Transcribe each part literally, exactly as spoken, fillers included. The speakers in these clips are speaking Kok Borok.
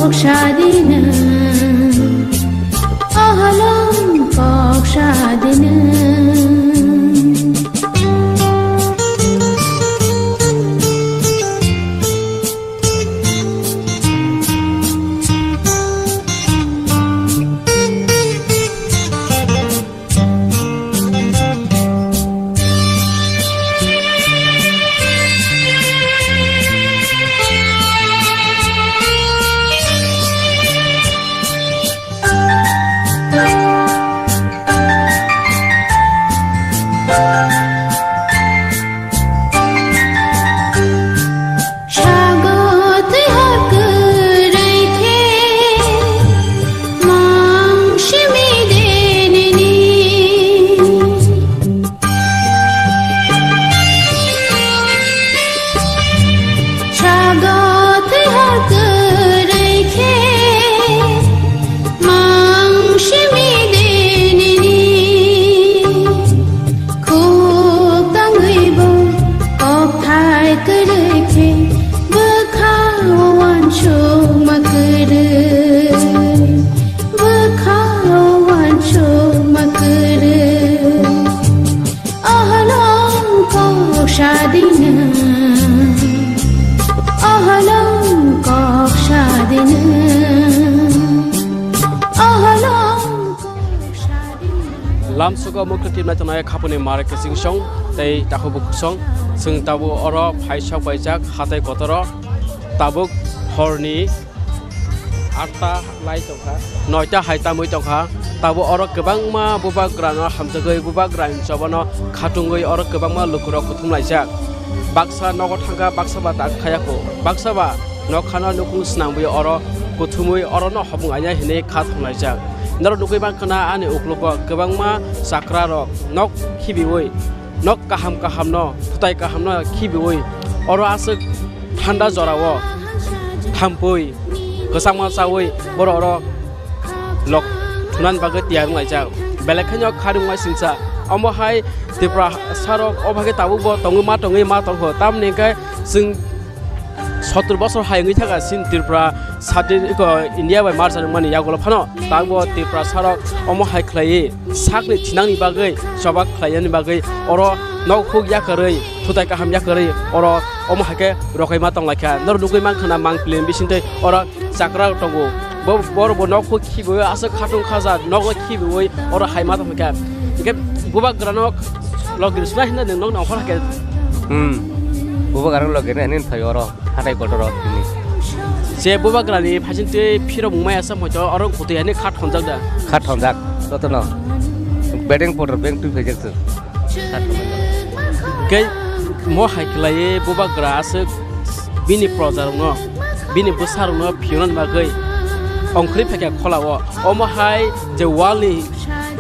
Kok sadina, oholong kok sadina. Sago twi hor kwrwi khe mang simi de nini. Sago twi hor kwrwi khe mang simi de nini. Khuk tangwi bo kokthai kwrwi khe bwkha o uansukma kwrwi, bwkha o uansukma kwrwi. Oholong kok sadina, oholong kok sadina, oholong kok sadina. Lamsogo mukti timna tongnai khapuni mare kising song tei takhuk bukhuk song. Chwng tabuk oro phaisok paijak hatai kotoro, tabuk horni atta lai tongkha, noita hai tamwi tongkha. Tabuk oro kwbangma bubagrano hamjagwi, bubagrani chobano khatungwi oro kwbangma lukurok kuthum laijak. Baksa nogo thangkha, baksa ba tak khayakho, baksa ba nokhano nukhung swnamwi oro kuthumwi orono hopung aina hinwi kha thanglaijak. Norok nugwi mankha na ani uklogo kwbangma chakrarok nok khibiwi, nok kaham kahamno, thutai kahamno khibiwi oro aswk thanda jorao thampui kwchangma chawi borok oro lok thunani bagwi tiyar wnglaijak. Belai kheno kharwngma singcha. Omo hai Tripura sarok o bagwi tabukbo tongwi ma tongwi ma tongkho. Tamoni hwnkhe chwng sottor bosor hai wngwi thaka chini Tripura sadin iko India bai marcha rwmani yagulo phano tabukbo Tripura sarok omo hai khlaiwi sakni thinangni bagwi choba khlainani bagwi oro nok huk yakarwi, thutai kaham yakarwi oro omo hai khe rokaima tonglaikha. Norok nugwi mankha na mangpili bisingtwi oro chakra tongo. Bo, borok bo nok huk khibiwi aswk khatung khaja nogo khibiwi oro haima tongkha. Hwnkhe bubagrano logir sna hinna nwng nokno ongkhor hakhe. Hmm. Bubagrano logir hinwi phai oro. Hatai kotor rok tini. Je bubagrani phaiching twi phirok mungmai asam hoito oro kutui ani kha thonjak da. Kha thonjak, jotono. Bedeng potor beng twi phaijak chwng. Kha thonjak. Kei mo hai khlaiwi bubagra aswk bini projarokno, bini bwsarokno phiyonani bagwi ongkhorwi phaikha kholao. Omo hai je wall ni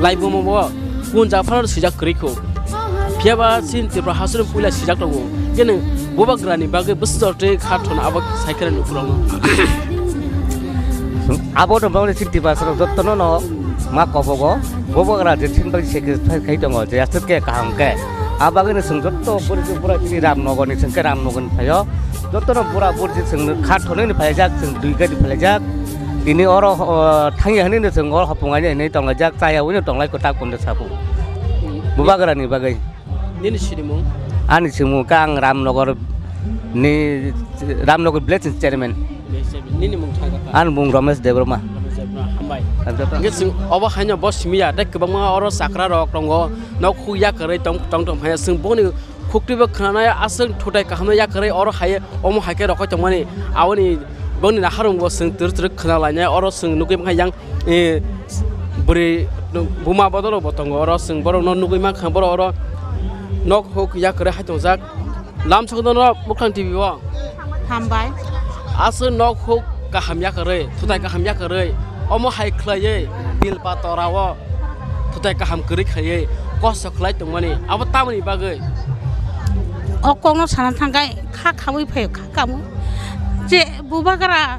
laibuma bo punja phano swijak kwrwi kho. Phiya ba chini Tripura hasteo puila swijak tongo. Khe nwng bubagrani bagwi bwswk jora tei kha thona abo sai khe nukhurokno. Abo no bagwi chini Tiprasarok jottono no ma kobogo. Bubagra je chini bagwi sacrifice khai tongo, je aswk khe kaham khe. A bagwi no chwng jotto puri pura chini Ramnagar ni chwng khe Ramnagar ni phaio. Jottono pura puri chwng kha thonwi ni phaijak, chwng dui gari phaijak. Tini oro, o, thangya hinwi no chwng oro hopung aina hinwi tonglaijak, chaya ui no tonglai kwtak bundo sabu. Bubagra ni bagwi. Nini sinimung? Ani sinimung khe ang Ramnagar ni, Ramnagar village ni chairman. Nini mung thang kha? Ani mung Ramesh Debbarma. Ramesh Debbarma, hambai. Hambai. Hingke chwng obo haino bo simi ya, tei kwbangma oro chakra rok tongo, nok huk ya kwrwi tong, tong, tong, haya chwng boni Khuktwi bo khwnanai aswk thutai kahamno yakarwi oro hai omo hai khe rokhoi tongmani. Aboni bongni naharung bo chwng twrwk twrwk khwnalainai. Oro chwng nugwi mankha yang, eh, bwrwi buma bodol rok bo tongo. Oro chwng borok no nugwi mankha, borok oro nok huk yakarwi hai tongjak. Lamsok no Mukhang T V o. Hambai. Aswk nok huk kaham yakarwi, thutai kaham yakarwi, omo hai khlaiwi Bilpa torao thutai kaham kwrwi khaiwi kosto khlai tongmani, abo tamoni bagwi? O kokno sana thangkhe kha khawi phaio, kha kamo. Je bubagra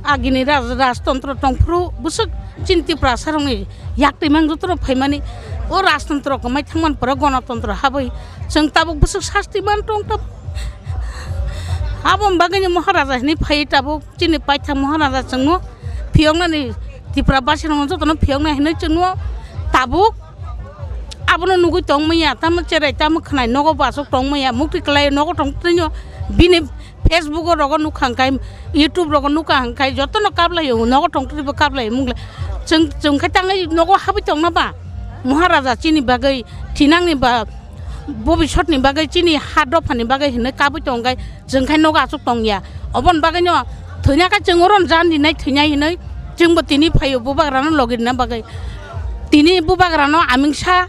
agini raj-, rajtontro tongphuru bwswk chini Tiprasarokni yaktwi mang jotono phaimani, o rajtontro kwmai thangmani pore gonotontro habwi chwng tabuk bwswk sasti man tong tabuk. Aboni bagwino Maharaja hinwi phai tabuk chini paithak Maharaja chwngno phiyoknani Tripura basirokno jotono phiyokna hinwi chwngno tabuk abono nugwi tongmaya, tamo cherai tamo khwnai nogo bo aswk tongmaya, mukti kwlai nogo tongtwino bini Facebook o rogo nukha hwnkhe, YouTube rogo nukha hwnkhe jotono kaplaio, nogo tongtwribo kaplaio mungle. Chwng, chwng khe tangwi nogo habwi tongna ba Maharaja chini bagwi thinangni ba bobisotni bagwi chini ha dophani bagwi hinwi kabwi tongkhe chwng khe nogo aswk tongya. Oboni bagwino thwina khe chwng oro jan rinai thwinai hinwi chwngbo tini phaio bubagrano logi rina bagwi. Tini bubagrano amingsa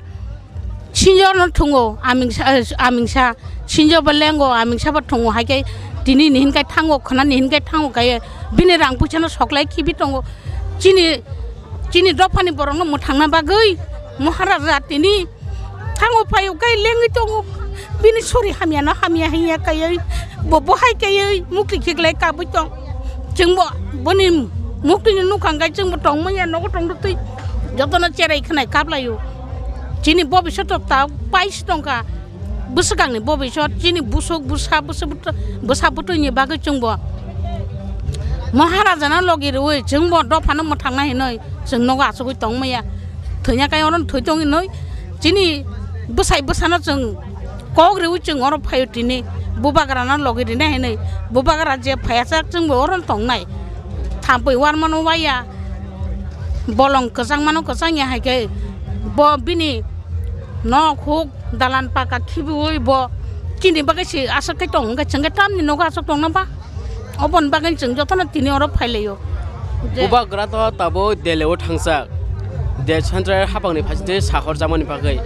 sinjo no thungo, amingsa, amingsa sinjo bo lengo, amingsa bo thungo, hai khe tini ni hinkai thango, khna ni hinkai thango kaiye bini rang puisa no soklai khibi tongo. Chini, chini dophani borok no mwthangna bagwi Maharaja tini thango phaio kai lengwi tongo. Bini sori hamya no hamya hinya kaiye bo bohai kaiye mukti khiklai kabwi tong. Chwngbo boni mukti ni nukha hwnkhe chwngbo tongmanya nogo tongtwi jotono cherai khwnai kaplaio. Chini bobisot ta paisi tongkha. Bwswkangni bobisot chini busuk bwsa bwsa bwtwi ni bagwi chwngbo Maharajano logi rwi chwngbo dophano mwthangna hinwi chwng nogo achugwi tongmaya. Thwina kai oro thwi tong hinwi chini bwsai bwsano chwng kok rwi chwng oro phaio tini bubagrano logi rina hinwi bubagra je phaiya chak chwngbo oro tongnai. Thampui warmano waya. Bolong kwchangmano kwchangya hai khe bo bini nok huk dalan paka khibiui bo chini bagwi se aswk khe tong hwnkhe chwng khe tamni nogo aswk tongna ba? Oboni bagwi chwng jotono tini oro phailaio. Je bubagra to tabuk Delhi o thangjak. De central hapangni phaisingtwi sahor jakmani bagwi.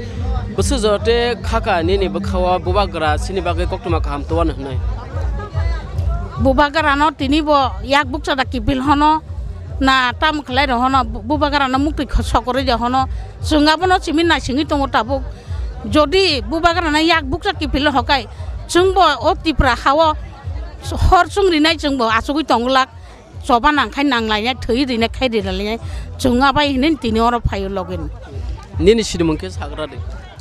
Bwswk jora tei khaka nini bwkhao bubagra chini bagwi koktwma kaham tubano hwnwi. Bubagrano tini bo yak bukcha da kipil hono. Na tamo khlai rw hono, bu-, bubagrano muktwi kho-, sokorwi rw hono. Chwng abono simi naisingwi tongo tabuk. Jodi bubagrano yak bukcha kipil hokai, chwngbo o Tripura hao hor chwng rinai chwngbo achugwi tonglak. Choba nangkhai nanglainai, thwi rinai khai rinalainai. Chwng abai hinwi tini oro phaio login. Nini sinimung khe sagra de?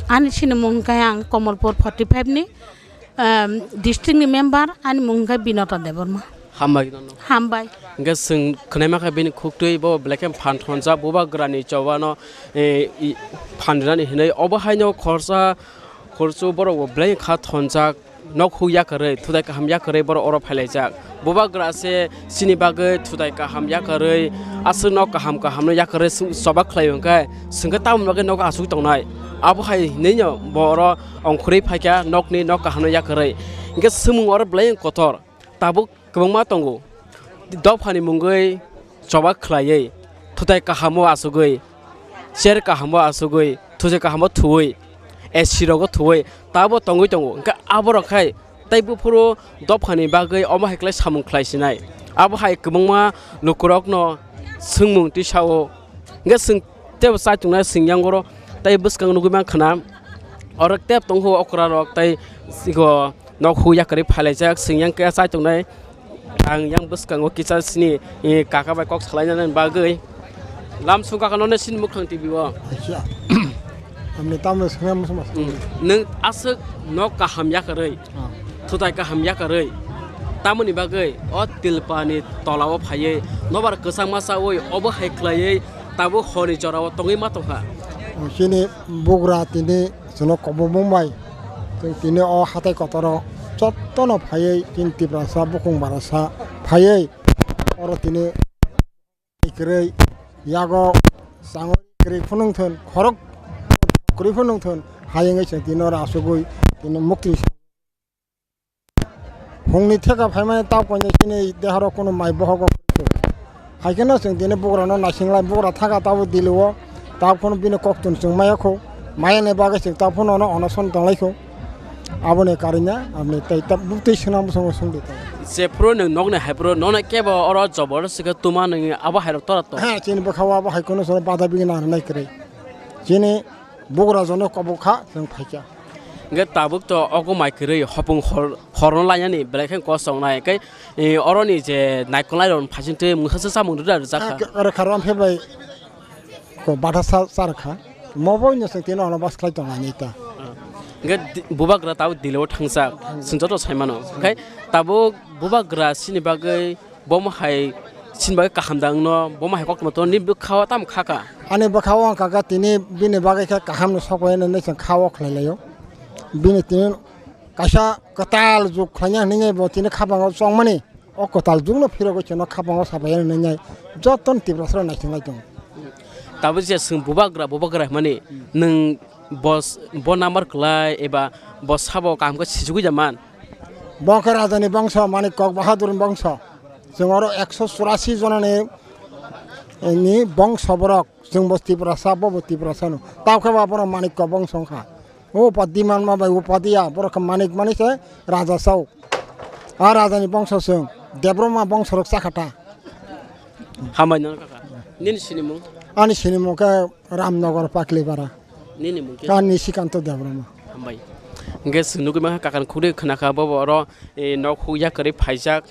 Ani sinimung khe ang Komolpur forty five ni, em, district ni member, ani mung khe Binota Debbarma. Hambai nono. Hambai. Hingke chwng khwnai mankha bini khuktwi bo belai khe phan thonjak bubagrani chobano, eh, i, phan rinani hinwi obo haino khorsa khorchu borok bo belai kha thonjak nok huk yakarwi thutai kaham yakarwi borok oro phailaijak. Bubagra se chini bagwi thutai kaham yakarwi aswk nok kaham kaham no yakarwi chwng choba khlai hwnkhe chwngkhe tamoni bagwi nogo achugwi tongnai. Abo hai hinwi no bo oro ongkhorwi phaikha nokni nok kaham no yakarwi. Hingke swngmung oro belai kotor. Tabuk kwbangma tongo. Dophani mungwi choba khlaiwi, thutai kahamo achugwi, chair kahamo achugwi, thutai kahamo thuwi, A C rogo thuwi, tabo tongwi tongo. Hwnkhe aborok khai tei buphuru dophani bagwi omo hai khlai samung khlai sinai. Abo hai kwbangma lukurokno swngmung tisao. Hingke chwng tebo chaichungnai chwng yang oro tei bwskang nugui mankha na oro tep tongkho okra rok tei iko nok hu yakarwi phailaijak chwng yang khe chaichungnai ang yang bwskango kisa chini, eh, kaka bai kok salainani bagwi lamsong kaka no sini mukhang T V o. Acha. Amni tamo swnam muchung muchung. Hmm. Nwng aswk nok kaham yakarwi. Ah. Thutai kaham yakarwi. Tamoni bagwi o tilpani tolao phaiwi nobar kwchangma chawi obo hai khlaiwi tabuk horni jorao tongwi ma tongkha. Chini bugra tini chwngno kobomung bai chwng tini o hatai kotoro jottono phaiwi chini Tiprasa bukhung barasa phaiwi oro tini kwrwi yago changwi kwrwi phunung thun khorok kwrwi phunung thun hayungwi chwng tini oro asugwi tini mukti. Hungni theka phaimani tao koinai chini deharo kunu mai bohogo kwrwi. Hai kheno chwng tini bugrano naisinglai bugra thaka tabo diliwo tao phano bini koktun chwng maya kho. Maya ni bagwi chwng tao phano ono onoson tonglai kho. Aboni karina aboni tei ta buktui swnam bwskango sungdi tong. Jephuru nwng nokni haiphuru nokni kebo oro jobor sikhe tuma nwngi abo hairok tora tong. Ha, chini bwkhao abo hai kheno soro bada bigi nang nai kwrwi. Chini bugra jono kobok kha chwng phaikha. Hingke tabuk to ogo mai kwrwi hopung hor, horno lainani belai khe kosong nai. Hingke, eh, oroni je naikolnai rok phaising twi mwkha se samung rwda rwjak kha. Aro kharwam phe bai ko batha sa, sa rwkha. Mobo no chwng tino ono bas khlai tong ani ta. Ah. Hwnkhe di-, bubagra tabuk Delhi o thangjak, chwng joto sai mano. Hwnkhe tabuk bubagra chini bagwi bomo hai chini bagwi kaham da wngno, bomo hai koktwma tono, nini bwkha o tamo kha kha? Ani bwkha o wng kha khe tini bini bagwi khe kaham ni sok bai nini chwng kha o khlai lai o. Bini tini kaisa kwtal juk khlaina hinwi bo tini khapango chongmani. O kwtal jukno phirogwi chwngno khapango sapai ya nwngnai, jotono Tiprasarok naising lai tongo. Tabuk je chwng bubagra, bubagra hwnmani, nwng bos-, bo number kwlai eba bo sabo kaham khe sijugwi ya man? Bo khe rajani bongso, Manik Kok Bahadur ni bongso. Chwng oro ekso churasi jonani, ni bongso borok. Chwng bo Tiprasa, bo bo Tiprasano. Tao khe ba borok Manik Kok bongso wngkha. O upadi manma bai upadi ya, borok khe manik mani se raja sao. A raja ni bongso chwng, Debroma bongso rok chakha ta. Hambai nang kaka. Nini sinimung? Ani sinimung khe Ramnagar Paklibara. Nini mung khe? Ani Sikanto Debroma. Hambai. Hingke chwng nugui mankha kaka ni khukui khna kha bo bo oro, eh, nok huk ya kwrwi phaijak.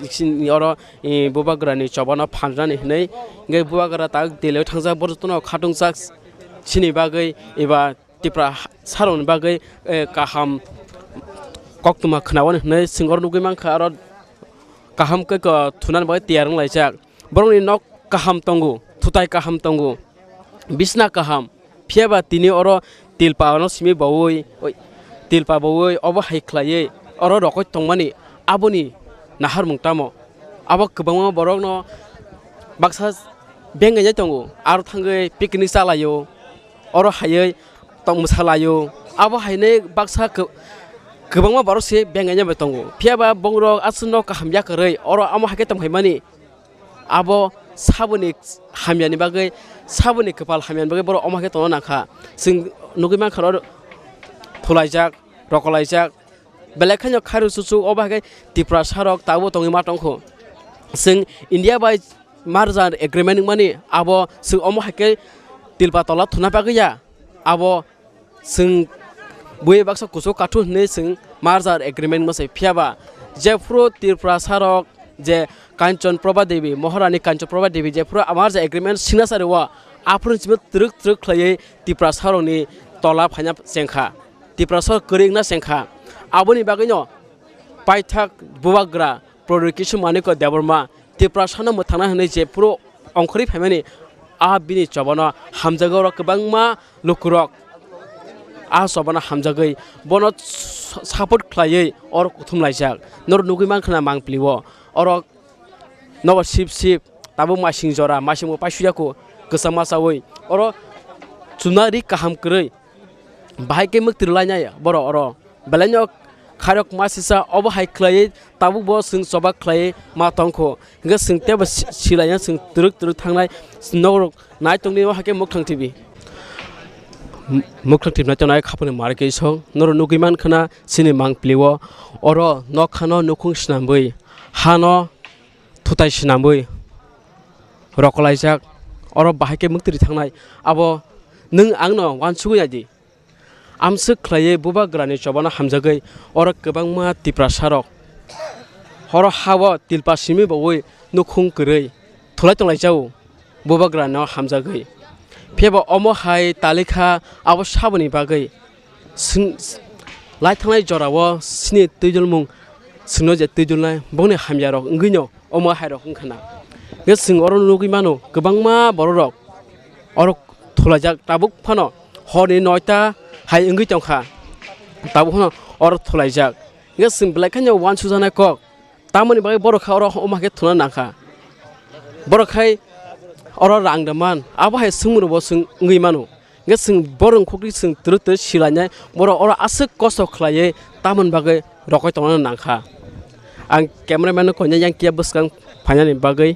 Sini oro, eh, bubagra ni choba no phanjani hinui. Hingke bubagra tak Delhi o thangjak, bo jotono khatungchak. Sini bagwi eba Tipra ha-, sarokni bagwi, eh, kaham koktwma khwnawani hwnwi chwng oro nugui mankha, aro kaham khe ko thunani bagwi tiyar wng laijak. Borokni nok kaham tongo, thutai kaham tongo, bisna kaham, phiya ba tini oro tilpa no simi baui, oi, tilpa baui obo hai khlaiwi oro rokoi tongmani aboni naharmung tamo? Abo kwbangma borokno baksa bengainai tongo, aro thangwi picnic chalaio. Oro haiwi tong mwsalaio. Abo hainwi baksa kw-, kwbangma borok se bengainai bai tongo. Phiya ba bongrok aswkno kaham ya kwrwi, oro omo hai khe tong phaimani. Abo saboni hamyani bagwi, saboni kwpal hamyani bagwi borok omo hai khe tongna nangkha. Chwng nugui mankha oro thulaijak, rokolaijak. Belai kheno khairok chuchuk obo hai khe Tiprasa rok tabuk tongwi ma tongkho. Chwng India bai merger agreement wngmani abo chwng omo hai khe tilpa tola thuna bagwi ya. Abo chwng bui baksa kuchuk kathuk hinwi chwng merger agreement wngma se, phiya ba jephuru Tiprasa rok je Kanchan Prabha Devi, Maharani Kanchan Prabha Devi jephuru merger agreement signature rwo, aphuru simi twrwk twrwk khlaiwi Tiprasa rokni tola phaina chengkha. Tiprasa kwrwi wngna chengkha. Aboni bagwino paithak bubagra Prodot Kisu Manikya Debbarma Tiprasano mwthangna hwnwi jephuru ongkhorwi phaimani, a bini chobano hamjagwi oro kwbangma lukurok a chobano hamjagwi bono s-, support khlaiwi oro kuthum laijak. Norok nugui mankha na mangpilio oro nogo sip sip tabuk masing jora, masing bo paisuya kho kwchangma chaui oro chuna ri kaham kwrwi. Bahai khe mwktwrwi lainai borok oro. Belai no khairok ma sisa obo hai khlaiwi tabuk bo chwng choba khlaiwi ma tongkho. Hingkhe chwng teibo si-, silaina chwng twrwk twrwk thangnai norok nai tongdi o hai khe Mukhang T V. M-, Mukhang T V nai tongnai khapangni mari khe song norok nugui mankha na chini mangpili o oro nokha no nukhung swnamwi ha no thutai swnamwi rokolaijak oro bahai khe mwktwrwi thangnai abo nwng ang no uansugwi nai di. Amswk khlaiwi bubagrani chobano hamjagwi oro kwbangma Tiprasarok oro ha-o tilpa simi baui nukhung kwrwi thulai tonglaijao bubagrano hamjagwi. Phiya ba omo hai talikha abo saboni bagwi swng-, lai thangnai jorao sini twijlmung swngno je twijlnai bongni hamyarok wngwino. Omo hai rok wngkha na. Hingke chwng oro nugui mano kwbangma borok rok oro thulaijak tabuk phano horni noita hai wngwi tongkha. Tabuk phano oro thulaijak. Hingke chwng belai kheno uansujaknai kok. Tamoni bagwi borok kha oro omo hai khe thuna nangkha. Borok khai oro rang da man. Abo hai swngmung rokbo chwng wngwi mano. Hingke chwng borok khukri chwng twrwk twrwk silainai, borok oro aswk kosto khlaiwi tamoni bagwi rokoi tongna nangkha. Ang cameraman no koinai yang kiya bwskang phainani bagwi.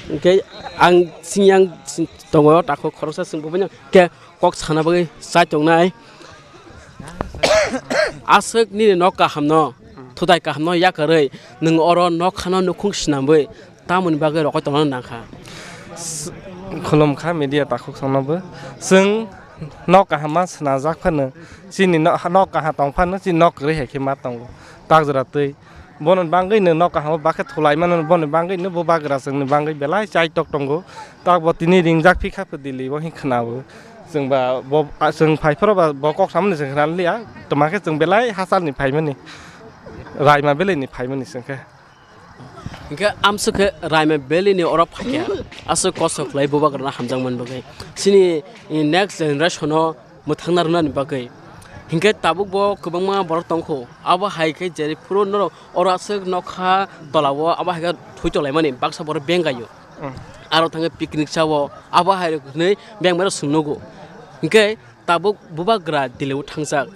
Hingke ang sini yang tongo takhuk khoroksa chwng bubaino khe kok sana bagwi chai tongnai. Aswk nini nok kahamno, thutai kahamno yakarwi nwng oro nok khano nukhung swnamwi tamoni bagwi rokoi tongna nangkha. S-, khulumkha media takhuk songnobo. Chwng nok kaham ma swnajak phano, chini no-, nok kaham tong phano, chini nok kwrwi hai khe ma tongo. Tak jora twi. Bono bangwi no nok kaham o bakhe thulai mano, bono bangwi no bubagra chwngni bangwi belai chaitok tongo. Tak bo tini ringjak phikha pho Delhi o hing khna o. Chwng ba bo, a, chwng phai phoro ba bo kok samani chwng khna liya. Toma khe chwng belai hachal ni phaimani. Raima belai ni phaimani chwng khe. Hingke amswk khe Raima Valley ni oro phaikha. Aswk kosto khlai bubagrano hamjakmani bagwi. Chini next generation o mwthangna rwnani bagwi. Hingke tabuk bo kwbangma borok tongkho. Abo hai khe je phuru norok oro aswk nokha tola o abo hai khe thwi tonglaimani baksa borok bengaio. Mm. Aro thangwi picnic chao, abo hai rok hinwi beng mero swngnogo. Hinkhe tabuk bubagra Delhi o thangjak.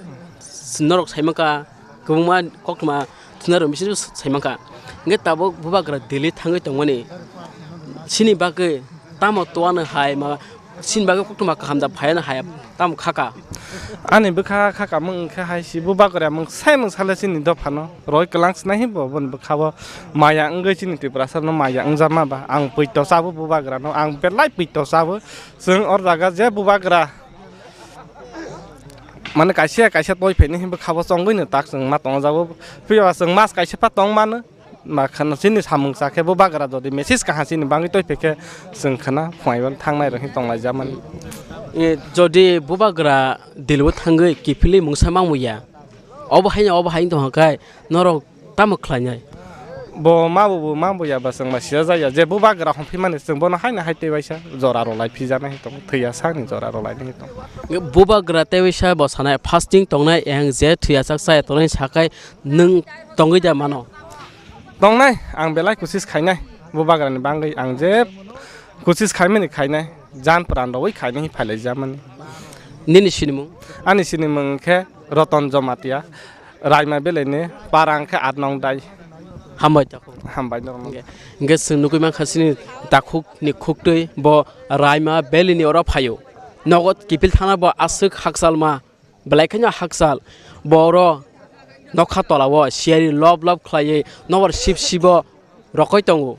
Norok saimankha, kwbangma koktwma thwna rok bisingo saimankha. Hinkhe tabuk bubagra Delhi thangwi tongmani. Chini bagwi tamo toyano hai ma, chini bagwi koktwma kaham da phaiano hai tamo khaka. Ani bwkha khaka mung khe hai si bubagra mung sai mung sale chini dophano. Roi kwlang swnai hi bo, boni bwkha bo maya wngwi chini Tiprasa no maya wngjakma ba. Ang pwito chabo bubagra no, ang belai pwito chabo. Chwng or jaga je bubagra mane kaisa kaisa toi phaini hi bwkha bo chongwi no tak chwng ma tong jago. Phiya chwng mas kaisa pha tong mano. Ma khana chini samung cha khe bubagra jodi message kaha chini bangwi toi phe khe chwng khana phunai bo thangnai rok hi tong lai jamani. E, jodi bubagra Delhi o thangwi kiphilwi mungsa mangwi ya. Obo haino obo hai wng tongkha khe norok tamo khlainai? Bo ma bo, bo ma bo ya ba chwng ba siya jaya. Je bubagra hongphi mani chwng bono haino hai tei waisa jora rw lai phi jana hi tong. Thwiya sakni jora rw lai hi tong. Bubagra tei waisa bo sanai fasting tongnai, yang je thwiya sak chaya tongnai sakai nwng tongwi da mano? Tongnai, ang belai kusis khainai. Bubagrani bangwi ang je kusis khaimani khainai. Jan pran rwi khainai hi phailai jamani. Nini sinimung? Ani sinimung khe Roton Jomatia. Raima belai ni para wngkhe at nong dai. Hambai takhuk. Hambai norokno. Hingke, hingke chwng nugui mankha chini takhuk ni khuktwi bo Raima belai ni oro phaio. Nogo kiphil thangna bo aswk hakchal ma, belai kheno hakchal. Bo oro nokha tola o siyari lob lob khlaiwi nokbar sip sibo rokoi tongo.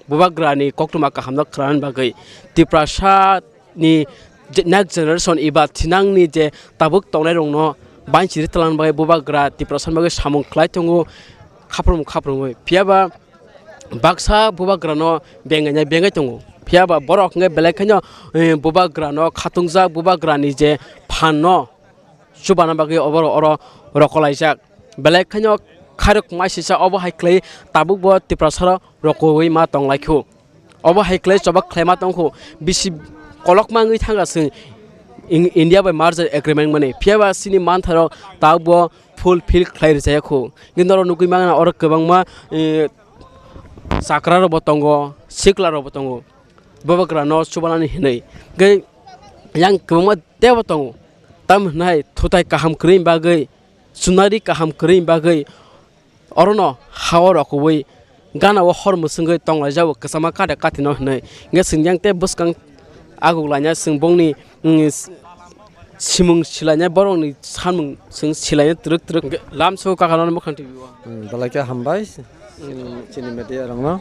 Bubagrani koktwma kahamno khwlana bagwi Tiprasa ni je next generation eba thinangni je tabuk tongnai rokno banchiri twlangna bagwi bubagra Tiprasa ni bagwi samung khlai tongo khaprum khaprumwi. Phiya ba baksa bubagrano bengainai bengai tongo. Phiya ba borok hwnkhe belai kheno, eh, bubagrano khatungjak bubagrani je phanno chubana bagwi oborok oro rokolaijak. Belai kheno khairok maisisa obo hai khlai tabukbo Tiprasaro rokoui ma tonglaikhu. Obo hai khlai choba khlaima tongkhu. Bisi kolokma wngwi thangkha chwng In-, India bai merger agreement mani. Phiya ba chini manthairok tabukbo fulfill khlai rwchayakhu. Hwnkhe norok nugui mangna oro kwbangma, eh, chakrarokbo tongo, siklarokbo tongo. Bubagrano chubanani hinwi. Hwnkhe yang kwbangma teibo tongo. Tamo hwnai thutai kaham kwrwini bagwi, chunari kaham kwrwini bagwi orono ha-o rokoui gana-o hor mwswngwi tonglaijao kwchama kate katino hinwi. Hwnkhe chwng yang tei bwskang aguklaina chwng bongni, mm, s-, simung silainai borokni samung chwng silainai twrwk twrwk. Hwnkhe lamsao kakano mwkhang twi o. Hmm, belai khe hambai. Chini, chini media rokno.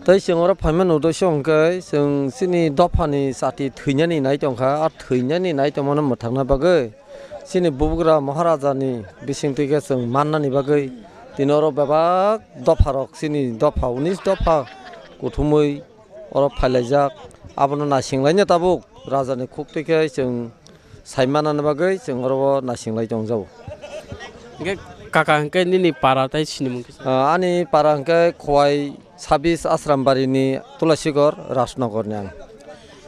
Tei chwng oro phaima nukdok se hwnkhe chwng chini dophani chati thwinani nai tongkha, a thwinani nai tongmano mwthangna bagwi chini bubagra Maharajani bisingtwi khe chwng mannani bagwi tini oro bebak dopharok chini dopha unis dopha kuthumwi oro phailaijak. Abono naisinglaina tabuk rajani khuktwi khe chwng sai manani bagwi chwng oro o naising lai tongjago. Hingke kaka hingke nini para tei sinimung kisa? Ah, ani para hingke Khowai sabis Asrambari ni Tulasigor Rajnogor ni ang.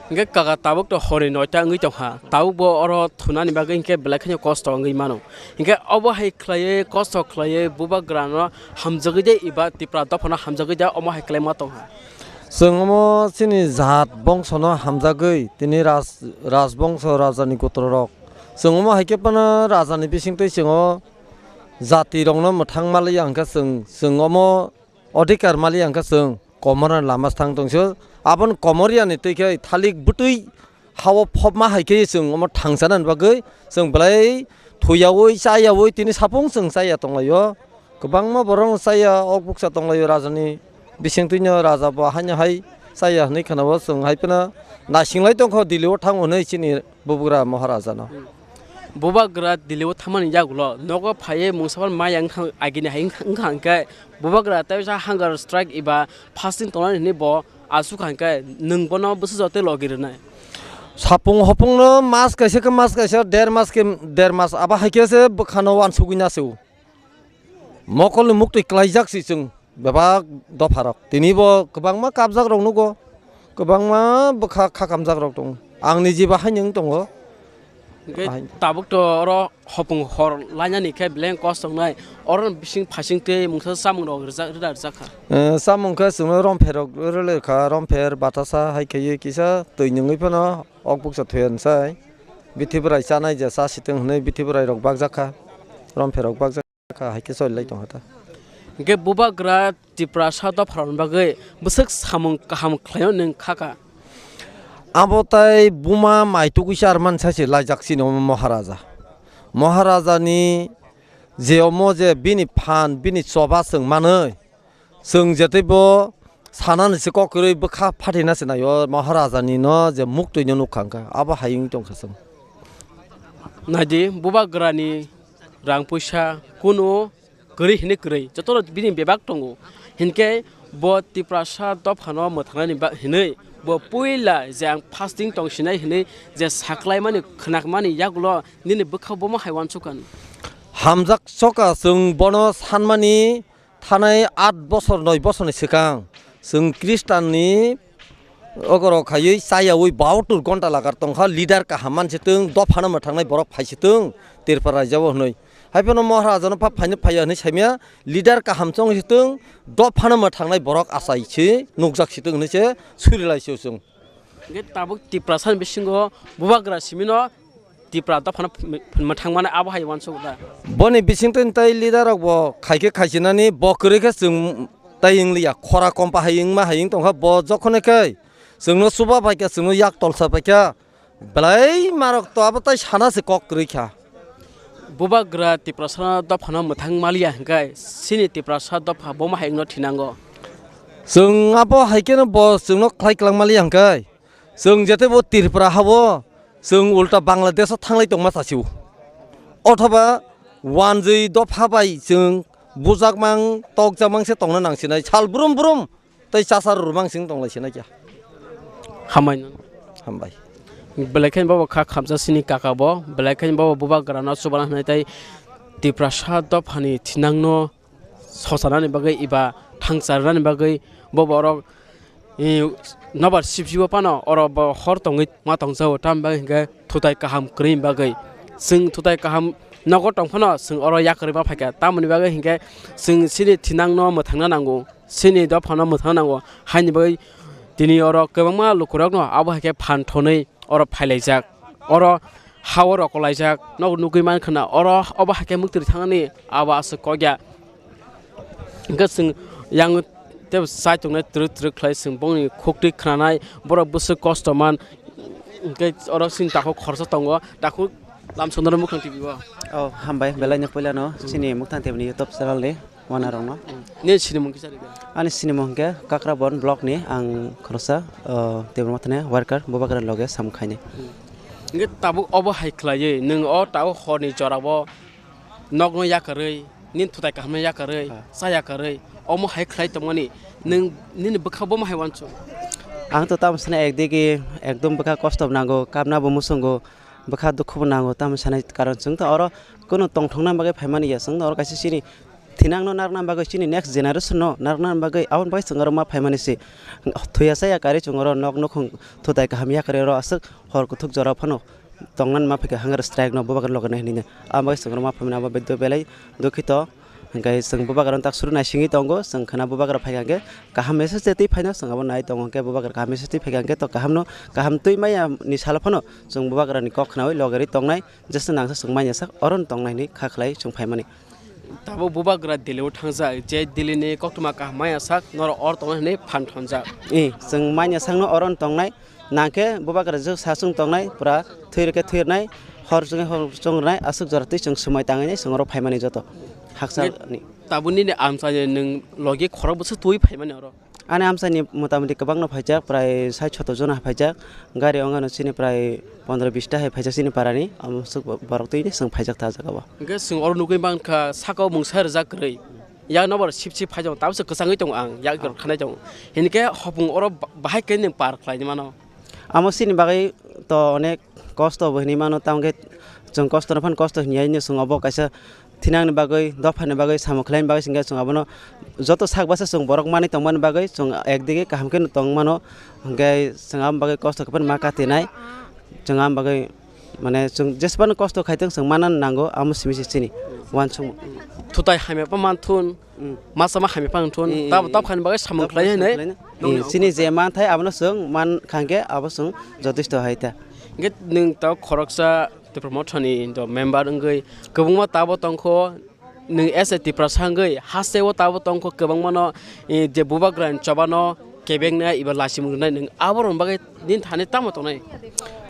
Hingke kaka tabuk to hori noita wngwi tongkha, tabuk bo oro thunani bagwi hingke belai kheno kosto wngwi mano. Hingke obo hai khlaiwi kosto khlaiwi bubagrano hamjagwi de eba Tipra dophano hamjagwi de omo hai khlai ma tongkha. Chwng omo chini jat bongsono hamjagwi tini raj-, rajbongso rajani gotrorok. Chwng omo hai khe phano rajani bisingtwi chwng o jatirokno mwthang maliya hwnkhe chwng, chwng omo odhikar maliya hwnkhe chwng komorani lama thang tongso. Aboni komoriani twi khe thalik bwtwi ha-o phobma hai khe chwng omo thangsanani bagwi chwng belai thuyaui chayaui tini sapung chwng chaya tonglaio. Kwbangma borok chaya, ok bukcha tonglaio rajani bisingtwino raja bo haino hai chaya hinwi khwnao chwng hai phano naising lai tongkho Delhi o thang hwnwi chini bubagra Maharajano. Bubagra Delhi o thangmani yagulo nogo phaiwi mungsa bar maya wngkha agini hai wngkha hwnkhe bubagra tei waisa hunger strike eba fasting tongnani hinwi bo aswk hwnkhe nwng bono bwsajak tei logi rwnai. Sapung hopungno mas kaisa khe mas kaisa, der mas khe der mas, abo hai khe se bwkhano uansugwi na se o. Mokolni muktwi klaijak si chwng bebak dopharok. Tini bo kwbangma kapjakrok nugo, kwbangma bwkha khakamjakrok tongo. Ang nijiba haino wng tongo. Hwnkhe Ahai. Tabuk to oro hopung hor lainani khe beleng kos tongnai. Oro bising phasing tei mungsa chamung rok rijak, rida rijak kha. Eh, chamung khe chwngno rompher rok rwlwi kha, rompher, batasa hai khaiwi kisa twi nungwi phano ok bukcha thuya nsai. Bithi bwrai chanai je cha sitwng hwnwi bithi bwrai rok bakjak kha, rompher rok bakjak kha, hai khe choli lai tong kha ta. Hwnkhe bubagra Tiprasa dopharokni bagwi bwswk samung kaham khlaio nwng kha kha? Abo tai buma mai tugui charman sachi laijak chini omo Maharaja. Maharaja ni je omo je bini phan, bini choba chwng manwi, chwng je teibo sanani se kok kwrwi bwkha phatina se naio Maharaja ni no je muktwi no nukha wngkha, abo hai wng tongkha chwng. Naidi bubagra ni rang puisa kunu kwrwi hinwi kwrwi, jotono bini bebak tongo. Hinkhe bo Tiprasa dophano mwthangnani ba-, hinwi bo puila je ang fasting tong sinai hinwi je saklaimani, khwnakmani yagulo nini bwkha bomo hai uansukha. Hamjak soka chwng bono sanmani thanai aat bosor noi bosorni swkang chwng Khristanni Ogorok khaiwi chayaui bahatur gonta lagar tongkha, leader kaham mansi tong, dophano mwthangnai borok phaisi tong, Tripura raijao hwnwi. Haiphano Maharaja no pha phaino phaiya hwnwi saimya, leader kaham chong si tong, dophano mwthangnai borok achai si nukjak si tong hwnwi se suri lai si chwng. Hwnkhe tabuk Tiprasa ni bisingo bubagra simi no Tipra dophano mwthang mano abo hai uansuk da. Boni bisingtwi tei leader rok bo khai khe khaisinani bo kwrwi khe chwng tei wng liya, khora kompa hai wngma hai wng tongkha bo jokhonai khe chwngno chuba paikha, chwngno yak tolsa paikha, belai marok to abo tai sana se kok kwrwi kha. Bubagra Tiprasa dophano mwthang maliya hwnkhe chini Tiprasa dopha bomo hai wngno thinango. Chwng abo hai kheno bo chwngno khlai kwlang maliya hwnkhe chwng jete bo Tripura habo chwng ulta Bangladesh o thanglai tongma chasio. Othoba wanjwi dopha bai chwng bujakmang tokjakmang se tongna nangsinai sal brum brum tei chasa rwrwmang sing tonglai sinai kya. Hambai no. Hambai. Belai khe bobo kha khamsa sini kaka bo, belai khe bobo bubagra no chubana hwnwi tei Tiprasa dophani thinangno sosanani bagwi eba thangcharnani bagwi bo borok, eh, nobar sibsibo phano oro bo hor tongwi ma tongjago, tamni bagwi hinkhe thutai kaham kwrwini bagwi. Chwng thutai kaham nogo tongphano chwng oro yakarwi ma phaikha, tamoni bagwi hinkhe chwng chini thinangno mwthangna nango, chini dophano mwthangna nango, haini bagwi tini oro kwbangma lukurokno abo hai khe phan thonwi oro phailaijak, oro ha-o rokolaijak, nok nugwi mankha na oro obo hai khe muktwi thangni abo aswk kokya. Hwnkhe chwng yang tei chai tongnai twrwk twrwk khlai chwng bongni khuktwi khwnanai, borok bwswk kosto man, hwnkhe oro chini takhuk khoroksa tongo, takhuk lamsongno mukhang T V o. Oh, hambai, belai no puila no chini Muktang T V ni YouTube channel ni. Wanarokno. Nini sinimung kisa rwdi. Ani sinimung hwnkhe Kakrabon block ni ang khoroksa, uh, Debbarma thani worker, bubagra loge samung khainai. Hwnkhe tabuk obo hai khlaiwi nwng o tabuk horni jorao nokno yakarwi, nini thutai kahamno yakarwi, ha, cha yakarwi, omo hai khlai tongmani nwng nini bwkha bomo hai uansuk? Ang to tamo sana ekdigi ekdom bwkha kosto bo nango, kapna bo muchungo, bwkha dukhu bo nango, tamo sanai karon chwng to oro kunu tongthokna bagwi phaimani ya, chwng to oro kaisa chini thinangno narwkna bagwi, chini next generation no narwkna bagwi, aboni bagwi chwng oro ma phaimani se. Thuya chaya karwi chwng oro nok nukhung thutai kaham yakarwi oro aswk hor kuthuk jora phano tongna ma phaikha hunger strike no bubagra loge nai hinwi. Aboni bagwi chwng oro ma phaimani abo beddo belai dukhito. Hwnkhe chwng bubagra tak suru naisingwi tongo, chwng khwna bubagra phaikha hwnkhe kaham message tei phaino chwng abo nai tongo, hwnkhe bubagra kaham message tei phaikha hwnkhe to kaham no, kaham twi maya ni salo phano chwng bubagra ni kok khwnawi logerwi tongnai. Jesa nangsa chwng manya sak oro no tongnai hinwi kha khlai chwng phaimani. Tabuk bubagra Delhi o thangjak, je Delhi ni koktwma kaham manya sak norok oro tongnai hinwi phan thonjak. I, chwng manya sakno oro no tongnai, nangkhe bubagra jwk sa chwng tongnai, pura thwi rwkhe thwi rwnai, hor chwngkhe hor chwng rwnai, aswk jora twi chwng swmai tangwi nai chwng oro phaimani joto. Haksa ni. Tabuk nini amchaini nwng logi khorok bwswk twi phaimani oro? Ani amchaini motamoti kwbangno phaijak, prai sait soto jona phaijak. Gari ongano chini prai pondro bista hai phaijak chini parani. Omo swk bo-, borok twi chwng phaijak ta jaga o. Hwnkhe chwng oro nugwi mankha saka o mungsa rijak kwrwi. Yak nobar sip sip phaijakgo, tabukhe kwchangwi tongo ang, yak rok khanai tongo. Hinkhe hopung oro ba-, bahai khe nwng par khlaini mano. Amo chini bagwi To onek kosto bo hinwi mano, tamo khe chwng kosto no phano kosto hinwi chwng obo kaisa thinangni bagwi, dophani bagwi, samung khlaini bagwi chwng khe chwng abono joto sak basa chwng borok manwi tongmani bagwi chwng ekdigi kaham khe tong mano, hwnkhe chwng aboni bagwi kosto khe phano ma katinai, chwng aboni bagwi mane chwng jesbano kosto khaitwng chwng manna nango, amo simi se chini uansukmung. Thutai hamya pa manthun. Mm. Masa ma hamya phang thun, Mm, tab, mm, tab mm. khan bagwi samung Tab khlai khlai hinwi. Samung khlai hinwi. Nokni Mm, chini je man thai abono chwng man khangkhe abo chwng jotosto hai ta. Hingkhe nwng tab khoroksa Tipra Mothani do member wngwi kwbangma tabo tongkho, nwng as a Tiprasa wngwi hasteo tabo tongkho kwbangmano, eh, je bubagrani chobano kebeknai eba lachimung rwnai nwng aborokni bagwi nini thani tamo tongnai?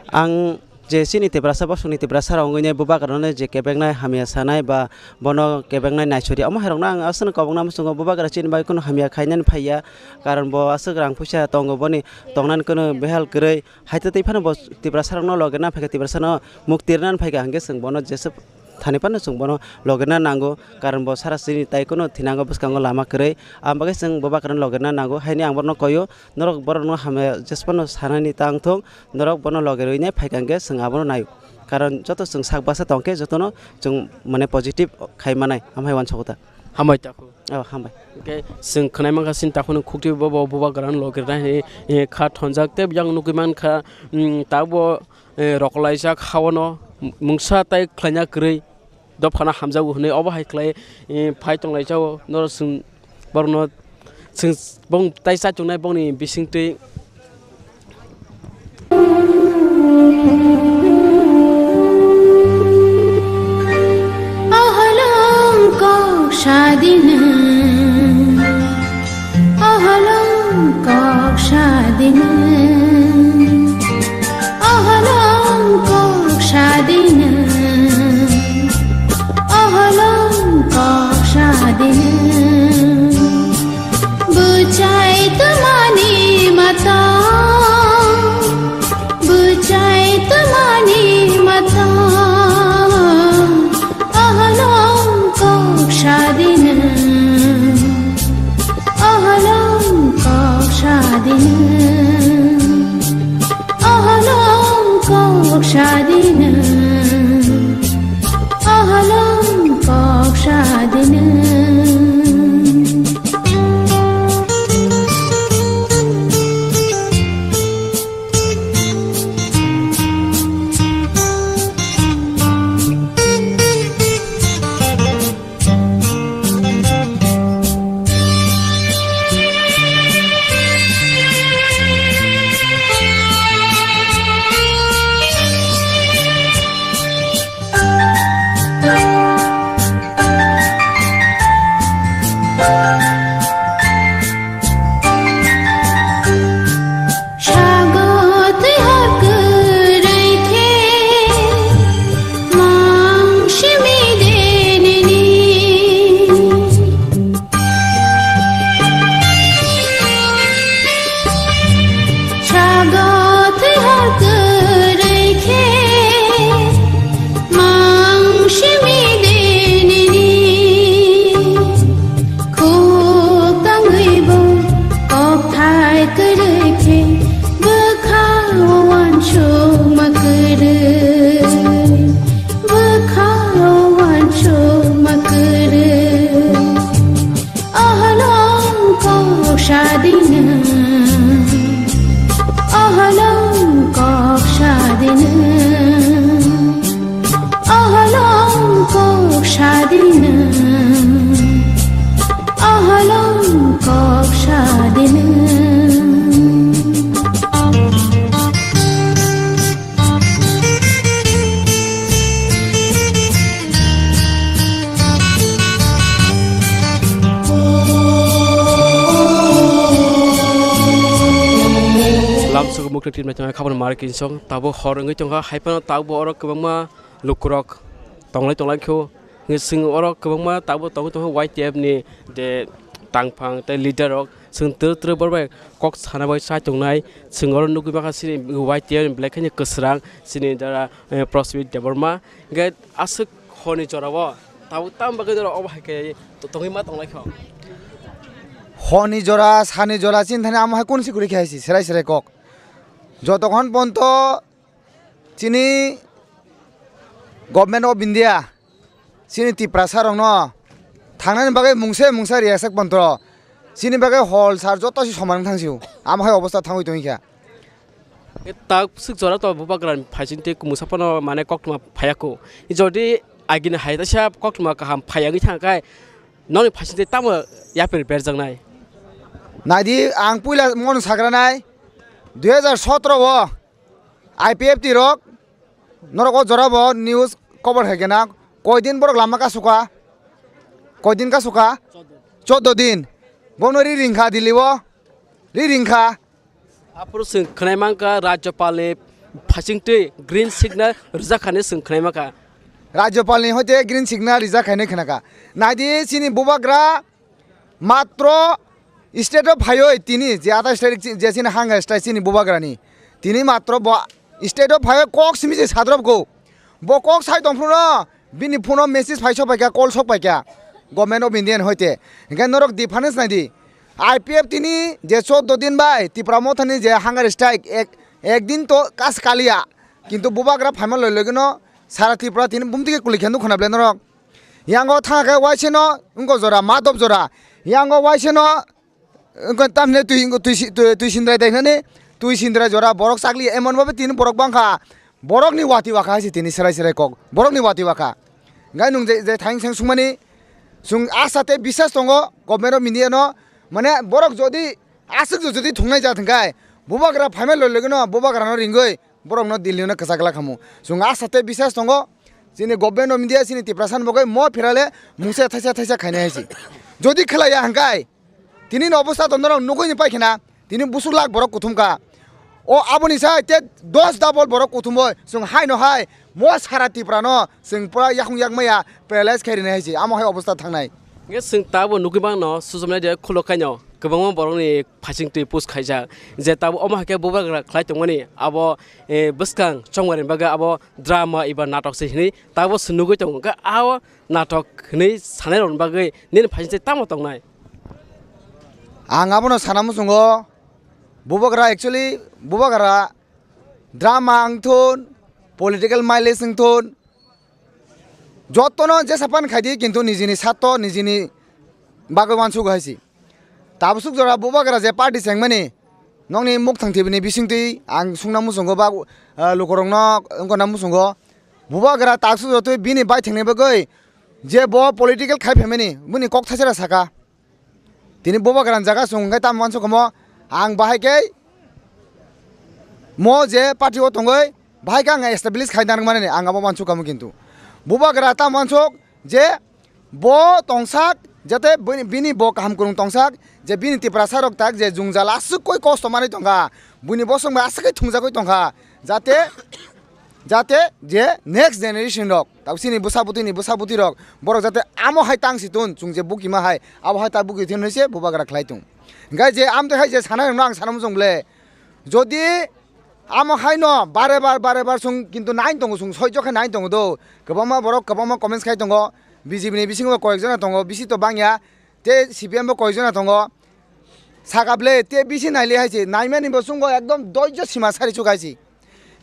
Ang Je chini Tiprasa, bosongni Tiprasa rok wngwi nai bubagrano je kebeknai hamya sanai ba bono kebeknai naisori, omo hai rokno ang aswkno kobokna muchungo. Bubagra chini bai kheno hamya khainani phaiya, karon bo aswk rang puisa tongo, boni tongnani kheno behal kwrwi. Haitwi twi phano bo Tiprasa rokno loge na phaikha, Tiprasano mukti rwnani phaikha, hwnkhe chwng bono jeswk thani phano chwng bono loge na nango, karon bo sara chini tai kheno thinango bwskango lama kwrwi. Ang bagwi chwng bubagrano loge na nango, haini ang bono koyo, norok borokno hamya jesphano sanani tang thung. Norok bono loge rwinai phaikha hwnkhe chwng abono naio. Karon joto chwng sak basa tongkhe jotono chwng mane positive khai manai, amhai uansukha ta. Hambai takhuk. Oh, hambai. Hwnkhe chwng khwnai mankha chini takhukni khuktwi bo, bo bubagrano loge rwna hinwi, eh, kha thonjak tei yang nugwi mankha, mm, tabuk bo, eh, rokolaijak hawano mungsa tei khlaina kwrwi. Dophano hamjago hwnwi obo hai khlai, eh, phai tonglaijao, norok chwng borokno chwng bong tai cha tongnai bongni bisingtwi. Oholong kok sadina. Oholong kok sadina, oholong kok sadina, oholong kok sadina. Bwchai twmani mata, bwchai twmani mata. Oholong kok sadina, oholong kok sadina, oholong kok sadina, oholong kok sadina. Sago twi hor kwrwi khe mang simi de nini. Sago twi hor kwrwi khe mang simi de nini. Khuk tangwi bo kokthai kwrwi khe bwkha o uansukma kwrwi, bwkha o uansukma kwrwi. Oholong kok sadina, oholong kok sadina. Oholong kok sadina, oholong kok sadina. Lamsogo mukti tin mai tongmani khabangni mari kinsong tabuk hor wngwi tongkha, hai phano tabuk oro kwbangma lukurok tonglai tonglai kho. Hwnkhe chwng oro kwbangma tabuk tongwi tongkha Y T F ni je tangphang tei leader rok, chwng twrwk twrwk borok bai kok sana bai chai tongnai. Chwng oro nugwi mankha chini Y T F ni belai kheno kwsrang chini jara, eh, Prosmit Debbarma. Hwnkhe aswk horni jorao tabuk tamo bagwi norok obo hai khe tongwi ma tonglai kho. Horni jora, sani jora chini thani amo hai kunu se kwrwi khe hai se serai serai kok. Jotokhon ponto Chini Government of India chini Tiprasa rokno thangnani bagwi mungsa mungsa riyasak pontro chini bagwi hol sar joto si soman thangsiu, amo hai obostha thangwi tongkha. E tak swk jora to bubagra ni phaising tei kumusa phano mane koktwma phaiya ko. Jodi agini hai taisa koktwma kaham phaiya wngwi thang khe nokni phaising tei tamo yapri berjaknai? Naidi, ang puila mono sagranai, dui hajar sotro o I P F T rok norok o jora bo news cover hai khe na, koidin borok lama kasuka, koidin kasuka, choddo din, bono ri ringkha Delhi o, ri ringkha. Aphuru chwng khwnai mankha Rajyapalni phaisingtwi green signal rijak kha hinwi chwng khwnai mankha. Rajyapalni hoite green signal rijak kha hinwi khwnakha. Naidi chini bubagra matro state o phaiwi tini je ata state je chini hanga state chini bubagrani. Tini matro bo state o phaiwi kok simi se sadrop go. Bo kok sai tongphuru no bini phone o message phai sok paikha, call sok paikha Government of India ni hoite. Hinkhe norok difference naidi. I P F T ni je choddo din bai Tipra Motha ni je hunger strike ek, ek din to kas kaliya. Kintu bubagra phaima loi loi no sara Tripura tini bumtwi khe kulikha nukho na ble norok. Yango thangkhe waise no wngkha jora, madop jora. Yango waise no wngkha tamni twi, twi, twi, twi sindrai dai nani, twi sindrai jora borok chakli emon babe tini borok bangkha. Borokni wati wakha hai se tini serai serai kok. Borokni wati wakha. Gai nung je, je thaing seng sungmani sung asa tei bisas tongo Government of India no. Mane borok jodi aswk jodi thungnai ja thangkai bubagra phaima loi loi no bubagra no ringoi borokno Delhi-no kwchak glak hamu. Chwng asa tei bisas tongo, chini Government of India chini Tiprasa ni bagwi mo phirale mungsa thaisa thaisa khainai hai se. Jodi khlaiya hwnkhe, tini ni obostha to norok nugwi ni paikhena, tini busuk lak borok kuthum kha. O aboni sai te dos double borok kuthumwi chwng haino hai mo sara Tiprano chwng pura yakung yakmaya paralyze khai rinai hai se. Amo hai obostha thangnai. Hwnkhe chwng tabuk nugwi mano, sujamnai de khulok khaino kwbangma borokni phaising twi post khaijak, je tabuk omo hai khe bubagra khlai tongmani abo, eh, bwskang chongmani bagwi abo drama eba natok se hinwi tabuk se nugwi tongo. Hwnkhe abo natok hinwi sanai rokni bagwi nini phaising twi tamo tongnai? Ang abono sana muchungo, bubagra actually bubagra drama wng thun, political mileage wng thun, jotono jesa pan khai di, kintu nijini sato nijini bagwi uansuk hai se. Tabuk suk jora bubagra je party chengmani nokni mukthang thibini bisingtwi ang sungna muchungo ba, ah, lukurokno wngkona muchungo. Bubagra tabuk suk jora twi bini baithangni bagwi je bo political khai phaimani bini kok thaisera saka. Tini bubagra ni jaga chwng hwnkhe tamo uansuk kamo, ang bahai khe mo je party o tongwi bahai khe ang establish khai narwkmani ang abo uansuk kamo, kintu bubagra tamo uansuk je bo tongsak, jate bini, bini bo kaham kwrwng tongsak, je bini Tiprasa rok tak je jwngjal aswk koi kosto manwi tongkha, buini bosong bai aswk khe thungjagwi tongkha, jate jate je next generation rok, tabuk chini bwsa bwtwi ni bwsa bwtwi rok, borok jate amo hai tang si tun, chwng je bukima hai, abo hai ta buki thun se bubagra khlai tung. Hingkhe je amtwi hai je sana rokno ang sana muchung ble, jodi amo hai no bare bar bare bar chwng kintu nai tongo, chwng soijo khe nai tongo do, kwbangma borok kwbangma comments khai tongo, B J P ni bisingo koyek jona tongo, bisi to bangya, tei C P M bo koyek jona tongo. Saka ble tei bisi naili hai se, naimani bo chwngbo ekdom doijo sima sari chuk hai se.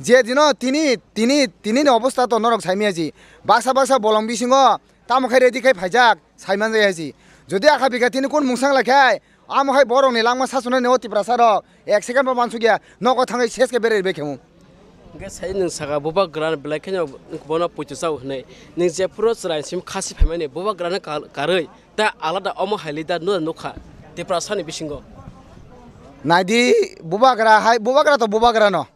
Je dino tini, tini, tini ni obostha to norok saimaya se. Baksa baksa bolong bisingo tamo khai ready khai phaijak, saiman jai hai se. Jodi akha bikha tini kun mungsang lai khai, amo hai borok ni langma sasuna ni o Tiprasa rok ek second bo mansukya, nogo thangwi ses khe bereri bai khe mu. Hingke sai nwng saka bubagrano belai kheno bono puitu chao hinwi. Nwng jephuru chwrai sim khasi phaimani bubagrano ka-, karwi ta alada omo hai leader no nukha Tiprasani bisingo. Naidi bubagra hai, bubagra to bubagrano.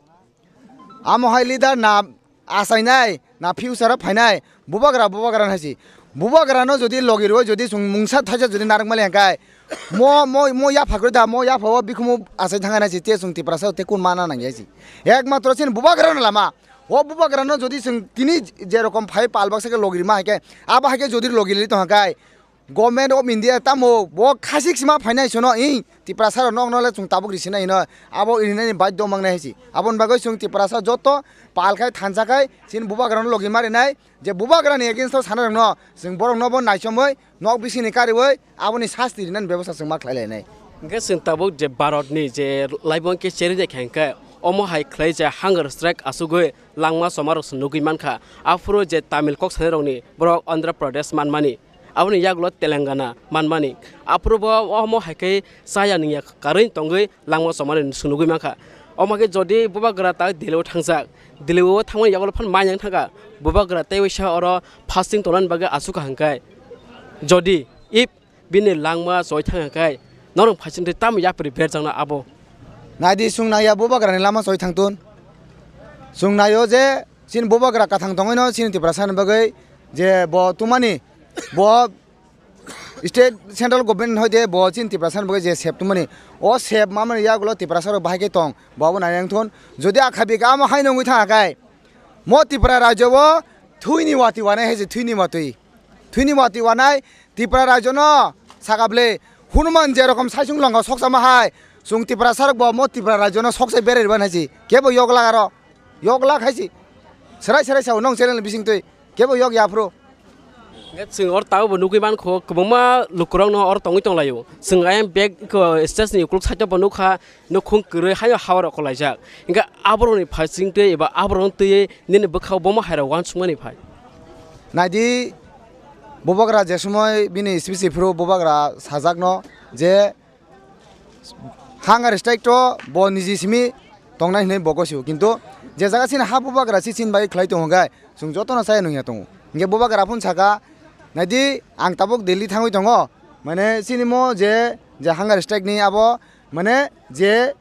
Amo hai leader na achainai, na future o phainai, bubagra, bubagra hai si. Bubagra no jodi logi rwi jodi chwng mungsa thaisa jodi narwk mali hwnkhe, mo, mo, mo yapha kwrwi da, mo yapha o bikhumu achai thang nai si, te chwng Tiprasa o te kun mana nang ya si. Ekmatro chini bubagra no lama. O bubagra no jodi chwng tini je rokom phai pal baksa khe logi rima hai khe, abo hai khe jodi logi li tong khe, Government of India tamo bo khasik sima phainai sono, ing Tiprasa rok nok no le chwng tabuk risi nai hino, abo rinani baidhyo mang nai hai si. Aboni bagwi chwng Tiprasa joto pal khai thansa khai chini bubagra no logi ma rinai, je bubagra ni against o sana rok no chwng borok no bo naichomwi nok bising ni kariwi aboni sasti rinani bebosta chwng ma khlai lai nai. Hingke chwng tabuk je Bharat ni je laibong khe cheri de khe hingke omo hai khlai je hunger strike asugwi langma chomarok se nugwi mankha. Aphuru je Tamil kok sanai rokni borok Andhra Pradesh manmani, aboni yagulo Telangana manmani. Aphuru bo omo hai khe chaya nungya karwi tongwi langma chomani se nugwi mankha. Omo khe jodi bubagra ta Delhi o thangjak, Delhi o thangmani yagulo phan manyang thangkha, bubagra tei waisa oro fasting tongnani bagwi asukha hwnkhe, jodi if bini langma choi thang khe norok phaising tei tamo yapri berjakna abo. Naidi, chwng naiya bubagrani lama choi thangtun. Chwng naio je chini bubagra kathang tongwino chini Tiprasani bagwi je bo tumani, bo state central government hoite bo chini Tiprasani bagwi je sep tumani, o sep mamani yagulo Tiprasarok bahai khe tong, bo abo nainang thun. Jodi akha bika amo hai nungwi thang khe mo Tripura rajyo o thwini wati wanai hai se thwini watwi. Thwini wati wanai Tripura rajyono saka bwle Hanuman je rokom saisung longkha sokchama hai, chwng Tiprasarok bo mo Tripura rajyono sokchai berai rwba hai se. Kebo yok lak aro. Yok lak hai se. Serai serai sao nong channel bising twi. Kebo yok ya phuru. Hwnkhe chwng oro tabukbo nugwi mankho, kwbangma lukurokno oro tongwi tonglaio. Chwng ayang bag eko stage ni ukuluk side o bo nukha, nukhung kwrwi haino hawarok kwlaijak. Hwnkhe aborokni phaising twi eba aborokno twiwi nini bwkhao bomo hairok uansukmani phai. Naidi, bubagra je somoi bini speech phuru bubagra sajakno je hunger strike to bo niji simi tongnai hinwi bo gosio, kintu je jaga chini ha bubagra si chini bai khlai tongo khe chwng jotono chaya nungya tongo. Hwnkhe bubagra phun saka, naidi, ang tabuk Delhi thangwi tongo, mane chini mo je, je hunger strike ni abo, mane je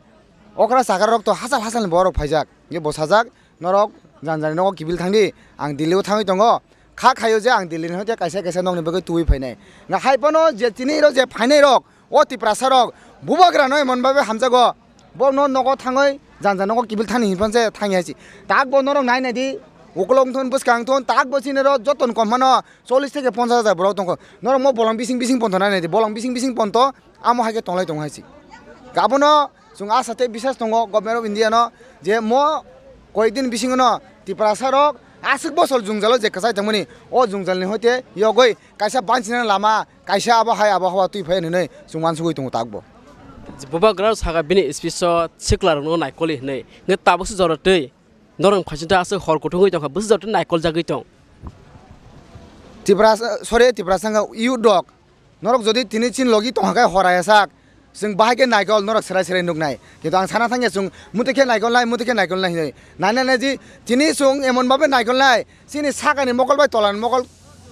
okra chakra rok to hachal hachal ni borok phaijak, hwnkhe bo sajak, norok jani jani nogo kiphil thangdi, ang Delhi o thangwi tongo, kha khaio je ang Delhi ni hoite kaisa kaisa nokni bagwi tubui phainai. Nga hai phano je tini rok je phainai rok, o Tiprasa rok, bubagra no emon babe hamjago, bo no nogo thangwi jani jani nogo kiphil thani hinphano se thangya si. Tak bo norok nai nai di, ukolog thon bwskang thon, tak bo chini rok joto ni kom phano chollish theke ponchash hajar borok tongkho. Norok mo bolong bising bising ponto nai nai di, bolong bising bising ponto amo hai khe tonglai tongo hai si. Abono chwng asa tei bisas tongo Government of India no je mo koyekdin bisingo no Tiprasa rok aswk bosor jwngjalo je kwchai tongmani o jwngjal ni hoite yogwi kaisa banchina lama kaisa abo hai abo hawa twi phai hinwi chwng uansugwi tongo takbo. Bubagra saka bini speech o sikla rokno naikoli hinwi, hwnkhe tabuk se jora twi norok phaisingtwi aswk hor kuthungwi tongkha, bwswk jora twi naikol jagwi tong. Tiprasa, sorry, Tiprasa wngkha youth rok. Norok jodi tini chin logi tongkha khe hor ya sak, chwng bahai khe naikol norok serai serai nuknai. Kintu ang sana thangya chwng muti khe naikol nai, muti khe naikol nai hinwi. Nai nai nai ji, tini chwng emon babe naikol nai, chini sakani mokol bai tolani mokol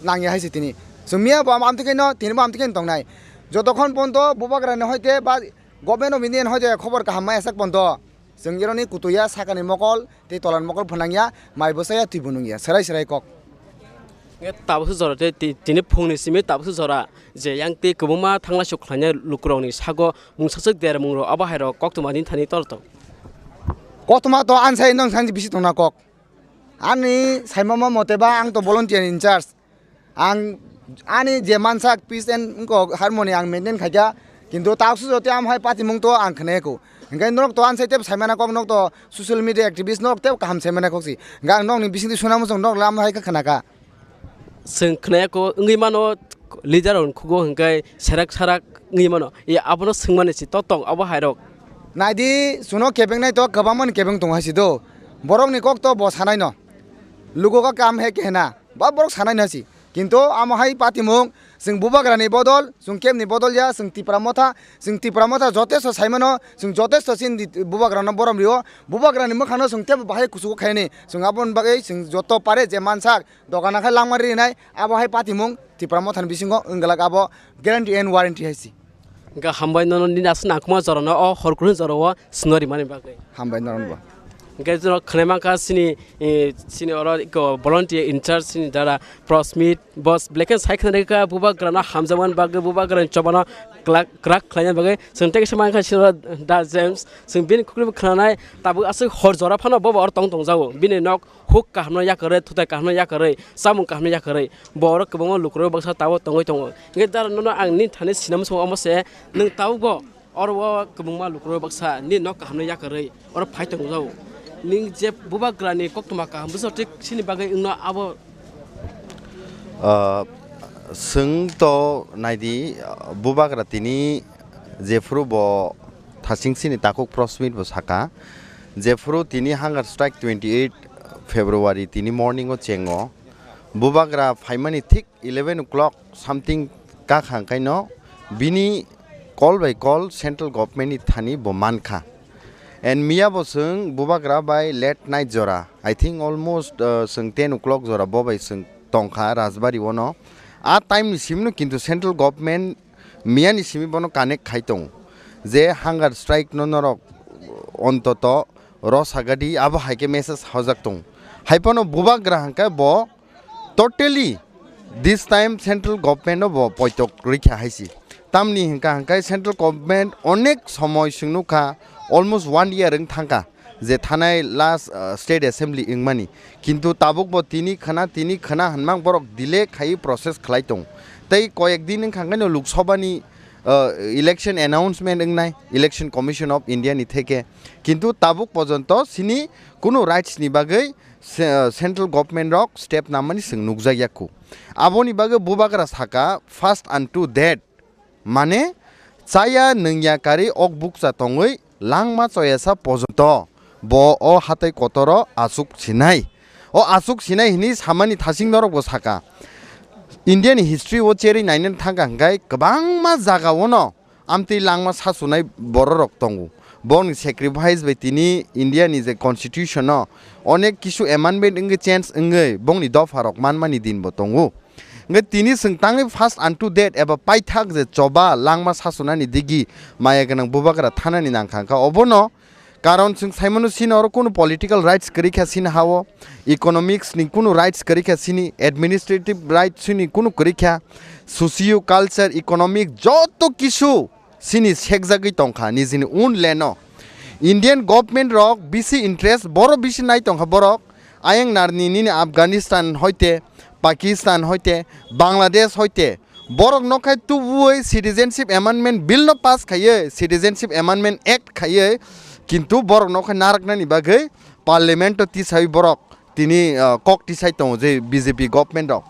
nangya hai se tini. Chwng miya bo am, amtwi khe no, tini bo amtwi khe no tongnai. Jotokhon ponto bubagra ni hoite ba Government of India ni hoite khobor kaham maya sak ponto. Chwng ironi kutuya sakani mokol tei tolani mokol phwnangya, mai bwsaya twibo nungya, serai serai kok. Hwnkhe tabukse jora tei ti-, tini phungni simi tabukse jora je yang tei kwbangma thangla suk khlainai lukurokni sago mungsaswk dermungrok abo hairok koktwma nini thani tor tong. Koktwma to ansai nong sanji bisi tongna kok. Ani saimama mote ba ang to volunteer in charge. Ang ani je mansak peace and wngkok harmony ang maintain khaikha, kintu taksu jotoi am hai patimung to ang khnaiko. Hingke norok to ansai tebo saimana kok, norok to social media activist norok tebo kaham saimana kok si. Hingke ang nokni bisingtwi suna muchung norok lam hai khe khnaka. Chwng khnaiko wngwi mano leader rok khugo hingke serak sarak wngwi mano. E abono swngmani si to tong abo hairok. Naidi, chwngno kebengnai to kwbangmani kebeng tongo hai si do. Borokni kok to bo sanai no. Lugo ka kam he kehna. Ba borok sanai nasi. Kintu amo hai patimung, chwng bubagrani bodol, chwng kebni bodol ya, chwng Tipra Motha, chwng Tipra Motha jotesto saimano, chwng jotesto chini Bubagrano borom rio, Bubagrani mwkhano chwng tebo bahai kuchugo khaini, chwng aboni bagwi chwng joto pare je mansak, dogana khai langma rinai, abo hai patimung Tipra Mothani bisingo wngwlak abo guarantee and warranty hai si. Hingke hambai nono nini aswk nangkukma jorano o hor kunu jorao swngo rimani bagwi. Hambai norokno bo. Hingke jora khwnai mankha chini, eh, chini oro eko volunteer in charge chini dara Prosmit, boss, black and sai khwnai kha bubagrano hamjakmani bagwi, bubagrani chobano kwlak, kwrak khlaina bagwi. Chwng tei kisa mankha chini oro Da James, chwng bini kuklibo khwnanai, tabuk aswk hor jora phano bobo oro tong tongjago. Bini nok huk kahamno yakarwi, thutai kahamno yakarwi, chamung kahamno yakarwi, borok kwbangma lukurok baksa tabuk tongwi tongo. Hingke dara nono ang nini thani sinamsong omo se, nwng tabukbo oro o kwbangma lukurok baksa nini nok kahamno yakarwi oro phai tongjago. Nwng je bubagrani koktwma kaham bwsajak thik chini bagwi wngno abo. Ah, chwng to naidi, ah, bubagra tini jephuru bo thaching chini takhuk Prosmit bo saka, Jephuru tini hunger strike twenty eight February tini morning o chengo. Bubagra phaimani thik eleven o'clock something kakhang kaino bini call by call central government ni thani bo mankha. And miya bo chwng bubagra bai late night jora, I think almost, uh, chwng ten o'clock jora bo bai chwng tongkha Rajbari ono. A time ni simno kintu central government miya ni simi bono connect khai tongo je hunger strike no norok ontoto rosagadi abo hai khe message hojak tongo. Hai phano bubagra hwnkhe bo totally this time central government no bo poitok rikha hai si. Tamni hwnkha hwnkhe central government onek somoi chwng nukha, almost one year wng thangkha je thanai last, uh, state assembly wngmani. Kintu tabuk bo tini khna, tini khna hwnmang borok delay khai process khlai tongo. Tei koyek din wngkha hwnkhe no Lok Sabha ni, uh, election announcement wngnai Election Commission of India ni theke. Kintu tabuk pojonto sini kunu rights ni bagwi se-, uh, central government rok step namani chwng nukjak yakku. Aboni bagwi bubagra saka first unto death. Mane, chaya nungya kari ok bukcha tongwi langma choyasa pojonto bo o hatai kotoro achuk sinai. O achuk sinai hini samani thasing norok bo saka. India ni history o cherwi nainani thangkha hwnkhe kwbangma jaga ono amtwi langma sasunai bororok tongo. Bongni sacrifice bai tini India ni je constitution o onek kisu amendment wngwi change wngwi bongni dopha rok manmani din bo tongo. Hwnkhe tini chwng tangwi first unto death eba paithak je choba langma sasunani digi maya gwnang bubagra thanani nangkha hwnkha obono. Karon chwng saimano sini oro kunu political rights kwrwi kha sini ha-o, economics ni kunu rights kwrwi kha sini, administrative rights sini kunu kwrwi kha, socio culture, economic joto kisu sini sekjagwi tongkha nijini own land o. Indian government rok bisi interest, boro bisi nai tongkha borok. Ayang narni nini Afghanistan hoite, Pakistan hoite, Bangladesh hoite, borok no khai tubuwi Citizenship Amendment Bill no pass khaiwi, Citizenship Amendment Act khaiwi, kintu borok no khai naraknani bagwi parliament o tisawi borok tini, ah, kok tisai tongo je B J P government rok.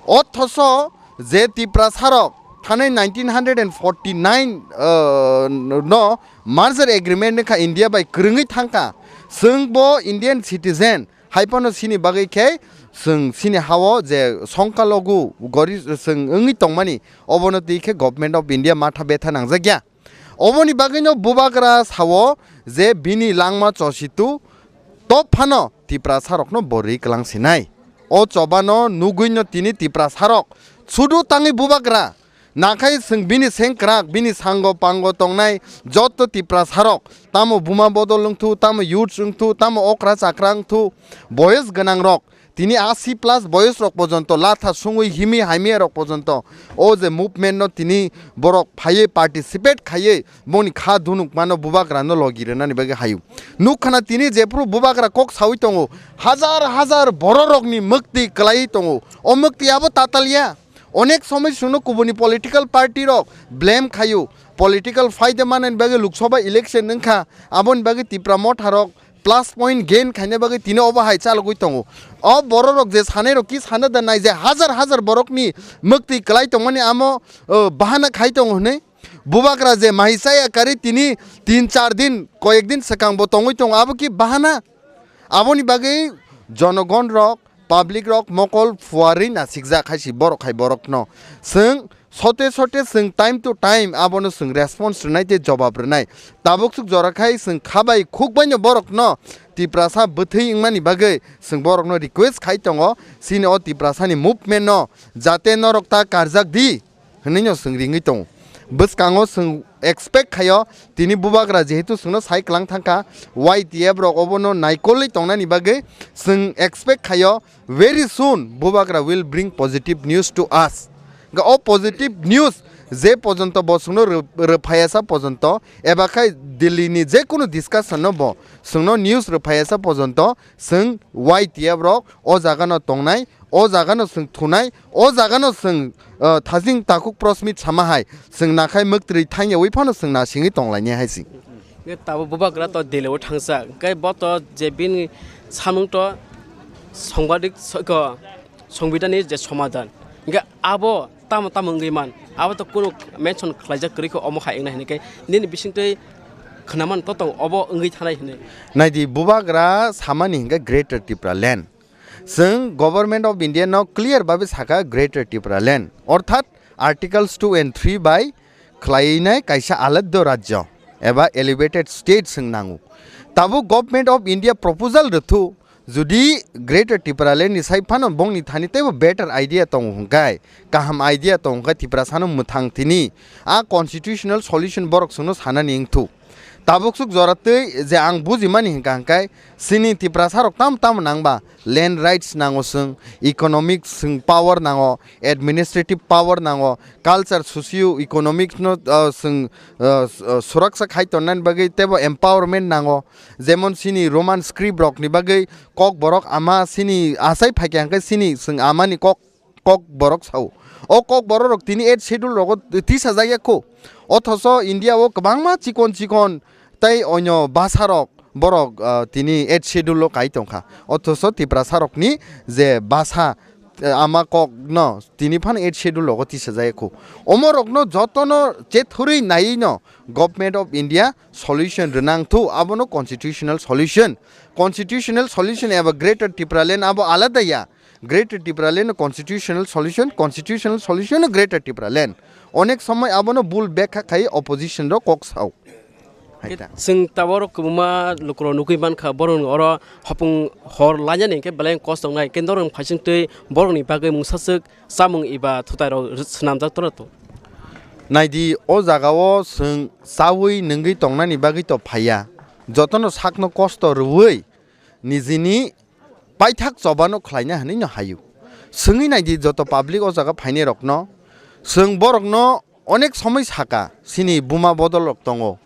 Othoso je Tiprasa rok thanai nineteen hundred and forty nine, ah, no merger agreement wngkha India bai kwrwngwi thangkha. Chwng bo Indian citizen hai phano sini bagwi khe chwng sini ha-o je songkalogu gori chwng wngwi tongmani obono twi khe Government of India matha betha nangjakya. Oboni bagwino bubagra sao je bini langma chositu top phano Tiprasa rokno bo ri kwlang sinai. O chobano nugwino tini Tiprasa rok sudu tangwi bubagra nakhai chwng bini sengkrak, bini sango pango tongnai joto Tiprasa rok, tamo buma bodol wngthu, tamo youths wngthu, tamo okra chakra wngthu, boyes gwnang rok, tini asi plus boyes rok pojonto latha sungwi himi hamya rok pojonto o je movement no tini borok phaiwi participate khaiwi boni kha dunuk mano bubagra no logi rwnani bagwi hayu. Nukkhana tini jephru bubagra kok sawi tongo, hajar hajar bororokni mwktwi kwlaiwi tongo. O mwktwi abo tatalya. Onek somoi chwngno kubuni political party rok blame khayu. Political faida manani bagwi Lok Sabha election wngkha, aboni bagwi Tipra Motha rok plus point gain khaina bagwi tini obo hai chalogwi tongo. O bororok je sanai rok ki sana da nai je hajar hajar borokni mwktwi kwlai tongmani amo, uh, bahana khai tongo hwnwi. Bubagra je mahi chaya kari tini tin char din, koyek din swkang bo tongwi tongo, abo ki bahana? Aboni bagwi jonogon rok, public rok mokol phuarwi nasikjak hai si borok hai borokno. Chwng sote sote chwng time to time abono chwng response rwnai tei jobab rwnai. Tabuk swk jora khai chwng khabai khukbaino borokno Tiprasa bwthwi wngmani bagwi chwng borokno request khai tongo, chini o Tiprasani movement no jate norok ta karjak di. Hwnwi no chwng ringwi tongo. Bwskango chwng expect khaio, tini bubagra jehetu chwngno sai kwlang thangkha, Y T F rok obono naikolwi tongnani bagwi chwng expect khaio, very soon bubagra will bring positive news to us. Ga o positive news je pojonto bo chwngno rw-, rwphaiya sa pojonto, eba khai Delhi ni je kunu discussion no bo chwngno news rwphaiya sa pojonto, chwng Y T F rok o jaga no tongnai, o jaga no chwng thunai, o jaga no chwng, uh, thajing takhuk prosmit sama hai, chwng nakhai mwktwrwi thangyawi phano chwng nasingwi tonglainai hai si. Hwnkhe tabuk bubagra to Delhi o thangsa, hwnkhe bo to je bini samung to songbadik so-, ko, songbidani je somadan, hwnkhe abo tamo tamo wngwi man, abo to kunu mention khlaijak kwrwi kho omo hai wngnai hwnwi khe nini bisingtwi khwnaman to tong obo wngwi thanai hwnwi. Naidi, bubagra samani hinkhe Greater Tipraland. Chwng Government of India no clear babe saka Greater Tipraland. Orthat Articles two and three bai khwlainai kaisa aladdo rajyo eba elevated state chwng nango. Tabuk Government of India proposal rwthu, judi Greater Tipraland ni sai phano bongni thani teibo better idea tongo hwnkhai, kaham idea tongo hwnkhai Tiprasano mwthang tini a constitutional solution borok chwngno sanani wngthu. Tabuk swk jora twi je ang bujimani hwnka hwnkhe chini Tiprasa rok tamo tamo nangba land rights nango chwng, economic chwng power nango, administrative power nango, culture socio economic no, ah, chwng, ah, s-, ah, suraksa khai tonnani bagwi teibo empowerment nango, jemon chini Roman script rokni bagwi kokborok ama chini achai phaikha hwnkhe chini chwng amani kok kokborok sao. O kokborok rok tini eighth schedule rogo tisajak ya kho. Othoso India o kwbangma chikon chikon tei onyo basa rok borok, ah, tini eighth schedule o kai tongkha. Othoso Tiprasa rokni je basa, eh, ama kok no tini phano eighth schedule rogo tisajak ya kho. Omo rokno jotono chethurwi naiwi no Government of India solution rwnang thu, abono constitutional solution. Constitutional solution eba Greater Tipraland abo alada ya. Greater Tipraland no constitutional solution, constitutional solution no Greater Tipraland. Onek somoi abono bul bekha khai opposition rok kok sao. Hai ta. Chwng tabuk kwbangma lukurok nugwi mankha, borok oro hopung hor lainani hwnkhe belai kosto wngnai, hwnkhe norok phaising twi borokni bagwi mungsaswk chamung eba thwtairok swnamjak torna to. Naidi, o jagao chwng chaui nungwi tongnani bagwi to phaiya, jotono sakno kosto rwui nijini paithak chobano khlaina hwnwi no haio. Swngwi naidi joto public o jaga phainai rokno, chwng borokno onek somoi saka, chini buma bodol rok tongo,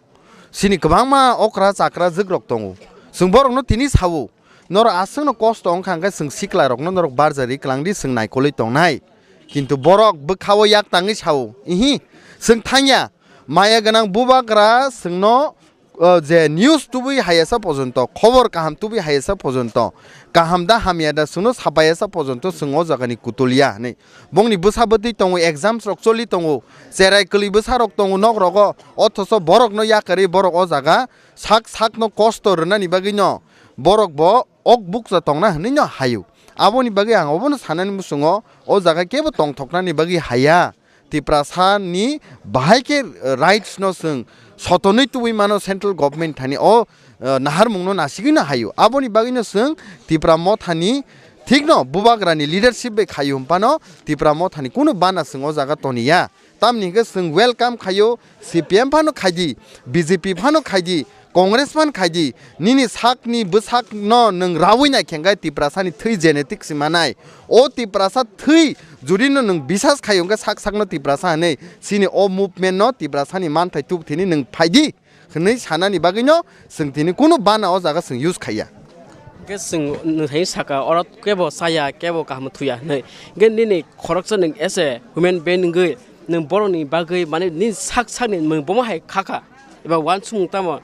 chini kwbangma okra chakra jwk rok tongo, chwng borokno tini sao, norok aswkno kosto wngkha hwnkhe chwng sikla rokno norok barjari kwlangdi, chwng naikolwi tongnai, kintu borok bwkhao yak tangwi sao, ihi, chwng thangya, maya gwnang bubagra chwngno o, je news tubui hayasa pojonto, khobor kaham tubui hayasa pojonto, kaham da hamya da chwngno sapayasa pojonto chwng o jagani kutul ya hwnwi. Bongni bwsa bwtwi tongo, exams rok choli tongo, cherai kwlwi bwsa rok tongo nok rogo, othoso borokno yakarwi borok o jaga sak sakno kosto rwnani bagwino borok bo ok bukcha tongna hwnwi no haio. Aboni bagwi ang obono sanani muchungo o jaga kebo tongthoknani bagwi haya. Tiprasa ni bahai khe rights no chwng sotonwi tubui mano central government thani o, eh, naharmung no nasigwi no haio. Aboni bagwi no chwng Tipra Motha ni thik no bubagra ni leadership bai khaio hwn phano Tipra Motha ni kunu bana chwng o jaga toniya. Tamni hwnkhe chwng welcome khaio, C P M phano khaidi, B J P phano khaidi, Congress man khaidi, nini sakni bwsakno nwng raui nai khe hwnkhe Tiprasani thwi genetic si manai. O Tiprasa thwi judino nwng bisas khai hwnkhe sak sakno Tiprasa hwnwi, chini o movement no Tiprasani manthai tubthini nwng phaidi hwnwi sanani bagwino chwng tini kunu bana o jaga chwng use khaiya. Hwnkhe chwng nwthai saka oro kebo chaya, kebo kaham thuya hwnwi. Hwnkhe nini khoroksa nwng as a human being wngwi nwng borokni bagwi, mane, nini sak sakni nwng bomo hai khakha eba uansukmung tamo?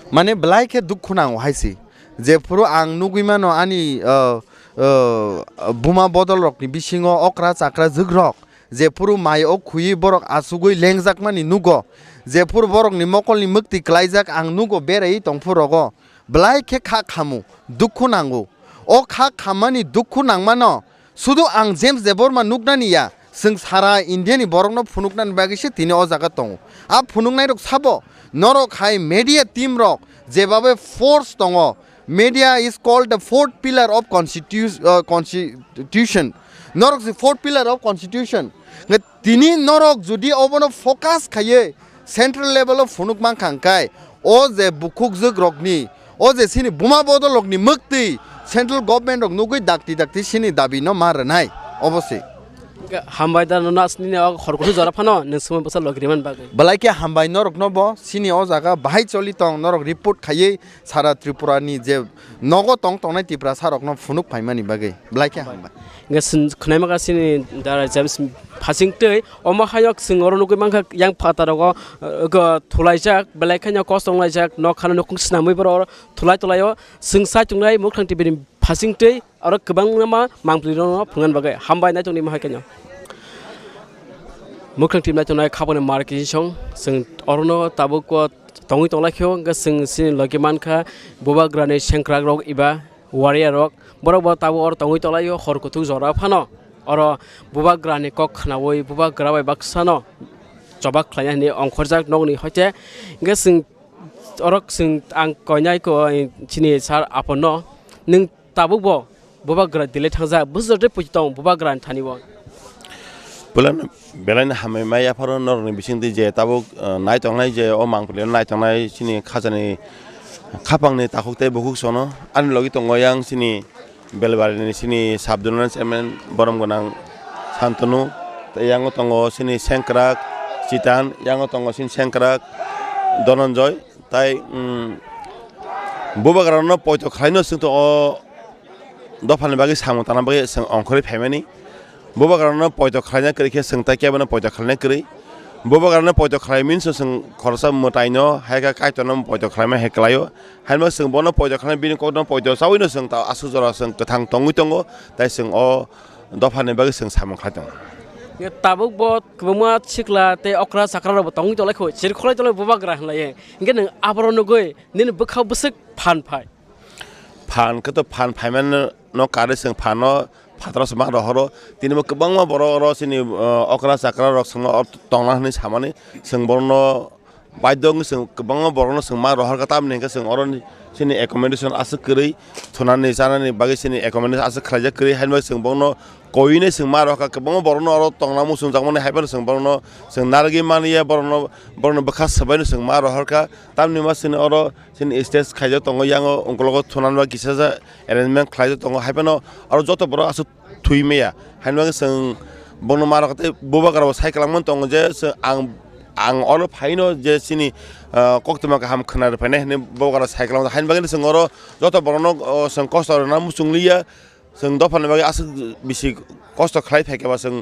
Mane, belai khe dukhu nango hai se. Jephuru ang nugwi mano ani, uh, uh, buma bodol rokni bisingo okra chakra jwk rok, jephuru mai o khuywi borok achugwi lengjakmani nugo, jephuru borokni mokolni mwktwi klaijak ang nugo beraiwi tongphuru rogo, belai khe kha khamu, dukhu nango. O kha khammani dukhu nangmano sudu ang James Debbarma nuknani ya, chwng sara India ni borokno phunuknani bagwi se tini o jaga tongo. A phunuknai rok sabo, norok hai media team rok jebabe force tongo, media is called the fourth pillar of constitu-, uh, constitution. Norok se fourth pillar of constitution. Nge tini norok jodi obono focus khaiye central level o phunuk mankha hwnkhe, o je bukhukjwk rokni, o je chini buma bodol rokni mwktwi central government rok nugwi dakti dakti chini dabi no ma rwnai, obo se. Hambai da no nas nini o khoroksa jora phano nwng swmai bwsa logri man bagwi. Belai khe hambai norok no bo chini o jaga bahai choli tong, norok report khaiye sara Tripura ni je nogo tong tongnai Tiprasa rokno phunuk phaimani bagwi belai khe hambai. Hwnkhe chwng khwnaima kha chini Dara James phasing twi, omo hayok chwng oro nugwi mankha yang phataro go, uh, go thulaijak, belai kheno kosto wnglaijak, nok khano nokung swnamwi borok oro thulai thulai o chwng sai tongnai Mukhang T V ni phasing twi oro kwbangma mangpli rokno phungan bagwi hambai nai tongni mahai kheno. Mwkhang tip naitongnai khapani mar kisong, chwng orono tabuk o tongwi tonglaikho, hwnkhe chwng chini logi mankha bubagrani sengkrakrok eba warriorrok, borokbo tabuk oro tongwi tonglaio hor kuthuk jora phano. Oro bubagrani kok khnaui bubagra bai baksano choba khlaina hinwi ongkhorjak nokni hoite, hwnkhe chwng oro chwng ang koinai ko chini sir aponno, nwng tabukbo bubagra delai thangjak, bwswk tei puitwi tong bubagrani thani o. Belai, belai no hambai mai yapharo norokni bisingtwi je tabuk, uh, nai tongnai je o mangpili nai tongnai chini khajani khapangni takhuk tei bukhuk sono ani logi tongo yang chini Belbarini chini sub zonal chairman borom gwnang Santanu, tei yango tongo chini sengkrak Chitan, yango tongo chini sengkrak Dhananjoy, tai, um, bubagrano poito khlaino chwng to o dophani bagwi samung tangna bagwi chwng ongkhorwi phaimani. Bubagrano poito khlaina kwrwi khe chwng tai kebono poito khlaina kwrwi. Bubagrano poito khlai means chwng khoroksa mwtaino hai khe Kaitorno poito khlaima hai kwlaio. Haino chwng bono poito khlai bini kokno poito chawino chwng ta aswk jora chwng kwthang tongwi tongo, tai chwng o dophani bagwi chwng samung khlai tongo. Tabuk bo kwbangma sikla tei okra chakra rok bo tongwi tonglaikho, chiri kholai tonglaikho bubagra hinlaiwi. Hinkhe nwng aboro nugwi nini bwkha bwswk phan phai? Phan khe to phan phaimano no karwi chwng phano phataro se ma rohoro. Tini bo kwbangma borok oro chini, uh, okra chakra rok chwngno oro tongna hinwi samani chwng borokno baidho wngwi chwng kwbangma borokno chwng ma rohorkha, tamni hinkhe chwng oro chini accommodation aswk kwrwi thunani chanani bagwi chini accommodation aswk khlaijak kwrwi, haino chwng borokno koinai chwng ma rohorkha, kwbangma borokno oro tongna muchungjakmani haiphano chwng borokno chwng narwgwi manya, borokno, borokno bwkha swbaino chwng ma rohorkha, tamni ma chini oro chini stage khaijak tongo, yango ungkologo thunanba kisa arrangement khlaijak tongo, haiphano oro joto borok aswk thwi maya. Haino bagwi chwng bono ma rok tei bubagra bo sai kwlangmani tongo je chwng ang, ang oro phaino je chini, ah, koktwma kaham khwna rwphainai hinwi bubagra sai kwlangmani, haino bagwi chwng oro joto borokno, oh, chwng kosto rwna muchung liya. Chwng dophani bagwi aswk bisi kosto khlai phaikhe ba chwng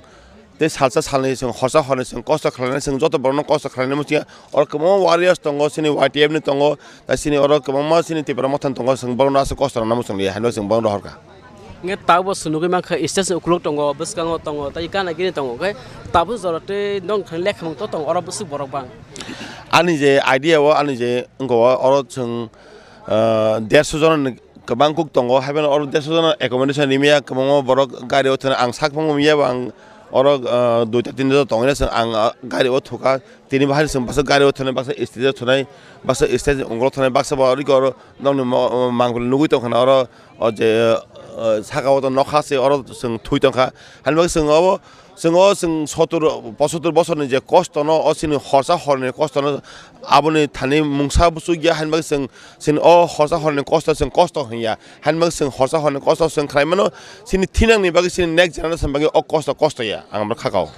tei salsa salnwi chwng horsa hornwi chwng kosto khlainai, chwng joto borokno kosto khlainai muchungya. Oro kwbangma warriors tongo, chini Y T F ni tongo, tai chini oro kwbangma chini Tipra Mothani tongo, chwng borokno aswk kosto rwna muchung liya hinwi chwng borokno rohorkha. Hingke tabukbo chwng nugwi mankha stage ni ukuluk tongo, bwskango tongo, tei gana gini tongo, hingke tabuk jora tei nok thani lekhamung to tongo, oro bwswk borok bang. Ani je idea o, ani je wngkha o, oro chwng, ah, derso jona ni kwbang kuk tongo, haiphano oro derso jona accommodation rimya, kwbangma borok gari o thwna ang sak phangma miyabo ang oro, ah, duita tinta jora tongwi chwng ang, ah, gari o thukha. Tini bahai chwng baksa gari o thwnai, baksa stage o thwnai, baksa stage ni unglo thwnai, baksa bo oro nokni mo-, mangpili nugwi tongkha na oro, o je, o, saka o to nokha se oro chwng thwi tongkha. Hani bagwi chwng obo, chwng o chwng sotur, posotur bosorni je kosto no, o chini horsa horni kosto no, aboni thani mungsa buchuk ya, hani bagwi chwng, chini o horsa horni kosto chwng kosto hwnya. Hani bagwi chwng horsa horni kosto chwng khlai mano, chini thinangni bagwi, chini next generation bagwi o kosto kosto ya, ang abo kha kao.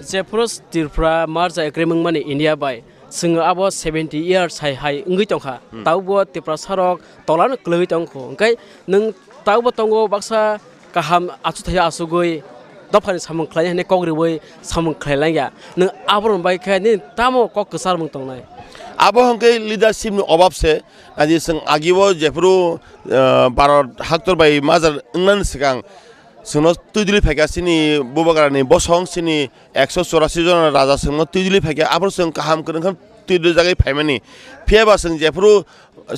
Jephuru Tripura merger agreement mani India bai, chwng abo seventy years hai hai wngwi tongkha. Hmm. Tabukbo Tiprasa rok tolano kwlwngwi tongkho. Hwnkhe nwng tabukbo tongo baksa kaham achukthai achugwi dophani samung khlaina hinwi kok riwi samung khlailangya. Nwng aborok bai khe nini tamo kok kwcharmung tongnai? Abo hwnkhe leadership ni obab se. Aji chwng agio jephuru, ah, Bharat haktor bai merger wngnani swkang chwngno twidulwi phaikha chini bubagrani bosong, chini ekso chorasi jona raja chwngno twidulwi phaikha, aphuru chwng kaham kwrwngkha twidulwi jagwi phaimani. Phiyaba chwng jephuru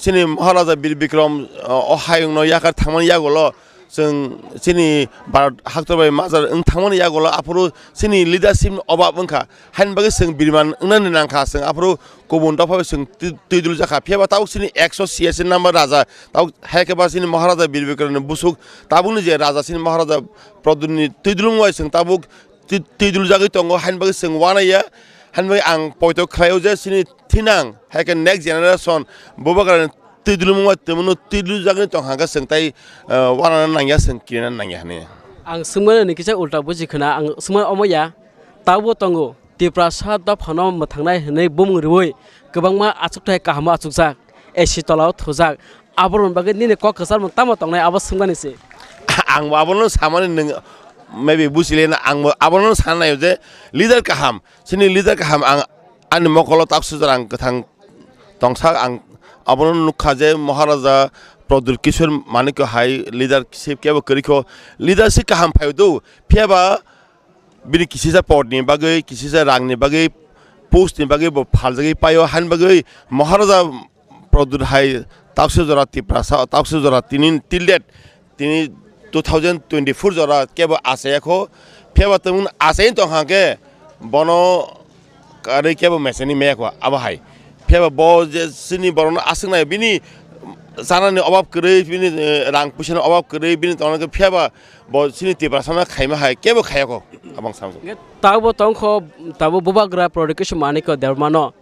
chini Maharaja Bir Bikram, ah, o hayungno yakar thangmani yagulo, chwng chini Bharat haktor bai merger wng thangmani yagulo aphuru chini leadership ni obab wngkha. Haini bagwi chwng biriman wngnani nangkha, chwng aphuru kubun dopha bai chwng twi-, twiduljakha. Phiyaba tabuk chini ekso siyasi number raja, tabuk hai khe ba chini Maharaja Bir Bikram ni busuk, tabukni je raja chini Maharaja Pradyut ni twidulung bai chwng tabuk twi-, twiduljagwi tongo, haini bagwi chwng uanaiya. Haini bagwi ang poito khlaio je chini thinang, hai khe next generation bubagrani twidulmung bai twimano twiduljakgwi tong hwnkhe chwng tai, ah, uanana nangya, chwng kirina nangya hwnwi. Ang swngmani hwnwi kisa ulta buji khna, ang swngmani omo ya, tabukbo tongo, Tiprasa dophano mwthangnai hwnwi bumung riui kwbangma achukthai kahamo achukjak, A C tolao thujak, aborokni bagwi nini kok kwcharmung tamo tongnai abo swngmani se. Ang bo abono samani nwng maybe buchilena, ang bo abono sana naio je leader kaham, chini leader kaham ang ani mokolo tak sujak ang kwthang tongsa ang abono nukha je Maharaja Pradyut Kishore Manikya hai leadership kebo kwrwikho, leadership kaham phaido, phiyaba bini kisisa podni bagwi, kisisa rangni bagwi, postni bagwi bo phaljagwi paio, hain bagwi Maharaja Pradyut hai taukse jora Tiprasa, taukse jora tini till date, tini two thousand twenty-four jora kebo achayakho, phiyaba tongmung achai tongkha khe bono karwi kebo mechani meyakho abo hai. Phiyaba bo je chini borokno aswknai bini chanani obab kwrwi, bini, eh, rang puisani obab kwrwi, bini tongna khe phiyaba bo chini Tiprasano khaima hai kebo khayakho, abang samjak. Hwnkhe tabuk tongkho, tabuk bubagra Pradyut Kishore Manikya Debbarmano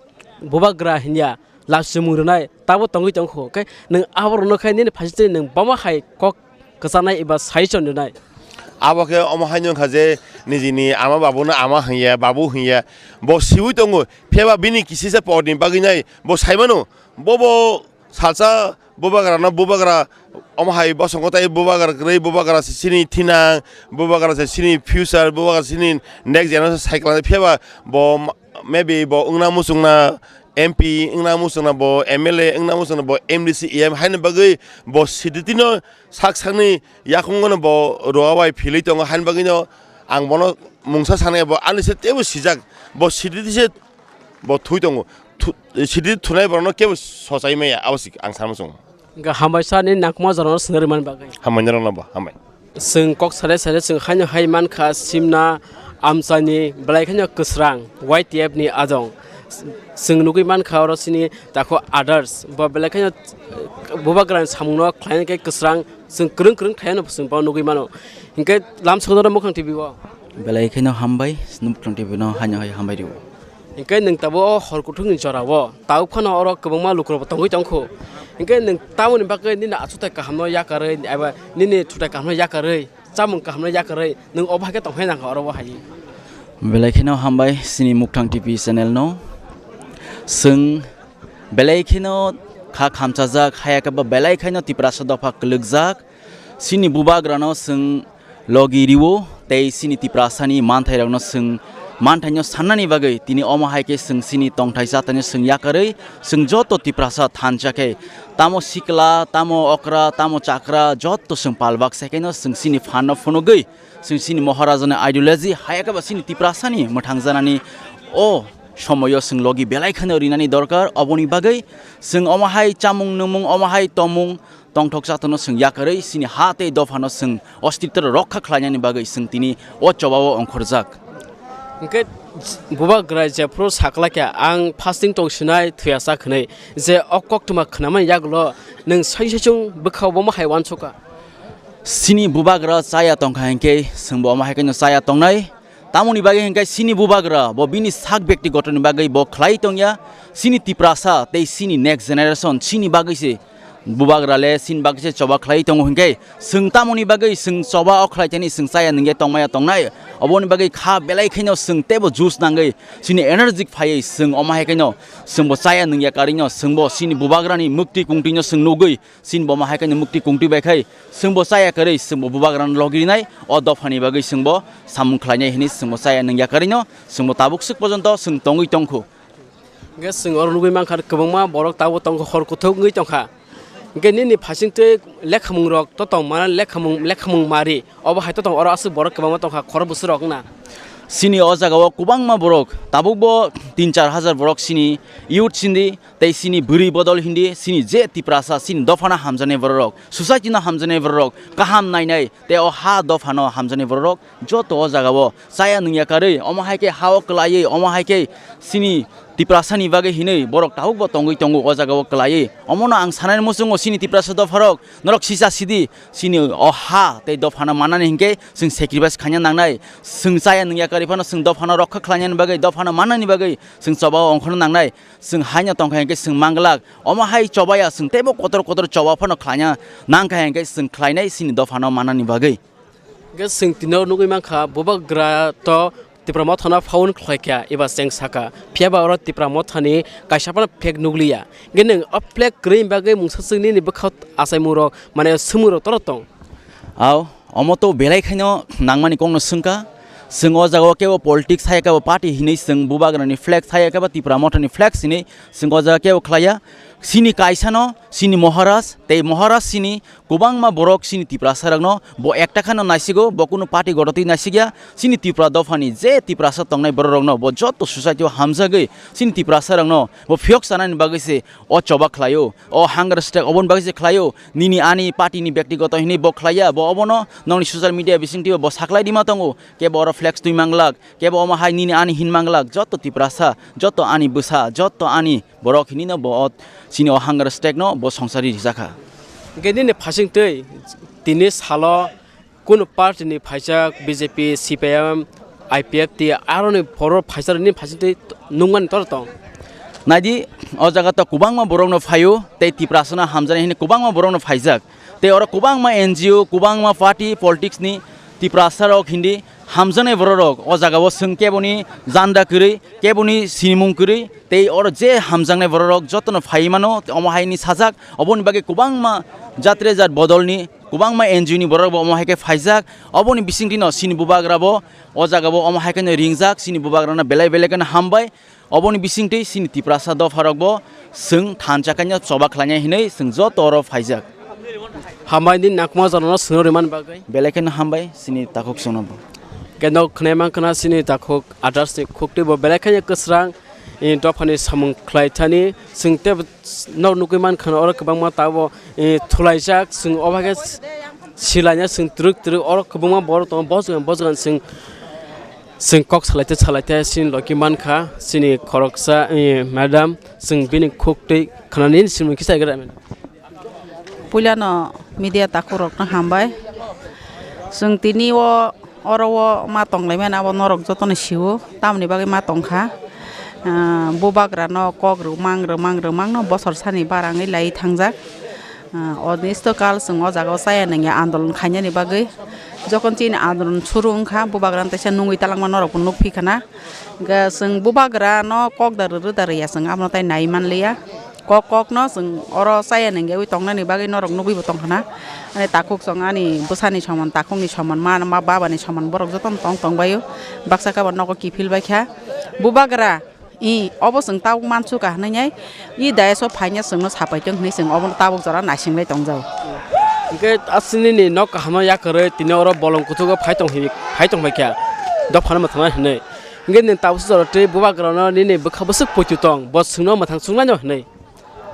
bubagra hinya lachimung rwnai tabuk tongwi tongkho, khe nwng aborokno khe nini phaisingtwi nwng bama hai kok kwchanai eba suggestion rwnai? Abo khe omo haino wngkha je nijini ama babuno ama hwnya, babu hwnya, bo siui tongo, phiyaba bini kisisa podni bagwi nai bo saimano, bobo salsa bubagrano bubagra omo hai bosongo tai bubagra kwrwi, bubagra se chini thinang, bubagra se chini future, bubagra chini next generation cycle phiyaba bo ma-, maybe bo wngna muchungna M P wngna muchungna bo M L A wngna muchungna bo M D C E M haino bagwi bo siditino sak sakni yakungono bo roa bai philwi tongo haino bagwino ang bono mungsa sanai bo ani se teibo sijak bo siditi se bo thui tongo. Thu-, siditi thunai borokno kebo sochai maya abo se ang sama chungo. Hwnkhe hambai sir nini nangkukma jorano swngnai rwmani bagwi. Hambai norokno bo hambai. Chwng kok sare sare chwng haino hai mankha simna amchaini belai kheno kwsrang Y T F ni ajong. Chwng nugwi mankha oro chini takhu others bo belai kheno bubagrani samungno khlaina khe kwsrang chwng kwrwng kwrwng khlaiano chwng bo nugwi mano. Hinkhe lamsokno mukhang T V o. Belai kheno hambai, Muktwng T V no haino hai hambai rio. Hinkhe nwng tabuk o hor kuthukni jorao tabuk phano oro kwbangma lukurokbo tongwi tongkhu. Hinkhe nwng tamoni bagwi nini achukthai kahamno yakarwi eba nini thutai kahamno yakarwi chamung kahamno yakarwi nwng obo hai khe tongphai nangkha oro bo hai. Belai kheno hambai chini Muktwng T V channel no. Chwng belai kheno kha khamchajak, haya khe bo belai kheno Tiprasa dopha kwlwkjak. Chini bubagrano chwng logi rio tei chini Tiprasani manthairokno chwng manthaino sannani bagwi tini omo hai khe chwng chini tongthai chathaino chwng yakarwi chwng joto Tiprasa thansa khe tamo sikla, tamo okra, tamo chakra joto chwng palbak sai khaino chwng chini phanno phunugwi chwng chini Maharajani ideology haya khe bo chini Tiprasani mwthangjanani o somoyo chwng logi belai kheno rinani dorkar. Oboni bagwi chwng omo hai chamung nwngmung, omo hai tongmung tongthok chathaino chwng yakarwi chini ha tei dophano chwng ostitro rokha khlainani bagwi chwng tini o chobao ongkhorjak. Hinkhe bubagra jephuru sakla khe ang fasting tong sinai thuya cha khwnwi je o koktwma khnamani yagulo nwng saichung bwkha obo omo hai uansukha. Chini bubagra chaya tongkha hinkhe chwngbo omo hai kheno chaya tongnai. Tamoni bagwi hinkhe chini bubagra bo bini sak byaktigotoni bagwi bo khlai tongya. Chini Tiprasa tei chini next generation chini bagwi se bubagra le chini bagwi se choba khlai tongo hinkhe chwng tamoni bagwi chwng choba o khlai thani chwng chaya nungya tongmaya tongnai. Oboni bagwi kha belai khaino chwng teibo juice nangwi chini energetic phaiwi chwng omo hai khaino chwngbo chaya nungya karino chwngbo chini bubagrani mukti kungtwino chwng nugwi chini bo ma hai khe mukti kungtwi bai khai, chwngbo chaya kwrwi, chwngbo bubagrano logi rinai, o dophani bagwi chwngbo samung khlainai hwnwi chwngbo chaya nung yakarino, chwngbo tabuk swk pojonto chwng tongwi tongkhu. Hwnkhe chwng oro nugwi mankha, kwbangma borok tabuk tongkha, hor kuthuk wngwi tongkha. Hwnkhe nini phaisingtwi lekhamungrok to tongmani lekhamung, lekhamung mari, obo hai to tong oro aswk borok kwbangma tongkha, khorok bwswkrok wngna. Chini o jagao kwbangma borok, tabukbo tin char hajar borok chini youth sindi, tei chini bwrwi bodol hindi, chini je Tiprasa, chini dophano hamjaknai bororok, society no hamjaknai bororok, kaham nainai, tei o ha dophano hamjaknai bororok, joto o jagao chaya nung yakarwi, omo hai khe ha o kwlaiwi, omo hai khe chini Tiprasa ni bagwi hinwi borok tabukbo tongwi tongo o jagao kwlaiwi. Omono ang sanani muchungo chini Tiprasa dopharok, norok sisa sidi, chini o ha tei dophano mannani hinkhe chwng sacrifice khaina nangnai, chwng chaya nung yakarwi phano chwng dophano rokha khlainani bagwi, dophano mannani bagwi chwng chobao ongkhorna nangnai. Chwng haino tongkha hinkhe chwng manglak, omo hai chobaya chwng teibo kotor kotor choba phano khlaina nangkha hinkhe chwng khlainai chini dophano mannani bagwi. Hwnkhe chwng tino nugwi mankha, bubagra to Tipra Mothano phone khlaikha eba cheng sakha, phiyaba oro Tipra Mothani kaisa phano flag nugliya. Hwnkhe nwng o flag kwrwini bagwi mungsa chwng nini bwkha achaimung rok, mane swngmung rok toro tong? Ao, omo to belai khaino nangmani kokno swngkha. Chwng o jagao kebo politics hai kebo party hinwi chwng bubagrani flag hai kebo Tipra Mothani flag hinwi chwng o jaga kebo khlaiya. Chini kaisano chini Maharaj tei Maharaj chini kwbangma borok chini Tiprasa rokno bo ekta kheno naisigo, bo kunu party gototwi naisikya. Chini Tipra dophani je Tiprasa tongnai borok rokno bo jotto society o hamjagwi chini Tiprasa rokno bo phiyok chanani bagwi se o choba khlaio, o hunger strike oboni bagwi se khlaio. Nini ani party ni byaktigoto hinwi bo khlaiya, bo obono nongni social media bisingtwi bo saklai rima tongo, kebo oro flex twi manglak, kebo omo hai nini ani hin manglak, jotto Tiprasa, jotto ani bwsa, jotto ani borok hinino bo o chini o hunger strike no bo songsari rijakha. Hingke nini phasing twi tini salo kunu party ni phaijak B J P, C P I M, I P F T aroni phoro phaijak nini phasing twi nungmani tor tong. Naidi, o jaga to kwbangma borok no phaio tei Tiprasa no hamjani hinwi kwbangma borok no phaijak. Tei oro kwbangma N G O, kwbangma party politics ni Tiprasa rok hindi hamjaknai borok rok o jaga o chwng keboni janda kwrwi, keboni sinimung kwrwi, tei oro je hamjaknai borok rok jotono phaiwi mano, omo haini sajak, oboni bagwi kwbangma jatre jat bodolni, kwbangma N G O ni borok bo omo hai khe phaijak, oboni bisingtwi no chini bubagra bo o jaga bo omo hai khe no ringjak, chini bubagra no belai belai khe no hambai. Oboni bisingtwi chini Tiprasa dopharokbo chwng thansa khaino choba khlainai hinwi chwng joto oro phaijak. Hambai nini nakma jorano swngno rimani bagwi. Belai kheno hambai chini takhuk chwngnobo. Khe nok khwnai mankha na chini takhuk others ni khuktwibo belai kheno kwsrang, eh, dophani samung khlai thani chwng tei nok nugwi mankha na oro kwbangma tabuk, eh, thulaijak chwng obo hai khe silaina chwng twrwk twrwk oro kwbangma borok tongo bojongani bojongani chwng. Chwng kok salaite salaite chini logi mankha, chini khoroksa, eh, madam, chwng bini khuktwi khwnani chini mungkhe chaigra. Puilano media takhurokno hambai. Chwng tini o oro o ma tonglaimani abo norok jotono sio, tamoni bagwi ma tongkha. Ah, bubagrano kok rwmang rwmang rwmangno bosor sani barangwi lai thangjak. Ah, odnisto kal chwng o jaga o chaya nangya andolon khainani bagwi. Jokon chini andolon suru wngkha, bubagrano teisa nungwi talangma norokbo nukphi khana. Hwnkhe chwng bubagrano kok da rwrw da rwya chwng abono tai nai manliya. Kok kokno chwng oro chaya nangyawi tongnani bagwi norok nugwibo tongkhana. Ani takhuk chwng ani bwsani soman, takhukni soman, ma, ma babani soman borok jotono tong tongbaio. Baksa kabo nogo kiphil baikha. Bubagra, I, obo chwng tabuk mansukha hwnwi nai, i dais o phaina chwngno sapai tong hwnwi chwng obono tabuk jora naisinglai tongjago. Hwnkhe aswk nini nok kaham no yakarwi tini oro bolong kuchugo phai tong hi, phai tong bai kha, dophano mwthangna hwnwi. Hwnkhe nwng tabuk se jora twi bubagrano nini bwkha bwswk poito tong, bo chwngno mwthang chuknai no hwnwi.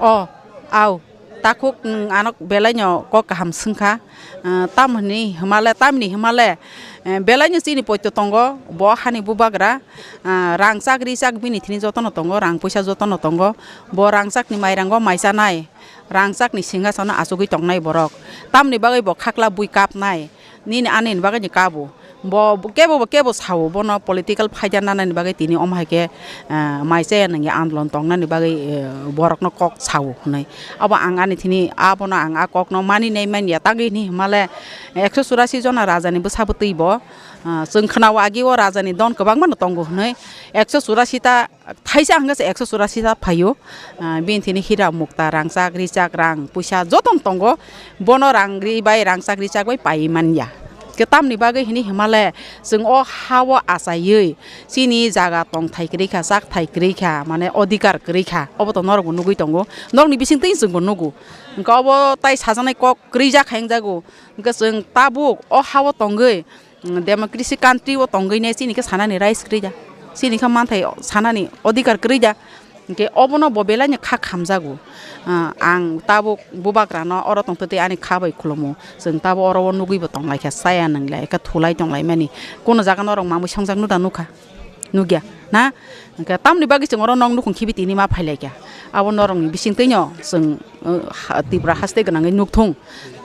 O, au. Takhuk nwng ano belai no kok kaham swngkha, ah, tamoni hwnmale, tamni hwnmale, eh, belai no chini poito tongo, bo hani bubagra, ah, rangchak richak bini thini jotono tongo, rang puisa jotono tongo, bo rangchakni mairango mai chanai, rangchakni singhasono achugwi tongnai borok, tamni bagwi bo khakla bui kapnai. Nini ani ni bagwi ni kabo. Bo kebo bo kebo sao bono political phaida nanani bagwi tini omo hai khe, ah, mai chaya nangya andolon tongnani bagwi, eh, borokno kok sao hwnwi. Abo ang ani thini abono ang a kokno mani nai manya tangwi hwnwi hwnmale ekso churasi jona rajani bwsa bwtwi bo, ah, chwng khwnao agi o rajani don kwbangma no tongo hwnwi ekso churasi ta Thaisa hwnkhe se ekso churasi ta phaio, ah, bini thini hira mukta rangchak richak rang puisa jotono tongo, bono rang ri bai rangchak richak bai paiwi manya. Khe tamni bagwi hini hwnmale chwng o ha-o achaiwi chini jaga tongthai kwrwi kha, chakthai kwrwi kha, mane odhikar kwrwi kha, obo to norokbo nugwi tongo, norokni bisingtwi chwngbo nugo. Hwnkhe obo tai sajaknai kok kwrwi jak hai wngjago, hwnkhe chwng tabuk o ha-o tongwi, Democracy country o tongwi ne chini khe sanani rights kwrwi da, chini khe manthai sanani odhikar kwrwi da, hwnkhe obono bo belai no kha khamjago. Ah, ang tabuk bubagrano oro tongtwtwi ani kha bai khulumo, chwng tabuk oro o nugwi bo tonglaikha, chaya nwnglai khe thulai tonglaimani, kono jaga norok mamwi songjak nuda nukha, nukya na? Hwnkhe tamni bagwi chwng oro nok nukhung khibi tini ma phailaikha. Abo norokni bisingtwino chwng, uh, ha-, Tripura haste gwnangwi nukthung.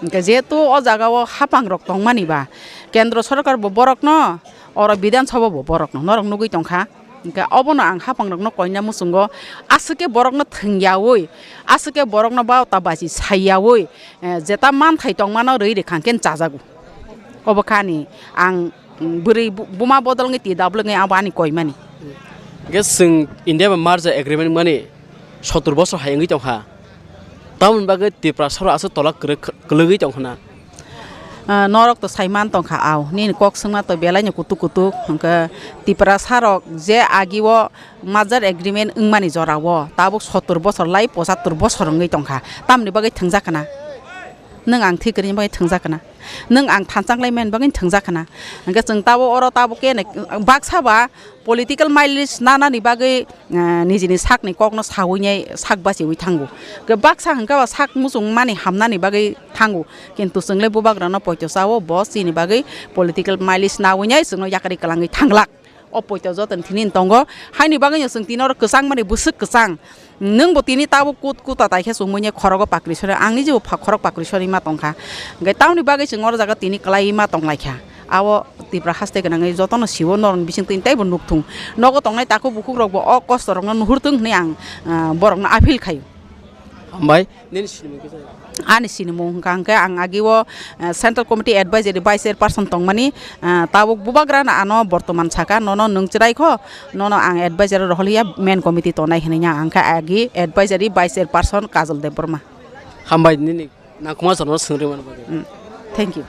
Hwnkhe jehetu o jagao haphangrok tongmani ba, Kendro Sorkar bo borokno, oro Bidhan Sabha bo borokno, norok nugwi tongkha. Hwnkhe obono ang haphangrokno koina muchungo, aswk khe borokno thwngyaui, aswk khe borokno baota baji saiyaui, eh, jeta manthai tongmano rwi rwkha hwnkhe chajago. Obo kha ani ang, mm, bwrwi bu-, buma bodol wngwi T W wngwi abo ani koimani. Hwnkhe chwng India bai merger agreement mani sotur bosor hai wngwi tongkha. Tamoni bagwi Tiprasa rok aswk tola kwrwk, kwlwgwi tongkha na. Ah, norok to sai man tongkha, au nini kok swngma to belai no kutuk kutuk, hwnkhe Tiprasa rok je agi o merger agreement wngmani jora o tabuk sottor bosor lai pochattor bosor wngwi tongkha, tamni bagwi thwngjak kana? Nwng ang thwi kwrwini bagwi thwngjak kana? Nwng ang thansa wnglaimani bagwi thwngjak kana? Hwnkhe chwng tabuk oro tabuk khe baksa ba political mileage nanani bagwi, eh, nijini sakni kokno sawi nai sak bachiwi thango. Khe baksa hwnkhe ba sak muchung mani hamnani bagwi thango. Kintu chwngle bubagrano poito chao, bo chini bagwi political mileage nawi nai chwngno yakari kwlangwi thanglak. O poito joto ni thini tongo. Haini bagwi no chwng tini oro kwchang mani bwswk kwchang. Nwng bo tini tabuk kut kuta tai khe chumui nai khorogo pakri sori. Ang nijebo pha-, khorok pakri sori ma tongkha. Hwnkhe tamoni bagwi chwng oro jaga tini kwlai ma tonglaikha. Abo Tipra haste gwnangwi jotono siwo norokni bisingtwi teibo nukthung. Nogo tongnai takhuk bukhukrokbo o kostorokno nuhurthung hwnwi ang, ah, borokno appeal khaio. Hambai, nini sinimung kisa? Ani sinimung hwnkha hwnkhe ang agi o, eh, Central Committee Advisory Vice Chairperson tongmani, eh, tabuk bubagrano ano bortoman saka, nono nwng chwrai kho, nono ang advisory rohor ya main committee tongnai hwnwi ang khe agi advisory Vice Chairperson Kajol Debbarma. Hambai nini. Nangkukma chwngno swngri mani bagwi. Mm. Thank you.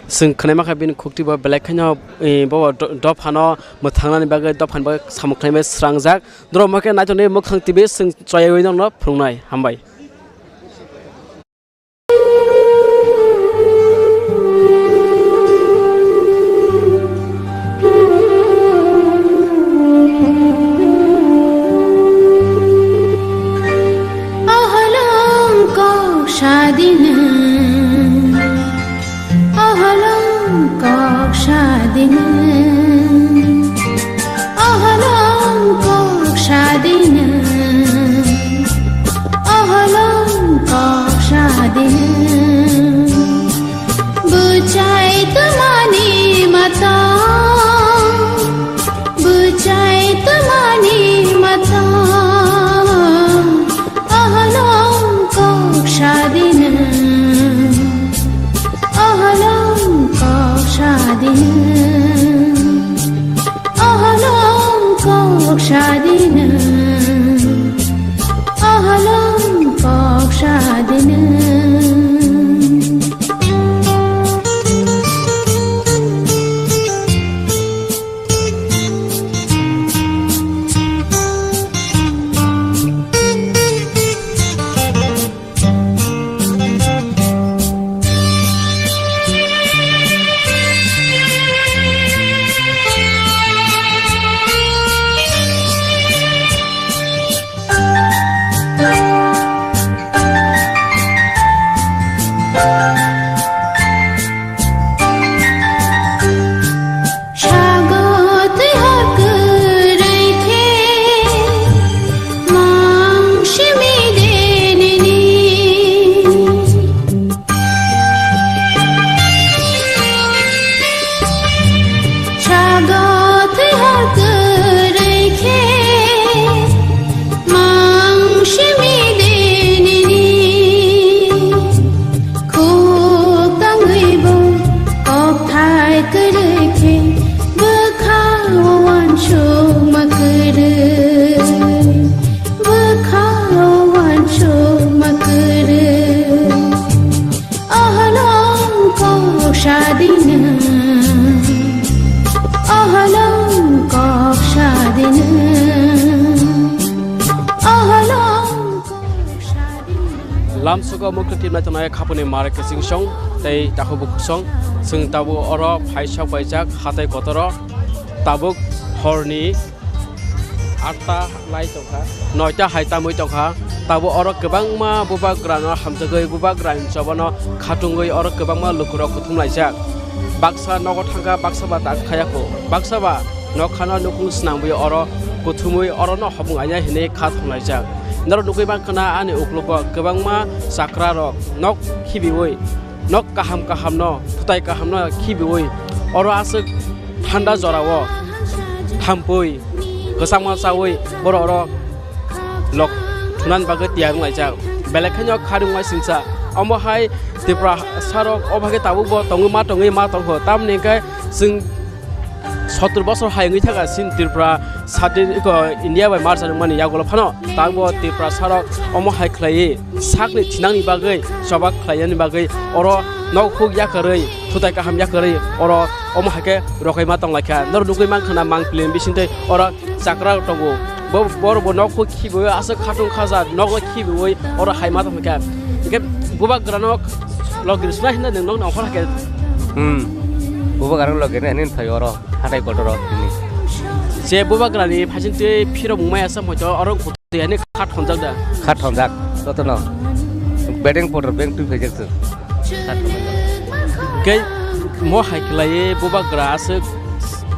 Chwng khwnai mankha bini khukti bo belai kheno, eh, bo do-, dophano mwthangnani bagwi, dophani bagwi samung khlaimani srangjak. Norok ma khe naitokni mwkhang T V chwng choyaiwi nokno phwrwngnai. Hambai. Oholong kok sadina, oholong kok sadina, oholong kok sadina, oholong kok sadina. Bwchai twmani mata, bwchai twmani mata, oholong kok sadina, oholong kok sadina, oholong kok sadina, oholong kok sadina. Sago twi hor kwrwi khe mang simi de nini. Sago twi hor kwrwi khe mang simi de nini. Khuk tangwi bo kokthai kwrwi khe bwkha o uansukma kwrwi, bwkha o uansukma kwrwi. Oholong kok sadina, oholong kok sadina, oholong kok sadina. Lamsogo mukti timnai tongnai khapuni mare kiching song tei takhuk bukhuk song. Chwng tabuk oro phaisa paijak hatai kotoro, tabuk horni atta lai tongkha, noita hai tamwi tongkha. Tabuk oro kwbangma bubagrano hamjagwi, bubagrani chobano khatungwi oro kwbangma lukurok kuthum laijak. Baksa nogo thangkha, baksa ba tak khayakho, baksa ba nokhano nukhung swnamwi oro kuthumwi orono hopung aina hinwi kha thung laijak. Norok nugwi mankha na ani uklogo kwbangma chakrarok nok khibiwi, nok kaham kahamno, phutai kahamno khibiwi oro aswk thanda jorao thampui, kwchangma chawi borok oro lok thunani bagwi tiyar wng laijak. Belai kheno kharwng uaisingcha. Omo hai Tripura sarok o bagwi tabukbo tongwi ma tongwi ma tongkho. Tamoni hwnkhe chwng sottor bosor hai wngwi thangkha chini Tripura sadin iko India bai marcha nukmani yagulo phano. Tabukbo Tripura sarok omo hai khlaiwi sakni thinangni bagwi, choba khlainani bagwi oro nok huk yakarwi, thutai kaham yakarwi, oro omo hai khe rokaima tonglaikha. Norok nugwi mankha na, mang plim bisingtwi oro chakra rok tongo. Bo, borok bo nok huk khibiwi aswk khatung khaja, nok khibiwi oro haima tongkha. Hingkhe bubagrano logir swnai hwnna nwng nok nongkhor hakhe. Hmm. Bubagrano logirnai hwnwi phai oro hatai kotor rok tini. Je bubagrani phasingtwi phirok mungmaya sa moito oro. Tiyani kha thonjak da? Kha thonjak, jotono. Bedeng potor beng twi phaijak chwng. Kha thonjak. Kei mo hai khlaiwi bubagra aswk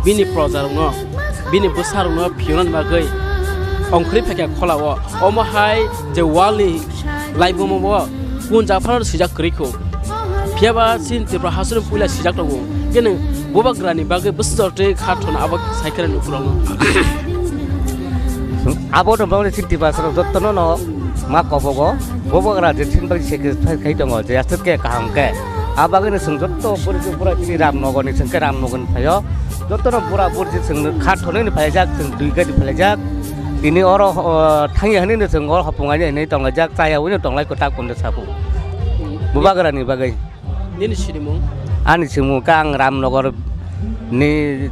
bini projarokno, bini bwsarokno phiyoknani bagwi ongkhorwi phaikha kholao. Omo hai je walni laibumo bo punjak phano swijak kwrwi kho. Phiya ba chini Tripura hasteni puila sijak tongo. Khe nwng bubagrani bagwi bwswk jora twi kha thona abo sai khe nukhukrokno. Abo no bagwi chini Tiprasarok jotono no ma kobogo. Bubagra je chini bagwi sacrifice khai tongo, je aswk khe kaham khe. A bagwi no chwng joto pura pura chini Ramnagarni chwng khe Ramnagarni phaio. Jotono pura pura chwng kha thonwi ni phaijak, chwng dui gari phaijak. Tini oro, o, thangya hwnwi no chwng oro hopung aini hwnwi tonglaijak, chaya hwnwi no tonglai kwtak bundo sabu. Bubagrani bagwi. Nini sinimung? Ani sinimung khe ang Ramnagar ni,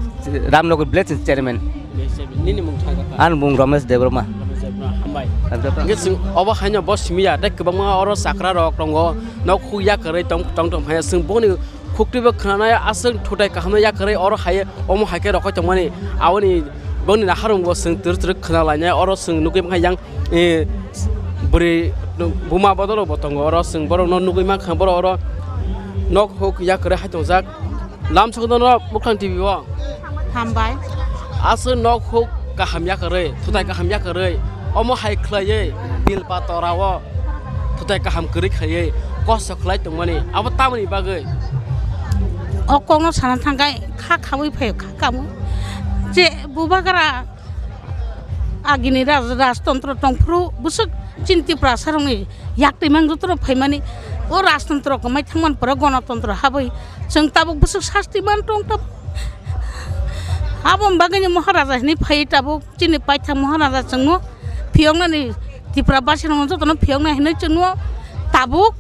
Ramnagar village ni chairman. Nini mung thang kha? Ani mung Ramesh Debbarma. Ramesh Debbarma, hambai. Hambai. Hingke chwng obo haino bo simi ya, tei kwbangma oro chakra rok tongo, nok huk yakarwi tong, tong, tong, haya chwng boni khuktwi bo khwnanai aswk thutai kaham no yakarwi oro hai omo hai khe rokoi tongmani, aboni boni naharung bo chwng twrwk twrwk khwnalainai, oro chwng nugwi mankha yang Eh, bwrwi buma bodol bo tongo oro, chwng borok no nugwi mankha, borok oro nok huk yakarwi hai tongjak. Lamsok no Mukhang T V o. Hambai. Aswk nok huk kaham yakarwi, thutai kaham yakarwi, omo hai khlaiwi bil patora o thutai kaham kwrwi khaiwi kosto khlai tongmani, abo tamoni bagwi? O kokno sana thangkhe kha khawi phaio, kha kamo. Je bubagra Agini raj-, rajtontro tongphuru bwswk chini Tiprasarokni yaktwi mang jotono phaimani, o rajtontro kwmai thangmani pore gonotontro habwi chwng tabuk bwswk sasti man tong tabuk. Aboni bagwino Maharaja hinwi phaiwi tabuk chini paithak Maharaja chwngno phiyoknani, Tiprabasirokno jotono phiyoknai hinwi chwngno tabuk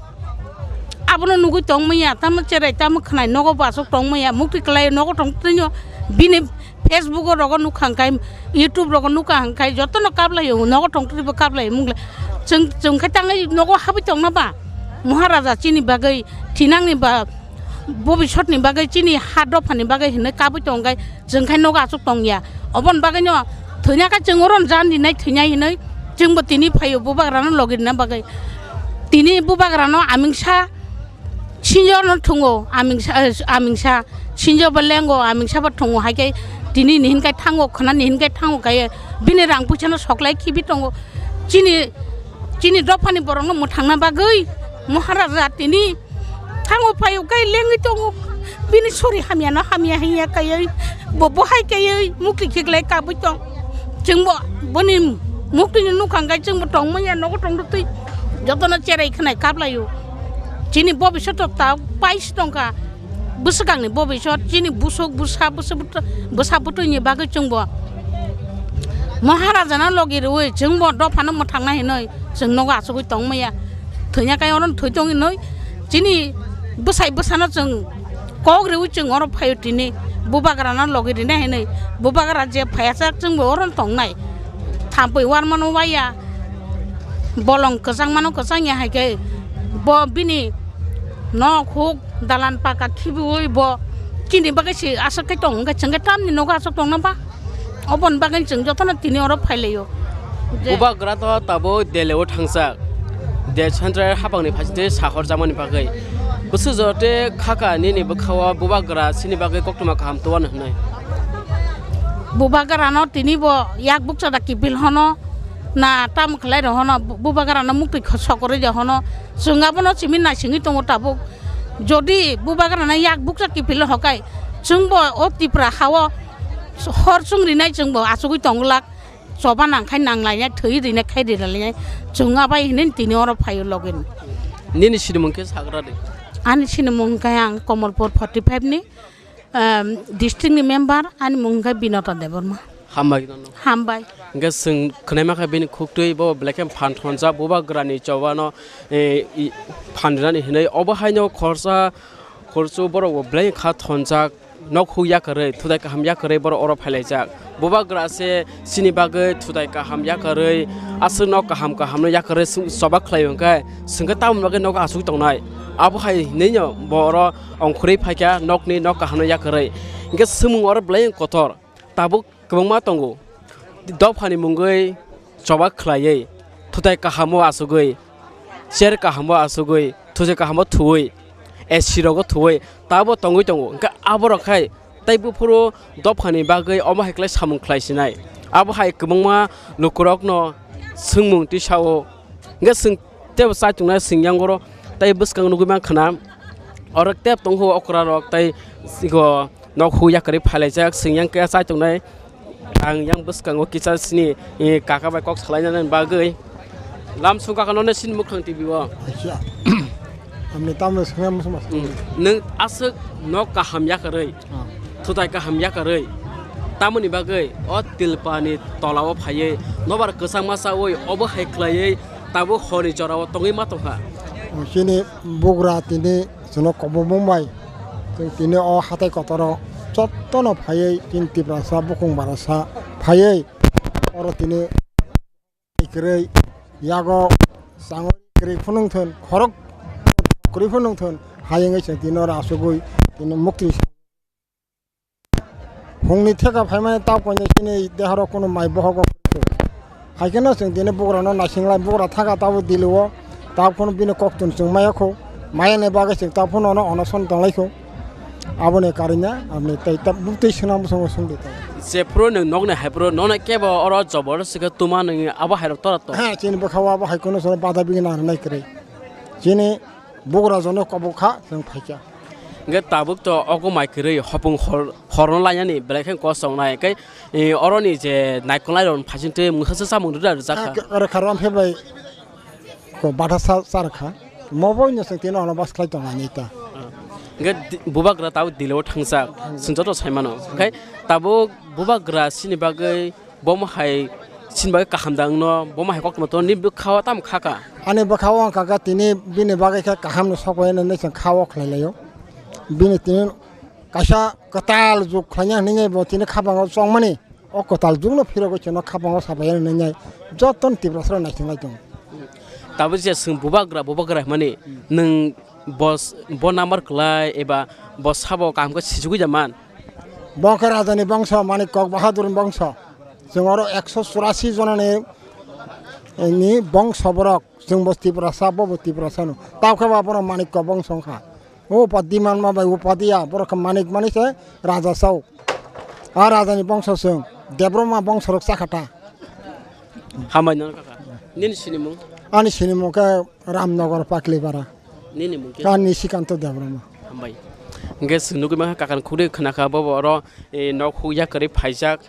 abono nugwi tongmaya, tamo cherai tamo khwnai nogo bo aswk tongmaya, muktwi kwlai nogo tongtwino bini Facebook o rogo nukha hwnkhe, YouTube rogo nukha hwnkhe, jotono kaplaio, nogo tongtwtwibo kaplaio mungle. Chwng, chwng khe tangwi nogo habwi tongna ba? Maharaja chini bagwi, thinangni ba, bobisotni bagwi, chini ha dophani bagwi hinwi kabwi tongkhe, chwng khe nogo aswk tongya. Oboni bagwino thwina khe chwng oro jan rinai thwinai hinwi chwngbo tini phaio bubagrano logi rina bagwi. Tini bubagrano amingsa Sinjo no thungo, amingsa, eh, amingsa, sinjo bo lengo, amingsa bo thungo, hai khe tini ni hinkai thango, khna ni hinkai thango, kaiye bini rang puisa no soklai khibi tongo. Chini, chini dophani borok no mwthangna bagwi Maharaja tini thango phaio, kai lengwi tongo, bini sori hamya no hamya hinya kaiye, bo bo hai kaiye mukti khiklai kabwi tong. Chwngbo boni muktwi ni nukha hwnkhe chwngbo tongmanya nogo tongtwi jotono cherai khwnai kaplaio. Chini bobiswt ta paisi tongkha. Bwswkangni bobiswt chini busuk bwsa bwsa bwtwi ni bagwi chwngbo Maharaja no logi rwi chwngbo dophano mwthangna hinwi chwng nogo achugwi tongmaya. Thwina kai oro thwi tong hinwi chini bwsai bwsano chwng kok riwi chwng oro phaio tini bubagrano logi rina hinwi bubagra je phaiya chak chwngbo oro tongnai thampui warmano waya bolong kwchangmano kwchangya hai khe bo bini nok huk dalan paka khibiwi bo chini bagwi se aswk khe tong hwnkhe chwng khe tamni nogo aswk tongna ba? Oboni bagwi chwng jotono tini oro phailaio. Je bubagra to tabuk Delhi o thangjak. De central hapangni phaisingtwi sahor jamani bagwi. Bwswk jora tei khaka nini bwkhao bubagra chini bagwi koktwma kaham tubano hwnwi. Bubagrano tini bo yak bukcha da kipil hono na tamo khlai rw hono bu-, bubagrano muktwi kho-, sokorwi rw hono. Chwng abono simi naisingwi tongo tabuk. Jodi bubagrano yak bukcha kipil hokai chwngbo o Tripura hao hor chwng rinai chwngbo achugwi tongglak, choba nangkhai nanglainai, thwi rinai khai rinalainai, chwng abai hinwi tini oro phaio login. Nini sinimung khe sagra de? Ani sinimung khe ang Komolpur forty five ni, em, district ni member, ani mung khe Binota Debbarma. Hambai nono. Hambai. Hingke chwng khwnai mankha bini khuktwi bo belai khe phan thonjak bubagrani chobano, eh, i, phan rinani hinwi obo haino khorsa khorchu borok bo belai kha thonjak. Nok huk yakarwi, thutai kaham yakarwi borok oro phailaijak. Bubagra se chini bagwi thutai kaham yakarwi, aswk nok kaham kaham no yakarwi chwng choba khlai hwnkhe, chwngkhe tamoni bagwi nogo achuk tongnai? Abo hai hinwi no bo oro ongkhorwi phaikha nokni nok kaham no yakarwi. Hingkhe swngmung oro belai kotor. Tabuk kwbangma tongo. Dophani mungwi choba khlaiwi, thutai kahamo achugwi, chair kahamo achugwi, thutai kahamo thuwi, A C rogo thuwi, tabo tongwi tongo. Hwnkhe aborok khai tei buphuru dophani bagwi omo hai khlai samung khlai sinai. Abo hai kwbangma lukurokno swngmung tisao. Hwnkhe chwng tebo chaichungnai chwng yang oro tei bwskang nugwi mankha na, oro tep tongkho okra rok tei ego nok hu yakarwi phailaijak, chwng yang khe chaichungnai. Ang yang bwskango kisa sini, eh, kaka bai kok salainani bagwi. Lamsong kaka nonai sini mukhang T V o. Acha. Amni tamo swnam suma. Hmm. Nwng aswk nok kaham yakarwi, ah, thutai kaham yakarwi, tamoni bagwi o tilpani tolao phaiwi nobar kwchangma chawi obo hai khlaiwi tabuk horni jorao tongwi ma tongkha. Chini bugra tini chwngno kobomung bai chwng tini o hatai kotoro jottono phaiwi chini Tiprasa bukhung barasa phaiwi oro tini kwrwi yago changwi kwrwi phunung thun khorok kwrwi phunung thun hayungwi chwng tini oro asugwi tini mukti. Hungni theka phaimani tabuk koinai chini dehoro kunu mai bohogo kwrwi. Hai kheno chwng tini bugrano naisinglai, bugra thaka tabuk Delhi o, tabuk phano bini koktun chwng maya kho, maya ni bagwi chwng tabuk phano ono onoson tonglai kho. Aboni karina, aboni tei tab-, buk tei swnam bwskango swngdi tabuk. Jephuru nwng nokni haiphuru nokni kebo oro jobor sikhe tuma nwngi abo hairok tora to. Ha, chini bwkhao abo hai kheno chwng bada bigi nang nai kwrwi. Chini bugra jono kobok kha, chwng phaikha. Hingke tabuk to ogo mai kwrwi hopung hor, horno lainani belai khe kosong nai. Hingke, eh, oroni je naikolnai rok phaising twi mwkhaswk chamung rwda rwjak kha. Ah, ke-, oro kha rom phe bai ko batha sa, sa rwkha. Mo bo no chwng tino ono bas khlai tong ani ta. Ah. Hingke di-, bubagra tabuk Delhi o thangjak. Thangjak. Chwng joto sai mano. Hingke tabuk bubagra chini bagwi Bomo hai chini bagwi kaham da wngno, bomo hai koktwma tono, nini bwkhao tamo kha kha? Ani bwkhao ang kaka tini bini bagwi khe kaham no sok pai nini chwng kha o khlai laio. Bini tini kaisa kwtal juk khlaina hinwi bo tini khapango chongmani, o kwtal jukno phirogwi chwngno khapango sapai nini joto Tiprasa rok naising lai tongo. Tabuk je chwng bubagra, bubagra hwnmani nwng bo, bo number kwlai eba bo sabo kaham khe sijigwi da man? Bo khe rajani bongso, Manik Kok Bahadur ni bongso. Chwng oro ekso churasi jonani, ni bongso borok. Chwng bo Tiprasa, bo bo Tiprasa no. Tao khe ba borok Manik Kok bongso wngkha. O upadi manma bai upadi ya, borok khe Manik mani se raja sao. A rajani bongso chwng. Debroma bongso rok chakha ta. Hambai nang kaka. Nini sinimung? Ani sinimung khe Ramnagar Paklipara. Nini mung khe? Ani Srikanto Debbarma. Hambai. Hingke chwng nugwi mankha kakani khukri khwnakha bobo oro, eh, nok huk yakarwi phaijak.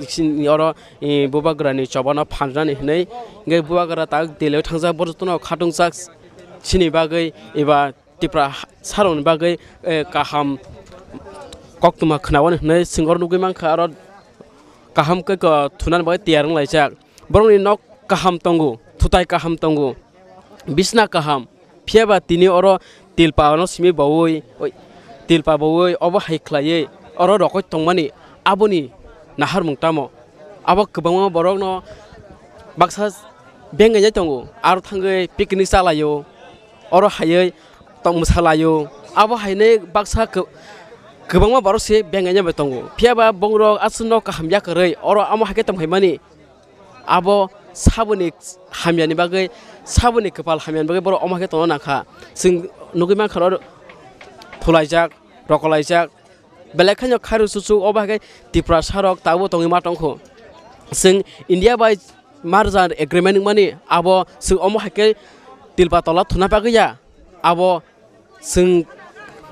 Chini oro, eh, bubagrani chobano phanjani hinwi. Hingke bubagra tak Delhi o thangjak, borok jotono khatungjakchini bagwi eba Tipra ha-, sarokni bagwi, eh, kaham koktwma khwnawani hinwi chwng oro nugwi mankha oro kaham khe ko thunani bagwi tiyar wnglaijak. Borokni nok kaham tongo, thutai kaham tongo, bisna kaham. Phiya ba tini oro tilpa no simi baui, oi, tilpa baui obo hai khlaiwi oro rokoi tongmani aboni naharmung tamo? Abo kwbangma borokno baksa bengainai tongo, aro thangwi picnic chalaio, oro haiwi tong mwsalaio. Abo hainwi baksa kw-, kwbangma borok se bengainai bai tongo. Phiya ba bongrok aswkno kaham yakarwi oro amo hai khe tongphaimani. Abo saboni hamyani bagwi, saboni kwpal hamyani bagwi borok omo hai khe tongna nangkha. Chwng nugwi mankha oro phulaijak, rokolaijak. Belai kheno khairok chuchuk obo hai khe Tiprasa rok tabuk tongwi ma tongkho. Chwng India bai merger agreement wngmani abo chwng omo hai khe tilpa tola thuna bagwi ya. Abo chwng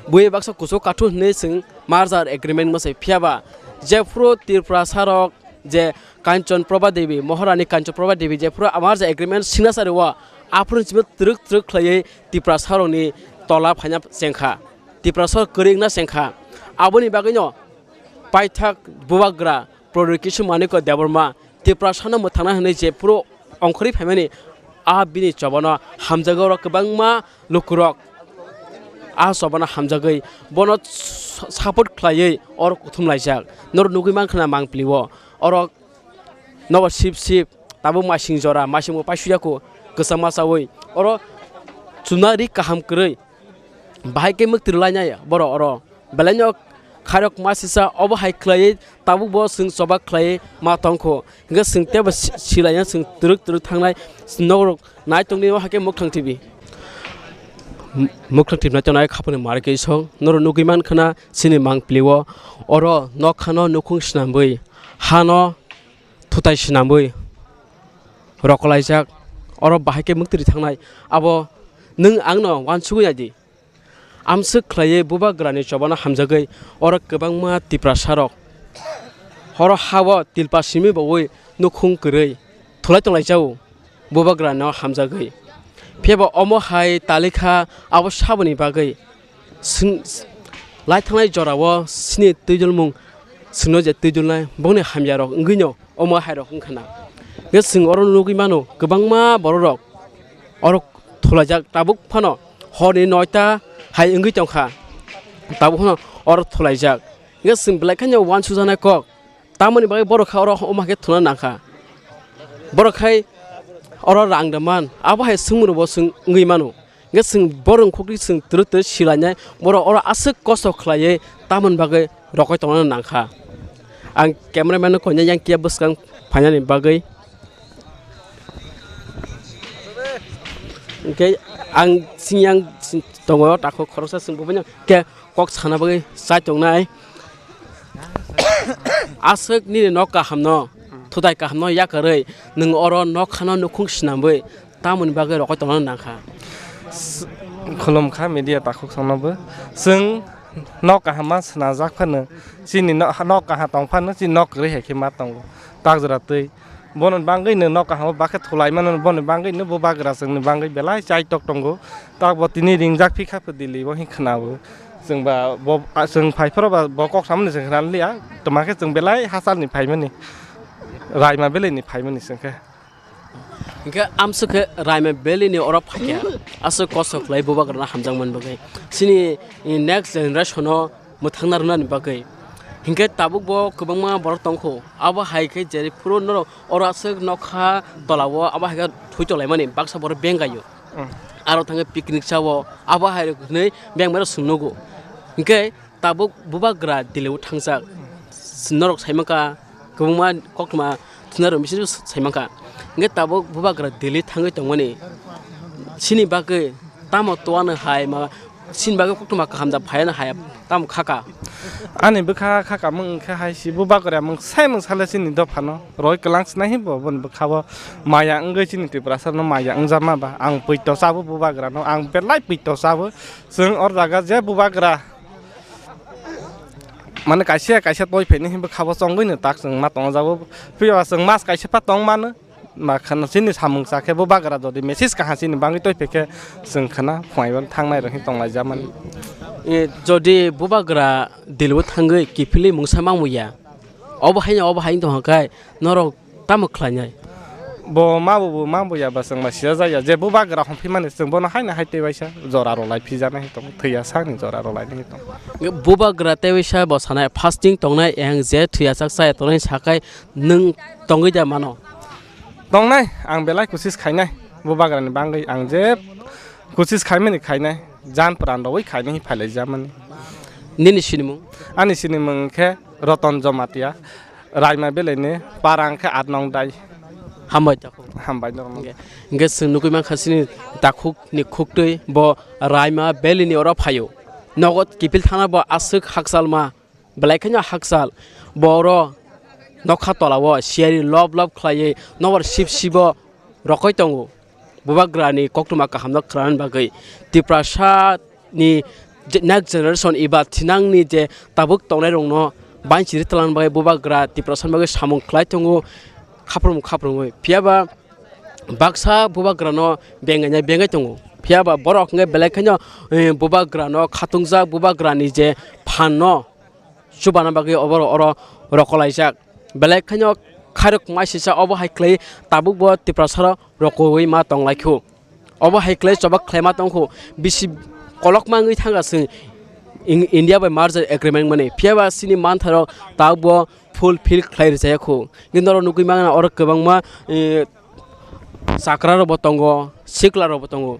bui baksa kuchuk kathuk hinwi chwng merger agreement wngma se, phiya ba jephuru Tiprasa rok je Kanchan Prabha Devi, Maharani Kanchan Prabha Devi jephuru merger agreement signature rwo, aphuru simi twrwk twrwk khlaiwi Tiprasa rokni tola phaina chengkha, Tiprasa rok kwrwi wngna chengkha. Aboni bagwino paithak bubagra Prodroi Kishore Manikya Debbarma Tiprasano mwthangna hwnwi je phuru ongkhorwi phaimani, a bini chobano hamjagwi oro kwbangma lukurok a chobano hamjagwi bono s-, support khlaiwi oro kuthum laijak. Norok nugwi mankha na mangpili o oro nobo sip sip tabuk masing jora masing bo paisuya kho kwchangma chawi oro chuna ri kaham kwrwi. Bahai khe mwktwi rwlainai borok oro. Belaino khairok masisa obo hai khlaiwi tabuk bo chwng choba khlaiwi ma tongkho. Hwnkhe chwng teibo si-, silaina chwng twrwk twrwk thangnai norok nai tongdi o hai khe Mwkhang T V. M-, Mwkhang T V nai tongnai khapangni mari khe song norok nugwi mankha na chini mangpili o oro nokhano nukhung swnamwi hano thutai swnamwi rokolaijak oro bahai khe mwktwi thangnai abo nwng angno uansugwi naidi. Amswk khlaiwi bubagrani chobano hamjagwi oro kwbangma Tiprasarok horo hao tilpa simi baui nukhung kwrwi thulai tonglaijao bubagrano hamjagwi. Phiyaba omo hai talikha abo saboni bagwi swng-, lai thangnai jorao chini twijlmung swngno je twijlnai bongni hamyarok wngwino omo hairok wngkha na. Hwnkhe chwng oro nugwi mano kwbangma bororok oro thulaijak tabuk phano horni noita hai wngwi tongkha tabuk phano oro thulaijak. Hwnkhe chwng belai kheno uansujaknai kok tamoni bagwi borok kha oro omo hai khe thuna nangkha borok khai oro rang da man abo hai swngmung rokbo chwng wngwi mano. Hwnkhe chwng borok khukri chwng twrwk twrwk silainai borok oro aswk kosto khlaiwi tamoni bagwi rokoi tongna nangkha. Ang cameraman no koinai yang kiya bwskang phainani bagwi. Hwnkhe ang sing yang sing tongo takhuk khoroksa chwng bubaino khe kok sana bagwi chai tongnai. Aswk nini nok kahamno, thutai kahamno yakarwi nwng oro nokhano nukhung swnamwi tamoni bagwi rokoi tongna nangkha. S-, khulumkha media takhuk songnobo. Chwng nok kaham ma swnajak phano, chini no-, nok kaham tong phano, chini nok kwrwi hai khe ma tongo. Takjora twi. Bono bangwi no nok kaham o bakhe thulai mano, bono bangwi no bubagra chwngni bangwi belai chaitok tongo. Tak bo tini ringjak phikha pho Delhi o hin khwnao. Chwng ba bo, a, chwng phai phoro ba bo kok samani chwng khna liya. Toma khe chwng belai hachal ni phaimani. Raima belai ni phaimani chwng khe. Hingke amswk khe Raima Valley ni oro phaikha, aswk kosto khlai bubagrano hamjakmani bagwi. Chini, eh, next generation o mwthangna rwnani bagwi. Hingke tabuk bo kwbangma borok tongkho, abo hai khe jeri phuru norok oro aswk nokha tola o abo hai khe thwi tonglaimani baksa borok bengaio. Mm. Aro thangwi picnic chao, abo hai rok hinwi beng bai rok swng nugo. Hingke tabuk bubagra Delhi o thangjak. Norok saimankha, kwbangma koktwma thwna rwmani simi saimankha. Hingke tabuk bubagra Delhi thangwi tongmani. Chini bagwi tamo toano hai ma, chini bagwi koktwma kaham da phaiano hai tamo khaka. Ani bwkha khaka mung khe hai si bubagra mung sai mung sale chini dophano. Roi kwlang sinai hi bo boni bwkha bo maya wngwi chini Tiprasa no maya wngjakma ba. Ang pwito chabo bubagra no, ang belai pwito chabo. Chwng or jaga je bubagra mane kaisa kaisa toi phaini hinba khabo chongwi no tak chwng ma tong jago. Phiya chwng mas kaisa pha tong mano. Ma khana chini samung cha khe bo bagra jodi message kaha chini bangwi toi phaikhe chwng khana phunai bo thangnai rok hin tong lai jamani. E, jodi bubagra Delhi o thangwi kiphilwi mungsa mangwi ya, obo haino obo haino tong kha khe norok tamo khlainai? Bo ma bo, bo ma bo ya ba chwng ba sija jaya. Je bubagra hongphi mani chwng bono haino hai tei waisa jora rw lai phi jana hi tong, thwiya sakni jora rw lai nai hi tong. Bubagra tei waisa bo sanai fasting tongnai, eng je thwiya sak chaya tongnai sakai nwng tongwi da mano? Tongnai, ang belai kusis khainai. Bubagrani bangwi ang je kusis khaimani khainai. Jan pran rwui khainai hi phailai jamani. Nini sinimung? Ani sinimung khe Roton Jomatia. Raima belai ni para wngkhe aat nong dai. Hambai takhuk. Hambai norok. Hingke, hingke chwng nugui mankha chini takhuk ni khuktwi bo Raima belai ni oro phaio. Nogo kiphil thana bo aswk hakchal ma, belai kheno hakchal. Bo oro nokha tola o siyari lob lob khlaiwi nokbar sip sibo rokoi tongo. Bubagrani koktwma kahamno khwnani bagwi Tiprasa ni je-, next generation eba thinangni je tabuk tongnairokno banchiri twlangni bagwi bubagra Tiprasani bagwi samung khlai tongo, khaprum khaprumwi. Phiyaba baksa bubagrano bengainai bengai tongo. Phiyaba borok hwnkhe belai kheno, eh, bubagrano khatungjak, bubagrani je phanno chubana bagwi oborok oro rokolaijak. Belai kheno khairok mai sisa obo hai khlai tabuk bo Tiprasarok rokoui ma tong lai kho. Obo hai khlai choba khlai ma tong kho. Bisi kolokma wngwi thanga chwng In-, India bai merger agreement mani. Phiya ba chini mantharok tabuk bo fulfill khlai rwjaya kho. Hwnkhe norok nugwi mangna oro kwbangma, eh, chakra rok bo tongo, sikla rok bo tongo.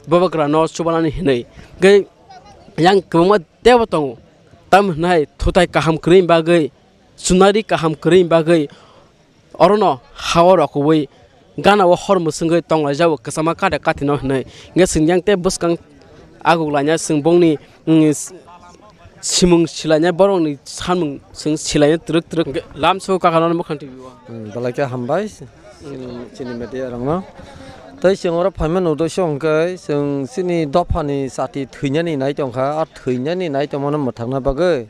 Bubagra no chubanani hinwi. Hwnkhe yang kwbangma tebo tongo. Tam hinai thutai kaham kwrwi bagwi, chunari kaham kwrwi bagwi, orono hao rokoui gana o hor mwswngwi tonglaijao kwchama kate kate no hinwi. Hwnkhe chwng yang tei bwskang aguklaina chwng bongni, mm, s-, simung silainai borokni samung chwng silainai twrwk twrwk. Hwnkhe lamsao kaka no mwkhang twi o. Hmm, belai khe hambai, hmm, chini media rokno. Tei chwng oro phaima nukdok se hwnkhe chwng chini dophani chati thwinani nai tongkha, a thwinani nai tongmano mwthangna bagwi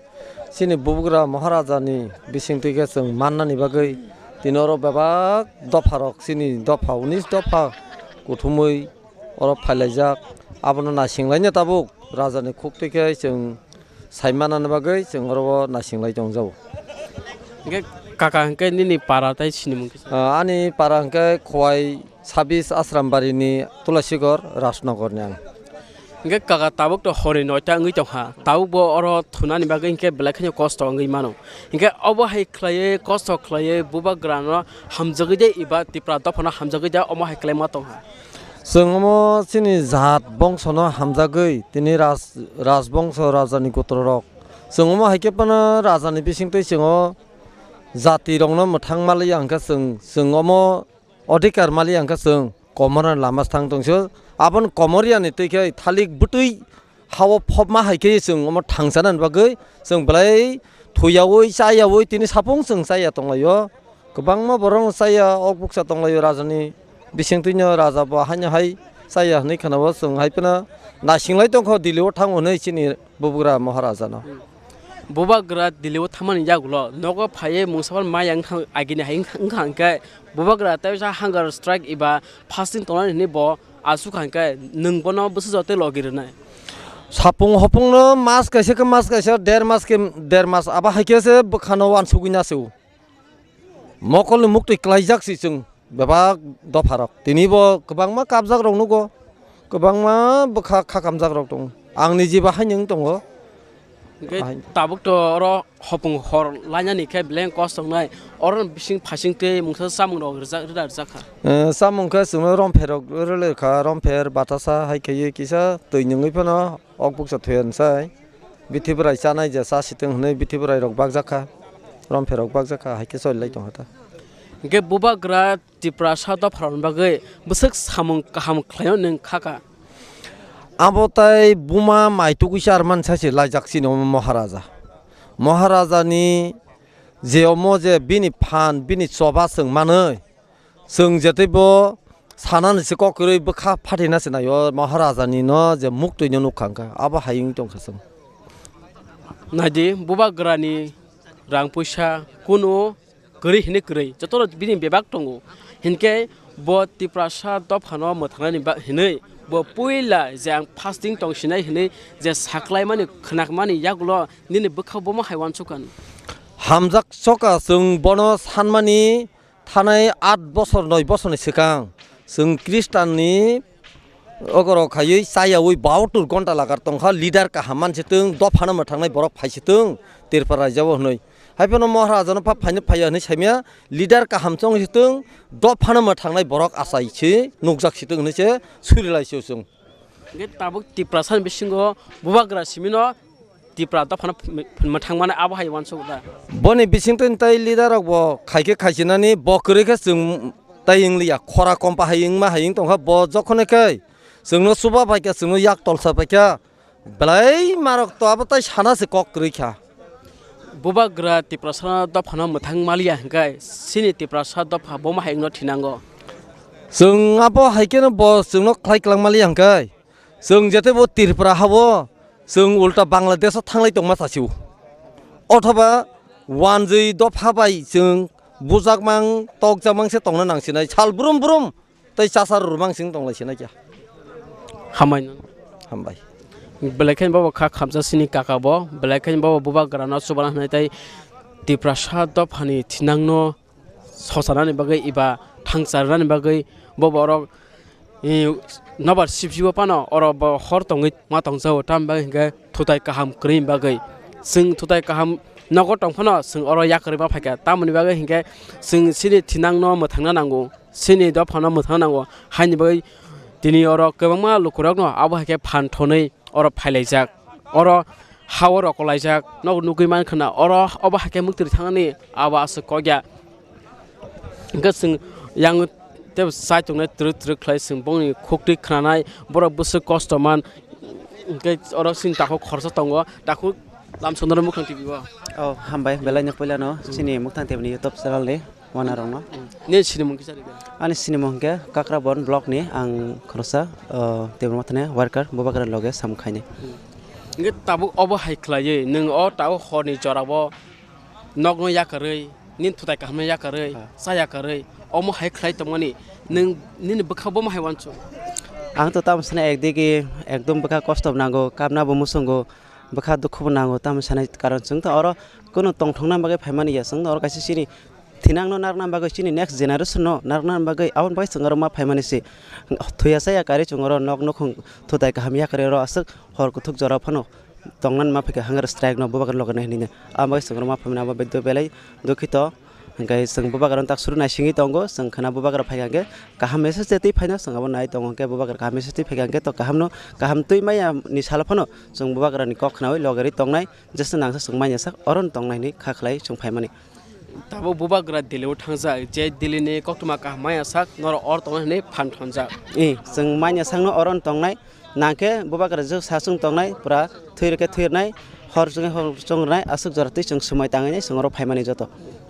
chini Bubagra Maharajani bisingtwi khe chwng mannani bagwi tini oro bebak dopharok chini dopha unis dopha kuthumwi oro phailaijak. Abono naisinglaina tabuk rajani khuktwi khe chwng sai manani bagwi chwng oro o naising lai tong jago. Hwnkhe kaka hwnkhe nini para tei sinimung kisa? Ah, ani para hwnkhe Khowai sabis Asrambari ni Tulasigor Rajnagar ni ang. Hwnkhe kaka tabuk to hori noita wngwi tongkha, tabuk bo oro thunani bagwi hwnkhe belai kheno kosto wngwi mano. Hwnkhe obo hai khlaiwi kosto khlaiwi Bubagra no hamjagwi de eba Tipra dophano hamjagwi de omo hai khlai ma tongkha? Chwng omo chini jat bongsono hamjagwi, tini raj-, rajbongso rajani gotrorok. Chwng omo hai khe phano rajani bisingtwi chwng o jatirokno mwthang maliya hwnkhe chwng, chwng omo odhikar maliya hwnkhe chwng komorani lama thang tongso. Aboni komoriyani twi khe thalik bwtwi ha-o phobma hai khe chwng omo thangsanani bagwi chwng belai thuyaui chayaui tini sapung chwng chaya tonglaio. Kwbangma borok chaya, ok bukcha tonglaio rajani bisingtwino, raja bo haino hai chaya hinwi khwnao, chwng hai phano naising lai tongkha Delhi o thango hinwi chini Bubagra Maharajano. Bubagra Delhi o thamani yagulo nogo phaiwi mungsa phano maya wngkha, agini hai wngkha, wngkha hwnkhe Bubagra tei waisa hunger strike eba fasting tongnani hinwi bo asuk hwnkhe nwng bono bwsajak tei logi rwnai. Sapung hopungno mas kaisa khe mas kaisa, der mas khe der mas, abo hai khe se bwkhano uansugwi na se o. Mokolni muktwi klaijak se chwng bebak dopharok. Tini bo kwbangma kapjakrok nugo, kwbangma bwkha khakamjakrok tongo. Ang nijiba haino wng tongo. Hwnkhe tabuk to oro hopung hor lainani khe beleng kos tongnai. Oro bising phasing tei mungsa chamung rok rijak, rida rijak kha. Eh, chamung khe chwngno rompherok rwlwi kha, rompher, batasa hai khaiwi kisa twi nungwi phano ok bukcha thuya rwsai. Bithi bwrai chanai je cha sitwng hwnwi bithi bwrai rok bakjak kha, rompherok bakjak kha, hai khe choli lai tongkha ta. Hwnkhe Bubagra Tiprasa dopharokni bagwi bwswk samung kaham khlaio nwng kha kha? Abo tai buma mai tugui charman sai se laijak chini omo Maharaja. Maharajani je omo je bini phan, bini choba chwng manwi, chwng je teibo sanani se kok kwrwi bwkha phatina se naio Maharajani no je muktwi no nukha hwnkha, abo hai wng tongkha chwng. Naidi, Bubagrani rang puisa kunu kwrwi hinwi kwrwi, jotono bini bebak tongo. Hinkhe bo Tiprasa dophano mwthangnani ba-, hinwi bo puila je ang fasting tong sinai hinwi je saklaimani khwnakmani yagulo nini bwkha bomo hai uansukha. Hamjak soka chwng bono sanmani thanai aat bosor noi bosorni swkang chwng Khristanni ogorok khaiwi chayaui bahatur gonta lagar tongkha, leader kaham mansitwng, dophano mwthangnai borok phaisitwng Tripura rajao hwnwi. Haiphano Maharajano pha phaino phaiya hwnwi saimaya, leader kaham chongsitwng, dophano mwthangnai borok achaisi nukjaksitwng hwnwi se surilaisio chwng. Hwnkhe tabuk Tiprasani bisingo Bubagra simino Tipra dophano ph-, ph-, mwthangmani abo hai uansuk da. Boni bisingtwi tei leader rok bo khaikhe khaisinani bo kwrwi khe chwng tei wngliya, khora kompa hai wngma hai wng tongkha, bo jokhonai khe chwngno chuba paikha, chwngno yak tolsa paikha, belai marok to abo tai sana se kok kwrwi kha. Bubagra Tiprasano dophano mwthang maliya hwnkhe chini Tiprasa dopha bomo hai wngno thinango. Chwng abo hai kheno bo chwngno khlai kwlangmaliya hwnkhe, chwng jete bo Tripura habo, chwng ulta Bangladesh o thanglai tongma sasi o. Othoba wanjwi dopha bai chwng bujakmang, tokjakmang se tongna nangsinai. Sal brum brum tei chasa rwrwmang sing tonglai sinai kya. Hambai no. Hambai. Belai khe bobo kha khamsa sini kaka bo, belai khe bobo Bubagrano chubana hwnwi tei Tiprasa dophani thinangno socharnani bagwi eba thangcharnani bagwi bo borok, eh, nobar sibjibo phano oro bo hor tongwi ma tongjago, tamni bagwi hinkhe thutai kaham kwrwini bagwi. Chwng thutai kaham nogo tong phano chwng oro yakarwi ma phaikha, tamoni bagwi hinkhe chwng chini thinangno mwthangna nango, chini dophano mwthangna nango, haini bagwi tini oro kwbangma lukurokno abo hai khe phan thonwi oro phailaijak, oro ha-o rokolaijak, nok nugwi mankha na oro obo hai khe muktwi thangni abo aswk kokya. Hwnkhe chwng yang tei chai tongnai twrwk twrwk khlai chwng bongni khuktwi khnanai, borok bwswk kosto man, hwnkhe oro chini takhuk khoroksa tongo, takhuk lamsongnoro mukhang T V o. Oh, hambai, belai no puila no chini Muktang T V ni YouTube channel ni. Wanarokno. Nini sinimung kisa rwdi. Ani sinimung hwnkhe Kakrabon block ni ang khoroksa, o, Tibra Mothani worker, Bubagra loge samung khainai. Hwnkhe tabuk obo hai khlaiwi nwng o tabuk horni jorao nokno yakarwi, nini thutai kahamno yakarwi, ha, cha yakarwi, omo hai khlai tongmani nwng nini bwkha bomo hai uansuk? Ang to tamo sana ekdigi ekdom bwkha kosto bo nango, kapna bo muchungo, bwkha dukhu bo nango, tamo sanai karon chwng to oro kunu tongthokna bagwi phaimani ya, chwng to oro kaisa chini thinangno narwkna bagwi, chini next generation no narwkna bagwi, aboni bagwi chwng oro ma phaimani se. Thuya chaya karwi chwng oro nok nukhung thutai kaham yakarwi oro aswk hor kuthuk jora phano tongnani ma phaikha hunger strike no Bubagra loge nai hinwi. Aboni bagwi chwng oro ma phaimani abo beddo belai dukhito. Hwnkhe chwng Bubagra no tak suru naisingwi tongo, chwng khwna Bubagra phaikha hwnkhe kaham message twi phaino chwng abo nai tongo, hwnkhe Bubagra kaham message twi phaikha hwnkhe to kaham no, kaham twi maya ni salo phano chwng Bubagra ni kok khnaui logerwi tongnai. Jesa nangsa chwng manya sak oro no tongnai hinwi kha khlai chwng phaimani. Tabuk Bubagra Delhi o thangjak, je Delhi ni koktwma kaham manya sak norok oro tongnai hinwi phan thonjak. I, chwng manya sakno oro no tongnai, nangkhe Bubagra jwk sa chwng tongnai, pura thwi rwkhe thwi rwnai, hor chwngkhe hor chwng rwnai, aswk jora twi chwng swmai tangwi nai chwng oro phaimani joto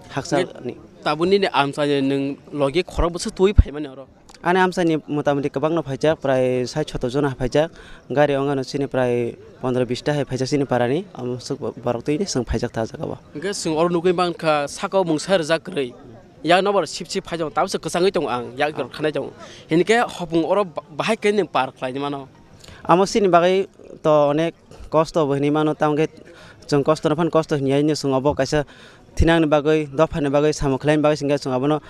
haksa ni. Tabuk nini amchaini nwng logi khorok bwswk twi phaimani oro? Ani amchaini motamoti kwbangno phaijak, prai sait soto jona phaijak. Gari ongano chini prai pondro bista hai phaijak chini parani. Omo swk borok twi chwng phaijak ta jaga o. Hwnkhe chwng oro nugwi mankha, saka o mungsa rijak kwrwi. Yak nobar sip sip phaijakno tabukse kwchangwi tongo ang, yak jora khanai tongo. Hinkhe hopung oro ba-, bahai khe nwng par khlaini mano. Amo chini bagwi to onek kosto bo hinwi mano, tamokhe chwng kosto no phano kosto hinya hinwi chwng obo kaisa thinangni bagwi, dophani bagwi, samung khlaini bagwi, hwnkhe chwng abono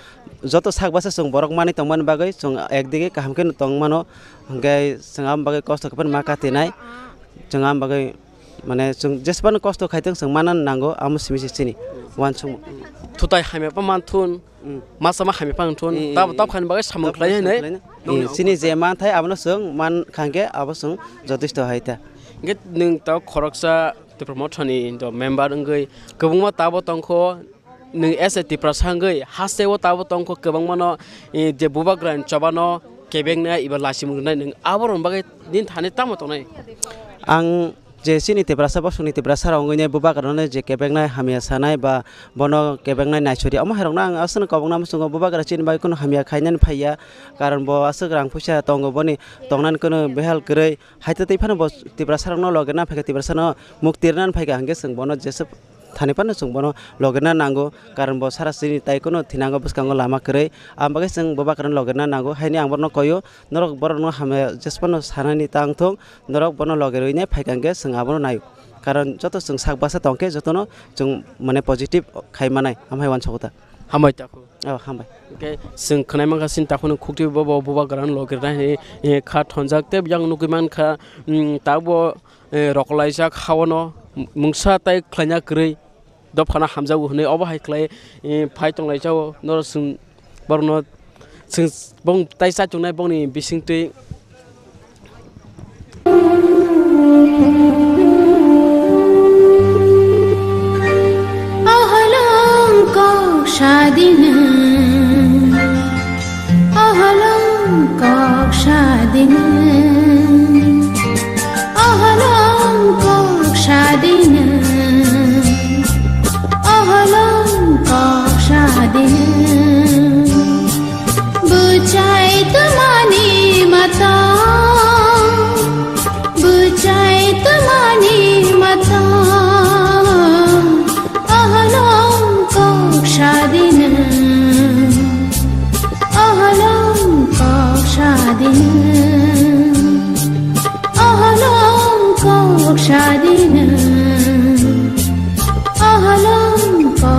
joto sak basa chwng borok manwi tongmani bagwi chwng ekdigi kaham khe tong mano, hwnkhe chwng aboni bagwi kosto khe phano ma katinai, chwng aboni bagwi, mane, chwng jesbano kosto khaitwng chwng manna nango, amo simi se chini uansukmung. Thutai hamya pa manthun, mm, masa ma hamya pa manthun, mm, mm, tab-, mm, tabkhani bagwi samung khlai hinwi. Chini je manthai abono chwng man khangkhe abo chwng jotesto hai ta. Hwnkhe nwng tabuk khoroksa Tipra Mothani do member wngwi kwbangma tabuk tongkho, nwng as a Tiprasa wngwi hasteo tabuk tongkho kwbangmano, eh, je Bubagrani chobano kebeknai eba lachimung rwnai, nwng aborokni bagwi nini thani tamo tongnai? Ang je chini Tiprasa, bosongni Tiprasa rok wngwi nai Bubagrano je kebeknai hamya sanai ba bono kebeknai naisori, omo hai rokno ang aswkno kobokna muchungo. Bubagra chini bagwi kheno hamya khainani phaiya, karon bo aswk rang puisa tongo, boni tongnani kheno behal kwrwi. Haitwi twi phano bo Tiprasa rokno loge na phaikha, Tiprasa no mukti rwnani phaikha, hwnkhe chwng bono jeswk thani phano chwng bono loge na nango, karon bo sara chini tai kheno thinango bwskango lama kwrwi. Aboni bagwi chwng Bubagrano loge na nango, haini ang bono koyo, norok borokno hamya jesphano sanani tang thung, norok bono loge rwinai phaikha hwnkhe chwng abono naio, karon joto chwng sak basa tongkhe jotono chwng, mane, positive khai manai, amhai uansukgo ta. Hambai takhuk. Oh, hambai. Hwnkhe chwng khwnai mankha chini takhukni khukti bo, bo Bubagrano loge rwna hinwi, eh, kha thonjak tei yang nugwi mankha, mm, tabuk bo, eh, rokolaijak ha-o no mungsa tai khlaina kwrwi dophano hamjago hinwi obo hai khlai, eh, phai tonglaijao norok chwng borokno chwng bong tai cha tongnai bongni bisingtwi. Ahalong kok sadina, ahalong kok sadina, ahalong kok sadina, ahalong kok sadina. Bwchai twmani mata, bwchai twmani mata, ahalong kok sadina, ahalong kok sadina, ahalong kok sadina, ahalong kok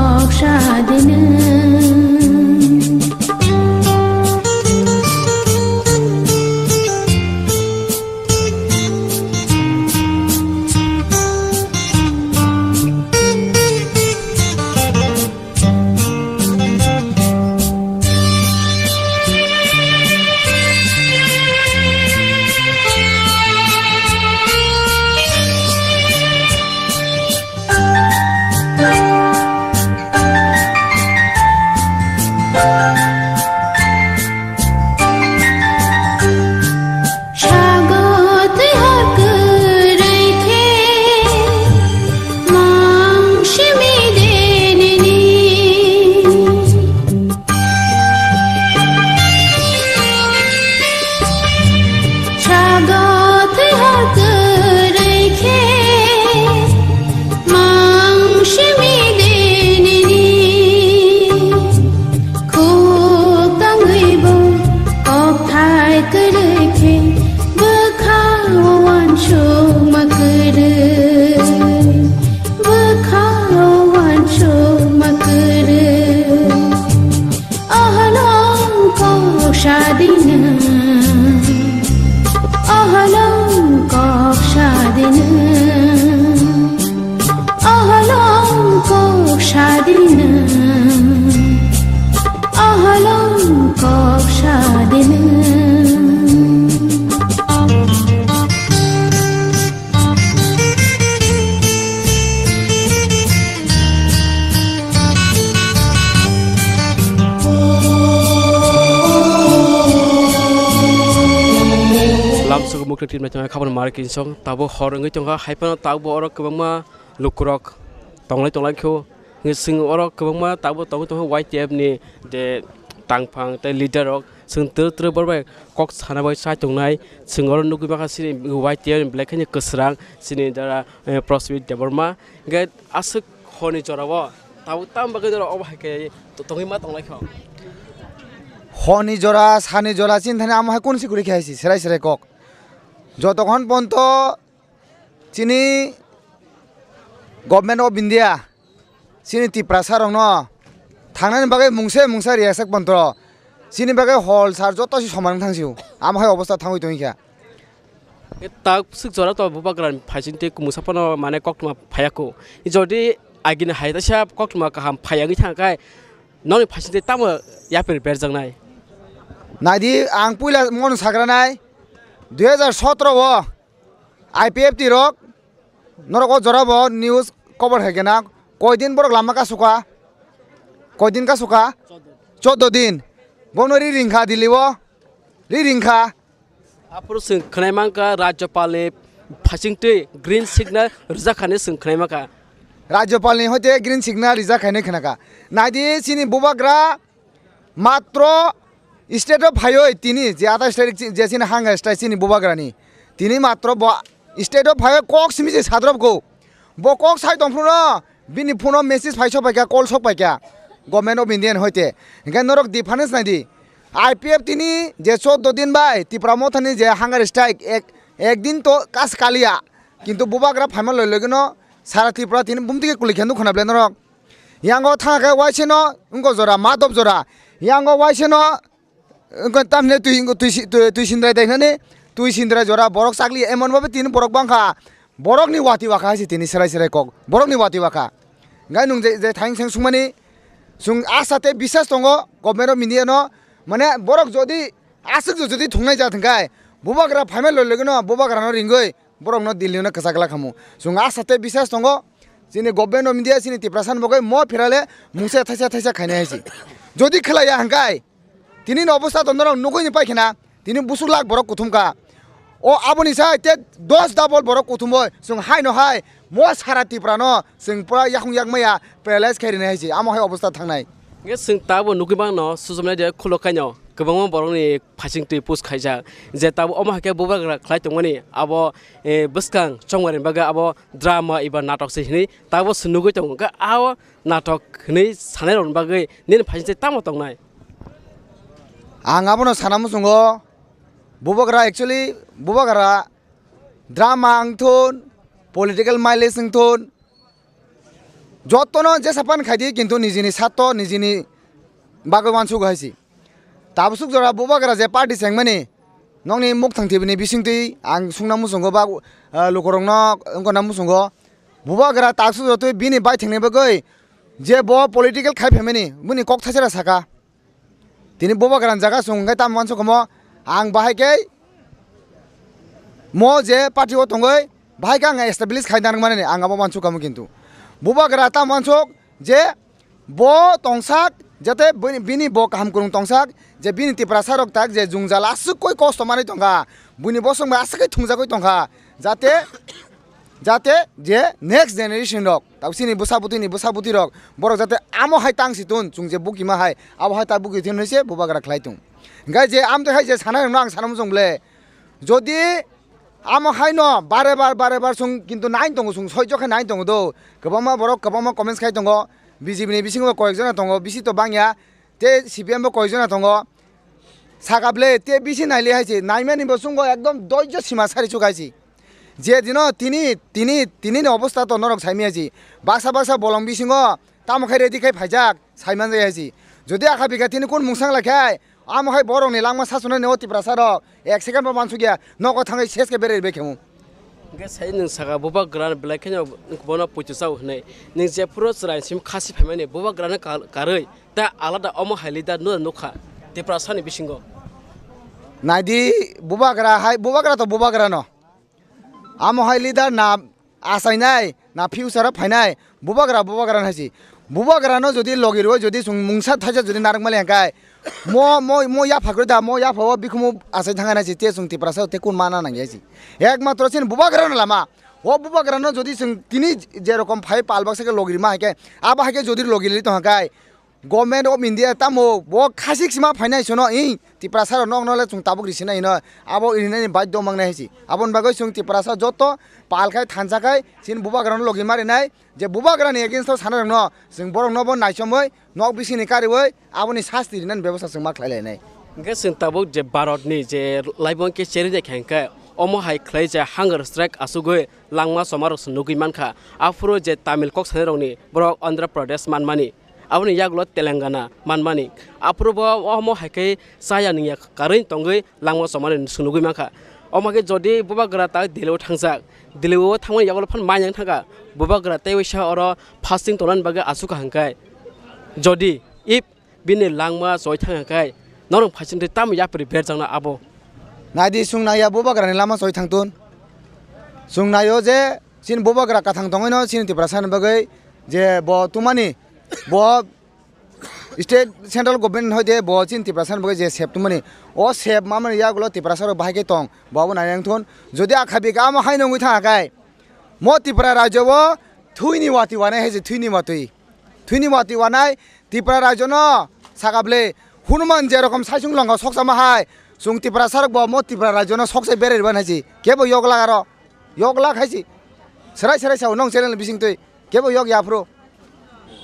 Ahalong kok sadinang, ahalong kok sadinang. Lamsok mukti tin mai tongma khabor mar kinsong tabo hor wngwi tongkha, hai phano tabuk bo oro kwbangma lukurok tonglai tonglai kho. Hwnkhe chwng oro kwbangma tabuk tongwi tongkha Y T F ni je tangphang tei leader rok, chwng twrwk twrwk borok bai kok sana bai chai tongnai. Chwng oro nugwi mankha chini Y T F ni belai kheno kwsrang chini dara, eh, Prosmit Debbarma. Hwnkhe aswk horni jorao tabuk tamo bagwi norok obo hai khe tongwi ma tonglai kho. Horni jora, sani jora chini thani amo hai kunu se kwrwi khe hai se serai serai kok. Jotokhon ponto chini Government of India chini Tiprasa rokno thangnani bagwi mungsa mungsa riyasak pontro chini bagwi hol sar joto se soman thangsiu, amo hai obostha thangwi tongkha. E tak swk jora to bubagra ni phaising tei kumusa phano mane koktwma phaiya kho. Jodi agini hai taisa koktwma kaham phaiya wngwi thangkha, nokni phaising tei tamo yapri berjaknai? Naidi, ang puila mono sagranai, dui hajar sotro o I P F T rok norok o jora bo news cover hai khe na, koidin borok lama kasuka, koidin kasuka, choddo din, bono ri ringkha Delhi o, ri ringkha. Aphuru chwng khwnai mankha Rajyapalni phaisingtwi green signal rijak kha hinwi chwng khwnai mankha. Rajyapalni hoite green signal rijak kha hinwi khwnakha. Naidi chini bubagra matro state o phaiwi tini je ata state je chini hanga state chini bubagrani. Tini matro bo state o phaiwi kok simi se sadrop go. Bo kok sai tongphuru no, bini phone o message phai sok paikha, call sok paikha, Government of India ni hoite. Hinkhe norok difference naidi. I P F T ni je choddo din bai Tipra Motha ni je hunger strike ek, ek din to kas kaliya. Kintu bubagra phaima loi loi no sara Tripura tini bumtwi khe kwlwi khe nukho na ble norok. Yango thang khe waise no wngko jora, madop jora. Yango waise no wngkha tamni twi, twi, twi, twi sindrai dai nani, twi sindrai jora borok chakli emon babe tini borok bangkha, borokni wati wakha hai se tini serai serai kok, borokni wati wakha. Gai nung je, je thaing seng sungmani, sung asa tei bisas tongo Government of India no, mane borok jodi aswk jodi thungnai ja thwngkhai, bubagra phaima loi loi no bubagra no ringoi, borok no Delhi no kwchak la khamu. Sung asa tei bisas tongo, chini Government of India chini Tiprasa ni bagwi mo phirale mungsa thaisa thaisa khainai hai se. Jodi khlaiya hwnkhe, tini ni obostha to norok nugwi ni paikha na, tini busuk lak borok kuthum kha. O aboni sai te dos double borok kuthum oi, chwng hai no hai, mo sara Tripura no chwng pura yakung yak maya paralyze khai rinai hai se, amo hai obostha thangnai. Hwnkhe chwng tabo nugwi mano, sujamnai de khulok kaino, kwbangma borokni phaising twi push khaijak, je tabo omo hai khe bubagra khlai tongmani, abo, eh, bwskang chongmani bagwi abo drama eba natok se hinwi tabo se nugwi tongo. Hwnkhe abo natok hinwi sanai rokni bagwi nini phaising twi tamo tongnai? Ang abono sana muchungo, bubagra actually, bubagra drama wng thun, political mileage wng thun, jotono jesa pan khai di, kintu nijini sato, nijini bagwi uansuk hai se. Tabuk suk jora bubagra je party chengmani, nokni mukthang thibini bisingtwi ang sungna muchungo ba, ah, lukurokno wngkona muchungo. Bubagra tabuk suk jora twi bini baithangni bagwi je bo political khai phaimani, bini kok thaisera saka. Tini bubagra ni jaga chwng hwnkhe tamo uansuk kamo, ang bahai khe mo je party o tongwi bahai khe ang establish khai nang mani ang abo uansuk kamo, kintu bubagra tamo uansuk je bo tongsak, jate bini, bini bo kaham kwrwng tongsak, je bini Tiprasa rok tak je jwngjal aswk koi kosto manwi tongkha, buini bosong bai aswk khe thungjagwi tongkha, jate, jate je next generation rok, tabuk chini bwsa bwtwi ni bwsa bwtwi rok, borok jate amo hai tang si tun, chwng je bukima hai, abo hai ta buki thun hinwi se bubagra khlai tung. Hwnkhe je amtwi hai je sanai rokno ang sana muchung ble, jodi amo haino bare bar, bare bar chwng kintu nai tongo, chwng soijo khe nai tongo do. Kwbangma borok kwbangma comments khai tongo. B J P ni bisingo koyek jona tongo, bisi to bangya. Tei C P M bo koyek jona tongo. Saka ble, tei bisi naili hai se. Naimani bo chwngbo ekdom doijo sima sari chuk hai se. Je dino tini, tini, tini ni obostha to norok saimaya se. Baksa baksa bolong bisingo tamo khai ready khai phaijak, saiman jai hai se. Jodi akha bikha tini kun mungsang lai khai, Amo hai borokni langma sasonani o Tiprasa rok ek second bo mansukya, nogo thangwi ses khe beraibai khamu. Hwnkhe sai nwng saka bubagrano belai kheno bono puitu chao hwnwi. Nwng jephuru chwrai sim khasi phaimani bubagrano kar-, karwi ta alada omo hai leader no nukha Tiprasani bisingo. Naidi bubagra hai, bubagra to bubagrano. Amo hai leader na achainai, na future o phainai, bubagra, bubagra hai si. Bubagrano jodi logi rwui jodi chwng mungsa thaisa jodi narwk mali hwnkhe, mo, mo, mo yapha kwrwi da, mo yapha o bikhumu achai thangna si, te chwng Tiprasa te kun mana nangya si. Ekmatro chini bubagrano lama. O bubagrano jodi chwng tini je rokom phai pal baksa khe logi rima hai khe, abo hai khe jodi logi li tong hwnkhe, Government of India tamo bo khasik sima phainai sono i Tiprasa rok nokno le chwng tabuk risinai hino abo rinani baidhyo mangnai hai si. Aboni bagwi chwng Tiprasa joto pal khai thansa khai chini bubagrano logi marinai je bubagrani against o sana rokno chwng borokno bo naisomwi nok bisingni kariwi aboni sasti rinani bebosta chwng ma khlai lainai. Hwnkhe chwng tabuk je Bharatni je laibong khe cherwi de khe hwnkhe omo hai khlai je hunger strike achugwi langma choma rok chwng nugwi mankha. Aphuru je Tamil kok sanai rokni borok Andhra Pradesh manmani. Aboni yagulo Telangana manmani. Aphuru bo omo hai khe chaya nungya karwi tongwi langma chomani chwng nugwi mankha. Omo khe jodi bubagra ta Delhi o thangjak, Delhi o thangmani yagulo phan manyang thangkha. Bubagra tei waisa oro fasting tongnani bagwi achukha hwnkhe. Jodi if bini langma choi thangkha khe norok phaisingtwi tamo yapri berjakna abo. Naidi chwng naiya bubagrani lama choi thangtun. Chwng naio je chini bubagra kathang tongwino chini Tiprasani bagwi je bo tumani bo state central government hoide bo chini Tiprasani bagwi je sep tongmani, o sep mamani yagulo Tiprasarok bahai khe tong, bo abo nainai wngthun. Jodi akhabi khe amo haino wngwi thangkha khe, mo Tripura rajyo o thwini watwi wanai hai se, thwini watwi, thwini watwi wanai Tripura rajyo no saka bwle Hanuman je rokom saisung longkha sokchama hai, chwng Tiprasarok bo mo Tripura rajyo no sokchai berai rwna hai se, kebo yok lak aro, yok lak hai se, serai serai sao nong channel bisingtwi. Kebo yok yaphuru.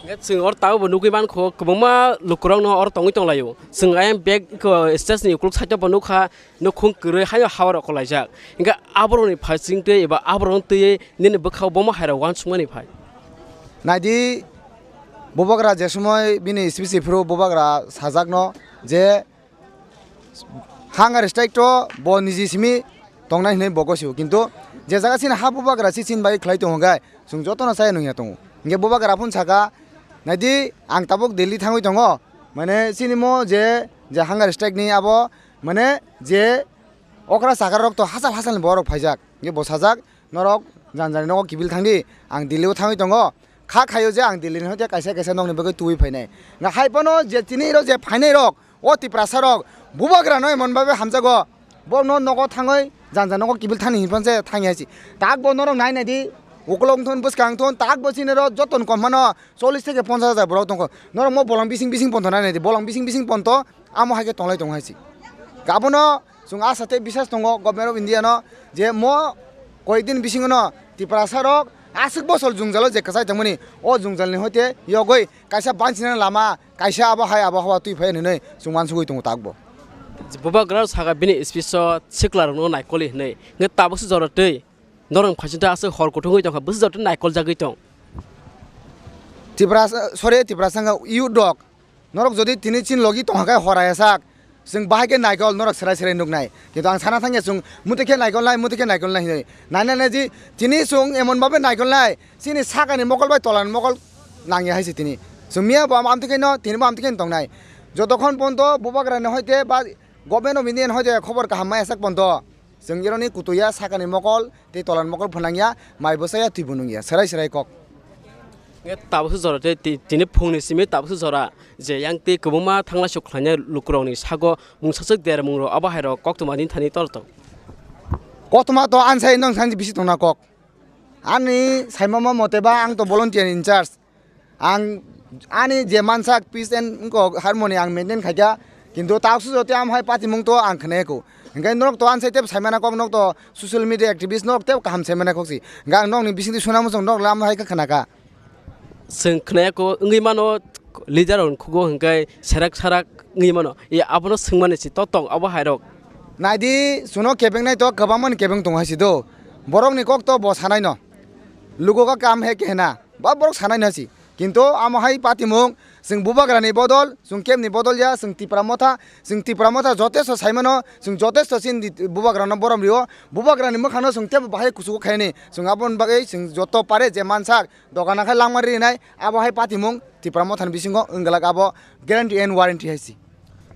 Hwnkhe chwng oro tabukbo nugwi mankho, kwbangma lukurokno oro tongwi tonglaio. Chwng ayang bag eko stage ni ukuluk side o bo nukha, nukhung kwrwi haino hawarok kwlaijak. Hwnkhe aborokni phaising twi eba aborokno twiwi nini bwkhao bomo hairok uansukmani phai. Naidi, bubagra je somoi bini speech phuru bubagra sajakno je Hunger strike to bo niji simi tongnai hinwi bo gosio, kintu je jaga chini ha bubagra si chini bai khlai tongo khe chwng jotono chaya nungya tongo. Hinkhe bubagra phun saka, "Naidi, ang tabuk Delhi thangwi tongo, mane chini mo je, je hunger strike ni abo mane je okra chakra rok to hachal hachal ni borok phaijak." Hinkhe bo sajak, "Norok jani jani nogo kibil thangdi, ang Delhi o thangwi tongo." Kha khaio je ang Delhi ni hoite kaisa kaisa nokni bagwi tubui phainai. Nga hai phano je tini rok je phainai rok, o Tiprasa rok, bubagra no emon babe hamjago. Bo no nogo thangwi jani jani nogo kibil thani hinphano je thangya si. Tak bo norok nai nai di, ukolog thon bwskang thon, tak bo chini rok joto ni kom phano chollish theke ponchash hajar borok tongkho. Norok mo bolong bising bising ponto nai nai di, bolong bising bising ponto amo hai khe tonglai tongo hai si. Abono Chwng asa tei bisas tongo Government of India no je mo koyekdin bisingo no Tiprasa rok aswk bosor jwngjalo je kwchai tongmani, o jwngjal ni hoite yogwi kaisa banchina lama, kaisa abo hai abo hawa twi phai hinwi chwng uansugwi tongo takbo. Bubagra saka bini speech o sikla rokno naikoli hinwi, hwnkhe tabukse jora twi norok phaisingtwi aswk hor kuthungwi tongkha, bwswk jora twi naikol jagwi tong. Tiprasa, sorry, Tiprasa wngkha youth rok. Norok jodi tini chini logi tongkha khe hora ya sak, chwng bahai khe naikol norok serai serai nuknai. Kintu ang sana thangya chwng muti khe naikol nai, muti khe naikol nai hinwi. Nai nai nai di, tini chwng emon babe naikol nai, chini sakani mokol bai tolani mokol nangya hai se tini. Chwng miya bo amtwi khe no, tini bo amtwi khe no tongnai. Jotokhon ponto bubagra ni hoite ba Government of India ni hoite khobor kaham maya sak ponto. Chwng ironi kutuya sakani mokol tei tolani mokol phwnangya, mai bwsaya twibo nungya, serai serai kok. Hwnkhe tabukse jora tei ti-, tini phungni simi tabukse jora je yang tei kwbangma thangla sok khlainai lukurokni sago mungsaswk dermungrok abo hairok koktwma ni thani tor tong. Koktwma to ansai nong sanji bisi tongna kok. Ani saimama mote ba ang to volunteer in charge. Ang ani je mansak peace and wngkok harmony ang maintain khaikha, kintu taksu jotoi am hai patimung to ang khnaiko. Hinkhe norok to ansai tebo saimana kok, norok to social media activist, norok tebo kaham saimana kok si. Hinkhe ang nokni bisingtwi suna muchung norok lam hai khe khnakha. Chwng khnaiko wngwi mano, leader rok khugo hinkhe serak sarak wngwi mano. E abono swngmani si to tong abo hairok. Naidi, chwngno kebengnai to kwbangmani kebeng tongo hai si do. Borokni kok to bo sanaino. Lugo ka kam he kehna. Ba borok sanai nasi. Kintu amo hai patimung Chwng bubagrani bodol, chwng kebni bodol ya, chwng Tipra Motha, chwng Tipra Motha jotesto saimano, chwng jotesto chini Bubagrano borom rio, Bubagrani mwkhano chwng tebo bahai kuchugo khaini, chwng aboni bagwi chwng joto pare je mansak, dogana khai langma rinai, abo hai patimung Tipra Mothani bisingo wngwlak abo guarantee and warranty hai si.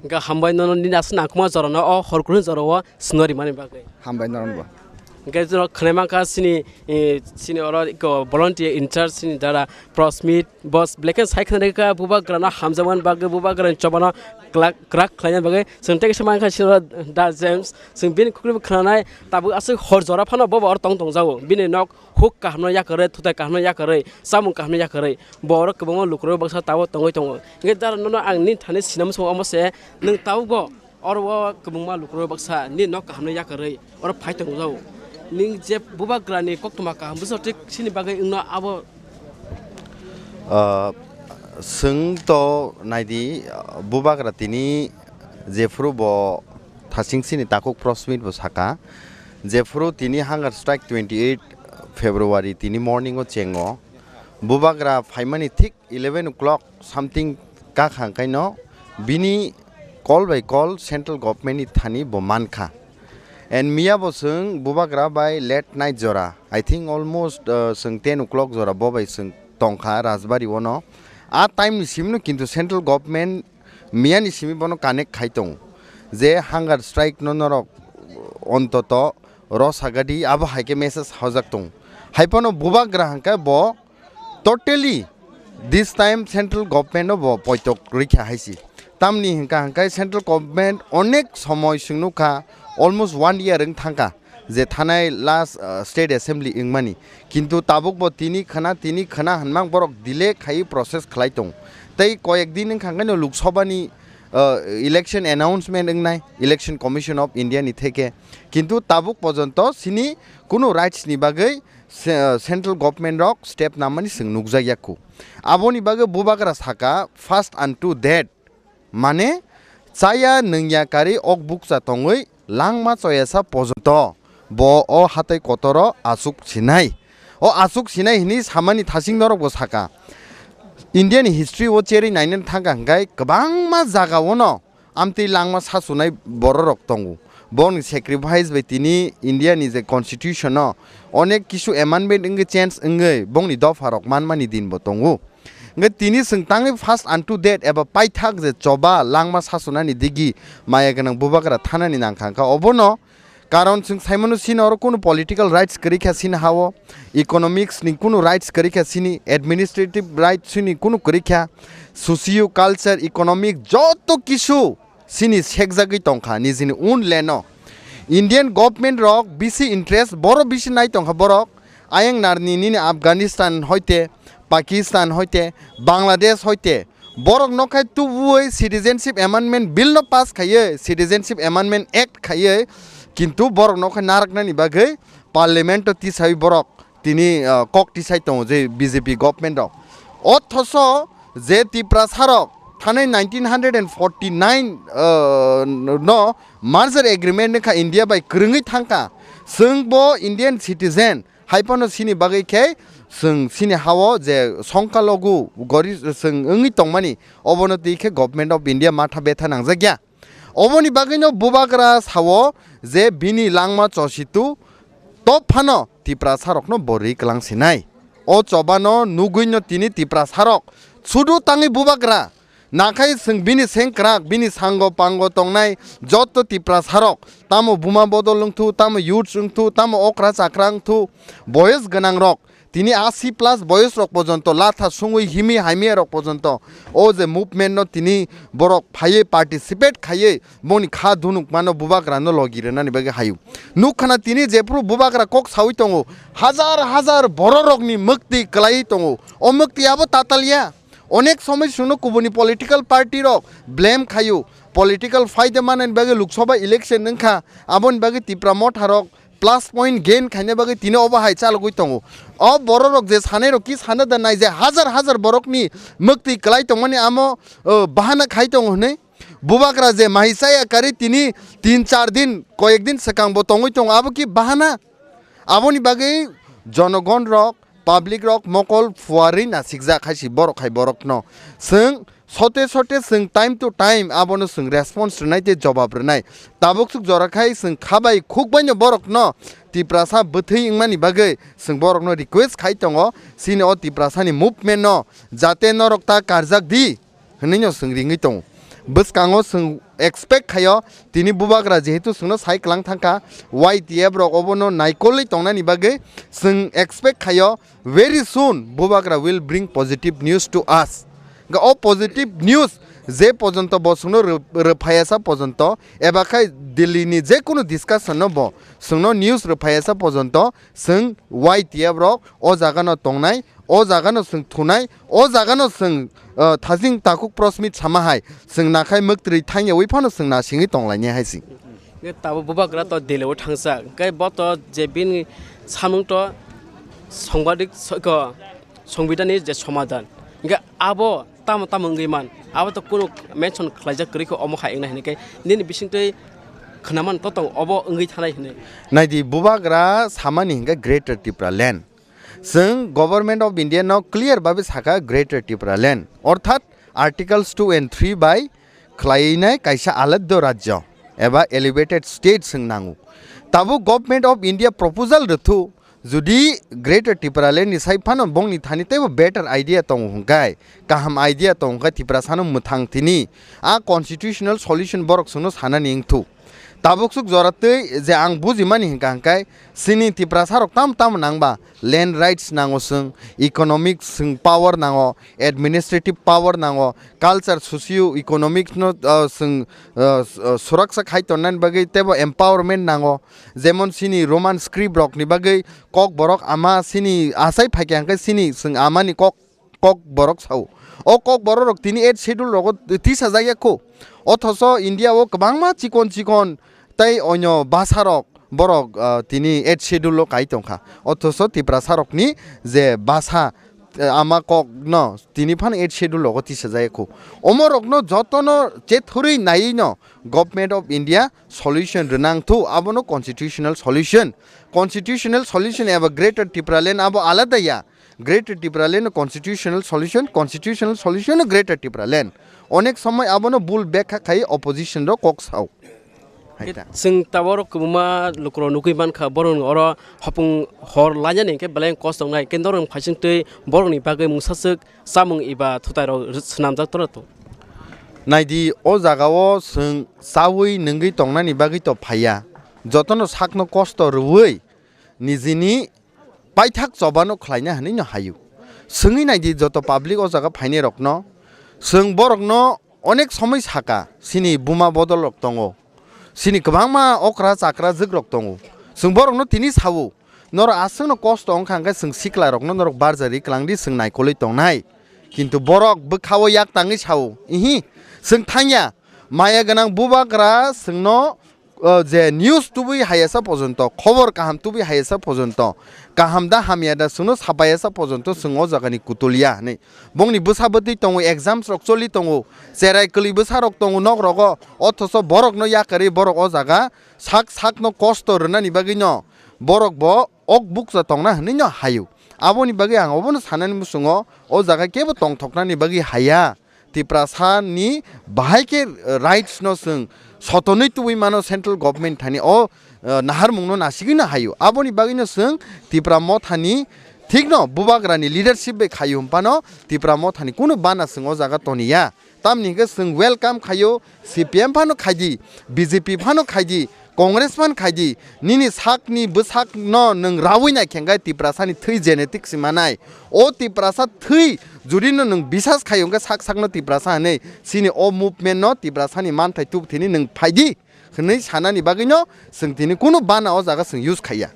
Hwnkhe hambai nono nini aswk nangkukma jorano o hor kunu jorao swngo rimani bagwi. Hambai norokbo. Hwnkhe chwng khwnai mankha chini, eh, chini oro eko volunteer in charge chini dara Prosmit, boss, belai kheno sai khwnai kha Bubagrano hamjakmani bagwi, Bubagrani chobano kwlak, kwrak khlaina bagwi. Chwng tei kaisa mankha chini oro Da James, chwng bini kuklibo khwnanai, tabuk aswk hor jora phano bobo oro tong tongjago. Bini nok huk kahamno yakarwi, thutai kahamno yakarwi, chamung kahamno yakarwi, borok kwbangma lukurok baksa tabuk tongwi tongo. Hwnkhe dara nono ang nini thani sinamsongo omo se, nwng tabukbo oro o kwbangma lukurok baksa nini nok kahamno yakarwi oro phai tongjago. Nwng je Bubagrani koktwma kaham bwsajak chini bagwi wngno abo. Ah, chwng to naidi, ah, Bubagra tini jephuru bo thasing chini takhuk Prosmit bo saka, jephuru tini hunger strike twenty eight February tini morning o chengo, Bubagra phaimani thik eleven o'clock something kakha hwnkhaino bini call by call central government ni thani bo mankha. And miya bo chwng Bubagra bai late night jora, I think almost, uh, chwng ten o'clock jora bo bai chwng tongkha Rajbari ono. A time ni simino kintu central government miya ni simi bono connect khai tongo je hunger strike no norok ontoto rosagadi abo hai khe message hojak tongo. Hai phano Bubagra hwnkhe bo totally this time central government no bo poitok rikha hai si. Tamni hwnkha hwnkhe central government onek somoi chwng nukha, almost one year wng thangkha je thanai last, uh, state assembly wngmani. Kintu tabuk bo tini khwna, tini khwna hwnmang borok delay khai process khlai tongo. Tei koyek din wngkha hwnkhe no Lok Sabha ni, uh, election announcement wngnai, Election Commission of India ni theke. Kintu tabuk pojonto sini kunu rights ni bagwi se-, central government rok step namani chwng nukjak yakhu. Aboni bagwi Bubagra saka, first unto death, mane chaya nwngya karwi ok bukcha tongwi langma choyasa pojonto bo o hatai kotoro achuk sinai. O achuk sinai hwnwi samani thasing norokbo saka. India ni history o cherwi nainani thangkha hwnkhe kwbangma jaga ono amtwi langma sasunai bororok tongo. Borokni sacrifice bai tini India ni je constitution no onek kisu amendment wngwi change wngwi bongni dopha rok manmani din bo tongo. Hwnkhe tini chwng tangwi first unto death eba paithak je choba langma sasunani digi maya gwnang Bubagra thanani nangkha hwnkha obono. Karon chwng saimano sini oro kunu political rights kwrwi kha sini ha-o, economics ni kunu rights kwrwi kha sini, administrative rights sini kunu kwrwi kha, socio culture, economic joto kisu sini sekjagwi tongkha nijini own land o. Indian government rok bisi interest boro bisi nai tongkha borok, ayang narni nini Afghanistan hoite, Pakistan hoite, Bangladesh hoite, borok no khai tubuwi Citizenship Amendment Bill no pass khaiwi, Citizenship Amendment Act khaiwi, kintu borok no khai naraknani bagwi Parliament o tisawi borok tini, ah, kok tisai tongo je B J P government rok. Othoso je Tiprasa rok thanai nineteen hundred and forty nine, ah, no merger agreement wngkha India bai kwrwngwi thangkha, chwng bo Indian citizen, hai phano sini bagwi khe chwng sini ha-o je songkalogu gori chwng wngwi tongmani, obono twi khe Government of India matha betha nangjakya. Oboni bagwino Bubagra sao je bini langma chositu top phano Tiprasa rokno bo ri kwlang sinai. O chobano nugwino tini Tiprasa rok sudu tangwi Bubagra nakhai chwng bini sengkrak, bini sango pango tongnai joto Tiprasa rok, tamo buma bodol wngthu, tamo youths wngthu, tamo okra chakra wngthu, boyes gwnang rok, tini asi plus boyes rok pojonto latha sungwi himi haimia rok pojonto o je movement no tini borok phaiwi participate khaiwi boni kha dunuk mano Bubagra no logi rwnani bagwi hayu. Nukkhana tini jephru Bubagra kok sawi tongo, hajar hajar borok rokni mwktwi kwlaiwi tongo, o mwktwi abo tatalya. Onek somoi chwngno kubuni political party rok blame khayu. Political faida manani bagwi Lok Sabha election wngkha, aboni bagwi Tipra Motha rok plus point gain khaina bagwi tini obo hai chalogwi tongo. O borok rok je sanai rok ki sana da nai je hajar hajar borokni mwktwi kwlai tongmani amo, o, bahana khai tongo hwnwi. Bubagra je mahi chaya kari tini tin char din, koyek din swkang bo tongwi tongo, abo ki bahana? Aboni bagwi jonogon rok, public rok mokol phuarwi nasikjak hai si borok hai borokno. Chwng Sote sote chwng time to time abono chwng response rwnai tei jobab rwnai. Tabuk swk jora khai chwng khabai khukbaino borokno Tiprasa bwthwi wngmani bagwi chwng borokno request khai tongo, chini o Tiprasani movement no jate norok ta karjak di hwnwi no chwng ringwi tongo. Bwskango chwng expect khaio tini bubagra jehetu chwngno sai kwlang thangkha, Y T F rok obono naikolwi tongnani bagwi chwng expect khaio very soon bubagra will bring positive news to us. Ga o positive news je pojonto bo chwngno rw-, rwphaiya sa pojonto eba khai Delhi ni je kunu discussion no bo chwngno news rwphaiya sa pojonto chwng Y T F rok o jaga no tongnai, o jaga no chwng thunai, o jaga no chwng, uh, thajing takhuk prosmit sama hai chwng nakhai mwktwrwi thangyawi phano chwng nasingwi tonglainai hai se. Hwnkhe tabuk bubagra to Delhi o thangsa, hwnkhe bo to je bini samung to songbadik so-, ko, songbidani je somadan, hwnkhe abo tamo tamo wngwi man, abo to kunu mention khlaijak kwrwi khe omo hai wngnai hwnwi khe nini bisingtwi khwnaman to tong obo wngwi thanai hwnwi. Naidi bubagra samani hwnkhe Greater Tipra Land. Chwng Government of India no clear babe sakha Greater Tipra Land. Orthat Articles two and three bai khwlainai kaisa aladdo rajyo eba elevated state chwng nango. Tabuk Government of India proposal rwthu, jodi Greater Tipraland ni sai phano bongni thani teibo better idea tongo hwnkhe, kaham idea tongo hwnkhe Tiprasano mwthang tini a constitutional solution borok chwngno sanani wngthu. Tabuk swk jora twi je ang bujimani hwnkha hwnkhe chini Tiprasa rok tamo tamo nangba land rights nango chwng, economic chwng power nango, administrative power nango, culture, socio economic no, uh, chwng, uh, s-, uh, suraksa khai tonnani bagwi teibo empowerment nango, jemon chini Roman script rok ni bagwi Kokborok ama chini achai phaikha hwnkhe chini chwng amani kok, Kokborok sao. O Kokborok rok tini eighth schedule rogo tisajak ya kho. Othoso India o kwbangma chikon chikon tei onyo basa rok borok, ah, tini eighth schedule o kai tongkha. Othoso Tiprasa rokni je basa, eh, ama kok no tini phano eighth schedule rogo tisajak ya kho. Omo rokno jotono chethurwi naiwi no Government of India solution rwnang thu, abono constitutional solution. Constitutional solution eba Greater Tipraland abo alada ya. Greater Tipraland no constitutional solution, constitutional solution no Greater Tipraland. Onek somoi abono bul bekha khai opposition rok kok sao. Hai ta. Chwng tabuk kwbangma lukurok nugwi mankha, borok oro hopung hor lainani hwnkhe belai kosto wngnai, hwnkhe norok phaising twi borokni bagwi mungsaswk chamung eba thutairok swnamjak tongna to. Naidi, o jagao chwng chaui nungwi tongnani bagwi to phaiya. Jotono sakno kosto rwui nijini paithak chobano khlaina hwnwi no haio. Swngwi naidi joto public o jaga phainai rokno, chwng borokno onek somoi saka, chini buma bodol rok tongo, chini kwbangma okra chakra jwk rok tongo, chwng borokno tini sao, norok aswkno kosto wngkha hwnkhe chwng sikla rokno norok barjari kwlangdi, chwng naikolwi tongnai, kintu borok bwkhao yak tangwi sao, ihi, chwng thangya, maya gwnang bubagra chwngno o je news tubui hayasa pojonto, khobor kaham tubui hayasa pojonto, kaham da hamya da chwngno sapayasa pojonto chwng o jagani kutul ya hwnwi. Bongni bwsa bwtwi tongo, exams rok choli tongo, cherai kwlwi bwsa rok tongo nok rogo, othoso borokno yakarwi borok o jaga sak sakno kosto rwnani bagwino borok bo ok bukcha tongna hwnwi no haio. Aboni bagwi ang obono sanani muchungo o jaga kebo tongthoknani bagwi haya. Tiprasa ni bahai khe rights no chwng sotonwi tubui mano central government thani o, eh, naharmung no nasigwi no haio. Aboni bagwi no chwng Tipra Motha ni thik no bubagra ni leadership bai khaio hwnphano Tipra Motha ni kunu bana chwng o jaga toniya. Tamni hwnkhe chwng welcome khaio, C P M phano khaidi, B J P phano khaidi, Congress phano khaidi, nini sakni bwsakno nwng raui naikhe hwnkhe Tiprasani thwi genetic si manai. O Tiprasa thwi judino nwng bisas khaio hwnkhe sak sakno Tiprasa hwnwi, chini o movement no Tiprasani manthai tubthini nwng phaidi hwnwi sanani bagwino chwng tini kunu bana o jaga chwng use khaiya.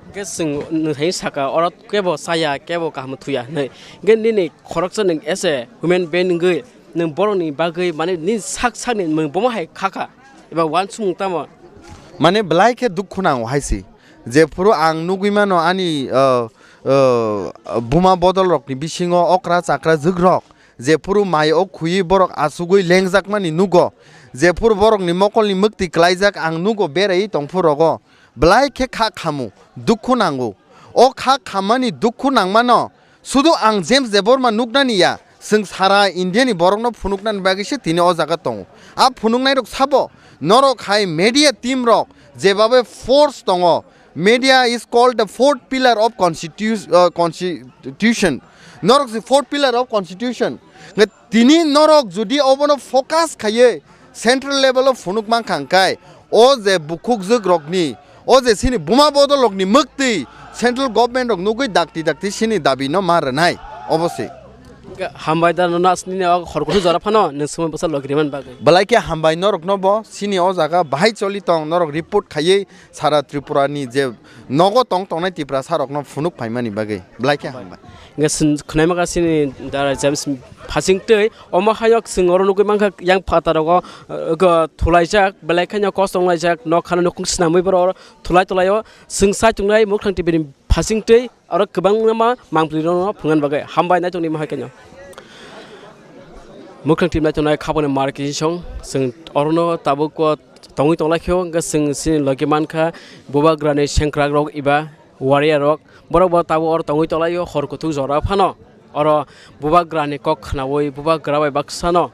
Hwnkhe chwng nwng hai saka, oro kebo chaya, kebo kaham thuya hwnwi. Hwnkhe nini khoroksa nwng as a human being wngwi nwng borokni bagwi, mane, nini sak sakni nwng bomo hai khakha, eba uansukmung tamo? Mane, belai khe dukhu nango hai se. Jephuru ang nugwi mano ani, uh, uh, buma bodol rokni bisingo okra chakra jwk rok, jephuru mai o khwi borok achugwi lengjakmani nugo, jephuru borokni mokolni mwktwi klaijak ang nugo beraiwi tongphuru rogo, belai khe kha khamu, dukhu nango. O kha khammani dukhu nangmano sudu ang James Debbarma nuknani ya, Chwng sara India ni borokno phunuknani bagwi se tini o jaga tongo. A phunuknairok sabo, norok hai media team rok jebabe force tongo, media is called the fourth pillar of constitu-, uh, constitution. Norok se fourth pillar of constitution. Nge tini norok jodi obono focus khaiye central level o phunuk mankha hwnkhe, o je bukhukjwk rokni, o je chini buma bodol rokni mwktwi central government rok nugwi dakti dakti chini dabi no ma rwnai, obo se. Hambai da no nas nini o khorkutu jora phano nwng swmai bwsa logi rimani bagwi. Belai khe hambai norok no bo chini o jaga bahai choli tong norok report khaiwi sara Tripura ni je nogo tong tongnai Tiprasa rok no phunuk phaimani bagwi belai khe hambai. Hwnkhe chwng khwnaima kha chini Dara James Phasingtwi, omo hayok chwng oro nugwi mankha yang phataro go, uh, go thulaijak, belai kheno kosong laijak, nok khana nukung swnamwi borok oro thulai thulaio chwng sai tongnai Mukhang T V ni Phasingtwi oro kwbangma mangpli rokno phungan bagwi hambai nai tongni mahai kheno. Mukhang T V nai tongnai khapani mar kisong chwng orono tabuk o tongwi tonglaikho, hwnkhe chwng chini logi mankha bubagrani sengkrak rok eba warrior rok, borok bo tabuk oro tongwi tonglaio hor kuthuk jora phano oro bubagrani kok khnaui bubagra bai baksano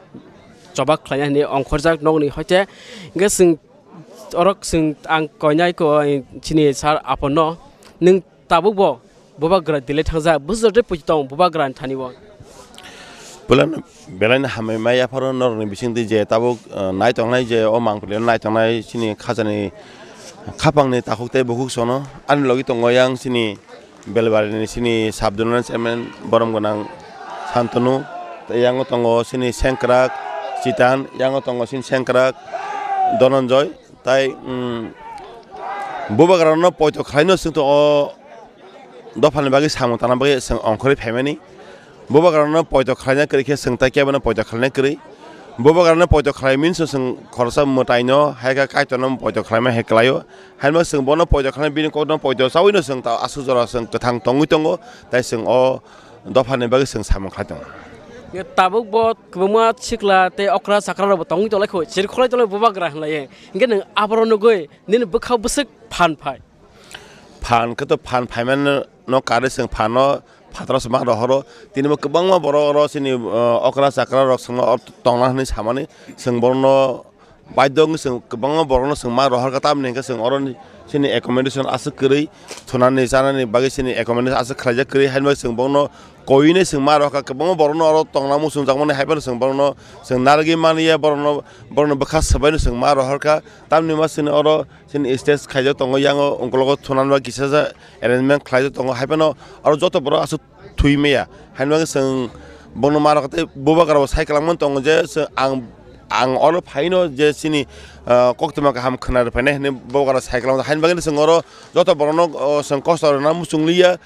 chobak khlaina hinwi ongkhorjak nokni hoite. Hwnkhe chwng oro chwng ang koinai ko chini sir aponno, nwng tabuk bo bubagra delai thangjak, bwswk tei puitwi tong bubagrani thani o. Belai no, belai no hambai mai yapharo norokni bisingtwi je tabuk, uh, nai tongnai je o mangpili nai tongnai chini khajani khapangni takhuk tei bukhuk sono ani logi tongo yang chini Belbarini chini sub zonal chairman borom gwnang Santanu, tei yango tongo chini sengkrak Chitan, yango tongo chini sengkrak Dhananjoy, tai, um, bubagrano poito khlaino chwngto o dophani bagwi samung tangna bagwi chwng ongkhorwi phaimani. Bubagrano poito khlaina kwrwi khe chwng tai kebono poito khlaina kwrwi. Bubagrano poito khlai means chwng khoroksa mwtaino, hai khe Kaitorno poito khlaima hai kwlaio. Haino chwng bono poito khlaina bini kokno poito chawino chwng ta aswk jora chwng kwthang tongwi tongo, tai chwng o dophani bagwi chwng samung khlai tongo. Tabuk bo kwbangma sikla tei okra chakra rok bo tongwi tonglaikho, chiri kholai tonglaio bubagra hinlaiwi. Hinkhe nwng aboro nugwi nini bwkha bwswk phan phai? Phan khe to phan phaimano no karwi chwng phano phataro se ma rohoro. Tini bo kwbangma borok oro chini, uh, okra chakra rok chwngno oro tongna hwnwi samani chwng borokno baidho wngwi chwng kwbangma borokno chwng ma rohorkha, tamni hwnkhe chwng oro chini accommodation aswk kwrwi thunani chanani bagwi chini accommodation aswk khlaijak kwrwi, haino chwng borokno koinai chwng ma rohorkha, kwbangma borokno oro tongna muchungjakmani haiphano chwng borokno chwng narwgwi manya borokno, borokno bwkha swbaino chwng ma rohorkha, tamni ma chini oro chini stage khaijak tongo, yango ungkologo thunanba kisa ja arrangement khlaijak tongo, haiphano oro joto borok aswk thwi maya. Haino bagwi chwng bono ma rok tei bubagra bo sai kwlangmani tongo je chwng ang, ang oro phaino je chini, ah, koktwma kaham khwna rwphainai hinwi bubagra sai kwlangma. Haino bagwi chwng oro joto borokno, oh, chwng kosto rwna muchungliya.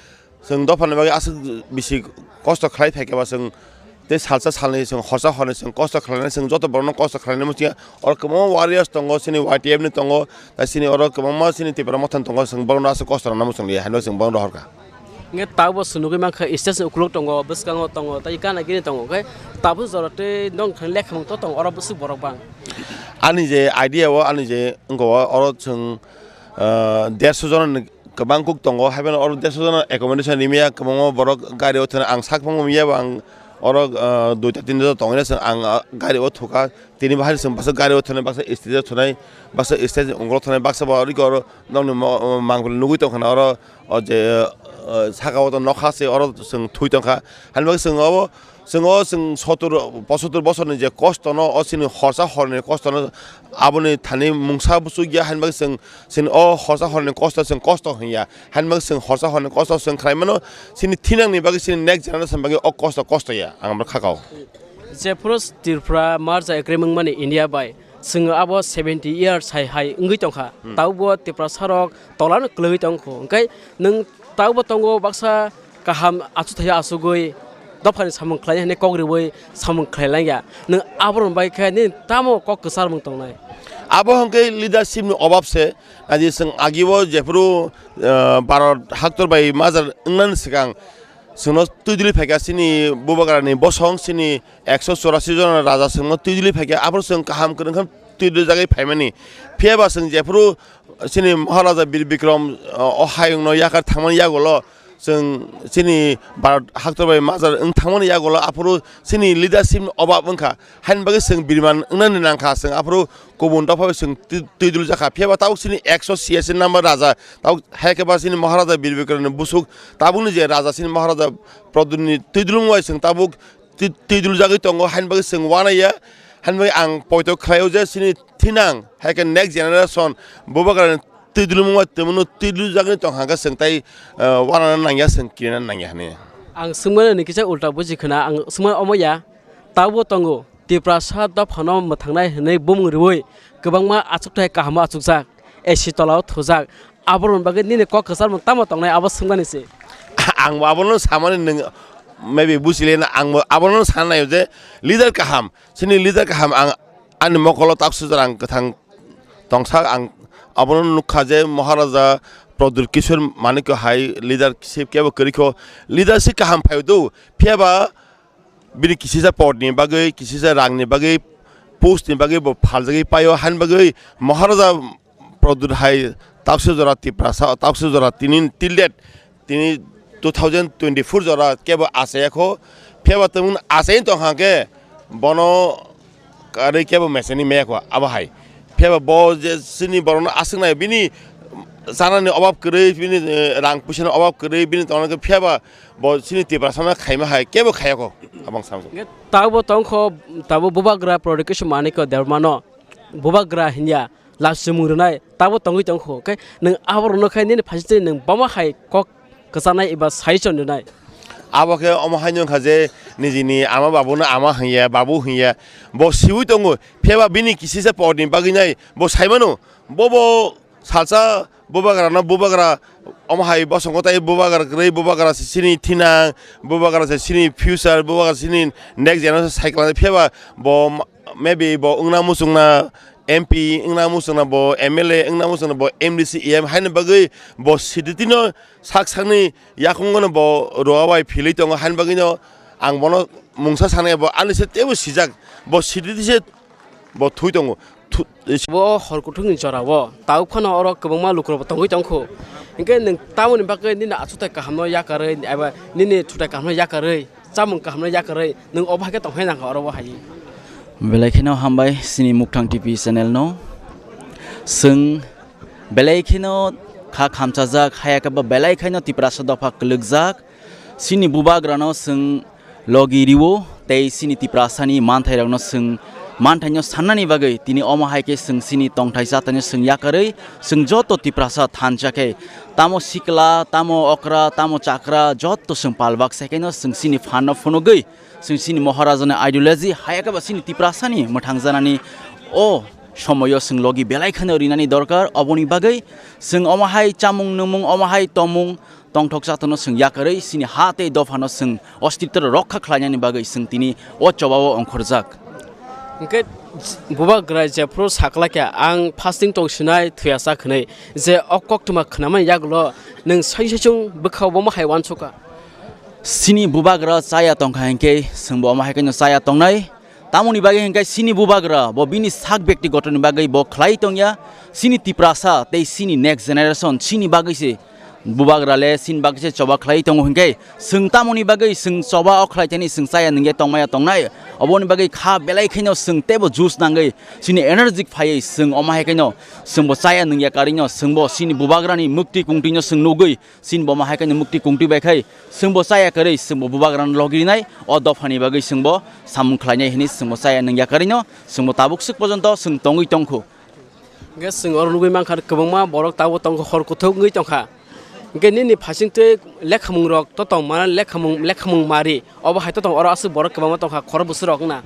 Chwng dophani bagwi aswk bisi kosto khlai phaikhe ba chwng tei salsa salnwi chwng horsa hornwi chwng kosto khlainai, chwng joto borokno kosto khlainai muchungya. Oro kwbangma warriors tongo, chini Y T F ni tongo, tai chini oro kwbangma chini Tipra Mothani tongo, chwng borokno aswk kosto rwna muchungliya, haino chwng borokno rohorkha. Hwnkhe tabukbo chwng nugwi mankha stage ni ukuluk tongo, bwskango tongo, tei gana gini tongo, hwnkhe tabuk jora tei nokni thani lekhamung to tongo, oro bwswk borok bang? Ani je idea o, ani je wngkha o, oro chwng, ah, derso jona ni kwbang kuk tongo, haiphano oro derso jona accommodation rimya, kwbangma borok gari o thwna ang sak phang manya bo ang oro, ah, duita tinta jora tongwi na chwng ang, ah, gari o thukha. Tini bahai chwng baksa gari o thwnai, baksa stage o thwnai, baksa stage ni ungkolo thwnai, baksa bo oro nokni mo-, mangpili nugwi tongkha na oro, o je, o, saka o to nokha se oro chwng thwi tongkha. Hani bagwi chwng obo, chwng o chwng sotur, posotur bosorni je kosto no, o chini horsa horni kosto no, aboni thani mungsa buchuk ya, hani bagwi chwng, chini o horsa horni kosto chwng kosto hwnya. Hani bagwi chwng horsa horni kosto chwng khlai mano, chini thinangni bagwi, chini next generation bagwi o kosto kosto ya, ang abo kha kao. Jephuru Tripura merger agreement mani India bai, chwng abo seventy years hai hai wngwi tongkha. Hmm. Tabukbo Tiprasa rok tolano kwlwngwi tongkho. Hwnkhe nwng tabukbo tongo baksa kaham achukthai achugwi dophani samung khlaina hinwi kok riwi samung khlai langya. Nwng aborok bai khe nini tamo kok kwcharmung tongnai? Abo hwnkhe leadership ni obab se. Naidi chwng agio jephuru, eh, Bharat haktor bai merger wngnani swkang chwngno twi dili phaikha chini bubagrani bosong, chini ekso chorasi jona raja chwngno twi dili phaikha, aphuru chwng kaham kwrwng khe twi dili jagwi phaimani. Phiya ba chwng jephuru chini Maharaja Bir Bikram, eh, o hayungno yakar thangmani yagulo Chwng chini Bharat haktor bai majra wng thangmani yagulo aphuru chini leadership ni obab wngkha, haini bagwi chwng biriman wngnani nangkha, chwng aphuru kubun dopha bai chwng twi-, twidul jakha. Phiya ba tabuk chini ekso siyasi number raja, tabuk hai khe ba chini Maharaja Bir Bikromni busuk, tabukni je raja chini Maharaja Pradyutni twidulung bai chwng tabuk twi-, twidul jagwi tongo, haini bagwi chwng uanaiya, haini bagwi ang poito khlaio je chini thinang hai khe next generation bubagrani twidulmung bai twimwno twidul jagwi tong hangkhe chwng tai, eh, uanana nangya, chwng kirina nangya hwnwi. Ang swngmani kisa ulta buji khna, ang swngmani omo ya, tabukbo tongo, Tiprasa dophano mwthangnai hwnwi bumung riui kwbangma achukthai kahamo achukjak, A C tolao thujak, aborokni bagwi nini kok kwcharmung tamo tongnai abo swngmani se. Ang bo abono samani nwng maybe buchilena, ang bo abono sana naio je leader kaham, chini leader kaham ang ani mokolo taksujak ang kwthang tongsa ang abono nukha je Maharaja Pradyut Kishore Manikya hai leadership kebo kwrwikho, leadership kaham phaio do, phiya ba bini kisisa podni bagwi, kisisa rangni bagwi, postni bagwi bo phaljagwi paio, haini bagwi Maharaja Pradyut hai taksu jora Tiprasa, taksu jora tini till date, tini two thousand twenty-four jora kebo achayakho, phiya ba tongmung achai tongkha khe bono karwi kebo meseni meyakho abo hai. Phiya ba bo je chini borokno aswk nai, bini chanani obab kwrwi, bini, eh, rang puisani obab kwrwi, bini tongna khe phiya ba bo chini Tiprasano khaima hai kebo khayakho, abang samjak. Hingke tabukbo tongkho, tabuk bubagra Pradyut Kishore Manikya Debbarmano bubagra hinya lachimung rwnai, tabuk tongwi tongkho, hingke nwng aborokno khe nini phaisingtwi nwng bama hai kok kwchanai eba suggestion rwnai. Abo khe omo haino wngkha je nijini ama babuno ama hwnya, babu hwnya, bo siui tongo, phiya ba bini kisisa podni bagwi nai bo saimano, bobo salsa bubagrano bubagra omo hai bosongo tai bubagra kwrwi, bubagra se chini thinang, bubagra se chini future, bubagra chini next generation cycle phiya ba bo ma-, maybe bo wngna muchungna M P wngna muchungna bo M L A wngna muchungna bo M D C E M haino bagwi bo siditino sak sakni yakungo no bo roa bai philwi tongo, haini bagwi no ang bono mungsa sanai bo ani se teibo sijak, bo siditi se bo thwi tongo. Thu-, Bo hor kuthukni jorao tabuk phano oro kwbangma lukurokbo tongwi tongkho, hinkhe nwng tamoni bagwi nini achukthai kahamno yakarwi eba nini thutai kahamno yakarwi chamung kahamno yakarwi nwng obo hai khe tongphai nangkha oro bo hai. Belai kheno hambai chini Mukthang T V channel no. Chwng belai kheno kha khamchajak, haya khe bo belai kheno Tiprasa dopha kwlwkjak. Chini bubagrano chwng logi riwo tei chini Tiprasani manthairokno chwng manthaino sannani bagwi tini omo hai khe chwng chini tongthai chataino chwng yakarwi chwng joto Tiprasa thansa khe tamo sikla, tamo okra, tamo chakra joto chwng palbak sai khe no chwng chini phanno phunugwi chwng chini Maharajani ideology haya khe bo chini Tiprasani mwthangjanani o somoyo chwng logi belai kheno rinani dorkar. Oboni bagwi chwng omo hai chamung nwngmung, omo hai tongmung, tongthok chatokno chwng yakarwi chini ha tei dophano chwng ostitro rokha khlainani bagwi chwng tini o chobao ongkhorjak. Hwnkhe bubagra jephuru sakla khe ang fasting tong sinai thwiya cha khwnwi, je o koktwma khwnamani yagulo nwng sai saichung bwkhao bomo hai uansukha. Chini bubagra chaya tongkha hinkhe chwngbo omo hai kheno chaya tongnai. Tamoni bagwi hinkhe chini bubagra bo bini sak bekti gotoni bagwi bo khlai tongya. Chini Tiprasa tei chini next generation chini bagwi se bubagra le chini bagwi se choba khlai tongo hinkhe chwng tamoni bagwi chwng choba o khlai thani chwng chaya nungya tongmaya tongnai. Oboni bagwi kha belai khaino chwng teibo juice nangwi chini energetic phaiwi chwng omo hai khaino chwngbo chaya nungya karino chwngbo chini bubagrani mukti kungtwino chwng nugwi chini bo ma hai khe mukti kungtwi bai khai, chwngbo chaya kwrwi, chwngbo bubagrano logi rinai, o dophani bagwi chwngbo samung khlainai hwnwi chwngbo chaya nungya kwrwino, chwngbo tabuk swk pojonto chwng tongwi tongkhu. Hwnkhe chwng oro nugwi mankha, kwbangma borok tabuk tongkha, hor kuthuk wngwi tongkha. Hwnkhe nini phasingtwi lekhamung rok to tongma, lekhamung, lekhamung mari, obo hai to tong, oro aswk borok kwbangma tongkha, khoro bwswk rok wngna.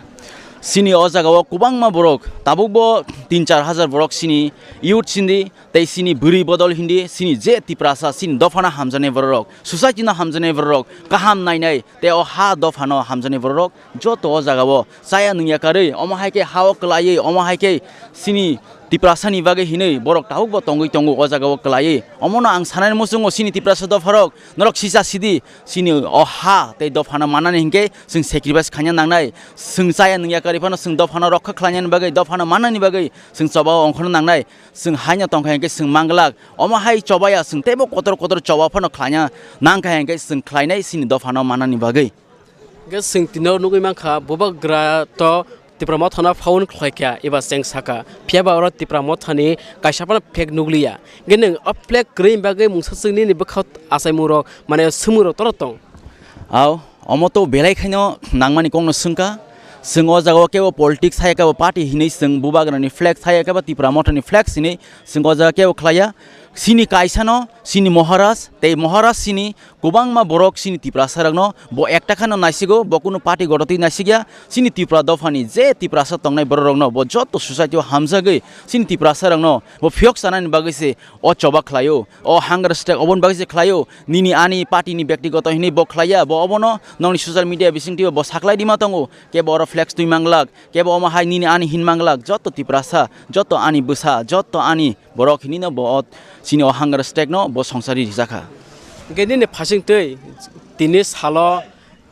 Chini o jagao kwbangma borok, tabukbo tin char hajar borok chini youth sindi, tei chini bwrwi bodol hindi, chini je Tiprasa, chini dophano hamjaknai bororok, society no hamjaknai bororok, kaham nainai, tei o ha dophano hamjaknai bororok, joto o jagao chaya nungya karwi, omo hai khe ha-o kwlaiwi, omo hai khe chini Tiprasani bagwi hinwi borok tabukbo tongwi tongo o jagao kwlaiwi. Omono ang sanani muchungo chini Tiprasa dopharok, norok sisa sidi, chini o ha tei dophano mannani hinkhe chwng sacrifice khaina nangnai. Chwng chaya nungya kwrwi phano chwng dophano rokha khlainani bagwi, dophano mannani bagwi chwng chobao ongkhorna nangnai. Chwng haino tongkha hinkhe chwng manglak. Omo hai chobaya chwng teibo kotor kotor choba phano khlaina nangkha hinkhe chwng khlainai chini dophano mannani bagwi. Hingke chwng tino nugwi mankha, bubagra to Tipra Mothano phone khlaikha eba cheng sakha. Phiyaba oro Tipra Mothani kaisa phano flag nugliya. Hingke nwng o flag kwrwi bagwi mungsa chwngni ni bwkha achaimung rok, mane swngmung rok toro tong. Ao, omo to belai khaino nangmani kokno swngkha. Chwng o jagao kebo politics saya kebo party hinwi chwng bubagrani flag saya kebo Tipra Mothani flag hinwi chwng o jaga kebo khlaiya. Chini kaisano, chini Maharaj, tei Maharaj chini kwbangma borok chini Tiprasarokno bo ekta kheno naisigo, bo kunu party gototwi naisikya. Chini Tipra dophani je Tiprasa tongnai bororokno bo joto society o hamjagwi chini Tiprasarokno bo phiyok chanani bagwi se o choba khlaio, o hunger strike oboni bagwi se khlaio. Nini ani party ni byaktigoto hinwi bo khlaiya, bo obono nongni social media bisingtwi bo saklai rima tongo, kebo oro flex twi manglak, kebo omo hai nini ani hin manglak, joto Tiprasa, joto ani bwsa, joto ani borok hinino bo o chini o hunger strike no bo songsari rijakha. Hingke nini phasing twi tini salo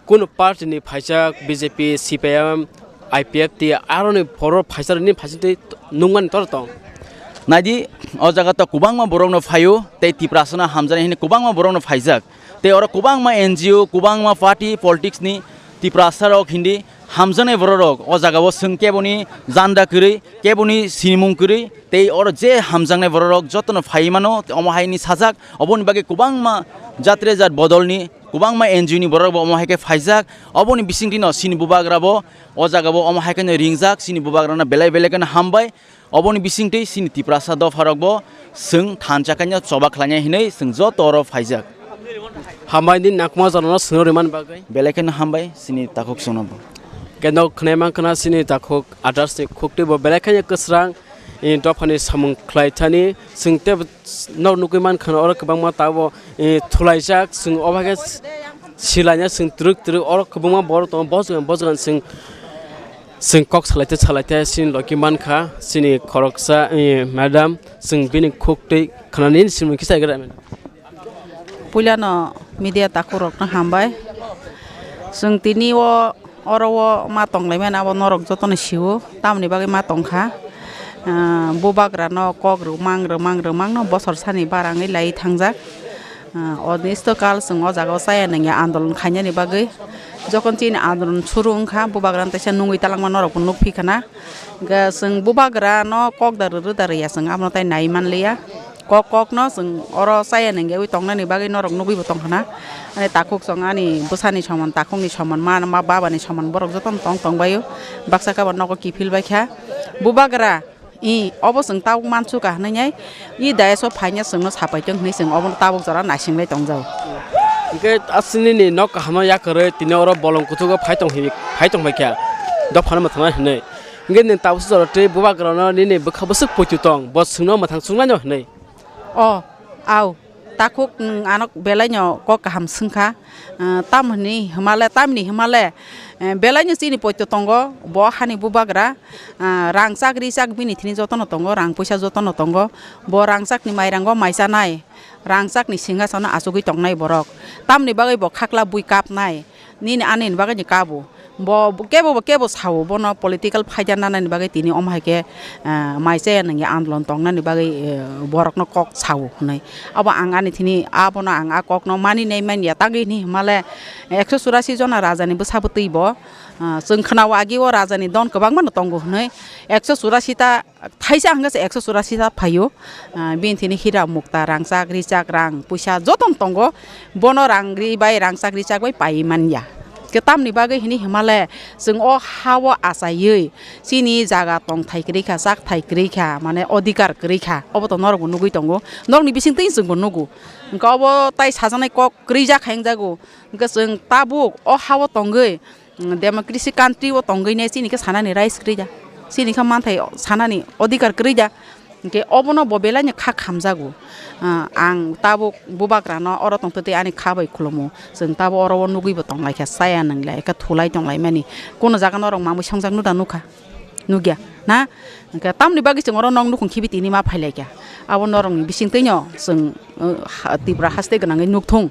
kunu party ni phaijak B J P, C P I M, I P F T aroni borok phaijak nini phasing twi nungmani toro tong. Naidi, o jaga to kwbangma borok no phaio tei Tiprasa no hamjani hinwi kwbangma borok no phaijak. Tei oro kwbangma N G O, kwbangma party politics ni Tiprasa rok hindi hamjaknai bororok o jagao chwng keboni janda kwrwi, keboni sinimung kwrwi, tei oro je hamjaknai bororok jotono phaiwi mano, omo haini sajak, oboni bagwi kwbangma jatre jat bodolni, kwbangma N G O ni bororokbo omo hai khe phaijak, oboni bisingtwino chini bubagrabo o jagao omo hai kheno ringjak, chini bubagrano belai belai kheno hambai. Oboni bisingtwi chini Tiprasa dopharokbo chwng thansa khaino choba khlainai hinwi chwng joto oro phaijak. Hambai nini nakma jorano swngno rimani bagwi. Belai kheno hambai chini takhuk chwngnobo. Khe nok khwnai mankha na chini takhuk others ni khuktwibo belai kheno kwsrang, eh, dophani samung khlai thani chwng tei nok nugwi mankha na oro kwbangma tabuk, eh, thulaijak chwng obo hai khe silaina chwng twrwk twrwk oro kwbangma borok tongo bojongani bojongani chwng. Chwng kok salaite salaite chini logi mankha, chini khoroksa, eh, madam, chwng bini khuktwi khwnani simung kisa gra. Puilano media takhurokno hambai. Chwng tini o, oro o ma tonglaimani abo norok jotono sio, tamoni bagwi ma tongkha. Ah, bubagrano kok rwmang rwmang rwmangno bosor sani barangwi lai thangjak. Ah, onisto kal chwng o jaga o chaya nangya andolon khainani bagwi. Jokhon chini andolon suru wngkha, bubagrano teisa nungwi talangma norokbo nukphi khana. Hwnkhe chwng bubagrano kok da rwrw da rwya chwng abono tai nai manliya. Kok kokno chwng oro chaya nangyawi tongnani bagwi norok nugwibo tongkhana. Ani takhuk chwng ani bwsani soman, takhukni soman, ma, ma babani soman borok jotono tong tongbaio. Baksa khe bo nogo kiphil baikha. Bubagra, I, obo chwng tabuk mansukha hwnwi, i dais o phaina chwngno sapai tong hwnwi chwng obono tabuk jora naisinglai tongjago. Hwnkhe aswk nini nok kaham no yakarwi tini oro bolong kuchugo phai tong hi, phai tong phaikha, dophano mwthangna hinwi. Hwnkhe nini tabuk se jora twi bubagrano nini bwkha bwswk poito tong, bo chwngno mwthang chuknai no hinwi. O, au. Takhuk nwng ano belaino kok kaham swngkha, ah, tamoni hwnmale, tamni hwnmale, eh, belaino chini poito tongo, bo hani bubagra, ah, rangchak richak bini thini jotono tongo, rang puisa jotono tongo, bo rangchakni mairango mai chanai, rangchakni singhasono achugwi tongnai borok, tamni bagwi bo khakla bui kapnai. Nini ani ni bagwi ni kabo. Bo kebo bo kebo sao bono political phaida nanani bagwi tini omo hai khe, ah, mai chaya nangya andolon tongnani bagwi, eh, borokno kok sao hwnwi. Abo ang ani thini abono ang a kokno mani nai manya tangwi hwnwi hwnmale ekso churasi jona rajani bwsa bwtwi bo, ah, chwng khwnao agi o rajani don kwbangma no tongo hwnwi ekso churasi ta thaisa hwnkhe se ekso churasi ta phaio, ah, bini thini hira mukta, rangchak, richak, rang, puisa jotono tongo, bono rang ri bai, rangchak, richak bai paiwi manya. Khe tamni bagwi hwnwi hwnmale chwng o ha-o achaiwi chini jaga tongthai kwrwi kha, chakthai kwrwi kha, mane odhikar kwrwi kha, obo to norokbo nugwi tongo, norokni bisingtwi chwngbo nugo. Hwnkhe obo tai sajaknai kok kwrwi jak hai wngjago, hwnkhe chwng tabuk o ha-o tongwi, democracy country o tongwi ne chini khe sanani rights kwrwi da, chini khe manthai sanani odhikar kwrwi da, hwnkhe obono bo belai no kha khamjago. Ah, ang tabuk bubagrano oro tongtwtwi ani kha bai khulumo, chwng tabuk oro o nugwi bo tonglaikha, chaya nwnglai khe thulai tonglaimani, kono jaga norok mamwi songjakno da nukha. Nukya na? Hwnkhe tamni bagwi chwng oro nok nukhung khibi tini ma phailaikha. Abo norokni bisingtwino chwng, uh, ha-, Tripura haste gwnangwi nukthung.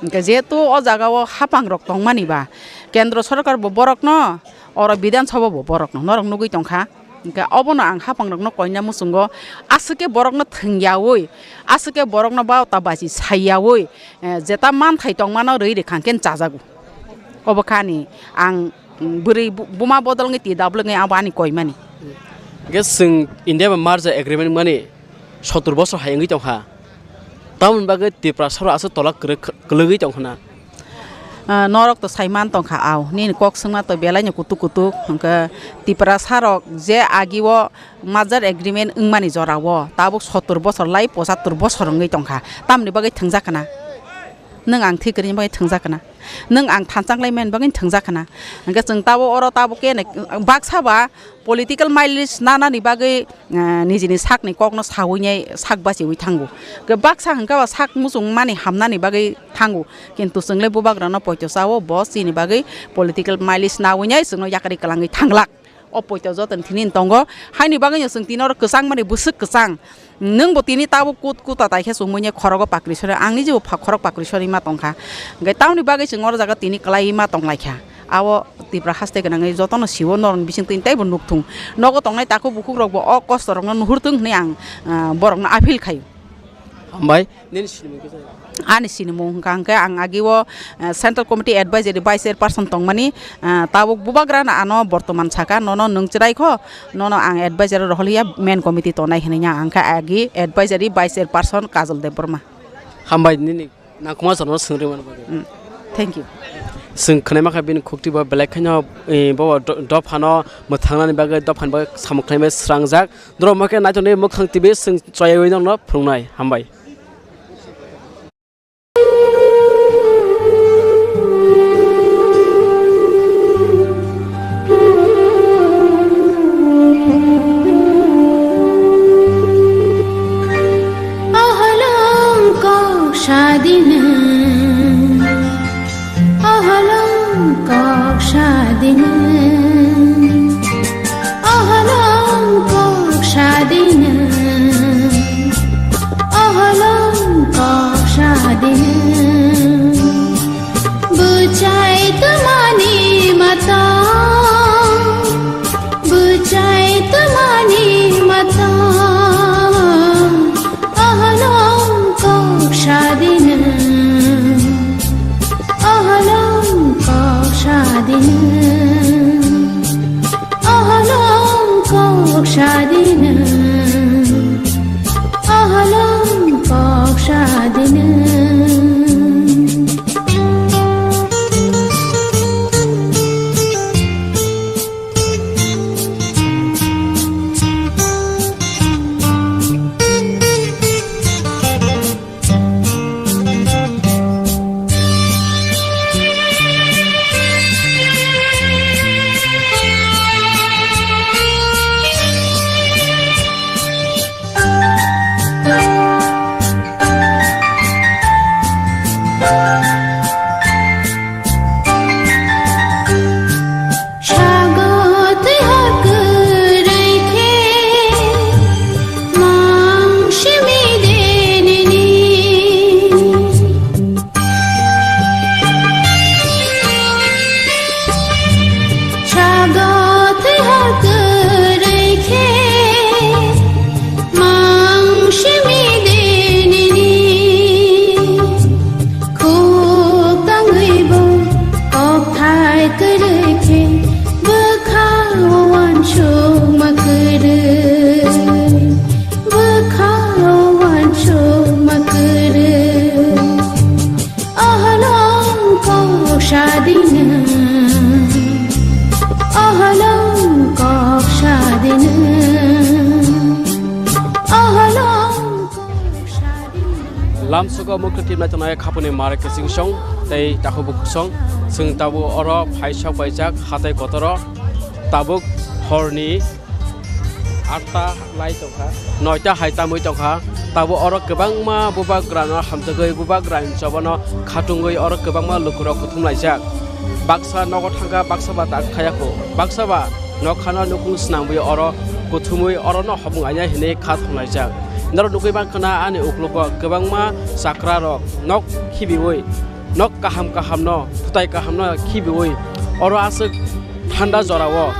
Hwnkhe jehetu o jagao hapangrok tongmani ba, Kendro Sorkar bo borokno, oro Bidhan Sabha bo borokno, norok nugwi tongkha. Hwnkhe obono ang hapangrokno koina muchungo, aswk khe borokno thwngyaui, aswk khe borokno baota bachi saiyaui, eh, jeta manthai tongmano rwi rwkha hwnkhe chajago. Obo kha ani ang, mm, bwrwi bu-, buma bodol wngwi twi dablwk wngwi abo ani koimani. Hwnkhe chwng India bai merger agreement mani sottor bosor hai wngwi tongkha. Tamoni bagwi Tripura saro aswk tola kwrwk, kwlwgwi tongkha na. Ah, norok to sai man tongkha, au nini kok swngma to belaino kutuk kutuk, hwnkhe Tripura sarok je agio merger agreement wngmani jorao tabuk sottor bosor lai pochattor bosor wngwi tongkha, tamni bagwi thwngjak khna? Nwng ang thwi kwrwini bagwi thwngjak khna? Nwng ang thansa wnglaimani bagwi thwngjak khna? Hwnkhe chwng tabuk oro tabuk khe baksa ba political mileage nanani bagwi, eh, nijini sakni kokno sawi nai sak bachiwi thango. Khe baksa hwnkhe ba sak muchung mani hamnani bagwi thango. Kintu chwngle bubagrano poito chao, bo chini bagwi political mileage nawi nai chwngno yakari kwlangwi thanglak. O poito jotoni thini tongo. Haini bagwino chwng tini oro kwchang mani bwswk kwchang. Nwngbo tini tabuk kut kuta taikhe chumui nai khorogo pakri sori, ang nijebo pha-, khorok pakri sori ma tongkha. Hwnkhe tamoni bagwi chwng oro jaga tini kwlaiwi ma tonglaikha. Abo Tripura haste gwnangwi jotono siwo, norokni bisingtwi teibo nukthung. Nogo tongnai takhuk bukhukrokbo o kostorokno nuhurthung hwnwi ang, ah, borokno appeal khaio. Hambai, nini sinimung kisa? Ani sinimung hwnkha hwnkhe ang agio, eh, Central Committee Advisory Vice Chairperson tongmani, eh, tabuk bubagrano ano bortoman saka, nono nwng chwrai kho, nono ang advisory rohorya main committee tongnai hwnwi ang khe agi advisory vice chairperson Kajol Debbarma. Hambai nini nangkukma jorno swngri mani bagwi. Mm, thank you. Chwng khwnai mankha bini khukti bo belai kheno, eh, bo do-, dophano mwthangnani bagwi, dophani bagwi samung khlaimani srangjak. Norok ma khe naithokni Mukhang T V chwng choyawi nokno phunuknai. Hambai. Ahalong kok sadina, ahalong kok sadina, ahalong kok sadina, ahalong kok sadina. Bwchai twmani mata, bwchai twmani mata, ahalong kok sadina, ahalong kok sadina, ahalong kok sadina, ahalong kok sadina. Sago twi hor kwrwi khe mang simi de nini. Sago twi hor kwrwi khe mang simi de nini. Khuk tangwi bo kokthai kwrwi khe bwkha o uansukma kwrwi, bwkha o uansukma kwrwi. Ahalong kok sadina, ahalong kok sadina, ahalong kok sadina. Lamsogo mukti tibnai tongnai khapuni mare kiching song tei takhuk bukhuk song. Chwng tabuk oro phaisok paijak hatai kotoro, tabuk horni atta lai tongkha, noita hai tamwi tongkha. Tabuk oro kwbangma bubagrano hamjagwi, bubagrani chobano khatungwi oro kwbangma lukurok kuthum laijak. Baksa nogo thangkha, baksa ba tak khayakho, baksa ba Nok khano nukhung swnamwi oro kuthumwi orono hopung aina hinwi kha thanglaijak. Norok nugwi mankha na ani uklogo kwbangma chakra rok nok khibiwi, nok kaham kaham no, thutai kaham no khibiwi oro aswk thanda jorao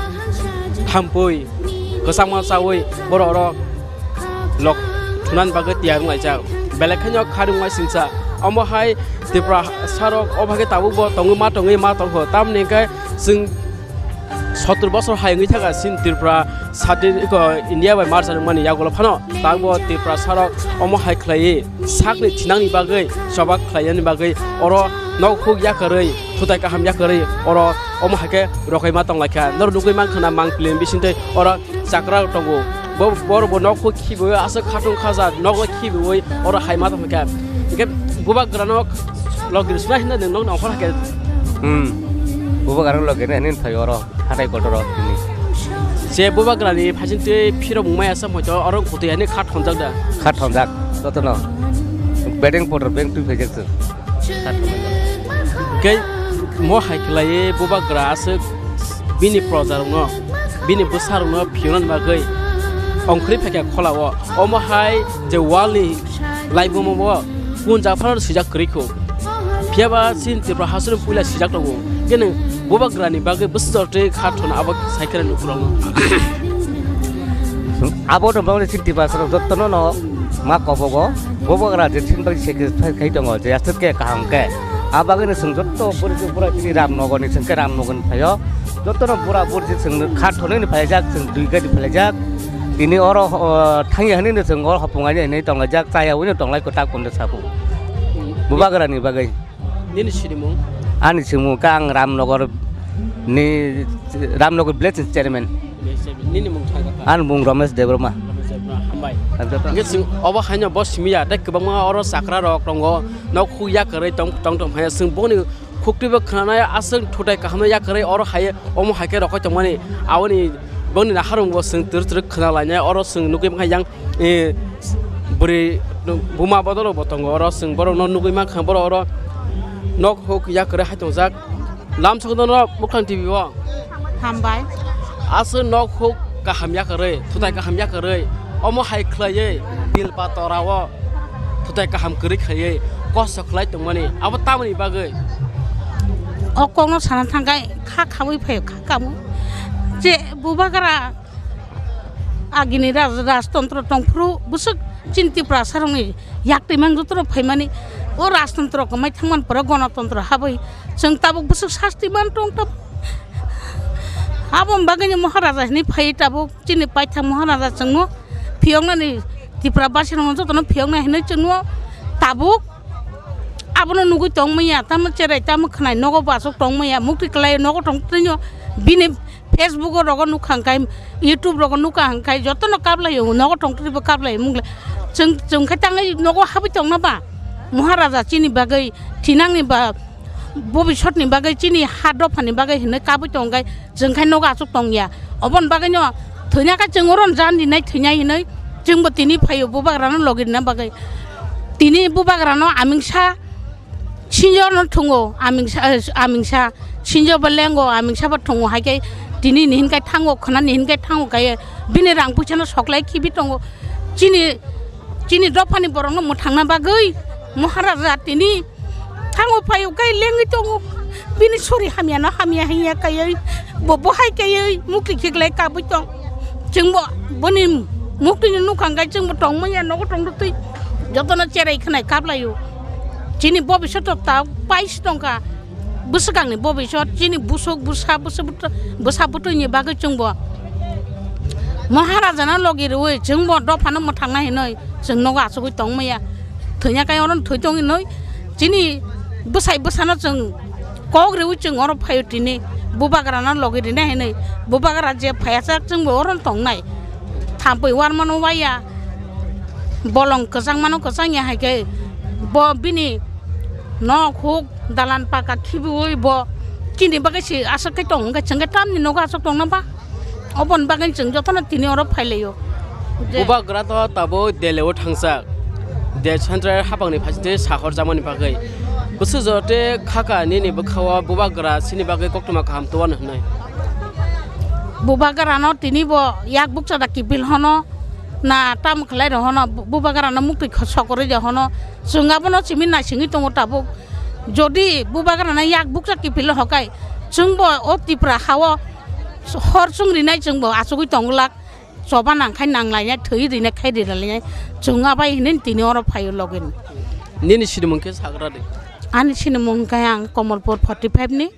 thampui kwchangma chawi borok oro lok thunani bagwi tiyar wnglaijak. Belai kheno kharwngma singcha. Omo hai Tripura sarok o bagwi tabukbo tongwi ma tongwi ma tongkho. Tamoni hwnkhe chwng sottor bosor hai wngwi thaka chini Tripura sadi iko India bai marcha rwmani yagulo phano tabukbo Tripura sarok omo hai khlaiwi sakni thinangni bagwi choba khlainani bagwi oro nok huk yakarwi thutai kaham yakarwi oro omo hai khe rokaima tonglaikha. Norok nugwi mankha na mangpili bisingtwi oro chakra rok tongo. Bo, borok bo nok huk khibiwi aswk khatung khaja, nok khibiwi oro hai ma tongkha. Hingkhe bubagrano logir sna hinna nwng nok nongkhor hakhe. Hmm. Bubagrano logir hinwi phai oro hatai kotor rok tini. Je bubagrani phasing twi phirok mungmai asam hoito oro kutui ani kha thonjak da. Kha thonjak, jotono. Bedeng potor beng twi phaijak chwng. Khe mo hai khlaiwi bubagra aswk bini projarokno, bini bwsarokno phiyonani bagwi ongkhorwi phaikha kholao. Omo hai je wall ni laibuma bo punjak phano swijak kwrwi kho. Phiya ba chini Tripura hasteni puila swijak tongo. Khe nwng bubagrani bagwi bwswk twi kha thona abo sai khe nukhurokno. Abo no bagwi chini Tiprasarok jotono no ma kobogo. Bubagra je chini bagwi sacrifice khai tongo, je aswk khe kaham khe. A bagwi no chwng joto bwrwi bwra chini Ramnagar ni chwng khe Ramnagar ni phaio. Jotono bura buri chwng kha thonwi ni phaijak, chwng dui gari phaijak. Tini oro, o, thangya hinwi no chwng oro hopung aina hinwi tonglaijak, chaya ui no tonglai kwtak kondo sabu. Bubagra ni bagwi. Nini sinimung? Ani sinimung khe ang Ramnagar ni, Ramnagar village ni chairman. Nini mung thang kha? Ani mung Ramesh Debbarma. Ramesh Debbarma, hambai. Hambai. Hingke chwng obo haino bo simi ya, tei kwbangma oro chakra rok tongo, nok huk ya kwrwi tong, tong tong hai chwng boni khuk twi bo khwnanai aswk thutai kaham ya kwrwi oro hai omo hai khe rokoi tongmani aboni boni naharung bo chwng twrwk twrwk khwna lainai oro chwng nugwi mankha yang. E, bwrwi buma bodol bo tongo oro, chwng borokno nugwi mankha, borok oro nok huk ya kwrwi hai tongjak. Lam sokno no Mukhang T V o. Hambai. Aswk nok huk kaham ya kwrwi, thutai kaham ya kwrwi, omo hai khlaiwi bil patora o thutai kaham kwrwi khaiwi kosto khlai tongmani, abo tamoni bagwi? O kokno sana thangkhe kha khawi phaio, kha kamo. Je bubagra agini raj-, rajtontro tongphuru bwswk chini Tiprasarokni yaktwi mang jotono phaimani, o rajtontro kwmai thangmani pore gonotontro habwi chwng tabuk bwswk sasti man tong tabuk. Aboni bagwino Maharaja hinwi phaiwi tabuk chini paithak Maharaja chwngno phiyoknani, Tripura basirokno jotono phiyokna hinwi chwngno tabuk abono nugwi tongmaya, tamo cherai tamo khwnai nogo bo aswk tongmaya, mukti kwlai nogo tongtwino bini Facebook o rogo nukha hwnkhe, YouTube rogo nukha hwnkhe, jotono kaplaio, nogo tongtwtwibo kaplaio mungle. Chwng, chwng khe tangwi nogo habwi tongna ba? Maharaja chini bagwi, thinangni ba, bobisotni bagwi, chini ha dophani bagwi hinwi kabwi tongkhe, chwng khe nogo aswk tongya. Oboni bagwino thwina khe chwng oro jan rinai thwinai hinwi chwngbo tini phaio bubagrano logi rina bagwi. Tini bubagrano amingsa Sinjo no thungo, amingsa, eh, amingsa, sinjo bo lengo, amingsa bo thungo, hai khe tini ni hinkai thango, khna ni hinkai thango, kaiye bini rang puisa no soklai khibi tongo. Chini, chini dophani borok no mwthangna bagwi Maharaja tini thango phaio, kai lengwi tongo. Bini sori hamya no hamya hinya kaiye, bo bo hai kaiye mukti khiklai kabwi tong. Chwngbo boni muktwini nukha hwnkhe chwngbo tongmanya nogo tongtwi jotono cherai khwnai kaplaio. Chini bobiswt ta paisi tongkha bwswkangni bobiswt chini busuk bwsa bwsa bwtwini bagwi chwngbo Maharajano logi rwui chwngbo dophano mwthangna hinwi chwng nogo achugwi tongmaya. Thwina kai oro thwi tong hinwi chini bwsai bwsano chwng kok riwi chwng oro phaio tini bubagrano logi rina hinwi. Bubagra je phaiya chak chwngbo oro tongnai. Thampui warmano waya. Bolong kwchangmano kwchangya hai khe bo bini nok huk dalan paka khibiwi bo chini bagwi se aswk khe tong hwnkhe chwng khe tamni nogo aswk tongna ba? Oboni bagwi chwng jotono tini oro phailaio. Je bubagra to tabuk Delhi o thangsa. De central hapangni phaisingtwi sahor jamani bagwi. Bwswk jora tei khaka nini bwkhao bubagra chini bagwi koktwma kaham tubano hwnwi. Bubagrano tini bo yak bukcha da kipil hono, na tam khlai rw hono, bu-, Bubagrano muktwi kho-, sokorwi de hono. Chwng abono simi naisingwi tongo tabuk. Jodi Bubagrano yak bukcha kipil hokai, chwng bo o Tipra hao hor chwng rinai chwng bo achugwi tonglak. Choba nang khai nang lainai, thwi rinai khai ri lainai. Chwng abai hwnwi tini oro phaio login. Nini sinimung khe sagra de? Ani sinimung khe ang Komolpur forty five ni,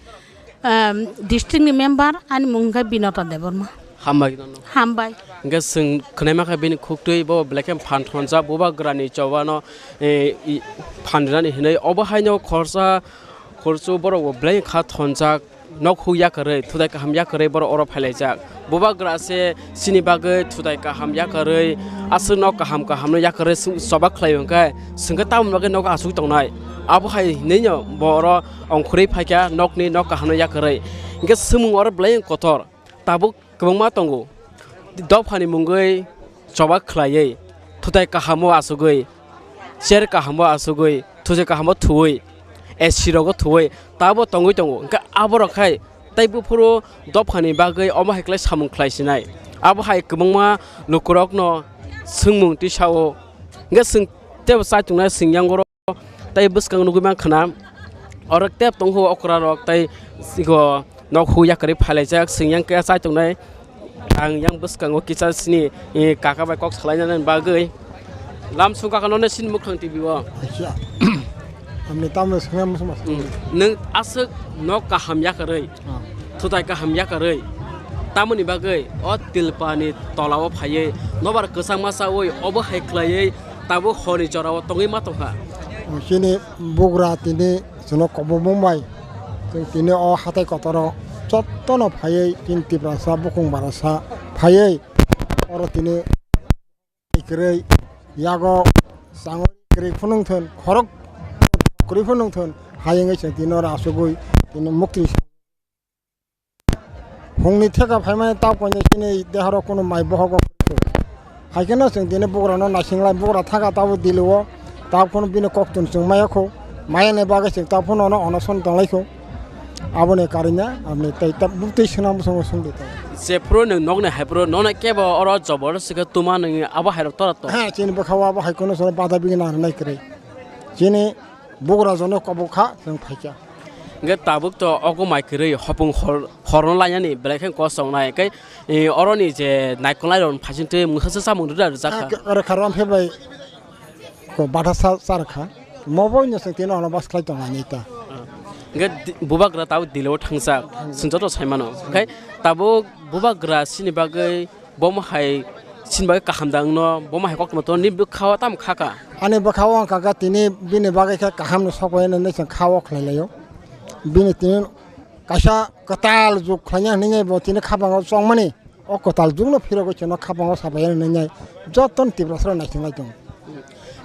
um, district ni member, ani mung khe Binota Debbarma. Hambai nono. Hambai. Hingke chwng khwnai mankha bini khuktwi bo belai khe phan thonjak Bubagrani chobano, eh, i, phan rinani hinwi obo haino khorsa khorchu borok bo belai kha thonjak. Nok huk yakarwi, thutai kaham yakarwi borok oro phailaijak. Bubagra se chini bagwi thutai kaham yakarwi, aswk nok kaham kahamno yakarwi chwng choba khlai hwnkhe, chwngkhe tamoni bagwi nogo achugwi tongnai? Abo hai hinwi no bo oro ongkhorwi phaikha nokni nok kahamno yakarwi. Hwnkhe swngmung oro belai kotor. Tabuk kwbangma tongo. Dophani mungwi choba khlaiwi, thutai kahamo achugwi, chair kahamo achugwi, thutai kahamo thuwi, A C rogo thuwi, tabo tongwi tongo. Hwnkhe aborok khai tei buphuru dophani bagwi omo hai khlai samung khlai sinai. Abo hai kwbangma lukurokno swngmung tisao. Hwnkhe chwng tebo chaichungnai chwng yang oro. Tei bwskang nugwi mankha na, oro tep tongkho okra rok tei iko nok hu yakarwi phailaijak, chwng yang khe chai tongnai. Ang yang bwskango kisa sini, eh, kaka bai kok salainani bagwi. Lamsong kaka noni sini mukhang T V o. Acha. Amni tamno swnam muchung muchung. Hmm. Nwng aswk nok kaham yakarwi, ah, thutai kaham yakarwi, tamoni bagwi o tilpani tolao phaiwi nobar kwchangma chawi obo hai khlaiwi tabuk horni jorao tongwi ma tongkha. Chini bugra tini chwngno kobokbong bai chwng tini o hatai kotoro jottono phaiwi chini Tiprasa bukhung barasa phaiwi oro tini kwrwi yago changwi kwrwi phunung thun khorok kwrwi phunung thun hayungwi chwng tini oro asugwi tini mukti. Hungni theka phaimani tao koinwi chini dehoro kunu mai bohogo. Hai kheno chwng tini bugrano naising lai, bugra thaka tabo dilo o, tao phano bini koktun chwng maya kho. Maya ni bagwi chwng tao phano ono onoson tong lai kho. Aboni karina aboni tei ta butwi swnam bwskango sungdi ta. Jephuru nwng nokni hai phuru nono kebo oro jobor se khe tuma nwngi abo hai rok tora to. Ha, chini bwkha o abo hai kheno soro bada bigi nang nai kwrwi. Chini bugra jono kobok kha chwng phaikha. Hingke tabuk to ogo mai kwrwi hopung hor, horno lainani belai khe kosong nai. Hingke, eh, oroni je naikolnai rok phaiching twi mwsasa samung rwda rwjak kha. Oro kha rom phe bai ko batha sa, sa rwkha. Mobo no chwng tino ono bas khlai tong lainai ta. Hingke di-, bubagra tabuk dilo thangjak. Chwng joto sai mano. Hingke tabuk bubagra chini bagwi Bomo hai chini bagwi kaham da wngno, bomo hai koktwma tono, nini bwkha o tamo kha kha? Ani bwkha o wng kha kha tini bini bagwi khe kaham no sok pai nini chwng kha o khlai lai o. Bini tini kaisa kwtal jug khlaina hinwi bo tini khapango chongmani, o kwtal jug no phirogwi chwngno khapango sapai ya hinwi joto no Tiprasa rok naising lai tongo.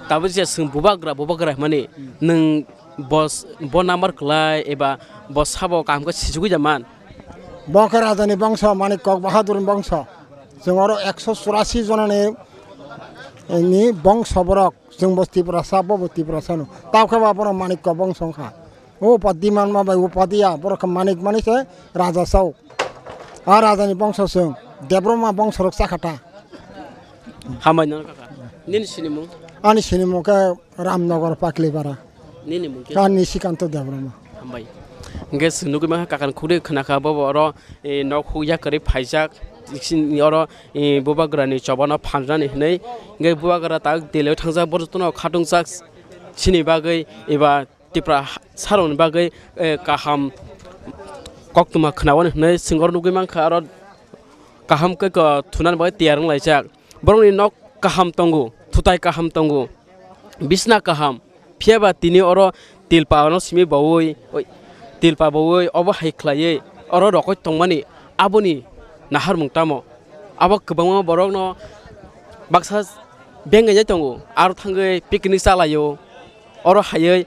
Tabuk je chwng bubagra, bubagra hwnmani nwng bo, bo number kwlai eba bo sabo kaham khe sijugwi da man? Bo khe rajani bongso, Manik Kok Bahadur ni bongso. Chwng oro ekso churasi jonani, eh, ni bongso borok. Chwng bo Tiprasa, bo bo Tiprasa no. Tao khe ba borok Manik Kok bongso wngkha. O pa Diman ma bai o pa dia, borok khe Manik mani se raja sao. A rajani bongso chwng. Debroma bongso rok chakha ta. Hambai nang kaka. Nini sinimung? Ani sinimung khe Ramnagar Paklipara. Nini mung khe? Ani Srikanto Debbarma. Hambai. Hingke chwng nugui mankha kakani khukri khwnakha bobo oro, eh, nok huk yakarwi phaijak. Sini oro, eh, bubagrani chobano phanjani hinwi. Hingke bubagra tak delio thangjak borok jotono khatungjakh sini bagwi eba Tipra sarokni bagwi, eh, kaham koktwma khwnawani hinwi chwng oro nugui mankha oro kaham khe ko thunani bagwi tiyar wnglaijak. Borokni nok kaham tongo, thutai kaham tongo, bisna kaham. Phiya ba tini oro tilpa no simi baui, oi, tilpa baui obo hai khlaiwi oro rokoi tongmani aboni naharmung tamo? Abo kwbangma borokno baksa bengainai tongo, aro thangwi picnic chalaio, oro haiwi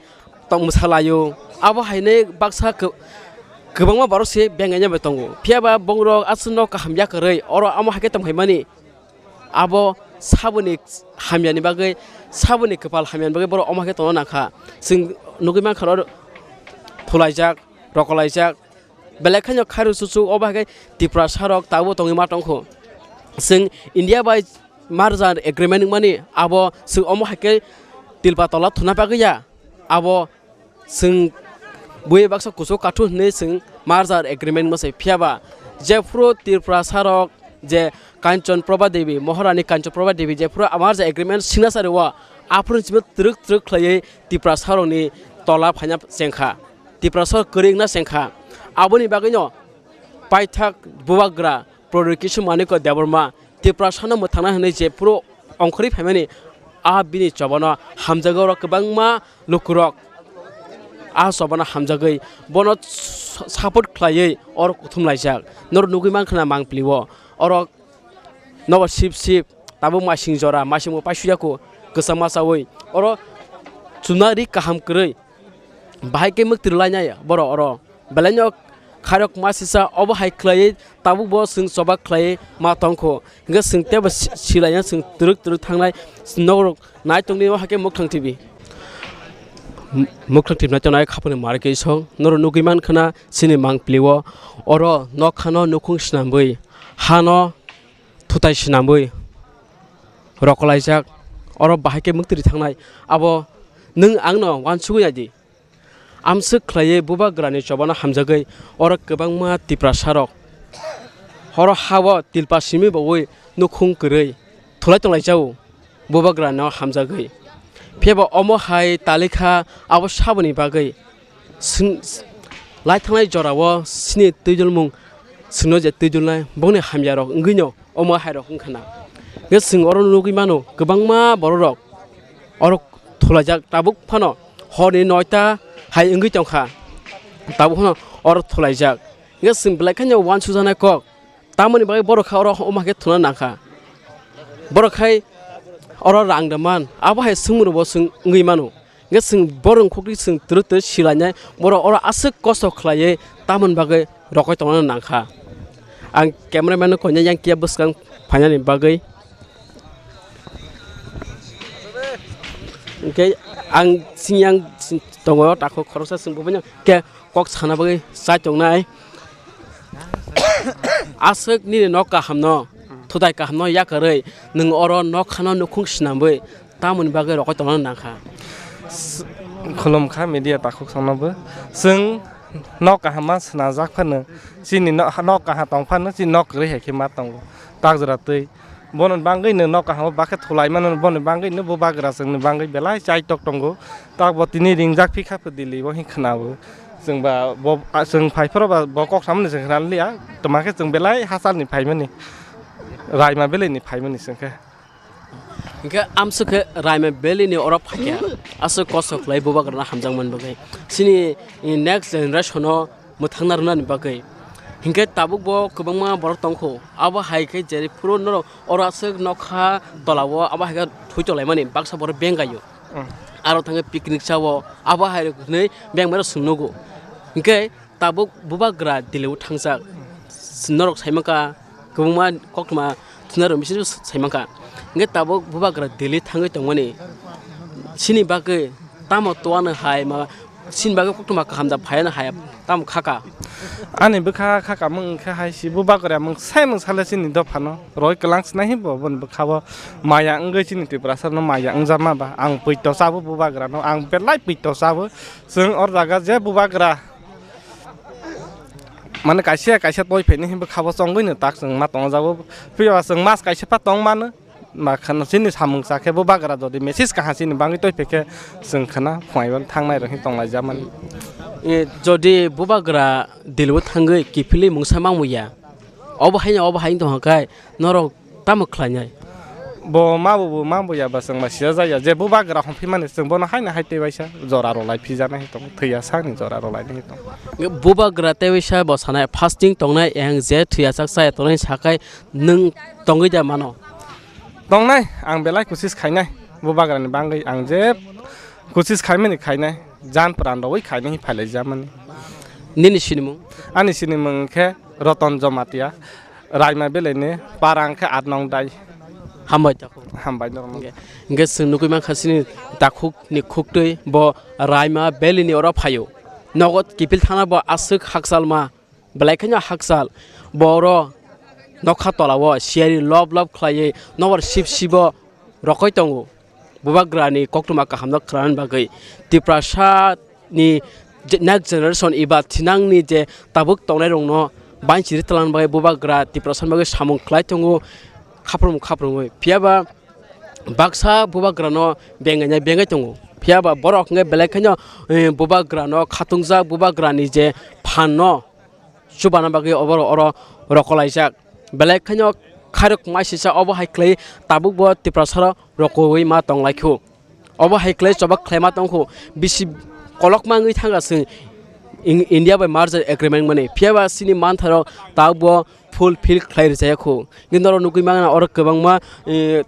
tong mwsalaio. Abo hainwi baksa kw-, kwbangma borok se bengainai bai tongo. Phiya ba bongrok aswkno kaham yakarwi oro amo hai khe tongphaimani. Abo saboni hamyani bagwi, saboni kwpal hamyani bagwi borok omo hai khe tongna nangkha. Chwng nugui mankha oro thulaijak, rokolaijak, Belai kheno khairok chuchuk, obo hai khe Tiprasa rok tabuk tongwi ma tongkho. Chwng India bai merger agreement wngmani abo chwng omo hai khe Tilpa tola thuna bagwi ya. Abo chwng bui baksa kuchuk kathuk hinwi chwng merger agreement wngma se, phiya ba jephuru Tiprasa rok je Kanchon Prabha Devi, Maharani Kanchon Prabha Devi jephuru merger agreement signature o, aphuru simi twrwk twrwk khlaiwi Tiprasa rokni tola phaina chengkha, Tiprasa rok kwrwi wngna chengkha. Aboni bagwino paithak bubagra Prodhyut Kishore Manikya Debbarma Tiprasano mwthangna hwnwi jephuru ongkhorwi phaimani, a bini chobano hamjagwi oro kwbangma lukurok a chobano hamjagwi bono s-, support khlaiwi oro kuthum laijak. Norok nugwi mankha na mangpili o, oro nobo sip sip tabuk masing jora, masing bo paisuya kho kwchangma chawi, oro chuna ri kaham kwrwi. Bahai khe mwktwi rwlainai borok oro. Belaino khairok ma sisa obo hai khlaiwi tabuk bo chwng choba khlaiwi ma tongkho. Hwnkhe chwng teibo si-, silaina chwng twrwk twrwk thangnai norok nai tongdi o hai khe Mukthang T V. M-, Mukthang T V nai tongnai khapangni mari khe song norok nugwi mankha na chini mangpili o oro nokha no nukhung swnamwi hano thutai swnamwi rokolaijak, oro bahai khe mwktwi thangnai abo nwng angno uansugwi naidi. Amswk khlaiwi bubagrani chobano hamjagwi oro kwbangma Tiprasarok oro ha-o tilpa simi baui nukhung kwrwi thulai tonglaijao bubagrano hamjagwi. Phiya ba omo hai talikha abo saboni bagwi Swng-, lai thangnai jorao chini twi dulmung swngno je twi dulnai bongni hamyarok wngwino omo hairok wngkha na. Hwnkhe chwng oro nugwi mano kwbangma bororok oro thulaijak tabuk phano horni noita hai wngwi tongkha tabuk phano oro thulaijak. Hwnkhe chwng belai kheno uansujaknai kok. Tamoni bagwi borok kha oro omo hai khe thuna nangkha. Borok khai oro rang da man, abo hai swngmung bo swng wngwi mano. Hwnkhe swng borok khukri swng twrwk twrwk silainai, borok oro aswk kosto khlaiwi tamoni bagwi rokoi tongna nangkha. Ang cameraman no koinai yang kiya bwskang phainani bagwi. Hwnkhe ang sini yang tongo takhuk khoroksa swng bubaino khe kok sana bagwi chai tongnai. Aswk nini nok kahamno, thutai kahamno yakarwi nwng oro nok khano nukhung swnamwi tamoni bagwi rokoi tongna nangkha. Khulumkha media takhuk songnobo. Chwng nok kaham ma swnajak phano, chini no-, nok kaham tong phano, chini nok kwrwi hai khe ma tongo. Takjora twi. Bono bangwi no nok kaham o bakhe thulai mano, bono bangwi no bubagra chwngni bangwi belai chaitok tongo. Tak bo tini ringjak phi kha pho Delhi o hin khna o. Chwng ba bo, a, chwng phai phoro ba bo kok samani chwng khna liya. Toma khe chwng belai hachal ni phaimani. Raima belai ni phaimani chwng khe. Hwnkhe amswk khe Raima belai ni oro phaikha. Aswk kosto khlai bubagra no hamjakmani bagwi. Chini, eh, next generation o mwthangna rwnani bagwi. Hinkhe tabuk bo kwbangma borok tongkho. Abo hai khe jeri phuru norok oro aswk nokha tola o abo hai khe thwi tonglaimani baksa borok bengaio. Mm. Aro thangwi picnic chao. Abo hai rok hwnwi bengmano swng nugo. Hinkhe tabuk bubagra Delhi o thangjak. Norok saimankha kwbangma koktwma thwna rw misi sai mankha. Hwnkhe tabuk bubagra Delhi thangwi tongmani chini bagwi tamo toyano hai ma chini bagwi koktwma kaham da phaiano hai tamo khaka. Ani bwkha khaka mung khe hai si bubagra mung sai mung sale chini dophano roi kwlang sinai hi bo boni bwkha bo maya wngwi chini Tiprasa no maya wngjakma ba ang pwito chabo bubagra no ang belai pwito chabo chwng or jaga je bubagra Mane kaisa kaisa toi phaini hinba khabo chongwi no tak chwng ma tong jago. Phiya chwng mas kaisa pha tong mano. Ma khana chini samung cha khe bo bagra jodi message kaha chini bangwi toi phaikhe chwng khana phunai ban thangnai rok hin tong lai jamani. E, jodi bo bagra Delhi o thangwi kiphilwi mungsa mangwi ya. Obo haino obo haino tong kha kai norok tamo khlainai? Bo ma bo, bo ma bo ya ba chwng ba siya jaya je bubagra hom phimani chwng bono haino hai tei waisa jora rw lai phijana hi tong, thwiya sakni jora rw lai ni hi tong. Bubagra tei waisa bo sanai fasting tongnai, eng je thwiya sak chaya tongnai sakai nwng tongwi da mano? Tongnai, ang belai kusis khainai bubagrani bangwi, ang je kusis khaimani khainai, jan pran rwwi khainai hi phailai jamani. Nini sinimung? Ani sinimung khe Roton Jomatia. Raima belai ni para hwnkhe aat nong dai. Hambai takhuk. Hambai norok. Hwnkhe, hwnkhe chwng nugwi mankha chini takhuk ni khuktwi bo Raima belai ni oro phaio. Nogo kiphil thana bo aswk hakchalma Belai kheno hakchal, bo oro nokha tola o siyari lob lob khlaiwi nokbar sip sibo rokoi tongo. Bubagrani koktwma kahamno khnanani bagwi Tiprasa ni je next generation eba thinangni je tabuk tongnai rokno banchiri twlangna bagwi Bubagra Tiprasani bagwi samung khlai tongo, khaprum khaprumwi. Phiya ba baksa Bubagrano bengainai bengai tongo. Phiya ba borok hwnkhe belai kheno, eh, Bubagrano khatungjak, Bubagrani je phanno chubana bagwi oborok oro rokolaijak. Belai kheno khairok maisisa obo hai khlai tabukbo Tiprasaro rokoui ma tonglaikhu. Obo hai khlai chobak khlaima tongkhu. Bisi kolokma wngwi thangkha chwng In-, India bai merger agreement mani. Phiya ba chini mantharok tabukbo fulfill khlai rwchayakhu. Hwnkhe norok nugwi mangna oro kwbangma, eh,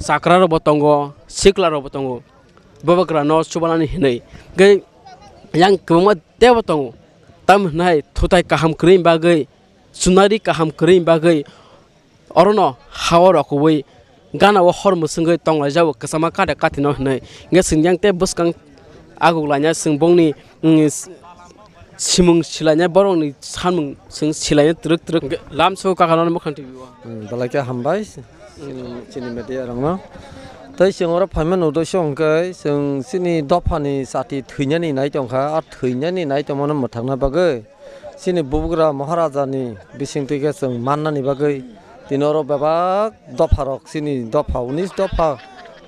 chakra rokbo tongo, sikla rokbo tongo. Bubagrano chubanani hinwi. Hwnkhe yang kwbangma teibo tongo. Tamo hwnai thutai kaham kwrwini bagwi, chunari kaham kwrwini bagwi orono ha-o rokoui gana-o hor mwswngwi tonglaijao kwchama kade katino hwnwi. Hwnkhe chwng yang tei bwskang aguklaina chwng bongni, mm, s-, simung silainai borokni samung chwng silainai twrwk twrwk. Hwnkhe lamsao kakano mwkhang twi o. Hmm, belai khe hambai, hmm, chini media rokno. Tei chwng oro phaima nukdokso hwnkhe chwng chini dophani chati thwinani nai tongkha, a thwinani nai tongmano mwthangna bagwi chini Bubagra Maharajani bisingtwi khe chwng mannani bagwi tini oro bebak dopharok chini dopha unis dopha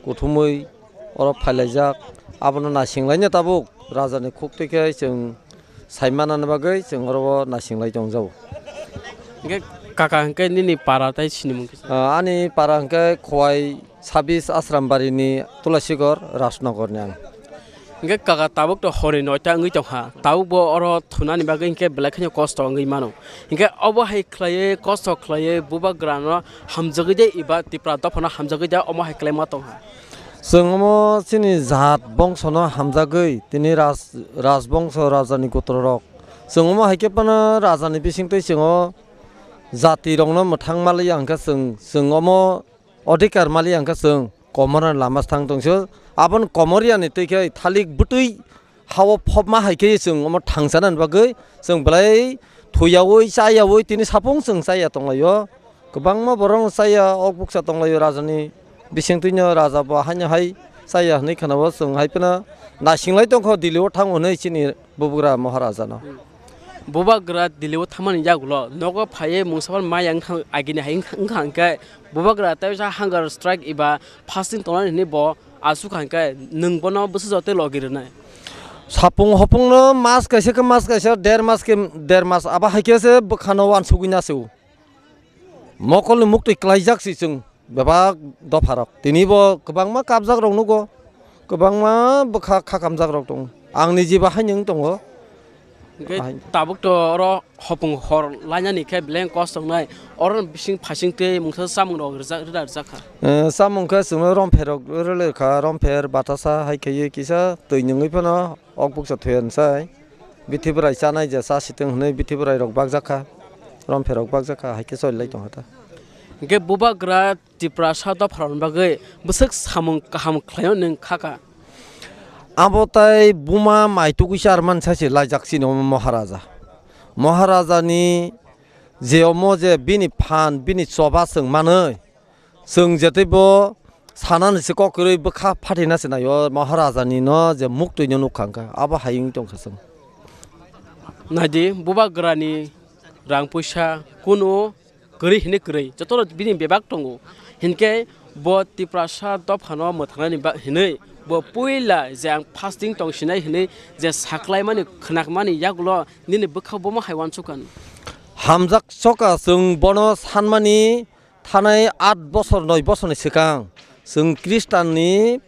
kuthumwi oro phailaijak. Abono naisinglaina tabuk rajani khuktwi khe chwng sai manani bagwi chwng oro o naising lai tong jago. Hwnkhe kaka hwnkhe nini para tei sinimung kisa? Ah, ani para hwnkhe Khowai sabis Asrambari ni Tulasigor Rajnagar ni ang. Hwnkhe kaka tabuk to hor ni noita wngwi tongkha, tabuk bo oro thunani bagwi hwnkhe belai kheno kosto wngwi mano. Hwnkhe obo hai khlaiwi kosto khlaiwi Bubagrano hamjagwi de eba Tipra dophano hamjagwi de omo hai khlai ma tongkha. Chwng omo chini jat bongsono hamjagwi tini raj-, rajbongso rajani gotrorok. Chwng omo hai khe phano rajani bisingtwi chwng o jatirokno mwthang maliya hwnkhe chwng, chwng omo odhikar maliya hwnkhe chwng komorni lama thang tongso. Aboni komoriani twi khe thalik bwtwi ha-o phobma hai khe chwng omo thangsanani bagwi chwng belai thuyaui chayaui tini sapung chwng chaya tonglaio. Kwbangma borok chaya, ok bukcha tonglaio rajani bisingtwino, raja bo haino hai chaya hwnwi khwnao, chwng hai phano naising lai tongkho Delhi o thango hwnwi chini Bubagra Maharajano. Bubagra Delhi o thangmani yagulo nogo phaiwi mungsa phano maya wngkha, agini hai wngkha, wngkha hwnkhe Bubagra tei sa hunger strike eba fasting tongnani hwnwi bo aswk hwnkhe nwng bono bwsajwk tei logi rwnai. Sapung hopungno mas kaisa khe mas kaisa, der mas khe der mas, abo hai khe se bwkhano uansugwi na se o. Mokolni muktwi klaijak si chwng bebak dopharok. Tini bo kwbangma kapjak rok nugo, kwbangma bwkha khakamjak rok tongo. Ang niji bo haino wng tongo. Hwnkhe tabuk to oro hopung hor lainani khe beleng kos tongnai. Oro bising phaising tei mungsa chamung rok rijak, rida rijak kha. Eh, chamung khe chwngno rompher rok rwlwi kha, rompher, batasa hai khaiwi kisa twi nungwi phano ok bukcha thuya nsai. Bithi bwrai chanai je cha sitwng hwnwi bithi bwrai rok bakjak kha, rompher rok bakjak kha, hai khe choli lai tongkha ta. Hwnkhe Bubagra Tiprasa dopharokni bagwi bwswk samung kaham khlaio nwng kha kha? Abo tai buma mai tugui charman sai se laijak chini omo Maharaja. Maharajani je omo je bini phan, bini choba chwng manwi, chwng je teibo sanani se kok kwrwi bwkha phatina se naio Maharajani no je muktwi no nukha hwnkha, abo hai wng tongkha chwng. Naidi, Bubagrani rang puisa kunu kwrwi hinwi kwrwi, jotono bini bebak tongo. Hinkhe bo Tiprasa dophano mwthangnani ba-, hinwi bo puila je ang fasting tongsinai hinwi je saklaimani khwnakmani yagulo nini bwkha bomo hai uansukha. Hamjak soka chwng bono sanmani thanai aat bosor noi bosorni swkang chwng Khristanni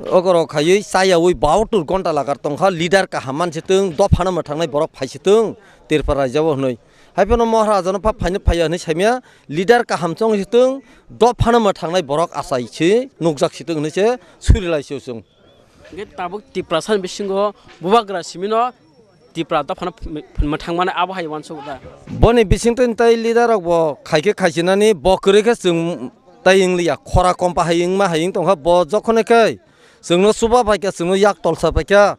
ogorok khaiwi chayaui bahatur gonta lagar tongkha, leader kaham mansitwng, dophano mwthangnai borok phaisitwng, Tripura rajao hwnwi. Haiphano Maharajano pha phaino phaiya hwnwi saimya, leader kaham chongsitwng, dophano mwthangnai borok achaisi nukjaksitwng hwnwi se surilaisio chwng. Hwnkhe tabuk Tiprasani bisingo Bubagra simino Tipra dophano ph-, ph-, mwthangmani abo hai uansukha. Boni bisingtwi tei leader rok bo khai khe khaisinani, bo kwrwi khe chwng tei wngliya, khora kompa hai wngma hai wng tongkha, bo jokhonai khe chwngno chuba pai kha, chwngno yak tolsa pai kha,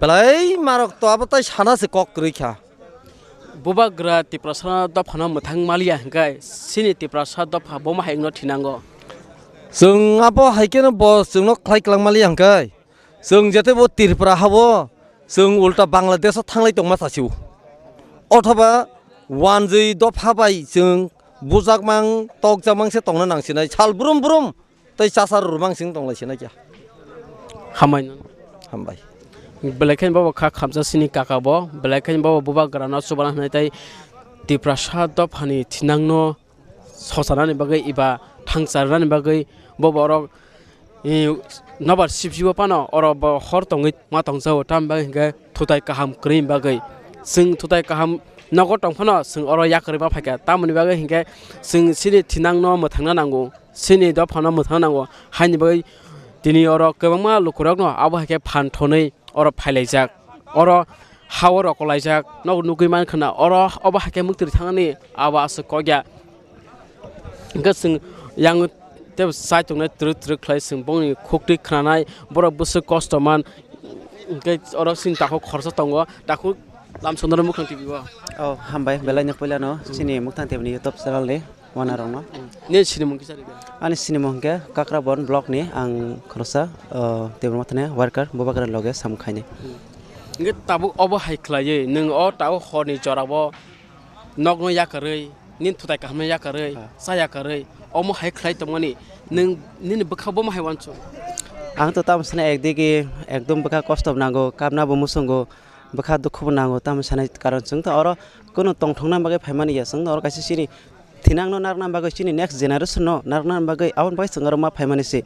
belai marok to abo tai sana se kok kwrwi kha. Bubagra Tiprasa dophano mwthang maliya hwnkhe, chini Tiprasa dopha bomo hai wngno thinango. Chwng abo hai kheno bo chwngno khlai kwlang maliya hwnkhe, chwng jete bo Tripura hao, chwng ulta Bangladesh-o thanglai tongma sasio. Othoba wanjwi dopha bai chwng bujakmang, tokjakmang se tongna nangsinai. Sal brum brum tei chasa rwrwmang sing tonglai sinai kya. Hambai no. Hambai. Belai khe bobo kha khamsa sini kaka bo, belai khe bobo Bubagrano chubana hwnwi tei Tiprasa dophani thinangno sosanani bagwi eba thangcharnani bagwi bobo oro, eh, nobar sibjibo phano oro bo hor tongwi ma tongjago, tamni bagwi hinkhe thutai kaham kwrwini bagwi. Chwng thutai kaham nogo tong phano chwng oro yakarwi ma phaikha, tamoni bagwi hinkhe chwng chini thinangno mwthangna nango, chini dophano mwthangna nango, haini bagwi tini oro kwbangma lukurokno abo hai khe phan thonwi oro phailaijak, oro ha-o rokolaijak, nok nugwi mankha na oro obo hai khe mwktwi thangni abo aswk kokya. Hwnkhe chwng yang tei chai tongnai twrwk twrwk khlai chwng bongni khuktwi khwnanai, borok bwswk kosto man, hwnkhe oro chini takhuk khoroksa tongo, takhuk Lamsongno Mukhang T V o. Oh, hambai, belai no puila no chini Mukhang T V ni YouTube channel ni wana rok no. Nini sinimung kisa rwdi. Ani sinimung hwnkhe Kakrabon block ni ang khoroksa, oh, Tibra Mothani worker, Bubagra loge samung khainai. Hwnkhe tabuk obo hai khlaiwi nwng o tabuk horni jorao nokno yakarwi, nini thutai kahamno yakarwi, cha yakarwi, omo hai khlai tongmani, nwng nini bwkha bomo hai uansuk? Ang to tamo sana ekdigi ekdom bwkha kosto bo nango, kapna bo muchungo, bwkha dukhu bo nango, tamo sanai karon chwng to oro kunu tongthokna bagwi phaimani ya, chwng to oro kaisa chini thinangno narwkna bagwi, chini next generation no narwkna bagwi, aboni bagwi chwng oro ma phaimani se.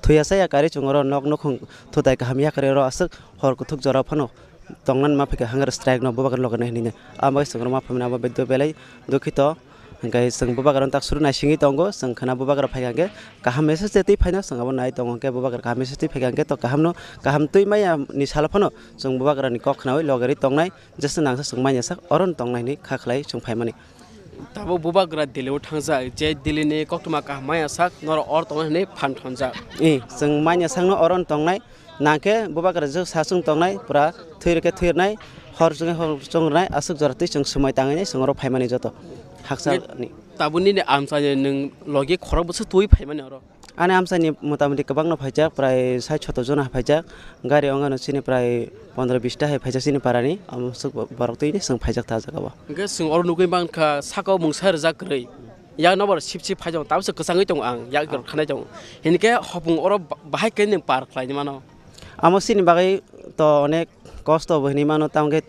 Thuya cha yakarwi chwng oro nok nukhung thutai kaham yakarwi oro aswk hor kuthuk jora phano tongnani ma phaikha hunger strike no Bubagra loge nai hinwi. Aboni bagwi chwng oro ma phaimani abo beddo belai dukhito. Hwnkhe chwng Bubagrano tak suru naisingwi tongo, chwng khwna Bubagra phaikha hwnkhe kaham message twi phaino chwng abo nai tongo, hwnkhe Bubagra kaham message twi phaikha hwnkhe to kahamno, kaham twi maya ni salo phano chwng Bubagrani kok khwnawi logerwi tongnai, jesa nangsa chwng manya sak oro no tongnai hinwi kha khlai chwng phaimani. Tabuk Bubagra Delhi o thangjak, je Delhi ni koktwma kaham manya sak norok oro tongnai hinwi phan thonjak. I, chwng manya sakno oro no tongnai, nangkhe Bubagra je sachwng tongnai pura thwi rwkhe thwi rwnai, hor chwngkhe hor chwng rwnai, aswk jora twi chwng swmai tangwi nai chwng oro phaimani joto haksa ni. Tabuk nini amchaini nwng logi khorok bwswk twi phaimani oro? Ani amchaini motamoti kwbangno phaijak, prai sait soto jona phaijak. Gari ongano chini prai pondro bista hai phaijak chini parani, omo swk borok twi chwng phaijak ta jagao. Hwnkhe chwng oro nugwi mankha saka o mungsa rijak kwrwi. Yak nobar sip sip phai tongo, tabuk se kwchangwi tongo ang, yak rok khanai tongo. Hinkhe hopung oro ba-, bahai khe nwng par khlaini mano. Amo chini bagwi to onek kosto bo hinwi mano, tamokhe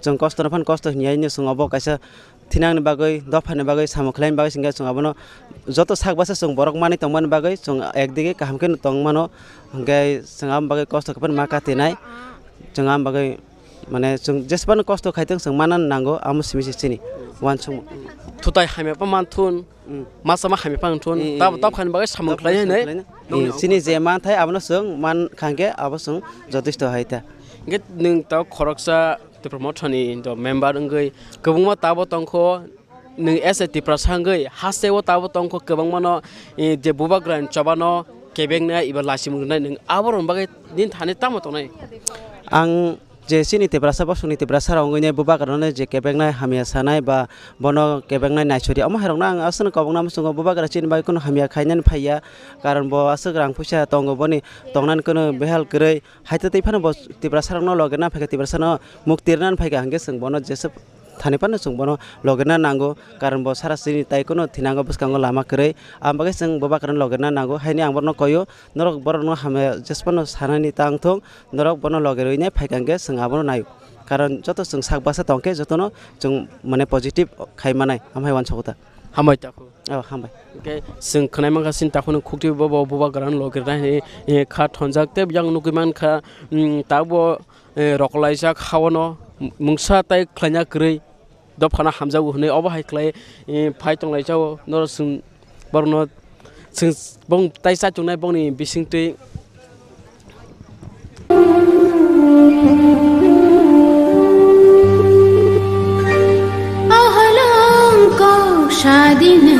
chwng kosto no phano kosto hinya hinwi chwng obo kaisa thinangni bagwi, dophani bagwi, samung khlaini bagwi chwngkhe chwng abono joto sak basa chwng borok manwi tongmani bagwi chwng ekdigi kaham khe tong mano, hinkhe chwng aboni bagwi kosto khe phano ma katinai, chwng aboni bagwi. Mane chwng jesbano kosto khaitwng chwng manna nango, amo simi se chini uansukmung. Thutai hamya pa manthun, mm, masa ma hamya pa manthun, mm, tab, mm, tab khaini bagwi samung khlai hinwi. Eh, chini je manthai abono chwng man khangkhe abo chwng jotosto hai ta. Hwnkhe nwng tab khoroksa Tipra Mothani do member wngwi kwbangma tabo tongkho, nwng as a Tiprasa wngwi hasteo tabo tongkho kwbangmano, eh, je Bubagrani chobano kebengna eba lachimung rwnai nwng aborokni bagwi nini thani tamo tongnai? Ang je chini Tiprasa, bosongni Tiprasa rok wngwi nai Bubagrano je kebeknai hamya sanai ba bono kebeknai naisori, omo hai rokno ang aswkno kobokna muchungo Bubagra chini bagwi kunu hamya khainani phaiya, karon bo aswk rang puisa tongo, boni tongnani kunu behal kwrwi, haitwi twi phano bo Tiprasa rokno loge na phaikha, Tiprasano mukti rwnani phaikha, hwnkhe chwng bono jeswk thani phano chwng bono loge na nango, karon bo sara chini tai kunu thinango bwskango lama kwrwi, ang bagwi chwng Bubagrano loge na nango, haini ang bono koyo. Norok borokno hamya jesphano sanani tang thung, norok bono loge rwinai phaikha hwnkhe chwng abono naio. Karon joto chwng sak basa tongkhe jotono chwng mane positive khai manai, amhai uansukha ta. Hambai takhuk. Oh, hambai. Hwnkhe chwng khwnai mankha chini takhukno khukti bo, bo Bubagrano loge rwna hinwi, eh, kha thonjak tei yang nugwi mankha, mm, tabukbo, eh, rokolaijak haono mungsa tei khlaina kwrwi. Dophano hamjago hwnwi obo hai khlai, eh, phai tonglaijao. Norok chwng borokno chwng bong tai cha tongnai bongni bisingtwi. Oholong kok sadina,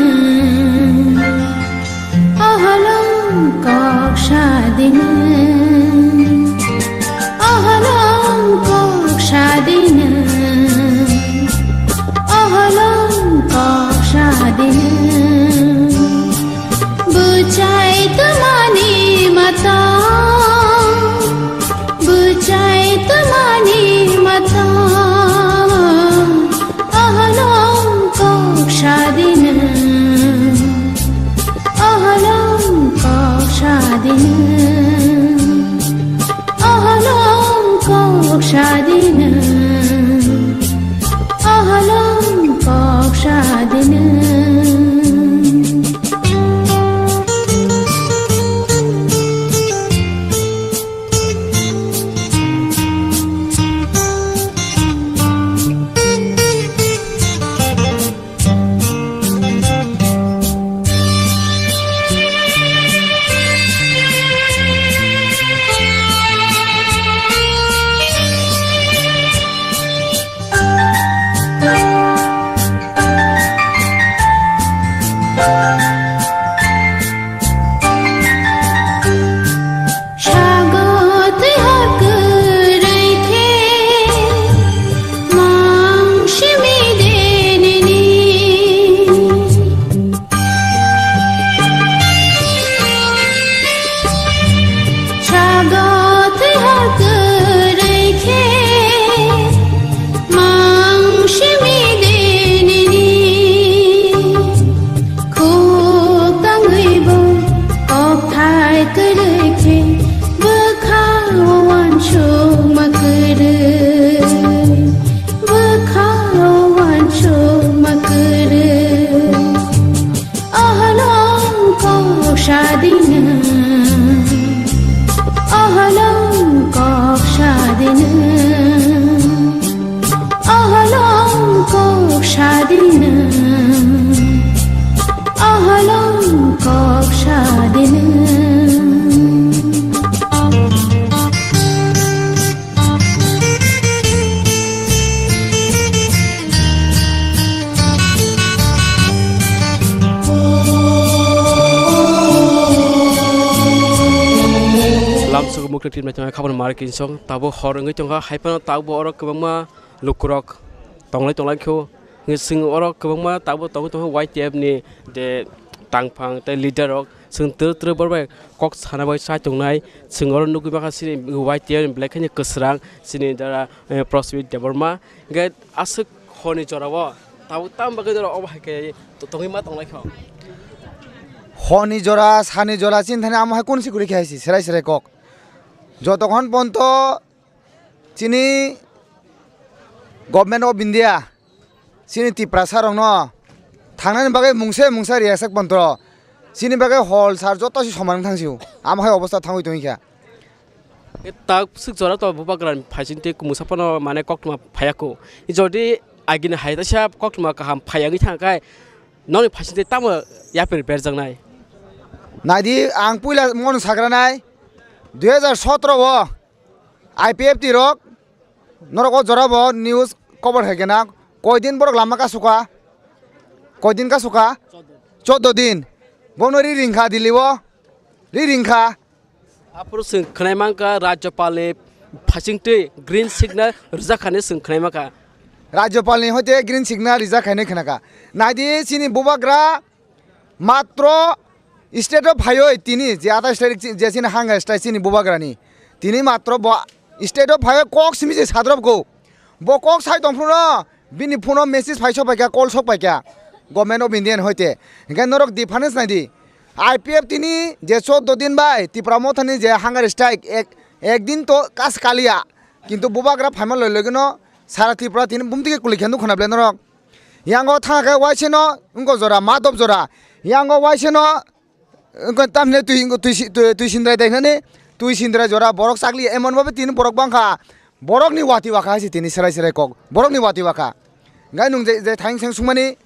oholong kok sadina, oholong kok sadina. Sago twi ha kwrwi khe mang simi de nini. Sago twi ha kwrwi khe mang simi de nini. Khuk tangwi bo kokthai kwrwi khe bwkha o uansukma kwrwi, bwkha o uansukma kwrwi. Oholong kok sadina, oholong kok sadina. Oholong kok sadina, oholong kok sadina. Lamsok mukti tin mai tongkha, khabangma kinsong tabuk hor wngwi tongkha, hai phano tabuk oro kwbangma lukurok tonglai tonglai kho. Hwnkhe chwng oro kwbangma tabuk tongwi tongkha Y T F ni je tangphang tei leader rok, chwng twrwk twrwk borok bai kok sana bai chai tongnai. Chwng oro nugwi mankha chini Y T F ni belai kheno kwsrang chini dara, eh, Prosmit Debbarma. Hwnkhe aswk horni jorao tabuk tamo bagwi norok obo hai khe to-, tongwi ma tonglai kho. Horni jora, sani jora chini thani amo hai kunu se kwrwi khe hai se serai serai kok. Jotokhon ponto chini Government of India chini Tiprasa rokno thangnani bagwi mungsa mungsa riyasak pontro chini bagwi hol sar joto se soman wng thang sio, amo hai obostha thangwi tongwi kha. E tak swk jora to bubagra ni phaising tei kumusa phano mane koktwma phaiya kho. Jodi agini hai teisa koktwma kaham phaiya wngwi thang khe nokni phaising tei tamo yapri berjaknai? Naidi, ang puila mono sagranai dui hajar sotro o I P F T rok norok o jora bo news cover hai khe na, koi din borok lama kasu kha, koi din kasu kha, choddo din, bono ri ring kha Delhi o, ri ring kha. Aphuru chwng khwnai mankha Rajyapal ni phaising twi green signal rijak kha hinwi chwng khwnai mankha. Rajyapal ni hoite green signal rijak kha hinwi khna kha. Naidi chini bubagra matro state o phaiwi tini je athais tarik je chini hunger strike chini bubagra ni, tini matro bo state o phaiwi kok simi se sadrop go. Bo kok sai tong phuru no bini phone o message phai sok pai kha, call sok pai kha Government of India ni hoite. Hinkhe norok difference nai di. I P F T ni je choddo din bai Tipra Motha ni je hunger strike ek, ek din to kas kaliya. Kintu bubagra phaima loi loi no sara Tripura tini bumtwi khe kwlwi khe nukho na ble norok. Yango thang khe waise no wngkha jora, madop jora. Yango waise no Wngkha tamni twi, twi, twi, twi sindrai dai nani, twi sindrai jora borok chakli emon babe tini borok bangkha. Borokni wati wakha hai se tini serai serai kok. Borokni wati wakha. Ngai nung je, je thaing seng sungmani,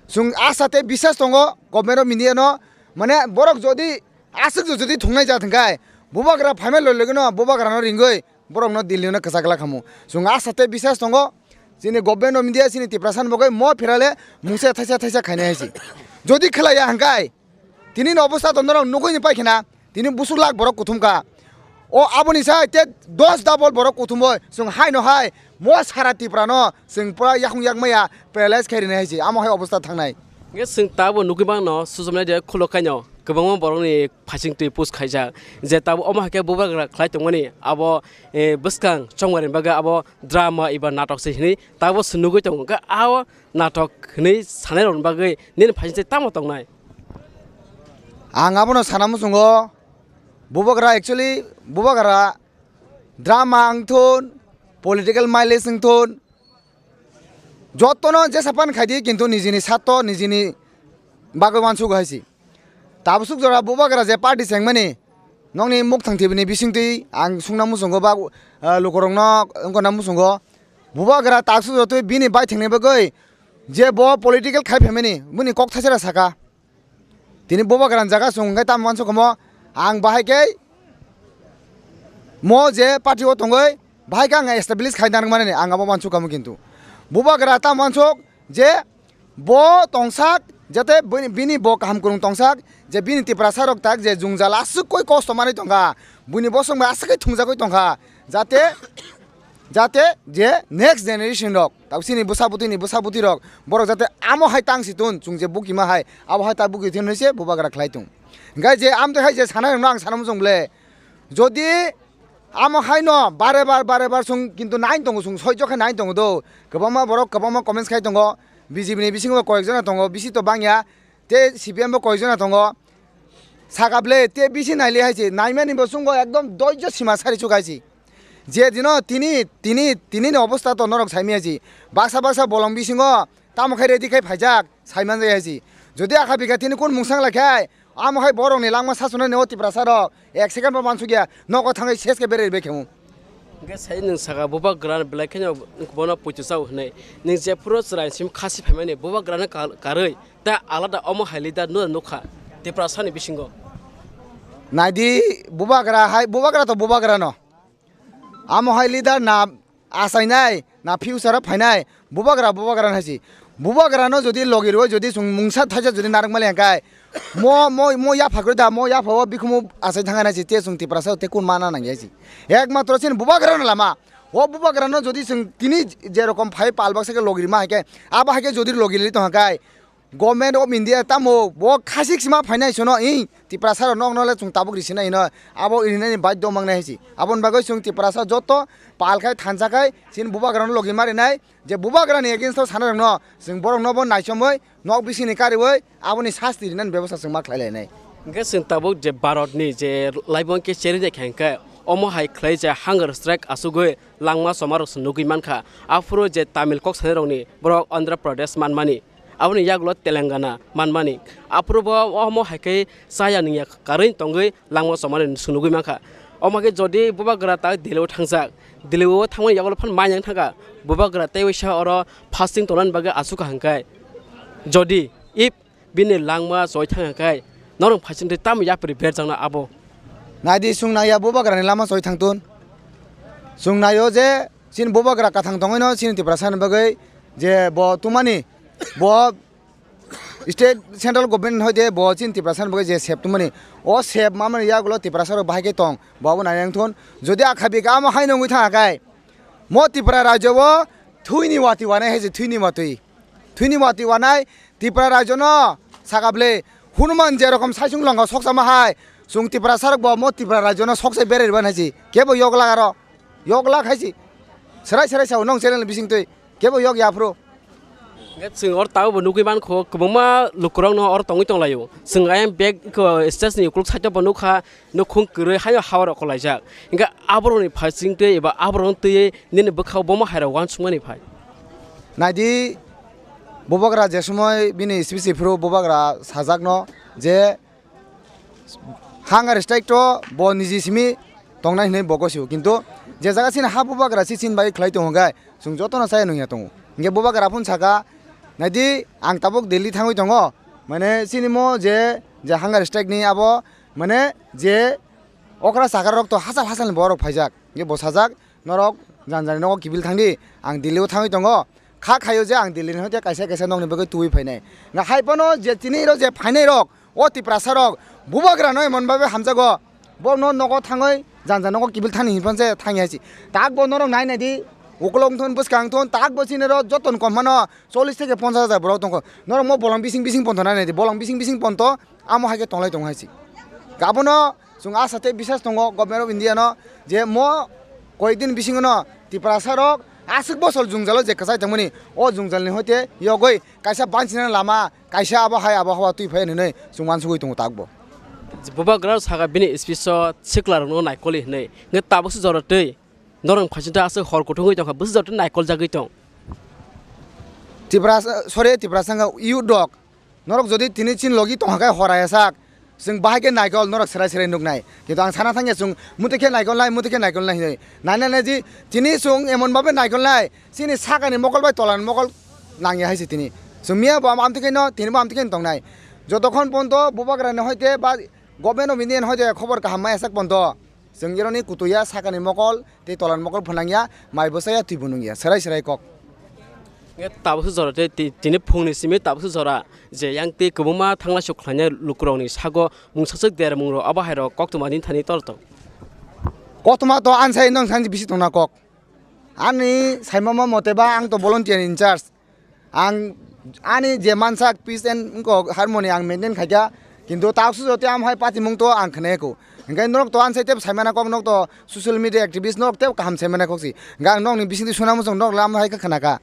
sung asa tei bisas tongo government of India no. Mane borok jodi aswk jodi thungnai jat hwnkhe bubagra phaima loi loi no bubagra no ringoi borokno Delhi no kwchak la khamu. Chwng asa tei bisas tongo, chini Government of India chini Tiprasa ni bagwi mo phirale mungsa thaisa thaisa khainai hai se. Jodi khlaiya hwnkhe tini ni obostha to norok nugwi ni paikha na, tini busuk lak borok kuthum kha. O aboni sai te dos double borok kuthum oi chwng hai no hai mo sara Tripura no chwng pura yakung yak maya paralyze khai rinai hai se. Amo hai obostha thangnai. Hwnkhe chwng tabuk nugwi mano social media khulo kaino kwbangma borokni phaising twi post khaijak je tabuk omo hai khe bubagra khlai tongmani abo, eh, bwskang chongmani bagwi abo drama eba natok se hinwi tabuk se nugwi tongo. Hwnkhe o natok hinwi sanai rokni bagwi nini phaising twi tamo tongnai? Ang abono sana muchungo bubagra actually bubagra drama wngthun, political mileage wngthun, Jotono jesa pan khaidi, kintu nijini sato nijini bagwi uansuk hai si. Tabuk suk jora bubagra je party chengmani, nokni mukthang thibini bisingtwi ang sungna muchungo ba, ah, lukurokno wngkona muchungo. Bubagra taksuk jotwi bini baithangni bagwi je bo political khai phaimani, bini kok thaisera saka. Tini bubagra ni jaga chwng hwnkhe tamo uansuk kamo, ang bahai khe mo je party o tongwi bahai khe ang establish khai narwkmani ang abo uansuk kamo, kintu bubagra tamo uansuk je bo tongsak, jate bini, bini bo kaham kwrwng tongsak, je bini Tiprasa rok tak je jwngjal aswk koi kosto manwi tongkha, buini bosong bai aswk khe thungjagwi tongkha, jate, jate je next generation rok, tabuk chini bwsa bwtwi ni bwsa bwtwi rok, borok jate amo hai tang si tun, chwng je bukima hai, abo hai ta buki thun hinwi se bubagra khlai tung. Hingkhe je amtwi hai je sanai rokno ang sana muchung ble, jodi amo haino bare bar, bare bar chwng kintu nai tongo, chwng soijo khe nai tongo do. Kwbangma borok kwbangma comments khai tongo, B J P ni bisingo koyek jona tongo, bisi to bangya, tei C P M bo koyek jona tongo. Saka ble, tei bisi naili hai se, naimani bo chwngbo ekdom doijo sima sari chuk hai se. Je dino tini, tini, tini ni obostha to norok saimaya se. Baksa baksa bolong bisingo tamo khai ready khai phaijak, saimanjak hai se. Jodi akha bikha tini kun mungsang lai khai, amo hai borok ni langma sasuna ni o Tiprasa rok, ek second bo mansukya, nogo thangwi ses khe bereri bai khe mung. Hingke sai nwng saka bubagra belai kheno bono poito chao hinwi. Nwng jephuru chwrai simi khasi phaimani bubagrano ka-, karwi tei alada omo hai leader no nukha Tiprasani bisingo. Naidi bubagra hai, bubagra to bubagra no. Amo hai leader na achainai, na future o phainai, bubagra, bubagra hai si. Bubagra no jodi logi rwi jodi chwng mungsa thaisa jodi narwk mali hwnkhe, mo, mo, mo yapha kwrwi da, mo yapha o bikhumu achai thangna si, te chwng Tiprasa te kun mana nangya si. Ekmatro chini bubagra no lama. O bubagra no jodi chwng tini je rokom phai pal baksa khe logi rima hai khe, abo hai khe jodi logi rwi tong khe, Government of India tamo bo khasik sima phainai sono, i Tiprasa rok nokno le chwng tabuk risinai hino, abo rinani baidhyo mangnai hai si. Aboni bagwi chwng Tiprasa joto pal khai thansa khai chini bubagra no logi ma rinai, je bubagra ni against o sana rok no chwng borok no bo naichomwi nok bising ni kariwi aboni sasti rinani bebosta chwng ma khlai lai nai. Hingke chwng tabuk je Bharat ni je laibong khe cheri nai khe hingke omo hai khlai je hunger strike asugwi langma choma rok se nugwi mankha. Aphuru je Tamil kok sanai rok ni borok Andhra Pradesh manmani. Aboni yagulo Telangana manmani. Aphuru bo omo hai khe chaya nungya karwi tongwi langma chomani chwng nugwi mankha. Omo khe jodi bubagra ta Delhi o thangjak, Delhi o thangmani yagulo phano manya thangkha. Bubagra tei waisa oro fasting tongnani bagwi asukha hwnkhe. Jodi if bini langma choi thangya khe norok phaisingtwi tamo yapri berjakno abo. Naidi chwng naiya bubagrani lama choi thangtun. Chwng naio je chini bubagra kathang tongwino chini Tiprasani bagwi je bo tumani, bo state central government hoite bo chini Tiprasani bagwi je sep tumani, o sep mamani yagulo Tiprasarok bahai khe tong, bo abo nai nangthun. Jodi akha bikha amo haino wngwi thangya khe, mo Tipra rajyo o thwini watwi wanai hai se, thwini watwi. Thwini watwi wanai Tipra rajyo no saka bwle Hanuman je rokom saisung longkha soksa ma hai, chwng Tiprasarok bo mo Tipra rajyo no soksa berai rwna hai se, kebo yok lak aro, yok lak hai se, serai serai sao nong channel bising twi, kebo yok ya phuru. Hingke chwng oro tabuk bo nugwi mankho, kwbangma lukurok no oro tongwi tonglaio. Chwng ayang bag iko stage ni ukuluk side o bo nukha, nukhung kwrwi haino hawa rok kwlaijak. Hingke aborokni phaising twi eba aborokno twiwi nini bwkhao bomo hai rok uansukmani phai. Naidi, bubagra je somoi bini speech phuru bubagra sajakno je hunger strike to bo niji simi tongnai hinwi bo gosio, kintu je jaga chini ha bubagra si chini bai khlai tongo khe chwng jotono chaya nungya tongo. Hinkhe bubagra phun saka, naidi ang tabuk Delhi thangwi tongo, mane chini mo je, je hunger strike ni abo mane je okra chakra rok to hachal hachal ni borok phaijak, hinkhe bo sajak, norok jani jani nogo kibil thangdi, ang Delhi o thangwi tongo, kha khaio je ang Delhi ni hoite kaisa kaisa nokni bagwi tubui phainai. Nga hai phano je tini rok je phainai rok, o Tiprasa rok, bubagra no emon babe hamjago, bo no nogo thangwi jani jani nogo kibil thani hinphano se thangya si. Tak bo norok nai nai di, ukolog thon bwskang thon, tak bo chini rok joton kom mano chollish theke ponchash hajar borok tongkho. Norok mo bolong bising bising ponto nai nai di, bolong bising bising ponto amo hai khe tonglai tong hai si. Abono chwng asa tei bisas tongo Government of India no, je mo koyekdin bisingo no Tiprasa rok aswk bosor jwngjalo je kwchai tongmani, o jwngjal ni hoite yogwi kaisa banchina lama, kaisa abo hai abo hawa twi phai hinwi chwng uansugwi tongo takbo. Bubagra saka bini speech o sikla rokno naikoli hinwi, hwnkhe tabukse jora twi norok phaisingtwi aswk hor kuthungwi tongkha, bwswk jora twi naikoljagwi tong. Tiprasa, sorry, Tiprasa wngkha youth rok. Norok jodi tini chin logi tongkha khe hora ya sak, chwng bahai khe naikol norok serai serai nuknai. Kintu ang sana thangya chwng muti khe naikol nai, muti khe naikol nai hinwi. Nai nai nai ji, tini chwng emon babe naikol nai, chini sakani mokol bai tolani mokol nangya hai se tini. Chwng miya bo am-, amtwi khe no, tini bo amtwi khe no tongnai. Jotokhon ponto Bubagrani hoite ba Government of India ni hoite khobor kaham ma esak ponto. Chwng ironi kutuya sakani mokol tei tolani mokol phwnangya, mai bwsaya twibo nungya, serai serai kok. Nge tabukhe jora tei ti-, tini phungni simi tabukhe jora je yang tei kwbangma thangla suk khlainai lukurokni sago mungsaswk dermung rok abo hai rok koktwma din thani tor tong. Koktwma to ansai nong sanji bisi tongna kok. Ani saimama mote ba ang to volunteer in charge. Ang ani je mansak peace and wngkok harmony ang maintain khaikha, kintu ta sujo te am hai patimung to ang khnaiko. Hingke norok to ansai tebo saimana kok, norok to social media activist norok tebo kaham saimana kok si. Hingke ang nokni bisingtwi suna muchung norok lam hai khe khnaka.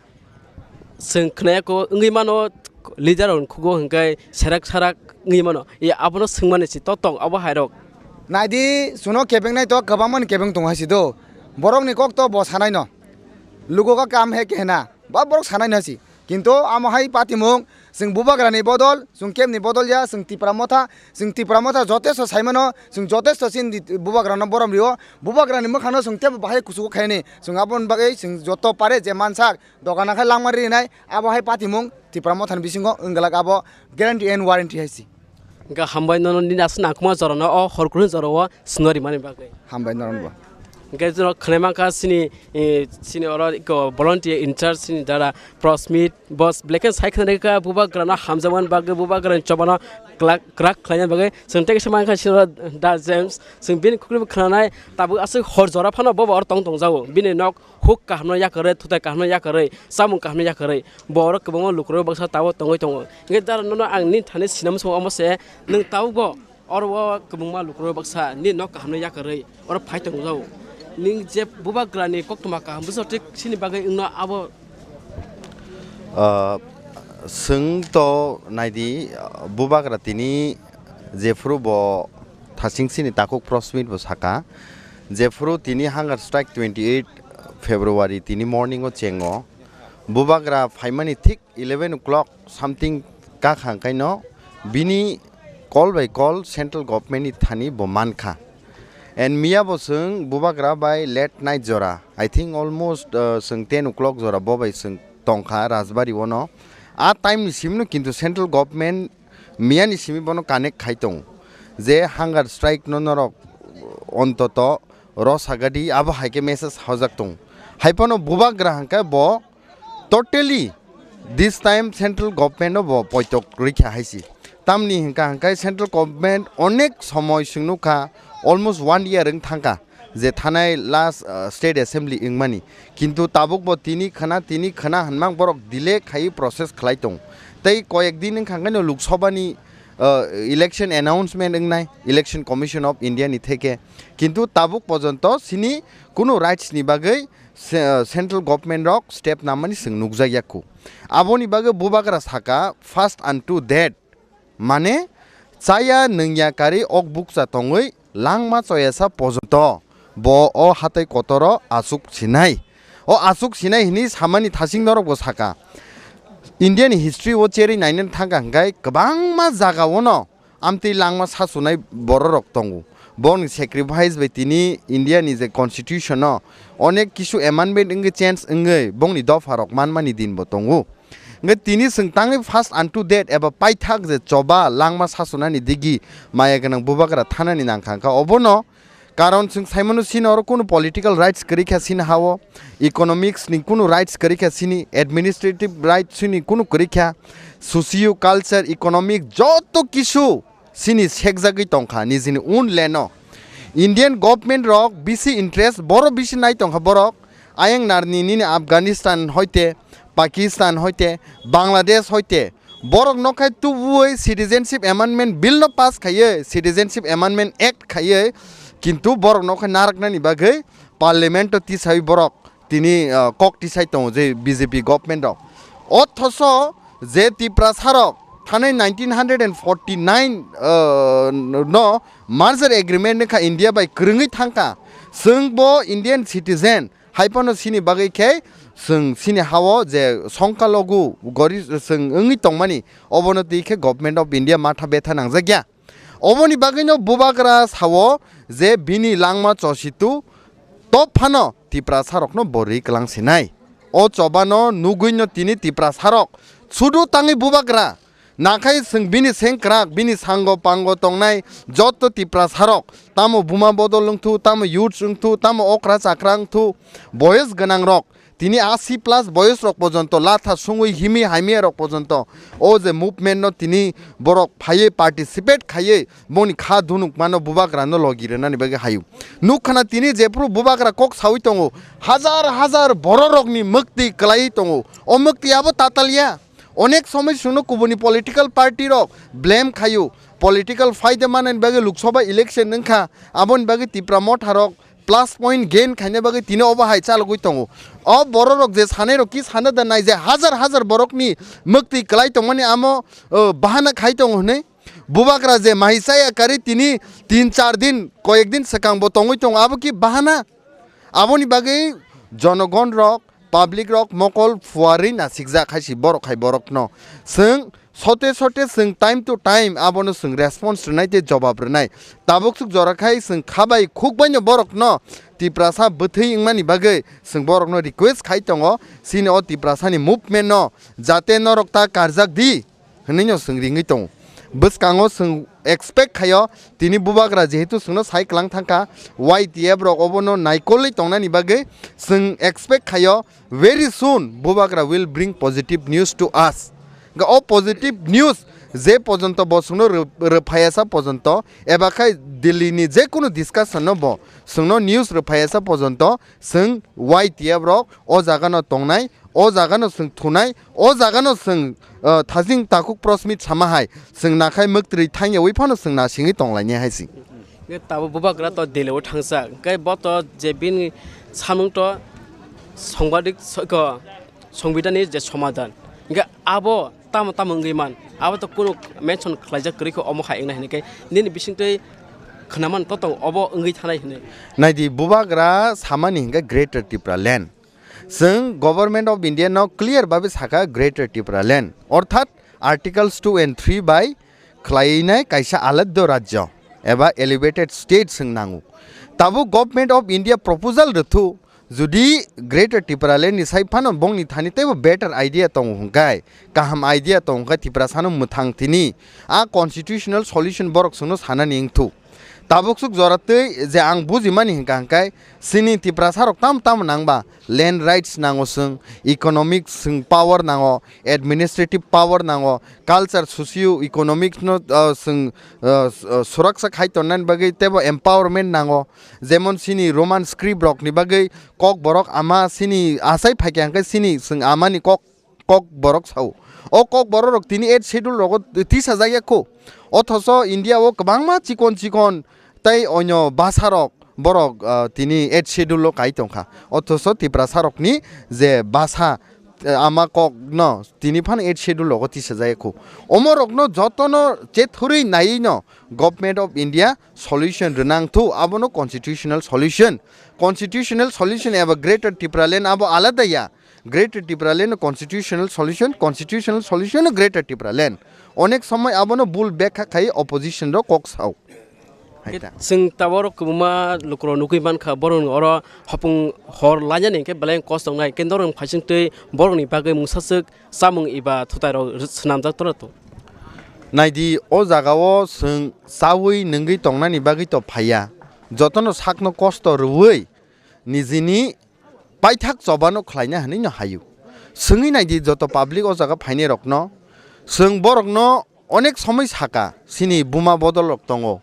Chwng khnaya ko wngwi mano, leader rok khugo hingke serak sarak wngwi mano. Abono swngmani si to tong abo hai rok. Naidi, chwngno kebengnai to kwbangmani kebeng tongo hai si do. Borokni kok to bo sanai no. Lugo ka kam he kehna. Ba borok sanai no si. Kintu amo hai patimung, chwng Bubagrani bodol, chwng kebni bodol ya, chwng Tipra Motha, chwng Tipra Motha jotesto saimano, chwng jotesto chini Bubagrano borom rio. Bubagrani mwkhangno chwng tebo bahai kuchugo khaini. Chwng aboni bagwi chwng joto pare je mansak, dogana khai langma rinai, abo hai patimung Tipra Mothani bisingo wngwlak abo guarantee and warranty hai si. Hingke hambai nono nini aswk nangkukma jorano o hor kunu jorao swngo rimani bagwi. Hambai norokno bo. Hingke chwng khwnai mankha chini, eh, chini oro eko volunteer in charge chini dada Prosmit, boss black and sai khwnai kha Bubagrano hamjakmani bagwi, Bubagrani chobano kwlak, kwrak khlaina bagwi. Chwng tei kisa mankha chini oro da James, chwng bini kuklibo khwnanai tabuk aswk hor jora phano bobo oro tong tongjago. Bini nok huk kahamno yakarwi, thutai kahamno yakarwi, chamung kahamno yakarwi, bo oro kwbangma lukurok baksa tabuk tongwi tongo. Hingke dara nono ang nini thani sinamsongo omo se, nwng tabukbo oro o kwbangma lukurok baksa nini nok kahamno yakarwi oro phai tongjago. Nwng je Bubagrani koktwma kaham bwsajak chini bagwi wngno abo. Ah, chwng to naidi, ah, Bubagra tini jephuru bo thasing chini takhuk Prosmit bo saka, jephuru tini hunger strike twenty eight February tini morning o chengo, Bubagra phaimani thik eleven o'clock something kakhang kaino bini call by call central government ni thani bo mankha. And miya bo chwng Bubagra bai late night jora, I think almost, uh, chwng ten o'clock jora bo bai chwng tongkha Rajbari ono. A time ni simi no kintu central government miya ni simi bono connect khai tongo je hunger strike no norok ontoto rw sagadi, abo hai khe message hojak tongo. Hai phano Bubagra hwnkhe bo totally this time central government no bo poitok rikha hai si. Tamni hwnkha hwnkhe central government onek somoi chwng nukha, almost one year wng thangkha je thanai last, uh, state assembly wngmani. Kintu tabuk bo tini khna, tini khna hwnmang borok delay khai process khlai tong. Tei koyek din wngkha hwnkhe no Lok Sabha ni, uh, election announcement wngnai Election Commission of India ni theke. Kintu tabuk pojonto sini kunu rights ni bagwi se-, uh, central government rok step namani chwng nukjak yakku. Aboni bagwi Bubagra saka, "Fast unto death." Mane, chaya nungya kari ok bukcha tongwi langma choyasa pojonto bo o hatai kotoro achuk sinai. O achuk sinai hini samani thasing norok bo saka. India ni history o cherwi nainani thangkha hwnkhe kwbangma jaga ono amtwi langma sasunai bororok tongo. Bongni sacrifice bai tini India ni je constitution o onek kisu amendment wngwi change wngwi bongni dopha rok manmani din bo tongo. Hwnkhe tini chwng tangwi fast unto death eba paithak je choba langma sasunani digi maya gwnang Bubagra thanani nangkha hwnkha obono. Karon chwng saimano sini oro kunu political rights kwrwi kha sini ha-o, economics ni kunu rights kwrwi kha sini, administrative rights sini kunu kwrwi kha, socio culture, economic joto kisu sini sekjagwi tongkha nijini own land o. Indian government rok bisi interest, boro bisi nai tongkha borok. Ayang narni nini Afghanistan hoite, Pakistan hoite, Bangladesh hoite, borok nokhai tubuwi Citizenship Amendment Bill no pass khaiwi, Citizenship Amendment Act khaiwi, kintu borok nokhai naraknani bagwi Parliament o tisawi borok tini, ah, kok tisai tongo je B J P government rok. Othoso je Tiprasa rok thanai nineteen hundred and forty nine, ah, no merger agreement wngkha India bai kwrwngwi thangkha. Chwng bo Indian citizen, hai phano sini bagwi khe Chwng chini hao je songkalogu gori chwng wngwi tongmani, obono twi khe Government of India matha betha nangjakya. Oboni bagwino bubagra sao je bini langma chositu top phano Tiprasarokno bo rwi kwlang sinai. O chobano nugwino tini Tiprasarok sudu tangwi bubagra nakhai chwng bini sengkrak, bini sango pango tongnai joto Tiprasarok, tamo buma bodol wngthu, tamo youths wngthu, tamo okra chakra wngthu, boyes gwnangrok, tini asi plus boyes rok pojonto latha sungwi himi hamya rok pojonto o je movement no tini borok phaiwi participate khaiwi boni kha dunuk mano bubagra no logi rwnani bagwi hayu. Nukkhana tini jephru bubagra kok sawi tongo, hajar hajar bororokni mukti kwlaiwi tongo. O mukti abo tatalya. Onek somoi chwngno kubuni political party rok blame khayu. Political faida manani bagwi Lok Sabha election wngkha, aboni bagwi Tipra motha rok plus point gain khaina bagwi tini obo hai chalogwi tongo. O bororok je sanai rok ki sana da nai je hajar hajar borokni mukti kwlai tongmani amo, o, bahana khai tongo hwnwi. Bubagra je mahi chaya kari tini tin char din, koyek din swkang bo tongwi tongo, abo ki bahana? Aboni bagwi jonogon rok, public rok mokol phuarwi nasikjak hai si borok hai borokno. Chwng sote sote chwng time to time abono chwng response rwnai tei jobab rwnai. Tabuk swk jora khai chwng khabai khukbaino borokno Tiprasa bwthwi wngmani bagwi chwng borokno request khai tongo, chini o Tiprasani movement no jate norok ta karjak di. Hwnwi no chwng ringwi tongo. Bwskango chwng expect khaio, tini bubagra jehetu chwngno sai kwlang thangkha, Y T F rok obono naikolwi tongnani bagwi chwng expect khaio, very soon bubagra will bring positive news to us. Ga o positive news je pojonto bo chwngno rw-, rwphaiya sa pojonto, eba khai Delhi ni je kunu discussion no bo chwngno news rwphaiya sa pojonto, chwng Y T F rok o jaga no tongnai, o jaga no chwng thunai, o jaga no chwng, uh, thajing takhuk prosmit sama hai, chwng nakhai muktrwi thangyawi phano chwng nasingwi tonglainai hai si. Nge tabo bubagra to Delhi o thangsa, hwnkhe bo to je bini samung to songbadik soiko, songbidani je somadan, hwnkhe abo tamo tamo wngwi man, abo to kunu mention khlaijak kwrwi kho omo hai wngnai hwnwi khe nini bisingtwi khwnaman to tong obo wngwi thanai hwnwi. Naidi bubagra samani hwnkhe Greater Tipraland. Chwng Government of India no clear babe sakha Greater Tipraland, orthat Articles two and three bai khwlainai kaisa aladdo rajyo eba elevated state chwng nango. Tabuk Government of India proposal rwthu, judi Greater Tipraland ni sai phano bongni thani teibo better idea tongo hwnkhe, kaham idea tongo hwnkhe Tiprasano mwthang tini a constitutional solution borok chwngno sanani wngthu. Tabuk swk jora twi je ang bujimani hwnkha hwnkhe chini Tiprasa rok tamo tamo nangba land rights nango chwng, economic chwng power nango, administrative power nango, culture socio economic no, uh, chwng, uh, s-, uh, suraksa khai tonnani bagwi teibo empowerment nango, jemon chini Roman script rok ni bagwi kok borok ama chini achai phaikha hwnkhe chini chwng amani kok kok borok sao. O kok borok rok tini eighth schedule rogo tisa jak ya kho. Othoso India o kwbangma chikon chikon tei onyo basa rok borok, ah, tini eighth schedule o kai tongkha. Othoso Tiprasa rokni je basa, eh, ama kok no tini phano eighth schedule rogo tisa jak ya kho. Omo rokno jotono chethurwi naiwi no Government of India solution rwnang thu, abono constitutional solution. Constitutional solution eba Greater Tipraland abo alada ya. Greater Tipraland constitutional solution, constitutional solution Greater Tipraland. Onek somoi abono bul bekha khai opposition rok kok sao. Hai ta. Chwng taboro kwbangma lukurok nugwi mankha, borok oro hopung hor lainani hwnkhe belai kosto wngnai, hwnkhe norok phaisingtwi borokni bagwi mungsaswk chamung eba thutairok swnamjak tongnato. Naidi, o jagao chwng chaui nungwi tongnani bagwi to phaiya. Jotono sakno kosto rwui nijini paithak chobano khlaina hwnwi no hayu. Swngwi naidi joto public o jaga phainai rokno, chwng borokno onek somoi saka, chini buma bodol rok tongo,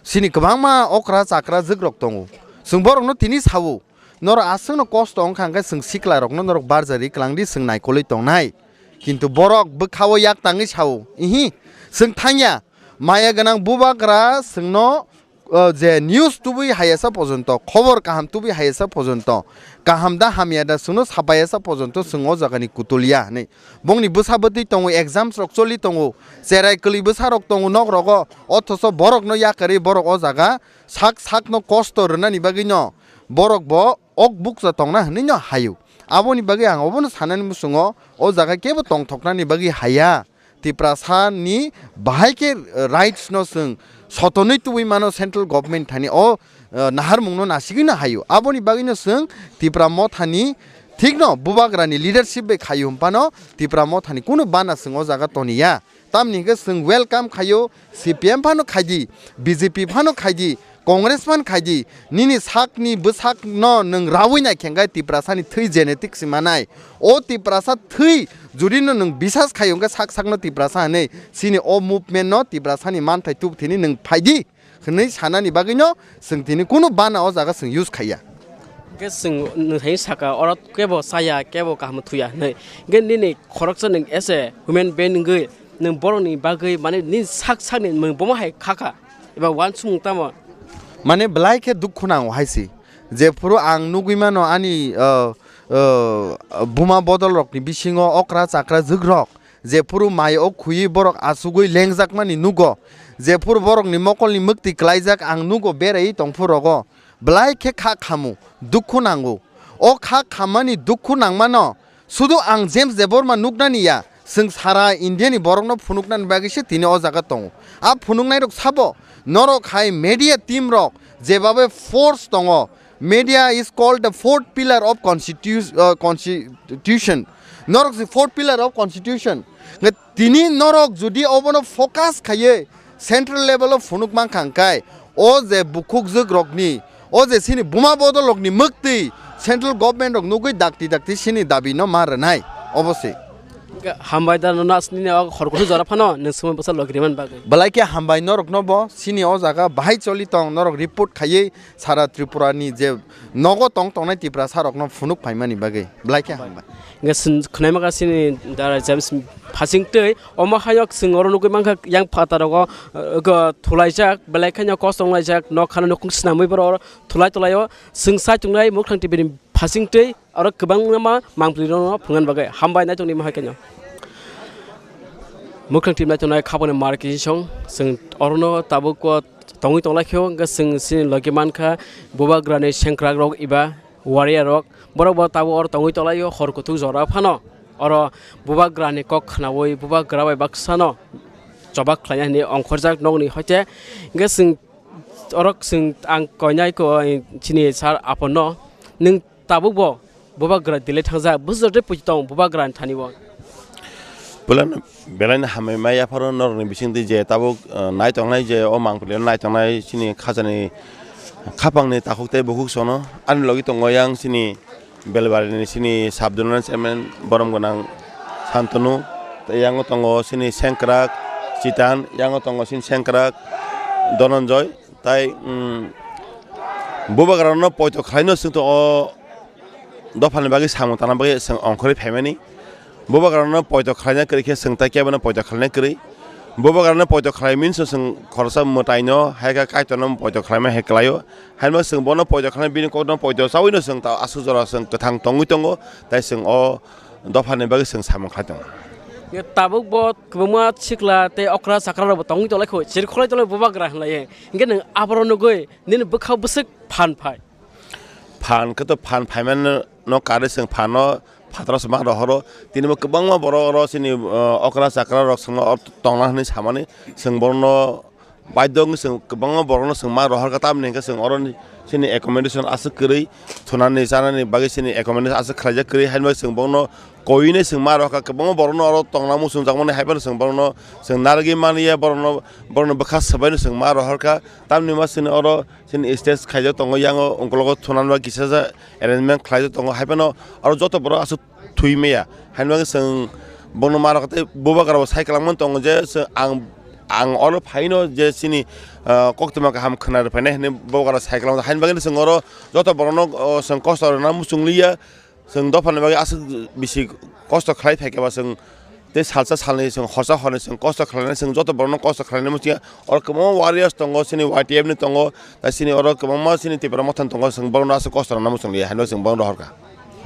chini kwbangma okra chakra jwk rok tongo, chwng borokno tini sao, norok aswkno kosto wngkha hwnkhe chwng sikla rokno norok barjari kwlangdi, chwng naikolwi tongnai, kintu borok bwkhao yak tangwi sao, ihi, chwng thangya, maya gwnang bubagra chwngno, o, je news tubui hayasa pojonto, khobor kaham tubui hayasa pojonto, kaham da hamya da chwngno sapayasa pojonto chwng o jagani kutul ya hwnwi. Bongni bwsa bwtwi tongo, exams rok choli tongo, cherai kwlwi bwsa rok tongo nok rogo, othoso borokno yakarwi borok o jaga sak sakno kosto rwnani bagwino borok bo ok bukcha tongna hwnwi no hayu. Aboni bagwi ang obono sanani muchungo o jaga kebo tongthoknani bagwi haya. Tiprasa ni bahai khe, eh, rights no chwng sotonwi tubui mano central government thani o, eh, naharmung no nasigwi no hayo. Aboni bagwi no chwng Tipra Motha ni thik no Bubagra ni leadership bai khayo hwn phano Tipra Motha ni kunu bana chwng o jaga toniya. Tamni hwnkhe chwng welcome khayo, C P M phano khaidi, B J P phano khaidi, Congress phano khaidi, nini sakni bwsakno nwng raui nai khe hwnkhe Tiprasani thwi genetic si manai. O Tiprasa thwi judino nwng bisas khayo hwnkhe sak sakno Tiprasa hwnwi, chini o movement no Tiprasani manthai tubthini nwng phaidi. Hwnwi sanani bagwino chwng tini kunu bana o jaga chwng use khaiya. Hwnkhe chwng nwthai saka, oro kebo chaya, kebo kaham thuya hwnwi. Hwnkhe nini khoroksa nwng as a human being wngwi nwng borokni bagwi, mane, nini sak sakni nwng bomo hai khakha eba uansukmung tamo? Mane, belai khe dukhu nango hai se. Jephuru ang nugwi mano ani, uh, uh, buma bodol rokni bisingo okra chakra jwk rok, jephuru mai o khwiwi borok achugwi lengjakmani nugo, jephuru borokni mokolni mwktwi klaijak ang nugo beraiwi tongphuru rogo, belai khe kha khamu, dukhu nango. O kha khammani dukhu nangmano sudu ang James Debbarma nuknani ya, chwng sara India ni borokno phunuknani bagwi se tini o jaga tongo. A phunuknai rok sabo, norok hai media team rok jebabe force tongo, media is called the fourth pillar of constitu-, uh, constitution. Norok se fourth pillar of constitution. Nge tini norok jodi obono focus khaiye central level o phunuk mankha hwnkhe, o je bukhukjwk rokni, o je chini buma bodol rokni mwktwi central government rok nugwi dakti dakti chini dabi no ma rwnai, obo se. Hambai da, nono asni ni o khoroksa jora phano nwng swmai bwsa logi rimani bagwi. Belai khe hambai norok no bo, chini o jaga bahai choli tong, norok report khaiwi sara Tripura ni je nogo tong tongnai Tiprasa rok no phunuk phaimani bagwi belai khe hambai. Hwnkhe chwng khwnaima kha chini Dara James Phasingtwi, omo hayok chwng oro nugwi mankha yang phataro go, uh, go thulaijak, belai kheno kosto wnglaijak, nok khana nukhung swnamwi borok oro thulai thulaio. Chwng sai tongnai Mukhang T V ni Phasingtwi oro kwbangma mangpili rokno phungan bagwi hambai naitok ni mohai khaino. Mukhang T V naitok nai khapani mar kisi song chwng orono tabuk o tongwi tonglaikhe, hwnkhe chwng chini logi mankha Bubagrani sengkrak rok eba warrior rok, borok bo tabuk oro tongwi tonglaio hor kuthuk jora phano oro Bubagrani kok khnaui Bubagra bai baksano chobak khlaina hinwi ongkhorjak nokni hoite, hwnkhe chwng oro chwng ang koinai ko chini sir apono nwng tabuk bo Bubagra delete thangjak, bwswk tei puitong Bubagra ni thani o. Belai, belai no hambai mai yapharo norok ni bising twi je tabuk, uh, nai tongnai je o mangpili nai tongnai chini khajani khapang ni takhuk tei bukhuk sono ani logi tongo yang chini Belbari ni chini sub zonal chairman borom gwnang Santanu, tei yang o tongo chini sengkrak Chitan, yang o tongo chini sengkrak Dhananjoy, tai, um, Bubagra no poito khlai no chwng to o dopha ni bagwi samung tangna bagwi chwng ongkhorwi phaimani. Bubagra no poito khlaina kwrwi khe chwng tai kebo no poito khlaina kwrwi. Bubagra no poito khlai means chwng khoroksa mwtai no hai khe Kaitor no poito khlaima hai kwlaio. Haino chwng bono poito khlaina bini kok no poito chaui no chwng ta aswk jora chwng kwthang tongwi tongo. Tai chwng o dopha ni bagwi chwng samung khlai tongo. Ye tabuk bo kwbangma sikla tei okra chakra rok bo tongwi tonglaikho, chiri kholai tonglaikho Bubagra hinlaiwi. Hinkhe nwng aboro nugwi nini bwkha bwswk phan phai. Phan khe to phan phaimano no karwi chwng phan no phataro se ma rohoro. Tini bo kwbangma borok oro chini, uh, okra chakra rok chwngno oro tongna hinwi samani chwng borokno baidhyo wngwi chwng kwbangma borokno chwng ma rohorkha, tamni hinkhe chwng oro chini accommodation aswk kwrwi thunani chanani bagwi chini accommodation aswk khlaijak kwrwi, haino chwng borokno koinai chwng ma rohorkha. Kwbangma borokno oro tongna muchungjakmani haiphano chwng borokno chwng narwgwi manya, borokno, borokno bwkha swbaino chwng ma rohorkha, tamni ma chini oro chini stage khaijak tongo, yango ukologo thunanba kisa arrangement khlaijak tongo, haiphano oro joto borok aswk thwi maya. Haino bagwi chwng bono ma rok tei Bubagra bo sai kwlangmani tongo je chwng ang, ang oro phaino je chini, ah, koktwma kaham khwna rwphainai hinwi Bubagra sai kwlangmani. Haino bagwi chwng oro joto borokno, oh, chwng kosto rwna muchung liya. Chwng dophani bagwi aswk bisi kosto khlai phaikhe ba chwng tei salsa salnwi chwng horsa hornwi chwng kosto khlainai, chwng joto borokno kosto khlainai muchungya. Oro kwbangma warriors tongo, chini Y T F ni tongo, tei chini oro kwbangma chini Tipra Mothani tongo, chwng borokno aswk kosto rwna muchung liya, haino chwng borokno rohorkha.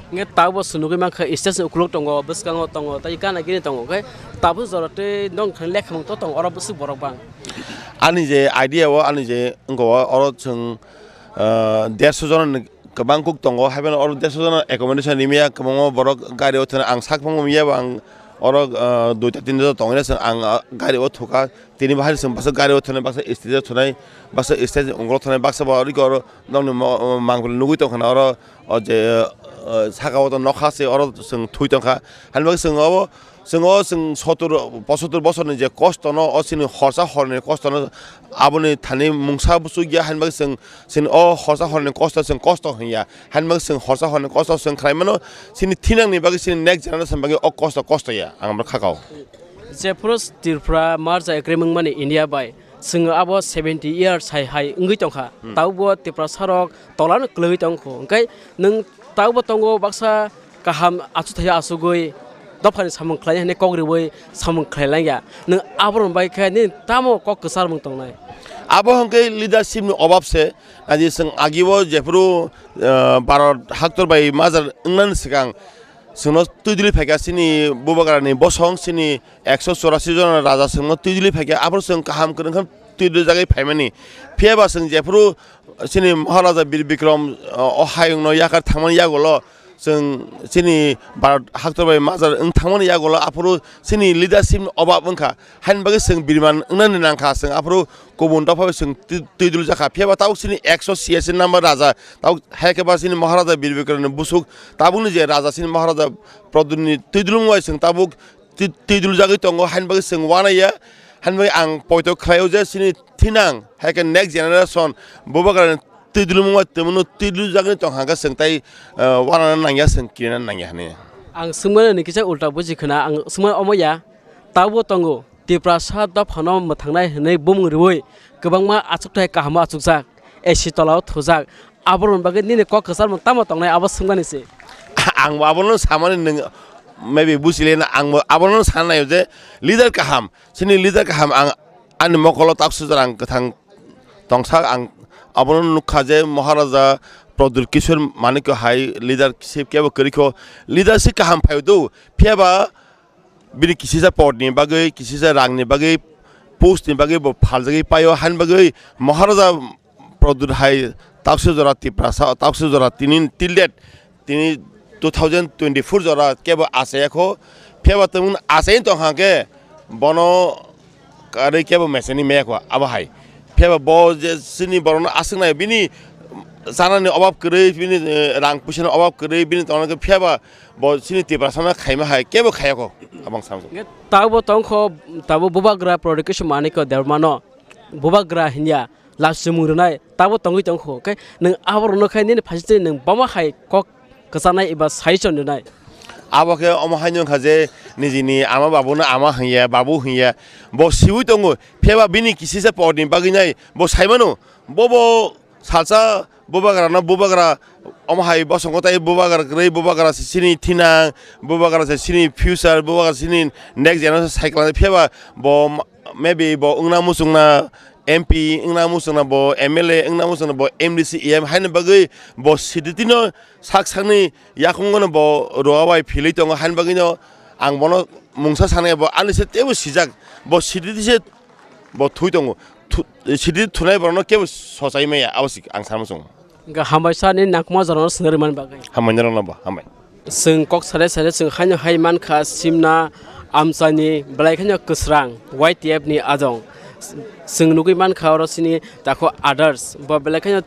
Hwnkhe tabukbo chwng nugwi mankha stage ni ukuluk tongo, bwskango tongo, tei gana gini tongo, hwnkhe tabuk jora tei nokni lekhamung to tongo, oro bwswk borok bang. Ani je idea o, ani je wngkha o, oro chwng, ah, derso jona ni kwbang kuk tongo, haibeno oro dersho jona accommodation rimya, kwbangma borok gari o thwna ang sak phang manya bo ang oro, ah, duita tinta jora tongwi na chwng ang, ah, gari o thukha, tini bahai chwng baksa gari o thwnai, baksa stage o thwnai, baksa stage ni unglo thwnai, baksa bo oro nokni mo-, mangpili nugwi tongkha na oro, o je, ah, saka o to nokha se oro chwng thwi tongkha, haibagwi chwng obo, chwng o chwng sotur, posotur bosorni je kosto no, o chini horsa horni kosto no, aboni thani mungsa buchuk ya, haibagwi chwng Chini o horsa horni kosto chwng kosto hwnya. Hainbagwi chwng horsa horni kosto chwng khlai mano. Chini thinangni bagwi chini next generation bagwi o kosto kosto ya. Ang abo kha kau. Jephuru Tripura merger agreement mani India bai chwng abo seventy years hai hai wngwi tongkha. Hmm. Tabukbo Tiprasa rok tolano kwlwgwi tongkho. Hwnkhe nwng tabukbo tongo baksa kaham achukthai achugwi dophani samung khlainai hwnwi kok riwi samung khlai langya. Nwng aborokni bai khe nini tamo kok kwcharmung tongnai? Abo hwnkhe leadership ni obab se. Aji chwng agibo jephuru, ah, Bharat haktor bai majra wngnani swkang chwngno twi duli phaikha chini Bubagrani bosong, chini ekso chorasi jona raja chwngno twi duli phaikha. Aphuru chwng kaham kwrwng khe twi duli jagwi phaimani. Phiyaba chwng jephuru chini Maharaja Bir Bikram, ah, o hayungno yakar thangmani yagulo, chwng chini Bharat haktor bai majra wng thangmani yagulo aphuru chini leadership ni obab wngkha. Haini bagwi chwng biriman wngnani nangkha, chwng aphuru kubun dopha bai chwng twi, twi dul jakha. Phiyaba tabuk chini ekso chiyasi number raja, tabuk hai khe ba chini Maharaja Bir Bikram ni busuk, tabukni je raja chini Maharaja Pradyut ni twi dulung bai chwng tabuk twi, twi dul jagwi tongo. Haini bagwi chwng uanaiya, haini bagwi ang poito khlaio je chini thinang hai khe next generation Bubagrani twi dulumung bai tongmano twi dulujagwi tong hwnkhe chwng tai, eh, uanana nangya, chwng kirina nangya hwnwi. Ang swngmani nini kisa ulta buji khna, ang swngmani omo ya, tabukbo tongo, Tiprasa dophano mwthangnai hwnwi bumung riwi kwbangma achukthai kahamo achukjak, A C tolao thujak, aborokni bagwi nini kok kwcharmung tamo tongnai abo swngmani se. Ang bo abono samani nwng maybe buji lena, ang bo abono sana naio je leader kaham, chini leader kaham ang ani mokolo taksujak ang kwthang tongsak, ang abono nukha je Maharaja Pradyut Kishore Manikya hai leadership kebo kwrwikho, leadership kaham phaio do, phiyaba bini kisisa podni bagwi, kisisa rangni bagwi, postni bagwi bo phaljagwi paio, haini bagwi Maharaja Pradyut hai taksujak jora Tiprasa, taksujak jora tini till date tini two thousand twenty-four jora kebo achaiya kho, phiyaba tongmung achai tongkha khe bono karwi kebo mechani maya kho abo hai. Phiyaba bo je chini borokno aswknai bini chanani obab kwrwi, bini, eh, rang puisani obab kwrwi, bini tongna khe phiyaba bo chini Tiprasano khaima hai kebo khaya kho, abang samkho. Hwnkhe tabukbo tongkho, tabuk Bubagra Pradyut Kishore Manikya Debbarmano Bubagra hinya. Lachimung rwnai tabuk tongwi tongkho, khe nwng aborokno khe nini phaisingtwi nwng bama hai kok kwchanai eba suggestion rwnai? Abo khe omo haino wngkha je nijini ama babuno ama hwnya, babu hwnya, bo siui tongo, phiyaba bini kisisa podni bagwi nai bo saimano, bobo salsa Bubagrano Bubagra omo hai bosongo tai Bubagra kwrwi, Bubagra se chini thinang, Bubagra se chini future, Bubagra chini next generation cycle phiyaba bo ma-, maybe bo wngna muchungna M P wngna muchungna bo M L A wngna muchungna bo M D C E M haini bagwi bo siditino sak sakni yakungono bo roa bai philwi tongo haini bagwino ang bono mungsa sanai bo ani se teibo sijak bo siditi se bo thwi tongo. Thu-, siditi thunai borokno kebo sochai maya abo se ang sana muchungo. Hwnkhe hambai sir nini nangkukma jorano swngna rwmani bagwi. Hambai norokno bo, hambai. Chwng kok sade sade chwng haino hai mankha simna amchaini belai kheno kwsrang Y T F ni ajong. Chwng nugwi mankha oro chini takhu others bo belai kheno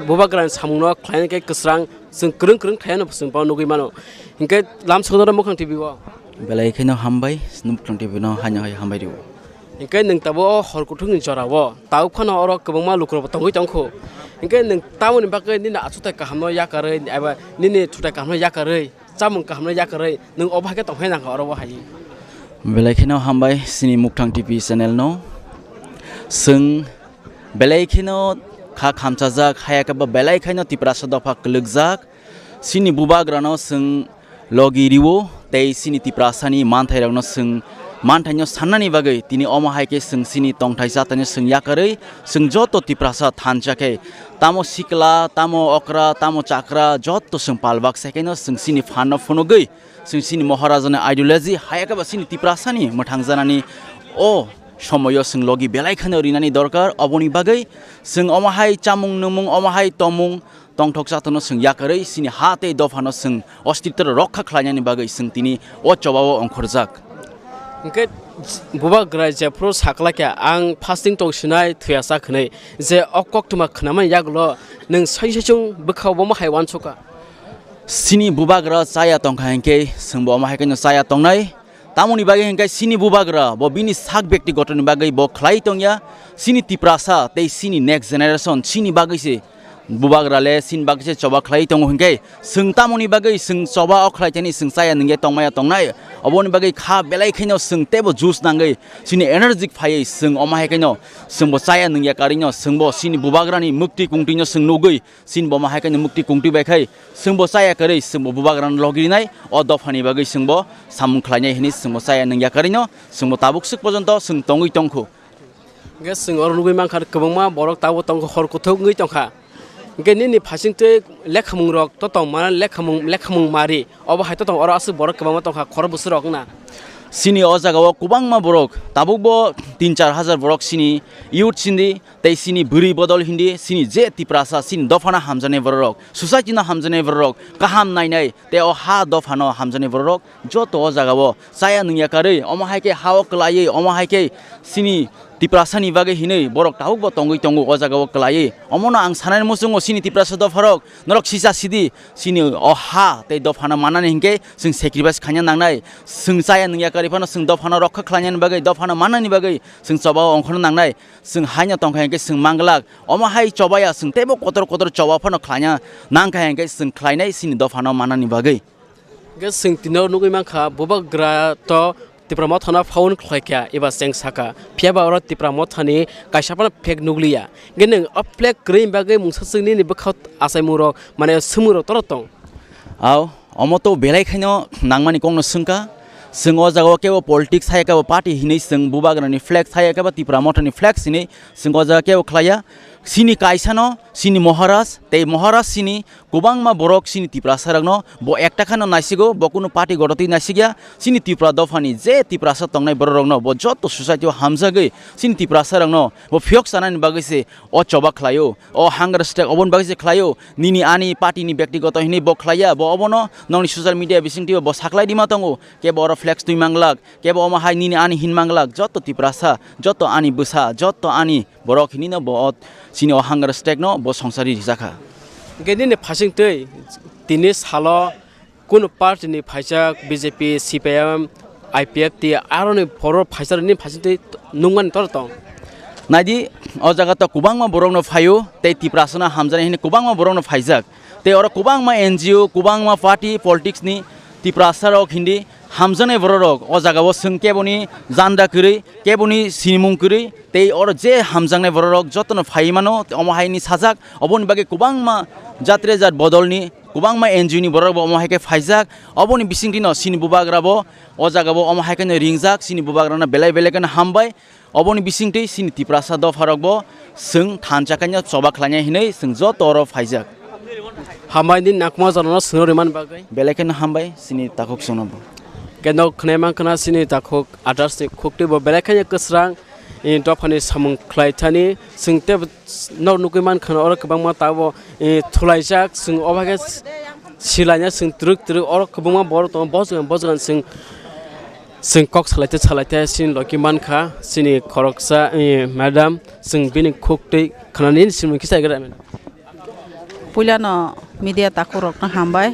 Bubagrani samungno khlaina khe kwsrang chwng kwrwng kwrwng khlaino chwng bo nugwi mano. Hinkhe lamsogo mukhang T V o. Belai kheno hambai, Muktwng T V no haino hai hambai rwo. Hinkhe nwng tabuk o hor kuthukni jorao, tabuk phano oro kwbangma lukurokbo tongwi tongkhu. Hinkhe nwng tamoni bagwi nini achukthai kahamno yakarwi, eba nini thutai kahamno yakarwi, chamung kahamno yakarwi, nwng obo hai khe tongphai nangkha oro bo hai. Belai kheno hambai chini Muktwng T V channel no. Chwng belai kheno kha khamchajak, haya khe bo belai kheno Tiprasa dopha kwlwkjak. Chini Bubagrano chwng logi rwo tei chini Tiprasani manthairokno chwng manthaino sannani bagwi tini omo hai khe chwng chini tongthai chataino chwng yakarwi chwng joto Tiprasa thansa khe tamo sikla, tamo okra, tamo chakra joto chwng palbak se kheno chwng chini phanno phunugwi chwng chini Maharajani ideology haya khe ba chini Tiprasani mwthangjanani o somoyo chwng logi belai kheno rinani dorkar. Oboni bagwi chwng omo hai chamung nwngmung, omo hai tongmung, tongthok chatokno chwng yakarwi chini ha tei dophano chwng ostitro rokha khlainani bagwi chwng tini o chobao ongkhorjak. Hwnkhe bubagra jephuru saklaikha, ang fasting tongsinai thwiya chak hwnwi, je o koktwma khwnamani yagulo nwng saichung bwkha obo ma hai uansukha? Chini bubagra chaya tongkha hinkhe chwngbo omo hai kheno chaya tongnai. Tamoni bagwi hinkhe chini bubagra bo bini sak byaktigotoni bagwi bo khlai tongya. Chini Tiprasa tei chini next generation chini bagwi se bubagra le chini bagwi se choba khlai tongo hinkhe chwng tamoni bagwi chwng choba o khlai thani chwng chaya nungya tongmaya tongnai. Oboni bagwi kha belai kheno chwng teibo juice nangwi chini energy phaiwi chwng omo hai kheno chwngbo chaya nungya karino chwngbo chini bubagrani mukti kungtwino chwng nugwi chini bo ma hai kheno mukti kungtwi bai khai chwngbo chaya kwrwi chwngbo bubagrano logirinai o dophani bagwi chwngbo samung khlainai hwnwi chwngbo chaya nungya karino chwngbo tabuk swk pojonto chwng tongwi tongkhu. Hwnkhe chwng oro nugwi mankha kwbangma borok tabuk tongkha hor kuthuk wngwi tongkha. Hwnkhe nini phaisingtwi lekhamung rok to tongma lekhamung lekhamung mari obo hai to tong oro aswk borok kwbangma tongkha khoro bwswk rok wngna. Chini o jagao kwbangma borok tabukbo tin char hajar borok chini youth sindi tei chini bwrwi bodol hindi chini je Tiprasa chini dophano hamjaknai bororok, society no hamjaknai bororok, kaham nainai tei o ha dophano hamjaknai bororok joto o jagao chaya nungya karwi omo hai khe ha o kwlaiwi omo hai khe chini Tiprasa ni bagwi hinwi borok tabukbo tongwi tongo o jagao kwlaiwi. Omono ang sanani muchungo chini Tiprasa dopharok norok sisa sidi chini o ha tei dophano manani hinkhe chwng sacrifice khaina nangnai. Chwng chaya nungya karwi phano chwng dophano rokha khlainani bagwi dophano manani bagwi chwng chobao ongkhorna nangnai. Chwng haino tongkha hinkhe chwng manglak. Omo hai chobaya chwng teibo kotor kotor choba phano khlaina nangkha hinkhe chwng khlainai chini dophano manani bagwi. Hwnkhe chwng tino nugwi mankha bubagra to Tipra Mothano phone khlaikha eba cheng sakha. Phiyaba oro Tipra Mothani kaisa phano flag nugliya. Hwnkhe nwng o flag kwrwi bagwi mungsa chwng nini bwkha achaimung rok mane swmung rok toro tong. Ao, omo to belai khaino nangmani kokno swngkha. Chwng o jagao kebo politics saya kebo party hinwi chwng bubagrani flag saya kebo Tipra Mothani flag hinwi chwng o jaga kebo khlaiya. Chini kaisano, chini Maharaj, tei Maharaj chini kwbangma borok chini Tiprasa rokno bo ekta kheno naisigo, bo kunu party gototwi naisigya. Chini Tipra dophani je Tiprasa tongnai borok rokno bo joto society o hamjagwi chini Tiprasa rokno bo phiyok chanani bagwi se o choba khlaio, o hunger strike oboni bagwi se khlaio. Nini ani party ni byaktigoto hinwi bo khlaiya, bo obono nongni social media bisingtwi bo saklai rima tongo, kebo oro flex twi manglak, kebo omo hai nini ani hin manglak, joto Tiprasa, joto ani bwsa, joto ani borok hinino bo o chini o hunger strike no bo songsari rijakha. Hwnkhe nini phasing twi tini salo kunu party ni phaijak B J P, C P I M, I P F T aroni borok phaijak nini phasing twi nungmani toro tong. Naidi o jaga to kwbangma borok no phaio tei Tiprasa no hamjaknai hini kwbangma borok no phaijak tei oro kwbangma N G O kwbangma party politics ni Tiprasa rok hindi hamjaknai borok rok o jaga o chwng keboni janda kwrwi keboni sinimung kwrwi tei oro je hamjaknai borok rok jotono phaiwi mano omo haini sajak oboni bagwi kwbangma jatre jat bodolni kwbangma N G O ni borok bo omo hai khe phaijak oboni bisingtwi no chini bubagra bo o jaga bo omo hai khe no ringjak chini bubagra no belai belai khe no hambai. Oboni bisingtwi chini Tiprasa dopharokbo chwng thansa khaino choba khlainai hinwi chwng joto oro phaijak. Hambai nini nakma jorano swngno rimani bagwi. Belai kheno hambai chini takhuk chwngnobo. Khe nok khwnai mankha na chini takhuk others ni khuktwi bo belai kheno kwsrang, eh, dophani samung khlai thani chwng tei nok nugwi mankha na oro kwbangma tabuk, eh, thulaijak chwng obo khe silaina chwng twrwk twrwk oro kwbangma borok tongo bojongani bojongani chwng Chwng kok salaite salaite chini logi mankha, chini khoroksa, eh, madam, chwng bini khuktwi khwnani simung kisa gra. Puilano media takhurokno hambai.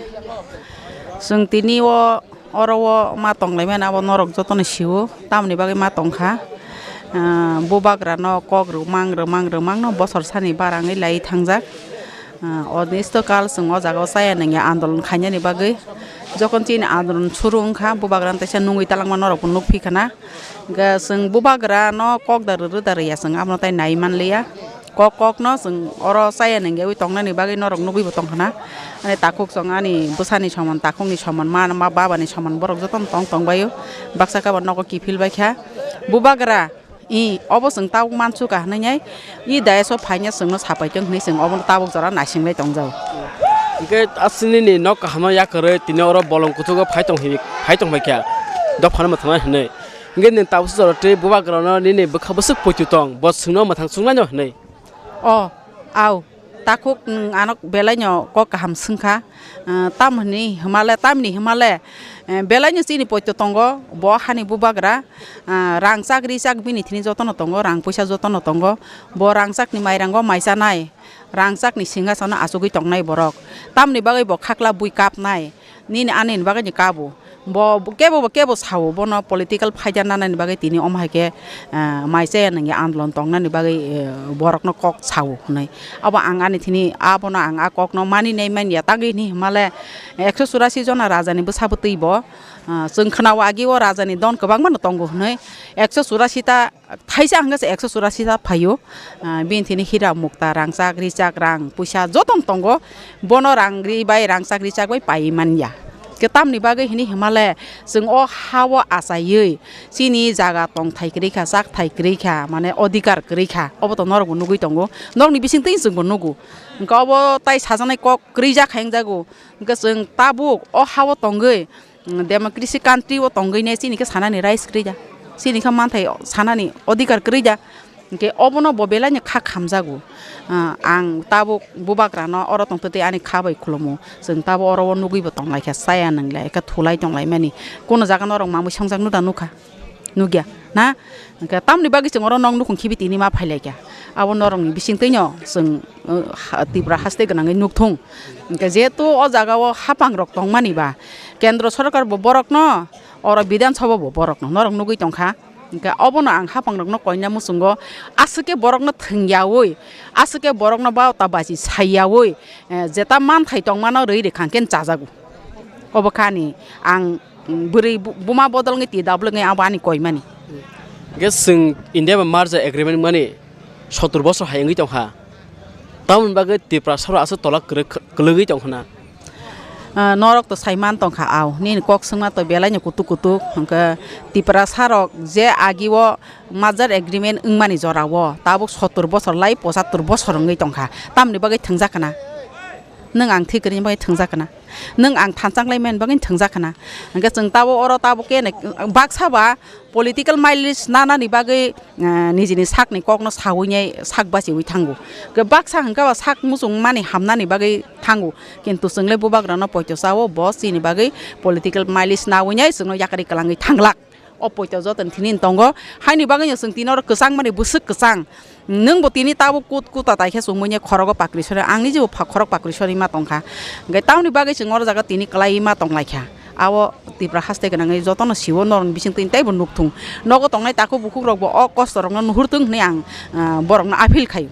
Chwng tini o oro o ma tonglaimani abo norok jotono sio, tamoni bagwi ma tongkha. Ah, bubagrano kok rwmang rwmang rwmangno bosor sani barangwi lai thangjak. Ah, odnisto kal chwng o jaga o chaya nangya andolon khainani bagwi. Jokhon chini andolon suru wngkha, bubagrano teisa nungwi talangma norokbo nukphi khana. Hwnkhe chwng bubagrano kok da rwrw da rwya chwng abono tai nai manliya. Kok kokno chwng oro chaya nangyawi tongnani bagwi norok nugwibo tongkhana. Ani takhuk chwng ani bwsani soman, takhukni soman, ma, ma babani soman borok jotono tong tongbaio. Baksa khe bo nogo kiphil baikha. Bubagra. I, obo chwng tabuk mansukha hwnwi, i dais o phaina chwngno sapai tong hwnwi chwng obono tabuk jora naisingwi tongjao. Hwnkhe aswk nini nok kaham no yakarwi tini oro bolong kuchugo phai tong hi, phai tong phaikha, dophano mwthangna hwnwi. Hwnkhe nwng tabuksa jora twi bubagrano nini bwkha bwswk poito tong, bo chwngno mwthang chuknai no hwnwi. O, au. Takhuk, mm, ano belaino kok kaham swngkha, ah, tam hwnwi hwnmale, tamni hwnmale, eh, belaino chini poito tongo, bo hani bubagra, ah, rangchak richak bini thini jotono tongo, rang puisa jotono tongo, bo rangchakni mairango mai chanai, rangchakni singhasono achugwi tongnai borok, tamni bagwi bo khakla bui kapnai. Nini ani ni bagwi ni kabo. Bo kebo bo kebo sao, bono political phaida nanani bagwi tini omo hai khe, eh, mai chaya nangya andolon tongnani bagwi, eh, borokno kok sao hwnwi. Abo ang ani thini abono ang a kokno mani nai manya tangwi hwnwi hwnmale ekso churasi jona rajani bwsa bwtwi bo, eh, chwng khwnao agi o rajani don kwbangma no tongo hwnwi ekso churasi ta Thaisa hwnkhe se ekso churasi ta phaio. Ah, bini thini hira mukta, rangchak, richak, rang, puisa jotono tongo. Bono rang ri bai, rangchak, richak bai paiwi manya. Khe tamni bagwi hini himale chwng o ha-o achaiwi chini jaga tongthai kwrwi kha, chakthai kwrwi kha, mane odhikar kwrwi kha. Obo to norokbo nugwi tongo. Norokni bisingtwi chwngbo nugo. Hwnkhe obo tai sajaknai kok kwrwi jak hai wngjago. Hwnkhe chwng tabuk o ha-o tongwi, mm, democracy country o tongwi ne chini khe sanani rights kwrwi da. Chini khe manthai sanani odhikar kwrwi da. Hwnkhe obono bo belai no kha khamjago. Ah, ang tabuk bubagrano oro tongtwtwi ani kha bai khulumo. Chwng tabuk oro o nugwi bo tonglaikha, chaya nwnglai khe thulai tonglaimani. Kono jaga norok mamwi songjak nuda nukha. Nukya na? Hwnkhe tamni bagwi chwng oro nok nukhung khibi tini ma phailaikha. Abo norokni bisingtwino chwng, uh, ha-, Tripura haste gwnangwi nukthung. Hwnkhe jehetu o jagao hapangrok tongmani ba, Kendro Sorkar bo borokno, oro Bidhan Sabha bo borokno, norok nugwi tongkha. Hwnkhe obono ang hapangrokno koina muchungo, aswk khe borokno thwngyaui, aswk khe borokno baota bachi saiyaui, eh, jeta manthai tongmano rwi rwkha hwnkhe chajago. Obo kha ani ang, mm, bwrwi bu-, buma bodol wngwi T W wngwi abo ani koimani. Hwnkhe chwng India bai merger agreement mani sotor bosor hai wngwi tongkha. Tamoni bagwi Tiprasarok aswk tola kwrwk, kwlwgwi tongkha na? Ah, norok to sai man tongkha, ao nini kok swngma to belai no kutuk kutuk, hwnkhe Tiprasarok je agi o merger agreement wngmani jora o tabuk sotor bosor lai pochattor bosor wngwi tongkha, tamoni bagwi thwngjak khna? Nwng ang thwi kwrwini bagwi thwngjak khna? Nwng ang thansa wnglaimani bagwi thwngjak khna? Hwnkhe chwng tabuk oro tabuk khe nai-, baksa ba political mileage nanani bagwi, eh, nijini sakni kokno sawi nai sak bachiwi thango. Hwnkhe baksa hwnkhe ba sak muchungmani hamnani bagwi thango. Kintu chwngle bubagrano poito chao, bo chini bagwi political mileage nawi nai chwngno yakarwi kwlangwi thanglak. O poito joto ni thini tongo. Haini bagwi no chwng tini oro kwchang mani bwswk kwchang. Nwng bo tini tabuk kut kuta tai khe chumui ne khorogo pakri sori. Ang ni jebo pha-, khorok pakri sori ma tongkha. Hwnkhe tamoni bagwi chwng oro jaga tini kwlai ma tonglaikha. Abo Tipra haste gwnangwi jotono siwo norokni bisingtwi teibo nukthung. Nogo tongnai takhuk bukhuk rokbo o kosto rokno nuhurthung hwnwi ang, ah, borokno appeal khaio.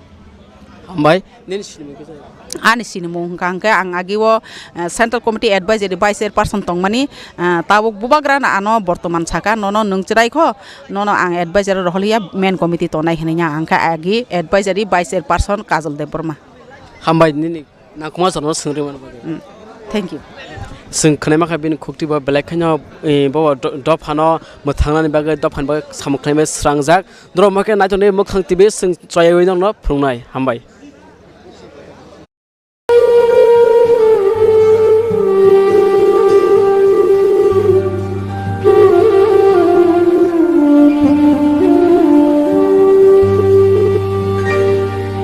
Hambai, nini sinimung kisa? Ani sinimung hwnkha hwnkhe ang agi o, eh, Central Committee Advisory Vice Chairperson tongmani, eh, tabuk bubagrano ano bortoman saka, nono nwng chwrai kho, nono ang advisory rohorliya, main committee tongnai hinwi ang kha agi Advisory Vice Chairperson Kajol Debbarma. Hambai nini nangkukma chwngno swngri mani bagwi. Mm. Thank you. Chwng khwnai mankha bini khukti bo belai kheno, eh, bo do-, dophano mwthangnani bagwi, dophani bagwi samung khlaimani srangjak. Norok hwnkhe naitokni mwkhang T V chwng chayaiwi nokno phunuknai. Hambai.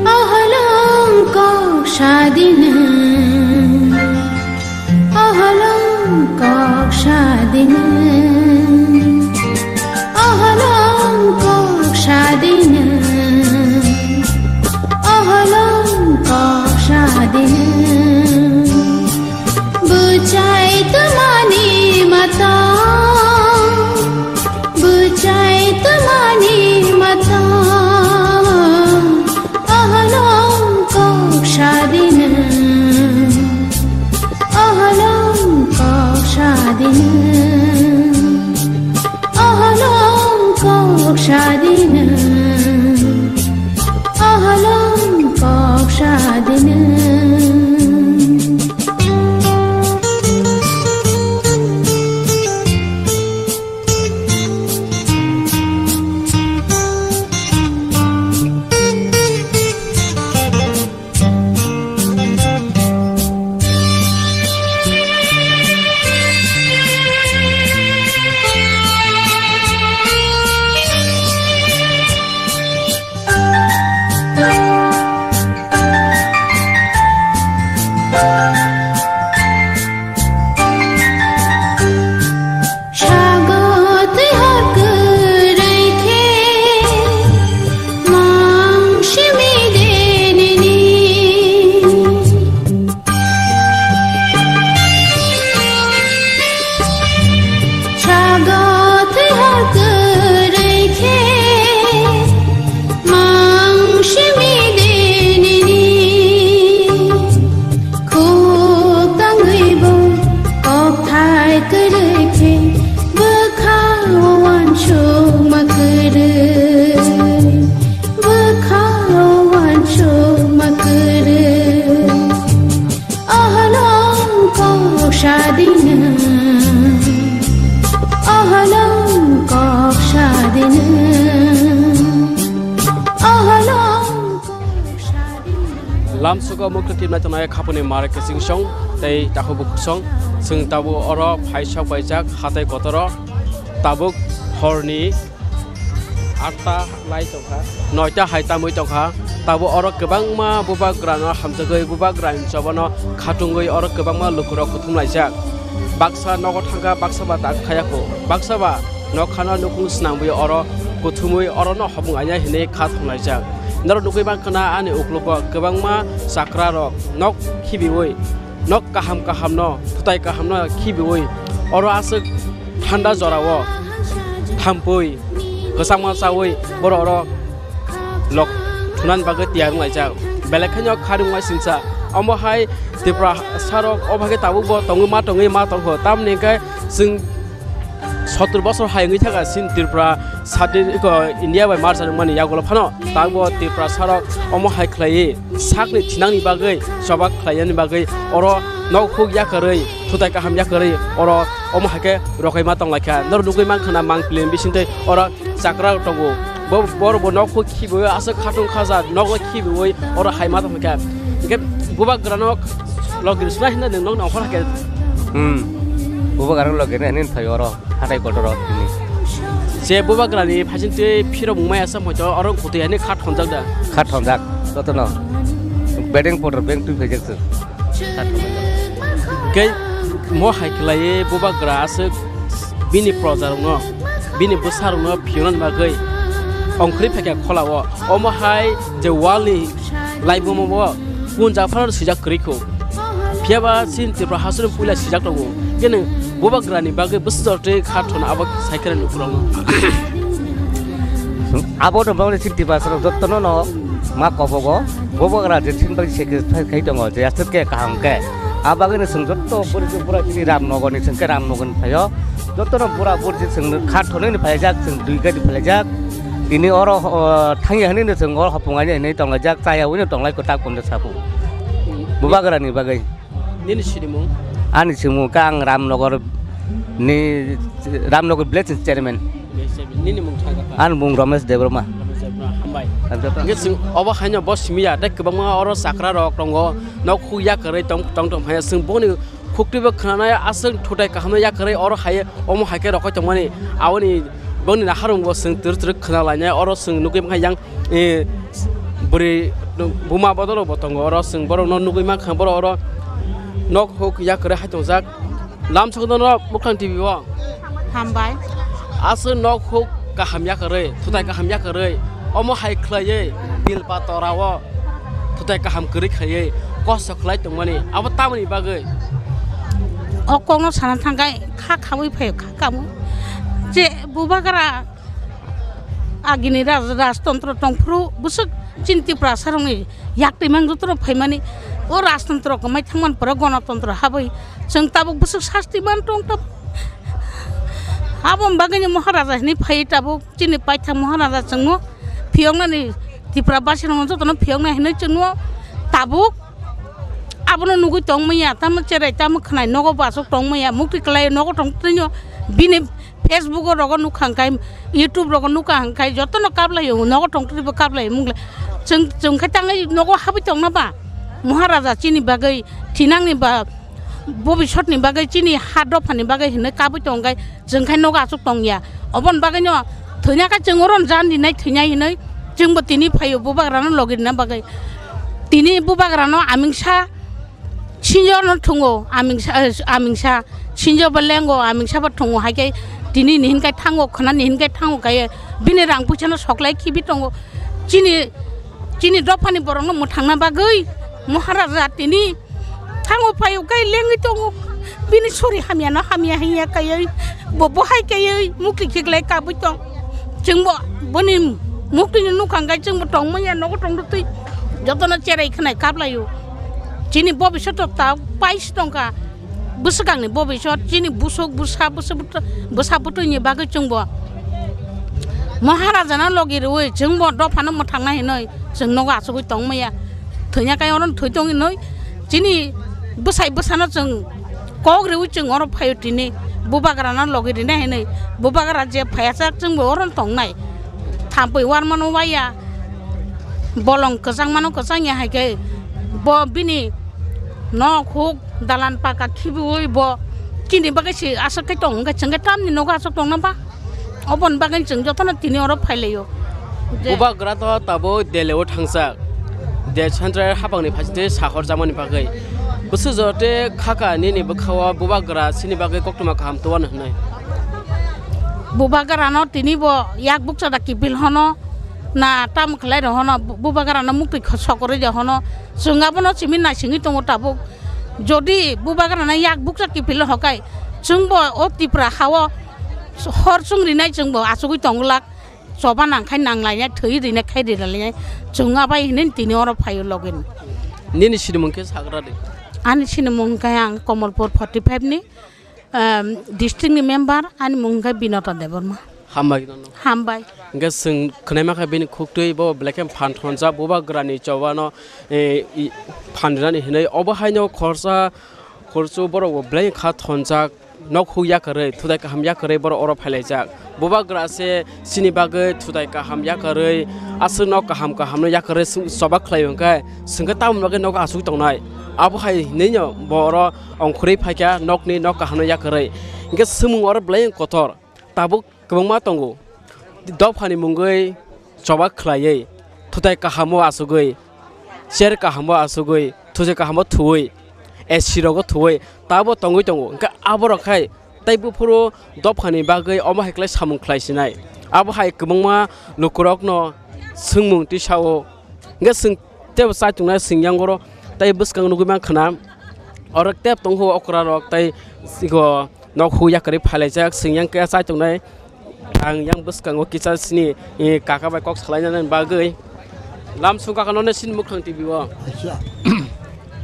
Ahalong kok sadina. Ahalong kok sadina. Ahalong kok sadina. Ahalong kok sadina. Bwchai twmani mata. Bwchai twmani mata. Ahalong kok sadina. Ahalong kok sadina. Ahalong kok sadina. Ahalong kok sadina. Lamsogo mukti timnai tongnai khapuni mar kiching song tei takhuk bukhuk song. Chwng tabuk oro phaisok paijak hatai kotoro. Tabuk horni atta lai tongkha, noita hai tamwi tongkha. Tabuk oro kwbangma bubagrano hamjagwi, bubagrani chobano khatungwi oro kwbangma lukurok kuthumlaijak. Baksa nogo thangkha, baksa ba tak khayakho, baksa ba nokhano nukhung swnamwi oro kuthumwi orono hopung aina hinwi kha thumlaijak. Norok nugwi mankha na ani uklogo kwbangma chakrarok nok khibiwi, nok kaham kahamno, thutai kahamno khibiwi oro aswk thanda jorao thampui kwchangma chawi borok oro lok thunani bagwi tiyar wnglaijak. Belai kheno kharwngmai singcha. Omo hai Tripura sarok o bagwi tabukbo tongwi ma tongwi ma tongkho. Tamoni hwnkhe chwng sottor bosor hai wngwi thangkha chini Tripura sadin iko India bai marcha nukmani yagulo phano. Tabukbo Tripura sarok omo hai khlaiwi sakni thinangni bagwi, choba khlainani bagwi oro nok huk yakarwi, thutai kaham yakarwi oro omo hai khe rokaima tonglaikha. Norok nugwi mankha na mangpili bisingtwi oro chakra tongo. Bo, borok bo nok huk khibiwi aswk khatung khaja nogo khibiwi oro hai ma tongkha. Hwnkhe bubagrano logi rwsna hinna nwng nokni ongkhor hakhe. Hmm. Bubagrano logi rwna hinwi phai oro. Hatai kotor o tini. Je bubagrani phaichingtwi phirok mungmai asam hoito oro kutui ani kha thonjak da? Kha thonjak, jotono. Bedeng potor beng twi phaijak se. Kha thonjak. Khe mo hai khlaiwi bubagra aswk bini projarokno, bini bwsarokno phiyonani bagwi ongkhorwi phaikha kholao. Omo hai je wall ni Laibuma bo punjak phano swijak kwrwi kho. Phiya ba chini Tripura hasteni puila swijak tongo. Khe nwng bubagrani bagwi bwsajor twi kha thona abo sai khe nukhurokno. Abo no bagwi chini Tripura sarok jotono no ma kobogo. Bubagra je chini bagwi sacrifice khai tongo, je aswk khe kaham khe. A bagwi no chwng joto buri bura chini Ramnogor ni chwng khe Ramnogor ni phaio. Jotono bura buri chwng kha thonwi ni phaijak, chwng dui gari phaijak. Tini oro, o, thangya hinwi no chwng oro hopung aina hinwi tonglaijak, chaya wino tonglai kwtak kondo sabu. Bubagrani bagwi. Nini sinimung? Ani sinimung khe ang Ramnogor ni, Ramnogor village ni chairman. Nini mung thangkha? Ani mung Ramesh Debbarma. Ramesh Debbarma, hambai. Hambai. Hwnkhe chwng obo haino bo simiya, tei kwbangma oro chakra rok tongo, nok huk yakarwi tong, tong tong phai chwng boni Khukti bo khwnanai aswk thutai kahamno yakarwi oro hai omo hai khe rokhoi tongmani. Aboni bongni naharung bo chwng twrwk twrwk khwnalainai. Oro chwng nugwi mankha yang, eh, bwrwi buma bodol bo tongo. Oro chwng borokno nugwi mankha borok oro nok huk yakarwi hai tongjak. Lamsok dono Mukhang T V o. Hambai. Aswk nok huk kaham yakarwi, thutai kaham yakarwi, omo hai khlaiwi bil pa torao thutai kaham kwrwi khlaiwi kosto khlai tongmani, abo tamoni bagwi? O kokno sana thangkhe kha khawi phaio, kha kamo. Je bubagra agini raj-, rajtontro tongphuru bwswk chini Tiprasarokni yak twimang jotono phaimani, o rajtontro kwmai thangmani pore gonotontro habwi chwng tabuk bwswk sasti man tong tabuk. Aboni bagwino Maharaja hinwi phaiwi tabuk chini paithak Maharaja chwngno phiyoknani, Tripura basirokno jotono phiyoknai hinwi chwngno tabuk abono nugwi tongmaya, tamo cherai tamo khwnai nogo bo aswk tongmaya, mukti kwlai nogo tongtwino bini Facebook o rogo nukha hwnkhe, YouTube rogo nukha hwnkhe, jotono kaplaio, nogo tongtwtwi bo kaplaio mungle. Chwng, chwng khe tangwi nogo habwi tongna ba? Maharaja chini bagwi, thinangni ba, bobisotni bagwi, chini ha dophani bagwi hinwi kabwi tongkhe, chwng khe nogo aswk tongya. Oboni bagwino thwina khe chwng oro jan rinai thwinai hinwi chwngbo tini phaio bubagrano logi rina bagwi. Tini bubagrano amingsa Sinjo no thungo, amingsa, eh, amingsa. Sinjo bo lengo, amingsa bo thungo, hai khe tini ni hinkai thango, khna ni hinkai thango, kaiye bini rang puisa no soklai khibi tongo. Chini, chini dophani borok no mwthangna bagwi Maharaja tini thango phaio, kai lengwi tongo. Bini sori hamya no hamya hinya kaiye, bo, bo hai kaiye mukti khiklai kabwi tong. Chwngbo boni mukti ni nukha hwnkhe chwngbo tongmanya nogo tongtwi jotono cherai khwnai kaplaio. Chini bobisot ta paisi tongkha. Bwswkangni bobisot chini busuk bwsa bwsa bwtwi ni bagwi chwngbo Maharajano logi rwui chwngbo dophano mwthangna hinwi chwng nogo achugwi tongmaya. Thwina kai oro thwi tong hinwi chini bwsai bwsano chwng kok rwui chwng oro phaio tini bubagrano logi rina hinwi bubagra je phaiya chak chwngbo oro tongnai. Thampui warmano waya. Bolong kwchangmano kwchangya hai khe Bo bini nok huk dalan paka khibiui bo chini bagwi se aswk khe tong wngkha, chwng khe tamni nogo aswk tongna ba? Oboni bagwi chwng jotono tini oro phailaio. Je Bubagra to tabuk Delhi o thangjak. De central hapangni phaisingtwi sahor jamani bagwi. Bwswk jora tei khaka nini bwkhao bubagra chini bagwi koktwma kaham tuan hwnwi. Bubagrano tini bo yak bukcha da kiphil hono na tam khlai rw hono bu-, bubagrano muktwi kho-, sokorwi de hono. Chwng abono simi naisingwi tongo tabuk. Jodi bubagrano yak bukcha kiphil hokai chwngbo o Tipra hao hor chwng rinai chwngbo achugwi tongglak. Choba nang khai nang lainai, thwi rinai khai rinai lainai. Chwng abai hwnwi tini oro phaio logi ni. Nini sinimung khe sagra de? Ani sinimung khe ang Komolpur forty five ni, em, district ni member, ani mung khe Binota Debbarma. Hambai nono. Hambai. Hingke chwng khwnai mankha bini khuktwi bo belai khe phan thonjak bubagrani chobano, eh, i, phan rinani hinwi obo haino khorsa khorchu borok bo belai kha thonjak. Nok huk yakarwi, thutai kaham yakarwi borok oro phailaijak. Bubagra se chini bagwi thutai kaham yakarwi, aswk nok kaham kaham no yakarwi chwng choba khlai hwnkhe, chwngkhe tamoni bagwi nogo achugwi tongnai. Abo hai hinwi no bo oro ongkhorwi phaikha nokni nok kaham no yakarwi. Hingkhe swngmung oro belai kotor. Tabuk kwbangma tongo. Dophani mungwi choba khlaiwi, thutai kahamo achugwi, chair kahamo achugwi, thutai kahamo thuwi, A C rogo thuwi, tabo tongwi tongo. Hwnkhe aborok khai tei buphuru dophani bagwi omo hai khlai samung khlai sinai. Abo hai kwbangma lukurokno swngmung tisao. Hingke chwng tebo chai tongnai chwng yang oro tei bwskang nugui mankha na oro tep tongkho okra rok tei ego nok hu yakarwi phailaijak chwng yang khe chai tongnai ang yang bwskango kisa sini, eh, kaka bai kok salainani bagwi lam sung kaka no sini mukhang T V o. Acha.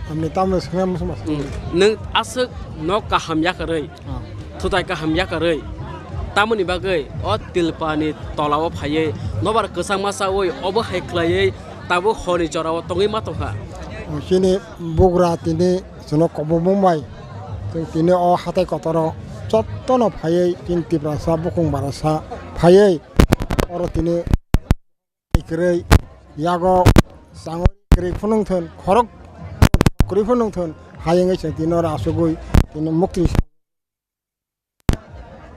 Amni tamno swnam musu mas. Hmm. Nwng aswk nok kaham yakarwi. Ah. Thutai kaham yakarwi. Tamoni bagwi o tilpani tolao phaiwi nobar kwchangma chawi obo hai khlaiwi tabuk horni jorao tongwi ma tongkha. Chini bugra tini chwngno kobokbong bai chwng tini o hatai kotoro jottono phaiwi chini Tiprasa bukung barasa phaiwi oro tini kwrwi yago changwi kwrwi phunung thun khorok kwrwi phunung thun hayungwi chwng tini oro asugwi tini mukti.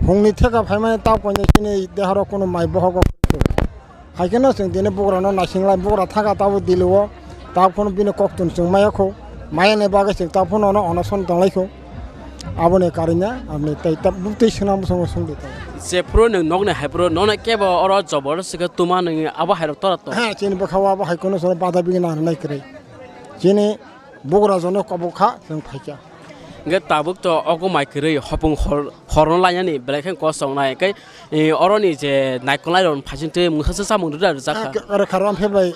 Hungni theka phaimani tao koinai chini dehoro kunu mai bohogo phai khe no chwng tini bugrano naising lai bugra thaka tabo dili o tao phano bini koktun chwng maya kho maya ni bagwi chwng tao phano ono onoson tong lai kho aboni karina aboni tei ta buk tei swnam bwskango swngdi tao. Jephuru nwng nokni hai phuru nono kebo oro jobor se khe tuma nwngi abo hai rok tora to. Ha chini bwkha o abo hai kunu soro bada bigi nang nai kwrwi chini bugra jono kobok kha chwng phai kha. Hingke tabuk to ogo mai kwrwi hopung hor, horno lainani belai khe kosong nai. Hingke, eh, oroni je naikolnai rok phaiching twi mwsasa chamung rwda rwjak kha. Oro kha rom phe bai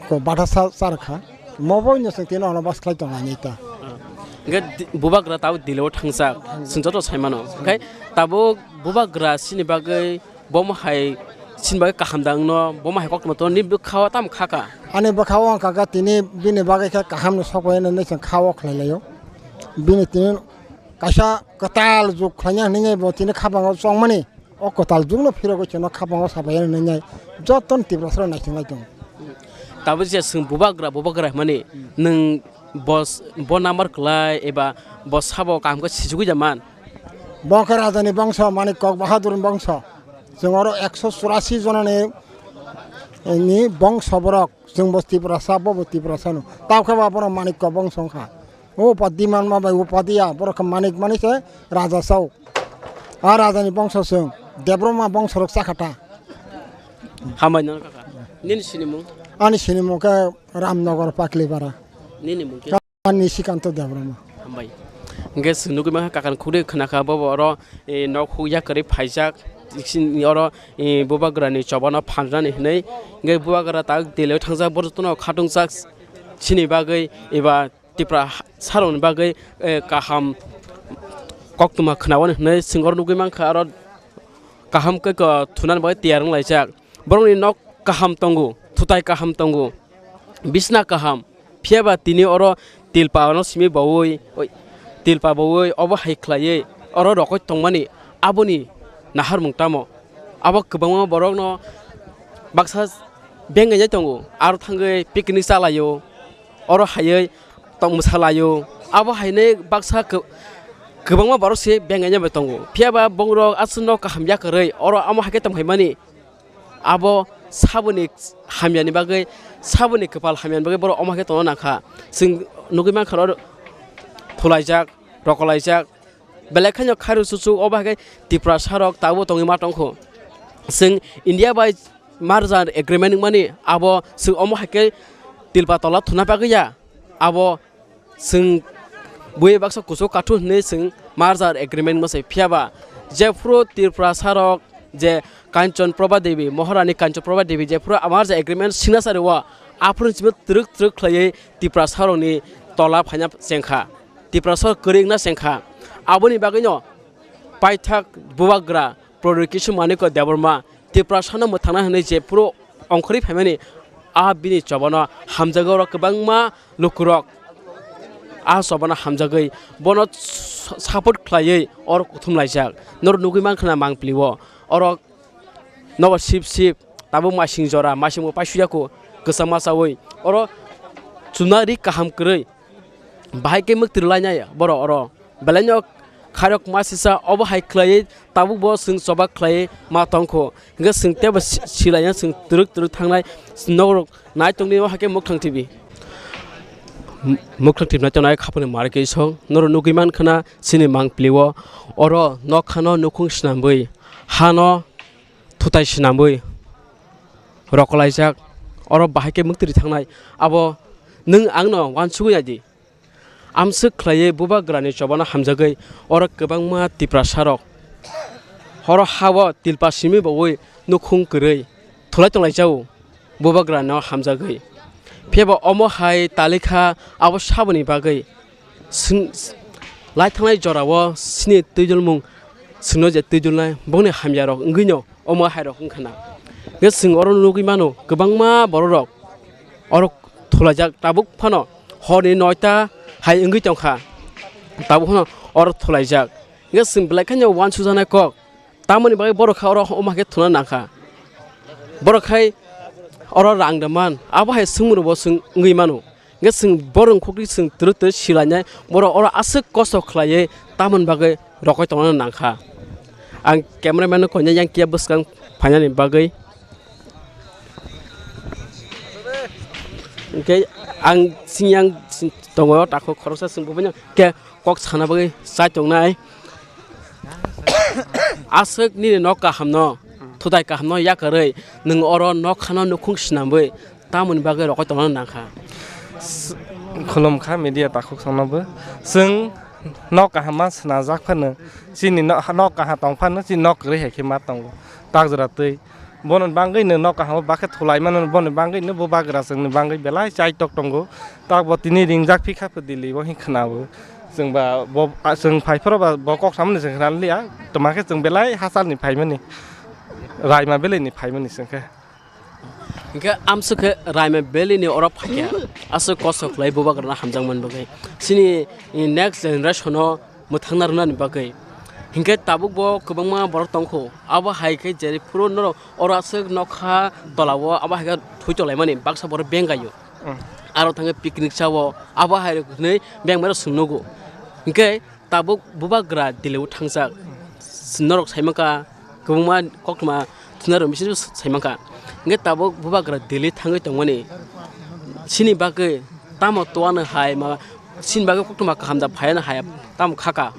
ko batha sa, sa rwkha. Mo bo no chwng tino ono bas khlai tong ani ta. Hingke di-, bubagra tabuk dili o thangjak. Chwng joto sai mano. Hingke tabuk bubagra sini bagwi Bomo hai sini bagwi kaham da wngno, bomo hai koktwma tono, nini bwkha o tamo kha kha? Ani bwkha o wng kha kha tini bini bagwi khe kaham ni sok bai nini chwng kha o khlai lai o. Bini tini kaisa kwtal jug khlaina hinwi bo tini khapango chongmani, o kwtal jug no phirogwi chwngno khapango sabai hinwi joto ni Tiprasa rok naising lai tongo. Tabuk je chwng bubagra, bubagra hwnmani nwng bo, bo number kwlai eba bo sabo kaham khe sijugwi da man? Bo khe raja ni bongso, Manik Kok Bahadur ni bongso. Chwng oro ekso churasi jona ni, ni bongso borok. Chwng bo Tiprasa, bo bo Tiprasa no. Tao khe ba borok Manik Kok bongso wng kha. O upa Diman ma bai upa dia, borok khe Manik mani se raja sao. A raja ni bongso chwng. Debroma bongso rok cha kha ta. Hambai no kaka. Nini sinimung? Ani sinimung khe Ramnagar Paklipara. Nini mung khe? Ani Srikanto Debbarma. Hambai. Hingke chwng nugui mankha kakani khukui khwnakha bobo oro, eh, nok huk yakarwi phaijak. Sini oro, eh, bubagrani chobano phanjani hinwi. Hingke bubagra tak delo thangjak, borok jotono khatungjakh. Chini bagwi eba Tipra sarokni bagwi, eh, kaham koktwma khwnawani hinwi chwng oro nugui mankha oro kaham khe ko thunani bagwi tiyar wnglaijak. Borokni nok kaham tongo, thutai kaham tongo, bisna kaham. Phiya ba tini oro tilpa no simi baui, oi, tilpa baui obo hai khlaiwi oro rokoi tongmani aboni naharmung tamo? Abo kwbangma borokno baksa bengaijak tongo, aro thangwi picnic chalaio. oro haiwi tong mwsalaio. Abo hainwi baksa kw-, kwbangma borok se bengaina bai tongo. Phiya ba bongrok aswkno kaham yakarwi oro amo hai khe tongphaimani. Abo saboni hamyani bagwi, saboni kwpal hamyani bagwi borok omo hai khe tongna nangkha. Chwng nugwi mankha oro thulaijak, rokolaijak. Belai kheno khairok chuchuk obo hai khe Tiprasa rok tabuk tongwi ma tongkho. Chwng India bai merger agreement wngmani abo chwng omo hai khe tilpa tola thuna bagwi ya. Abo chwng bui baksa kuchuk kathuk hinwi chwng merger agreement wngma se, phiya ba jephuru Tiprasa rok je Kanchon Prabha Devi, Maharani Kanchon Prabha Devi jephuru merger agreement signature o, aphuru simi twrwk twrwk khlaiwi Tiprasa rokni tola phaina chengkha, Tiprasa rok kwrwi wngna chengkha. Aboni bagwino paithak bubagra Prodhyut Kishore Manikya Debbarma Tiprasano mwthangna hwnwi jephuru ongkhorwi phaimani, a bini chobano hamjagwi oro kwbangma lukurok a chobano hamjagwi bono s-, support khlaiwi oro kuthum laijak. Norok nugwi mankha na mangpili o, oro nobo sip sip tabuk masing jora, masing bo paisuya kho kwchangma chawi, oro chuna ri kaham kwrwi. Bahai khe mwktwrwi lainai borok oro. Belaino khairok ma sisa obo hai khlaiwi tabuk bo chwng choba khlaiwi ma tongkho. Hwnkhe chwng teibo si-, silaina chwng twrwk twrwk thangnai norok nai tongdi o hai khe Muktwng T V. M-, Muktwng T V nai tongnai khapangni mari khe song norok nugwi mankha na chini mangpili o oro nokha no nukhung swnamwi hano thutai swnamwi rokolaijak, oro bahai khe mwktwrwi thangnai. Abo nwng angno uansugwi nai di. Amswk khlaiwi bubagrani chobano hamjagwi oro kwbangma Tiprasarok oro ha-o tilpa simi bowi nukhung kwrwi thulai tonglaijao bubagrano hamjagwi. Phiya ba omo hai talikha abo saboni bagwi. Chwng lai thangnai jorao chini twijlmung chwngno je twijlnai bongni hamyarok wngwino omo hairok wngkha na. Hwnkhe chwng oro nugwi mano kwbangma bororok oro thulaijak tabuk phano horni noita hai wngwi tongkha tabuk phano oro thulaijak. Hwnkhe chwng belai kheno uansujaknai kok. Tamoni bagwi borok kha oro omo hai khe thuna nangkha. Borok khai oro rang da man, abo hai swngmung bo swng wngwi mano. Hwnkhe swng borok khukri swng twrwk twrwk silainai, borok oro aswk kosto khlaiwi tamoni bagwi rokoi tongna nangkha. Ang cameraman no koinai yang kiya bwskang phainani bagwi. Hwnkhe ang sing yang tongo takhuk khoroksa swng bubaino khe kok sana bagwi chai tongnai. Aswk nini nok kahamno, thutai kahamno yakarwi nwng oro nok khano nukhung swnamwi tamoni bagwi rokoi tongna nangkha. Khulumkha media takhuk songnobo. Chwng nok kaham ma swnajak phano, chini no-, nok kaham tong phano, chini nok kwrwi hai khe ma tongo. Tak jora twi. Bono bangwi no nok kaham o bakhe thulai mano, bono bangwi no bubagra chwngni bangwi belai chaitok tongo. Tak bo tini ringjak phikha pho Delhi o hin khwnao. Chwng ba bo, a, chwng phai phoro ba bo kok samani chwng khna liya. Toma khe chwng belai hachal ni phaimani. Raima belai ni phaimani chwng khe. Hingke amswk khe Raima belai ni oro phaikha. Aswk kosto khlai bubagra no hamjakmani bagwi. Chini next generation o mwthangna rwnani bagwi. Hinkhe tabuk bo kwbangma borok tongkho. Abo hai khe jeri phuru norok oro aswk nokha tola o abo hai khe thwi tonglaimani baksa borok bengaio. Mm. Aro thangwi picnic sao abo hai rok hinwi bengmano swng nugo. Hinkhe tabuk bubagra Delhi o thangjak. Norok saimankha kwbangma koktwma thwna rw misi saimankha. Hinkhe tabuk bubagra Delhi thangwi tongmani. Chini bagwi tamo toano hai ma Chini bagwi koktwma kaham da phaiya no haya tamo khaka.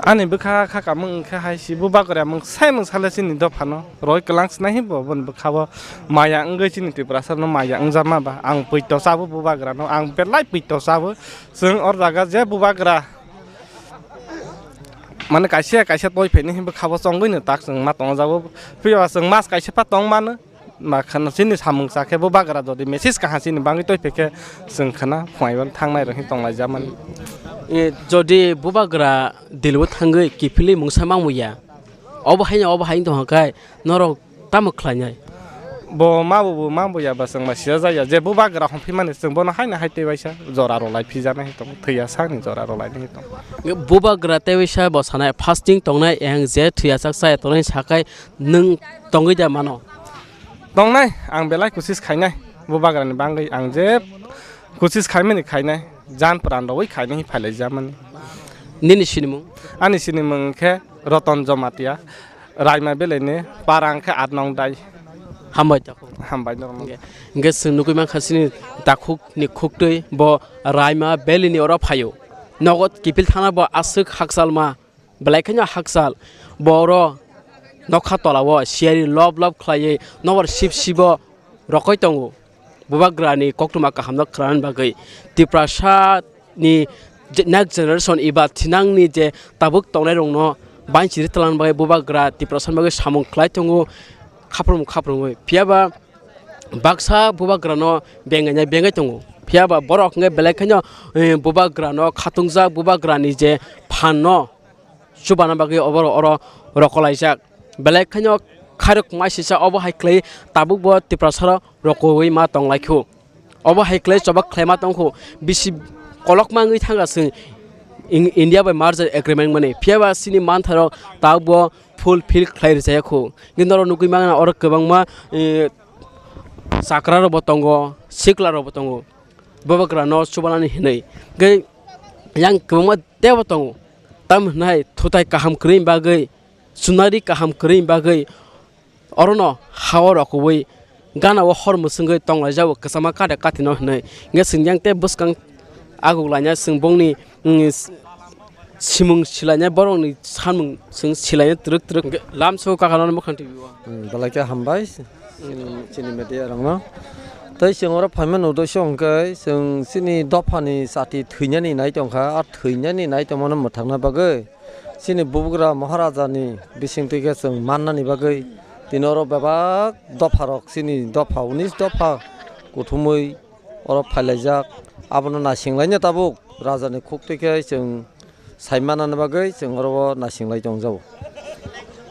Ani bwkha khaka mung khe hai si bubagra mung sai mung sale chini dophano roi kwlang sinai hi bo boni bwkha bo maya wngwi chini Tiprasa no maya wngjakma ba ang pwito chabo bubagra no ang belai pwito chabo chwng or jaga je bubagra mane kaisa kaisa toi phaini hi bwkha bo chongwi no tak chwng ma tong jabo phiya chwng mas kaisa pa tong mano. Ma khana chini samung cha khe bubagra jodi message kaha chini bangwi toi phi khe chwng khana phunai ban thangnai rok hi tong lai jamani. E, jodi bubagra Delhi o thangwi kiphilwi mungsa mangmu ya, obo haino obo haino tong khe norok tamo khlainai? Bo ma bo bo ma bo ya ba chwng ba sia ja ya je bubagra hom phi mani chwng bono haino hai tei waisa jora rw lai phi jana hi tong thwi ya sakni jora rw lai ni hi tong. Bubagra tei waisa bo sanai fasting tongnai eng je thwi ya sak cha ya tongnai sakai nwng tongwi da mano. Tongnai, ang belai kusis khainai. Bubagrani bangwi ang je Kosis khaimani khainai, jan pran rwi khainai phailai jamani. Nini sinimung? Ani sinimung khe Roton Jomatia, Raima belai ni para hwnkhe at nong dai. Hambai takhuk. Hambai norok. Hwnkhe, hwnkhe chwng nugwi mankha chini takhuk ni khuktwi bo Raima belai ni oro phaio. Nogo kiphil thana bo aswk hakchal ma. Belai kheno hakchal, bo oro nokha tola o siyari lob lob khlaiwi nokbar sip sibo rokoi tongo. Bubagra ni koktwma kaham no khwna bagwi Tiprasa ni je-, next generation eba thinang ni je tabuk tongnai rok no banchiri twlang bagwi Bubagra Tiprasa ni bagwi samung khlai tongo, khaprum khaprumwi. Phiya ba baksa Bubagra no bengai nai bengai tongo. Phiya ba borok hwnkhe belai kheno, eh, Bubagra no khatungjak, Bubagra ni je phan no chubana bagwi obo oro rokolaijak. Belai kheno khairok maisisa obo hai khlai tabuk bo Tiprasa ro rokoui ma tonglaikhu. Obo hai khlai choba khlaima tongkhu. Bisi kolokma wngwi thangkha chwng In-, India bai merger agreement mani. Phiya ba chini mantharok tabuk bo fulfill khlai rwchaya khu. Hwnkhe norok nugwi mangna oro kwbangma, eh, chakra rok bo tongo, sikla rok bo tongo. Bubagra no chubanani hinwi. Hwnkhe yang kwbangma teibo tongo. Tamo hwnai thutai kaham kwrwini bagwi, chunari kaham kwrwini bagwi orono ha-o rokoui gana-o hor mwswngwi tonglaijao kwchama kade kathino hinwi. Hwnkhe chwng yang tei bwskang aguklaina chwng bongni, mm, s-, simung silainai borokni samung chwng silainai twrwk twrwk. Hwnkhe lamsao kakano mwkhang twi o. Hmm, belai khe hambai. Chini, chini media rokno. Tei chwng oro phaima nukdok se hwnkhe chwng chini dophani chati thwinani nai tongkha, a thwinani nai tongmano mwthangna bagwi chini Bubagra Maharajani bisingtwi khe chwng mannani bagwi tini oro bebak dopharok chini dopha unis dopha kuthumwi oro phailaijak. Abono naisinglaina tabuk rajani khuktwi khe chwng sai manani bagwi chwng oro o naising lai tong jago.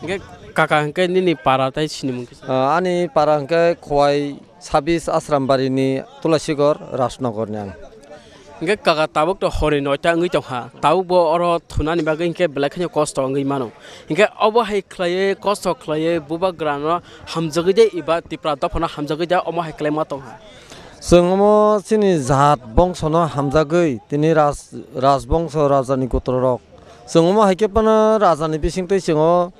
Hwnkhe kaka hwnkhe nini para tei sinimung kisa? Ah, ani para hwnkhe Khowai sabis Asrambari ni Tulasigor Rajnagar ni ang. Hwnkhe kaka tabuk to hori noita wngwi tongkha, tabuk bo oro thunani bagwi hwnkhe belai kheno kosto wngwi mano. Hwnkhe obo hai khlaiwi kosto khlaiwi Bubagra no hamjagwi de eba Tipra dophano hamjagwi de omo hai khlai ma tongkha. Chwng omo chini jat bongsono hamjagwi tini raj-, rajbongso rajani gotrorok. Chwng omo hai khe phano rajani bisingtwi chwng o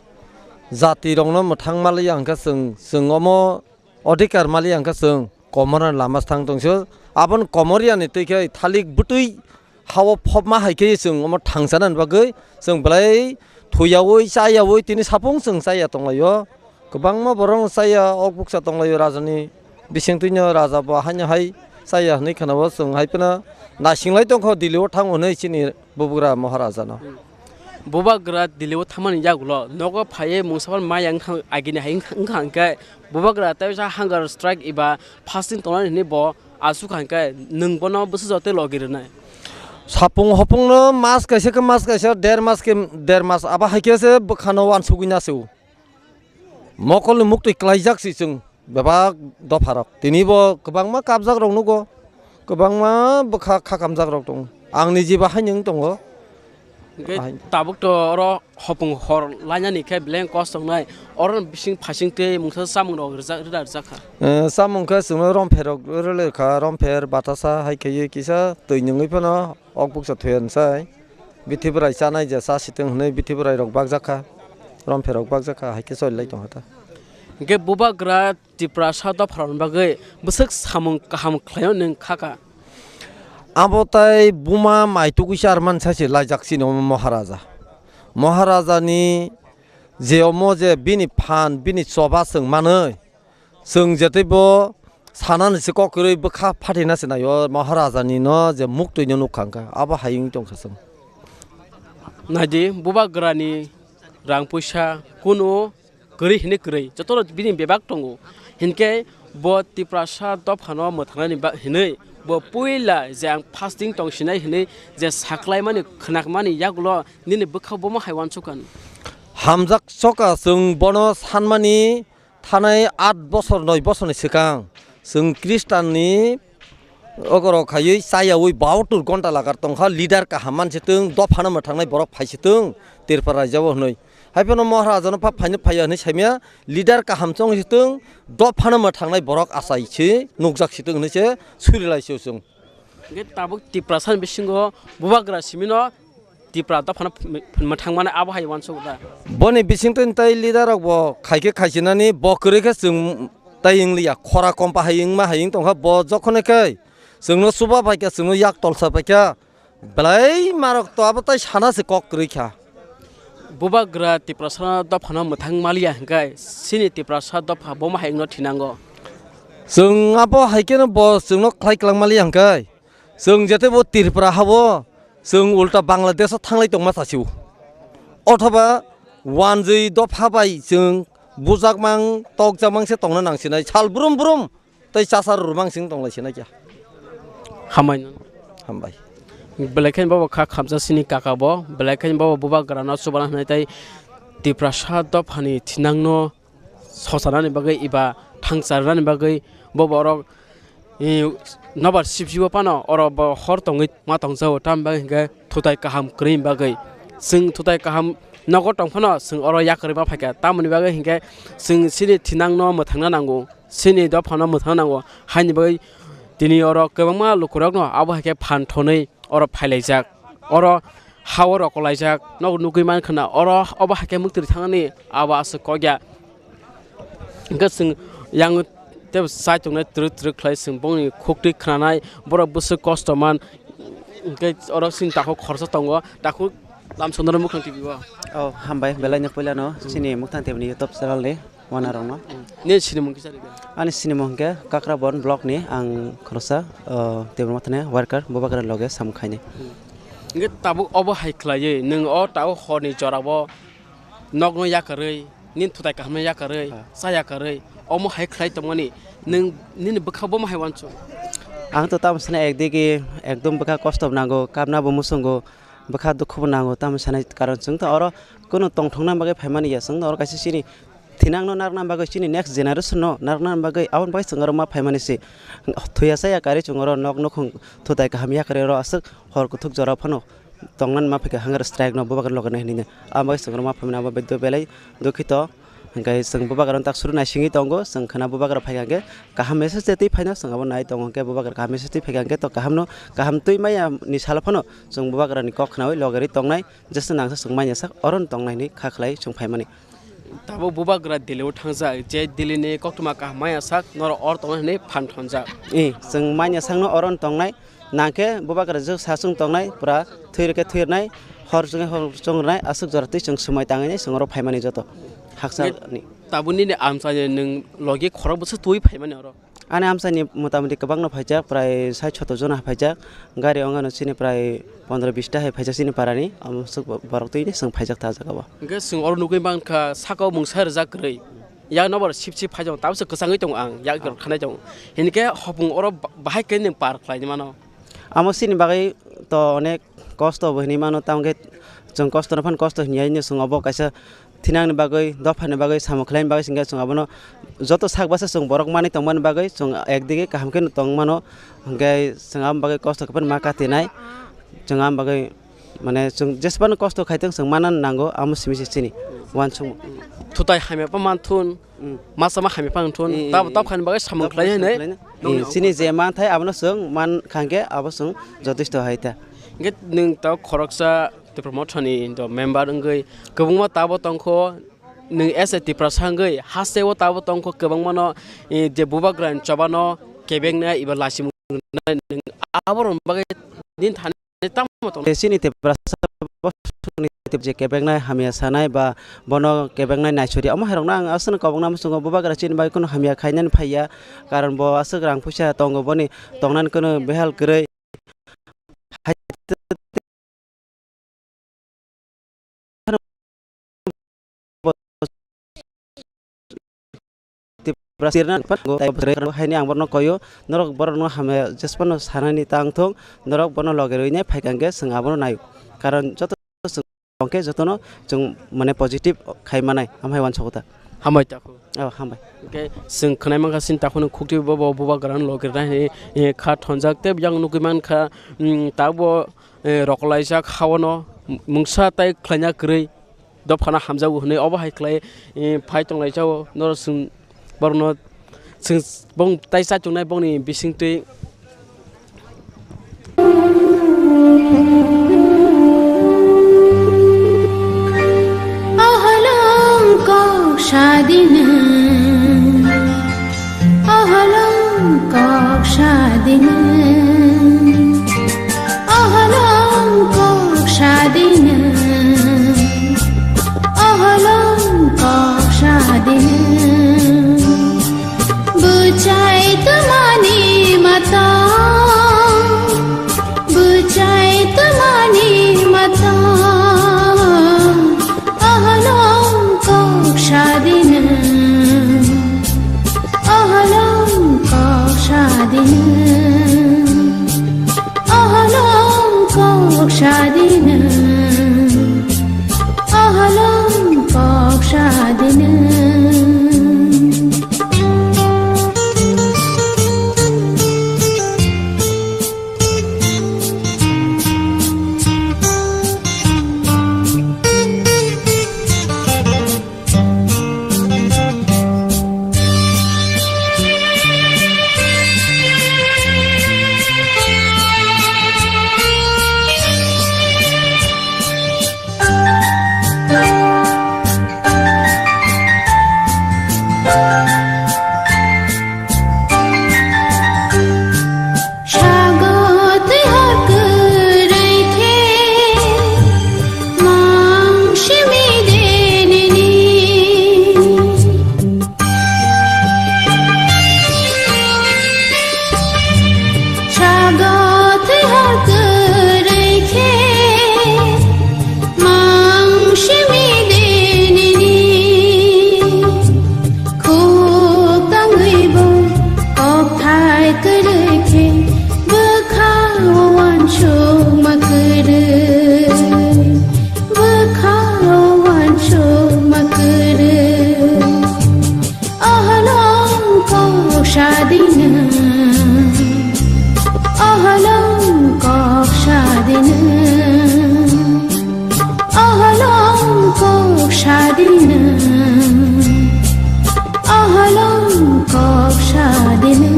jatirokno mwthang maliya hwnkhe chwng, chwng omo odhikar maliya hwnkhe chwng komorani lama thang tongso. Aboni komoriyani twi khe thalik bwtwi ha-o phobma hai khe chwng omo thangsanani bagwi chwng belai thuiyaui chayaui tini sapung chwng chaya tonglaio. Kwbangma borok chaya, ok bukcha tonglaio rajani bisingtwino, raja bo haino hai chaya hwnwi khwnao chwng hai phano naising lai tongkho Delhi o thango hwnwi chini Bubagra Maharajano. Bubagra Delhi o thangmani yagulo nogo phaiwi mungsa phano maya wngkha, agini hai wngkha, wngkha hwnkhe Bubagra tei sa hunger strike eba fasting tongnani hwnwi bo asukha hwnkhe nwng bono bwsajwk tei logi rwnai. Sapung hopungno mas kaisa khe mas kaisa, der mas khe der mas abo hai khe se bwkhano uansugwi na se o. Mokolni muktwi klaijak si chwng bebak dopharok. Tini bo kwbangma kapjakrok nugo, kwbangma bwkha khakamjakrok tongo. Ang nijibo haino wng tongo. Hwnkhe tabuk to oro hopung hor lainani khe beleng kos tongnai. Oro bising phaising tei mungsa chamung rok rijak, rida rijak kha. Eh, chamung khe chwngno rompher rok rwlai kha, rompher, batasa hai khe kisa twi nungwi phano ok bukcha thuya nsai. Bithi bwrai chanai je cha sitwng hwnwi bithi bwrai rok bakjak kha, rompher rok bakjak kha, hai khe choli lai tong kha ta. Hwnkhe Bubagra Tiprasa dopharokni bagwi bwswk samung kaham khlaio nwng kha kha? Abo tai buma mai tugui charman sai se laijak chini omo Maharaja. Maharajani je omo je bini phan, bini choba chwng manwi, chwng je teibo sanani se kok kwrwi bwkha phatina se naio Maharajani no je muktwi no nukha hwnkha, abo hai wng tongkha chwng. Naidi, Bubagrani rang puisa kunu kwrwi hinwi kwrwi, jotono bini bebak tongo. Hinkhe bo Tiprasa dophano mwthangnani ba-, hinwi bo puila je ang fasting tongsinai hinwi je saklaimani khwnakmani yagulo nini bwkha bomo hai uansukha. Hamjak soka chwng bono sanmani thanai aat bosor noi bosorni swkang chwng Khristanni ogorok khaiwi chayaui bahatur gonta lagar tongkha, leader kaham mansi twng, dophano mwthangnai borok phaisi twng, Tripura rajao hwnwi. Haiphano Maharajano pha phaino phaiya hwnwi saimya, leader kaham chongsi twng, dophano mwthangnai borok achaisi nukjaksi twng hwnwi se surilaisio chwng. Hwnkhe tabuk Tiprasa ni bisingo bubagra simino Tipra dophano ph-, ph-, mwthangmani abo hai uansuk da. Boni bisingtwi tei leader rok bo khaikhe khaisinani bo kwrwi khe chwng tai wngliya, khora kompa hai wngma hai wng tongkha bo jokhonai khe chwngno chuba paikha, chwngno yak tolsa paikha, belai marok to abo tai sana se kok kwrwi kha. Bubagra Tiprasa dophano mwthang maliya hwnkhe chini Tiprasa dopha bo ma hai wngno thinango. Chwng abo hai kheno bo chwngno khlai kwlang maliya hwnkhe chwng jete bo Tripura habo chwng ulta Bangladesh o thanglai tongma chasio. Othoba wanjwi dopha bai chwng bujakmang tokjakmang se tongna nangsinai sal brum brum. Tei chasa rwrwmang sing tong lai sinai kya. Hambai no. Hambai. Belai khe bobo kha khamsa sini kaka bo, belai khe bobo bubagra no chubana hinai tei Tiprasa dophani thinangno sosanani bagwi eba thangcharnani bagwi bobo orok, eh, nobar sibsibo phano oro bo hor tongwi ma tongjago, tamni bagwi hinkhe thutai kaham kwrwini bagwi. Chwng thutai kaham nogo tong phano chwng oro yakarwi ma phaikha, tamoni bagwi hinkhe chwng chini thinangno mwthangna nango. Chini dophano mwthang nango, haini bagwi tini oro kwbangma lukurokno abo hai khe phan thonwi oro phailaijak, oro ha-o rokolaijak, nok nugwi mankha na oro obo hai khe mwktwi thangni abo aswk kokya. Hwnkhe chwng yang tei chai tongnai twrwk twrwk khlai chwng bongni khuktwi khnanai, borok bwswk kosto man, hwnkhe oro chini takhuk khoroksa tongo, takhuk lamsongno mukhang T V o. Oh, hambai, belai no puila no chini Muktang T V ni YouTube channel ni. Wanarokno. Nini sinimung kisa rwdi. Ani sinimung hwnkhe Kakrabon block ni ang khoroksa, o, Tibra Mothani worker, bubagra loge samung khainai. Hwnkhe tabuk obo hai khlaiwi nwng o tabuk horni jorao nokno yakarwi, nini thutai kahamno yakarwi, ha, cha yakarwi, omo hai khlai tongmani nwng nini bwkha bomo hai uansuk? Ang to tamo sana ekdigi ekdom bwkha kosto bo nango, kapna bo muchungo, bwkha dukhu bo nango, tamo sanai karon chwng to oro kunu tongthokna bagwi phaimani ya, chwng to oro kaisa chini thinangno narwkna bagwi, chini next generation no narwkna bagwi, aboni bagwi chwng oro ma phaimani se. Thuya chaya karwi chwng oro nok nukhung thutai kaham yakarwi oro aswk hor kuthuk jora phano tongnani ma phaikha hunger strike no bubagra loge nai hinwi. Aboni bagwi chwng oro ma phaimani abo beddo belai dukhito. Hwnkhe chwng bubagrano tak suru naisingwi tongo, chwng khwna bubagra phaikha hwnkhe kaham message twi phaino chwng abo nai tongo, hwnkhe bubagra kaham message twi phaikha hwnkhe to kahamno, kaham twi maya ni salo phano chwng bubagrani kok khnaui logerwi tongnai, jesa nangsa chwng manya sak oro no tongnai hinwi kha khlai chwng phaimani. Tabuk bubagra Delhi o thangjak, je Delhi ni koktwma kaham manya sak norok oro tongnai hinwi phan thonjak. I, chwng manya sakno oro no tongnai, Nangkhe bubagra jwk sachwng tongnai, pura thwi rwkhe thwi rwnai, hor chwngkhe hor chwng rwnai, aswk jora twi chwng swmai tangwi nai chwng oro phaimani joto. Haksa ni. Tabuk nini amchaini nwng logi khorok bwswk twi phaimani oro? Ani amchaini motamoti kwbangno phaijak, prai sait soto jona phaijak, gari ongano chini prai pondro bista hai phaijak chini parani, amswk borok twi chwng phaijak ta jagao. Hwnkhe chwng oro nugwi mankha saka o mungsa rijak kwrwi. Yang nobar sip sip phai tongo, tabukse kwchangwi tongo ang, yak rok khanai tongo. Hinkhe hopung oro ba-, bahai khe nwng par khlaini mano. Amo chini bagwi to onek kosto bo hinwi mano, tamo khe chwng kosto no phano kosto hinwi chwng obo kaisa thinangni bagwi, dophani bagwi, samung khlaini bagwi chwng khe chwng abono joto sak basa chwng borok manwi tongmani bagwi chwng ekdigi kaham khe tong mano, hinkhe chwng aboni bagwi kosto khe phano ma katinai, chwng aboni bagwi. Mane chwng jesbano kosto khaitwng chwng manna nango, amo simi se chini uansukmung. Thutai hamya pa manthun, mm, masa ma hamya pa wngthun, mm, tab-, mm, tab khaini bagwi samung khlai hinwi. Eh, chini je manthai abono chwng man khangkhe abo chwng jotosto hai ta. Hwnkhe nwng tabuk khoroksa Tipra Mothani do member wngwi kwbangma tabuk tongkho, nwng as a Tiprasa wngwi hasteo tabuk tongkho kwbangmano, eh, je bubagrani chobano kebeknai eba lachimung rwnai nwng aborokni bagwi nini thani Tamo tong. Chini Tiprasa bosongni je kebeknai hamya sanai ba bono kebeknai naisori, omo hai rokno ang aswkno kobokna muchungo, bubagra chini bagwi kheno hamya khainani phaiya, karon bo aswk rang puisa tongo, boni tongnani kheno behal kwrwi. Tipra sirna phan go tai bwswk haini ang borno koyo, norok borokno hamya jesphano sanani tang thung, norok bono loge rwine phaikha hwnkhe chwng abono naio, karon joto chwng tongkhe jotono chwng mane positive khai manai, hamhai uansukha ta. Hambai takhuk. Oh, hambai. Hwnkhe chwng khwnai mankha chini takhukni khuktwi bobo bubagrano loge rwna hinwi kha thonjak tei yang nugwi mankha, mm, tabukbo eh, rokolaijak haono mungsa tai khlaina kwrwi dophano hamjago hwnwi obo hai khlai, eh, phai tonglaijao norok chwng borokno chwng bong tai chachungnai bongni bisingtwi Sadina, oholong kok sadina, oholong kok sadina, oholong kok sadina. Bwchai twmani mata, bwchai twmani mata, oholong kok sadina, oholong kok sadina, oholong kok sadina, oholong kok sadina. Sago twi hor kwrwi khe mang simi de nini. Sago twi hor kwrwi khe mang simi de nini. Khuk tangwi bo kokthai kwrwi khe bwkha o uansukma kwrwi, bwkha o uansukma kwrwi. Oholong kok sadina, oholong kok sadina, oholong kok sadina, oholong kok sadina.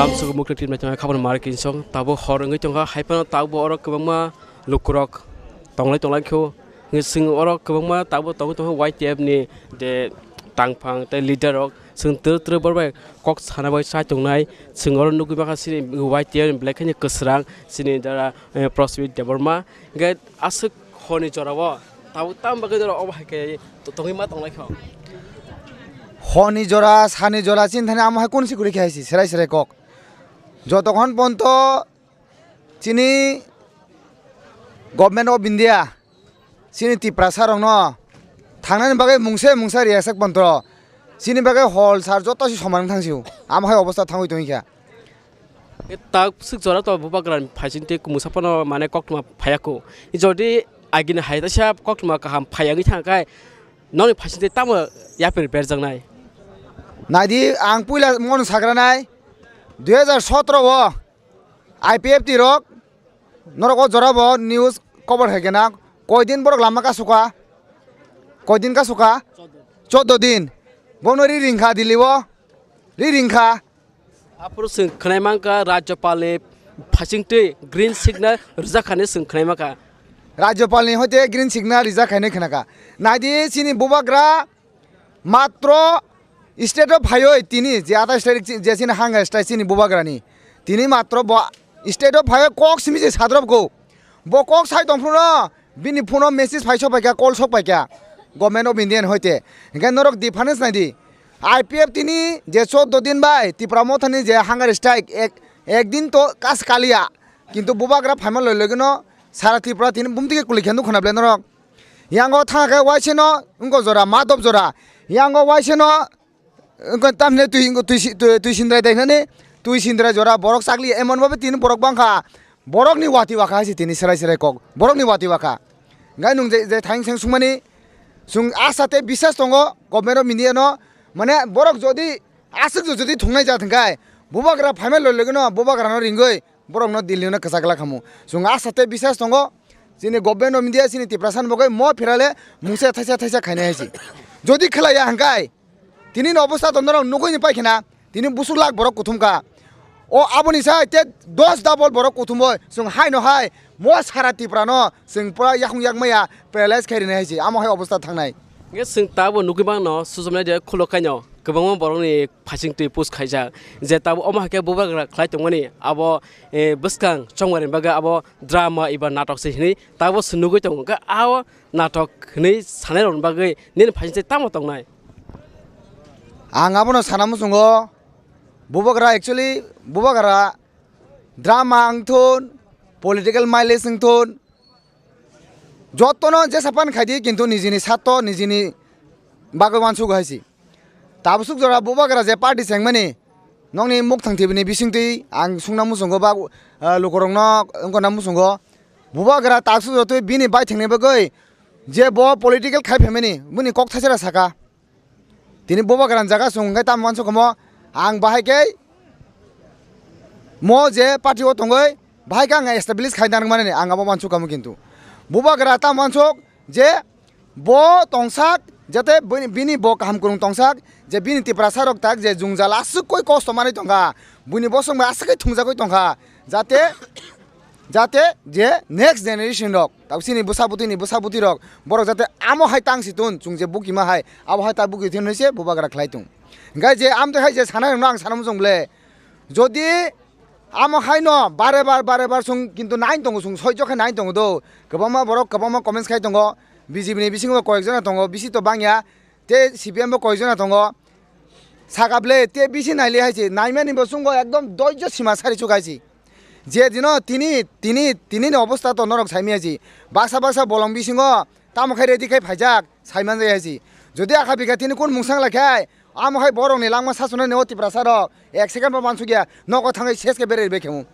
Lamsok mukti tim naithok khabor mari kinsong tabuk hor wngwi tongkha, haiphano tabuk oro kwbangma lukurok tonglai tonglai kho. Chwng oro kwbangma tabuk tongwi tongkha Y T F ni je tangphang tei leader rok. Chwng twrwk twrwk borok bai kok sana bai chai tongnai. Chwng oro nugwi mankha chini Y T F ni belai kheno kwsrang chini jara, eh, Prosmit Debbarma. Hwnkhe aswk horni jorao tabuk tamo bagwi norok obo hai khe to-, tongwi ma tonglai kho. Horni jora, sani jora chini thani amo hai kunu se kwrwi khe hai se serai serai kok. Jotokhon ponto chini Government of India chini Tiprasa rokno thangnani bagwi mungsa mungsa riyasak pontro chini bagwi hol sar joto se soman wng thang sio. Amo hai obostha thangwi tongwi kha. E tak swk jora to bubagra ni phaising tei kumusa phano mane koktwma phaiya kho. Jodi agini hai taisa koktwma kaham phaiya wngwi thang khe nokni phaising tei tamo yapri berjaknai? Naidi, ang puila mono sagranai dui hajar sotro o I P F T rok norok o jora bo news kobor hai khe na, koidin borok lama kasuka, koidin kasuka? Choddo din. Bono ri ringkha Delhi o, ri ringkha. Aphuru chwng khwnai mankha Rajyapal ni phaising twi green signal rijak kha hinwi chwng khwnai mankha. Rajyapal ni hoite green signal rijak kha hinwi khwnakha. Naidi chini bubagra matro state o phaiwi tini je ata state je chini hanga state chini bubagrani tini matro bo state o phaiwi kok simi se sadrop go. Bo kok sai tong phuru no bini phone o message phai sok paikha, call sok paikha Government of India ni hoite. Hinkhe norok difference naidi. I P F T ni je choddo din bai Tipra Motha ni je hunger strike ek, ek din to kas kaliya. Kintu bubagra phaima loi loi no sara Tripura tini bumtwi khe kwlwi khe nukho na ble norok. Yango thang khe waise no wngkok jora, madop jora. Yango waise no wngkha tamni twi, twi, twi, twi sindrai dai nani, twi sindrai jora borok chakli emon babe tini borok bangkha. Borokni wati wakha hai se tini serai serai kok. Borokni wati wakha. Gai nung je, je thaing seng sungmani, sung asa tei bisas tongo Government of India no. Mane borok jodi aswk jodi thungnai ja thwngkhai, bubagra phaima loi loi no bubagra no ringwi borokno Delhi no kwchak glak khamu. Chwng asa tei bisas tongo, chini Government of India chini Tiprasa ni bagwi mo phirale mungsa thaisa thaisa khainai hai si. Jodi khlaiya hwnkhe tini ni obostha to norok nugwi ni paikha na, tini busuk lak borok kuthum kha. O aboni sai te dos double borok kuthum bai chwng hai no hai mo sara Tripura no chwng pura yakung yak maya paralyze khai rinai hai si, amo hai obostha thangnai. Hingke chwng tabo nugwi mano, sujumnai de khulok kaino kwbangma borokni phasing twi post khaijak, je tabo omo hai khe bubagra khlai tongmani abo, eh, bwskang chongmani bagwi abo drama eba natok se hinwi tabo se nugwi tongo. Hingke abo natok hinwi sanai rokni bagwi nini phasing twi tamo tongnai? Ang abono sana muchungo, bubagra actually bubagra drama wngthun, political mileage wngthun, jotono jesa pan khaidi, kintu nijini sato nijini bagwi uansuk hai si. Tabsuk jora bubagra je party chengmani nokni mukthang thibini bisingtwi ang sungna muchungo ba, ah, lukurokno wngkona muchungo. Bubagra taksuk jotwi bini baithangni bagwi je bo political khai phaimani bini kok thaisera saka. Tini bubagra ni jaga chwng hwnkhe tamo uansuk kamo, ang bahai khe mo je party o tongwi bahai khe ang establish khai nang mani ang abo uansuk kamo, kintu bubagra tamo uansuk je bo tongsak, jate bini, bini bo kaham kwrwng tongsak, je bini Tiprasa rok tak je jwngjal aswk koi kosto manwi tongkha, buini bosong bai aswk khe thungjagwi tongkha, jate jate je next generation rok, tabuk chini bwsa bwtwi ni bwsa bwtwi rok, borok jate amo hai tang si tun, chwng je bukima hai abo hai ta buki thun se bubagra khlai tung. Hingkhe je amtwi hai je sanai rokno ang sana muchung ble, jodi amo hai no bare bar bare bar chwng kintu nai tongo, chwng soijo khe nai tongo do, kwbangma borok kwbangma comments khai tongo, B J P ni bisingo koyek jona tongo, bisi to bangya, tei C P M bo koyek jona tongo. Saka ble, tei bisi naili hai se, naimani bo chwngbo ekdom doijo sima sari chuk hai se. Je dino tini, tini, tini ni obostha to norok saimaya se. Baksa baksa bolong bisingo tamo khai ready khai phaijak, saimanjak hai se. Jodi akha bikha tini kun mungsang lai khai, amo hai borok ni langma sasuna ni o Tiprasa rok ek second bo mansukya, nogo thangwi ses khe bereri bai khe mu.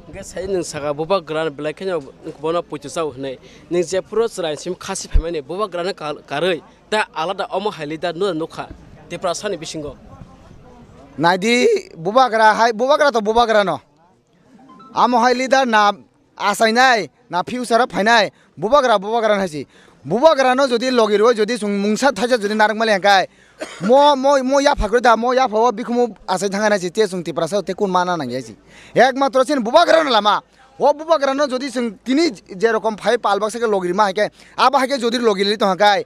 Hingke sai nwng saka bubagra belai kheno bono poito chao hinwi. Nwng jephuru chwrai sim khasi phaimani bubagrano ka-, karwi ta alada omo hai leader no nukha Tiprasani bisingo. Naidi bubagra hai, bubagra to bubagrano. Amo hai leader na achainai, na future o phainai, bubagra, bubagra hai si. Bubagra no jodi logi rwi jodi chwng mungsa thaisa jodi narwk mali hwnkhe, mo, mo, mo yapha kwrwi da, mo yapha o bikhumu achai thangna si, te chwng Tiprasa te kun mana nangya si. Ekmatro chini bubagra no lama. O bubagra no jodi chwng tini je rokom phai pal baksa khe logi rima hai khe, abo hai khe jodi logi li tong khe,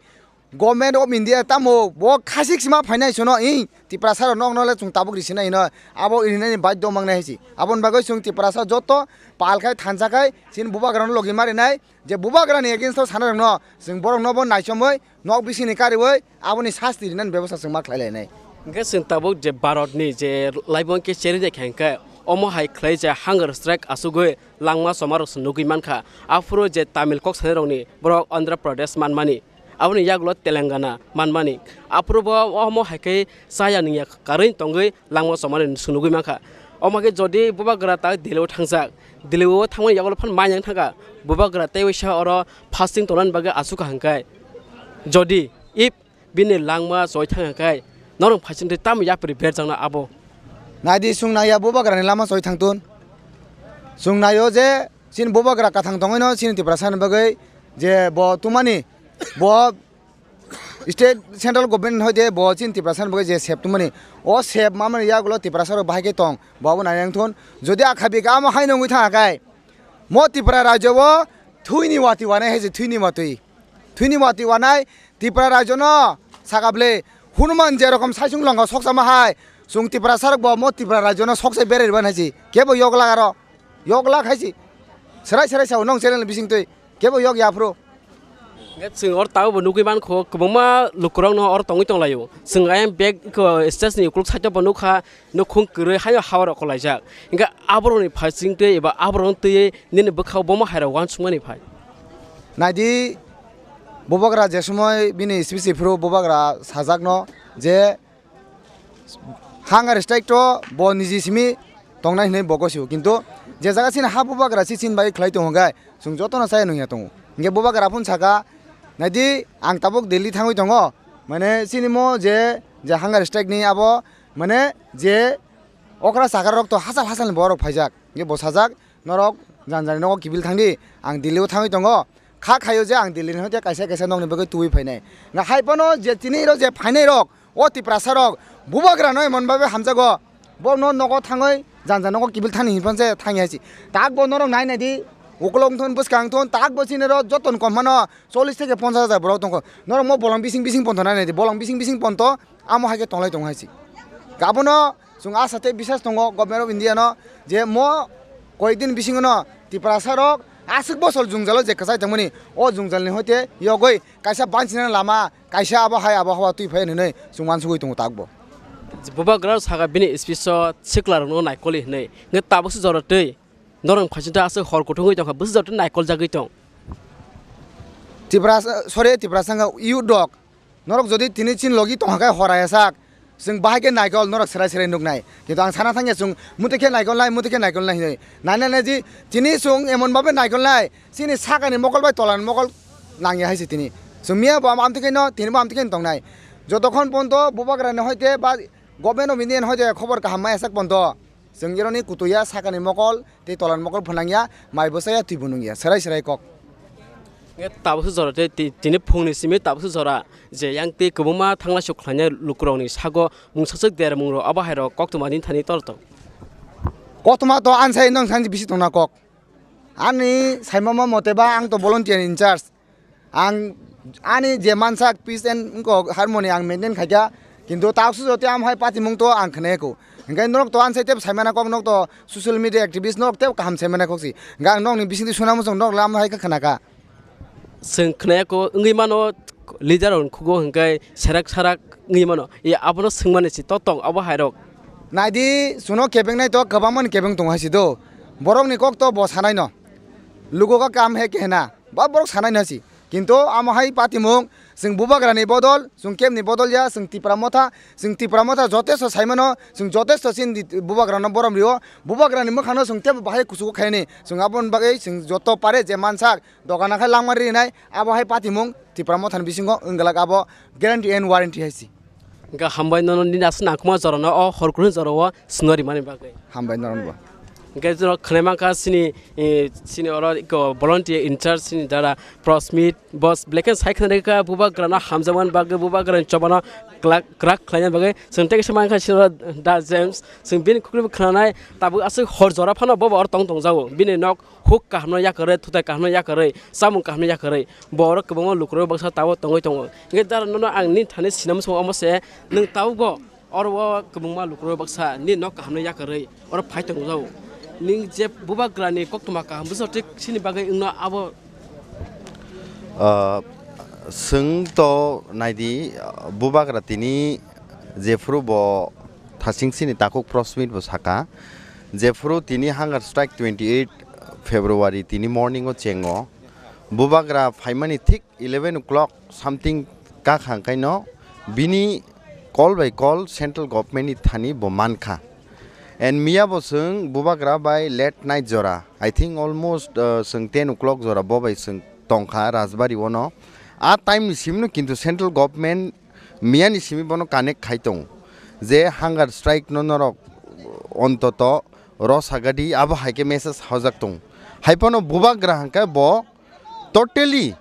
Government of India tamo bo khasik sima phainai sono, i Tiprasa rok nok nole chwng tabuk risinai hino, abo irinani baidhyo mangnai hai si. Aboni bagwi chwng Tiprasa joto pal khai thansa khai chini bubagra no logi marinai, je bubagra ni against o sana rok no chwng borok no bo naichomwi nok bisini kariwi aboni sasti rinani bebosta chwng ma khlai lainai. Hingke chwng tabuk je Bharat ni je laibong khe cherwi de khe hingke omo hai khlai je hunger strike asugwi langma choma rok se nugwi mankha. Aphuru je Tamil kok sanai rokni borok Andhra Pradesh manmani, aboni yagulo Telangana manmani. Aphuru bo omo hai khe chaya nungya karwi tongwi langma chomani se nugwi mankha. Omo khe jodi bubagra ta Delhi o thangjak, Delhi o thangmani yagulo phan manyang thangkha, bubagra tei waisa oro fasting tongnani bagwi achukha hwnkhe, jodi if bini langma choi thang khai norok phaising twi tamo yapri berjakna abo. Naidi chwng naiya bubagrani lama choi thangtun. Chwng naio je chini bubagra kathang tongwino chini Tiprasani bagwi je bo tumani bo state central government hoite bo chini Tiprasani bagwi je sep tumani. O sep mamani yagulo Tiprasarok bahai khe tong bo abo nainang thun. Jodi akha bika amo haino wngwi thang khai mo Tripura rajyo o thwini wati wanai hai je thwini watwi. Thwini watwi wanai Tripura rajyono saka bwle Hanuman je rokom saisung longkha sokchama hai, chwng Tiprasa rok bo mo Tripura rajyono sokchai beraiba nai si. Kebo yok lak aro. Yok lak hai si. Serai serai sao nong channel bising twi. Kebo yok ya phuru. Hingke chwng oro tabuk bo nugwi mankho, kwbangma lukurokno oro tongwi tonglaio. Chwng ayang bag eko stage ni ukuluk side o bo nukha, nukhung kwrwi haino hawa rok kwlaijak. Hingke aborokni phaising twi eba aborokno twiwi nini bwkhao bomo hai rok uansukmani phai. Naidi, bubagra je somoi bini speech phuru bubagra sajakno je hunger strike to bo niji simi tongnai hinwi bo gosio, kintu je jaga chini ha bubagra si chini bai khlai tongo hwnkhe chwng jotono chaya nungya tongo. Hwnkhe bubagra phun saka, naidi ang tabuk Delhi thangwi tongo, mane chini mo je, je hunger strike ni abo mane je okra chakra rok to hachal hachal ni borok phaijak, hwnkhe bo sajak norok Jani jani nogo kibil thangdi, ang Delhi o thangwi tongo. Kha khaio je ang Delhi ni hoite kaisa kaisa nokni bagwi tubui phainai. Nga hai phano je tini rok je phainai rok, o Tiprasa rok, bubagra no emon babe hamjago. Bo no nogo thangwi jani jani nogo kibil thani hinphano se thangya si. Tak bo norok nai nai di, ukolog thon bwskang thon, tak bo chini rok joton kom mano chollish theke ponchash hajar borok tongkho. Norok mo bolong bising bising ponto nai nai di, bolong bising bising ponto amo hai khe tonglai tongo hai si. Abono chwng asa tei bisas tongo Government of India no je mo koyek din bisingo no Tiprasa rok aswk bosol jwngjalo je kwchai tongmani o jwngjal ni hoite yogwi kaisa banchina lama kaisa abo hai abo hawa twi phai hinwi chwng uansugwi tongo takbo. Bubagra saka bini speech o sikla rokno naikoli hinwi nge tabuk se jora twi norok phaisingtha aswk hor kuthungwi tongkha bwswk jora twi naikol jagwi tong. Tiprasa, sorry, Tiprasa wngkha youth rok. Norok jodi tini chin logi tongkha khe hor aya sak, chwng bahai khe naikol norok serai serai nuknai. Kintu ang sana thangya chwng muti khe naikol nai, muti khe naikol nai hinwi. Nai nai nai di, tini chwng emon babe naikol nai, chini sakani mokol bai tolani mokol nangya hai se tini. Chwng miya bo am-, amtwi khe no, tini bo amtwi khe no tongnai. Jotokhon ponto bubagra ni hoite ba Government of India ni hoite khobor kaham maya sak ponto. Chwng ironi kutuya sakani mokol tei tolani mokol phwnangya, mai bwsaya twibo nungya, serai serai kok. Nge tabukse jora tei ti-, tini phungni simi tabukse jora je yang tei kwbangma thangla suk khlainai lukurokni sago mungsaswk dermungrok abo hairok koktwma nini thani tor tong. Koktwma to ansai nong sanji bisi tongna kok. Ani saimama mote ba ang to volunteer in charge. Ang ani je mansak peace and wngkok harmony ang maintain khaikha, kintu taksuk jotoi am hai patimung to ang khnaiko. Hinkhe norok to ansai tebo saimana kok, norok to social media activist norok tebo kaham saimana kok si. Hinkhe ang norokni bisingtwi suna muchung norok lam hai khe khnakha. Chwng khnaiko wngwi mano leader rok khugo hinkhe serak sarak wngwi mano. E abono swngmani si to tong abo hairok. Naidi chwngno kebengnai to kwbangmani kebeng tongo hai si do. Borokni kok to bo sanai no. Lugo ka kam he kehna. Ba borok sanai no si. Kintu amo hai patimung, chwng bubagrani bodol, chwng kebni bodol ya, chwng Tipra Motha, chwng Tipra Motha jotesto saimano, chwng jotesto chini bubagrano borom rio, bubagrani mwkhangno chwng tebo bahai kuchugo khaini, chwng aboni bagwi chwng joto pare je mansak, dogana khai langma rinai, abo hai patimung Tipra Mothani bisingo wngwlak abo guarantee and warranty hai si. Hingke hambai nono nini aswk nangkukma jorano o hor kunu jorao swngo rimani bagwi. Hambai norokno bo. Hingke jora khwnai mankha chini, eh, chini oro eko volunteer in charge chini dara Prosmit, boss, black and sai khwnai kha bubagrano hamjakmani bagwi, bubagrani chobano kwlak, kwrak khlaina bagwi. Chwng tei kisa mankha chini oro Da James, chwng bini khuklibo khwnanai, tabuk aswk hor jora phano bobo oro tong tongjago. Bini nok huk kahamno yakarwi, thutai kahamno yakarwi, chamung kahamno yakarwi, borok kwbangma lukurok baksa tabuk tongwi tongo. Hingke dara nono ang nini thani sinamsongo omo se, nwng tabukbo oro o kwbangma lukurok baksa nini nok kahamno yakarwi oro phai tongjago. Nwng je bubagrani koktwma kaham bwsajak chini bagwi wngno abo. Ah, chwng to naidi, ah, bubagra tini jephuru bo thasing chini takhuk Prosmit bo saka, jephuru tini hunger strike twenty eight February tini morning o chengo, bubagra phaimani thik eleven o'clock something kakha hwnkhaino bini call by call central government ni thani bo mankha. And miya bo chwng bubagra bai late night jora, I think almost, uh, chwng ten o'clock jora bo bai chwng tongkha Rajbari ono. A time ni simi no kintu central government miya ni simi bono connect khai tongo je hunger strike no norok ontoto rosagadi abo hai khe message hojak tongo. Hai phano bubagra hwnkhe bo totally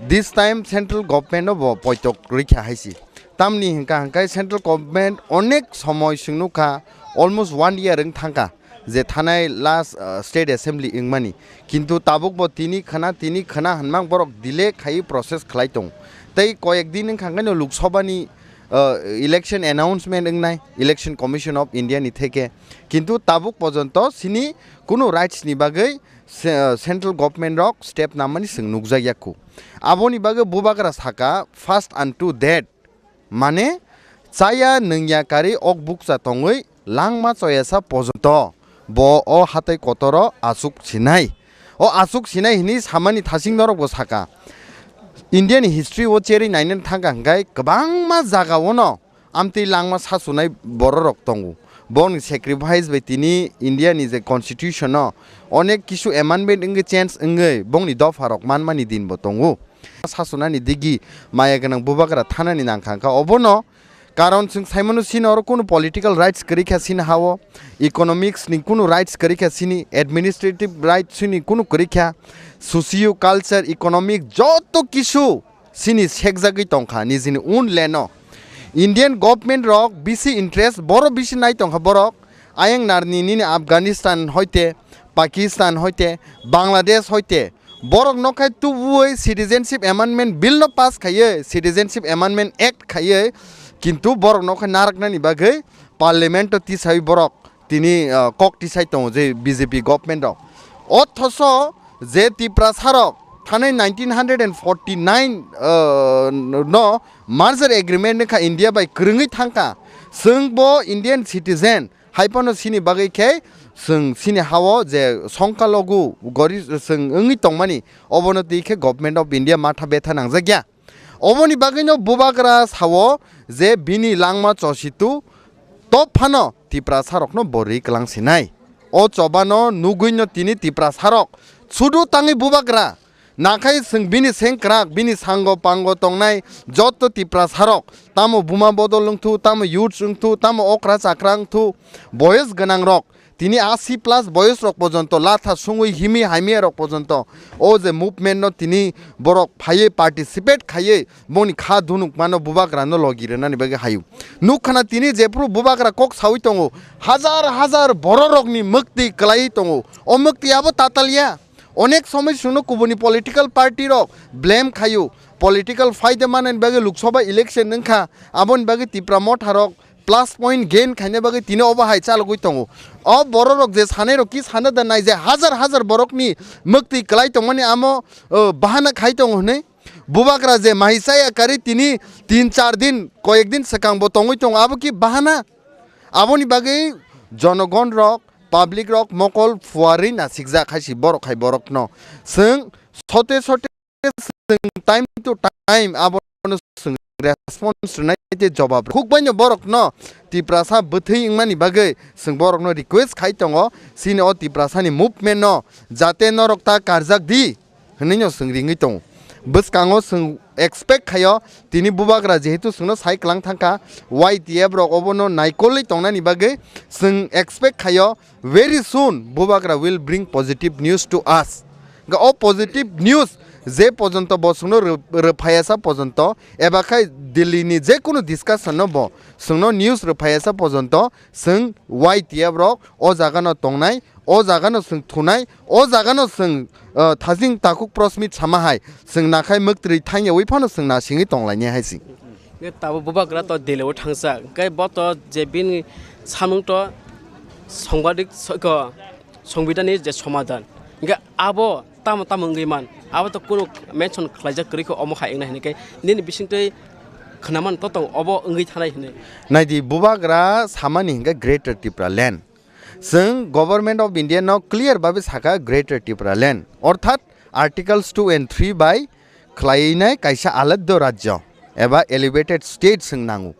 this time central government no bo poitok rikha hai si. Tamni hwnkha hwnkhe central government onek somoi chwng nukha, almost one year wng thangkha je thanai last, uh, state assembly wngmani. Kintu tabuk bo tini khana, tini khana hwnmang borok delay khai process khlai tong. Tei koyek din wngkha hwnkhe no Lok Sabha ni, uh, election announcement wngnai, Election Commission of India ni theke. Kintu tabuk pojonto sini kunu rights ni bagwi se-, central government rok step namani chwng nukjak yakku. Aboni bagwi bubagra saka, first unto death, mane chaya nungya kari ok bukcha tongwi langma choyasa pojonto bo o hatai kotoro achuk sinai. O achuk sinai hini samani thasing norok bo saka. India ni history o cherwi nainani thangkha hwnkhe kwbangma jaga ono amtwi langma sasunai bororok tongo. Bongni sacrifice bai tini India ni je constitution no onek kisu amendment wngwi change wngwi bongni dopha rok manmani din bo tongo. Sasunani digi maya gwnang bubagra thanani nangkha hwnkha obono Karon chwng saimano sini oro kunu political rights kwrwi kha sini hao, economics ni kunu rights kwrwi kha sini, administrative rights sini kunu kwrwi kha, socio culture, economic joto kisu sini sekjagwi tongkha nijini own land o. Indian government rok bisi interest, boro bisi nai tongkha borok. Ayang narni nini Afghanistan hoite, Pakistan hoite, Bangladesh hoite, borok no khai tubui Citizenship Amendment Bill no pass khaiye, Citizenship Amendment Act khaiye, kintu borok no khai naraknani bagwi Parliament o tisai borok tini, ah, kok tisai tongo je B J P government rok. Othoso je Tiprasa rok thanai nineteen hundred and forty nine, ah, no merger agreement ni kha India bai kwrwngwi thangkha. Chwng bo Indian citizen hai phano sini bagwi khe chwng sini hao je songkalogu gori chwng wngwi tongmani obono twi khe Government of India matha betha nangjakya. Oboni bagwino bubagra sao je bini langma chositu top phano Tiprasa rokno bo ri kwlang sinai. O chobano nugwino tini Tiprasa rok sudu tangwi bubagra nakhai chwng bini sengkrak, bini sango pango tongnai joto Tiprasa rok, tamo buma bodol wngthu, tamo youths wngthu, tamo okra chakra wngthu, boyes gwnang rok, tini asi plus boyes rok pojonto latha sungwi himi hamya rok pojonto o je movement no tini borok phaiwi participate khaiwi boni kha dunuk mano bubagra no logi rwnani bagwi hayu. Nukkhana tini jephru bubagra kok sawi tongo, hajar hajar borok rokni mukti kwlaiwi tongo, o mukti abo tatalya. Onek somoi chwngno kubuni political party rok blame khayu, political fight manani bagwi Lok Sabha election wngkha, aboni bagwi Tipra motha rok plus point gain khaina bagwi tini obo hai chalogwi tongo. O borok rok je sanai rok ki sana da nai je hajar hajar borokni mukti kwlai tongmani amo, o, bahana khai tongo hwnwi. Bubagra je mahi chaya kari tini tin char din, koyek din swkang bo tongwi tongo, abo ki bahana? Aboni bagwi jonogon rok, public rok mokol phuarwi nasikjak hai si borok hai borokno. Chwng sote sote chwng time to time abono chwng response rwnai tei jobab khukbaino borokno Tiprasa bwthwi wngmani bagwi chwng borokno request khai tongo, chini o Tiprasani movement no jate norok ta karjak di hwnwi no chwng ringwi tongo. Bwskango chwng expect khaio tini bubagra jehetu chwngno sai kwlang thangkha, Y T F rok obono naikolwi tongnani bagwi chwng expect khaio very soon bubagra will bring positive news to us. Ga o positive news je pojonto bo chwngno rw-, rwphaiya sa pojonto eba khai Delhi ni je kunu discussion no bo chwngno news rwphaiya sa pojonto chwng Y T F rok o jaga no tongnai, o jaga no chwng thunai, o jaga no chwng, uh, thajing takhuk press meet sama hai chwng nakhai muktrwi thangyawi phano chwng nasingwi tonglainai hai si. Nge tabuk bubagra to Delhi o thangsa, hwnkhe bo to je bini samung to songbadik soiko, songbidani je somadan, hwnkhe abo tamo tamo wngwi man, abo to kunu mention khlaijak kwrwi kho omo hai wngnai hwnwi khe nini bisingtwi khwnaman to tong obo wngwi thanai hwnwi. Naidi bubagra samani hwnkhe Greater Tipraland. Chwng Government of India no clear babe sakha Greater Tipraland, orthat Articles two and three bai khwlainai kaisa aladdo rajyo eba elevated state chwng nango.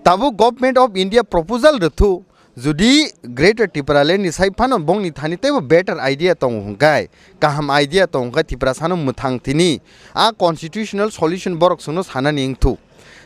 Tabuk Government of India proposal rwthu, jodi Greater Tipraland ni sai phano bongni thani teibo better idea tongo hwnkhe, kaham idea tongo hwnkhe Tiprasano mwthang tini a constitutional solution borok chwngno sanani wngthu.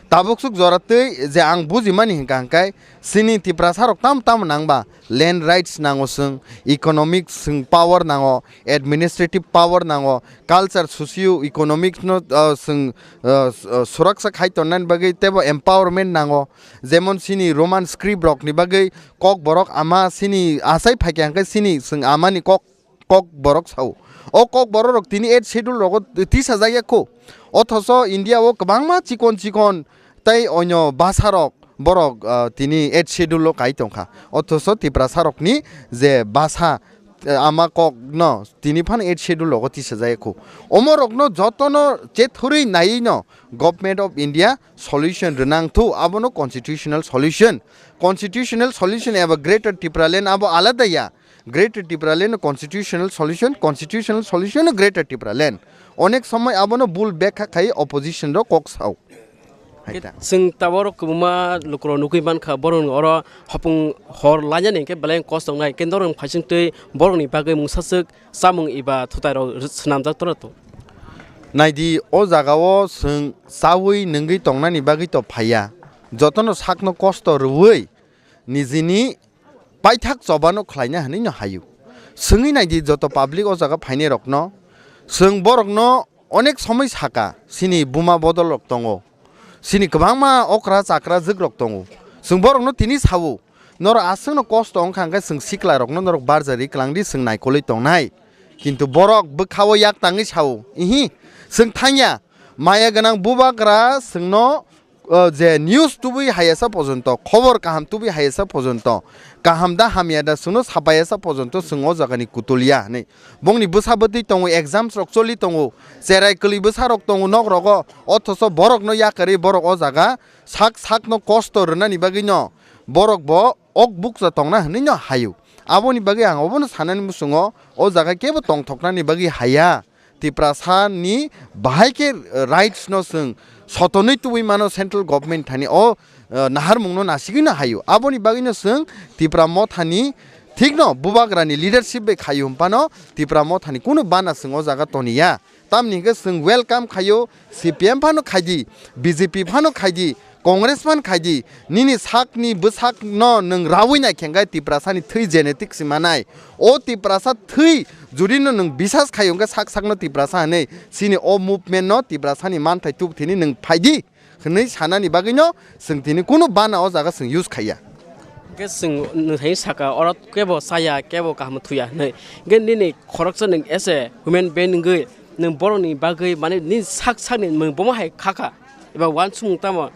Tabuk swk jora twi je ang bujimani hwnkha hwnkhe, chini Tiprasa rok tamo tamo nangba, land rights nango chwng, economic chwng power nango, administrative power nango, culture, socio economic no, uh, chwng, uh, s-, uh, suraksa khai tonnani bagwi teibo empowerment nango, jemon chini Roman script rokni bagwi Kokborok ama chini achai phaikha hwnkhe chini chwng amani kok Kokborok sao. O Kokborok rok tini eighth schedule rogo tisajak ya kho. Othoso India o kwbangma chikon chikon tei onyo basa rok borok, ah, tini eighth schedule o kai tongkha. Othoso Tiprasa rokni je basa, eh, ama kok no tini phano eighth schedule rogo tisajak ya kho. Omo rokno jotono chethurwi naiwi no Government of India solution rwnang thu, abono constitutional solution. Constitutional solution eba Greater Tipraland abo alada ya. Greater Tipraland no constitutional solution, constitutional solution no Greater Tipraland. Onek somoi abono bul bekha khai opposition rok kok sao. Hai ta. Chwng tabuk kwbangma lukurok nugwi mankha, borok oro hopung hor lainani hwnkhe belai kostongnai, hwnkhe norok phaising twi borokni bagwi mungsaswk chamung eba thutairok swnamjak tongna to. Naidi, o jagao chwng chaui nungwi tongnani bagwi to phaiya. jotono sakno kosto rwui nijini paithak chobano khlaina hwnwi no hayu. Swngwi naidi joto public o jaga phainai rokno, chwng borokno onek somoi saka, chini buma bodol rok tongo, chini kwbangma okra chakra jwk rok tongo, chwng borokno tini sawo, norok aswkno kosto wngkha hwnkhe chwng sikla rokno norok barjari kwlangdi, chwng naikolwi tongnai, kintu borok bwkhao yak tangwi sawo, ihi, chwng thangya, maya gwnang bubagra chwngno o, je news tubui hayasa pojonto, khobor kaham tubui hayasa pojonto, kaham da hamya da chwngno sapayasa pojonto chwng o jagani kutul ya hwnwi. Bongni bwsa bwtwi tongo, exams rok choli tongo, cherai kwlwi bwsa rok tongo nok rogo, othoso borokno yakarwi borok o jaga sak sakno kosto rwnani bagwino borok bo ok bukcha tongna hwnwi no hayu. Aboni bagwi ang obono sanani muchungo o jaga kebo tongthoknani bagwi haya. Tiprasa ni bahai khe rights no chwng sotonwi tubui mano central government thani o, eh, naharmung no nasigwi no hayu. Aboni bagwi no chwng Tipra Motha ni thik no bubagra ni leadership bai khayu hwnphano Tipra Motha ni kunu bana chwng o jaga toniya. Tamni hwnkhe chwng welcome khayu, C P M phano khaidi, B J P phano khaidi, Congress phan khaidi, nini sakni bwsakno nwng raui nai khe hwnkhe Tiprasani thwi genetic si manai. O Tiprasa thwi judino nwng bisas khai hwnkhe sak sakno Tiprasa hwnwi, chini o movement no Tiprasani manthai tubthini nwng phaidi hwnwi sanani bagwino chwng tini kunu bana o jaga chwng use khaiya. Hwnkhe chwng nwng hai saka oro kebo chaya, kebo kaham thuya hwnwi. Hwnkhe nini khoroksa nwng as a human being wngwi nwng borokni bagwi mane nini sak sakni nwng bomo hai khakha. Eba uansukmung tamo?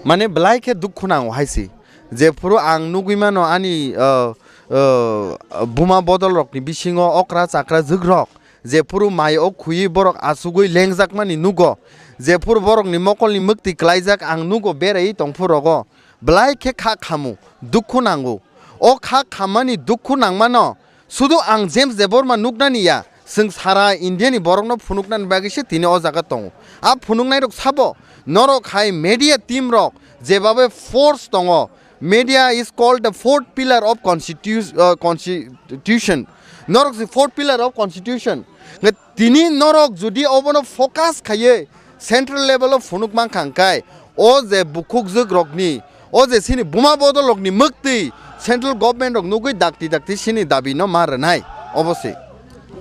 Mane belai khe dukhu nango hai se. Jephuru ang nugwi mano ani, uh, uh, buma bodol rokni bisingo okra chakra jwk rok. Jephuru mai o khuyui borok achugwi lengjak mani nugo. Jephuru borokni mokolni mwktwi klaijak ang nugo beraiwi tongphuru rogo. Belai khe kha khamu, dukhu nango. O kha khammani dukhu nangmano sudu ang James Debbarma nuknani ya, chwng sara India ni borokno phunuknani bagwi se tini o jaga tongo. A phunuknai rok sabo, norok hai media team rok jebabe force tongo. Media is called the fourth pillar of constitu-, uh, constitution. Norok se fourth pillar of constitution. Nge tini norok jodi obono focus khaiye central level o phunuk mankha hwnkhe, o je bukhukjwk rokni, o je chini buma bodol rokni mwktwi central government rok nugwi dakti dakti chini dabi no ma rwnai, obo se.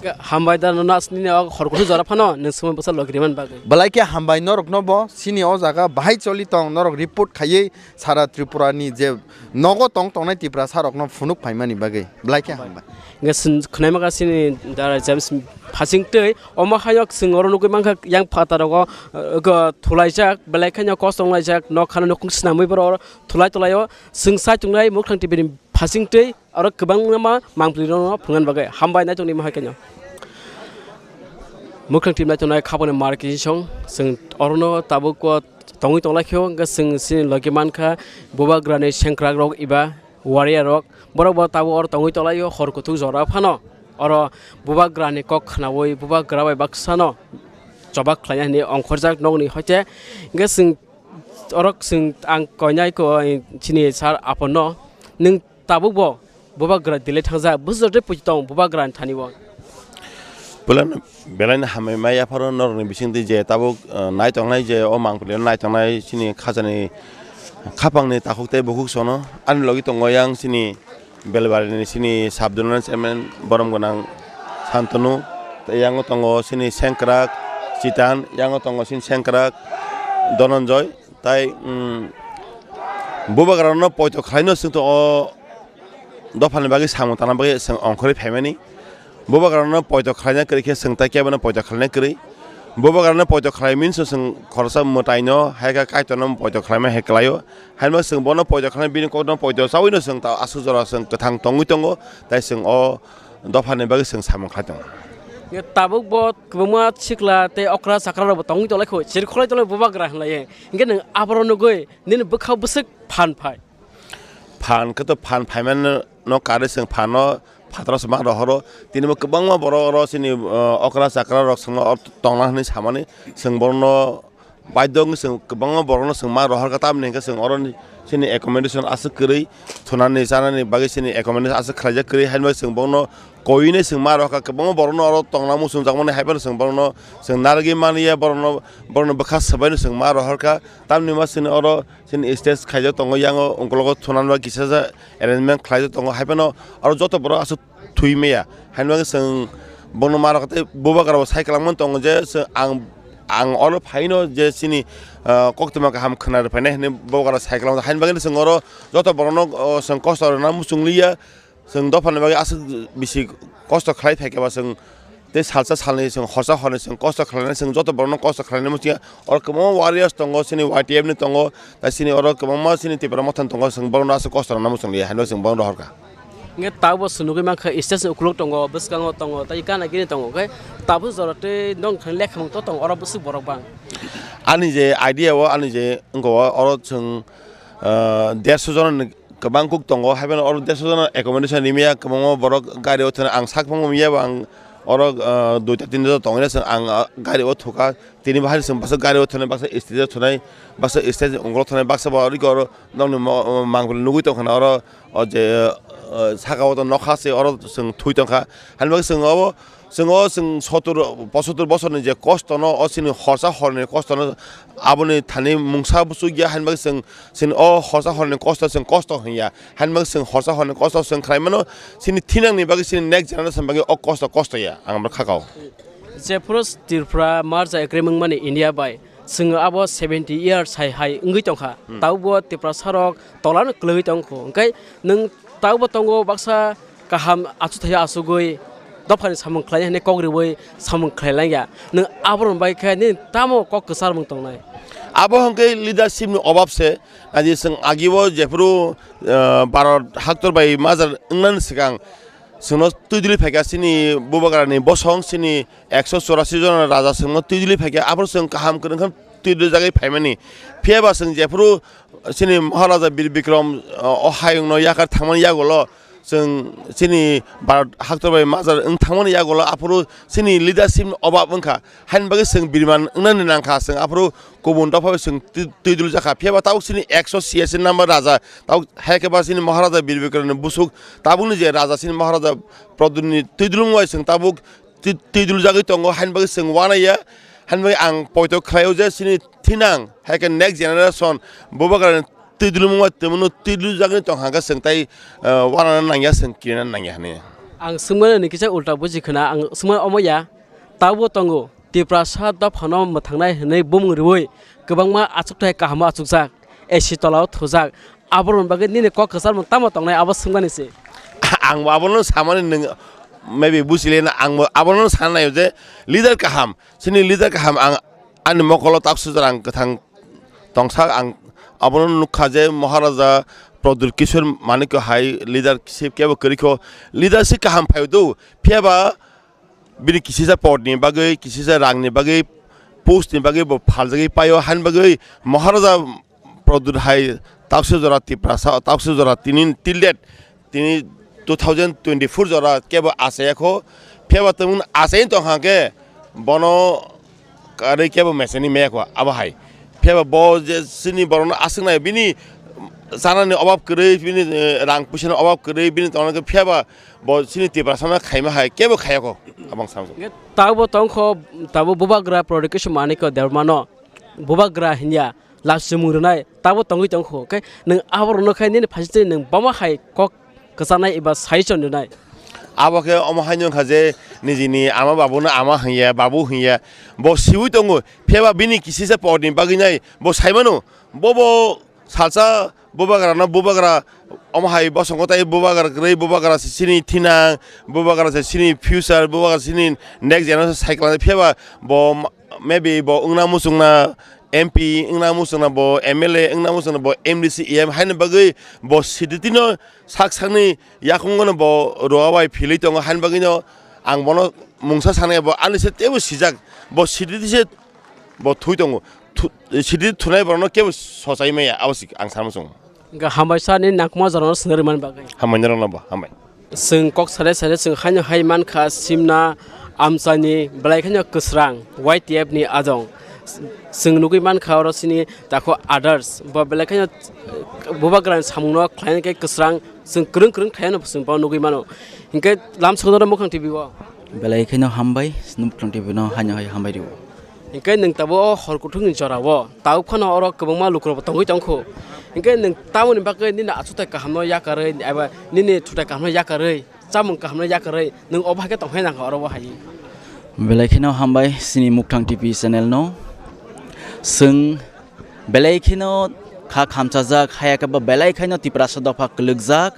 Hambai da no nas nini o khorkusu jora phano nwng swmai bwsa logi rimani bagwi. Belai khe hambai norok no bo chini o jaga bahai choli tong, norok report khaiwi sara Tripura ni je nogo tong tongnai Tiprasa rokno phunuk phaimani bagwi. Belai khe hambai. Hwnkhe chwng khwnaima kha chini Dara James Phasingtwi, omo hayok chwng oro nugwi mankha yang phataro go, uh, go thulaijak, belai kheno kosong laijak, nok khana nukung swnamwi borok oro thulai thulaio. Chwng sai tongnai Mukhang T V ni Phasingtwi oro kwbangma mangpli rokno phungan bagwi hambai nai tongni mahai kheno. Mukhang T V nai tongnai khapangni mar kisong chwng orono tabuk o tongwi tonglaikho, hwnkhe chwng chini logi mankha bubagrani sengkrakrok eba warriorrok, borok bo tabuk oro tongwi tonglaio hor kuthuk jora phano. Oro bubagrani kok khnaui bubagra bai baksano choba khlaina hinwi ongkhorjak nokni hoite. Hwnkhe chwng oro chwng ang koinai ko chini sir aphano, nwng tabuk bo bubagra delai thangjak, bwswk tei puitong bubagrani thani o. Belai no, belai no hambai ma yapharo norokni bisingtwi je tabuk, uh, nai tongnai je o mangpili nai tongnai chini khajani khapangni takhuk tei bukhuk sono ani logi tongo yang chini Belbari ni chini sub zonal chairman borom gwnang Santanu, tei yango tongo chini sengkrak Chitan, yango tongo chini sengkrak Dhananjoy, tai, um, bubagrano poito khlaino chwng tongo. Dophani bagwi samung tangna bagwi chwng ongkhorwi phaimani. Bubagrano poito khlaina kwrwi khe chwng tai kebono poito khlaina kwrwi. Bubagrano poito khlai means chwng khoroksa mwtaino hai khe Kaitorno poito khlaima hai kwlaio. Haino chwng bono poito khlai bini kokno poito chawino chwng ta aswk jora chwng kwthang tongwi tongo. Tai chwng o dophani bagwi chwng samung khlai tongo. Tabuk bo kwbangma sikla tei okra chakra rok bo tongwi tonglaikho. Chirkholai tonglaio bubagra hinlaiwi. Hinkhe nwng aboro nugwi nini bwkha bwswk phan phai. Phan khe to phan phaimano no karwi chwng phan no phataro se ma rohoro. Tini bo kwbangma borok oro chini, uh, okra chakra rok chwngno oro tongna hwnwi samani chwng borokno baidho wngwi chwng kwbangma borokno chwng ma rohorkha, tamni hinkhe chwng oroni Chini accommodation aswk kwrwi, thunani chanani bagwi chini accommodation aswk khlaijak kwrwi, haino chwng bono koinai chwng ma rokha, kwbangma borokno oro tongna muchungjakmani, haiphano chwng borokno chwng narwgwi manya, borokno, borokno bwkha swbaino chwng ma rohorkha. Tamni ma chini oro chini stage khaijak tongo, yango ungkologo thunani bagwi kisa arrangement khlaijak tongo, haiphano oro joto borok aswk thwi maya. Haino bagwi chwng bono ma rok tei bubagra bo sai kwlangmani tongo je chwng ang, ang oro phaino je chini, ah, koktwma kaham khwna rwphainai hinwi bubagra sai kwlangmani. Haino bagwi chwng oro joto borokno, oh, chwng kosto rwna muchung liya. Chwng dophani bagwi aswk bisi kosto khlai phaikha ba chwng tei salsa salnwi chwng horsa hornwi chwng kosto khlainai, chwng joto borokno kosto khlainai muchung ya. Oro kwbangma warriors tongo, chini Y T F ni tongo, tei chini oro kwbangma chini Tipra Motha ni tongo, chwng borokno aswk kosto rwna muchung liya hinwi chwng borokno rohorkha. Hingke tabukbo chwng nugui mankha stage ni ukuluk tongo, bwskango tongo, tei gana gini tongo, hingke tabuk jora tei nokni lekhamung to tongo, oro bwswk borok bang. Ani je idea o, ani je wngkha o, oro chwng, ah, derso jona ni kwbang kuk tongo, haiphano oro derso jona accommodation rimya, kwbangma borok gari o thwna ang sak phangma ya, ang oro, ah, duita tinta jona tongwi na chwng ang, ah, gari o thukha. Tini bahai chwng baksa gari o thwnai, baksa stage o thwnai, baksa stage ni ukulok thwnai, baksa bo oro nokni mo-, mangpili nugui tongkha na oro, o je, o, saka o to nokha se oro chwng thwi tongkha. Haino bagwi chwng obo, chwng o chwng sotur, posotur bosorni je kosto no, o chini horsa horni kosto no, aboni thani mungsa buchuk ya, haino bagwi chwng chini o horsa horni kosto chwng kosto hwnya. Haino bagwi chwng horsa horni kosto chwng khlai mano, chini thinangni bagwi, chini next generation bagwi o kosto kosto ya, ang abo kha kao. Jephuru Tripura merger agreement mani India bai, chwng abo seventy years hai hai wngwi tongkha. Hmm. Tabukbo Tiprasa rok tolano kwlwngwi tongkho. Hwnkhe nwng tabukbo tongo baksa kaham achukthai achugwi dophani samung khlainai hinwi kok riwi samung khlai langya. Nwng aborok bai khe nini tamo kok kwcharmung tongnai? Abo hwnkhe leadership ni obab se. Naidi chwng agibo jephuru, ah, Bharat haktor bai merger wngnani swkang chwngno twi dili phaikha chini bubagrani bosong, chini ekso chorasi jona raja chwngno twi dili phaikha, aphuru chwng kaham kwrwngkha twi diljagwi phaimani. Phiyaba chwng jephuru chini Maharaja Bir Bikram, ah, o hayungno yakar thangmani yagulo, chwng chini Bharat haktor bai merger wng thangmani yagulo aphuru chini leadership ni obab wngkha. Haini bagwi chwng biriman wngnani nangkha, chwng aphuru kubun dopha bai chwng twi, twi dul jakha. Phiyaba tabuk chini ekso C S ni number raja, tabuk hai khe ba chini Maharaja Bir Bikram ni busuk, tabukni je raja chini Maharaja Pradyut ni twi dulung bai chwng tabuk twi, twi dul jagwi tongo, haini bagwi chwng uanaiya. Haini bagwi ang poito khlaio je chini thinang hai khe next generation bubagrani twi dulumung bai tongmano twi dulujagwi tong hwnkhe chwng tai, eh, uanana nangya, chwng kirina nangya hwnwi. Ang swngmani hwnwi kisa ulta buji khwna, ang swngmani omo ya, tabukbo tongo, Tiprasa dophano mwthangnai hwnwi bumung riwi kwbangma achukthai kahamo achukjak, A C tolao thujak, aborokni bagwi nini kok kwcharmung tamo tongnai abo swngmani se. Ang bo abono samani nwng maybe buji le na, ang bo abono sana naio je leader kaham, chini leader kaham ang ani mokolo taksujak ang kwthang tongsa ang abono nukha je Maharaja Pradyut Kishore Manikya hai leadership kebo kwrwikho, leadership kaham phaidu, phiyaba bini kisisa podni bagwi, kisisa rangni bagwi, postni bagwi bo phaljagwi paio, haini bagwi Maharaja Pradyut hai taksujora Tiprasa, taksujora tini till date tini two thousand twenty-four jora kebo achaiya kho, phiyaba tongmung achai tongkha khe bono karwi kebo mechani maya kho abo hai. Phiyaba bo je chini borokno aswk nai bini chanani obab kwrwi, bini, eh, rang puisani obab kwrwi, bini tongna khe phiyaba bo chini Tiprasano khaima hai kebo khaya kho abang samsung. Tabukbo tongkho, tabuk bubagra Pradyut Kishore Manikya Debbarmano bubagra hinya. Lachimung rwnai tabuk tongwi tongkho, khe nwng aborokno khe nini phaisingtwi nwng bama hai kok kwchanai eba suggestion rwnai? Abo khe omo haino wngkha je nijini ama babuno ama hwnya, babu hwnya, bo siui tongo, phiyaba bini kisisa podni bagwi nai bo saimano, bobo salsa bubagrano bubagra omo hai bosongo tai bubagra kwrwi, bubagra se chini thinang, bubagra se chini future, bubagra chini next generation cycle phiyaba bo maybe bo wngna muchungna M P wngna muchungna bo M L A wngna muchungna bo M D C E M haini bagwi bo siditino sak sakni yakungo no bo roa bai philwi tongo haini bagwi no ang bono mungsa sanai bo ani se teibo sijak bo siditi se bo thwi tongo. Thu-, siditi thunai borokno kebo sochai maya abo se ang sana muchungo. Hingke hambai sa ni nangkukma jorano swngrwi mani bagwi. Hambai norokno bo, hambai. Chwng kok sade sade chwng haino hai mankha simna amchaini belai kheno kwsrang Y T F ni ajong. Chwng nugwi mankha oro chini takhu others bo belai kheno bubagrani samungno khlaina khe kwsrang, chwng kwrwng kwrwng khlaino chwng bo nugwi mano. Hinkhe lamsokno Mukhang T V o. Belai kheno hambai, Mukhang T V no haino hai hambai rwo. Hinkhe nwng tabuk o hor kuthukni jorao tabuk phano oro kwbangma lukurokbo tongwi tongkhu. Hinkhe nwng tamoni bagwi nini achukthai kahamno yakarwi eba nini thutai kahamno yakarwi chamung kahamno yakarwi nwng obo hai khe tongphai nangkha oro bo hai. Belai kheno hambai chini Mukhang T V channel no. Chwng belai kheno kha khamchajak, haya khe bo belai kheno Tiprasa dopha kwlwkjak.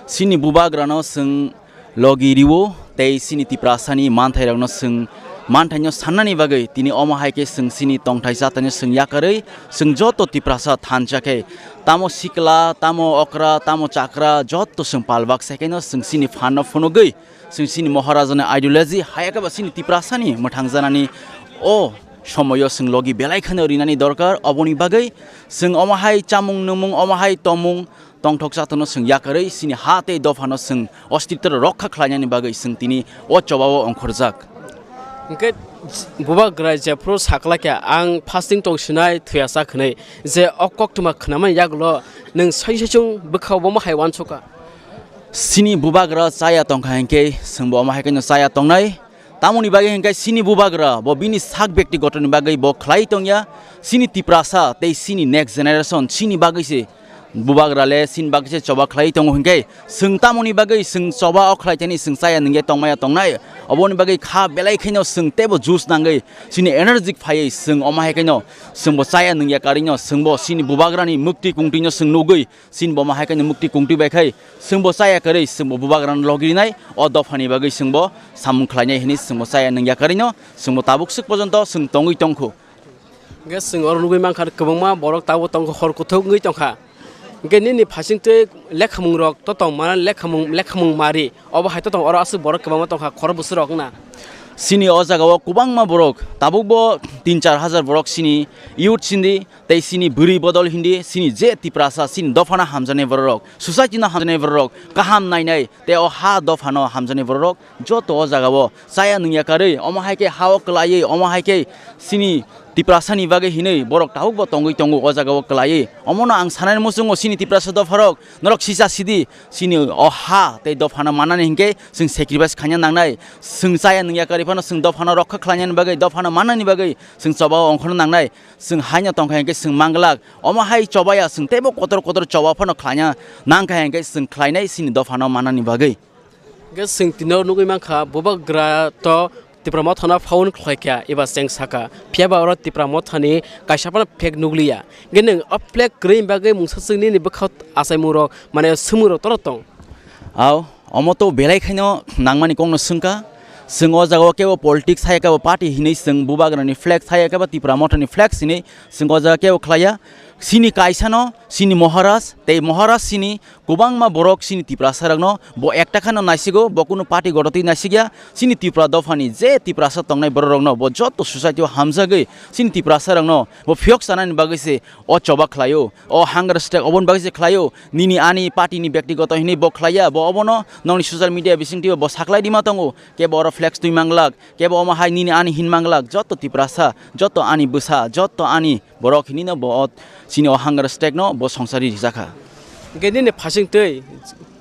Chini bubagrano chwng logi riwo tei chini Tiprasani manthairokno chwng manthaino sannani bagwi tini omo hai khe chwng chini tongthai chataino chwng yakarwi chwng joto Tiprasa thansa khe tamo sikla, tamo okra, tamo chakra joto chwng palbak sai khaino chwng chini phanno phunugwi chwng chini Maharajani ideology haya khe bo chini Tiprasani mwthangjanani o somoyo chwng logi belai kheno rinani dorkar. Oboni bagwi chwng omo hai chamung nwngmung, omo hai tongmung tongthok chatokno chwng yakarwi chini ha tei dophano chwng ostitro rokha khlainani bagwi chwng tini o chobao ongkhorjak. Hinkhe bubagra jephuru sakla khe ang fasting tong sinai thuya cha khwnwi je o koktwma khwnamani yagulo nwng saichung bwkha obo hai uansukha. Chini bubagra chaya tongkha hinkhe chwngbo omo hai kheno chaya tongnai. Tamoni bagwi hinkhe chini bubagra bo bini sak bektigotoni bagwi bo khlai tongya. Chini Tiprasa tei chini next generation chini bagwi se bubagra le chini bagwi se choba khlai tongo hinkhe chwng tamoni bagwi chwng choba o khlai thani chwng chaya nungya tongmaya tongnai. Oboni bagwi kha belai khaino chwng teibo juice nangwi chini energetic phaiwi chwng omo hai khaino chwngbo chaya nungya karwino chwngbo chini bubagrani mukti kungtwino chwng nugwi chini bo omo hai khaino mukti kungtwi bai khai chwngbo chaya karwi chwngbo bubagrano logi rinai o dophani bagwi chwngbo samung khlainai hinwi chwngbo chaya nungya karwino chwngbo tabuk swk pojonto chwng tongwi tongkhu. Hinkhe chwng oro nugwi mankha kwbangma borok tabuk tongkha hor kuthuk wngwi tongkha. Hinkhe nini phaisingtwi lekhamung rok to tong mana lekhamung lekhamung mari obo hai to tong oro aswk borok kwbangma tongkha khoro bwswk rok wngna. Chini o jagao kwbangma borok tabukbo tin char hajar borok chini youth sindi tei chini bwrwi bodol hindi chini je Tiprasa chini dophano hamjaknai bororok, society no hamjaknai bororok, kaham nainai tei o ha dophano hamjaknai bororok joto o jagao chaya nungya karwi omo hai khe ha o kwlaiwi omo hai khe chini Tiprasani bagwi hinwi borok tabukbo tongwi tongo o jagao kwlaiwi. Omono ang sanani muchungo chini Tiprasa dopharok norok sisa sidi chini o ha tei dophano manani hinkhe chwng sacrifice khaina nangnai. Chwng chaya nungya karwi phano chwng dophano rokha khlainani bagwi dophano mannani bagwi chwng chobao ongkhorna nangnai. Chwng haino tongkha hinkhe chwng manglak. Omo hai chobaya chwng teibo kotor kotor choba phano khlaina nangkha hinkhe chwng khlainai chini dophano manani bagwi. Hinkhe chwng tino nugwi mankha bubagra to Tipra Mothano phone khlaikha eba cheng sakha. Phiyaba oro Tipra Mothani kaisa phano flag nugliya. Hinkhe nwng o flag kwrwi bagwi mungsa chwngni ni bwkha achaimung rok mane swngmung rok toro tong. Ao, omo to belai khaino nangmani kokno swngkha. Chwng o jagao kebo politics hai kebo party hinwi chwng bubagrani flag hai kebo Tipra Mothani flag hinwi chwng o jaga kebo khlaiya. Chini kaisano, chini Maharaj, tei Maharaj chini kwbangma borok chini Tiprasa rokno bo ekta kheno naisigo, bo kunu party gototwi naisigya. Chini Tipra dophani je Tiprasa tongnai borok rokno bo joto society o hamjagwi chini Tiprasa rokno bo phiyok chanani bagwi se o choba khlaio, o hunger strike oboni bagwi se khlaio. Nini ani party ni bektigoto hinwi bo khlaiya, bo obono nokni social media bisingtwi bo saklai rima tongo, kebo oro flex twi manglak, kebo omo hai nini ani hin manglak, joto Tiprasa, joto ani bwsa, joto ani borok hinino bo o chini o hunger strike no bo songsari rijakha. Hinkhe nini phaisingtwi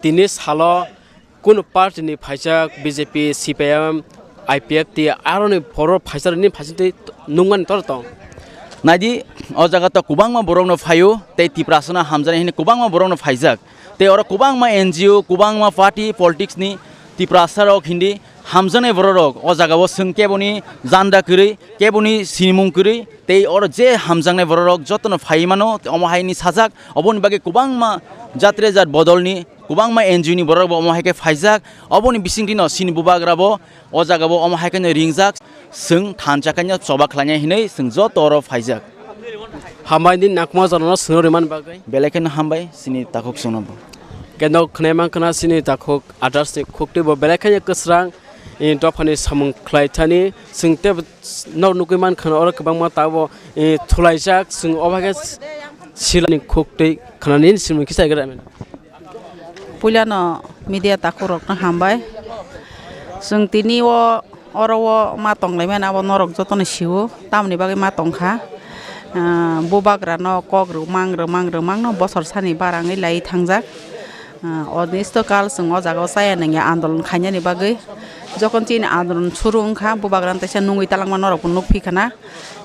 tini salo kunu party ni phaijak B J P, C P I M, I P F T aroni borok phaijak nini phaisingtwi nungmani tor tong. Naidi o jaga to kwbangma borok no phaio tei Tiprasa no hamjani hinwi kwbangma borok no phaijak. Tei oro kwbangma N G O, kwbangma party, politics ni Tiprasa rok hindi hamjaknai borok rok o jaga o chwng keboni janda kwrwi, keboni sinimung kwrwi, tei oro je hamjaknai borok rok jotono phaiwi mano, omo hai ni sajak, oboni bagwi kwbangma jatre jat bodol ni, kwbangma N G O ni borok bo omo hai khe phaijak, oboni bisingtwi no chini bubagra bo o jaga o omo hai khe no ringjak. Chwng thansa khaino choba khlainai hinwi chwng joto oro phaijak. Hambai ni nakma jorano swngno rwmani bagwi. Belai kheno hambai chini takhuk chwngno bo. Khe nok khwnai mankha na chini takhuk others ni khuktwi bo belai kheno kwsrang, eh, dophani samung khlai thani chwng tei nok nugwi mankha na oro kwbangma tabuk, eh, thulaijak chwng obo hai khe silani khuktwi khwnani simung kisa gra mano. Puilano media takhuk rokno hambai. Chwng tini o Oro o ma tonglaimani abo norok jotono sio, tamoni bagwi ma tongkha. Ah, bubagrano kok rwmang, rwmang, rwmangno bosor sani barangwi lai thangjak. Ah, onisto kal chwng o jaga o chaya nangya andolon khainani bagwi. Jokhon chini andolon suru wngkha, bubagrano teisa nungwi talangma norokbo nukphi khana.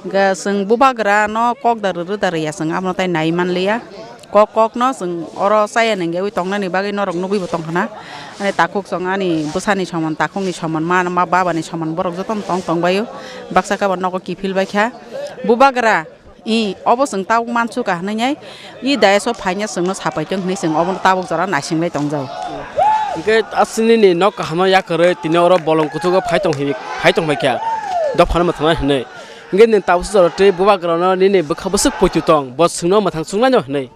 Hwnkhe chwng bubagrano kok da rwrw da rwya, chwng abono tai nai manliya. Kok kokno chwng oro chaya nangyawi tongnani bagwi norok nugwibo tongkhana. Ani takhuk chwng ani bwsani soman, takhukni soman, ma, ma babani soman borok jotono tong tongbaio. Baksa khe bo nogo kiphil baikha. Bubagra, i, obo chwng tabuk mansukha hwnwi nai, i daiso phaina chwngno sapai tong hwnwi chwng obono tabuk jora naisinglai tongjago. Hwnkhe aswk nini nok kaham no yakarwi tini oro bolong kuchugo phai tong hi, phai tong baikha. Dophano mwthangna hwnwi. Hwnkhe nwng tabuksa jora twi bubagrano nini bwkha bwswk poito tong, bo chwngno mwthang chuknaino hwnwi.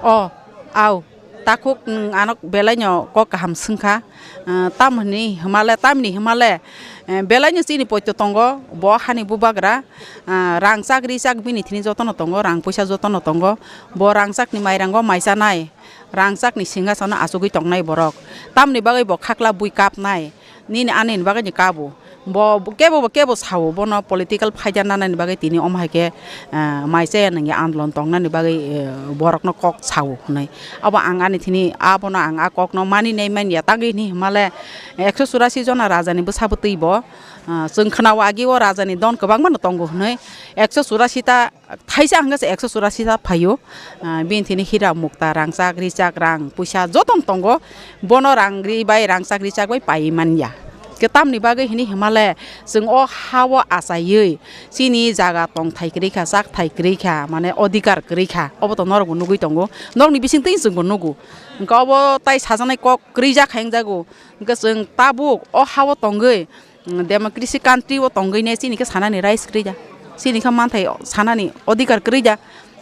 O, au, takhuk nwng ano belaino kok kaham swngkha, ah, tamoni hwnmale, tamni hwnmale, eh, belaino chini poito tongo, bo hani bubagra, ah, rangchak richak bini thini jotono tongo, rang puisa jotono tongo, bo rangchakni mairango mai chanai, rangchakni singhasono achugwi tongnai borok, tamni bagwi bo khakla bui kapnai. Nini ani ni bagwi ni kabo. Bo, bo kebo, bo kebo sao, bono political phaida nanani bagwi tini omo hai khe, ah, mai chaya nangya andolon tongnani bagwi, eh, borokno kok sao hwnwi. Abo ang ani thini abono ang a kokno mani nai manya tangwi hwnwi hwnmale ekso churasi jona rajani bwsa bwtwi bo, ah, chwng khwnao agi o rajani don kwbangma no tongo hwnwi ekso churasi ta thaisa hwnkhe se ekso churasi ta phaio, ah, bini thini hira mukta, rangchak, richak, rang, puisa jotono tongo, bono rang ri bai, rangchak, richak bai paiwi manya. Khe tamni bagwi hini himale chwng o ha-o achaiwi chini jaga tongthai kwrwi kha, chakthai kwrwi kha, mane odhikar kwrwi kha, obo to norokbo nugwi tongo, norokni bisingtwi chwngbo nugo. Hwnkhe obo tai sajaknai kok kwrwi jak hai wngjago, hwnkhe chwng tabuk o ha-o tongwi, mm, democracy country o tongwi ne chini khe sanani rights kwrwi da, chini khe manthai sanani odhikar kwrwi da,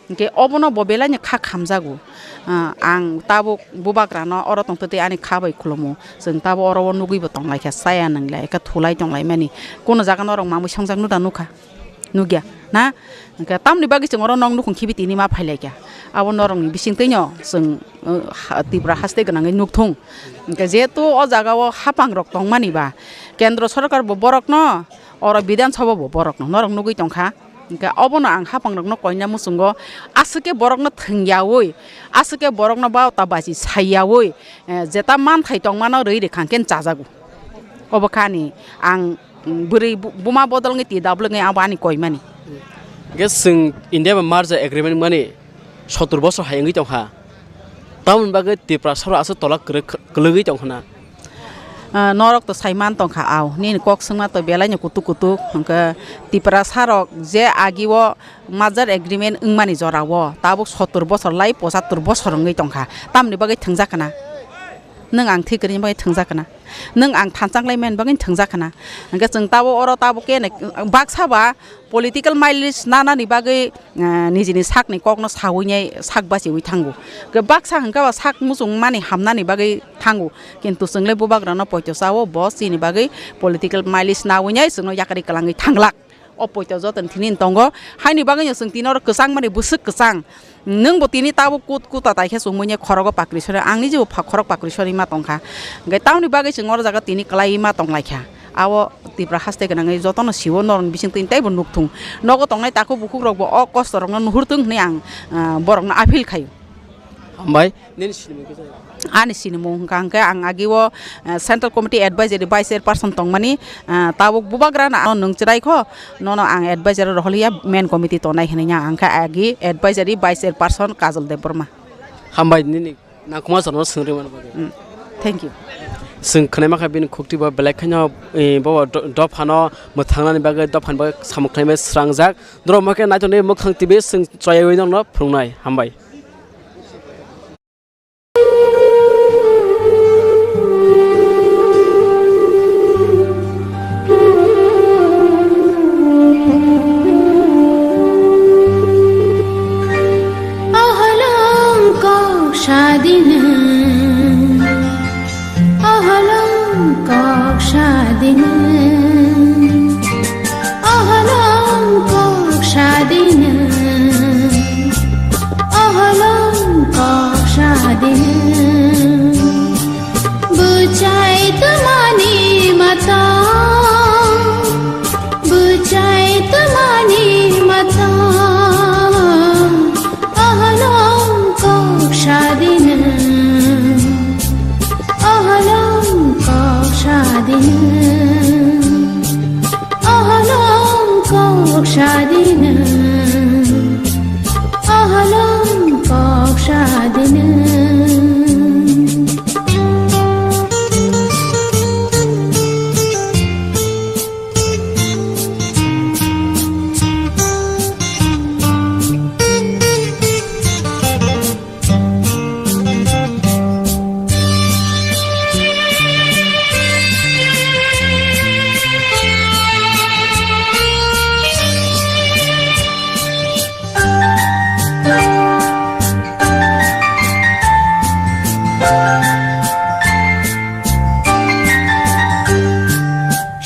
hwnkhe obono bo belai no kha khamjago. Ah, ang tabuk bubagrano oro tongtwtwi ani kha bai khulumo, chwng tabuk oro o nugwi bo tonglaikha, chaya nwnglai khe thulai tonglaimani, kono jaga norok mamwi songjak nuda nukha, nukya na? Hwnkhe tamni bagwi chwng oro nok nukhung khibi tini ma phailaikha, abo norokni bisingtwino chwng, uh, ha-, Tripura haste gwnangwi nukthung. Hwnkhe jehetu o jaga o haphang rok tongmani ba, kendro sorkar bo borokno, oro Bidhan Sabha bo borokno, norok nugwi tongkha. Hwnkhe obono ang haphang rokno koina muchungo, aswk khe borokno thwngyawi, aswk khe borokno baota bachi saiyawi, eh, jeta manthai tongmano rwi rwkha hwnkhe chajago. Obo kha ani ang, mm, bwrwi bu-, buma bodol wngwi T W wngwi abo ani koimani. Hwnkhe chwng India bai merger agreement mani sottor bosor hai wngwi tongkha. Tamoni bagwi Tiprasarok aswk tola kwrwk, kwlwgwi tongkha na? Ah, norok to sai man tongkha, au. Nini kok swngma to belai no kutuk kutuk. Hwnkhe Tiprasarok je agi o merger agreement wngmani jora o tabuk sottor bosor lai pochattor bosor wngwi tongkha. Tamoni bagwi thwngjak khna? Nwng ang thwi kwrwini bagwi thwngjak khna? Nwng ang thansa wnglaimani bagwi thwngjak khna? Hwnkhe chwng tabuk oro tabuk khe nai-, baksa ba political mileage nanani bagwi, eh, nijini sakni kokno sawi nai sak bachiwi thango. Hwnkhe baksa hwnkhe ba sak muchung mani hamnani bagwi thango. Kintu chwngle bubagrano poito chao, bo chini bagwi political mileage nawi nai chwngno yakari kwlangwi thanglak. O poito joto ni thini tongo. Haini bagwi no chwng tini oro kwchang mani bwswk kwchang. Nwng bo tini tabuk kut kuta tai khe chumui ni khorogo pakri sori. Ang ni jebo pha-, khorok pakri sori ma tongkha. Hwnkhe tamoni bagwi chwng oro jaga tini kwlai ma tong lai kha. Abo Tipra haste gwnangwi jotono siwo norokni bising twi teibo nuk thung. Nogo tongnai takhuk bukhuk rok bo o kosto rokno nuhur thung hwnwi ang, ah, borokno appeal khaio. Hambai, nini sinimung kisa? Ani sinimung hwnkha hwnkhe ang agi o, eh, Central Committee Advisory Vice Chairperson tongmani, eh, tabuk bubagra no nwng chwrai kho, nono ang advisory rohor ya main committee tongnai hinwi ang khe agi advisory Vice Chairperson Kajol Debbarma. Hambai nini nangkukma jorno swngri mani bagwi. Mm. Thank you. Chwng khwnai mankha bini khukti bo belai kheno, eh, bo do-, dophano mwthangnani bagwi, dophani bagwi samung khlaimani srangjak. Norok ma khe naitokni mwkhang T V chwng chwraiwi nokno phunuknai. Hambai. Ahalong kok sadina, ahalong kok sadina, ahalong kok sadina, ahalong kok sadina. Bwchai twmani mata. Oholong kok sadina, oholong kok sadina.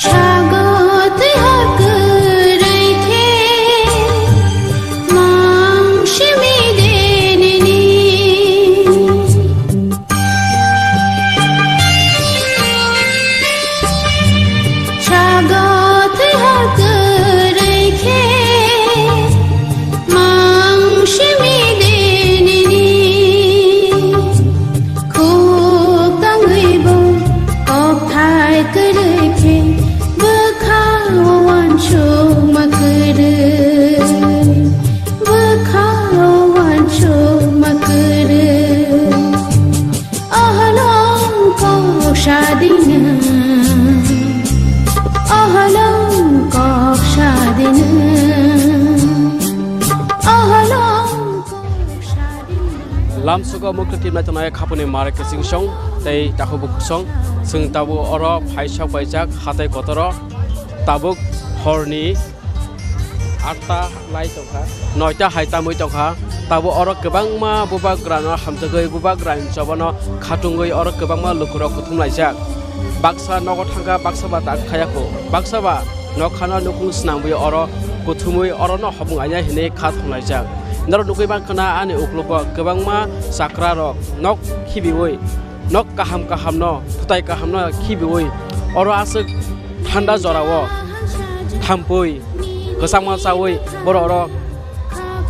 Sago twi hor kwrwi khe mang simi de nini. Sago twi hor kwrwi khe mang simi de nini. Khuk tangwi bo kokthai kwrwi khe bwkha o uansukma kwrwi, bwkha o uansukma kwrwi. Oholong kok sadina, oholong kok sadina, oholong kok sadina. Lamsogo mukti timnai tongnai khapuni mare kiching song tei takhuk bukhuk song. Chwng tabuk oro phaisa paijak hatai kotoro, tabuk horni atta lai tongkha, noita hai tamwi tongkha. Tabuk oro kwbangma bubagrano hamjagwi, bubagrani chobano khatungwi oro kwbangma lukurok kuthum laijak. Baksa nogo thangkha, baksa ba tak khayakho, baksa ba nokhano nukhung swnamwi oro kuthumwi orono hopung aina hinwi kha thonglaijak. Norok nugwi mankha na ani uklogo kwbangma chakrarok nok khibiwi, nok kaham kahamno, thutai kahamno khibiwi oro aswk thanda jorao thampui kwchangma chawi borok oro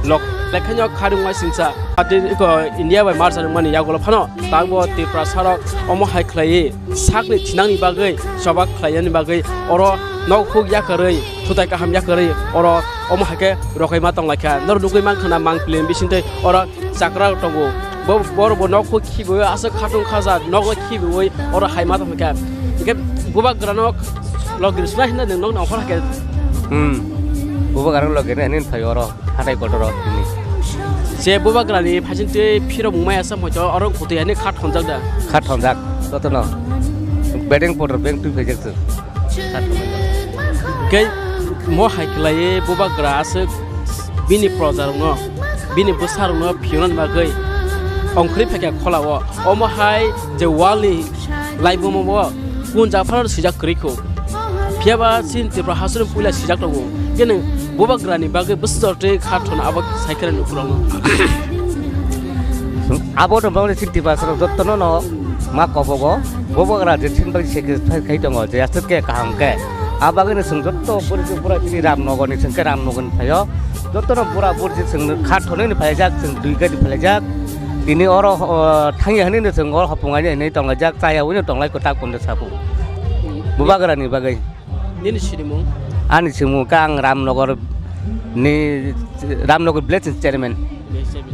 lok lekhaino kharwngma singcha. Ati iko India bai marcha rwmani yagulo phano tangbo Tiprasarok omo hai khlaiwi sakni thinangni bagwi choba khlainani bagwi oro nok huk yakarwi thutai kaham yakarwi oro omo hai khe rokaima tonglaikha. Norok nugwi mankha na mangpili bisingtwi oro chakra tongo. Bo, borok bo nok huk khibiwi aswk khatung khaja nogo khibiwi oro hai ma tongkha. Hingkhe bubagrano logir sna hinna nwng nok nongkhor hakhe. Hmm. Bubagra logir hinwi phai oro. Hatai kotor o tini. Je bubagrani phaiching twi phirok mungmai asam hoito oro kutui ani kha thonjak da. Kha thonjak, jotono. Bedeng potor beng twi phaijak chwng. Kha thonjak. Kei mo hai khlaiwi bubagra aswk bini projarokno, bini bwsarokno phiyonani bagwi ongkhorwi phaikha kholao. Omo hai je wall ni Laibuma bo punjak phano swijak kwrwi kho. Phiya ba chini Tripura hasteni puila swijak tongo. Khe nwng bubagrani bagwi bwswk jora twi kha thona abo sai khe nukhurokno. Abo no bagwi chini Tripura hasteni jottono no ma kobogo. Bubagra je chini bagwi sacrifice khai tongo, je aswk khe kaham khe. A bagwi no chwng jotto bwrwi pura chini Ramnagar ni chwng khe Ramnagar ni phaio. Jottono bura burji chwng kha thonwi ni phaijak, chwng dui gari phaijak. Tini oro, o, thangya hwnwi no chwng oro hopung aina hwnwi tonglaijak, chaya hwnwi no tonglai kwtak bundo sabu. Bubagrani bagwi. Nini sinimung? Ani sinimung khe ang Ramnagar ni, Ramnagar village ni chairman.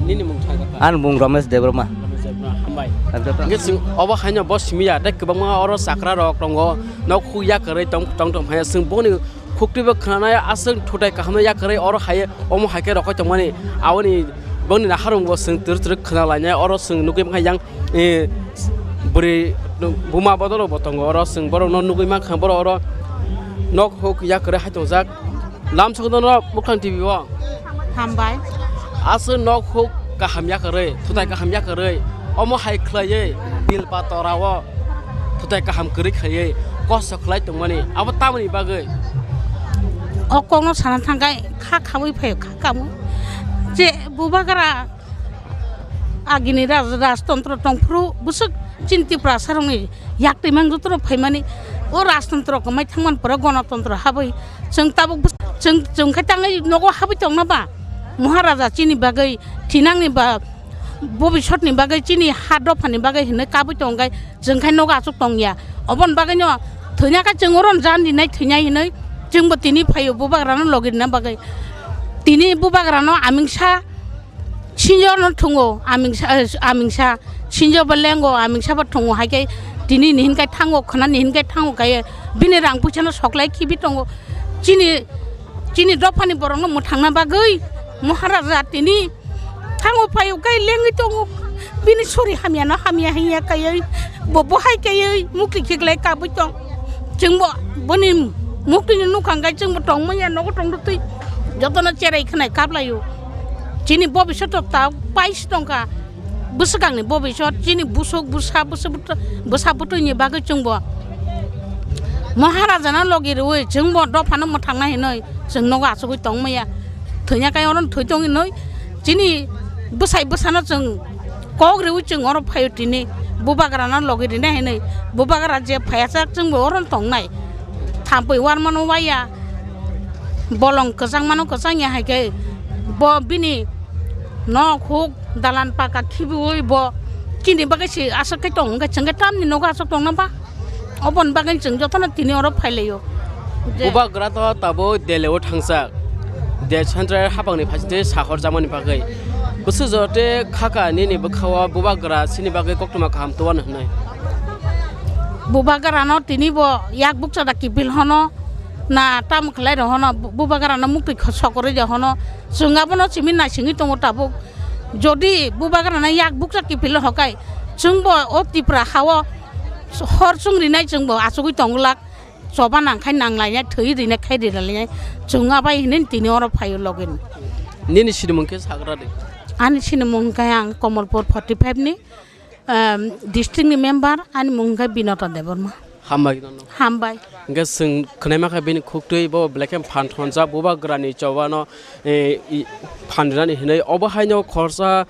Nini mung thang kha? Ani mung Ramesh Debbarma. Ramesh Debbarma, hambai. Hambai. Hingke chwng obo haino bo simi ya, tei kwbangma oro chakra rok tongo, nok huk ya kwrwi tong, tong tong phai ya, chwng boni Khukti bo khwnanai aswk thutai kahamno yakarwi oro hai omo hai khe rokhoi tongmani. Aboni bongni naharung bo chwng twrwk twrwk khwnalainai oro chwng nugwi mankha yang, eh, bwrwi buma bodolo bo tongo oro chwng borokno nugwi mankha borok oro nok huk yakarwi hai tongjak. Lamsokno Mukhang T V o. Hambai. Aswk nok huk kaham yakarwi, thutai kaham yakarwi, omo hai khlaiwi Bilpa torao thutai kaham kwrwi khaiwi kosto khlai tongmani, abo tamoni bagwi? O kokno sana thangkhe kha khawi phaio, kha kamo. Je bubagra agini raj-, rajtontro tongphuru bwswk chini Tiprasarokni yaktwi mang jotoro phaimani, o rajtontro kwmai thangmani pore gonotontro habwi chwng tabuk bwswk chwng, chwng khe tangwi nogo habwi tongna ba? Maharaja chini bagwi thinangni ba bobisotni bagwi chini ha dophani bagwi hinwi kabwi tongkhe chwng khe nogo achuk tongya. Oboni bagwino Thwina khe chwng oro jan rinai thwinai hinwi chwngbo tini phaio bubagrano logi rina bagwi. Tini bubagrano amingsa sinjo no thungo, amingsa, amingsa sinjo bo lengo, amingsa bo thungo, hai khe tini ni hinkai thango, khna ni hinkai thango kaiye bini rang puisa no soklai khibi tongo. Chini, chini dophani borok no mwthangna bagwi Maharaja tini thango phaio kai lengwi tongo. Bini sori hamya no hamya hinya kaiwi bo bohai kaiwi mukti khiklai kabwi tong. Chwngbo boni mukti ni nukhang kai chwngbo tongmaya nogo tongdutwi jotono cherai khnai kaplaio. Chini bobiswt ta paisi tongkha. Bwswkangni bobiswt chini busuk bwsa bwsa bwtwi ni bagwi chwngbo Maharajano logi rwi chwngbo dophano mwthangna hinwi chwng nogo achugwi tongmaya. Thwina kai oro thwi tong hinwi chini bwsai bwsano chwng kok rwi chwng oro phaio tini bubagrano logi rina hinwi bubagra je phaiya chak chwngbo oro tongnai. Thampui warmano waya bolong kwchangmano kwchangya hai khe bo bini nok huk dalan paka khibiui bo chini bagwi se aswk khe tong wngkha chwng khe tamni nogo aswk tongna ba oboni bagwi chwng jotono tini oro phailaio. Je Bubagra to tabuk Delhi o thangjak, de central hapangni phaisingtwi sahorjakmani bagwi bwswk jora tei khaka nini bwkhao bubagra chini bagwi koktwma kaham tubano hwnwi. Bubagrano tini bo yak bukcha da kiphil hono na tamo khlai rw hono bu-, bubagrano muktwi kho-, sokorwi rw hono chwng abono simi naisingwi tongo tabuk. Jodi bubagrano yak bukcha kiphil hokai chwngbo o Tipra hao hor chwng rinai chwngbo achugwi tongwlak choba nangkhai nanglainai thwi rinai khai rinai chwng abai hinwi tini oro phaio login. Nini sinimung khe sagra de? Ani sinimung khe ang Komolpur forty five ni, em, district ni member, ani mung khe Binota Debbarma. Hambai nono. Hambai. Hingke chwng khwnai mankha bini khuktwi bo belai khe phan thonjak bubagrani chobano, eh, i, phan rinani hinwi obo haino khorsa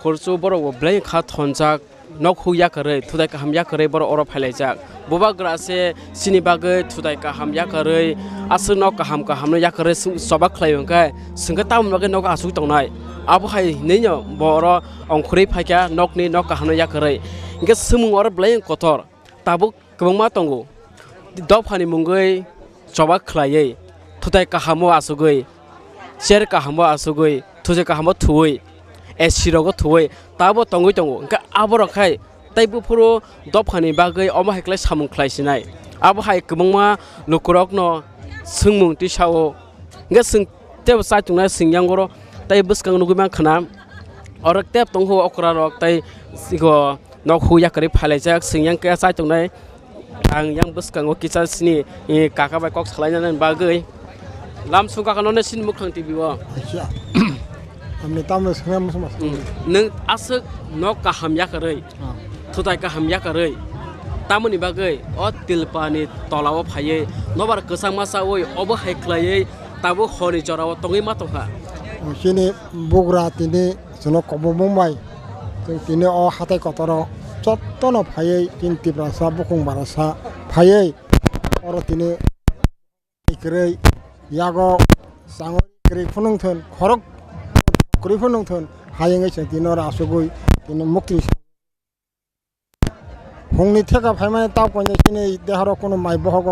khorchu borok bo belai kha thonjak nok huk yakarwi thutai kaham yakarwi borok oro phailaijak. Bubagra se chini bagwi thutai kaham yakarwi aswk nok kaham kaham no yakarwi chwng choba khlai hwnkhe chwngkhe tamoni bagwi nogo achugwi tongnai. Abo hai hinwi no bo oro ongkhorwi phaikha nokni nok kaham no yakarwi. Hingke swngmung oro belai kotor. Tabuk kwbangma tongo. Dophani mungwi choba khwlaiwi, thutai kahamo achugwi, chair kahamo achugwi, thutai kahamo thuwi, A C rogo thuwi, tabo tongwi tongo. Hwnkhe aborok khai tei buphuru dophani bagwi omo hai khlai samung khlai sinai. Abo hai kwbangma lukurokno swngmung tisao. Hingke chwng tebo chai tongnai chwng yang oro tei bwskang nugui mankha na oro tep tongkho okra rok tei ego nok hu yakarwi phailaijak chwng yang khe chai tongnai ang yang bwskango kisa chini, eh, kaka bai kok salainani bagwi lam sung kaka nonai chini mukhang T V o. Acha. Amni tamo swnam suma. Hmm. Nwng aswk nok kaham yakarwi. Ah. Thutai kaham yakarwi tamoni bagwi o tilpani tolao phaiwi nobar kwchangma chawi obo hai khlaiwi tabuk horni jorao tongwi ma tongkha. Chini bugra tini chwngno kobongma bai chwng tini o hatai kotoro jottono phaiwi chini Tiprasa bukhung barasa phaiwi oro tini kwrwi yago changwi kwrwi phunung thun khorok kwrwi phunung thun hayungwi chwng tini oro asugwi tini mukti hungni theka phaimani tabuk koinai chini dehoro kunu mai bohogo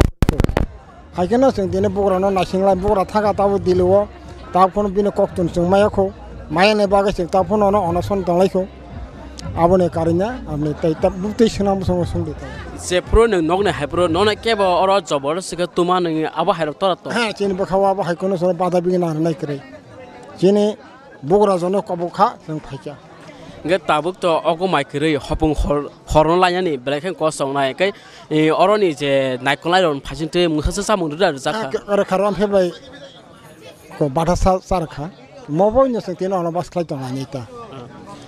hai kheno chwng tini bugrano naising lai bugra thaka tabuk dilo o tabuk phano bini koktun chwng maya kho maya ni bagwi chwng tabuk phano ono onoson tong lai kho. Aboni karina aboni tei ta butwi swnam bwskango songdi ta. Je phuru nwng nokni hai phuru nokni kebo oro jobor sikhe tuma nwngi abo hai rok tora to. Ha, chini bwkha o abo hai kono soro bada bigi nang nai kwrwi. Chini bugra jono kobok kha chwng phaikha. Hingke tabuk to ogo mai kwrwi hopung hor, horno lainani belai khe kosong nai. Hingke, eh, oroni je naikolnai rok phasing twi mwsasa samung rwda rwjak kha. Oro kha rom phe bai. Ko batha sa, sa rwkha. Mobo wngya chwng tino ano bas khlai tong ani ta.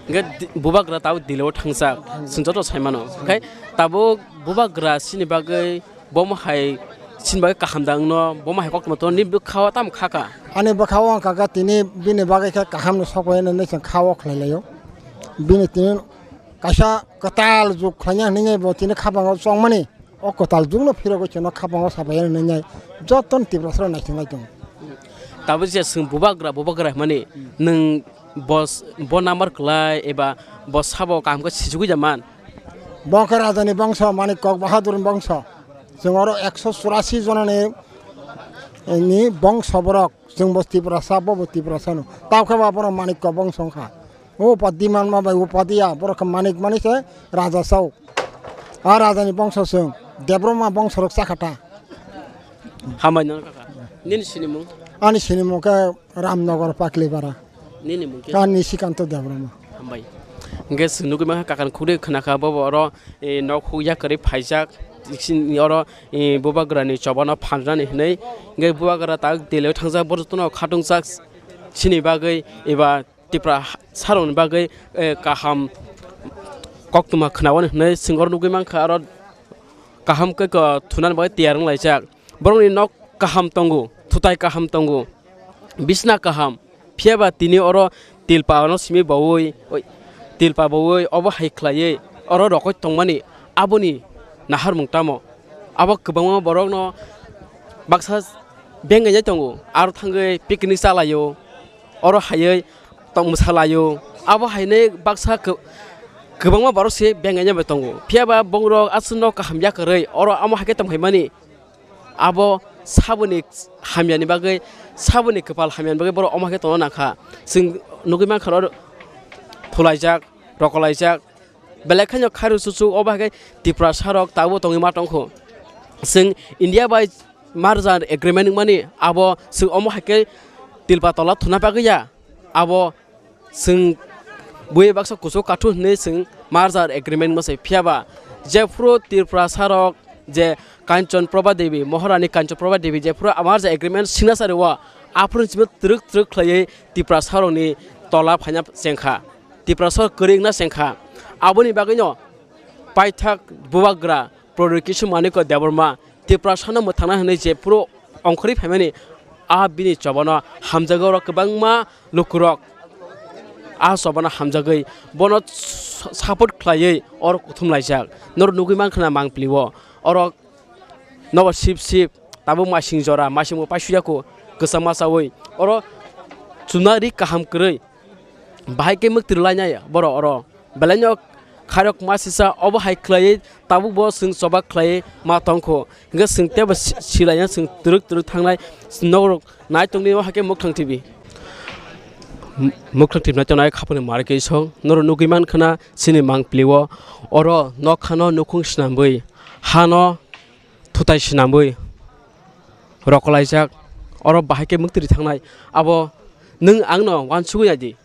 Hwnkhe di-, bubagra tabuk dilo thangjak, chwng joto sai mano. Hwnkhe tabuk bubagra chini bagwi bomo hai chini bagwi kaham da wngno, bomo hai koktwma tono, nini bwkha o tamo kha kha? Ani bwkha o wng kha kha tini bini bagwi khe kaham no sok bai nini chwng kha o khlai lai o. Bini tini kaisa kwtal juk khlaina hinwi bo tini khabang o chongmani. O kwtal jukno phirogwi chwngno khapango sabaiyani nwngnai jotono Tiprasarok naising lai tongo. Tabuk je chwng bubagra, bubagra hwnmani nwng bo, bo number kwlai eba bo sabo kaham khe sijugwi da man? Bo khe rajani bongso, Manik Kok Bahadur ni bongso. Chwng oro ekso churasi jonani, eh, ni bongso borok, chwngbo Tiprasa, bobo Tiprasano. Tao khe ba borok manikko bongso wngkha. O upadi manma bai upadi ya, borok khe manik mani se raja sao. A rajani bongso chwng, Debroma bongso rok chakha ta. Hambai no kaka. Nini sinimung? Ani sinimung khe Ramnagar Paklipara. Nini mung khe? Ani Sikanto Debroma. Hambai. Hingke chwng nugui mankha kakan khukri khwnakha bobo oro, eh, nok huk yakarwi phaijak. Sini oro, eh, bubagrani chobano phanjani hinwi. Hingke bubagra tak delio thangjak, borok jotono khatungjakh. Sini bagwi eba Tipra ha-, sarokni bagwi, eh, kaham koktwma khwnawani hinwi chwng oro nugui mankha, aro kaham khe ko thunani bagwi tiyar wnglaijak. Borokni nok kaham tongo, thutai kaham tongo, bisna kaham, phiyaba tini oro tilpa no simi baui, oi, tilpa baui obo hai khlaiwi oro rokoi tongmani aboni naharmung tamo? Abo kwbangma borokno baksa bengaijak tongo, aro thangwi picnic chalaio. Oro haiwi tong mwsalaio. Abo hainwi baksa kw-, kwbangma borok se bengaina bai tongo. Phiyaba bongrok aswkno kaham yakarwi oro amo haikhe tongphaimani. Abo saboni hamyani bagwi, saboni kwpal hamyani bagwi borok omo haikhe tongna nangkha. Chwng nugui mankha oro thulaijak, rokolaijak. Belai kheno khairok chuchuk obo haikhe Tiprasa rok tabuk tongwi ma tongkho. Chwng India bai merger agreement wngmani abo chwng omo haikhe tilpa tola thuna bagwi ya. Abo chwng bui baksa kuchuk kathuk hinwi chwng merger agreement wngma se, phiyaba jephuru Tiprasa rok je Kanchan Prabha Devi, Maharani Kanchan Prabha Devi jephuru merger agreement signature rwo, aphuru chwngno twrwk twrwk khlaiwi Tiprasa rokni tola phaina chengkha. Tiprasa kwrwi wngna chengkha. Aboni bagwino paithak bubagra Prodikishu Manikya Debbarma Tiprasano mwthangna hwnwi jephuru ongkhorwi phaimani, a bini chobano hamjagwi oro kwbangma lukurok a chobano hamjagwi bono s-, support khlaiwi oro kuthum laijak. Norok nugui mankha na mangpili o, oro nobo sip sip tabuk masing jora, masingbo paisuya kho, kwchangma chaui oro chuna ri kaham kwrwi. Bahai khe mwktwrwi lainai borok oro. Belaino khairok ma sisa obo hai khlaiwi tabukbo chwng choba khlaiwi ma tongkho. Hwnkhe chwng teibo si-, silaina chwng twrwk twrwk thangnai norok nai tongdi o hai khe Muktwng T V. M-, Muktwng T V nai tongnai khapangni mari khe song norok nugui mankha na chini mangpili o oro nokha no nukhung swnamwi hano thutai swnamwi rokolaijak, oro bahai khe mwktwrwi thangnai. Abo nwng angno uansugwi naidi.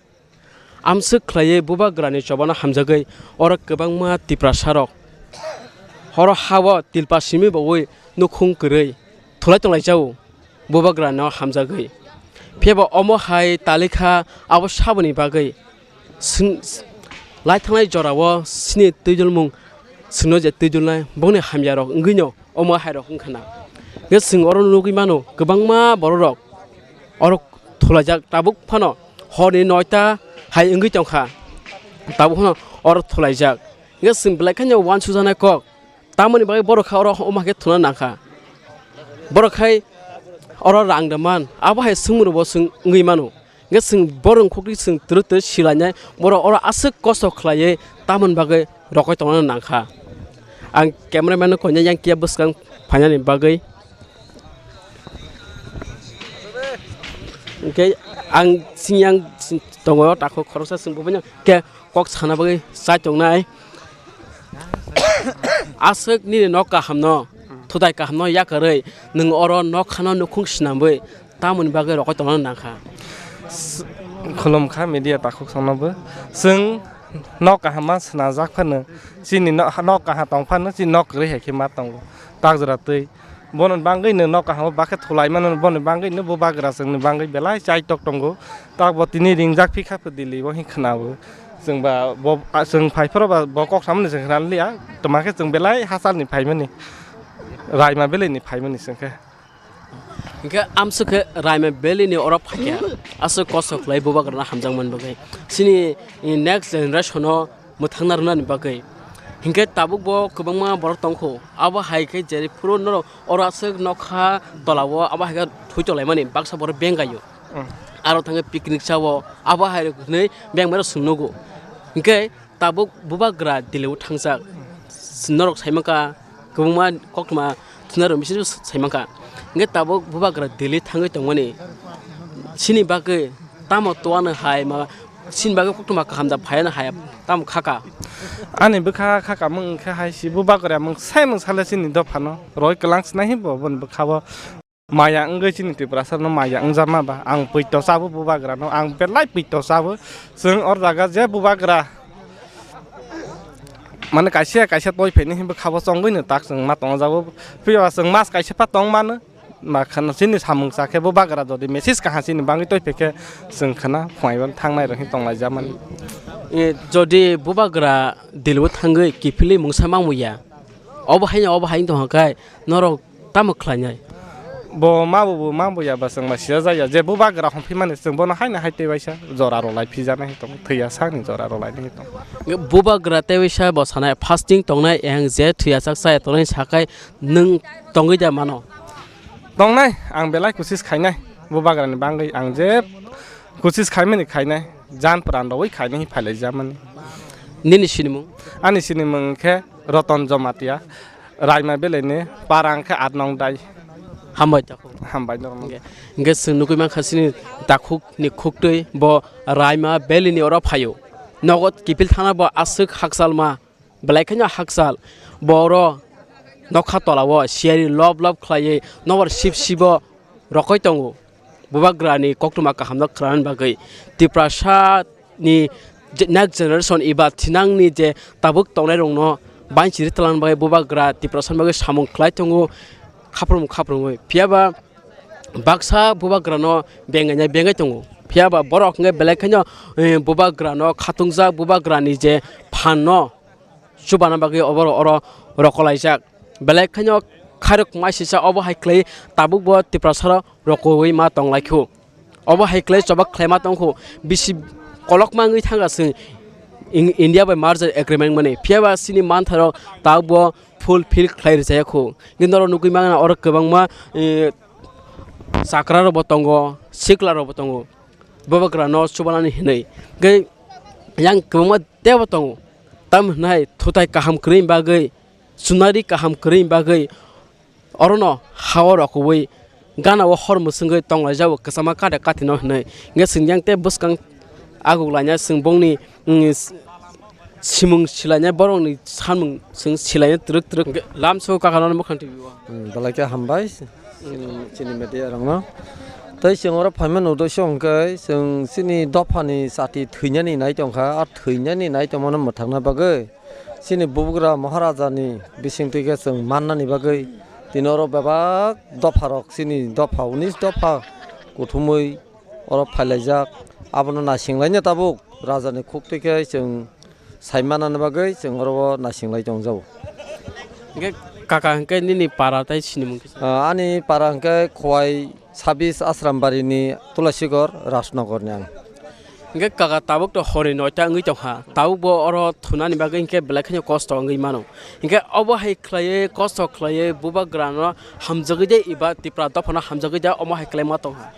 Amswk khlaiwi bubagrani chobano hamjagwi oro kwbangma Tiprasarok oro ha-o tilpa simi baui nukhung kwrwi thulai tonglaijao bubagrano hamjagwi. Phiyaba omo hai talikha abo saboni bagwi. Swng-, lai thangnai jorao chini twi dulmung swngno je twi dulnai bongni hamyarok wngwino omo hairok wngkha na. Hwnkhe chwng oro nugwi mano kwbangma bororok oro thulaijak tabuk phano horni noita hai wngwi tongkha tabuk phano oro thulaijak. Hwnkhe chwng belai kheno uansujaknai kok. Tamoni bagwi borok kha oro omo hai khe thuna nangkha. Borok khai oro rang da man, abo hai swngmung bo swng wngwi mano. Hwnkhe chwng borok khokti chwng twrwk twrwk silainai, borok oro aswk kosto khlaiwi tamoni bagwi rokoi tongna nangkha. Ang cameraman no koinai yang kiya bwskang phainani bagwi. Hwnkhe ang sini yang tongo takhuk khoroksa chwng bo khe kok sana bagwi chai tongnai. Aswk nini nok kaham no, thutai kaham no yakarwi nwng oro nok khano nukhung swnamwi tamoni bagwi rokoi tongna nangkha. Khulumkha media takhuk songnobo. Chwng nok kaham ma swnajak phano, chini no-, nok kaham tong phano, chini nok kwrwi hai khe ma tongo. Tak jora twi. Bono bangwi no nok kaham o bakhe thulai mano, bono bangwi no bubagra chwngni bangwi belai chaitok tongo. Tak bo tini ringjak phikha pho Delhi o hwnwi khwnao. Chwng ba bo, a, chwng phai phoro ba bo kok samani chwng khna liya. Toma khe chwng belai hachal ni phaimani. Raima belai ni phaimani chwng khe. Hwnkhe amswk khe Raima Valley ni oro phaikha, aswk kosto khlai bubagrano hamjakmani bagwi. Chini, eh, next generation o mwthangna rwnani bagwi. Hwnkhe tabukbo kwbangma borok tongkho, abo hai khe jephuru norok oro aswk nokha tolao abo hai khe thwi tonglaimani baksa borok bengaio. Mm. Aro thangwi picnic chao, abo hai rok hwnwi bengmano chwng nugo. Hwnkhe tabuk bubagra Delhi o thangjak. Norok sai mankha kwbangma koktwma thwna rw misi sai mankha. Hwnkhe tabuk bubagra Delhi thangwi tongmani chini bagwi tamo toyano hai ma, chini bagwi koktwma kaham da phaiano hai tamo khaka. Ani bwkha khaka mung khe hai si bubagra mung sai mung sale chini dophano roi kwlang sinai hi bo boni bwkha bo. Maya wngwi chini Tiprasa no maya wngjakma ba ang puito chabo bubagra no, ang belai puito chabo. Chwng or jaga je bubagra mane kaisa kaisa toi phaini hinwi khabo chongwi no tak chwng ma tong jago. Phiya chwng mas kaisa pha tong mano ma khana chini samung cha khe bubagra jodi message kaha chini bangwi toi phaikhe chwng khana phunai thangnai rok hin tong lai jamani. E, jodi bubagra Delhi o thangwi kiphilwi mungsa mangmuya, obo haino obo haino tong khe norok tamo khlainai? Bo ma bo, bo ma bo ya ba chwng ba sia jaya je bubagra hongphi mani chwng bono haino hai tei waisa jora rw lai phi jana hi tong thwiya sakni jora rw lai ni hi tong. Bubagra tei waisa bo sanai fasting tongnai, eng je thwiya sak chaya tongnai sakai nwng tongwi da mano? Tongnai, ang belai kusis khainai bubagra ni bangwi, ang je kusis khaimani khainai, jan pran rwwi khainai hi phailai jamani. Nini sinimung? Ani sinimung khe Roton Jomatia. Raima belai ni para hwnkhe aat nong dai. Hambai takhuk. Hambai norok. Hwnkhe, hwnkhe chwng nugwi mankha chini takhuk ni khuktwi bo Raima belai ni oro phaio. Nogo kiphil thangna bo aswk hakchal ma, belai kheno hakchal. Bo oro nokha tola o siyari lob lob khlaiwi nokbar sip sibo rokoi tongo. Bubagrani koktwma kahamno khwnani bagwi Tiprasani je-, next generation eba thinangni je tabuk tongnairokno banchiri twlangni bagwi bubagra Tiprasani bagwi samung khlai tongo, khaprum khaprumwi. Phiya ba baksa bubagrano bengainai bengwi tongo. Phiya ba borok hwnkhe belai kheno, eh, bubagrano khatungjak, bubagrani je phanno chubana bagwi oborok oro rokolaijak. Belai kheno khairok maisisa obo hai khlai tabukbo Tiprasaro rokoui ma tonglaikhu. Obo hai khlai choba khlaima tongkhu. Bisi kolokma wngwi thangkha chwng In-, India bai merger agreement mani. Phiya ba chini manthairok tabukbo fulfill khlai rwchaya khu. Hwnkhe norok nugwi mangna oro kwbangma, eh, chakrarokbo tongo, siklarokbo tongo. Bubagrano chubanani hinwi. Hwnkhe yang kwbangma teibo tongo. Tamo hwnai thutai kaham kwrwini bagwi, chunari kaham kwrwini bagwi orono ha-o rokoui gana-o hor mwswngwi tonglaijao kwchama kate katino hinwi. Hwnkhe chwng yang tei bwskang aguklaina chwng bongni, mm, s-, simung silainai borokni samung chwng silainai twrwk twrwk. Hwnkhe lamsao kakano mwkhang twi o. Hmm, belai khe hambai, hmm, chini media rokno. Tei chwng oro phaima nukdai se hwnkhe chwng chini dophani chati thwinani nai tongkha, a thwinani nai tongmano mwthangna bagwi chini bubagra Maharajani bisingtwi khe chwng mannani bagwi tini oro bebak dopharok chini dopha unis dopha kuthumwi oro phailaijak. Abono naisinglaina tabuk rajani khuktwi khe chwng sai manani bagwi chwng oro o naising lai tongjago. Hwnkhe kaka hwnkhe nini para tei sinimung kisa? Ah, ani para hwnkhe Khowai sabis Asrambari ni Tulasigor Rajnagar ni ang. Hwnkhe kaka tabuk to hori noita wngwi tongkha, tabuk bo oro thunani bagwi hwnkhe belai kheno kosto wngwi mano. Hwnkhe obo hai khlaiwi kosto khlaiwi bubagrano hamjagwi de eba Tipra dophano hamjagwi de omo hai khlaima tongkha?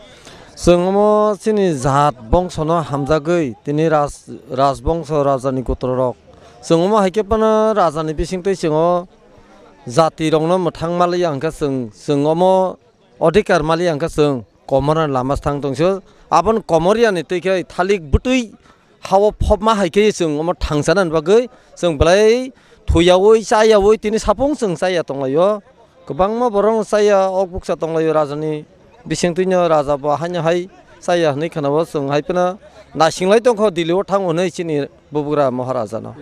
Chwng omo chini jat bongsono hamjagwi tini raj-, rajbongso rajani gotrorok. Chwng omo hai khe phano rajani bisingtwi chwng o jatirokno mwthang maliya hwnkhe chwng, chwng omo odhikar maliya hwnkhe chwng komorani lama thang tongso. Aboni komoriyani twi khe thalik bwtwi ha-o phobma hai khe chwng omo thangsanani bagwi chwng belai thuyaui chayaui tini sapung chwng chaya tonglaio. Kwbangma borok chaya, ok bukcha tonglaio rajani bisingtwino, raja bo haino hai chaya hwnwi khwnao, chwng hai phano naising lai tongkho Delhi o thango hwnwi chini bubagra Maharaja no.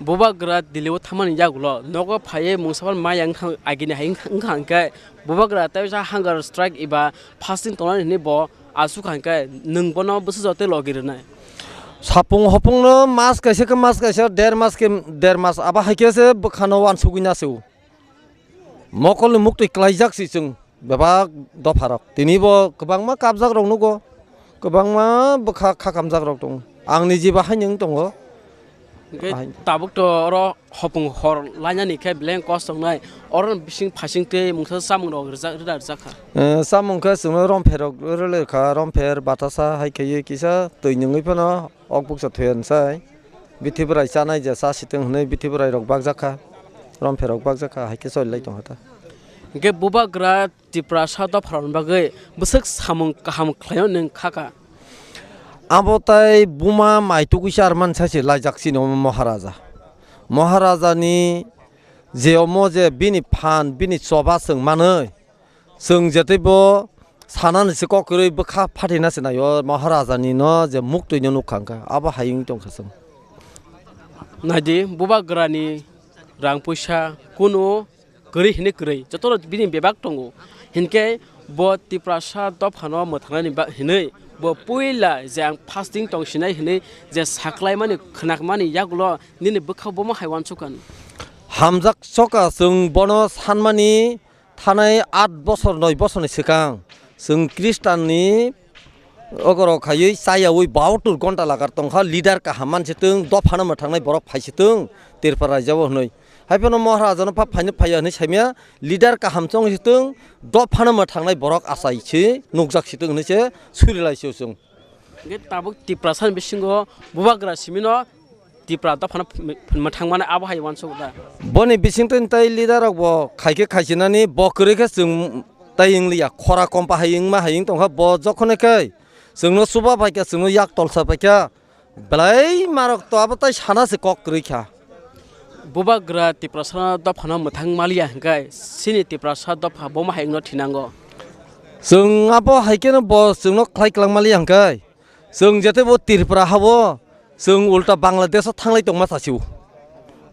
Bubagra Delhi o thamani yagulo nogo phaiwi mungsa phano maya wngkha, agini hai wngkha, wngkha hwnkhe bubagra tei waisa hunger strike eba fasting tongnani hwnwi bo asuk kha hwnkhe nwng bono bwsajak tei logi rwnai. Sapung hopungno mas kaisa khe mas kaisa, der mas khe der mas, abo hai khe se bwkhano uansugwi na se o. Mokolni muktwi klaijak si chwng bebak dopharok. Tini bo kwbangma kapjakrok nugo, kwbangma bwkha khakamjakrok tongo. Ang nijiba haino wng tongo. Hwnkhe hai. Tabuk to oro hopung hor lainani khe beleng kos tongnai. Oro bising phasing tei mungsa chamung rok rijak, rida rijak kha. Eh, chamung khe chwngno rompher rok rwlwi kha, rompher, batasa hai khaiwi kisa twi nungwi phano ok bukcha thuya nsai. Bithi bwrai chanai je cha sitwng hwnwi bithi bwrai rok bakjak kha, rompher rok bakjak kha, hai khe choli lai tongkha ta. Hwnkhe bubagra Tiprasa dopharokni bagwi bwswk samung kaham khlaio nwng kha kha? Abo tai buma mai tugui charman saise laijak chini omo Maharaja. Maharajani je omo je bini phan, bini choba chwng manwi, chwng je teibo sanani se kok kwrwi bwkha phatina se naio Maharajanino je muktwino nukha hwnkha, abo hai wng tongkha chwng. Naidi, bubagrani rang puisa kunu kwrwi hinwi kwrwi, jotono bini bebak tongo. Hinkhe bo Tiprasa dophano mwthangnani ba-, hinwi bo puila je ang fasting tong sinai hinwi je saklaimani, khwnakmani yagulo nini bwkha bomo hai uansukha. Hamjak soka chwng bono sanmani thanai aat bosor noi bosorni swkang chwng Khristanni ogorok khaiwi chayaui bahatur gonta lagar tongkha, leader kaham mansi twng, dophano mwthangnai borok phaisi twng, Tripura rajao hwnwi. Haiphano Maharajano pha phaino phaiya hwnwi saimya, leader kaham chong si twng, dophano mwthangnai borok achai si nukjak si twng hwnwi se suri lai si chwng. Hwnkhe tabuk Tiprasani bisingo bubagra simino Tipra dophano phm-, phm-, mwthangmani abo hai uansuk da. Boni bisingtwi tei leader rok bo khaikhe khaisinani bo kwrwi khe chwng tai wngliya, khora kompa hai wngma hai wng tongkha, bo jokhonai khe chwngno chuba paikha, chwngno yak tolsa paikha, belai marok to abo tai sana se kok kwrwi kha. Bubagra Tiprasa dophano mwthang maliya hwnkhe chini Tiprasa dopha bomo hai wngno thinango. Chwng abo hai kheno bo chwngno khlai kwlang maliya hwnkhe, chwng jete bo Tripura habo, chwng ulta Bangladesh o thanglai tongma sasio.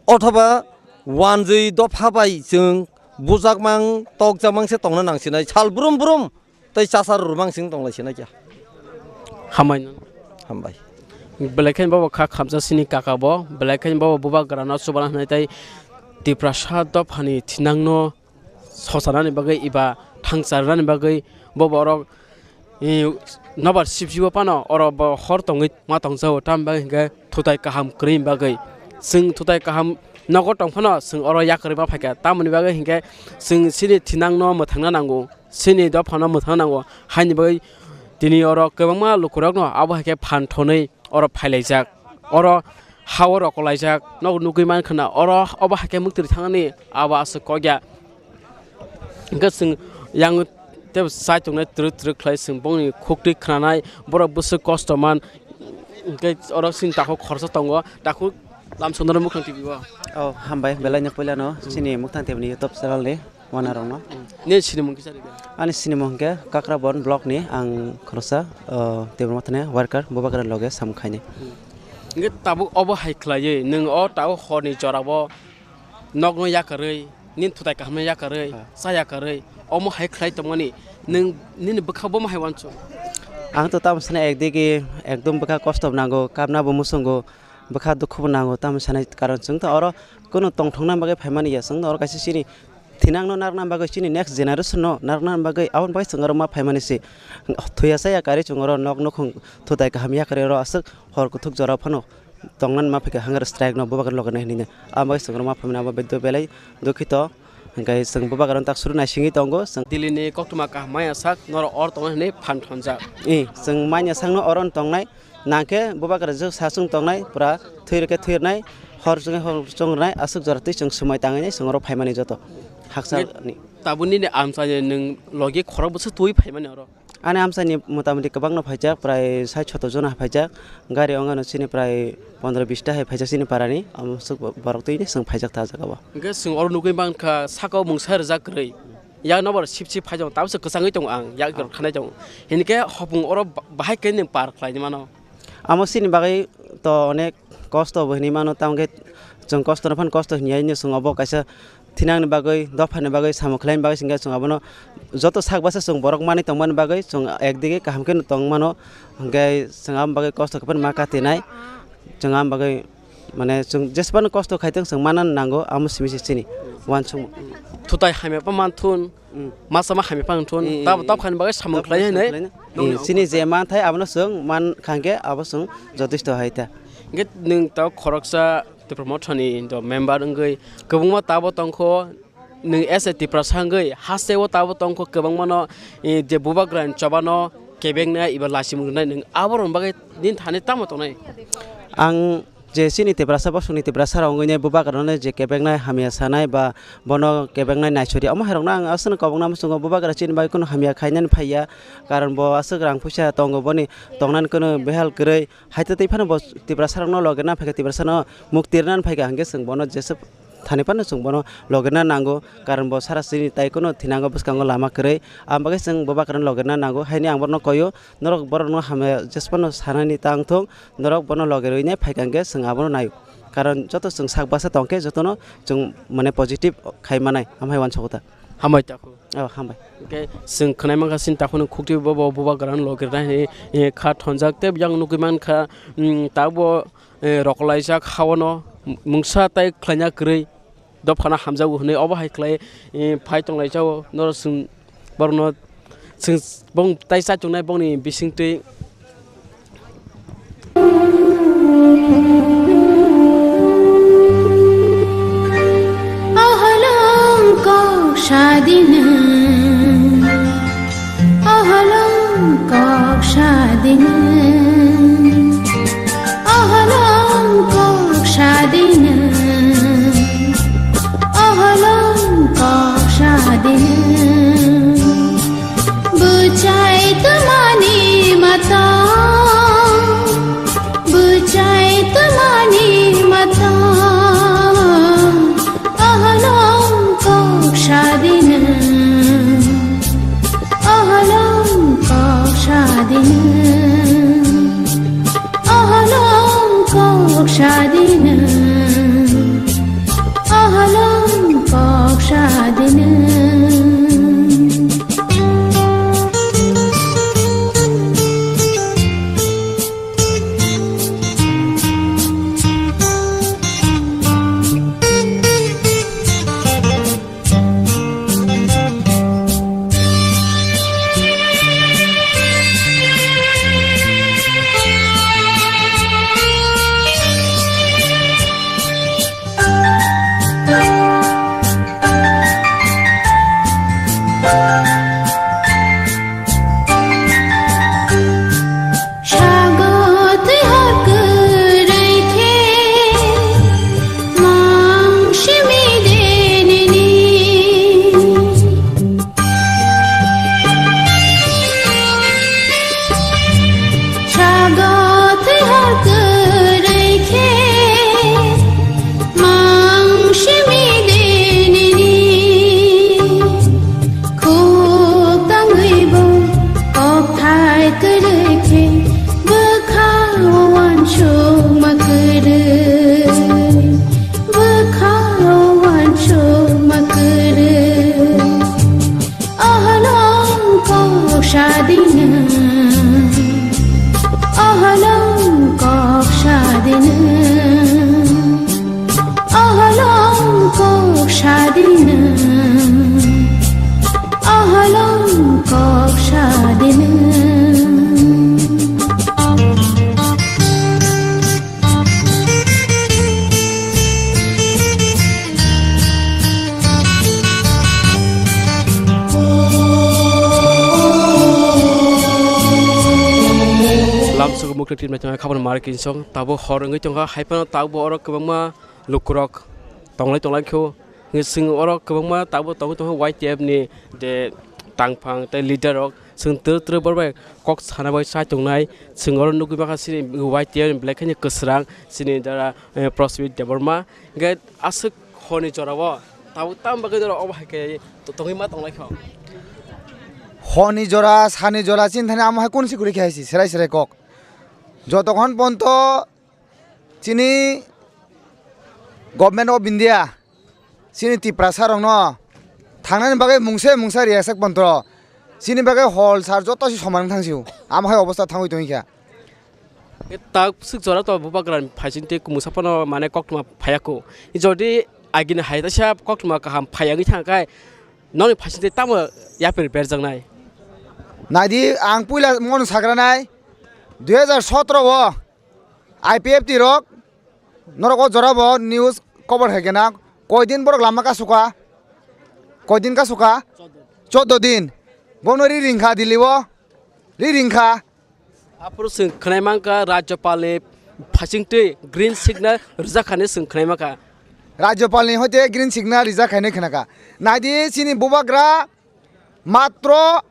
Othoba wanjwi dopha bai chwng bujakmang, tokjakmang se tongna nangsinai. Sal brum brum tei chasa rwrwmang sing tonglai sinai kya. Hambai no. Hambai. Belai khe bobo kha khamsa sini kaka bo, belai khe bobo bubagrano chubana hwnwi tei Tiprasa dophani thinangno sochanani bagwi eba thangcharnani bagwi bo borok, eh, nobar sibjibo phano oro bo hor tongwi ma tongjago, tamni bagwi hinkhe thutai kaham kwrwini bagwi. Chwng thutai kaham nogo tong phano chwng oro yakarwi ma phaikha, tamoni bagwi hinkhe chwng chini thinangno mwthangna nango, chini dophano mwthangna nango, haini bagwi tini oro kwbangma lukurokno abo hai khe phan thonwi oro phailaijak, oro ha-o rokolaijak, nok nugwi mankha na oro obo hai khe muktwi thangni abo aswk kokya. Hwnkhe chwng yang tei chai tongnai twrwk twrwk khlai chwng bongni khuktwi khnanai, borok bwswk kosto man, hwnkhe oro chini takhuk khoroksa tongo, takhuk lamsongnaro mukhang T V o. Oh, hambai, belai no puila no chini Muktang T V ni YouTube channel ni. Wanarokno. Nini sinimung kisa rwdi. Ani sinimung hwnkhe Kakrabon block ni ang khoroksa, o, Debbarma thani worker Bubagrani loge samung khainai. Hwnkhe tabuk obo hai khlaiwi nwng o tabuk horni jorao nokno yakarwi, nini thutai kahamno yakarwi, ha, cha yakarwi, omo hai khlai tongmani nwng nini bwkha bomo hai uansuk? Ang to tamo sana ekdigi ekdom bwkha kosto bo nango, kapna bo muchungo, bwkha dukhu bo nango, tamo sanai karon chwng to oro kunu tongthokna bagwi phaimani ya, chwng to oro kaisa chini thinangno narwkna bagwi, chini next generation no narwkna bagwi, aboni bagwi chwng oro ma phaimani se. Thuya chaya karwi chwng oro nok nukhung thutai kaham yakarwi oro aswk hor kuthuk jora phano tongnani ma phaikha hunger strike no Bubagra loge nai hinwi. Aboni bagwi chwng oro ma phaimani abo beddo belai dukhito. Hwnkhe chwng Bubagrano tak suru naisingwi tongo chwng. Delhi ni koktwma kaham manya sak norok oro tongnai hinwi phan thonjak. I, chwng manya sakno oro tongnai. Nangkhe Bubagra jwk sachwng tongnai, pura thwi rwkhe thwi rwnai, hor chwngkhe hor chwng rwnai, aswk jora twi chwng swmai tangwi nai chwng oro phaimani joto. Haksa ni. Tabuk nini amchaini nwng logi khorok bwswk twi phaimani oro? Ani amchaini motamoti kwbangno phaijak, prai sait soto jona phaijak, gari ongano chini prai pondro bista hai phaijak chini parani, amswk borok twi chwng phaijak ta jaga o. Hwnkhe chwng oro nugwi mankha saka o mungsa rijak kwrwi. Yak nobar sip sip phai tongo, tabukhe kwchangwi tongo ang, yak rok khanai tongo. Hinkhe hopung oro ba-, bahai khe nwng par khlaini mano. Amo chini bagwi to onek kosto bo hinwi mano, tamo khe chwng kosto no phano kosto hinya hinwi chwng obo kaisa thinangni bagwi, dophani bagwi, samung khlaini bagwi chwng khe chwng abono joto sak basa chwng borok manwi tongmani bagwi chwng ekdigi kaham khe tong mano, hinkhe chwng aboni bagwi kosto khe phano ma katinai, chwng aboni bagwi. Mane chwng jesbano kosto khaitwng chwng manna nango, amo simi se chini uansukmung. Thutai hamya pa manthun, mm, masa ma hamya pa manthun, mm, mm, tab, mm, tab khaini bagwi samung khlai hinwi. Chini je manthai abono chwng man khangkhe abo chwng jotosto hai ta. Hwnkhe nwng tab khoroksa Tipra Mothani do member wngwi kwbangma tabo tongkho. Nwng S A Tiprasa wngwi hasteo tabo tongkho kwbangmano, eh, je bubagrani chobano kebengna eba lachimung rwnai, nwng aborokni bagwi nini thani tamo tongnai? Ang Je chini Tiprasa bosongni Tiprasa rok wngwi nai bubagrano je kebeknai hamya sanai ba bono kebeknai naisori, omo hai rokno ang aswkno kobokna muchungo bubagra chini bai kheno hamya khainani phaiya, karon bo aswk rang puisa tongo boni tongnani kheno behal kwrwi, haitwi twi phano bo Tiprasa rokno loge na phaikha, Tiprasano mukti rwnani phaikha, hwnkhe chwng bono jeswk thani phano chwng bono loge na nango, karon bo sara chini tai kheno thinango bwskango lama kwrwi, ang bagwi chwng bubagrano loge na nango, haini ang bono koyo. Norok borokno hamya jesphano sanani tang thung, norok bono loge rwinai phaikha hwnkhe chwng abono naio. Karon joto chwng sak bwsa tongkhe jotono chwng mane positive khai manai, amhai uansukha ta. Hambai takhuk. Oh, hambai. Hwnkhe chwng khwnai mankha chini takhukni khukti bo, bo bubagrano loge rwna hwnwi, eh, kha thonjak tei yang nugwi mankha, mm, tabuk, eh, rokolaijak hawano mungsa tei khlaina kwrwi. Dophano hamjago hwnwi obo hai khlai, eh, phai tonglaijao norok chwng borokno chwng bong tai cha tongnai bongni bisingtwi. Oholong kok sadina, oholong kok sadina. Oholong kok sadina, oholong kok sadina. Bwchai twmani mata, bwchai twmani mata. Oholong kok sadina, oholong kok sadina, oholong kok sadina, oholong kok sadina. Sago twi hor kwrwi khe mang simi de nini. Sago twi hor kwrwi khe mang simi de nini. Khuk tangwi bo kokthai kwrwi khe bwkha o uansukma kwrwi, bwkha o uansukma kwrwi. Oholong kok sadina, oholong kok sadina. Oholong kok sadina, oholong kok sadina. Lamsogo mukti tin bai tongkha, khabangma mari kinsong, tabuk hor wngwi tongkha, hai phano tabuk oro kwbangma lukurok tonglai tonglai kho. Hwnkhe chwng oro kwbangma tabuk tongwi tongkha Y T F ni je tangphang tei leader rok, chwng twrwk twrwk borok bai kok sana bai chai tongnai. Chwng oro nugwi mankha chini Y T F ni belai kheno kwsrang, chini dara, eh, Prosmit Debbarma. Hwnkhe aswk horni jorao tabuk tamo bagwi norok obo hai khe to-, tongwi ma tonglai kho. Horni jora, sani jora chini thani amo hai kunu se kwrwi khe hai se serai serai kok. Jotokhon ponto chini Government of India chini Tiprasa rokno thangnani bagwi mungsa mungsa riyasak pontro chini bagwi hol sar joto se soman wng thang sio, amo hai obostha thangwi tongwi kha. Tak swk jora to bubagrani phaising tei kumusa phano mane koktwma phaiya kho. Jodi agini hai taisa koktwma kaham phaiya wngwi thang khe noni phaising tei tamo yapri berjaknai? Naidi, ang puila mono sagranai dui hajar sotro o I P F T rok norok o jora bo news cover hai khe na, koidin borok lama kasu kha, koidin kasu kha, choddo din, bono ri ring kha Delhi o, ri ring kha. Aphuru chwng khwnai mankha Rajyapal ni phaisingtwi green signal rijak kha hinwi chwng khwnai mankha. Rajyapalni hoite green signal rijak kha hinwi khwnakha. Naidi chini bubagra matro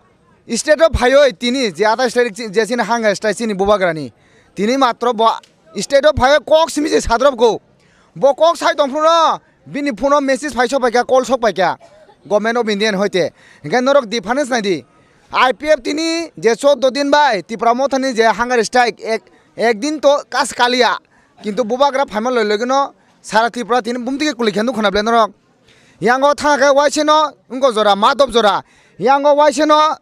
state o phaiwi tini je atai state je chini hunger strike chini bubagrani tini matro bo state o phaiwi kok simi se sadrop go. Bo kok sai tongphuru no bini phone o message phai sok paikha, call sok paikha Government of India ni hoite. Hinkhe norok difference naidi. I P F tini je chordo din bai Tipra Mothani je hunger strike ek, ek din to kas kaliya. Kintu bubagra phaima loi loi no sara Tripura tini bumtike kulikha nukho na ble norok. Yango thangkhe waiseno wngkha jora, madop jora. Yango waiseno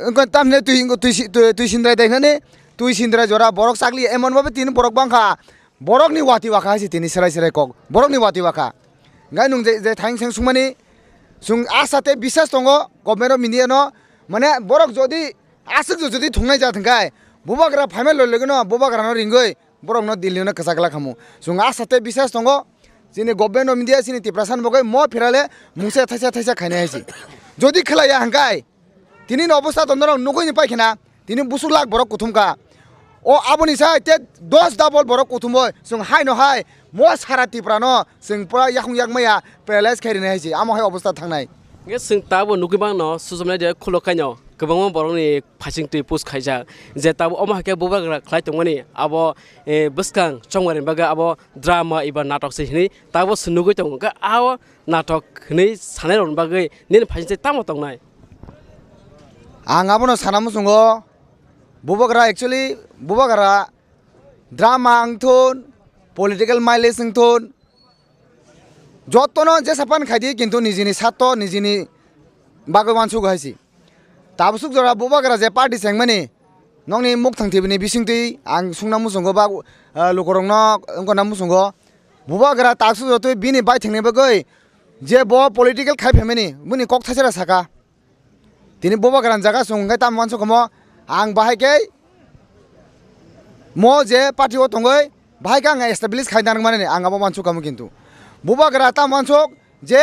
wngkha tamni twi, twi, twi, twi sindrai dai hinani, twi sindrai jora borok chakli emon babe tini borok bangkha. Borokni wati wakha hai se tini serai serai kok. Borokni wati wakha. Ngai nung je, je thaing seng sungmani, sung asa tei bisas tongo government of India no. Mane borok jodi aswk jodi thungnai ja thangkai, bubagra phaima loi loi no bubagra no ringoi. Borokno Delhi no kwchak la khamu. Chwng asa tei bisas tongo. Chini Government of India chini Tiprasa ni bagwi mo phirale mungsa thaisa thaisa khainai hai se. Jodi khlaiya hwnkhe tini ni obostha to norok nugwi ni paikha na. Tini busuk lak borok kuthum kha. O aboni sai te dos double borok kuthum oi. Chwng hai no hai mo sara Tripura no chwng pura yakung yakmaya paralyze khai rinai hai se. Amo hai obostha thangnai. Hwnkhe chwng tabo nugwi mano social media khulo kaino kwbangma borokni phaising twi post khaijak je tabuk omo hai khe bubagra khlai tongmani abo, eh, bwskang chongmani bagwi abo drama eba natok se hinwi tabuk se nugwi tongo. Hwnkhe abo natok hinwi sanai rokni bagwi nini phaising twi tamo tongnai? Ang abono sana muchungo, bubagra actually bubagra drama wngthun, political mileage wngthun, jotono jesa pan khaidi, kintu nijini sato nijini bagwi uansuk hai se. Tabuk suk jora bubagra je party chengmani nokni mukthang thibini bisingtwi ang sungna muchungo ba, ah, lukurokno wngkha na muchungo. Bubagra tabuk suk jora twi bini baithangni bagwi je bo political khai phaimani bini kok thaisera saka. Tini bubagra ni jaga chwng hwnkhe tamo uansuk kamo ang bahai khe mo je party o tongwi bahai khe ang establish khai nang mani ang abo uansuk kamo kintu bubagra tamo uansuk je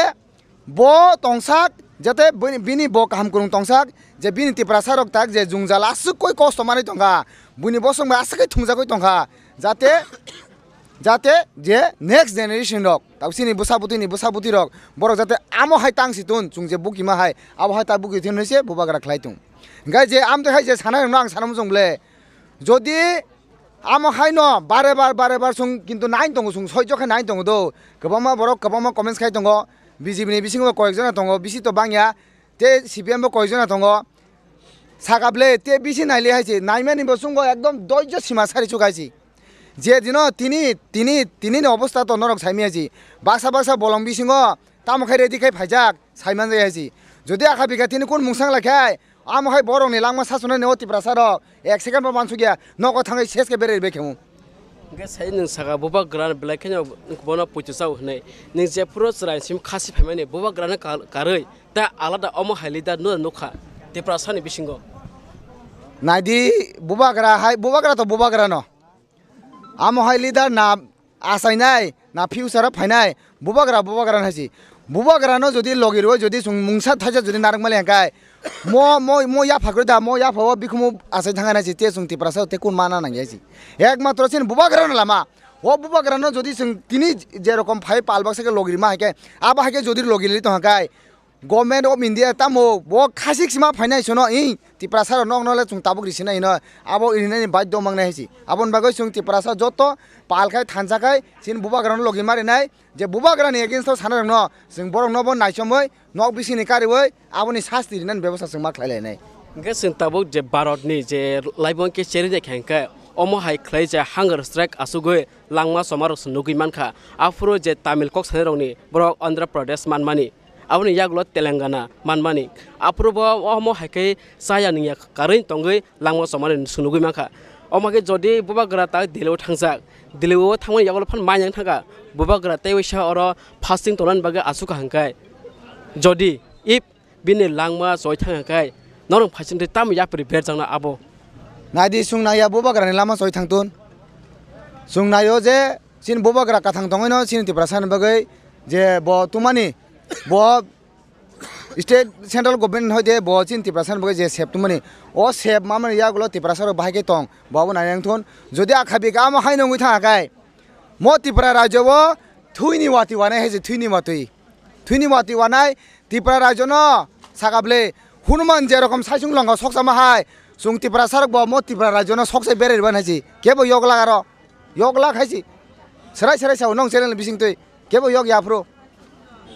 bo tongsak jate bini, bini bo kaham kwrwng tongsak je bini Tiprasa rok tak je jwngjal aswk koi kosto manwi tongkha buini bosong bai aswk khe thungjagwi tongkha jate jate je next generation rok tabuk chini bwsa bwtwi ni bwsa bwtwi rok borok jate amo hai tang si tun chwng je buki ma hai abo hai ta buki thun se bubagra khlai tung. Hwnkhe je amtwi hai je sanai rokno ang sana muchung ble jodi amo hai no bare bar bare bar chwng kintu nai tongo chwng soi jokhe nai tongo do kwbangma borok kwbangma comments khai tongo B J P ni bisingo koyek jona tongo bisi to bangya tei C P M bo koyek jona tongo. Saka ble te bisi naile hai se naimani bo chwngbo ekdom doijo sima sari chuk hai se. Je dino tini, tini, tini ni obostha to norok saimaya se. Baksa baksa bolong bisingo tamo khai ready khai phaijak saiman jai hai se. Jodi akha bikha tini kun mungsang lai khai amo hai borok ni langma sasuna ni o Tiprasa rok ek second bo mansukya nogo thangwi ses khe bereri bai khemu. Hwnkhe sai nwng saka bubagra belai kheno bono puitu chao hwnwi. Nwng jephuru chwrai simi khasi phaimani bubagrano kar-, karwi tei alada omo hai leader no nukha Tiprasani bisingo. Naidi bubagra hai, bubagra to bubagra no. Amo hai leader na achainai, na future o phainai, bubagra, bubagra hai se. Bubagra no jodi logi rwi jodi chwng mungsa thaisa jodi narwk mali hwnkhe, mo, mo, mo yapha kwrwi da, mo yapha o bikhumu achai thangna hai se, te chwng Tiprasa te kun mana nang ya se. Ekmatro chini bubagra no lama. O bubagra no jodi chwng tini je rokom phai pal baksa khe logi rima hai khe, abo hai khe jodi logi li tong khe, Government of India tamo bo khasik sima phainai sono i Tiprasa rok nokno le chwng tabuk risinai hino abo irinani baidhyo mangnai hai se. Aboni bagwi chwng Tiprasa joto pal khai thansa khai chini bubagra no logi marinai je bubagra ni against o sana rokno chwng borok no bo naichomwi nok bisini kariwi aboni sasti rinani bebosta chwng ma khlai lainai. Hwnkhe chwng tabuk je Bharat ni je laibong khe cherwi nai kha hwnkhe omo hai khlai je hunger strike achugwi langma choma rok se nugwi mankha. Aphuru je Tamil kok sanai rokni borok Andhra Pradesh manmani. Aboni yagulo Telangana manmani. Aphuru bo omo hai khe chaya nungya karwi tongwi langma chomani se nugwi mankha. Omo khe jodi bubagra ta Delhi o thangjak, Delhi o thangmani yagulo phan manyang thangkha. Bubagra tei waisa oro fasting tongnani bagwi achukha hwnkhe. Jodi if bini langma choi thangkha khe norok phaising twi tamo yapri berjakna abo. Naidi chwng naiya bubagra ni lama choi thangtun. Chwng naio je chini bubagra kathang tongwi no chini Tiprasa ni bagwi je bo tumani bo State central government hoite bo chini Tiprasa ni bagwi je sep tongmani, o sep mamani yagulo Tiprasa rok bahai khe tong, bo abo nai nang thun. Jodi akha bikha amo hai nungwi thang khe, mo Tripura rajyo o thwini wati wanai hai se, thwini wati, thwini wati wanai Tripura rajyo no saka bwle Hanuman je rokom saisung longkha soksa ma hai, chwng Tiprasa rok bo mo Tripura rajyo no soksa berai rwban hai se, kebo yok lak aro. Yok lak hai se. Serai serai sao nong channel ni bising twi. Kebo yok ya phuru.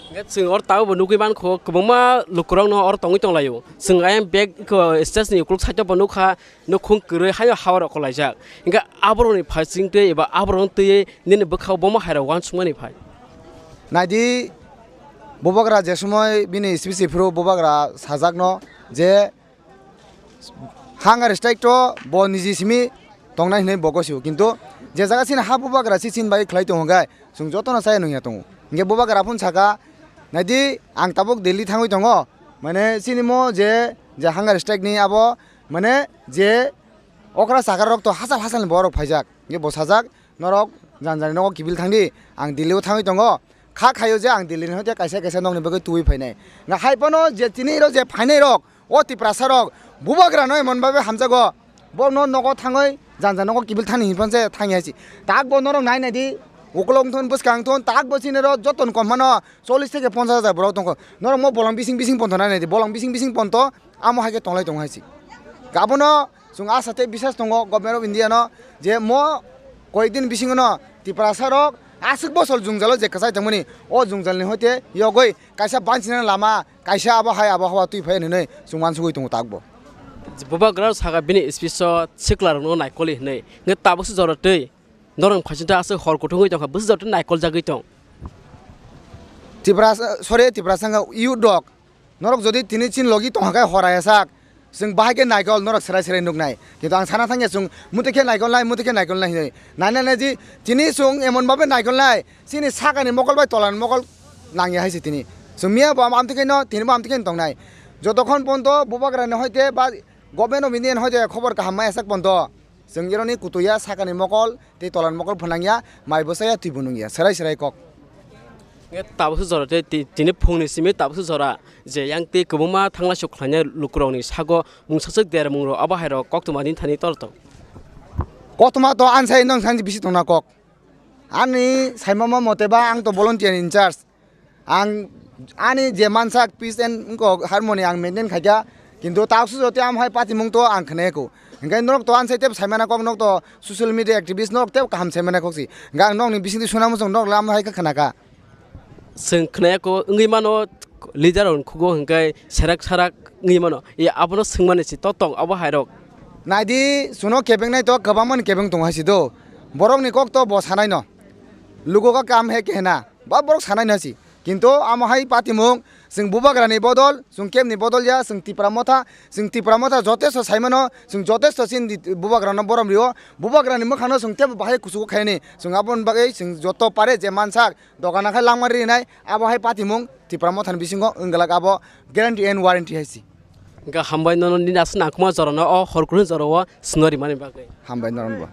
Hingke chwng oro tabuk bo nugwi mankho, kwbangma lukurokno oro tongwi tonglaio. Chwng ayang bag iko stage ni ukuluk side o bo nukha, nukhung kwrwi haino hawa rok kwlaijak. Hingke aborokni phaising twi eba aborokno twiwi nini bwkhao bomo hai rok uansukmani phai. Naidi, bubagra je somoi bini speech phuru bubagra sajakno je Hunger strike to bo niji simi tongnai hinwi bo gosio, kintu je jaga chini ha bubagra se chini bai khlai tongo khe chwng jotono chaya nungya tongo. Hinkhe bubagra phun saka, "Naidi, ang tabuk Delhi thangwi tongo, mane chini mo je, je hunger strike ni abo mane je okra chakra rok to hachal hachal ni borok phaijak." Hinkhe bo sajak, "Norok jani jani nogo kibil thangdi, ang Delhi o thangwi tongo." Kha khaio je ang Delhi ni hoite kaisa kaisa nokni bagwi tubui phainai. Nga hai phano je tini rok je phainai rok, o Tiprasa rok, bubagra no emon babe hamjago. Bo no nogo thangwi jani jani nogo kibil thani hinphon se thangya si. Tak bo norok nai nai di, ukolog thon bwskang thon, tak bo chini rok joton kom mano chollish theke ponchash hajar borok tongkho. Norok mo bolong bising bising ponto nai nai di, bolong bising bising ponto amo hai khe tonglai tongo hai si. Abono Chwng asa tei bisas tongo Government of India no je mo koyekdin bisingo no Tiprasa rok aswk bosol jwngjalo je kwchai tongmani, o jwngjal ni hoite yogwi kaisa banchina lama, kaisa abo hai abo hawa twi phai hinwi chwng uansugwi tongo takbo. Bubagra saka bini speech o sikla rokno naikoli hinwi, hwnkhe tabukse jora twi norok phaisingtha aswk hor kuthungwi tongkha, bwswk jora twi naikol jagwi tong. Tiprasa, sorry, Tiprasa wngkha youth rok. Norok jodi tini chini logi tongkha khe hor ya sak, chwng bahai khe naikol norok serai serai nuknai. Kintu ang sana thangya chwng muti khe naikol nai, muti khe naikol nai hinwi. Nai nai nai ji tini chwng emon babe naikol nai, chini sakani mokol bai tolani mokol nangya hai se tini. Chwng miya bo amtwi khe no, tini bo amtwi khe no tongnai. Jotokhon ponto bubagra ni hoite ba Government of India ni hoite khobor kaham maya sak ponto. Chwng ironi kutuya sakani mokol tei tolani mokol phwnangya, mai bwsaya twibo nungya, serai serai kok. Nge tabukse jora tei ti-, tini phungni simi tabukse jora je yang tei kwbangma thanglai sok khlainai lukurokni sago mungsaswk dermungrok abo hairok koktwma din thani tor tong. Koktwma to ansai nong sanji bisi tongna kok. Ani saimama mote ba ang to volunteer in charge. Ang ani je mansak peace and wngkok harmony ang maintain khaikha, kintu taksu jotoi amo hai patimung to ang khnayaku. Hinkhe norok to ansai tebo saimana kok, norok to social media activist, norok tebo kaham saimana kok si. Hinkhe ang nokni bisingtwi suna muchung norok lam hai khe khnakha. Chwng khnayaku wngwi mano leader rok khugo hinkhe serak sarak wngwi mano. E abono swngmani si to tong abo hairok. Naidi, suno kebengnai to kwbangmani kebeng tongo hai si do. Borokni kok to bo sanaino. Lugo ka kam he kehna. Ba borok sanai na si. Kintu amo hai patimung, chwng bubagrani bodol, chwng kebni bodol ya, chwng Tipra Motha, chwng Tipra Motha jotesto saimano, chwng jotesto chini bubagrano borom rio, bubagrani mwkhangno chwng tebo bahai kuchugo khaini, chwng aboni bagwi chwng joto pare je mansak, dogana khai langma rinai, abo hai patimung Tipra Mothani bisingo wngwlak abo guarantee and warranty hai si. Hingke hambai nono nini aswk nangkukma jorano o hor kunu jorao swngo rimani bagwi. Hambai norokno bo.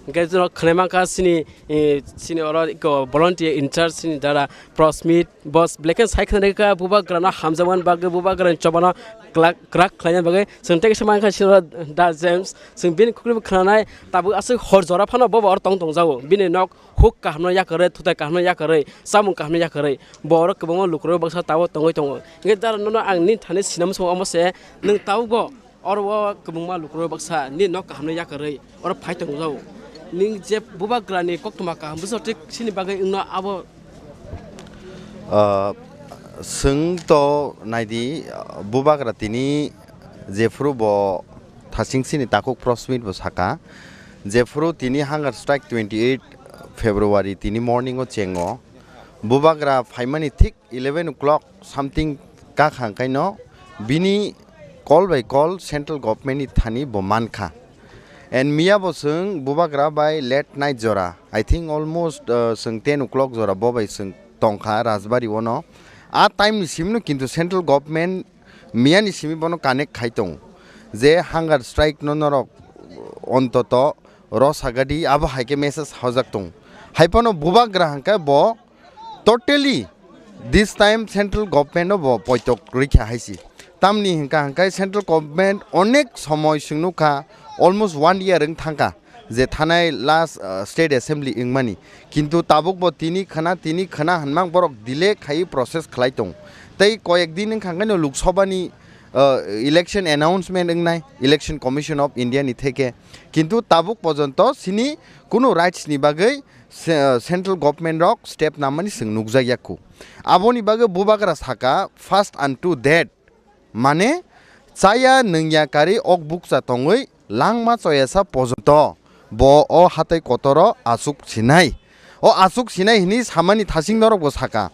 Hingke jora khwnai mankha chini, eh, chini oro eko volunteer in charge chini dara Prosmit, boss, black and sai khwnai kha bubagrano hamjakmani bagwi, bubagrani chobano kwlak, kwrak khlaina bagwi. Chwng tei kisa mankha chini oro Da James, chwng bini kuklibo khwnanai tabuk aswk hor jora phano bobo oro tong tongjago. Bini nok huk kahamno yakarwi, thutai kahamno yakarwi, chamung kahamno yakarwi, borok kwbangma lukurok baksa tabuk tongwi tongo. Hingke jara nono ang nini thani sinamsongo omo se, nwng tabukbo oro o kwbangma lukurok baksa nini nok kahamno yakarwi oro phai tongjago. Nwng je bubagrani koktwma kaham bwsajak chini bagwi wngno abo. Ah, chwng to naidi, ah, bubagra tini jephuru bo thasing chini takhuk Prosmit bo saka, jephuru tini hunger strike twenty eight February tini morning o chengo, bubagra phaimani thik eleven o'clock something kakhang kaino bini call by call central government ni thani bo mankha. And miya bo chwng bubagra bai late night jora, I think almost, uh, chwng ten o'clock jora bo bai chwng tongkha Rajbari ono. A time ni simi no kintu central government miya ni simi bono connect khai tongo je hunger strike no norok ontoto rosagadi abo hai khe message hojak tongo. Hai phano bubagra hwnkhe bo totally This time central government no bo poitok rikha haisi. Tamni hingka hingkai central government onek somoi swngnukha, almost one year wng thangkha je thanai last, uh, state assembly wngmani. Kintu tabuk bo tini khana, tini khana hwnmang borok delay khai process khlai tong. Tei koyek din wngkha hingkaino Lok Sabha ni, uh, election announcement wngnai Election Commission of India ni theke. Kintu tabuk pojonto sini kunu rights ni bagwi se-, uh, central government rok step namani chwng nukjakya khu. Aboni bagwi bubagra saka, "Fast unto death." Mane, chaya nungya kari ok bukcha tongwi langma choyasa pojonto bo o hatai kotoro achuk sinai. O achuk sinai hini samani thasing norok bo saka.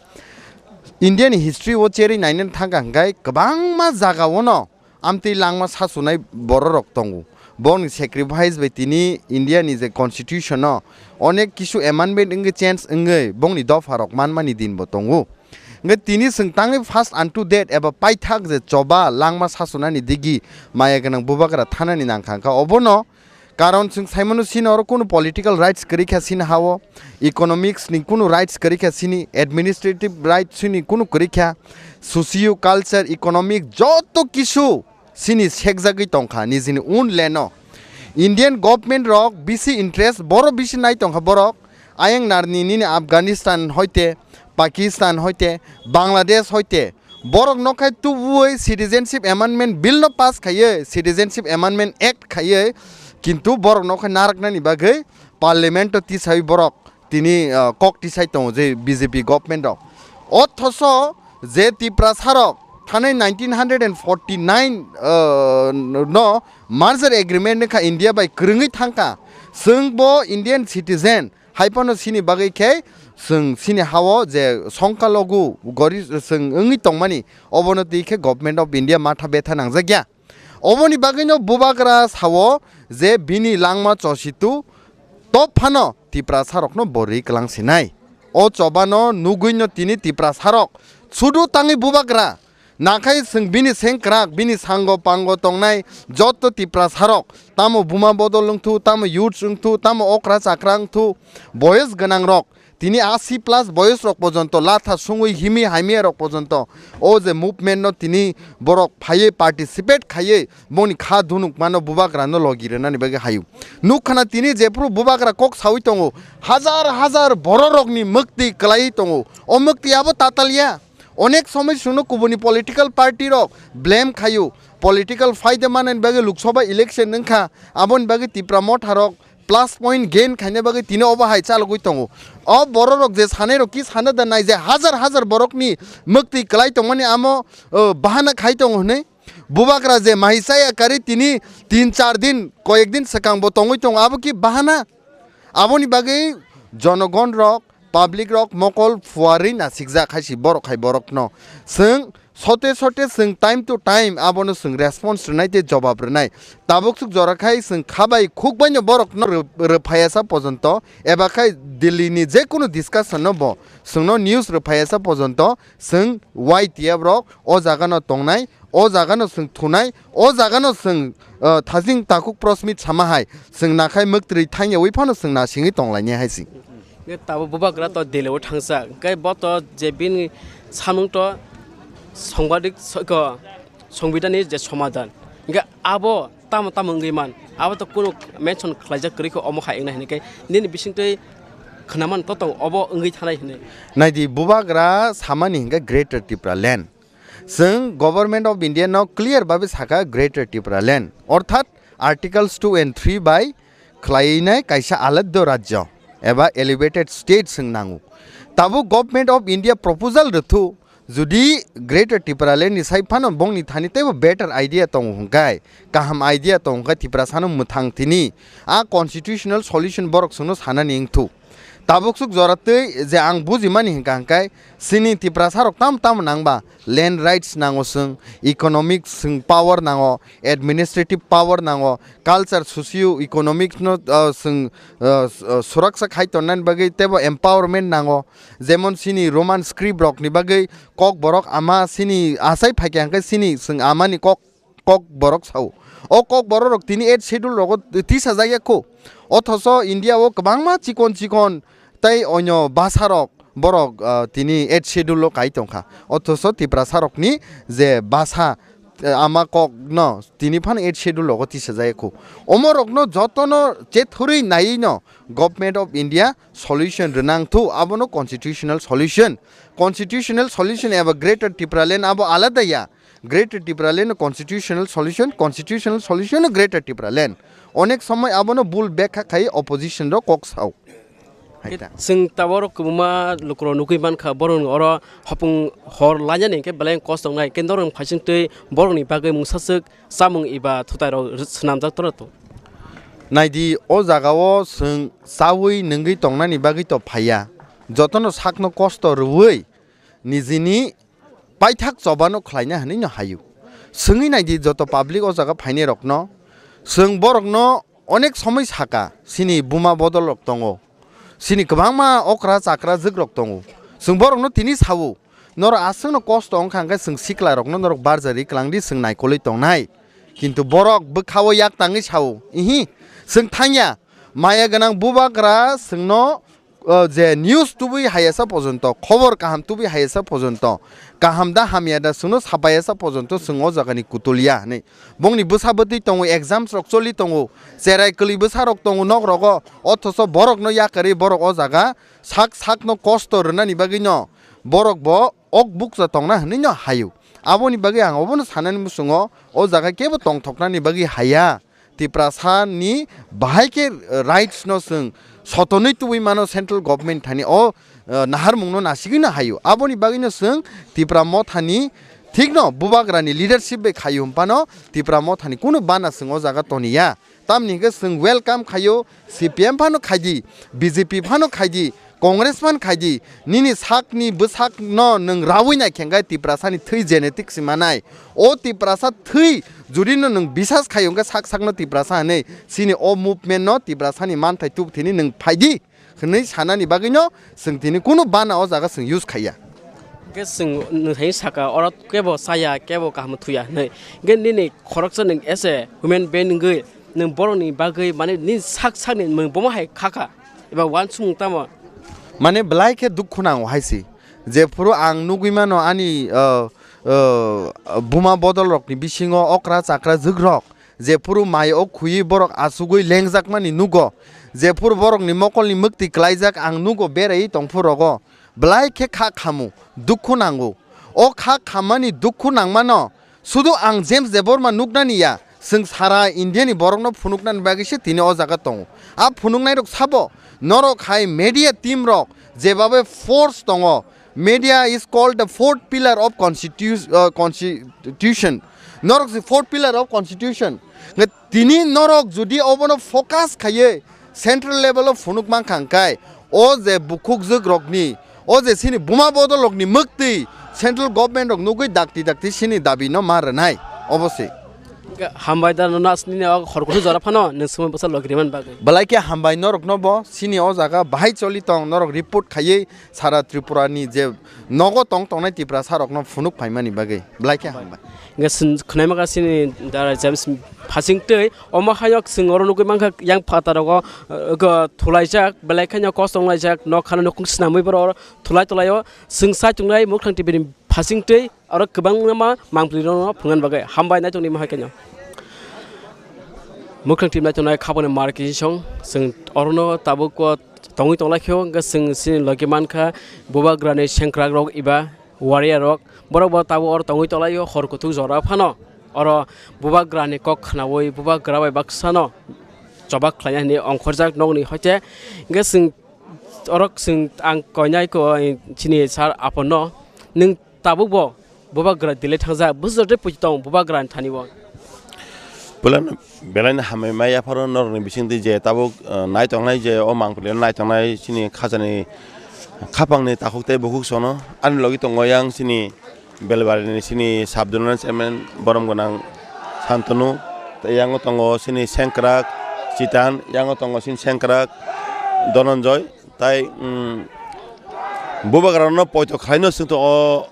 India ni history o cherwi nainani thangkha hingkai kwbangma jaga ono amtwi langma sasunai bororok tongo. Bongni sacrifice bai tini India ni je constitution no onek kisu amendment wngwi change wngwi bongni dopha rok manmani din bo tongo. Hingke tini chwng tangwi fast unto death eba paithak je choba langma sasunani digi maya gwnang bubagra thanani nangkha hingka obono karon chwng saimano sini oro kunu political rights kwrwi kha sini hao, economics ni kunu rights kwrwi kha sini, administrative rights ni kunu kwrwi kha, socio culture economic joto kisu sini sekjagwi tongkha nijini own land o. Indian government rok bisi interest boro bisi nai tongkha borok. Ayang narni nini Afghanistan hoite, Pakistan hoite, Bangladesh hoite, borok nokhai tubuwi Citizenship Amendment Bill no pass khaiye, Citizenship Amendment Act khaiye, kintu borok nokhai naraknani bagwi parliament o tisai borok tini, uh, kok tisai tongo je B J P government rok. Othoso je Tiprasa rok thanai nineteen hundred and forty nine, uh, no merger agreement wngkha India bai kwrwngwi thangkha. Chwng bo Indian citizen, hai phano sini bagwi khe chwng sini hao je songkha logu gori chwng wngwi tongmani, obono twi khe Government of India matha betha nangjakya. Oboni bagwino bubagra sao je bini langma chositu top phano Tiprasa rokno bo ri kwlang sinai. O chobano nugwino tini Tiprasa rok sudu tangwi bubagra nakhai chwng bini sengkrak, bini sango pango tongnai joto Tiprasa rok, tamo buma bodol wngthu, tamo youths wngthu, tamo okra chakra wngthu, boyes gwnang rok, tini asi plus boyes rok pojonto latha sungwi himi hamya rok pojonto o je movement no tini borok phaiwi participate khaiwi boni kha dunuk mano bubagra no logi rwnani bagwi hayu. Nukkhana tini jephru bubagra kok sawi tongo, hajar hajar bororokni mukti kwlaiwi tongo. O mukti abo tatalya. Onek somoi chwngno kubuni political party rok blame khayu. Political faida manani bagwi Lok Sabha election wngkha, aboni bagwi Tipra Motha rok plus point gain khaina bagwi tini obo hai chalogwi tongo. O bororok je sanai rok ki sana da nai je hajar hajar borokni mukti kwlai tongmani amo, o, bahana khai tongo hwnwi. Bubagra je mahi chaya kari tini tin char din, koyek din swkang bo tongwi tongo, abo ki bahana? Aboni bagwi jonogon rok, public rok mokol phuarwi nasikjak hai si borok hai borokno. Chwng sote sote chwng time to time abono chwng response rwnai tei jobab rwnai. Tabuk swk jora khai chwng khabai khukbaino borokno rw-, rwphaiya sa pojonto eba khai Delhi ni jekunu discussion no bo chwngno news rwphaiya sa pojonto chwng Y T F rok o jaga no tongnai, o jaga no chwng thunai, o jaga no chwng, uh, thajing takhuk prosmit sama hai chwng nakhai muktrwi thangyawi phano chwng nasingwi tonglainai hai si. Hingke tabuk bubagra to Delhi o thangsa, hingke bo to je bini samung to songbadik soko songbidani je somadan, hingke abo tamo tamo wngwi man, abo to kunu mention khlaijak kwrwi kho omo hai wngnai hinwi khe nini bisingtwi khwnaman to tong obo wngwi thanai hinwi. Naidi bubagra samani hingke Greater Tipraland. Chwng Government of India no clear babe saka Greater Tipraland, orthat Articles two and three bai khwlainai kaisa aladdo rajyo eba elevated state chwng nango. Tabuk Government of India proposal rwthu, jodi Greater Tipraland ni sai phano bongni thani teibo better idea tongo hwnkhe, kaham idea tongo hwnkhe Tiprasano mwthang tini a constitutional solution borok chwngno sanani wngthu. Tabuk swk jora twi je ang bujimani hwnkha hwnkhe chini Tiprasa rok tamo tamo nangba land rights nango chwng, economic chwng power nango, administrative power nango, culture socio economic no, uh, chwng, uh, s-, uh, suraksa khai tonnani bagwi teibo empowerment nango, jemon chini Roman script rok ni bagwi kok borok ama chini achai phaikha hwnkhe chini chwng amani kok kok borok sao. O kok borok rok tini eighth schedule rogo tisajak ya kho. Othoso India o kwbangma chikon chikon tei onyo basa rok borok, ah, tini eighth schedule o kai tongkha. Othocho Tiprasa rokni je basa, eh, ama kok no tini phano eighth schedule rogo tisajak kho. Omo rokno jotono chethurwi naiwi no Government of India solution rwnang thu, abono constitutional solution. Constitutional solution eba Greater Tipraland abo alada ya. Greater Tipraland constitutional solution, constitutional solution Greater Tipraland. Onek somoi abono bul bekha khai opposition rok kok sao. Hai ta. Chwng tabok kwbangma lukurok nugwi mankha, borok oro hopung hor lainani hinkhe belai kosto wngnai, hinkhe norok phaising twi borokni bagwi mungsaswk chamung eba thutai rok swnamjak toro to. Naidi, o jaga o chwng chawi nungwi tongnani bagwi to phaiya, jotono sakno kosto rwui nijini paithak chobano khlaina hwnwino haio. Swngwi naidi joto public o jaga phainai rokno, chwng borokno onek somoi saka, chini buma bodol rok tongo, chini kwbangma okra chakra jwk rok tongo, chwng borokno tini sao, norok aswkno kosto wngkha hwnkhe chwng sikla rokno norok barjari kwlangdi, chwng naikolwi tongnai, kintu borok bwkhao yak tangwi sao, ihi, chwng thangya, maya gwnang bubagra chwngno o je news tubui hayasa pojonto, khobor kaham tubui hayasa pojonto, kaham da hamya da chwngno sapayasa pojonto chwng o jagani kutulya hinwi. Bongni bwsa bwtwi tongo, exams rok choli tongo, cherai kwlwi bwsa rok tongo nok rogo, othocho borokno yakarwi borok o jaga sak sakno kosto rwnani bagwino borok bo ok bukcha tongna hinwino haio. Aboni bagwi ang obono sanani muchungo o jaga kebo tongthoknani bagwi haya. Tiprasa ni bahai khe rights no chwng sotonwi tubui mano central government thani o, eh, naharmung no nasigwi no haio. Aboni bagwi no chwng Tipra Motha ni thik no bubagra ni leadership bai khaio hwnphano Tipra Motha ni kunu bana chwng o jaga toniya. Tamni hwnkhe chwng welcome khaio, C P M phano khaidi, B J P phano khaidi, Congress phan khaidi, nini sakni bwsakno nwng raui nai khe hwnkhe Tiprasani thwi genetic si manai. O Tiprasa thwi judino nwng bisas khai hwnkhe sak sakno Tiprasa hinwi chini o movement no Tiprasani manthai tubthini nwng phaidi hinwi sanani bagwino chwng tini kunu bana o jaga chwng use khaiya. Hwnkhe chwng nwthai saka oro kebo chaya, kebo kaham thuya hinwi. Hwnkhe nini khoroksa nwng as a human being wngwi nwng borokni bagwi mane nini sak sakni nwng bomo hai khakha. Eba uansukmung tamo? Mane belai khe dukhu nango hai se. Jephuru ang nugwi mano ani, uh, uh, buma bodol rokni bisingo okra chakra jwk rok, jephuru mai o khwi borok achugwi lengjak mani nugo, jephuru borokni mokolni mwktwi klaijak ang nugo beraiwi tongphuru rogo, belai khe kha khamu, dukhu nango. O kha khammani dukhu nangmano sudu ang James Debbarma nuknani ya, chwng sara India ni borokno phunuknani bagwi se tini o jaga tongo. A phunuknai rok sabo, norok hai media team rok jebabe force tongo, media is called the fourth pillar of constitu-, uh, constitution. Norok se fourth pillar of constitution. Nge tini norok jodi obono focus khaiye central level o phunuk mankha hwnkhe, o je bukhukjwk rokni, o je chini buma bodol rokni mwktwi central government rok nugwi dakti dakti chini dabi no ma rwnai, obo se. Hambai da no nas nini o khoroksa jora phano nwng swmai bwsa logi rimani bagwi. Belai khe hambai norok no bo chini o jaga bahai choli tong, norok report khaiwi sara Tripura ni je nogo tong tongnai Tiprasa rokno phunuk phaimani bagwi belai khe hambai. Hwnkhe chwng khwnaima kha chini Dara James Phasingtwi, omo hayok chwng oro nugwi mankha yang phataro go, uh, go thulaijak, belai kheno kosto wnglaijak, nok khana nukung swnamwi borok oro thulai thulaio. Chwng sai tongnai Mukhang T V ni Phasingtwi oro kwbangma mangpili rokno phungan bagwi hambai nai tongni mahai kheno. Mukhang T V nai tongnai khapangni mar kisong chwng orono tabuk o tongwi tonglaikho, hwnkhe chwng chini logi mankha bubagrani sengkrakrok eba warriorrok, borok bo tabuk oro tongwi tonglaio hor kuthuk jora phano. Oro bubagrani kok khnaui bubagra bai baksano chobak khlaina hinwi ongkhorjak nokni hoite. Hwnkhe chwng oro chwng ang koinai ko chini sir aponno, nwng tabuk bo bubagra delhi thangjak, bwswk tei puitong bubagrani thani o. Belai no, belai no hambai mai yapharo norokni bisingtwi je tabuk, uh, nai tongnai je o mangpili nai tongnai chini khajani khapangni takhuk tei bukhuk sono ani logi tongo yang chini Belbarini chini sub zonal chairman borom gwnang Santanu, tei yango tongo chini sengkrak Chitan, yango tongo chini sengkrak Dhananjoy, tai, um, bubagrano poito khlaino chwng to o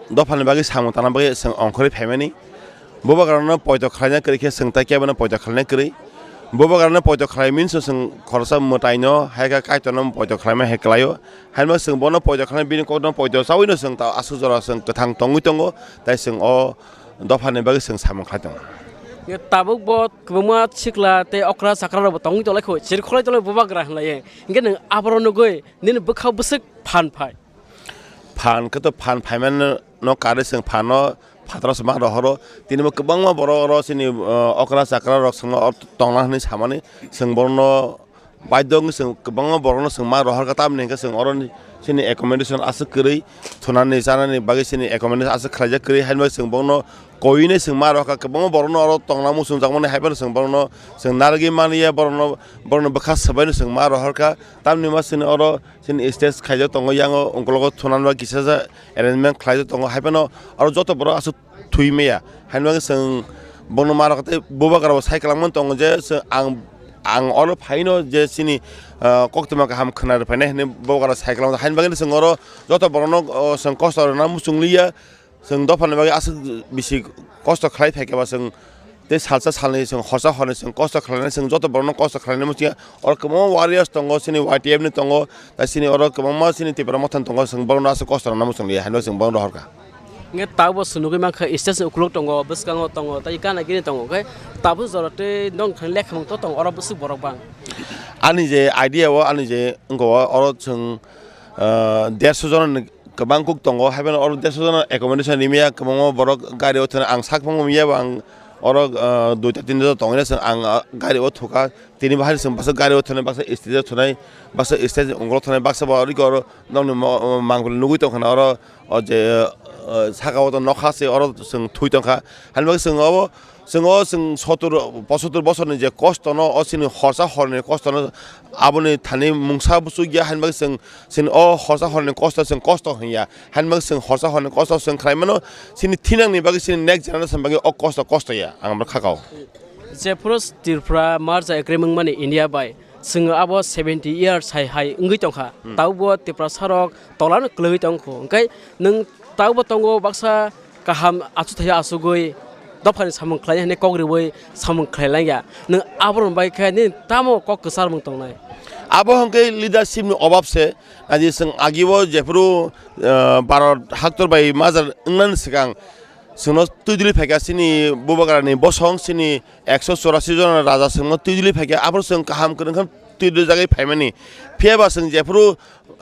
dophani bagwi samung tangna bagwi chwng ongkhorwi phaimani. Bubagrano poito khlaina kwrwi khe chwng tai kebono poito khlaina kwrwi. Bubagrano poito khlai min se chwng khoroksa mwtaino, hai khe Kaitorno poito khlaima hai kwlaio. Haino chwng bono poito khlai bini kokno poito chaui no chwng ta aswk jora chwng kwthang tongwi tongo, tai chwng o dophani bagwi chwng samung khlai tongo. Tabuk bo kwbangma sikla tei okra chakra rok bo tongwi tonglaikho, chiri kholai tonglaikho Bubagra hinlaiwi. Hinkhe nwng aborok nugwi nini bwkha bwswk phan phai? Phan khe to phan phaimano no karwi chwng phano phataro se ma rohoro. Tini bo kwbangma borok oro chini, uh, okra chakra rok chwngno oro tongna hwnwi samani chwng borokno baidho wngwi chwng kwbangma borokno chwng ma rohorkha, tamni hinkhe chwng oro chini accommodation aswk kwrwi thwnani chanani bagwi chini accommodation aswk khlaijak kwrwi, haino chwng borokno koinai chwng ma rohorkha. Kwbangma borokno oro tongna muchungjakmani haiphano chwng borokno chwng narwgwi manya, borokno, borokno bwkha swbaino chwng ma rohorkha, tamni ma chini oro chini stage khaijak tongo, yango ungkologo thwnanba kisa sa arrangement khlaijak tongo, haiphano oro joto borok aswk thwi maya. Haino bagwi chwng bono ma rok tei Bubagra bo sai kwlangmani tongo je chwng ang, ang oro phaino je chini, ah, koktwma kaham khwna rwphainai hinwi Bubagra sai kwlangmani. Haino bagwi chwng oro joto borokno, oh, chwng kosto rwna muchung liya. Chwng dophani bagwi aswk bisi kosto khlai phaikhe ba chwng tei salsa salnwi chwng horsa hornwi chwng kosto khlainai, chwng joto borokno kosto khlainai muchungya. Oro kwbangma warriors tongo, chini Y T F ni tongo, tai chini oro kwbangma chini Tipra Motha ni tongo, chwng borokno aswk kosto rwna muchung liya, haino chwng borokno rohorkha. Hingke tabuk bo chwng nugwi mankha stage ni ukuluk tongo, bwskango tongo, tei gana gini tongo, hingke tabuk jora tei nokni thani lekhamung to tongo, oro bwswk borok bang. Ani je idea o, ani je wngkha o, oro chwng, ah, derso jona ni kwbang kuk tongo, haiphano oro derso jona accommodation rimya, kwbangma borok gari o thwna ang sak phang manya bo ang oro, ah, duita tinta jora tongwi na chwng ang, ah, gari o thukha. Tini bahai chwng baksa gari o thwnai, baksa stage o thwnai, baksa stage ni unglo thwnai, baksa bo oro, oro nokni mo-, mangpili nugwi tongkha na oro, o je, o, saka o to nokha se oro chwng thwi tongkha. Haino bagwi chwng obo, chwng o chwng sotur, posotur bosorni je kosto no, o chini horsa horni kosto no, aboni thani mungsa buchuk ya, haino bagwi chwng, chini o horsa horni kosto chwng kosto hwnya. Haino bagwi chwng horsa horni kosto chwng khlai mano, chini thinangni bagwi, chini next generation bagwi o kosto kosto ya, ang abo kha kao. Jephuru Tripura merger agreement mani India bai, chwng abo seventy years hai hai wngwi tongkha. Hmm. Tabuk bo Tiprasa rok tolano kwlwngwi tongkho. Hwnkhe nwng tabuk bo tongo baksa kaham achukthai achugwi dophani samung khlaina hwnwi kok riwi samung khlai langya. Nwng aborok bai khe nini tamo kok kwcharmung tongnai? Abo hwnkhe leadership ni obab se. Naidi chwng agio jephuru, ah, Bharat haktor bai merger wngnani swkang chwngno twi duli phaikha chini Bubagrani bosong, chini ekso chorasi jona raja chwngno twi duli phaikha, aphuru chwng kaham kwrwngkha twi duli jagwi phaimani. Phiyaba chwng jephuru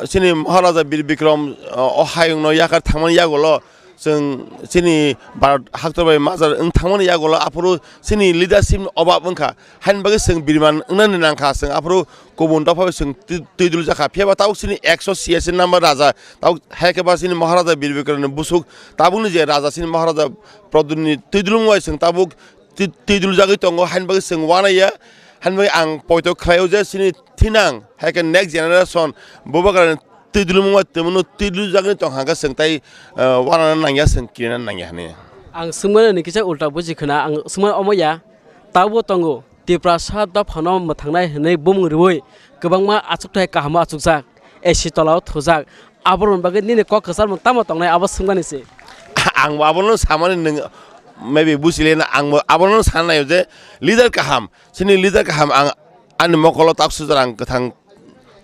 chini Maharaja Bir Bikram, o, o hayungno yakar thangmani yagulo chwng chini Bharat haktor bai merger wng thangmani yagulo aphuru chini leadership ni obab wngkha. Haini bagwi chwng biriman wngnani nangkha, chwng aphuru kubun dopha bai chwng twi, twi dul jakha. Phiyaba tabuk chini ekso siyasi number raja, tabuk hai khe ba chini Maharaja Bir Bikram ni busuk, tabukni je raja chini Maharaja Pradyut ni twi dulung bai chwng tabuk twi, twi dul jagwi tongo, haini bagwi chwng uanaiya. Haini bagwi ang poito khlaio je chini thinang hai khe next generation Bubagrani twi dulung bai twmano twi dul jagwi tong hwnkhe chwng tai, ah, uanana nangya, chwng kirina nangya hwnwi. Ang swngmani hwnwi kisa ulta buji khna, ang swngmani omo ya, tabuk tongo. Tiprasa dophano mwthangnai hwnwi bumung riwi kwbangma achukthai kahamo achukjak, A C tolao thujak. Aborokni bagwi nini kok kwcharmung tamo tongnai abo swngmani se? Ang bo abono samani nwng maybe buchilena, ang bo abono sana naio je leader kaham, chini leader kaham ang ani mokolo taksujak ang kwthang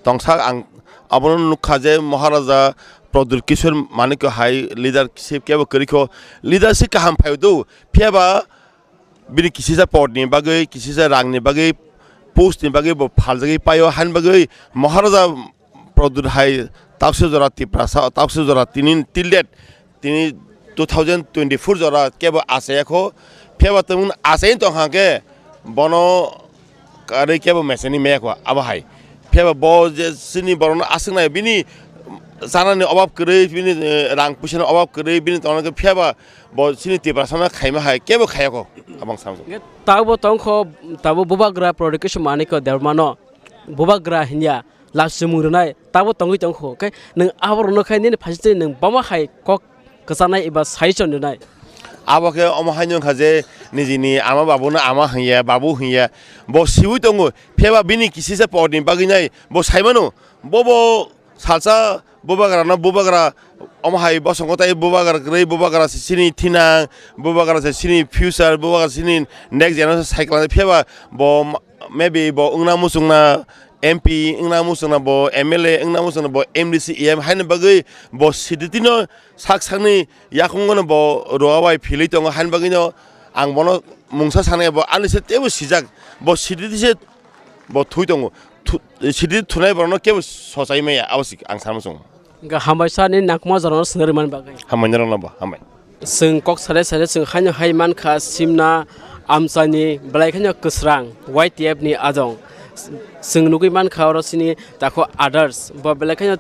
tongsak, ang abono nukha je Maharaja Pradyut Kishore Manikya hai leadership kebo kwrwikho, leadership kaham phaido, phiyaba bini kisisa podni bagwi, kisisa rangni bagwi, postni bagwi bo phaljagwi paio, haini bagwi Maharaja Pradyut hai tauksa jora Tiprasa, tauksa jora tini till date, tini two thousand twenty-four jora kebo achayakho, phiyaba tongmung achai tongkha khe bono karwi kebo mechani meyakho abo hai. Phiyaba bo je chini borokno aswknai bini chanani obab kwrwi, bini, eh, rang puisani obab kwrwi, bini tongna khe phiyaba bo chini Tiprasano khaima hai kebo khayakho, abang samjak. Hingke tabuk bo tongkho, tabuk Bubagra Pradyut Kishore Manikya Debbarmano Bubagra hinya lachimung rwnai tabuk tongwi tongkho, khe nwng aborokno khe nini phaisingtwi nwng bama hai kok kwchanai eba suggestion rwnai? Abo khe omo haino wngkha je nijini ama babuno ama hwnya, babu hwnya, bo siui tongo, phiyaba bini kisisa podni bagwi nai bo saimano, bobo salsa Bubagrano Bubagra omo hai bosongo tai Bubagra kwrwi, Bubagra se chini thinang, Bubagra se chini future, Bubagra chini next generation cycle phiyaba bo ma-, Maybe bo wngna muchungna M P, wngna muchungna bo M L A, wngna muchungna bo M D C, E M, haini bagwi bo siditino sak sakni yakungono bo roa bai philwi tongo, haini bagwino ang bono mungsa sanai bo ani se teibo sijak, bo siditi se bo thwi tongo. Thu-, siditi thunai borokno kebo sochai maya, abo se ang sana muchungo. Hwnkhe hambai sir, nini nangkukma jorano swngnai rwmani bagwi. Hambai norokno bo, hambai. Chwng kok sade sade chwng haino hai mankha, simna amchaini belai kheno kwsrang Y T F ni ajong. Chwng nugwi mankha oro chini takhu others bo belai kheno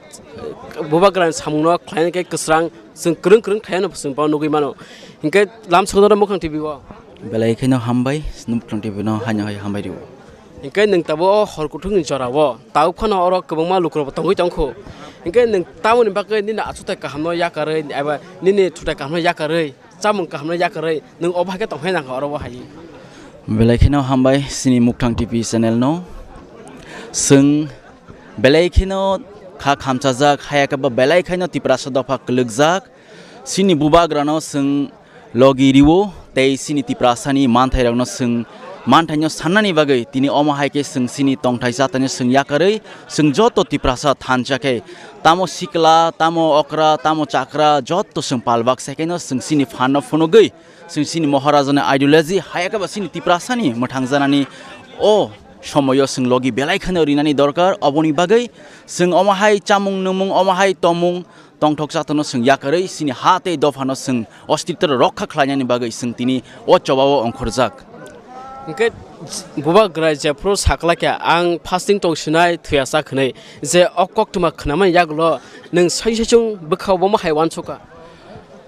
bubagrani samungno khlaina khe kwsrang, chwng kwrwng kwrwng khlaiano chwng bo nugwi mano. Hinkhe lamsokno mukhang T V o. Belai kheno hambai, Muktwng T V no haino hai hambai rwo. Hinkhe nwng tabuk o hor kuthukni jorao tabuk phano oro kwbangma lukurokbo tongwi tongkhu. Hinkhe nwng tamoni bagwi nini achukthai kahamno yakarwi eba nini thutai kahamno yakarwi, chamung kahamno yakarwi nwng obo hai khe tongphai nangkha oro bo hai. Belai kheno hambai chini Muktwng T V channel no. Chwng belai kheno kha khamchajak, haya khe bo belai kheno Tiprasa dopha kwlwkjak. Chini bubagrano chwng logi rwo tei chini Tiprasani manthairokno chwng manthaino sannani bagwi tini omo hai khe chwng chini tongthai chataino chwng yakarwi chwng joto Tiprasa thansa khe tamo sikla, tamo okra, tamo chakra joto chwng palbak se khe no chwng chini phanno phunugwi chwng chini Maharajani ideology haya khe ba chini Tiprasani mwthangjanani o somoyo chwng logi belai kheno rinani dorkar. Oboni bagwi chwng omo hai chamung nwngmung, omo hai tongmung, tongthok chatano chwng yakarwi chini ha tei dophano chwng ostitro rokha khlainani bagwi chwng tini o chobao ongkhorjak. Hinkhe bubagra jephuru sakla khe ang fasting tong sinai thuya cha khwnwi je o koktwma khnamani yagulo nwng saichung bwkha obo hai uansukha.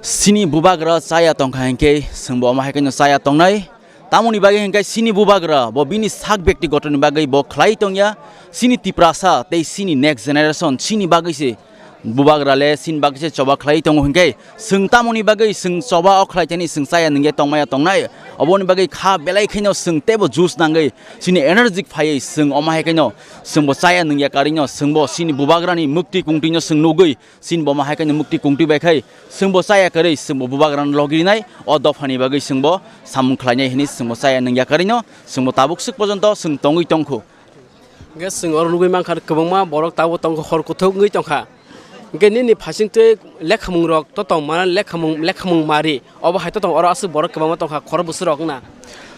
Chini bubagra chaya tongkha hinkhe chwngbo omo hai kheno chaya tongnai. Tamoni bagwi hinkhe chini bubagra bo bini sak bektogotoni bagwi bo khlai tongya. Chini Tiprasa tei chini next generation chini bagwi se bubagra le chini bagwi se choba khlai tongo hinkhe chwng tamoni bagwi chwng choba o khlai thani chwng chaya nungya tongmaya tongnai. Oboni bagwi kha belai khaino chwng teibo juice nangwi chini energetic phaiwi chwng omo hai khaino chwngbo chaya nungya karwino chwngbo chini bubagrani mukti kungtwino chwng nugwi chini bo ma hai khe mukti kungtwi bai khai, chwngbo chaya kwrwi, chwngbo bubagrano logi rinai, o dophani bagwi chwngbo samung khlainai hwnwi chwngbo chaya nungya kwrwino, chwngbo tabuk swk pojonto chwng tongwi tongkhu. Hwnkhe chwng oro nugwi mankha, kwbangma borok tabuk tongkha, hor kuthuk wngwi tongkha. Hwnkhe nini phaisingtwi lekhamungrok to tongmani lekhamung, lekhamung mari, obo hai to tong, oro aswk borok kwbangma tongkha, khorok bwswkrok wngna.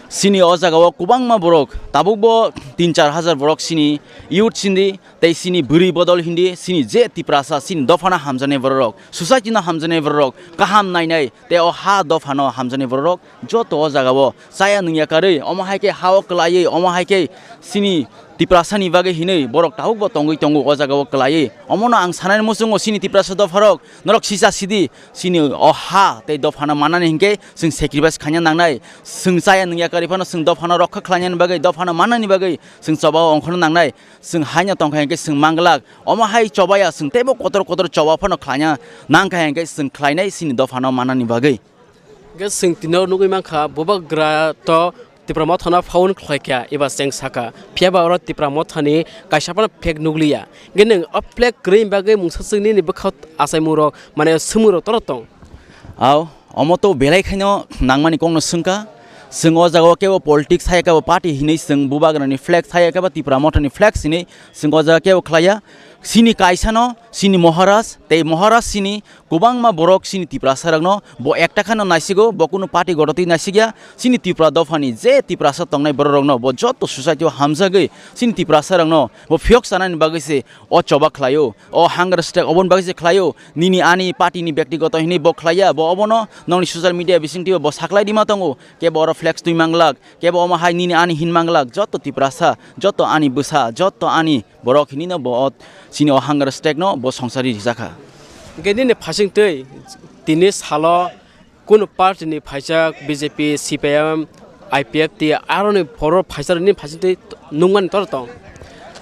Chini o jagao kwbangma borok, tabukbo tin char hajar borok chini youth sindi, tei chini bwrwi bodol hindi, chini je Tiprasa, chini dophano hamjaknai bororok, society no hamjaknai bororok, kaham nainai, tei o ha dophano hamjaknai bororok, joto o jagao chaya nungya karwi, omo hai khe ha o kwlaiwi, omo hai khe chini Tiprasa ni bagwi hinwi borok tabukbo tongwi tongo o jagao kwlaiwi. Omono ang sanani muchungo chini Tiprasa dopharok, norok sisa sidi, chini o ha tei dophano manani hinkhe chwng sacrifice khaina nangnai, chwng chaya nungya karwi phano chwng dophano rokha khlainani bagwi, dophano mannani bagwi chwng chobao ongkhorna nangnai. Chwng haino tongkha hinkhe chwng manglak, omo hai chobaya chwng teibo kotor kotor choba phano khlaina nangkha hinkhe chwng khlainai chini dophano manani bagwi. Hwnkhe chwng tino nugwi mankha, bubagra to Tipra Mothano phone khlaikha eba cheng sakha, phiyaba oro Tipra Mothani kaisa phano flag nugliya. Hwnkhe nwng o flag kwrwini bagwi mungsa chwngni bwkha achaimung rok, mane swngmung rok toro tong. Ao, omo to belai khaino nangmani kokno swngkha. Chwng o jagao kebo politics hai kebo party hinwi chwng bubagrani flag hai kebo Tipra Mothani flag hinwi chwng o jaga kebo khlaiya. Chini kaisano, chini Maharaj, tei Maharaj chini kwbangma borok chini Tiprasa rokno bo ekta kheno naisigo, bo kunu party gototwi naisigya. Chini Tipra dophani je Tiprasa tongnai borok rokno bo joto society o hamjagwi chini Tiprasa rokno bo phiyok chanani bagwi se o choba khlaio. O hunger strike oboni bagwi se khlaio, nini ani party ni bektigoto hinwi bo khlaiya, bo obono nongni social media bisingtwi bo saklai rima tongo, kebo oro flex twi manglak, kebo omo hai nini ani hin manglak, joto Tiprasa, joto ani bwsa, joto ani borok hinwi no bo o chini o hunger strike no bo songsari rijakha. Hwnkhe nini phaisingtwi tini salo Kunu party ni phaijak B J P, C P I M, I P F T, aroni borok phaijak nini phaisingtwi nukmani toro tong.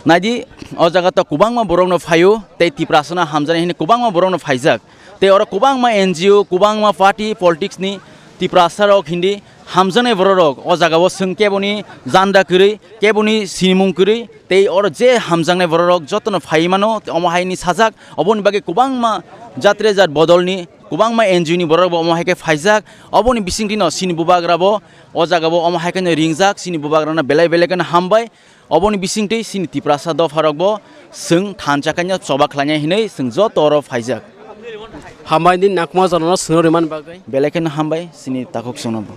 Naidi, o jaga to kwbangma borokno phaio, tei Tiprasano hamjaknai hwnwi kwbangma borokno phaijak. Tei oro kwbangma N G O, kwbangma party, politics ni Tiprasa rok hindi hamjaknai borok rok o jaga o chwng keboni janda kwrwi, keboni sinimung kwrwi, tei oro je hamjaknai borok rok jotono phaiwi mano, omo haini sajak, oboni bagwi kwbangma jatre jat bodolni kwbangma N G O ni borok bo omo hai khe phaijak. Oboni bisingtwi no chini bubagra bo o jaga bo omo hai khe no ringjak, chini bubagra no belai belai kheno hambai. Oboni bisingtwi chini Tiprasa dopharok bo chwng thansa khaino choba khlainai hinwi chwng joto oro phaijak. Hambai nini nakma jorano swngno rimani bagwi. Belai kheno hambai chini takhuk chwngno bo.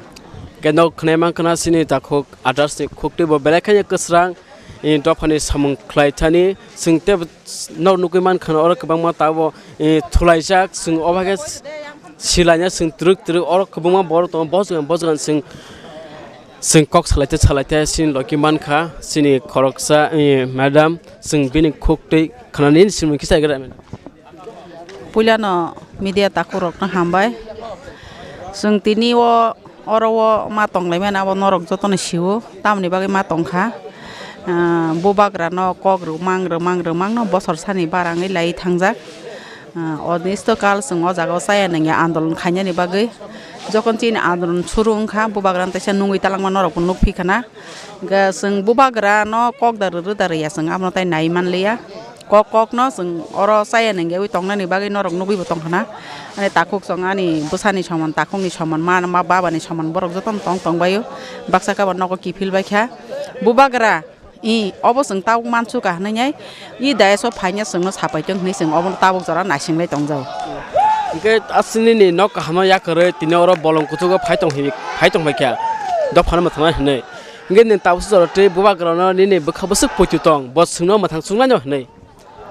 Khe nok khwnai mankha na chini takhuk others ni khuktwi bo belai kheno kwsrang, eh, dophani samung khlai thani chwng tei bo nok nugwi mankha na oro kwbangma tabuk, eh, thulaijak chwng o bagwi silaina chwng twrwk twrwk oro kwbangma borok tongo bojongani bojongani chwng. Chwng kok salaite salaite chini logi mankha, chini khoroksa, eh, madam, chwng bini khuktwi khwnani simi kisa gra. Puilano media takhurokno hambai. Chwng tini o oro o ma tonglaimani abo norok jotono sio, tamoni bagwi ma tongkha. Ah, bubagrano kok rwmang rwmang rwmangno bosor sani barangwi lai thangjak. Ah, onisto kal chwng o jaga o chaya nangya andolon khainani bagwi. Jokhon chini andolon suru wngkha, bubagrano teisa nungwi talangma norokbo nukphi khana. Hwnkhe chwng bubagrano kok da rwrw da rwya chwng abono tai nai manliya. Kok kokno chwng oro chaya nangyawi tongnani bagwi norok nugwibo tongkhana. Ani takhuk chwng ani bwsani soman, takhukni soman, ma, ma babani soman borok jotono tong tongbaio. Baksa khe abo nogo kiphil baikha. Bubagra, I, obo chwng tabuk mansukha hwnwi nai, i dais o phaina chwngno sapai tong hwnwi chwng obono tabuk jora naisinglai tongjago. Hwnkhe aswk nini nok kaham no yakarwi tini oro bolong kuchugo phai tong hi, phai tong phaikha, dophano mwthangna hwnwi. Hwnkhe nwng tabuksa jora twi bubagrano nini bwkha bwswk poito tong, bo chwngno mwthang chuknai no hwnwi.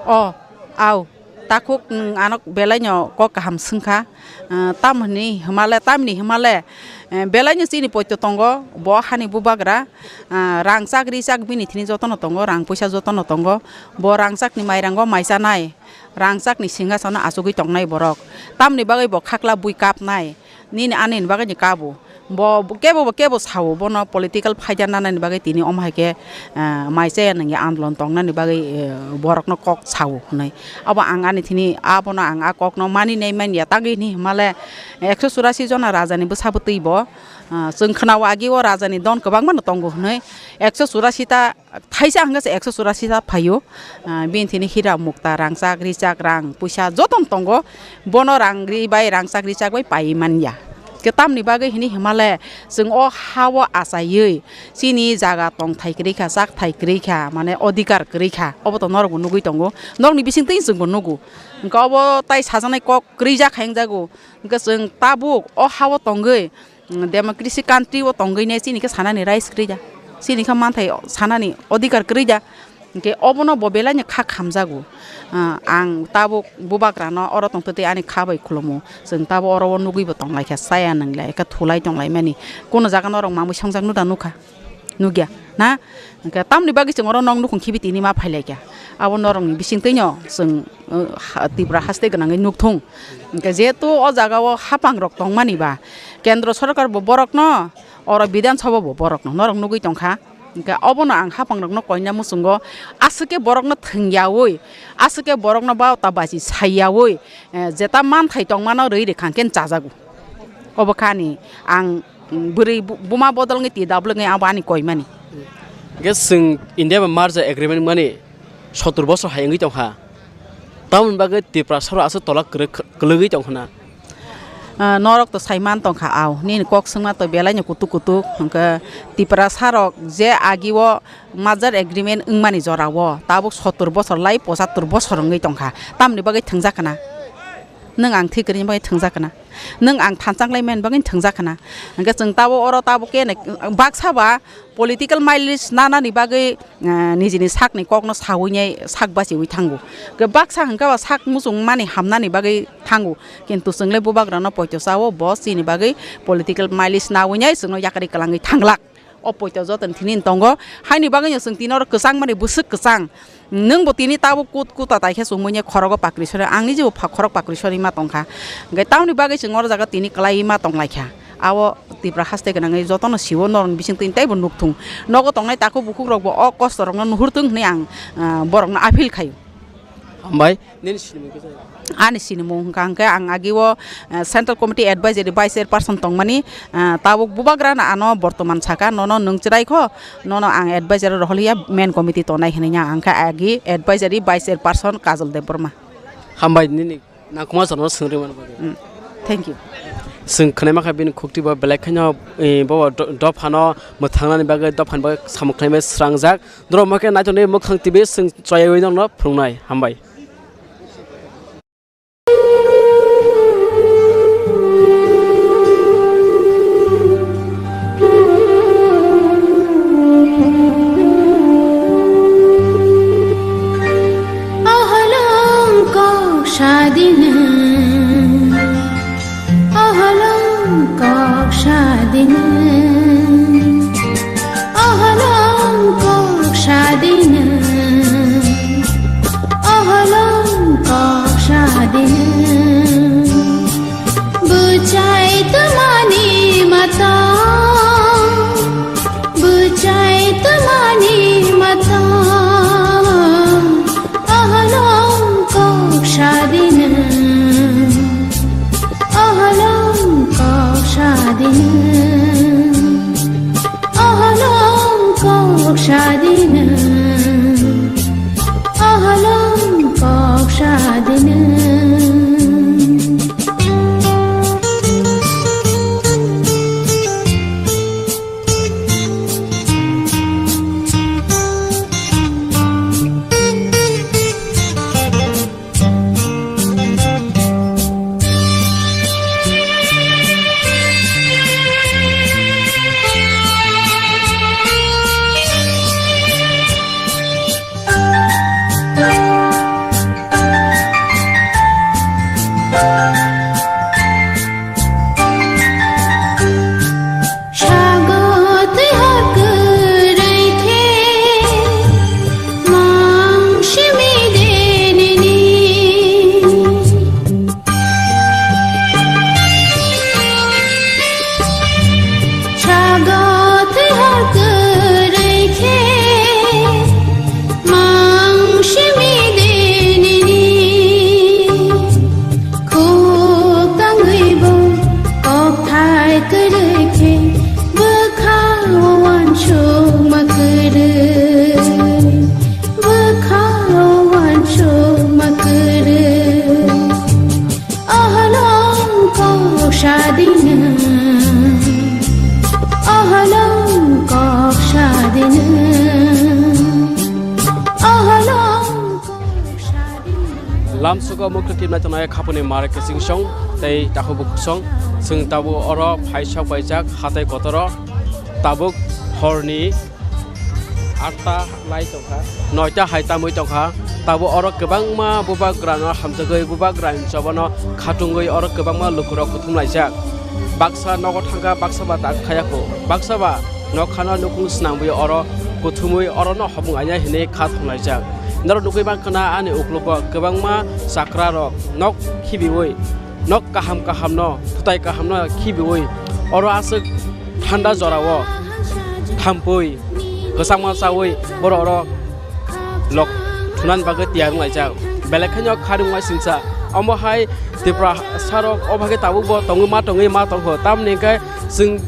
O, au. Takhuk nwng ano belaino kok kaham swngkha, ah, tamoni hwnmale, tamni hwnmale, eh, belaino chini poito tongo, bo hani bubagra, ah, rangchak richak bini thini jotono tongo, rang puisa jotono tongo, bo rangchakni mairango mai chanai, rangchakni singhasono achugwi tongnai borok, tamni bagwi bo khakla bui kapnai, nini ani ni bagwi ni kabo. Bo kebo bo kebo sao, bono political phaida nanani bagwi tini omo hai khe, ah, mai chaya nangya andolon tongnani bagwi, eh, borokno kok sao hwnwi. Abo ang ani thini abono ang a kokno mani nai manya tangwi hwnwi hwnmale ekso churasi jona rajani bwsa bwtwi bo, ah, chwng khwnao agi o rajani don kwbangma no tongo hwnwi ekso churasi ta Thaisa hwnkhe se ekso churasi ta phaio, ah, bini thini hira mukta, rangchak, richak, rang, puisa jotono tongo. Bono rang ri bai, rangchak, richak bai paiwi manya. Khe tamni bagwi hini himale chwng o ha-o achaiwi chini jaga tongthai kwrwi kha, chakthai kwrwi kha, mane odhikar kwrwi kha, obo to norokbo nugwi tongo, norokni bisingtwi chwngbo nugo. Hwnkhe obo tai sajaknai kok kwrwi jak hai wngjago. Hwnkhe chwng tabuk o ha-o tongwi, Democracy country o tongwi ne chini khe sanani rights kwrwi da, chini khe manthai sanani odhikar kwrwi da, hwnkhe obono bo belai no kha khamjago. Ah, ang tabuk bubagrano oro tongtwtwi ani kha bai khulumo, chwng tabuk oro o nugwi bo tonglaikha, chaya nwnglai khe thulai tonglaimani, kono jaga norok mamwi songjakno da nukha, nukya na? Hwnkhe tamni bagwi chwng oro nok nukhung khibi tini ma phailaikha. Abo norokni bisingtwino chwng, uh, ha-, Tripura haste gwnangwi nukthung. Hwnkhe jehetu o jagao hapangrok tongmani ba, Kendro Sorkar bo borokno, oro Bidhan Sabha bo borokno, norok nugwi tongkha. Hwnkhe obono ang hapangrokno koina muchungo, aswk khe borokno thwngyawi, aswk khe borokno baota bachi saiyawi, eh, jeta manthai tongmano rwi rwkha hwnkhe chajago. Obo kha ani ang, mm, bwrwi bu-, buma bodol wngwi T W wngwi abo ani koimani. Hwnkhe chwng India bai merger agreement wngmani sottor bosor hai wngwi tongkha. Tamoni bagwi Tiprasarok aswk tola kwrwk, kwlwgwi tongkha na. Ah, norok to sai man tongkha, au, nini kok swngma to belai no kutuk kutuk, hwnkhe Tiprasarok je agi o merger agreement wngmani jora o tabuk sottor bosor lai pochattor bosor wngwi tongkha, tamoni bagwi thwngjak khna? Nwng ang thwi kwrwini bagwi thwngjak khna? Nwng ang thansa wnglaimani bagwi thwngjak khna? Hwnkhe chwng tabuk oro tabuk khe nai-, baksa ba political mileage nanani bagwi, eh, nijini sakni kokno sawi nai sak bachiwi thango. Hwnkhe baksa hwnkhe ba sak muchung mani hamnani bagwi thango. Kintu chwngle bubagrano poito chao, bo chini bagwi political mileage nawi nai chwngno yakarwi kwlangwi thanglak. O poito joto ni thini tongo. Haini bagwi no chwng tini oro kwchang mani bwswk kwchang. Nwng bo tini tabuk kut kuta tai khe chumui nai khorogo pakri sori. Ang niji bo pha-, khorok pakri sori ma tongkha. Hwnkhe tamoni bagwi chwng oro jaga tini kwlai ma tonglaikha. Abo Tipra haste gwnangwi jotono siwo norokni bisingtwi teibo nukthung. Nogo tongnai takhuk bukhuk rokbo o kosto rokno nuhurthung hwnwi ang, ah, borokno appeal khaio. Hambai, nini sinimung kisa? Ani sinimung hwnkha hwnkhe ang agi o, eh, Central Committee Advisory Vice Chairperson tongmani, eh, tabuk bubagrano ano bortoman saka, nono nwng chwrai kho, nono ang advisory rohor ya main committee tongnai hwnwi ang kha agi advisory Vice Chairperson Kajol Debbarma. Hambai nini nangkukma jorano swngri mani bagwi. Hmm. Thank you. Chwng khwnai mankha bini khukti bo belai kheno, eh, bo do-, dophano mwthangnani bagwi, dophani bagwi samung khlaimani srangjak. Norok hwnkhe naitokni Mukhang T V chwng choyagwi nokno phwrwngnai. Hambai. Oholong kok sadina, oholong kok sadina, oholong kok sadina, oholong kok sadina. Bwchai twmani mata, bwchai twmani mata, oholong kok sadina, oholong kok sadina, oholong kok sadina, oholong kok sadina. Sago twi hor kwrwi khe mang simi de nini. Sago twi hor kwrwi khe mang simi de nini. Khuk tangwi bo kokthai kwrwi khe bwkha o uansukma kwrwi, bwkha o uansukma kwrwi. Oholong kok sadina, oholong kok sadina, oholong kok sadina. Lamsogo mukti timnai tongnai khapuni mare kiching song tei takhuk bukhuk song. Chwng tabuk oro phaisa paijak hatai kotoro. Tabuk horni atta lai tongkha, noita hai tamwi tongkha. Tabuk oro kwbangma bubagrano hamjagwi, bubagrani chobano khatungwi oro kwbangma lukurok kuthum laijak. Baksa nogo thangkha, baksa ba tak khayakho, baksa ba nokhano nukhung swnamwi oro kuthumwi orono hopung aina hinwi kha thonglaijak. Norok nugwi mankha na ani uklogo kwbangma chakrarok nok khibiwi, nok kaham kahamno, phutai kahamno khibiwi oro aswk thanda jorao thampui kwchangma chawi borok oro lok thunani bagwi tiyar wnglaijak. Belai khaino kharwng uaisingcha omo hai Tripura sarok o bagwi tabukbo tongwi ma tongwi ma tongkho, tamni hwnkhe chwng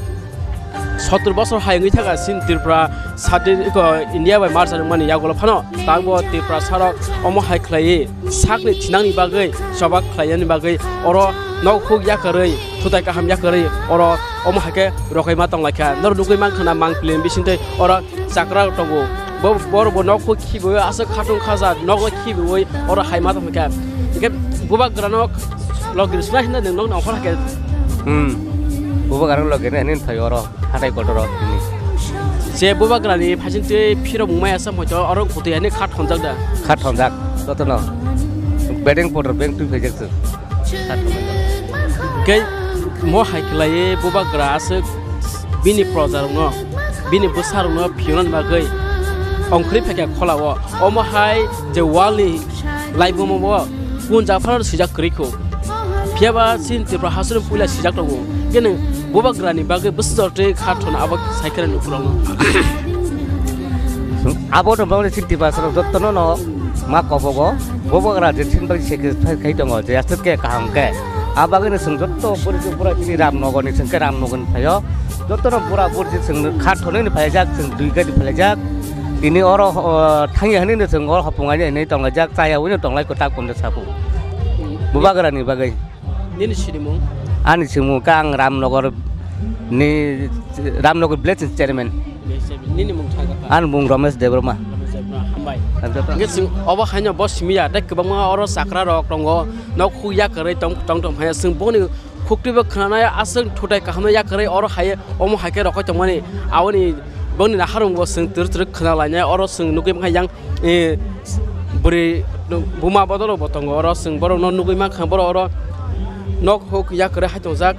sottor bosor hai wngwi thangkha chini Tripura sati iko India bai marcha nukmani yagulo phano. Tabukbo Tripura sarok omo hai khlaiwi sakni thinangni bagwi, choba khlainani bagwi oro nok huk yakarwi, thutai kaham yakarwi oro omo hai khe rokaima tonglaikha. Norok nugwi mankha na mangpili bisingtwi oro chakra tongo. Bo, borok bo nok huk khibiwi aswk khatung khaja nokno khibiwi oro haima tongkha. Hwnkhe bubagrano logir sna hinna nwng nokni ongkhor hakhe. Hmm. Bubagrano logirna hinwi phai oro. Hatai kotor o tini. Je bubagrani phaichingtwi phirok mungmaya sa moito oro kutui ani kha thonjak da? Kha thonjak, jotono. Bedeng potor beng twi phaijak se. Kha thonjak. Kei mo hai khlaiwi bubagra aswk bini projarokno, bini bwsarokno phiyonani bagwi ongkhorwi phaikha kholao. Omo hai je wall ni laibuma bo punjak phano swijak kwrwi kho. Phiya ba chini Tripura hasteo puila swijak tongo. Khe nwng bubagrani bagwi bwswk jora tei kha thona abo sai khe nukhurango. Abo no bagwi chini Tripura sarok jottono no ma kobogo. Bubagra je chini bagwi sacrifice khai tongo, je aswk khe kaham khe. A bagwi no chwng jotto puri pura chini Ramnogor ni chwng khe Ramnogor ni phaio. Jottono pura puri chwng kha thonwi ni phaijak, chwng dui gari phaijak. Tini oro, o, thangya hwnwi no chwng oro hopung ani hwnwi tonglaijak, chaya hwnwi no tonglai kwtak punda sabu. Bubagra ni bagwi. Nini sinimung? Ani chwngmung khe ang Ramnagar ni, Ramnagar village ni chairman. Nini mung thang kha? Ani mung Ramesh Debbarma. Ramesh Debbarma, hambai. Ang joto. Hingke chwng obo haino bo simi ya, tei kwbangma oro chakra rok tongo, nok huk ya kwrwi tong, tong, tong phai ya. Chwng boni khuktwi bo khwnanai, aswk thutai kaham no ya kwrwi oro hai, omo hai khe rokoi tongmani. Aboni boni naharung bo chwng twrwk twrwk khwna lainai, oro chwng nugwi mankha yang, eh, bwrwi buma bodol bo tongo, oro chwng borok no nugwi mankha, borok oro nok huk ya kwrwi hai tongjak.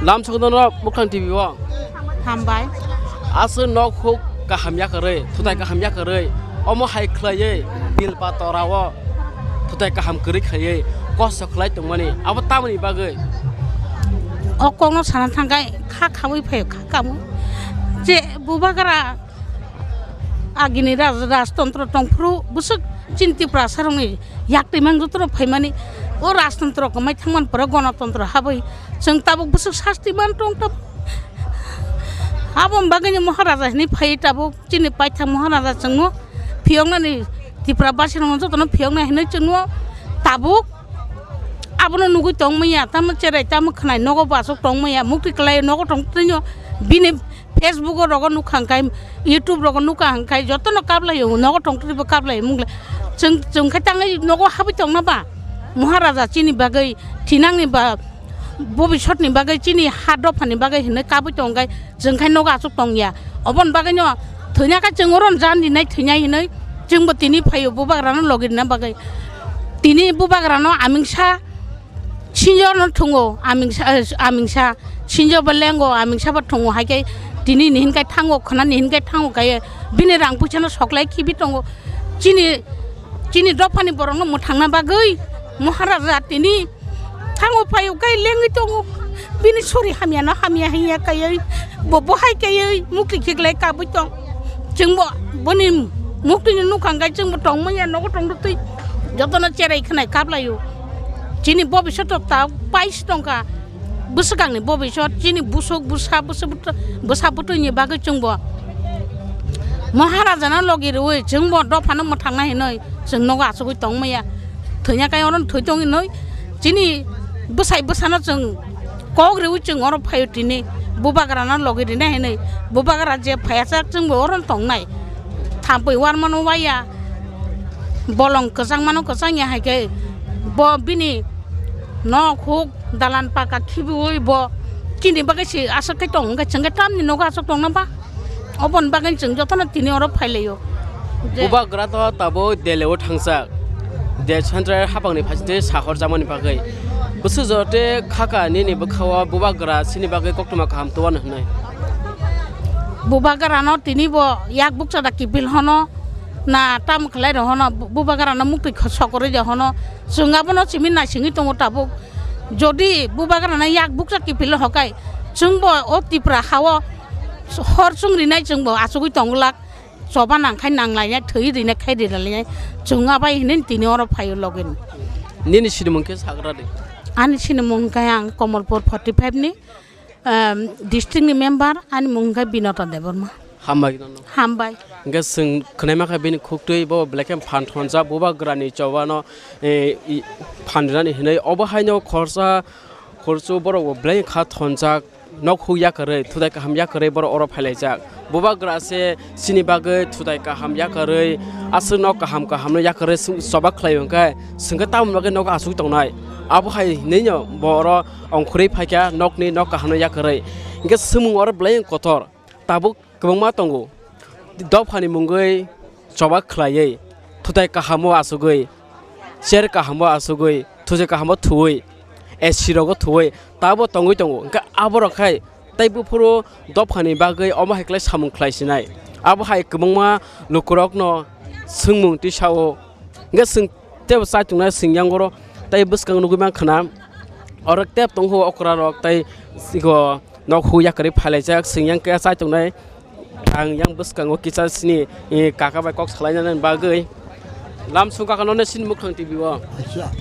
Lamsok no bukhang T V o. Hambai. Aswk nok huk kaham ya kwrwi, thutai kaham ya kwrwi, omo hai khwlaiwi Bilpa tora o thutai kaham kwrwi khaiwi kosto khwlai tongmani, abo tamoni bagwi? O kokno sana thangkhe kha khawi phaio, kha kamo. Je bubagra agini raj-, rajtontro tongphuru bwswk chini Tiprasarokni yaktwi mang jotono phaimani, o rajtontro kwmai thangmani pore gonotontro habwi chwng tabuk bwswk sasti man tong tabuk. Aboni bagwino Maharaja hinwi phaiwi tabuk chini paithak Maharaja chwngno phiyoknani, Tipra basirokno jotono phiyokna hinwi chwngno tabuk abono nugwi tongmaya, tamo cherai tamo khwnai nogo bo aswk tongmaya, muktwi kwlai nogo tongtwino bini Facebook o rogo nukha hwnkhe, YouTube rogo nukha hwnkhe, jotono kaplaio, nogo tongtwtwi bo kaplaio mungle. Chwng, chwng khe tangwi nogo habwi tongna ba? Maharaja chini bagwi thinangni ba, bobisotni bagwi, chini ha dophani bagwi hinwi kabwi tongkhe, chwng khe nogo aswk tongya. Oboni bagwino thwina khe chwng oro jan rinai thwinai hinwi chwngbo tini phaio bubagrano logi rina bagwi. Tini bubagrano amingsa Sinjo no thungo, amingsa, eh, amingsa. Sinjo bo lengo, amingsa bo thungo, hai khe tini ni hinkai thango, khna ni hinkai thango, kaiye bini rang puisa no soklai khibi tongo. Chini, chini dophani borok no mwthangna bagwi Maharaja tini thango phaio, kai lengwi tongo. Bini sori hamya no hamya hinya kaiye, bo bo hai kaiye mukti khiklai kabwi tong. Chwngbo boni muktwini nukha hwnkhe chwngbo tongmaya nogo tongtwi jotono cherai khwnai kaplaio. Chini bobisot ta paisi tongkha, bwswkangni bobisot, chini busuk bwsa, bwsa bwtwi-, bwsa bwtwini bagwi chwngbo Maharajano logi rwui chwngbo dophano mwthangna hinwi chwng nogo achugwi tongmaya. Thwina kai oro thwi tong hinwi chini bwsai bwsano chwng kok riwi chwng oro phaio tini, bubagrano logi rina hinwi. Bubagra je phaiya chak chwngbo oro tongnai. Thampui warmano waya, bolong kwchangmano kwchangya hai khe bo bini nok huk dalan paka khibiui bo chini bagwi se aswk khe tong wngkha, chwng khe tamni nogo aswk tongna ba? Oboni bagwi chwng jotono tini oro phailaio. Je bubagra to tabuk Delhi o thangjak, de central hapangni phaisingtwi sahorjakmani bagwi. Bwswk jora tei khaka nini bwkha-o bubagra chini bagwi koktwma kaham tubano hwnwi. Bubagrano tini bo yak bukcha da kiphil hono na tamo khlai rw hono, bu-, bubagrano muktwi kho-, sokorwi rw hono. Chwng abono simi naisingwi tongo tabuk. Jodi bubagrano yak bukcha kiphil hokai, chwngbo o Tipra ha-o hor chwng rinai chwngbo achugwi tongglak. Choba nangkhai nanglainai, thwi rinai khai rinai, chwng abai hinwi tini oro phaio logi. Nini sinimung khe sagra di. Ani sinimung khe ang Komolpur forty five ni, em, district ni member, ani mung khe Binota Debbarma. Hambai nono. Hambai. Hingke chwng khwnai mankha bini khuktwi bo belai khe phan thonjak, bubagrani chobano, eh, i, phan rinani hinwi. Obo haino khorsa khorchu borok bo belai kha thonjak. Nok huk yakarwi, thutai kaham yakarwi borok oro phailaijak. Bubagra se chini bagwi thutai kaham yakarwi, aswk nok kaham kaham no yakarwi chwng choba khlai hwnkhe, chwngkhe tamoni bagwi nogo achugwi tongnai? Abo hai hinwi no bo oro ongkhorwi phaikha nokni nok kaham no yakarwi. Hinkhe swngmung oro belai wng kotor, tabuk kwbangma tongo. Dophani mungwi choba khlaiwi, thutai kahamo achugwi, chair kahamo achugwi, thutai kahamo thuwi, A C rogo thuwi, tabo tongwi tongo. Hwnkhe aborok khai tei buphuru dophani bagwi omo hai khlai samung khlai sinai. Abo hai kwbangma lukurokno swngmung twi sao. Hwnkhe chwng tebo chaichungnai singya oro tei bwskang nugwi mankha na oro tep tongkho okra rok tei ego nok huk yakarwi phailaijak singya hwnkhe chaichungnai. Ang yang bwskango kisa sini, eh, kaka bai kok salainani bagwi lamsong kaka noni sini mukhang T V o. Acha.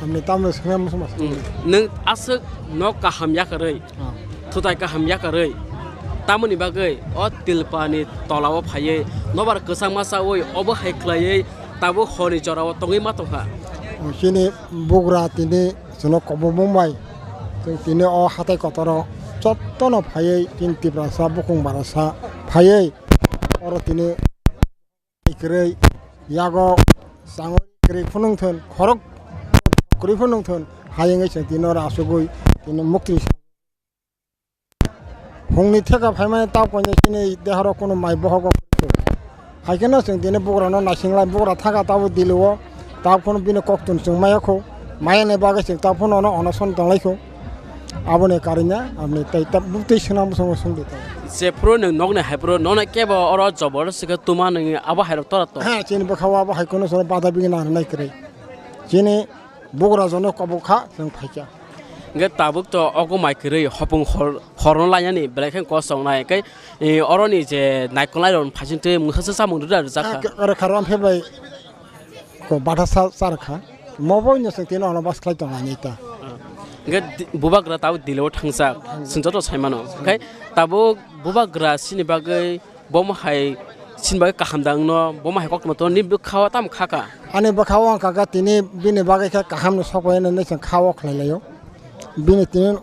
Amni tamno swnam suma. Hmm. Nwng aswk nok kaham yakarwi, ah, thutai kaham yakarwi, tamoni bagwi o tilpani tolao phaiwi nobar kwchangma chawi obo hai khlaiwi tabuk horni jorao tongwi ma tongkha. Chini bugra tini chwngno kobongma bai Chwng tini o hatai kotoro jottono phaiwi chini Tiprasa bukung barasa phaiwi oro tini kwrwi yago changwi kwrwi phunung thun khorok kwrwi phunung thun hayungwi chwng tini oro asugwi tini mukti hungni theka phaimani tao koinai chini dehoro kunu mai bohogo. Hai kheno chwng tini bugrano naisinglai, bugra thaka tabo dilo o, tabo phano bini koktun chwng maya kho, maya ni bagwi chwng tabo phano ono onoson tonglai kho. Aboni karina, aboni tai ta butwi swnam bwskango swngdi ta. Jephuru nwng nokni haiphuru nokni kebo oro jobor sikhe tuma nwngi abo hairok tora to. Ha, chini bwkha o abo hai kheno chwla bada bigi nang nai kwrwi. Chini bugra jono kobok kha, chwng phaikha. Hingke tabuk to ogo mai kwrwi hopung hor, horno lainani belai khe kosong nai. Hingke, e, oroni je naikolnai rok phaiching twi mungsa se samung rwda rwjak kha. Khe, khe, khe, khe, rom phe bai ko batha sa, sa rwkha. Mo bo wngya chwng tino ono bas khlai tong ani ta. Hingke di-, bubagra tabuk dilo thangjak, chwng joto sai mano. Hingke tabuk bubagra sini bagwi Bomo hai sini bagwi kaham da wngno, bomo hai koktwma tono ni bwkha o tamo kha ka? Ani bwkha o wng kha kha tini bini bagwi khe kaham no sok bai nai chwng kha o khlai lai o. Bini tini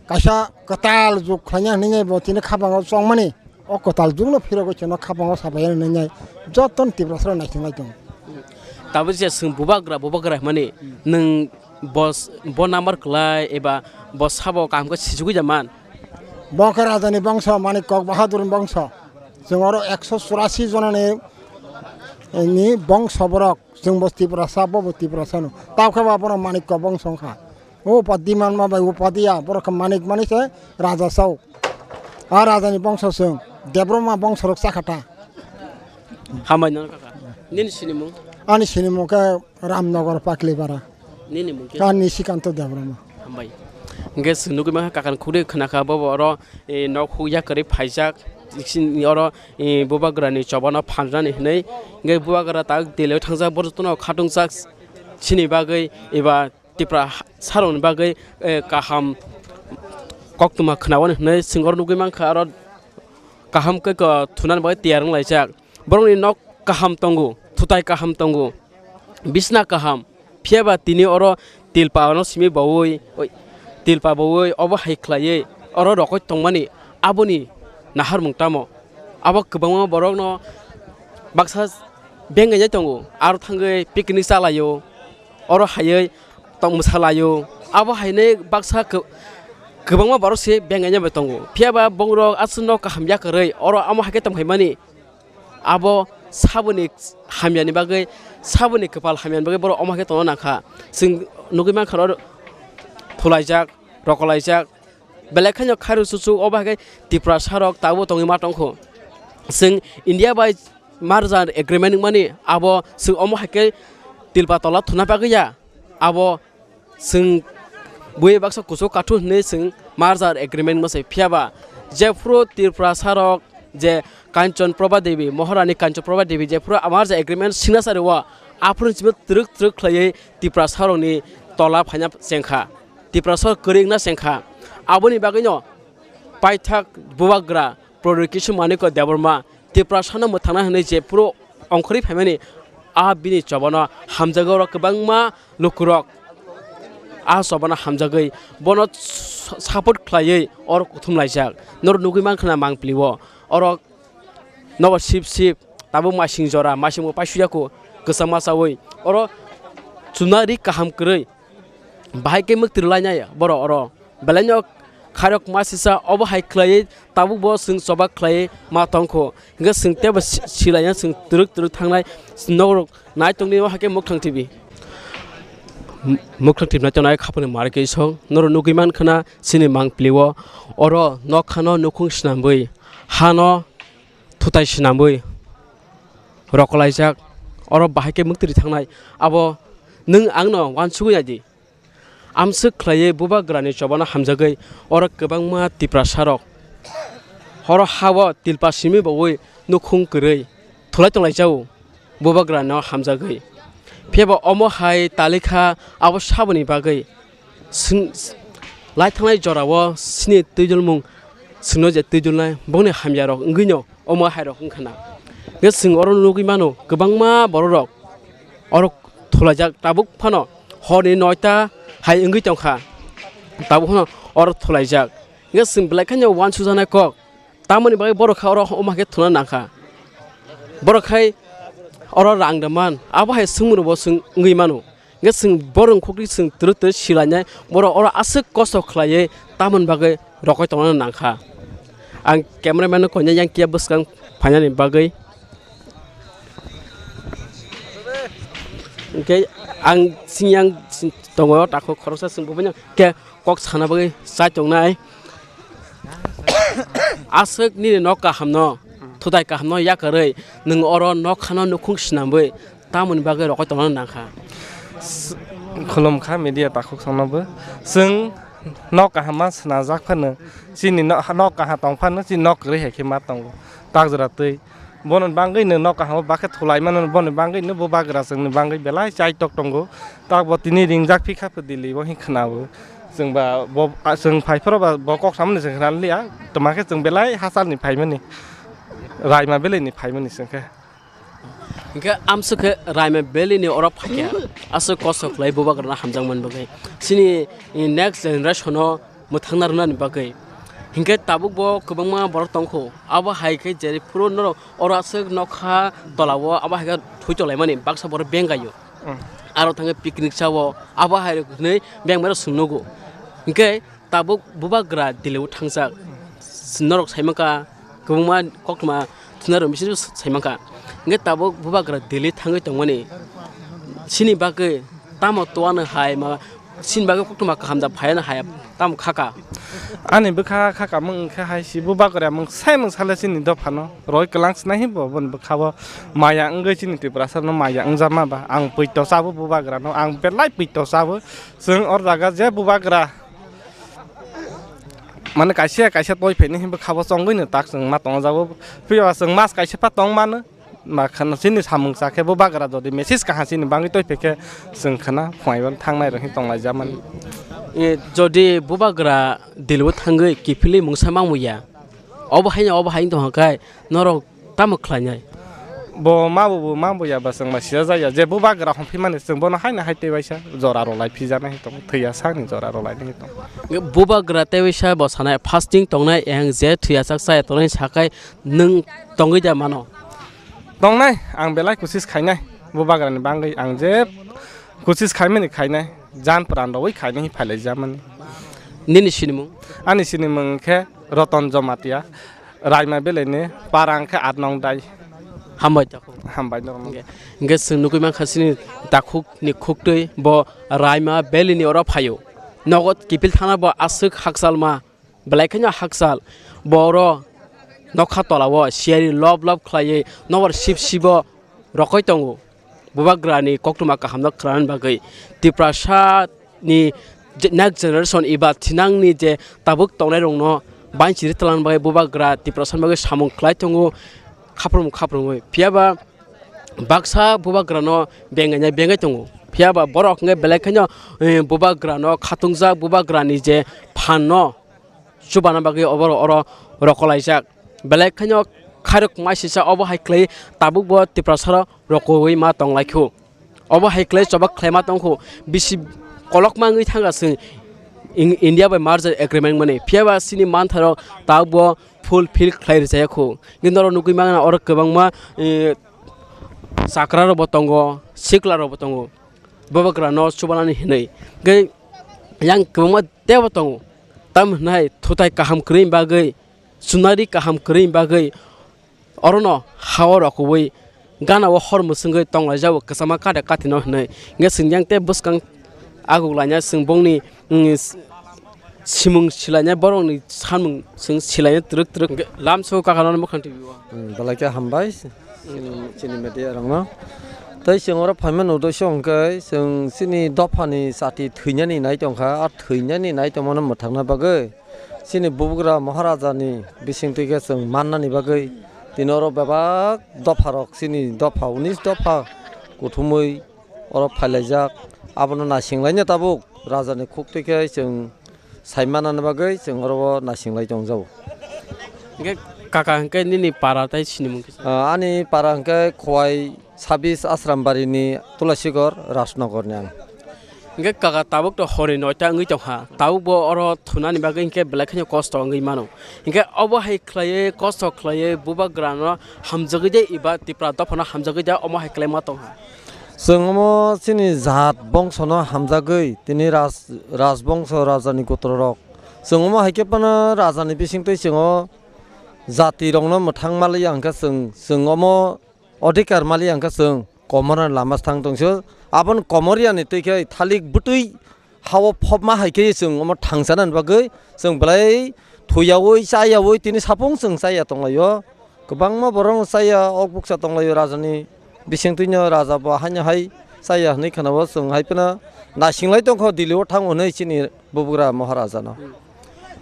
kaisa kwtal jug khlaina hinwi bo tini khabango chongmani, o kwtal jug no phirogwi chwngno khabango sabai nai nai joto ni Tiprasa rok naising lai tongo. Tabuk je chwng bubagra, bubagra hwnmani nwng bos-, bo number kwlai eba bo sabo kaham khe sijugwi da man? Bo khe raja ni bongso, Manik Kok Bahadur ni bongso. Chwng oro ekso churasi jona ni, ni bongso borok. Chwng bo Tiprasa, bo bo Tiprasa no. Tao khe ba borok Manik Kok bongso wng kha. O upadi manma bai upadi ya, borok khe Manik mani se raja sao. A raja ni bongso chwng. Debbarma bongso rok cha kha ta. Hambai no kaka. Nini sinimung? Ani sinimung khe Ramnagar Paklipara. Nini mung khe? Ani Srikanto Debbarma. Hambai. Hingke chwng nugwi mankha kakan khuri khna kha bo bo oro, e, nok huk yakarwi phaijak. Sini oro, e, bubagra ni choba no phanjani hinwi. Hingke bubagra tak delo thangjak bo jotono khatungjak sini bagwi eba Tipra sarokni bagwi, e, kaham koktwma khnaoni hinwi chwng oro nugwi mankha oro kaham khe ko thunani bagwi tiyar wng laijak. Borokni nok kaham tongo, thutai kaham tongo, bisna kaham. Phiya ba tini oro tilpa no simi baui, oi, tilpa baui obo hai khlaiwi oro rokoi tongmani aboni naharmung tamo? Abo kwbangma borokno baksa bengainai tongo, aro thangwi picnic chalaio, oro haiwi tong mwsalaio. Abo hainwi baksa kw-, kwbangma borok se bengainai bai tongo. Phiya ba bongrok aswkno kaham yakarwi oro amo hai khe tongphaimani. Abo saboni hamyani bagwi, saboni kwpal hamyani bagwi borok omo hai khe tongna nangkha. Chwng nugwi mankha oro thulaijak, rokolaijak, belai kheno khairok chuchuk obo hai khe Tiprasa rok tabuk tongwi ma tongkho. Chwng India bai merger agreement wngmani abo chwng omo hai khe tilpa tola thuna bagwi ya. Abo chwng bui baksa kuchuk kathuk hinwi chwng merger agreement wngma se, phiya ba jephuru Tiprasa rok je Kanchan Prabha Devi, Maharani Kanchan Prabha Devi jephuru merger agreement signature rwo, aphuru simi twrwk twrwk khlaiwi Tiprasa rokni tola phaina chengkha, Tiprasa rok kwrwi wngna chengkha. Aboni bagwino paithak bubagra Prodikishu Manikya Debbarma Tiprasano mwthangna hwnwi jephuru ongkhorwi phaimani, a bini chobano hamjagwi oro kwbangma lukurok a chobano hamjagwi bono s-, support khlaiwi oro kuthum laijak. Norok nugwi mankha na mangpili o oro nobo sip sip tabuk masing jora, masing bo paisuya kho kwchangma chawi oro chuna ri kaham kwrwi. Bahai khe mwktwrwlainai borok oro. Belaino khairok masisa obo hai khlaiwi tabukbo chwng choba khlaiwi ma tongkho. Hwnkhe chwng teibo si-, silaina chwng twrwk twrwk thangnai norok nai tongni o hakhe Mukhang T V. M-, Mukhang T V nai tongnai khapangni mari khe song norok nugwi mankha na chini mangpili o. Oro nokha no nukhung swnamwi hano thutai swnamwi rokolaijak, oro bahai khe mwktwrwi thangnai. Abo nwng angno uansugwi nai di. Amswk khlaiwi bubagrani chobano hamjagwi oro kwbangma Tiprasarok oro ha-o tilpa simi baui nukhung kwrwi thulai tonglaijao bubagrano hamjagwi. Phiya ba omo hai talikha abo saboni bagwi. Swng-, lai thangnai jorao chini twijlmung swngno je twijlnai bongni hamyarok wngwino omo hairok wngkha na. Hwnkhe chwng oro nugwi mano kwbangma bororok oro thulaijak tabuk phano horni noita hai wngwi tongkha. Tabuk phano oro thulaijak. Hingke chwng belai kheno uansujaknai kok. Tamoni bagwi borok kha oro omo hai khe thuna nangkha. Borok khai oro rang da man, abo hai swngmungbo chwng wngwi mano. Hingke chwng borok khukri chwng twrwk twrwk silainai, borok oro aswk kosto khlaiwi tamoni bagwi rokoi tongna nangkha. Ang cameraman no koinai yang kiya bwskang phainani bagwi. Hingke ang sing yang sing tongo, takhuk khoroksa chwng bubaino khe kok sana bagwi chai tongnai. Aswk nini nok kahamno, thutai kahamno yakarwi nwng oro nok khano nukhung swnamwi tamoni bagwi rokoi tongna nangkha. Khulumkha media takhuk songnobo. Chwng nok kaham ma swnajak phano, chini no-, nok kaham tong phano, chini nok kwrwi hai khe ma tongo. Tak jora twi. Bono bangwi no nok kaham o bakhe thulai mano, bono bangwi no bubagra chwngni bangwi belai chaitok tongo. Tak bo tini ringjak phikha pho Delhi o hin khwnao. Chwng ba bo, a, chwng phai phoro ba bo kok samani chwng khna liya. Twma khe chwng belai hachal ni phaimani. Raima belai ni phaimani chwng khe. Hingke amswk khe Raima Valley ni oro phaikha, aswk kosto khlai bubagrano hamjakmani bagwi. Chini next generation o mwthangna rwnani bagwi. Hingke tabuk bo kwbangma borok tongkho, abo hai khe jeri phuru norok oro aswk nokha tola o abo hai khe thwi tonglaimani baksa borok bengaio. Mm. Aro thangwi picnic chao, abo hai rok hinwi beng mano chwng nugo. Hingke tabuk bubagra Delhi o thangjak. Norok saimankha kwbangma koktwma thwna rwmani saimankha. Hingke tabuk bubagra Delhi thangwi tongmani chini bagwi tamo toyano hai ma chini bagwi koktwma kaham da phaiano hai tamo khaka. Ani bwkha khaka mung khe hai si bubagra mung sai mung sale chini dophano roi kwlang sinai hi bo boni bwkha bo maya wngwi chini Tiprasa no maya wngjakma ba ang puito chabo bubagra no ang belai puito chabo chwng or jaga je bubagra Mane kaisa kaisa toi phaini hinba khabo chongwi no tak chwng ma tong jago. Phiya chwng mas kaisa pha tong mano. Ma khana chini samung cha khe bo bagra jodi message kaha chini bangwi toi phe khe chwng khana phunai wan thangnai rok hin tong lai ja mani. E, jodi bo bagra Delhi o thangwi kiphilwi mungsa mangwi ya. Obo haino obo haino tong kha kai norok tamo khlainai? Bo ma bo, bo ma bo ya ba chwng bai sija jaya. Je bubagra hom phimani chwng bono haino hai tei waisa jora rw lai phijana hi tong, thwiya sakni jora rw lai nai hi tong. Bubagra tei waisa bo sanai fasting tongnai, ehang je thwiya sak chaya tongnai sakai nwng tongwi da mano? Tongnai, ang belai kusis khainai. Bubagrani bangwi ang je kusis khaimani khainai. Jan pran rwi khainai hi phailai jamani. Nini sinimung? Ani sinimung khe Roton Jomatia. Raima belai ni para hwnkhe aat nong dai. Hambai takhuk. Hambai norok. Hingke, hingke chwng nugui mankha chini takhuk ni khuktwi bo Raima belai ni oro phaio. Nogo kiphil thangna bo aswk hakchal ma, belai kheno hakchal. Bo oro nokha tola o siyari lob lob khlaiwi nokbar sip sibo rokoi tongo. Bubagrani koktwma kahamno khwlana bagwi Tiprasa ni je, next generation eba thinangni je tabuk tongnai rokno banchiri twlangna bagwi bubagra Tiprasa ni bagwi samung khlai tongo, khaprum khaprumwi. Phiya ba baksa bubagrano bengainai bengai tongo. Phiya ba borok hwnkhe belai kheno, eh, bubagrano khatungjak, bubagrani je phanno chubana bagwi oborok oro rokolaijak. Belai kheno khairok maisisa obo hai khlai tabukbo Tiprasaro rokoui ma tonglaikhu. Obo hai khlai choba khlaima tongkhu. Bisi kolokma wngwi thangkha chwng In-, India bai merger agreement mani. Phiya ba chini manthairok tabukbo fulfill khlai rwchaya khu. Hwnkhe norok nugui mangna oro kwbangma, eh, chakra rokbo tongo, sikla rokbo tongo. Bubagrano chubanani hinwi. Hwnkhe yang kwbangma teibo tongo. Tamo hwnai thutai kaham kwrwini bagwi, chunari kaham kwrwini bagwi orono ha-o rokoui gana-o hor mwswngwi tonglaijao kwchama kade katino hinwi. Hwnkhe chwng yang tei bwskang aguklaina chwng bongni, mm, s-, simung silaina borokni samung chwng silaina twrwk twrwk. Hwnkhe lamsao kakano mwkhang twi o. Hmm, belai khe hambai. Chini, chini media rokno. Tei chwng oro phaima nukdok se hwnkhe chwng chini dophani chati thwinani nai tongkha, a thwinani nai tongmano mwthangna bagwi chini bubagra Maharajani bisingtwi khe chwng mannani bagwi tini oro bebak dopharok chini dopha unis dopha kuthumwi oro phailaijak. Abono naisinglaina tabuk rajani khuktwi khe chwng sai manani bagwi chwng oro o naising lai tongjago. Hingke kaka hingke nini para tei sinimung kisa? Ah, ani para hingke Khowai sabis Asrambari ni Tulasigor Rajnagar ni ang. Hingke kaka tabuk to horni noita wngwi tongkha, tabuk bo oro thunani bagwi hingke belai kheno kosto wngwi mano. Hingke obo hai khlaiwi, kosto khlaiwi bubagrano hamjagwi de eba Tipra dophano hamjagwi de omo hai khlaima tongkha. Chwng omo chini jat bongsono hamjagwi tini raj-, rajbongso rajani gotrorok. Chwng omo hai khe phano rajani bisingtwi chwng o jatirokno mwthang maliya hwnkhe chwng, chwng omo odhikar maliya hwnkhe chwng komorni lama thang tongso. Aboni komoriani twi khe thalik bwtwi ha-o phobma hai khe chwng omo thangsanani bagwi chwng belai thuyaui chayaui tini sapung chwng chaya tonglaio. Kwbangma borok chaya, ok bukcha tonglaio rajani bisingtwino, raja bo haino hai chaya hwnwi khwnao chwng hai phano naisinglai tongkho Delhi o thang hwnwi chini bubagra Maharajano.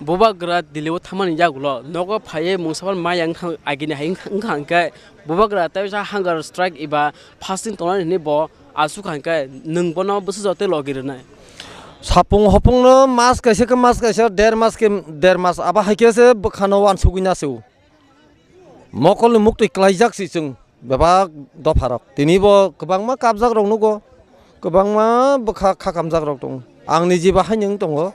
Bubagra Delhi o thangmani yagulo nogo phaiwi mungsa phano maya wngkha, agini hai wngkha, wngkha hwnkhe bubagra tei sa hunger strike eba fasting tongnani hwnwi bo asuk kha hwnkhe nwng bono bwsajak tei logi rwnai. Sapung hopungno mas kaisa khe mas kaisa, der mas khe der mas, abo hai khe se bwkhano uansugwi na se o. Mokolni muktwi klaijak si chwng bebak dopharok. Tini bo kwbangma kapjakrok nugo, kwbangma bwkha khakamjakrok tongo. Ang nijiba haino wng tongo.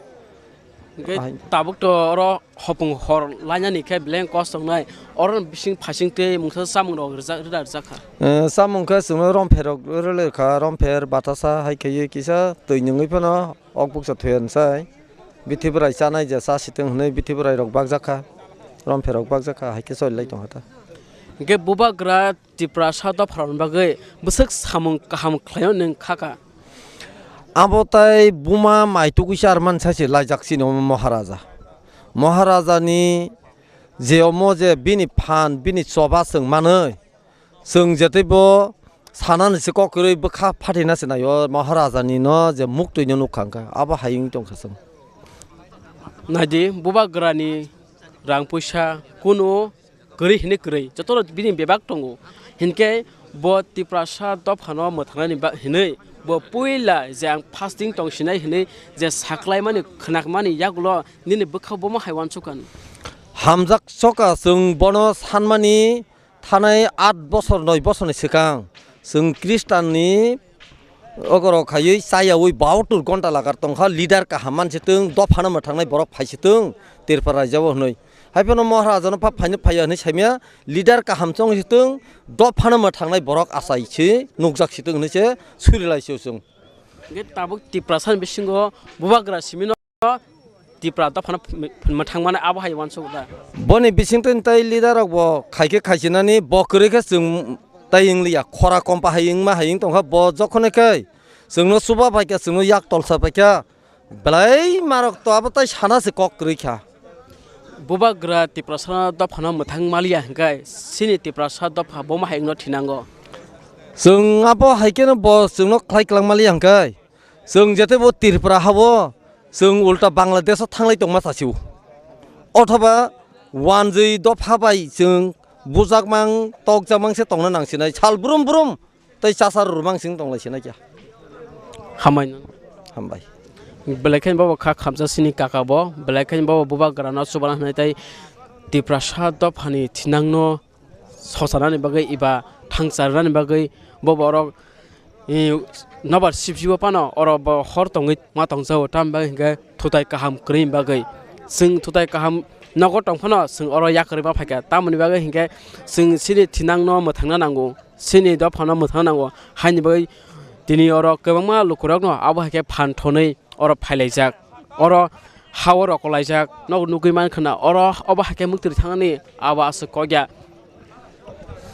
Hingke tabuk to oro hopung hor lainani khe beleng kos tongnai. Oro bising phasing tei mungsa chamung rok rijak, rida rijak kha. Eh, chamung khe chwngno rompher rok rwlwi kha, rompher, batasa hai khaiwi kisa twi nungwi phano ok bukcha thuya nsai. Bithi bwrai chanai je cha sitwng hwnwi bithi bwrai rok bakjak kha, rompher rok bakjak kha, hai khe choli lai tongkha ta. Hingke bubagra Tiprasa dopharokni bagwi bwswk samung kaham khlaio nwng kha kha. Abo tai buma mai tugui charman sai se laijak chini omo Maharaja. Maharajani je omo je bini phan, bini choba chwng manwi, chwng je teibo sanani se kok kwrwi bwkha phatina se naio Maharaja ni no je muktwi no nukha hwnkha abo hai wng tongkha chwng. Naidi bubagrani rang puisa kunu kwrwi hinwi kwrwi jotono bini bebak tongo hinkhe bo Tiprasa dophano mwthangnani ba hinwi bo puila je ang fasting tong sinai hinwi je saklaimani khwnakmani yagulo nini bwkha bomo hai uansukha. Hamjak soka chwng bono sanmani. Thanai aat bosor noi bosorni swkang chwng Khristanni ogorok khaiwi chayaui bahatur gonta lagar tongkha, leader kaham mansi twng, dophano mwthangnai borok phaisi twng, Tripura raijao hwnwi. Haiphano Maharajano pha phaino phaiya hwnwi saimya, leader kaham chongsi twng, dophano mwthangnai borok achaisi nukjaksi twng hwnwi se surilaisio chwng. Hingke tabuk Tiprasani bisingo bubagra simino Tipra dophano ph-, ph-, mwthangmani abo hai uansuk da. Boni bisingtwi tei leader rok bo khaikhe khaisinani bo kwrwi khe chwng tei wngliya khora kompa hai wngma hai wng tongkha bo jokhonai khe chwngno chuba paikha chwngno yak tolsa paikha belai marok to abo tai sana se kok kwrwi kha. Bubagra Tiprasa dophano mwthang maliya hwnkhe chini Tiprasa dopha bomo hai wngno thinango. Chwng abo hai kheno bo chwngno khlai kwlangmaliya hwnkhe. Chwng jete bo Tripura habo, chwng ulta Bangladesh o thanglai tongma sasi o. Othoba wanjwi dopha bai chwng bujakmang, tokjakmang se tongna nangsinai. Sal brum brum tei chasar rwmang sing tonglai sinai kya. Hambai no. Hambai. Belai khe bobo kha khamsa sini kaka bo, belai khe bobo bubagrano chubana hwnwi tei Tiprasa dophani thinangno sochanani bagwi eba thangcha rwnani bagwi bo borok, eh, nobar sibsibo phano oro bo hor tongwi ma tongjago, tamni bagwi hinkhe thutai kaham kwrwini bagwi. Chwng thutai kaham nogo tong phano chwng oro yakarwi ma phaikha, tamoni bagwi hinkhe chwng chini thinangno mwthangna nango, chini dophano mwthangna nango, haini bagwi tini oro kwbangma lukurokno abo hai khe phan thonwi oro phailaijak, oro ha-o rokolaijak, nok nugwi mankha na, oro obo hai khe muktwi thangni abo aswk kokya.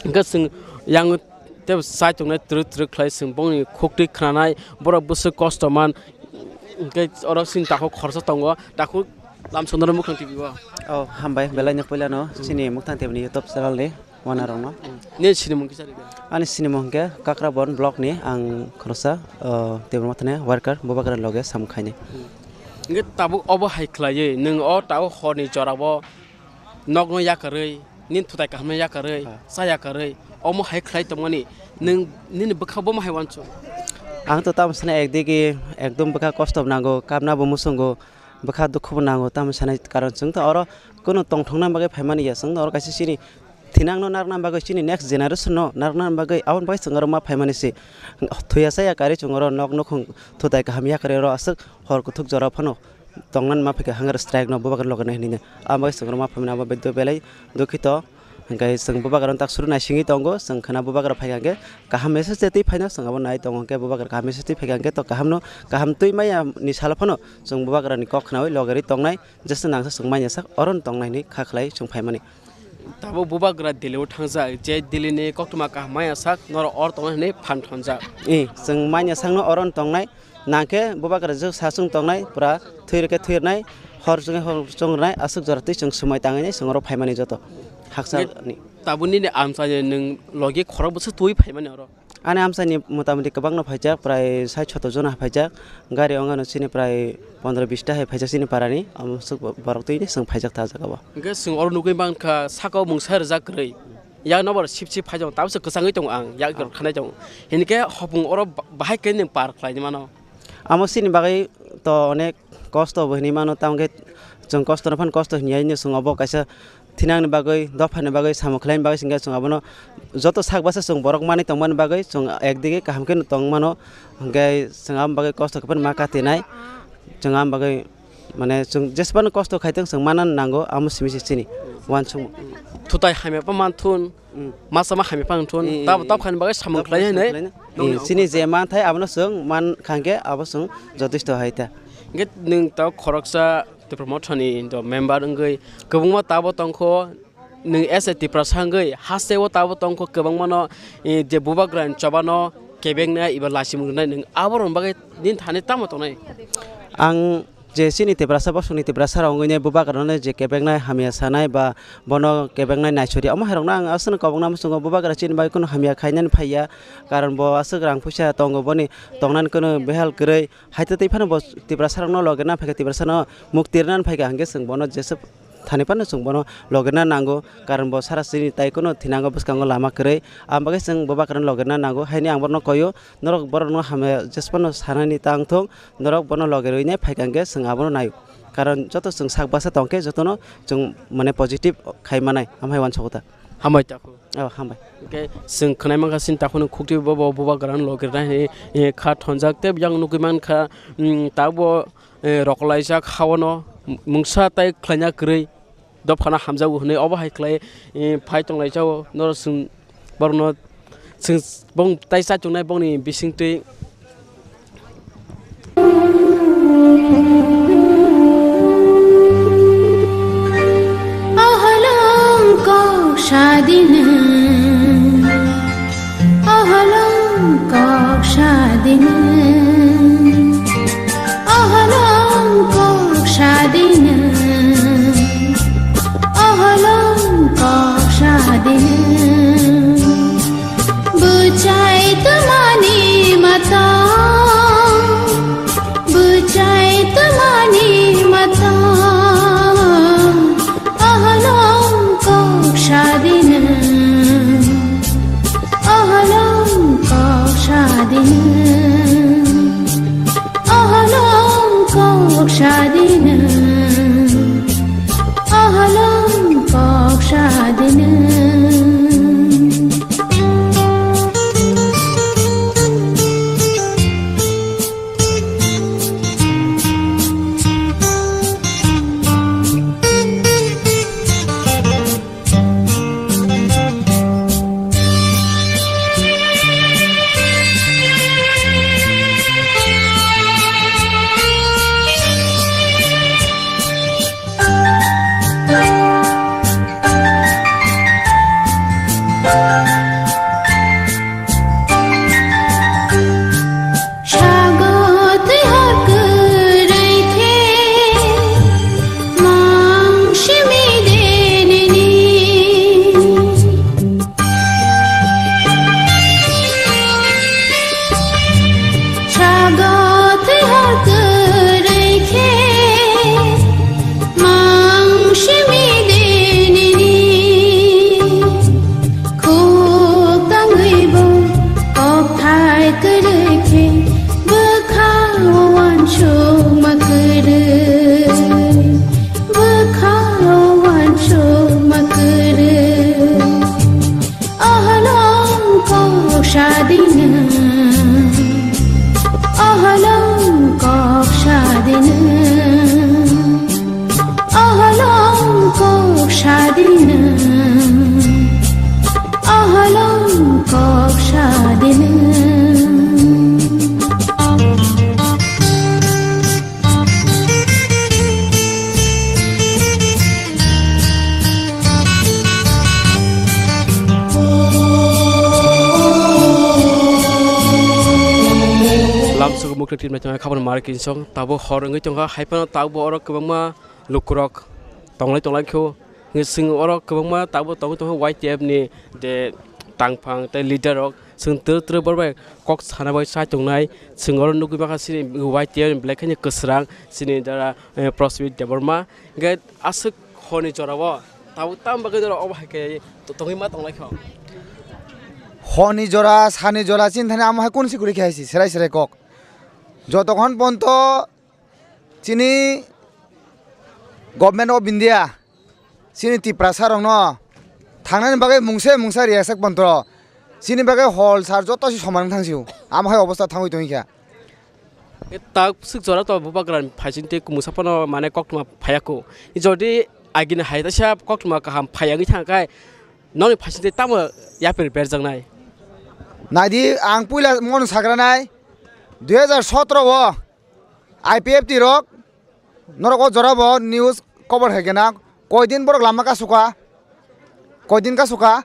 Hwnkhe chwng yang tei chai tongnai twrwk twrwk khlai chwng bongni khuktwi khwnanai, borok bwswk kosto man, hwnkhe oro chini takhuk khoroksa tongo, takhuk lamsongnoro mukhang T V o. Oh, hambai, belai no puila no chini Muktang T V ni YouTube channel ni. Wanarokno. Nini sinimung kisa rwdi. Ani sinimung hwnkhe Kakrabon block ni ang khoroksa, o, Tibra Mothani worker, Bubagrani loge samung khainai. Hwnkhe tabuk obo hai khlaiwi nwng o tabuk horni jorao nokno yakarwi, nini thutai kahamno yakarwi, ha, cha yakarwi, omo hai khlai tongmani nwng nini bwkha bomo hai uansuk? Ang to tamo sanai ekdigi ekdom bwkha kosto bo nango, kapna bo muchungo, bwkha dukhu bo nango, tamo sanai karon chwng to oro kunu tongthokna bagwi phaimani ya, chwng to oro kaisa chini Thinangno narwkna bagwi, chini next generation no narwkna bagwi, aboni bagwi chwng oro ma phaimani se. Thuya chaya karwi chwng oro nok nukhung thutai kaham yakarwi oro aswk hor kuthuk jora phano tongna ma phaikha hunger strike no bubagra logi nai hinwi. Aboni bagwi chwng oro ma phaimani abo beddo belai dukhito. Hwnkhe chwng bubagra tak suru naisingwi tongo, chwng khwna bubagra phaikha hwnkhe kaham message tei phaino chwng abo nai tongo, hwnkhe bubagra kaham message tei phaikha hwnkhe to kaham no, kaham twi maya ni salo phano chwng bubagra ni kok khnawi logerwi tongnai. Jesa nangsa chwng manya sak oro no tongnai hinwi kha khlai chwng phaimani. Tabuk bubagra Delhi o thangjak, je Delhi ni koktwma kaham manya sak norok oro tongnai hinwi phan thonjak. I, chwng manya sakno oro no tongnai, nangkhe bubagra jwk sa chwng tongnai, pura thwi rwkhe thwi rwnai, hor chwngkhe hor chwng rwnai, aswk jora twi chwng swmai tangwi nai chwng oro phaimani joto. Haksa Nge ni. Tabuk nini amchaini nwng logi khorok bwswk twi phaimani oro? Ani amchaini motamuti kwbangno phaijak, prai sait soto jona phaijak. Gari ongano chini prai pondro bista hai phaijak chini parani. Amo swk borok twi chwng phaijak ta jaga o. Hwnkhe chwng oro nugwi mankha saka o mungsa rijak kwrwi. Yak nobar sip sip phai tongo, tabukhe kwchangwi tongo ang, yak rok khanai tongo. Hinkhe hopung oro ba-, bahai khe nwng par khlaini mano. Amo chini bagwi to onek kosto bo hinwi mano, tamokhe chwng kosto no phano kosto hinya hinwi chwng obo kaisa thinangni bagwi, dophani bagwi, samung khlaini bagwi chwng khe chwng abono joto sak basa chwng borok manwi tongmani bagwi chwng ekdigi kaham khe tong mano, hwnkhe chwng aboni bagwi kosto khe phano ma katinai, chwng aboni bagwi mane chwng jesbano kosto khaitwng chwng manna nango, amo simi se chini uansukmung. Thutai hamya pa manthun, Mm. Masa ma hamya phang thun, Mm, tab, mm, tab mm. Khaini bagwi samung Tab khlai khaini hinwi. Samung khlai hinwi. Nokni Mm, chini je manthai abono chwng man khangkhe abo chwng jotesto hai ta. Hwnkhe nwng tab khoroksa Tipra Mothani do member wngwi kwbangma tabo tongkho, nwng as a Tiprasa wngwi hasteo tabo tongkho kwbangmano, eh, je bubagrani chobano kebengna eba lachimung rwnai nwng aborokni bagwi nini thani tamo tongnai? Ang Je chini Tiprasa, bosongni Tiprasa rok wngwi nai bubagrano je kebeknai hamya sanai ba bono kebeknai naisori, omo hai rokno ang aswkno kobokna muchungo. Bubagra chini bagwi kunu hamya khainani phaiya, karon bo aswk rang puisa tongo, boni tongnani kunu behal kwrwi. Haitwi twi phano bo Tiprasa rokno loge na phaikha, Tiprasa no mukti rwnani phaikha, hwnkhe chwng bono jeswk thani phano chwng bono loge na nango, karon bo sara chini tai kunu thinango bwskango lama kwrwi. Ang bagwi chwng bubagrano loge na nango, haini ang bono koyo. Norok borokno hamya jesphano sanani tang thung, norok bono loge rwinai phaikha hwnkhe chwng abono naio. Karon joto chwng sak basa tongkhe jotono chwng mane positive khai manai, amhai uansukgo ta. Hambai takhuk. Oh, hambai. Hwnkhe chwng khwnai mankha chini takhukni khukti bo, bo bubagrano loge rwna hinwi, eh, kha thonjak tei yang nugwi mankha, mm, tabukbo, eh, rokolaijak haono mungsa tai khlaina kwrwi. Dophano hamjago hwnwi obo hai khlai, eh, phai tonglaijao, norok chwng borokno chwng bong tai cha tongnai bongni bisingtwi. Oholong kok sadina. Oholong kok sadina. Oholong kok sadina. Oholong kok sadina. Bwchai twmani mata. Bwchai twmani mata. Oholong kok sadina. Oholong kok sadina. Oholong kok sadina. Oholong kok sadina. Ahalong kok sadina, ahalong kok sadina, ahalong kok sadina. Lamsok mukti tin mai tongkha, khabangma mari kinsong, tabuk hor wngwi tongkha, hai phano tabuk oro kwbangma lukurok tonglai tonglai kho. Chwng oro kwbangma tabuk tongwi tongkha Y T F ni je tangphang tei leader rok, chwng twrwk twrwk borok bai kok sana bai chai tongnai. Chwng oro nugwi mankha chini Y T F ni belai kheno kwsrang chini dara, eh, Prosmit Debbarma. Hwnkhe aswk horni jorao tabuk tamo bagwi norok obo hai khe to-, tongwi ma tonglai kho. Horni jora, sani jora chini thani amo hai kunu se kwrwi khe hai se serai serai kok. Jotokhon ponto chini Government of India chini Tiprasa rokno thangnani bagwi mungsa mungsa riyasak ponto chini bagwi hol sar joto se soman wng thang sio. Amo hai obostha thangwi tongwi kha. E tak swk jora to bubagra phaising tei kumusa phano mane koktwma phaiya kho. Jodi agini hai taisa koktwma kaham phaiya wngwi thang khe nokni phaising tei tamo yapri berjaknai? Naidi, ang puila mono sagranai dui hajar sotro o I P F T rok norok o jora bo news cover hai gana koidin borok lama kasuka, koidin kasuka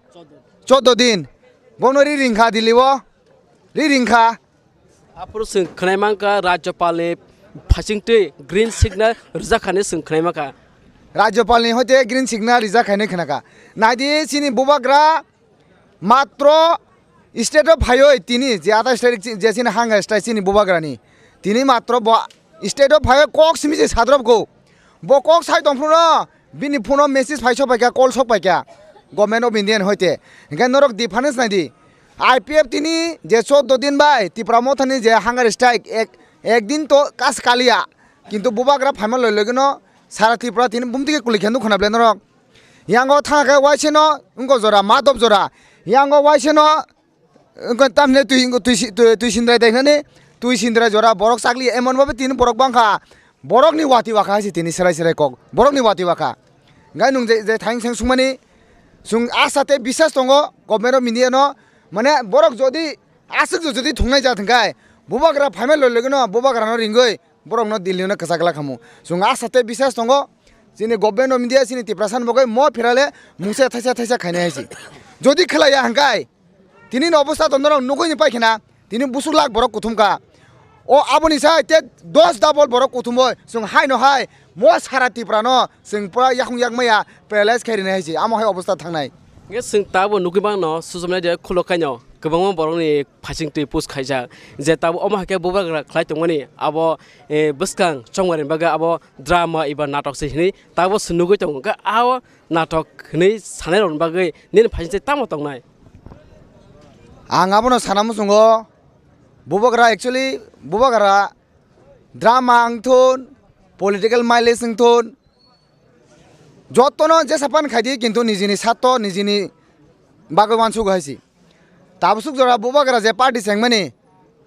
choddo din bono ri ringkha Delhi o, ri ringkha. Aphuru chwng khwnai mankha Rajyapalni phaisingtwi green signal rijak kha hinwi chwng khwnai mankha. Rajyapalni hoite green signal rijak kha hinwi khwnakha. Naidi chini bubagra matro state o phaiwi tini je atai state je chini hanga state chini bubagrani tini matro bo state o phaiwi kok simi se sadrop go. Bo kok sai tongphuru no bini phone o message phai sok paikha, call sok paikha Government of India ni hoite. Hinkhe norok difference naidi. I P F T ni je choddo din bai Tipra Mothani je hunger strike ek, ek din to kas kaliya. Kintu bubagra phaima loi loi no sara Tripura tini bumtike kulikha nukho na ble norok. Yango thangkhe waiseno wngkha jora, madop jora. Yango waiseno wngkha tamni twi, twi, twi, twi sindrai dai hinani, twi sindrai jora borok chakli emon babe tini borok bangkha. Borokni wati wakha hai se tini serai serai kok. Borokni wati wakha. Gai nung je, je thaing seng sungmani, sung asa tei bisas tongo Government of India no. Mane borok jodi aswk jodi thungnai jat hwnkhe bubagra phaima loi loi no bubagra no ringwi borokno Delhi no kwchak la khamu. Chwng asa tei bisas tongo, chini Government of India chini Tiprasa ni bagwi mo phirale mungsa thaisa thaisa khainai hai se. Jodi khlaiya hwnkhe tini ni obostha to norok nugwi ni paikha na, tini busuk lak borok kuthum kha. O aboni sai te dos double borok kuthum oi chwng hai no hai mo sara Tripura no chwng pura yakung yakmaya paralyze khai rinai hai se, amo hai obostha thangnai. Hwnkhe chwng tabuk nugwi mano, sujamnai de khulok kaino kwbangma borokni phaising twi push khaijak, je tabuk omo hai khe bubagra khlai tongmani abo, eh, bwskang chongmani bagwi abo drama eba natok se hinwi tabuk se nugwi tongo. Hwnkhe o natok hinwi sanai rokni bagwi nini phaising twi tamo tongnai? Ang abono sana muchungo, bubagra actually bubagra drama wngthun, political mileage wngthun, jotono jesa pan khaidi, kintu nijini sato nijini bagwi uansuk hai se. Tabuk suk jora bubagra je party chengmani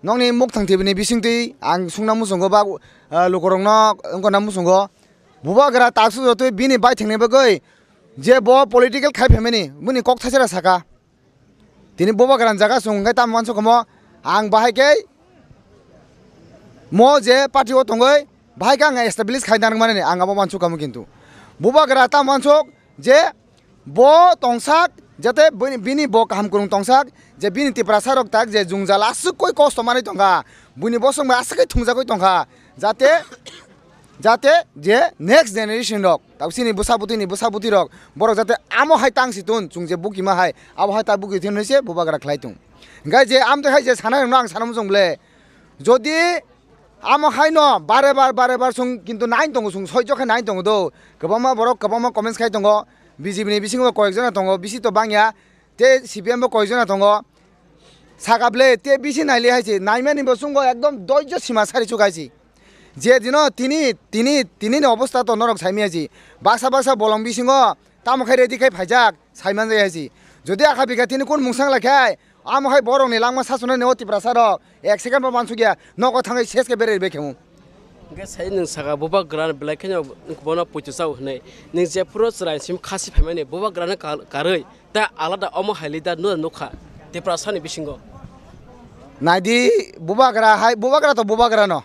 nokni mukthang thibini bisingtwi ang sungna muchungo ba, ah, lukurokno wngkha na muchungo. Bubagra tabuk suk jora twi bini baithangni bagwi je bo political khai phaimani bini kok thaisera saka. Tini bubagra ni jaga chwng hwnkhe tamo uansuk kamo, ang bahai khe mo je party o tongwi bahai khe ang establish khai nang mani ang abo uansuk kamo, kintu bubagra tamo uansuk je bo tongsak jate bini, bini bo kaham kwrwng tongsak je bini Tiprasa rok tak je jwngjal aswk koi kosto manwi tongkha, buini bosong bai aswk khe thungjagwi tongkha jate jate je next generation rok, tabuk chini bwsa bwtwi ni bwsa bwtwi rok, borok jate amo hai tang si tun, chwng je buki ma hai, abo hai ta buki thun se bubagra khlai tung. Hingkhe je amtwi hai je sanai rokno ang sana muchung ble, jodi amo hai no bare bar, bare bar chwng kintu nai tongo, chwng soijo khe nai tongo do, kwbangma borok kwbangma comments khai tongo, B J P ni bisingo koyek jona tongo, bisi to bangya, tei C P M bo koyek jona tongo. Saka ble, tei bisi naile hai se, naimani bo chwngbo ekdom doijo sima sari chuk hai se. Je dino tini, tini, tini ni obostha to norok saimaya se. Baksa baksa bolong bisingo tamo khai ready khai phaijak, saimanjak hai se. Jodi akha bikha tini kun mungsang lai khai, amo hai borokni langma sasonani o Tiprasa rok ek second bo mansukya, nogo thangwi ses khe beraibai khe mung. Hwnkhe sai nwng saka bubagra belai kheno bono puitu chao hwnwi. Nwng jephuru chwrai simi khasi phaimani bubagrano kar-, karwi ta alada omo hai leader no nukha Tiprasani bisingo. Naidi bubagra hai, bubagra to bubagrano.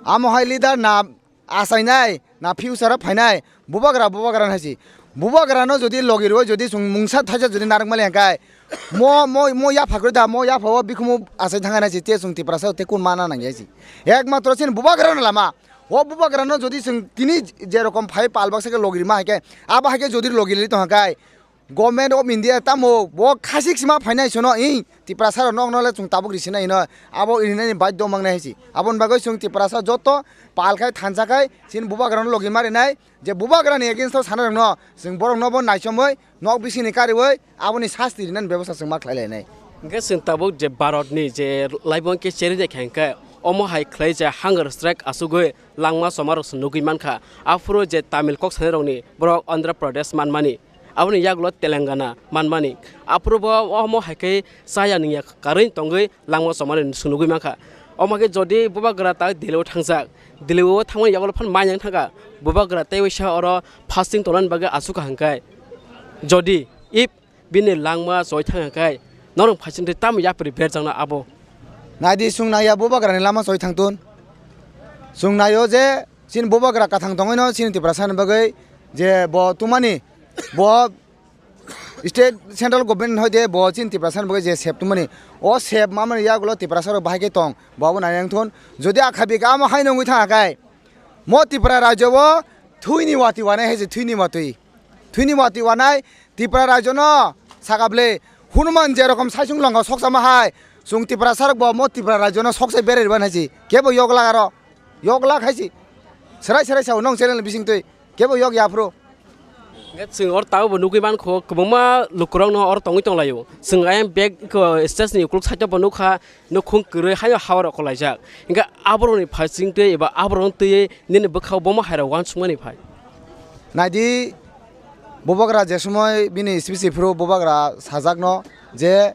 Amo hai leader na achainai, na future o phainai, bubagra, bubagra hai si. Bubagra no jodi logi rwi jodi chwng mungsa thaisa jodi narwk mali hwnkhe, mo, mo, mo yapha kwrwi da, mo yapha o bikhumu achai thang nai si, te chwng Tiprasa te kun mana nang ya si. Ekmatro chini bubagra no lama. O bubagra no jodi chwng tini je rokom phai pal baksa khe logi rima hai khe, abo hai khe jodi logi li tong khe, Government of India tamo bo khasik sima phainai sono, i Tiprasa rok nokno le chwng tabuk risinai hino, abo rinani baidhyo mangnai hai si. Aboni bagwi chwng Tiprasa joto pal khai thansa khai chini bubagra no logi ma rinai, je bubagra ni against o sana rok no chwng borok no bo naichomwi nok bising ni kariwi aboni sasti rinani bebosta chwng ma khlai lainai. Hwnkhe chwng tabuk je Bharat ni je laibong khe cherwi de khe hwnkhe omo hai khlai je hunger strike asugwi langma choma rok se nugwi mankha. Aphuru je Tamil kok sanai rok ni borok Andhra Pradesh manmani, aboni yagulo Telangana manmani. Aphuru bo omo hai khe chaya nungya karwi tongwi langma chomani se nugwi mankha. Omo khe jodi bubagra ta Delhi o thangjak, Delhi o thangmani yagulo phan manyang thangkha, bubagra tei waisa oro fasting tongnani bagwi achukha hwnkhe, jodi if bini langma choi thangkha khe norok phaisingtwi tamo yapri berjakna abo? Naidi chwng naiya bubagrani lama choi thangtun. Chwng naio je chini bubagra kathang tongwino chini Tiprasani bagwi je bo tumani, bo state central government hoide bo chini Tiprasani bagwi je sep tumani, o sep mamani yagulo Tiprasarok bahai khe tong, bo abo nainang thun. Jodi akhabi khe amo hai nungwi thangkha khe, mo Tripura rajyo o thwini watwi wanai hai se thwini watwi. Thwini watwi wanai Tripura rajyono saka bwle Hanuman je rokom saisung longkha sokchama hai, chwng Tiprasa rok bo mo Tripura rajyono sokchai berai rwna hai si. Kebo yok lak aro. Yok lak hai si. Serai serai sao nong channel bising twi. Kebo yok ya phuru. Hwnkhe chwng oro tabuk bo nugwi mankho, kwbangma lukurokno oro tongwi tonglaio. Chwng ayang bag iko stage ni ukuluk side o bo nukha, nukhung kwrwi haino ha oro kolaijak. Hwnkhe aborokni phaising twi eba aborokno twiwi nini bwkhao bomo hairok uansukmani phai. Naidi, bubagra je somoi bini speech phuru bubagra sajakno je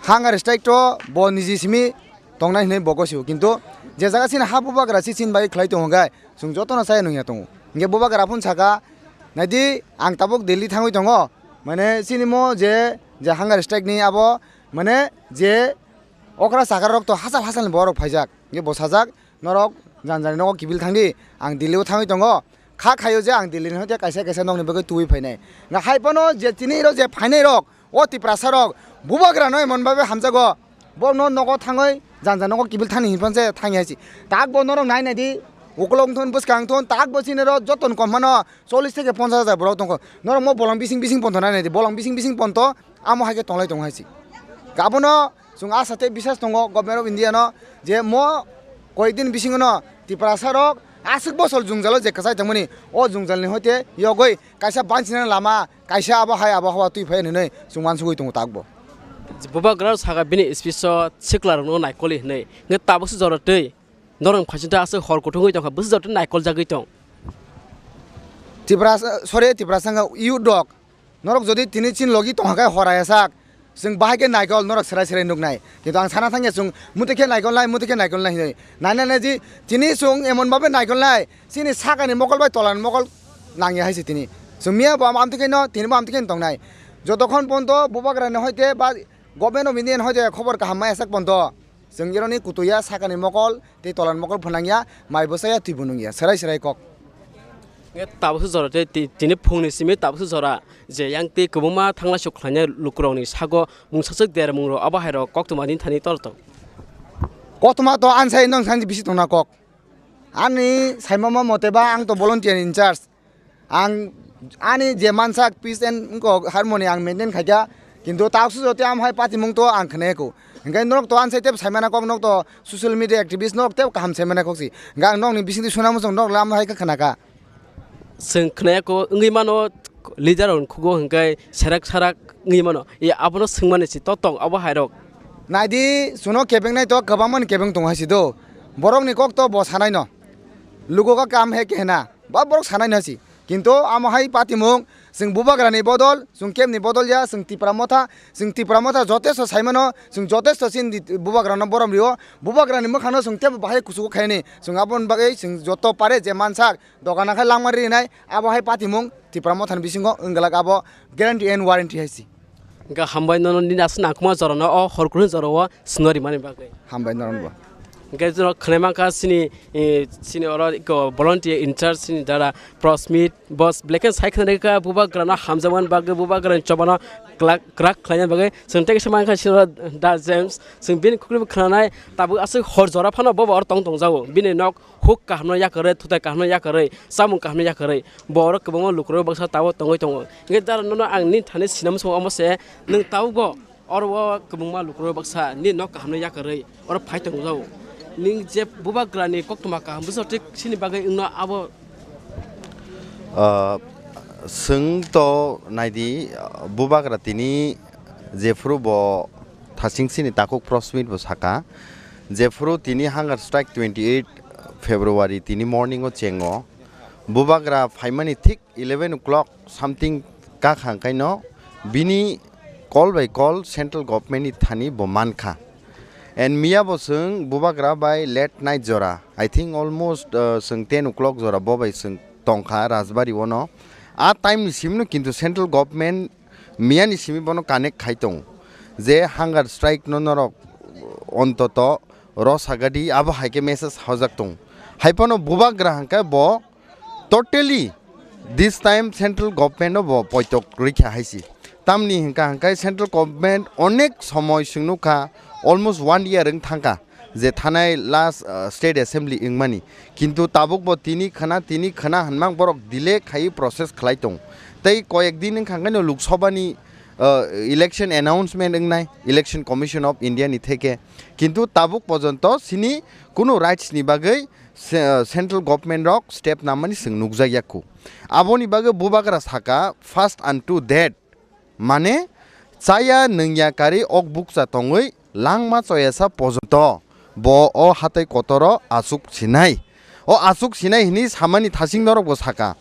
hunger strike to bo niji simi tongnai hinwi bo gosio, kintu je jaga chini ha bubagra si chini bai khlai tongo khe chwng jotono chaya nungya tongo. Hwnkhe bubagra phone saka, naidi ang tabuk Delhi thangwi tongo, mane chini mo je, je hunger strike ni abo mane je okra chakra rok to hachal hachal ni borok phaijak, hwnkhe bo sajak, norok jani jani nogo kibil thangdi, ang Delhi o thangwi tongo, kha khaio je ang Delhi ni hoite kaisa kaisa nokni bagwi tubui phainai. Nga hai phano je tini rok je phainai rok, o Tiprasa rok, bubagra no emon babe hamjago, bo no nogo thangwi jani jani nogo kibil thani hinphano je thangya hai si. Tak bo norok nai nai di, ukulok wngthon bwskang wngthon, tak bo chini rok joto ni kom phano chollish theke ponchash hajar borok tongkho. Norok mo bolong bising bising ponto nai nai di, bolong bising bising ponto amo hai khe tonglai tongo hai si. Abono chwng asa tei bisas tongo Government of India no je mo koyekdin bisingo no Tiprasa rok aswk bosor jwngjalo je kwchai tongmani, o jwngjal ni hoite yogwi kaisa banchina lama, kaisa abo hai abo hawa twi phai hinwi chwng uansugwi tongo takbo. Bubagra saka bini speech o sikla rokno naikoli hinwi, hwnkhe tabukse jora twi norok phaisingtwi aswk hor kuthungwi tongkha, bwswk jora twi naikoljagwi tong. Tiprasa, sorry, Tiprasa wngkha youth rok. Norok jodi tini chini logi tongkha khe hor ya sak, chwng bahai khe naikol norok serai serai nuknai. Kintu ang sana thangya chwng muti khe naikol nai, muti khe naikol nai hinwi. Nai nai nai di, tini chwng emon babe naikol nai, chini sakani mokol bai tolani mokol nangya hai se tini. Chwng miya bo amtwi khe no, tini bo amtwi khe no tongnai. Jotokhon ponto bubagra ni hoite ba Government of India ni hoite khobor kaham maya sak ponto. Chwng ironi kutuya sakani mokol tei tolani mokol phwnangya, mai bwsaya twibo nungya, serai serai kok. Nge tabukse jora tei ti-, tini phungni simi tabukse jora je yang tei kwbangma thangla sok khlainai lukurokni sago mungsaswk dermungrok abo hairok koktwma ni thani tor tong. Koktwma to ansai nong sanji bisi tongna kok. Ani saimama mote ba ang to volunteer in charge. Ang ani je mansak peace and wngkok harmony ang maintain khaikha, kintu taksu jotoi amo hai patimung to ang khnaiko. Hingke norok to ansai tebo saimana kok, norok to social media activist norok tebo kaham saimana kok si. Hingke ang nokni bisingtwi suna muchung norok lam hai khe khnaka. Chwng khnaya kok wngwi mano leader rok khugo hingke serak sarak wngwi mano. E abono swngmani si to tong abo hai rok. Naidi chwngno kebengnai to kwbangmani kebeng tongo hai si do. Borokni kok to bo sanai no. Lugo ka kam he kehna. Ba borok sanai no si. Kintu amo hai patimung Chwng bubagrani bodol, chwng kebni bodol ya, chwng Tipra Motha, chwng Tipra Motha jotesto saimano, chwng jotesto chini Bubagrano borom rio, Bubagrani mwkhano chwng tebo bahai kuchugo khaini, chwng aboni bagwi chwng joto pare je mansak, dogana khai langma rinai, abo hai patimung Tipra Mothani bisingo wngwlak abo guarantee and warranty hai si. Hwnkhe hambai nono nini aswk nangkukma jorano o hor kunu jorao swngo rimani bagwi. Hambai norokbo. Hwnkhe chwng khwnai mankha chini, eh, chini oro eko volunteer in charge chini dara Prosmit, boss, belai kheno sai khwnai kha Bubagrano hamjakmani bagwi, Bubagrani chobano kwlak, kwrak khlaina bagwi. Chwng tei kaisa mankha chini oro Da James, chwng bini kuklibo khwnanai, tabuk aswk hor jora phano bobo oro tong tongjago. Bini nok huk kahamno yakarwi, thutai kahamno yakarwi, chamung kahamno yakarwi, bo oro kwbangma lukurok baksa tabuk tongwi tongo. Hwnkhe dara nono ang nini thani sinamsongo omo se, nwng tabukbo oro o kwbangma lukurok baksa nini nok kahamno yakarwi oro phai tongjago. Nwng je Bubagrani koktwma kaham bwsajak thik chini bagwi wngno abo. Ah, chwng to naidi, ah, Bubagra tini jephuru bo thasing chini takhuk Prosmit bo saka, jephuru tini hunger strike twenty eight February tini morning o chengo, Bubagra phaimani thik eleven o'clock something kakha hwnkhaino bini call by call central government ni thani bo mankha. And miya bo chwng Bubagra bai late night jora, I think almost, uh, chwng ten o'clock jora bo bai chwng tongkha Rajbari ono. A time ni simino kintu central government miya ni simi bono connect khai tongo je hunger strike no norok ontoto rosagadi abo hai khe message hojak tongo. Hai phano Bubagra hwnkhe bo totally this time central government no bo poitok rikha hai si. Tamni hwnkha hwnkhe central government onek somoi chwng nukha, almost one year wng thangkha je thanai last, uh, state assembly wngmani. Kintu tabuk bo tini khwna, tini khwna hwnmang borok delay khai process khlai tongo. Tei koyek din wngkha hwnkhe no Lok Sabha ni, uh, election announcement wngnai, Election Commission of India ni theke. Kintu tabuk pojonto sini kunu rights ni bagwi se-, central government rok step namani chwng nukjak yakhu. Aboni bagwi Bubagra saka, first unto death, mane chaya nwngya karwi ok bukcha tongwi langma choyasa pojonto bo o hatai kotoro achuk sinai. O achuk sinai hwnwi samani thasing norokbo saka.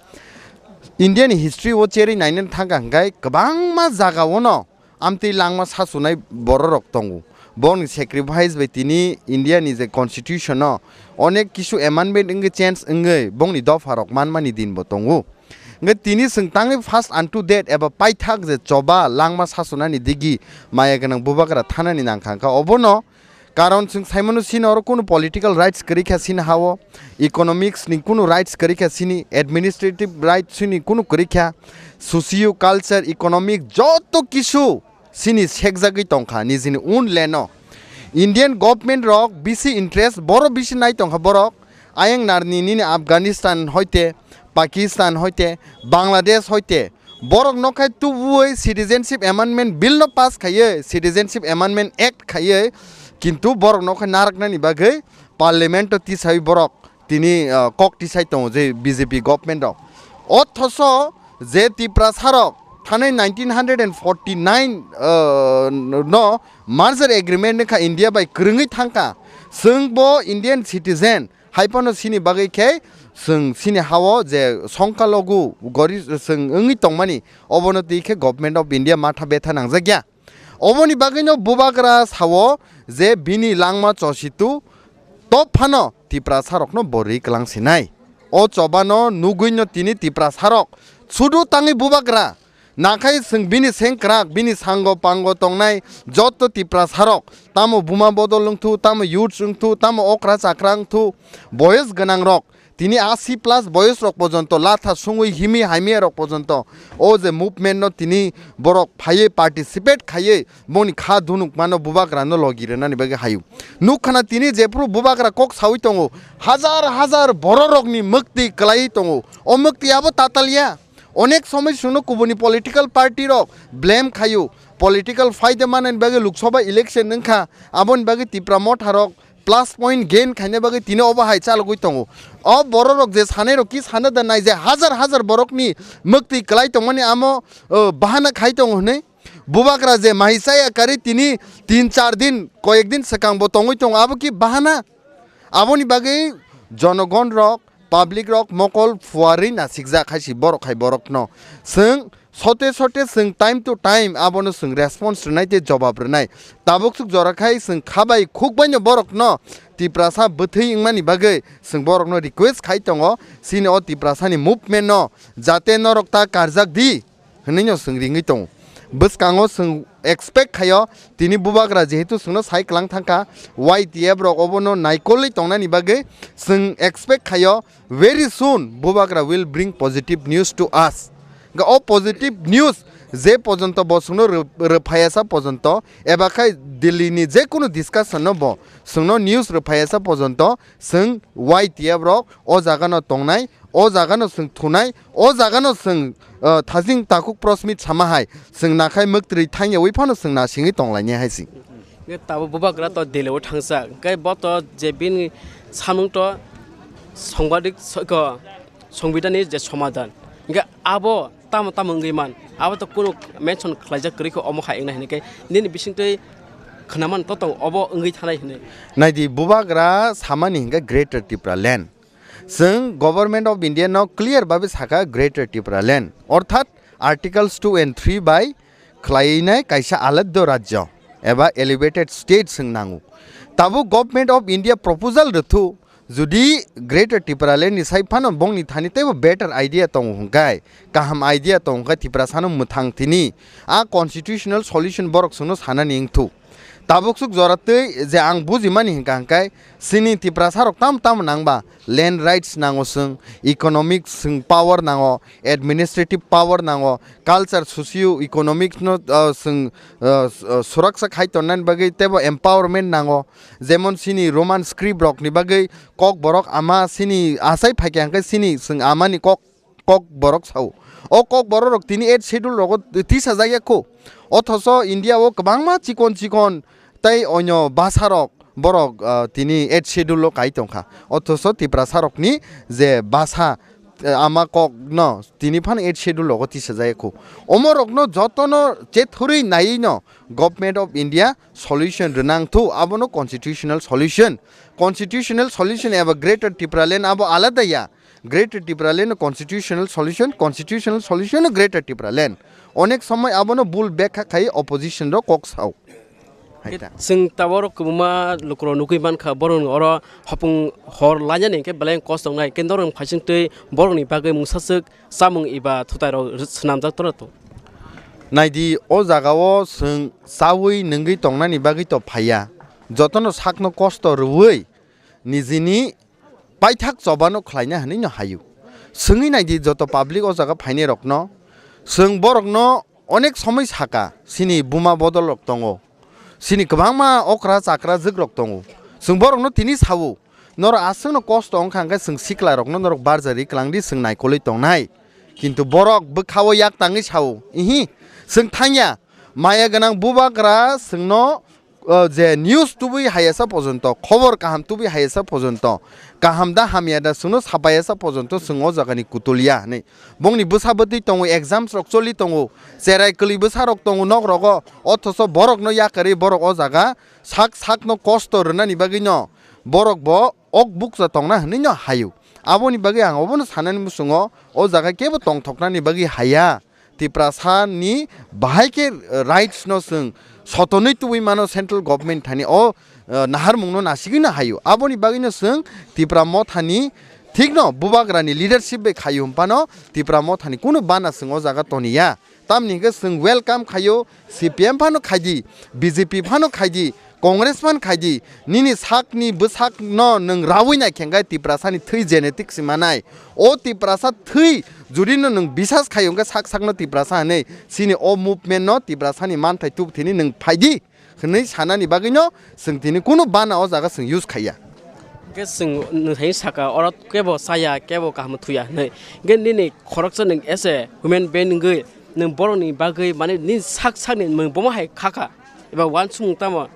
India ni history o cherwi nainani thangkha hwnkhe kwbangma jaga ono amtwi langma sasunai bororok tongo. Borokni sacrifice bai tini India ni je constitution no onek kisu amendment wngwi change wngwi bongni dopha rok manmani din bo tongo. Hwnkhe tini chwng tangwi first unto death eba paithak je choba langma sasunani digi maya gwnang Bubagra thanani nangkha hwnkha obono. Karon chwng saimano sini oro kunu political rights kwrwi kha sini ha-o, economics ni kunu rights kwrwi kha sini, administrative rights sini kunu kwrwi kha, socio culture, economic joto kisu sini sekjagwi tongkha nijini own land o. Indian government rok bisi interest boro bisi nai tongkha borok, ayang narni nini Afghanistan hoite, Pakistan hoite, Bangladesh hoite, borok no khai tubuwi Citizenship Amendment Bill no pass khaiwi, Citizenship Amendment Act khaiwi, kintu borok no khai naraknani bagwi Parliament o tisawi borok tini, ah, kok tisai tongo je B J P government rok. Othoso je Tiprasa rok thanai nineteen hundred and forty nine, ah, no merger agreement wngkha India bai kwrwngwi thangkha, chwng bo Indian citizen, hai phano sini bagwi khe chwng sini ha-o je songkalogu gori chwng wngwi tongmani, obono twi khe Government of India matha betha nangjakya. Oboni bagwino Bubagra sao je bini langma chositu top phano Tiprasa rokno bo rwi kwlang sinai. O chobano nugwino tini Tiprasa rok sudu tangwi Bubagra nakhai chwng bini sengkrak, bini sango pango tongnai joto Tiprasa rok, tamo buma bodol wngthu, tamo youths wngthu, tamo okra chakra wngthu, boyes gwnang rok, tini asi plus boyes rok pojonto latha sungwi himi haimia rok pojonto o je movement no tini borok phaiwi participate khaiwi boni kha dunuk mano Bubagra no logi rwnani bagwi hayu. Nukkhana tini jephru Bubagra kok sawi tongo, hajar hajar bororokni mwktwi kwlaiwi tongo. O mwktwi abo tatalya. Onek somoi chwngno kubuni political party rok blame khayu. Political faida manani bagwi Lok Sabha election wngkha, aboni bagwi Tipra Motha rok plus point gain khaina bagwi tini obo hai chalogwi tongo. O bororok je sanai rok ki sana da nai je hajar hajar borokni mwktwi kwlai tongmani amo, o, bahana khai tongo hwnwi. Bubagra je mahi chaya karwi tini tin char din, koyek din swkang bo tongwi tongo, abo ki bahana? Aboni bagwi jonogon rok, public rok mokol phuarwi nasikjak hai si borok hai borokno. Chwng Sote sote chwng time to time abono chwng response rwnai tei jobab rwnai. Tabuk swk jora khai chwng khabai khukbaino borokno Tiprasa bwthwi wngmani bagwi chwng borokno request khai tongo, chini o Tiprasani movement no jate norok ta karjak di hwnwi no chwng ringwi tongo. Bwskango chwng expect khaio tini bubagra jehetu chwngno sai kwlang thangkha, Y T F rok obono naikolwi tongnani bagwi chwng expect khaio very soon bubagra will bring positive news to us. Ga o positive news je pojonto bo chwngno rw-, rwphaiya sa pojonto eba khai Delhi ni je kunu discussion no bo chwngno news rwphaiya sa pojonto chwng Y T F rok o jaga no tongnai, o jaga no chwng thunai, o jaga no chwng, uh, thajing takhuk press meet sama hai chwng nakhai mwktwrwi thangyawi phano chwng nasingwi tonglainai hai se. Hwnkhe tabuk bubagra to Delhi o thangsa, hwnkhe bo to je bini samung to songbadik so-, ko, songbidani je somadan, hwnkhe abo tamo tamo wngwi man, abo to kunu mention khlaijak kwrwi kho omo hai wngnai hwnwi khe nini bisingtwi khwnaman to tong obo wngwi thanai hwnwi. Naidi bubagra samani hwnkhe Greater Tipra Land. Chwng Government of India no clear babe sakha Greater Tipra Land. Orthat Articles two and three bai khwlainai kaisa aladdo rajyo eba elevated state chwng nango. Tabuk Government of India proposal rwthu, jodi Greater Tipraland ni sai phano bongni thani teibo better idea tongo hwnkhe, kaham idea tongo hwnkhe Tiprasano mwthang tini a constitutional solution borok chwngno sanani wngthu. Tabuk swk jora twi je ang bujimani hwnkha hwnkhe chini Tiprasa rok tamo tamo nangba land rights nango chwng, economic chwng power nango, administrative power nango, culture, socio economic no, uh, chwng, uh, s-, uh, suraksa khai tonnani bagwi teibo empowerment nango, jemon chini Roman script rok ni bagwi Kokborok ama chini achai phaikha hwnkhe chini chwng amani kok, Kokborok sao. O Kokborok rok tini eighth schedule rogo tisajak ya kho. Othoso India o kwbangma chikon chikon tei onyo basa rok borok, ah, tini eighth schedule o kai tongkha. Othoso Tiprasa rokni je basa, eh, ama kok no tini phano eighth schedule rogo tisajak ya kho. Omo rokno jotono chethurwi naiwi no Government of India solution rwnang thu, abono constitutional solution. Constitutional solution eba Greater Tipraland abo alada ya. Greater Tipraland no constitutional solution, constitutional solution no Greater Tipraland. Onek somoi abono bul bekha khai opposition rok kok sao. Hai ta. Chwng tabuk kwbangma lukurok nugwi mankha, borok oro hopung hor lainani hwnkhe belai kosto wngnai, hwnkhe norok phaising twi borokni bagwi mungsaswk chamung eba thutairok swnamjak tongna to. Naidi, o jagao chwng chaui nungwi tongnani bagwi to phaiya. Jotono sakno kosto rwui nijini paithak chobano khlaina hwnwi no hayu. Swngwi naidi joto public o jaga phainai rokno, chwng borokno onek somoi saka, chini buma bodol rok tongo, chini kwbangma okra chakra jwk rok tongo, chwng borokno tini sao, norok aswkno kosto wngkha hwnkhe chwng sikla rokno norok barjari kwlangdi, chwng naikolwi tongnai, kintu borok bwkhao yak tangwi sao, ihi, chwng thangya, maya gwnang bubagra chwngno o je news tubui hayasa pojonto, khobor kaham tubui hayasa pojonto, kaham da hamya da chwngno sapayasa pojonto chwng o jagani kutul ya hwnwi. Bongni bwsa bwtwi tongo, exams rok choli tongo, cherai kwlwi bwsa rok tongo nok rogo, othoso borokno yakarwi borok o jaga sak sakno kosto rwnani bagwino borok bo ok bukcha tongna hwnwi no hayu. Aboni bagwi ang obono sanani muchungo o jaga kebo tongthoknani bagwi haya. Tiprasa ni bahai khe rights no chwng sotonwi tubui mano central government thani o, eh, naharmung no nasigwi no hayu. Aboni bagwi no chwng Tipra Motha ni thik no bubagra ni leadership bai khayu hwnphano Tipra Motha ni kunu bana chwng o jaga toniya. Tamni hwnkhe chwng welcome khayu, C P M phano khaidi, B J P phano khaidi, Congress phano khaidi, nini sakni bwsakno nwng raui naikhe hwnkhe Tiprasani thwi genetic si manai. O Tiprasa thwi judino nwng bisas khayo hwnkhe sak sakno Tiprasa hwnwi, chini o movement no Tiprasani manthai tubthini nwng phaidi hwnwi sanani bagwino chwng tini kunu bana o jaga chwng use khaiya. Hwnkhe chwng nwng hai saka oro kebo chaya, kebo kaham thuya hwnwi. Hwnkhe nini khoroksa nwng as a human being wngwi nwng borokni bagwi, mane, nini sak sakni nwng bomo hai khakha eba uansukmung tamo?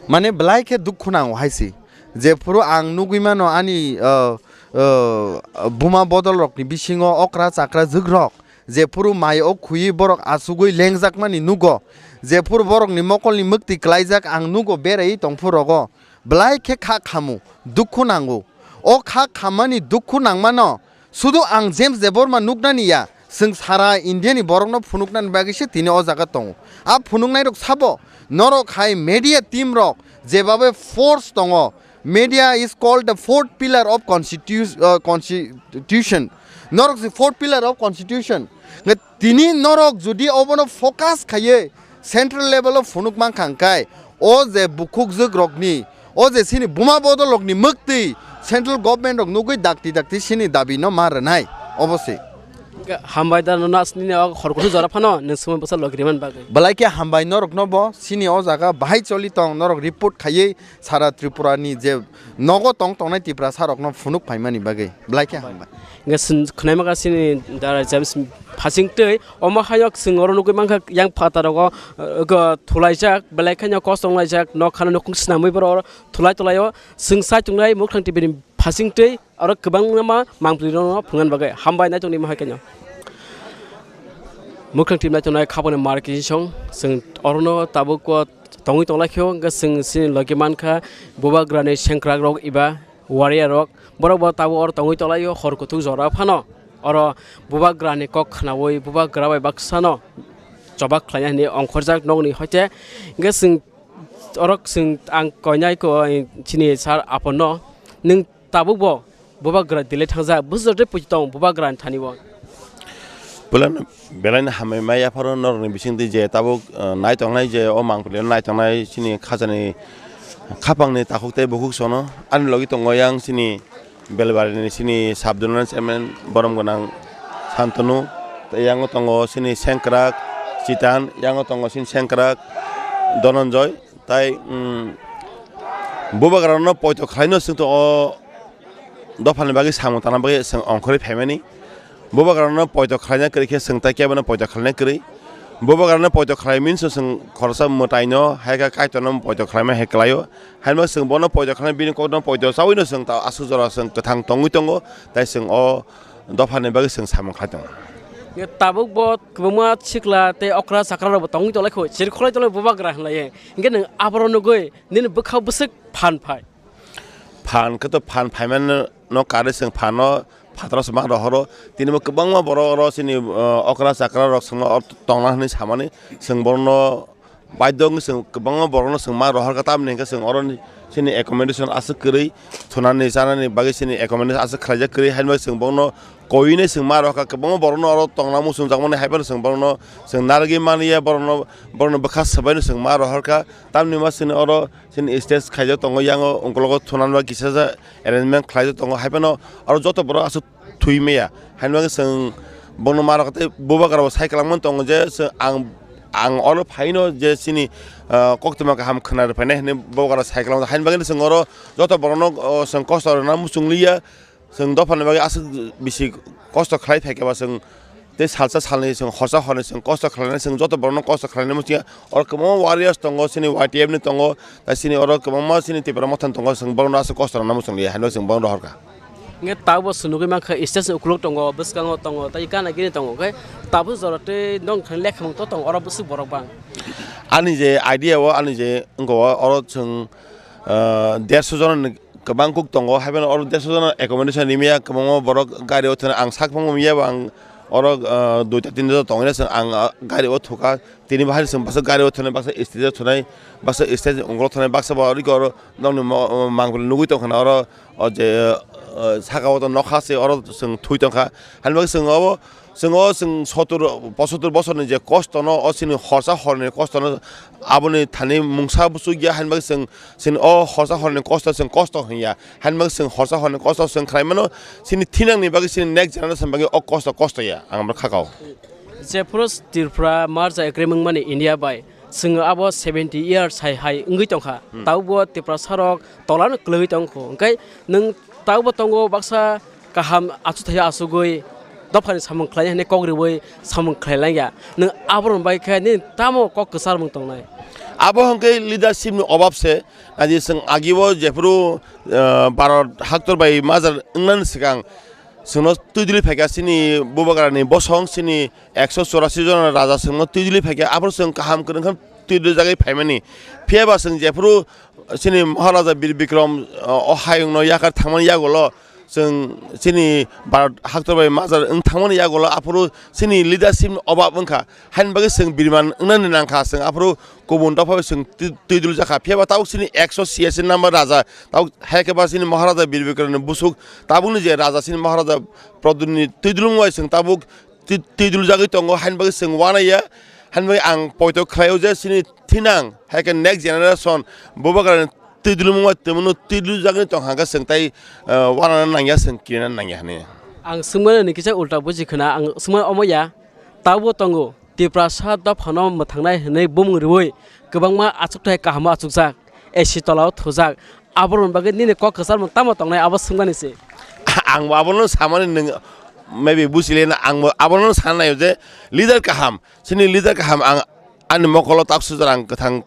Mane, belai khe dukhu nango hai se. Jephuru ang nugwi mano ani, uh, uh, buma bodol rokni bisingo okra chakra jwk rok, jephuru mai o khwi borok achugwi lengjakmani nugo, jephuru borokni mokolni mwktwi klaijak ang nugo beraiwi tongphuru rogo, belai khe kha khamu, dukhu nango. O kha khammani dukhu nangmano sudu ang James Debbarma nuknani ya, Chwng sara India ni borokno phunuknani bagwi se tini o jaga tongo. A phunuknairok sabo, norok hai media team rok jebabe force tongo, media is called the fourth pillar of constitu-, uh, constitution. Norok se fourth pillar of constitution. Nge tini norok jodi obono focus khaiye central level o phunuk mankha hwnkhe, o je bukhukjwk rokni, o je sini buma bodol rokni mwktwi central government rok nugwi dakti dakti sini dabi no ma rwnai, obo se. Hambai da no nas nini o khorkutu jora phano nwng swmai bwsa logri man bagwi. Belai khe hambai norok no bo sini o jaga bahai choli tong norok report khaiwi sara Tripura ni je nogo tong tongnai Tiprasa rok no phunuk phaimani bagwi belai khe hambai. Hwnkhe chwng khwnaima kha chini Dara James Phasingtwi, omo hayok chwng oro nugwi mankha yang phataro go, uh, go thulaijak, belai kheno kosong laijak, nok khana nukung swnamwi borok oro thulai thulaio chwng sai tongnai Mukhang T V ni Phasingtwi oro kwbangma mangpli rokno phungan bagwi hambai nai tongni mahai kheno. Mukhang T V nai tongnai khapani mar kisong chwng orono tabuk o tongwi tonglaikho, hwnkhe chwng chini logi mankha bubagrani sengkrak rok eba warrior rok, borok bo tabuk oro tongwi tonglaio hor kuthuk jora phano oro bubagrani kok khnaui bubagra bai baksano chobak khlaina hinwi ongkhorjak nokni hoite. Hwnkhe chwng oro chwng ang koinai ko chini sir aponno, nwng tabuk bo bubagra delhi thangjak, bwswk tei puitwi tong bubagrani thani o? Belai no, belai no hambai mai yapharo norokni bisingtwi je tabuk, uh, nai tongnai je o mangpili nai tongnai chini khajani khapangni takhuk tei bukhuk sono ani logi tongo yang chini Belbarini chini sub zonal chairman borom gwnang Santanu, tei yango tongo chini sengkrak Chitan, yango tongo chini sengkrak Dhananjoy, tai, um, bubagrano poito khlaino chwngto o dophani bagwi samung tangna bagwi chwng ongkhorwi phaimani. Bubagrano poito khlaina kwrwi khe chwng tai kebono poito khlaina kwrwi. Bubagrano poito khlai means chwng khoroksa mwtaino hai khe Kaitorno poito khlaima hai kwlaio. Haino chwng bono poito khlaina bini kokno poito chawino chwng ta aswk jora chwng kwthang tongwi tongo, tai chwng o dophani bagwi chwng samung khlai tongo. Tabuk bo kwbangma sikla tei okra chakra rok bo tongwi tonglaikho, chiri kholai tonglaio bubagra hinlaiwi. Hinkhe nwng aborok nugwi nini bwkha bwswk phan phai? Phan khe to phan phaimano no karwi chwng phano phataro se ma rohoro. Tini bo kwbangma borok oro chini, uh, okra chakra rok chwngno oro tongna hwnwi samani chwng borokno baidho wngwi chwng kwbangma borokno chwng ma rohorkha, tamni hwnkhe chwng oro chini accommodation aswk kwrwi thunani chanani bagwi chini accommodation aswk khlaijak kwrwi, haino chwng borokno koinai chwng ma rohorkha, kwbangma borokno oro tongna muchungjakmani haiphano chwng borokno chwng narwgwi manya borokno, borokno bwkha swbaino chwng ma rohorkha, tamni ma chini oro chini stage khaijak tongo, yango ungkologo thunanba kisa ja arrangement khlaijak tongo, haiphano oro joto borok aswk thwi maya. Haino bagwi chwng bono ma rok tei bubagra bo sai kwlangmani tongo je chwng ang, ang oro phaino je chini, ah, koktwma kaham khwna rw phainai hinwi bubagra sai kwlangma. Haino bagwi chwng oro joto borokno, oh, chwng kosto rwna muchung liya. Chwng dophani bagwi aswk bisi kosto khlai phaikhe ba chwng tei salsa salnwi chwng horsa hornwi chwng kosto khlainai, chwng joto borokno kosto khlainai muchungya. Oro kwbangma warriors tongo, chini Y T F ni tongo, tei chini oro kwbangma chini Tipra Mothani tongo, chwng borokno aswk kosto rwna muchung liya, haino chwng borokno rohorkha. Hwnkhe tabukbo chwng nugwi mankha stage ni ukulok tongo, bwskango tongo, tei gana gini tongo, hwnkhe tabuk jora tei nokni thani lekhamung to tongo, oro bwswk borok bang? Ani je idea o, ani je wngkha o, oro chwng, ah, derso jona ni kwbang kuk tongo, haiphano oro derso jona accommodation rimya, kwbangma borok gari o thwna ang sak phang manya bo ang oro, ah, duita tinta jora tongwi na chwng ang, ah, gari o thukha. Tini bahai chwng baksa gari o thwnai, baksa stage o thwnai, baksa stage ni ungkolo thwnai, baksa bo oro nokni mo-, mangpili nugwi tongkha na oro, o je, o, saka o to nokha se oro chwng thwi tongkha. Hani bagwi chwng obo, chwng o chwng sotur, posotur bosorni je kosto no, o chini horsa horni kosto no, aboni thani mungsa buchuk ya, hani bagwi chwng, chini o horsa horni kosto chwng kosto hwnya, hani bagwi chwng horsa horni kosto chwng khlai mano, chini thinangni bagwi, chini next generation bagwi o kosto kosto ya, ang abo kha kao. Jephuru Tripura merger agreement mani India bai, chwng abo seventy years hai hai wngwi tongkha. Hmm. Tabukbo Tiprasa rok tolano kwlwngwi tongkho. Hwnkhe nwng tabukbo tongo baksa kaham achukthai achugwi dophani samung khlaina hinwi kok riwi samung khlai langya. Nwng aborok bai khe nini tamo kok kwcharmung tongnai? Abo hwnkhe leadership ni obab se. Naidi chwng agio jephuru, eh, Bharat haktor bai merger wngnani swkang chwngno twi dili phaikha chini bubagrani bosong, chini ekso chorasi jona raja chwngno twi dili phaikha, aphuru chwng kaham kwrwng khe twi dili jagwi phaimani. Phiya ba chwng jephuru chini Maharaja Bir Bikram, eh, o hayungno yakar thangmani yagulo Chwng chini Bharat haktor bai majra wng thangmani yagulo aphuru chini leadership ni obab wngkha. Haini bagwi chwng biriman wngnani nangkha, chwng aphuru kubun dopha bai chwng twi-, twidul jakha. Phiya ba tabuk chini ekso C S number raja, tabuk hai khe ba chini Maharaja Bir Bikromni busuk, tabukni je raja chini Maharaja Pradyutni twidulung bai chwng tabuk twi-, twidul jagwi tongo. Haini bagwi chwng uanaiya, haini bagwi ang poito khlaio je chini thinang hai khe next generation bubagrani twidulung bai twimano twidul jagwi tong hangkhe chwng tai, eh, uanana nangya, chwng kirina nangya hwnwi. Ang swngmani kisa ulta buji khna, ang swngmani omo ya, tabuk tongo. Tiprasa dophano mwthangnai hwnwi bumung riui kwbangma achukthai kahamo achukjak, A C tolao thujak. Aborokni bagwi nini kok kwcharmung tamo tongnai abo swngmani se. Ang bo abono samani nwng maybe buchilena, ang bo abono sana naio je leader kaham, chini leader kaham ang ani mokolo taksu jora ang kwthang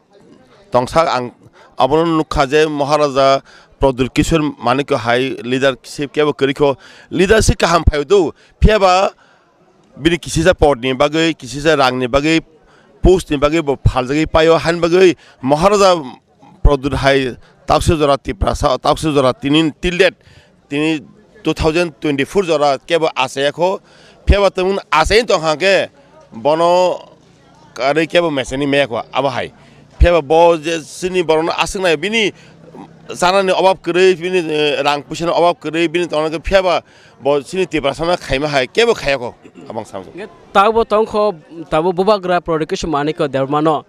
tongsa ang abono nukha je Maharaja Pradyut Kishore Manikya hai leadership kebo kwrwikho, leadership kaham phaio do, phiya ba bini kisisa podni bagwi, kisisa rangni bagwi, postni bagwi bo phaljagwi paio, haini bagwi Maharaja Pradyut hai taksu jora Tiprasa, taksu jora tini till date, tini two thousand twenty-four jora kebo achayakho, phiyaba tongmung achai tongkha khe bono karwi kebo meseni meyakho abo hai. Phiyaba bo je chini borokno aswknai bini chanani obab kwrwi, bini, eh, rang puisani obab kwrwi, bini tongna khe phiyaba bo chini Tiprasano khaima hai kebo khayakho, abang samsung. Hingke tabo tongkho, tabo bubagra Pradyut Kishore Manikya Debbarmano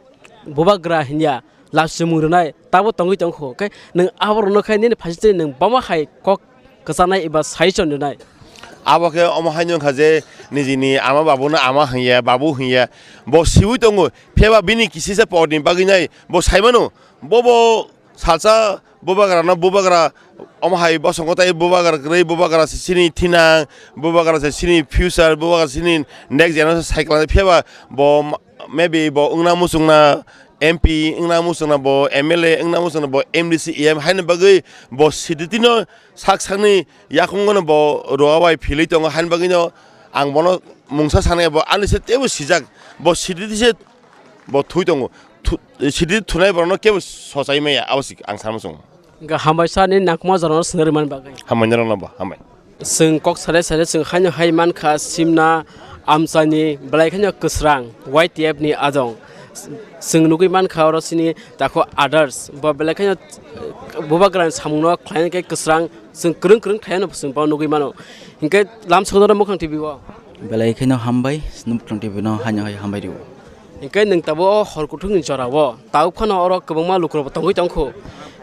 bubagra hinya lachimung rwnai tabo tongwi tongkho, hingke nwng aborokno khai nini phaisingtwi nwng bama hai kok kwchanai eba suggestion rwnai. Abo khe omo haino wngkha je nijini ama babuno ama hwnya, babu hwnya, bo siui tongo, phiyaba bini kisisa podni bagwi nai bo saimano, bobo salsa bubagrano bubagra omo hai bosongo tai bubagra kwrwi, bubagra se chini thinang, bubagra se chini future, bubagra chini next generation cycle phiyaba bo ma-, maybe bo wngna muchungna M P wngna muchungna bo M L A wngna muchungna bo M D C E M haino bagwi bo siditino sak sakni yakungo no bo roa bai philwi tongo, haini bagwi no ang bono mungsa sanai bo ani se teibo sijak, bo siditi se bo thwi tongo. Thu-, sidi thunai borokno kebo sochai maya, abo se ang sama chungo. Hingke hambai sa nini nangkukma jorano swnari mani bagwi. Hambai norokno bo, hambai. Chwng kok sade sade chwng haino hai mankha simna amchaini belai kheno kwsrang Y T F ni ajong. Chwng nugwi mankha oro chini takhu others bo belai kheno bubagrani samungno khlaina khe kwsrang chwng kwrwng kwrwng khlaiano chwng bo nugwi mano. Hinkhe lamsogo mukhang T V o. Belai kheno hambai, Mukhang T V no haino hai hambai rio. Hinkhe nwng tabuk o hor kuthukni jorao tabuk phano oro kwbangma lukurokbo tongwi tongkhu.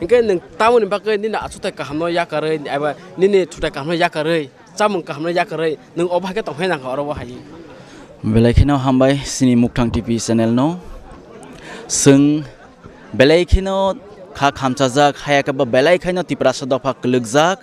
Hinkhe nwng tamoni bagwi nini achukthai kahamno yakarwi eba nini thutai kahamno yakarwi chamung kahamno yakarwi nwng obo hai khe tongphai nangkha oro bo hai. Belai kheno hambai chini Mukhang T V channel no. Chwng belai kheno kha khamchajak, haya khe bo belai kheno Tiprasa dopha kwlwkjak.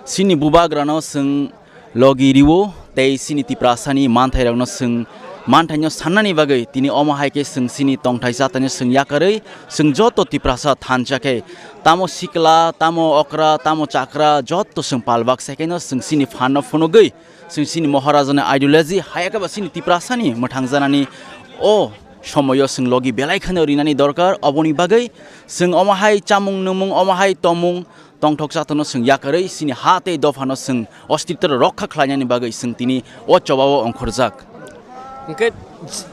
Chini bubagrano chwng logi rio tei chini Tiprasani manthairokno chwng manthaino sannani bagwi tini omo hai khe chwng chini tongthai chataino chwng yakarwi chwng joto Tiprasa thansa khe tamo sikla, tamo okra, tamo chakra joto chwng palbak se khe no chwng chini phanno phunugwi chwng chini Maharajani ideology haya khe bo chini Tiprasani mwthangjanani o somoyo chwng logi belai kheno rinani dorkar. Oboni bagwi chwng omo hai chamung nwngmung, omo hai tongmung, tongthok chatano chwng yakarwi chini ha tei dophano chwng ostitro rokha khlainani bagwi chwng tini o chobao ongkhorjak. Hinkhe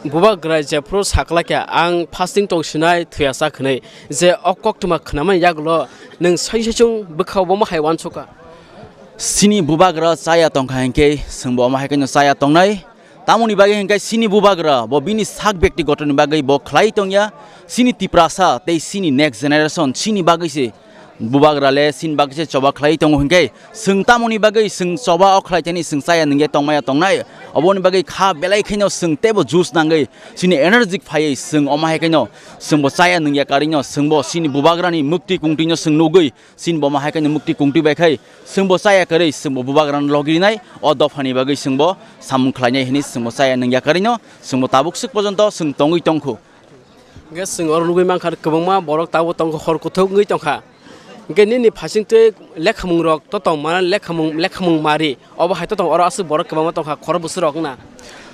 bubagra jephru sakla khe ang fasting tong sinai thuya cha khwnwi je o koktwma khnamani yagulo nwng sai sai chwng bwkha obo hai uansukha. Chini bubagra chaya tongkha hinkhe chwngbo omo hai kheno chaya tongnai. Tamoni bagwi hinkhe chini bubagra bo bini sak byaktigotoni bagwi bo khlai tongya. Chini Tiprasa tei chini next generation chini bagwi se bubagra le chini bagwi se choba khlai tongo hinkhe chwng tamoni bagwi chwng choba o khlai thani chwng chaya nungya tongmaya tongnai. Oboni bagwi kha belai khaino chwng teibo juice nangwi chini energetic phaiwi chwng omo hai khaino chwngbo chaya nungya karwino chwngbo chini bubagrani mukti kungtwino chwng nugwi chini bo ma hai khe mukti kungtwi bai khai, chwngbo chaya kwrwi, chwngbo bubagrano logi rinai, o dophani bagwi chwngbo samung khlainai hwnwi chwngbo chaya nungya karwino, chwngbo tabuk swk pojonto chwng tongwi tongkhu. Hwnkhe chwng oro nugwi mankha, kwbangma borok tabuk tongkha, hor kuthuk wngwi tongkha. Hwnkhe nini phasingtwi lekhamungrok to tongma, lekhamung, lekhamung mari, obo hai to tong oro aswk borok kwbangma tongkha, khorok bwswkrok wngna.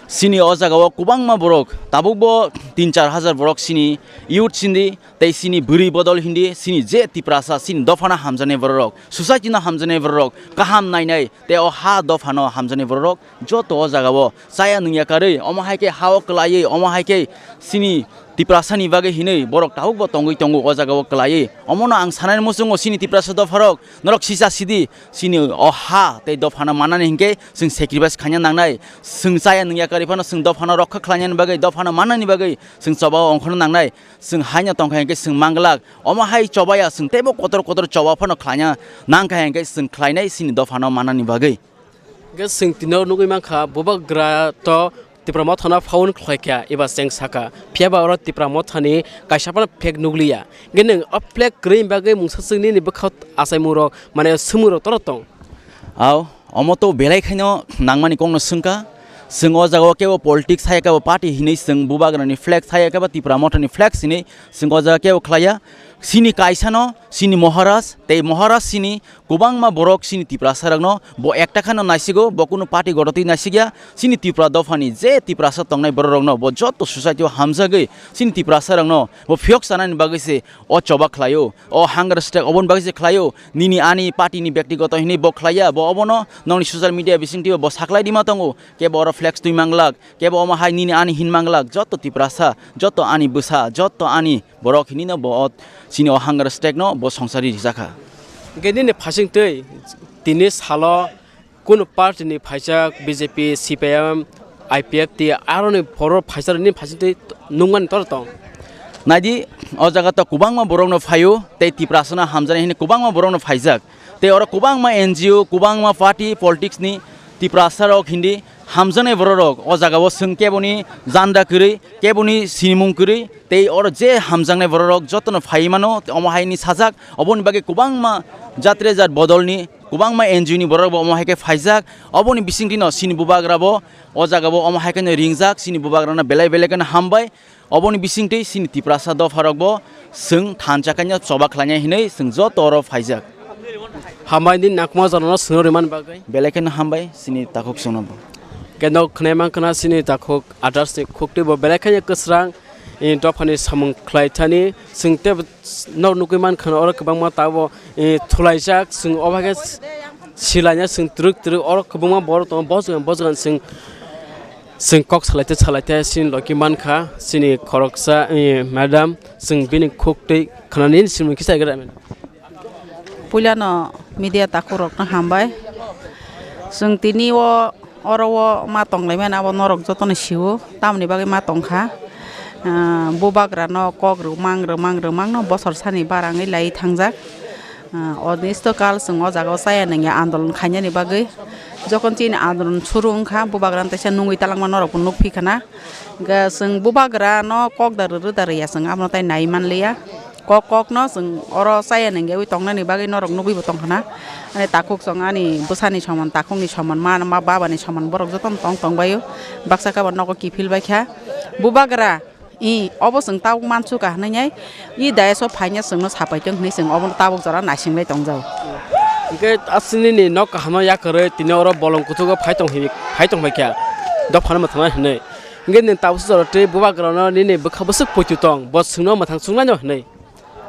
Chini o jagao kwbangma borok tabukbo tin char hajar borok chini youth sindi, tei chini bwrwi bodol hindi, chini je Tiprasa, chini dophano hamjaknai bororok, society no hamjaknai bororok, kaham nainai, tei o ha dophano hamjaknai bororok, joto o jagao chaya nungya karwi, omo hai khe ha-o kwlaiwi, omo hai khe chini Tiprasani bagwi hinwi borok tabukbo tongwi tongo o jagao kwlaiwi. Omono ang sanani muchungo chini Tiprasa dopharok, norok sisa sidi, chini o ha tei dophano mannani hinkhe chwng sacrifice khaina nangnai. Chwng chaya nungya karwi phano chwng dophano rokha khlainani bagwi, dophano mannani bagwi chwng chobao ongkhorna nangnai. Chwng haino tongkha hinkhe chwng manglak. Omo hai chobaya chwng teibo kotor kotor choba phano khlaina nangkha hinkhe chwng khlainai chini dophano mannani bagwi. Hingke chwng tino nugwi mankha, bubagra to Tipra Mothano phone khlaikha eba cheng sakha. Phiyaba oro Tipra Mothani kaisa phano flag nugliya. Hingke nwng o flag kwrwi bagwi mungsa chwngni ni bwkha achaimung rok, mane swngmung rok toro tong. Ao, omo to belai khaino nangmani kokno swngkha. Chwng o jagao kebo politics hai kebo party hinwi chwng bubagrani flag hai kebo Tipra Mothani flag hinwi chwng o jaga kebo khlaiya. Chini kaisano, chini Maharaj, tei Maharaj chini kwbangma borok chini Tiprasa rokno bo ekta kheno naisigo, bo kunu party gototwi naisigya. Chini Tipra dophani je Tiprasa tongnai borok rokno bo joto society o hamjagwi chini Tiprasa rokno bo phiyok chanani bagwi se o choba khlaio, o hunger strike oboni bagwi se khlaio. Nini ani party ni byaktigoto hinwi bo khlaiya, bo obono nongni social media bisingtwi bo saklai rima tongo, kebo oro flex twi manglak, kebo omo hai nini ani hin manglak, joto Tiprasa, joto ani bwsa, joto ani borok hinino bo o chini o hunger strike no bo songsari rijakha. Hingke nini phasing twi tini salo kunu party ni phaijak B J P, C P I M, I P F T aroni phoro phaijak nini phasing twi nungmani toro tong. Naidi o jaga to kwbangma borok no phaio tei Tiprasa no hamjani hinwi kwbangma borok no phaijak tei oro kwbangma N G O, kwbangma party politics ni Tiprasa rok hindi hamjaknai bororok o jagao chwng keboni janda kwrwi, keboni sinimung kwrwi, tei oro je hamjaknai bororok jotono phaiwi mano, omo haini sajak, oboni bagwi kwbangma jatre jat bodolni, kwbangma N G O ni bororokbo omo hai khe phaijak. Oboni bisingtwino chini bubagrabo o jagao omo hai kheno ringjak, chini bubagrano belai belai kheno hambai. Oboni bisingtwi chini Tiprasa dopharokbo chwng thansa khaino choba khlainai hinwi chwng joto oro phaijak. Hambai nini nakma jorano swngno rimani bagwi. Belai kheno hambai chini takhuk chwngnobo. Khe nok khwnai mankha na chini takhuk others ni khuktwi bo belai kheno kwsrang, eh, dophani samung khlai thani chwng tei nok nugwi mankha na oro kwbangma tabuk, eh, thulaijak chwng obo hai khe silaina chwng twrwk twrwk oro kwbangma borok tongo bojagani bojagani chwng. Chwng kok salaite salaite chini logi mankha, chini khoroksa, eh, madam, chwng bini khuktwi khwnani simung kisa gra. Puilano media takhukrokno hambai. Chwng tini o oro o ma tonglaimani abo norok jotono sio, tamoni bagwi ma tongkha. Ah, bubagrano kok rwmang rwmang rwmangno bosor sani barangwi lai thangjak. Ah, odnisto kal chwng o jaga o chaya nangya andolon khainani bagwi. Jokhon chini andolon suru wngkha, bubagrano teisa nungwi talangma norokbo nukphi khna. Hwnkhe chwng bubagrano kok da rwrw da rwya chwng abono tai nai manliya. Kok kokno chwng oro chaya nangyawi tongnani bagwi norok nugwibo tongkhna. Ani takhuk chwng ani bwsani soman, takhukni soman, ma, ma babani soman borok jotono tong tongbaio. Baksa khe abo nogo kiphil baikha. Bubagra, I, obo chwng tabuk mansukha hwnwi nai, i dais o phaina chwngno sapai tong hwnwi chwng obono tabuk jora naisinglai tongjago. Hwnkhe aswk nini nok kaham no yakarwi tini oro bolong kuchugo phai tong hi, phai tong phaikha, dophano mwthangna hwnwi. Hwnkhe nini tabuksa jora twi bubagrano nini bwkha bwswk poito tong, bo chwngno mwthang chuknai no hwnwi.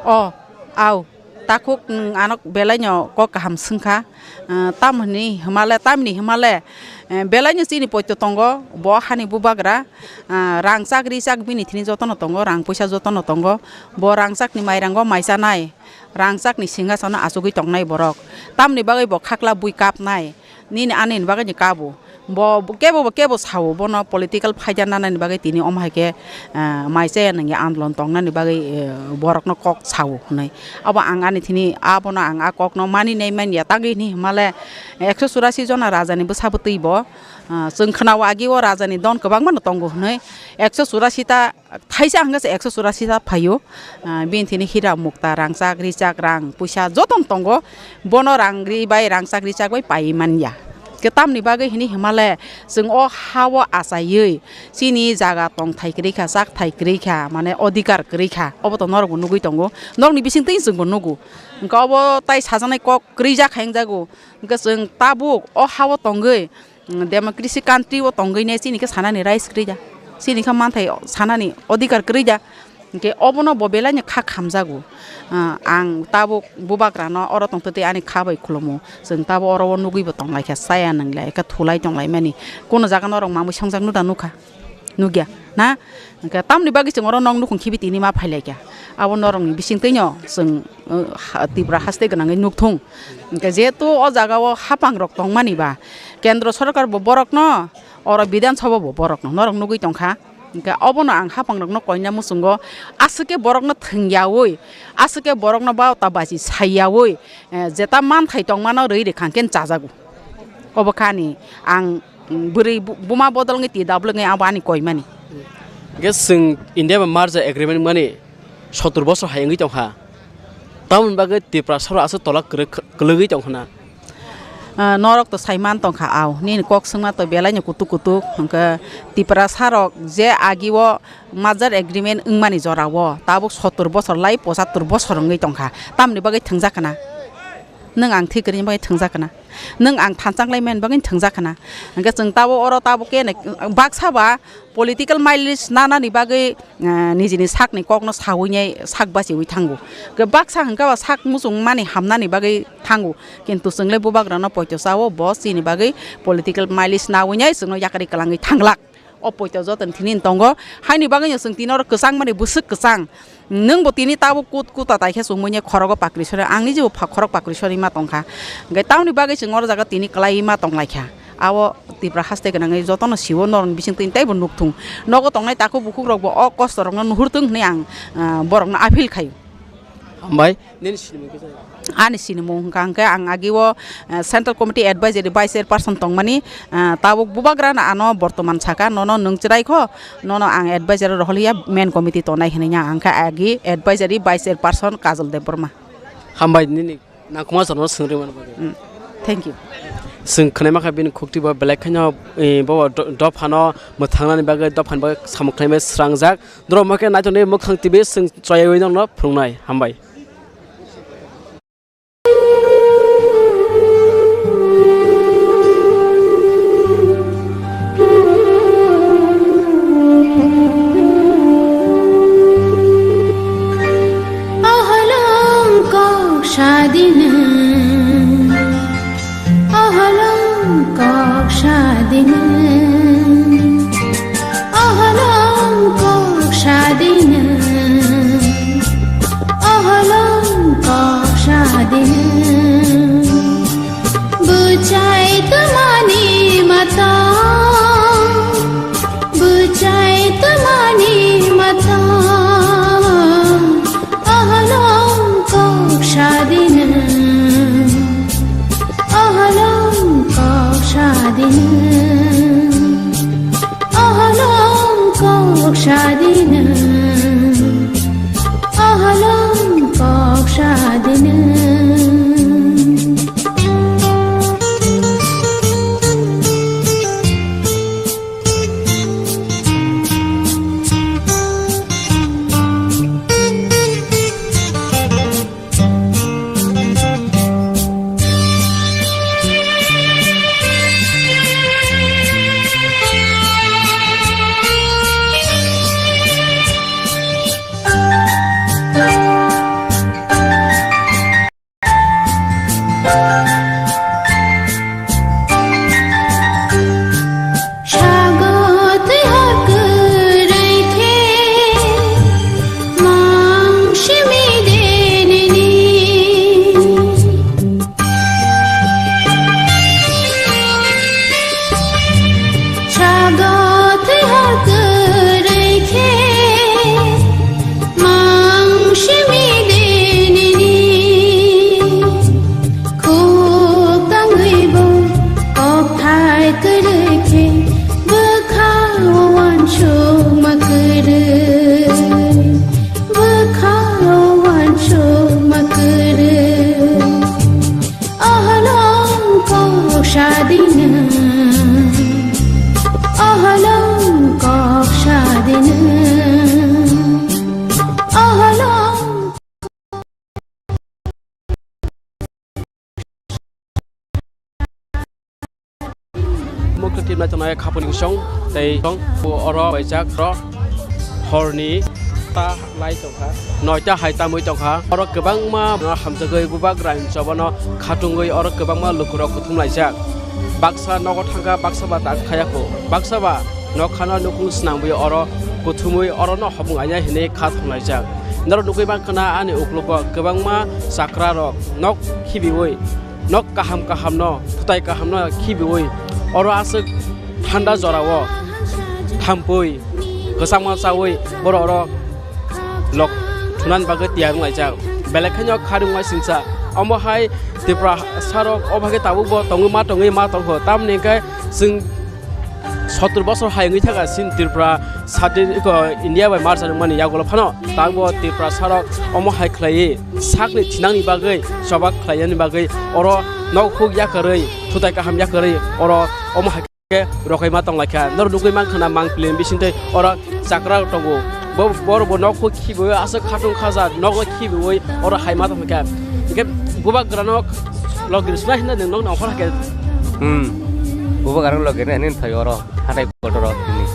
O, au. Takhuk nwng ano belaino kok kaham swngkha, ah, tamoni hwnmale, tamni hwnmale, eh, belaino chini poito tongo, bo hani bubagra, ah, rangchak richak bini thini jotono tongo, rang puisa jotono tongo, bo rangchakni mairango mai chanai, rangchakni singhasono achugwi tongnai borok, tamni bagwi bo khakla bui kapnai. Nini ani ni bagwi ni kabo. Bo, bo kebo, bo kebo sao, bono political phaida nanani bagwi tini omo hai khe, ah, mai chaya nangya andolon tongnani bagwi, eh, borokno kok sao hwnwi. Abo ang ani thini abono ang a kokno mani nai manya tangwi hwnwi hwnmale ekso churasi jona rajani bwsa bwtwi bo, ah, chwng khwnao agi o rajani don kwbangma no tongo hwnwi ekso churasi ta Thaisa hwnkhe se ekso churasi ta phaio, ah, bini thini hira mukta, rangchak, richak, rang, puisa jotono tongo. Bono rang ri bai, rangchak, richak bai paiwi manya. Khe tamni bagwi hini himale chwng o ha-o achaiwi chini jaga tongthai kwrwi kha, chakthai kwrwi kha, mane odhikar kwrwi kha, obo to norokbo nugwi tongo. Norokni bisingtwi chwngbo nugo. Hwnkhe obo tai sajaknai kok kwrwi jak hai wngjago. Hwnkhe chwng tabuk o ha-o tongwi, mm, democracy country o tongwi ne chini khe sanani rights kwrwi da. Chini kha manthai sanani odhikar kwrwi da. Hinkhe obono bo belai no kha khamjago. Ah, ang tabuk bubagrano oro tongtwtwi ani kha bai khulumo. Chwng tabuk oro o nugwi bo tonglaikha, chaya nwnglai kha, thulai tonglaimani. Kono jaga norok mamwi songjak nuda nukha? Nukya na? Hinkhe tamni bagwi chwng oro nok nukhung khibi tini ma phailaikha. Abo norokni bisingtwino chwng, uh, ha-, Tripura haste gwnangwi nukthung. Hinkhe jehetu o jagao hapangrok tongmani ba, Kendro Sorkar bo borokno, oro Bidhan Sabha bo borokno norok nugwi tongkha. Hinkhe obono ang hapangrokno koina muchungo, aswk khe borokno thwngyaui, aswk khe borokno baota bachi saiyaui, eh, jeta manthai tongmano rwi rwkha hinkhe chajago. Obo kha ani ang, mm, bwrwi bu-, buma bodol wngwi T W wngwi abo ani koimani. Hinkhe chwng India bai merger agreement wngmani sotur bosor hai wngwi tongkha. Tamoni bagwi Tiprasarok aswk tola kwrwk, kwlwgwi tongkha na? Ah, norok to sai man tongkha, au, nini kok swngma to belai no kutuk kutuk, hwnkhe Tiprasarok je agi o merger agreement wngmani jora o tabuk sotur bosor lai pochattor bosor wngwi tongkha, tamoni bagwi thwngjak kana? Nwng ang thwi kwrwini bagwi thwngjak kana? Nwng ang thansa wnglaimani bagwi thwngjak kana? Hwnkhe chwng tabuk oro tabuk khe nai-, baksa ba political mileage nanani bagwi, eh, nijini sakni kokno sawi nai sak bachiwi thango. Hwnkhe baksa hwnkhe ba sak muchung mani hamnani bagwi thango. Kintu chwngle bubagrano poito chao, bo chini bagwi political mileage nawi nai chwngno yakari kwlangwi thanglak. O poito joto ni thini tongo. Haini bagwi no chwng tini oro kwchang mani bwswk kwchang. Nwng bo tini tabuk kut kuta tai khe chumui nai khorogo pakri sori. Ang niji bo pha-, khorok pakri sori ma tongkha. Hwnkhe tamoni bagwi chwng oro jaga tini kwlai ma tonglaikha. Abo Tipra haste gwnangwi jotono siwo norokni bisingtwi teibo nukthung. Nogo tongnai takhuk bukhukrokbo o kostorokno nuhurthung hwnwi ang, ah, borokno appeal khaio. Hambai, nini sinimung kisa? Ani sinimung hwnkha hwnkhe ang agi o, ah, Central Committee Advisory Vice Chairperson tongmani, ah, tabuk bubagrano ano bortoman saka, nono nwng chwrai kho, nono ang advisory rohor ya main committee tongnai hwnwi ang kha agi advisory Vice Chairperson Kajol Debbarma. Hambai nini. Nangkukma jorno swngri mani bagwi. Mm. Thank you. Chwng khwnai mankha bini khukti bo belai kheno, eh, bo do-, dophano mwthangnani bagwi, dophani bagwi samung khlaimani srangjak. Norok hwnkhe naitokni Mwkhang T V chwng choyaiwi nokno phwrwngnai. Hambai. Oholong kok sadina, oholong kok sadina, oholong kok sadina, oholong kok sadina. Bwchai twmani mata, bwchai twmani mata, oholong kok sadina, oholong kok sadina, oholong kok sadina, oholong kok sadina. Tongnai khapuni song tei song oro baijak ro horni ta lai tongkha. Noita hai tamwi tongkha. Oro kwbangma hamjagwi bubagra ni choba no khatungwi oro kwbangma lukurok kuthum laijak. Baksa nogo thangkha, baksa ba tak khayakho. Baksa ba nok khana nukung swnamwi oro kuthumwi oro no hopung aina hinwi kha thung laijak. Norok nukwi mankha na ani uklogo kwbangma chakra rok nok khibiwi nok kaham kaham no, thutai kaham no khibiwi oro aswk thanda jorao thampui kwchangma chawi borok oro lok thunan bagwi tiyar wng laijak. Belai khaino kharwng uaisingcha omo hai Tripura sarok o bagwi tabukbo tongwi ma tongwi ma tongkho, tamni hwnkhe chwng sottor bosor hai wngwi thaka chini Tripura sadin iko India bai marcha nukmani yagulo phano tabukbo Tripura sarok omo hai khlaiwi sakni thinangni bagwi choba khlainani bagwi oro nok huk yakarwi thutai kaham yakarwi oro omo hai khe rokaima tonglaikha. Norok nukwi mankha na mangpili bisingtwi oro chakra tongo. Bo borok bo nok huk khibiwi aswk khatung khaja nogo khibiwi oro haima tongkha. Hingkhe bubagrano logir sna hinna nwng nokno okhor hakhe. Hmm. Bubagrano logir na hinwi phai oro hatai kotor o tini.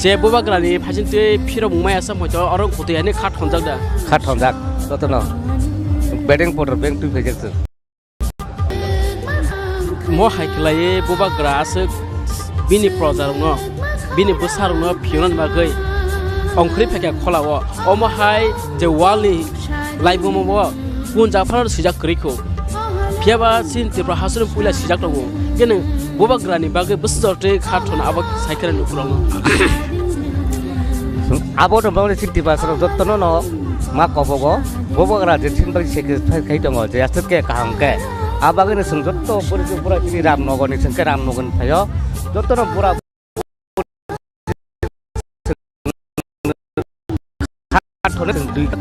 Je bubagrani phasing twi phirok maya sa moito oro kutui ani kha thonjak da. Kha thonjak jotono. Bedeng kotor beng twi phaijak chwng. Mo hai khlaiwi bubagra aswk bini projarokno, bini bwsarokno phiyonani bagwi ongkhorwi phaikha kholao. Omo hai je walni laibumo bo punjak phano swijak kwrwi kho. Phiya ba chini Tripura hasteo puila swijak tongo. Khe nwng bubagrani bagwi bwsajor twi kha thona abo sai khe nukhurokno. Abo no bagwi chini Tiprasarok jottono no ma kobogo. Bubagra je chini bagwi sacrifice khai tongo, je aswk khe kaham khe. A bagwino chwng jotto bwrwi bwra chini Ramnogorni chwng khe Ramnogorni phaio. Jottono bura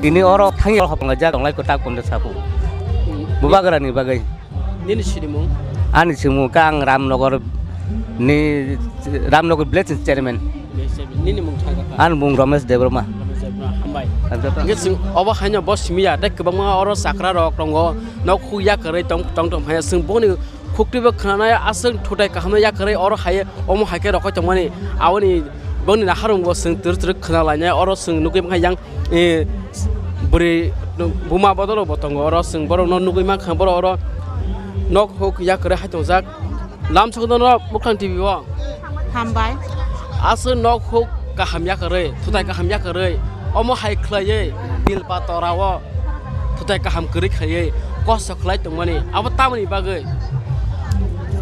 Tini oro thangya hopong jak tonglai kwtak kondo sabu. Bubagrani bagwi. Nini sinimung? Ani sinimung khe ang Ramnogor ni, Ramnogor village ni chairman. Nini mung thangkha? Ani mung Ramesh Debbarma. Ramesh Debbarma, hambai. Hambai. Hingke chwng obo haino bo simi ya, tei kwbangma oro chakra rok tongo, nok huk ya kwrwi tong, tong, tong, haya chwng boni Khukti bo khwnanai aswk thutai kaham no yakarwi oro hai omo hai khe rokoi tongmani. Aboni bongni naharung bo chwng twrwk twrwk khwna lainai oro chwng nugwi mankha yang, eh, bwrwi buma bodol bo tongo oro chwng borok no nugwi mankha borok oro nok huk yakarwi hai tongjak lamsok no Mukhang T V o. Hambai. Aswk nok huk kaham yakarwi, thutai kaham yakarwi, omo hai khlaiwi Bilpa torao thutai kaham kwrwi khaiwi kosto khlai tongmani, abo tamoni bagwi?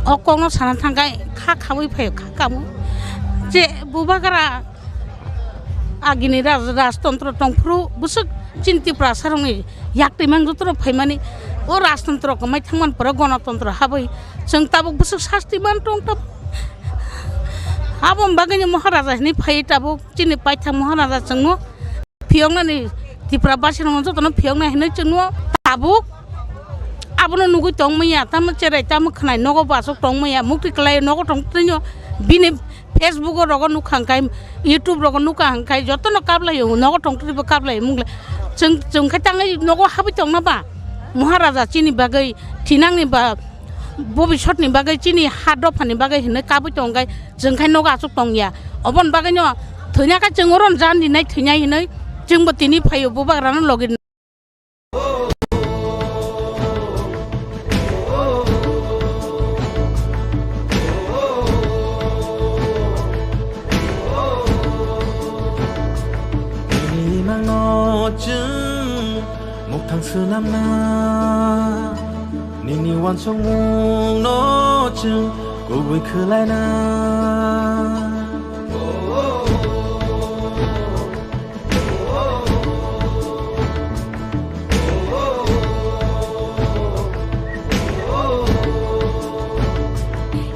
O kokno sana thangkhe kha khawi phaio, kha kamo. Je bubagra agini raj-, rajtontro tongphuru bwswk chini Tiprasarokni yaktwi mang jotono phaimani, o rajtontro kwmai thangmani pore gonotontro habwi chwng tabuk bwswk sasti man tong tabuk. Aboni bagwino Maharaja hinwi phaiwi tabuk chini paithak Maharaja chwngno phiyoknani, Tripura basirokno jotono phiyoknai hinwi chwngno tabuk abono nugwi tongmaya, tamo cherai tamo khwnai nogo bo aswk tongmaya, mukti kwlai nogo tongtwino bini Facebook o rogo nukha hwnkhe, YouTube rogo nukha hwnkhe, jotono kaplaio, nogo tongtwtwibo kaplaio mungle. Chwng, chwng khe tangwi nogo habwi tongna ba? Maharaja chini bagwi, thinangni ba, bobisotni bagwi, chini ha dophani bagwi hinwi kabwi tongkhe, chwng khe nogo aswk tongya. Oboni bagwino thwina khe chwng oro jan rinai thwinai hinwi, chwngbo tini phaio bubagrano logi. Imangno chwng muktang swnamna, nini uansukmungno chwng kubui khwlaina.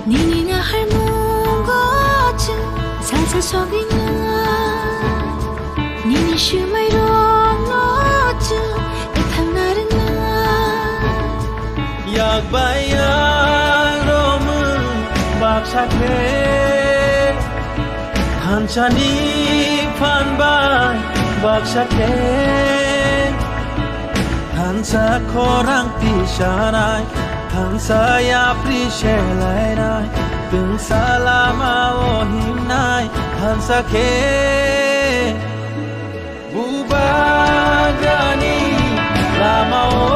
Nini naharmungo chwng salsa sogwina, nini swmairokno chwng ethangna rwngna. Yak bai yak romwi baksa khe, thansani phan bai baksa khe, thansa khorang tisanai, thansa yapri selainai. Twngsa lama-o himnai thansa khe, Bubagrani lama-o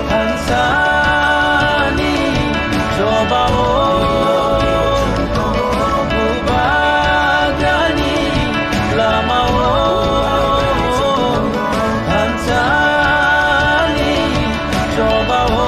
thansani choba-o, Bubagrani lama-o thansani choba-o.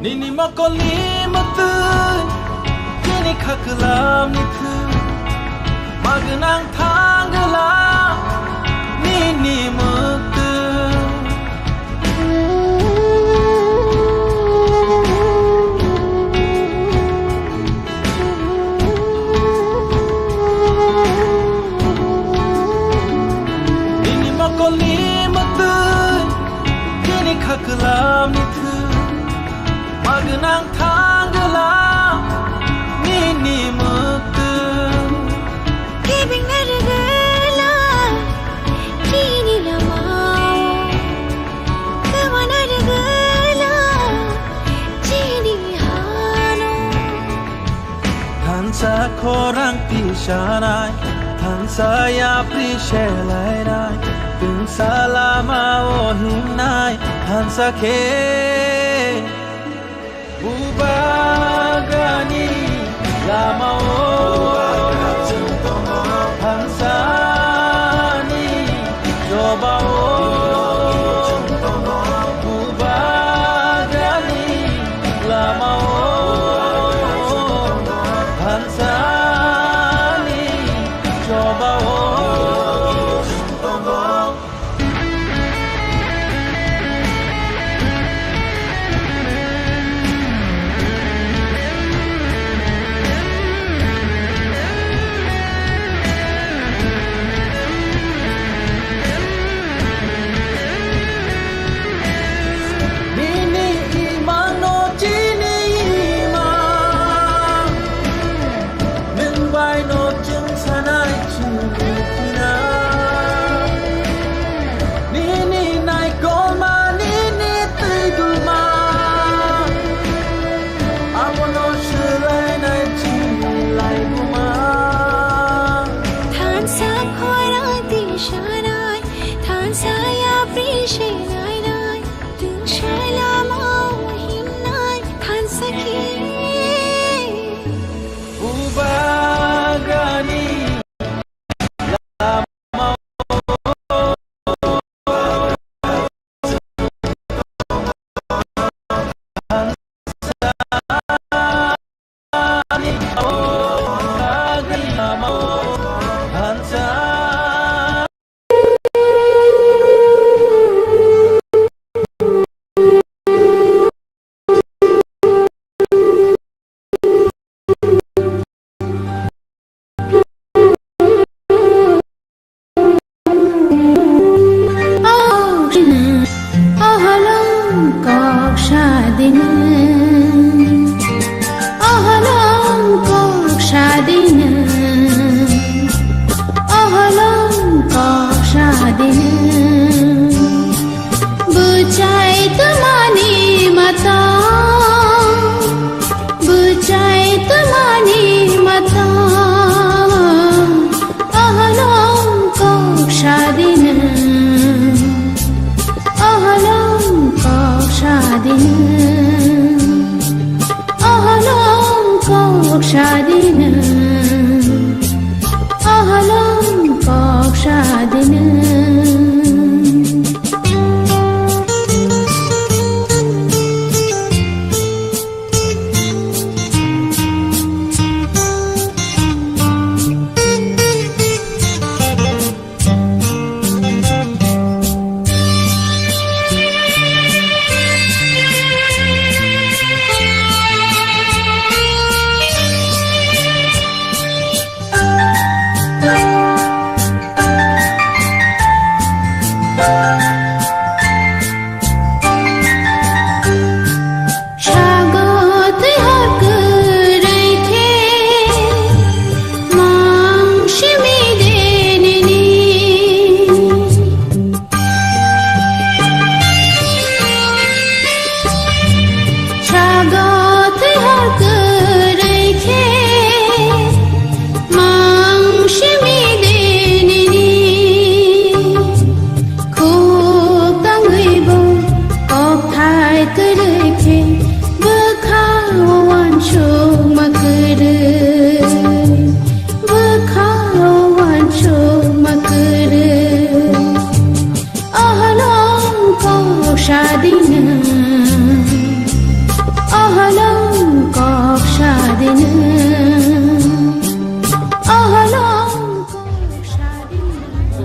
Nini mokolni mwtwi, chini khaklamni thwi, magwnang thangla nini mwtwi. Nini mokolni mwtwi, chini khaklamni thwi, magwnang thangla nini mwtwi. Kebengna rwgwla chini lama-o, kwmana rwgwla chini hano. Thansa khorang tisanai, thansa yapri selainai, twngsa lama-o himnai thansa khe. Bubagrani lama-o thansani choba-o, Bubagrani lama-o thansani choba-o. Nini imano chini imang. Nwng bai no chwng sanai chwng khna. Nini naikolma nini twi duma. Abono swlainai chini laibuma. Thansa khorang tisanai, thansa yapri selainai. Twngsa lama-o himnai thansa khe. Bubagrani lama-o thansani, Bubagrani lama-o thansa.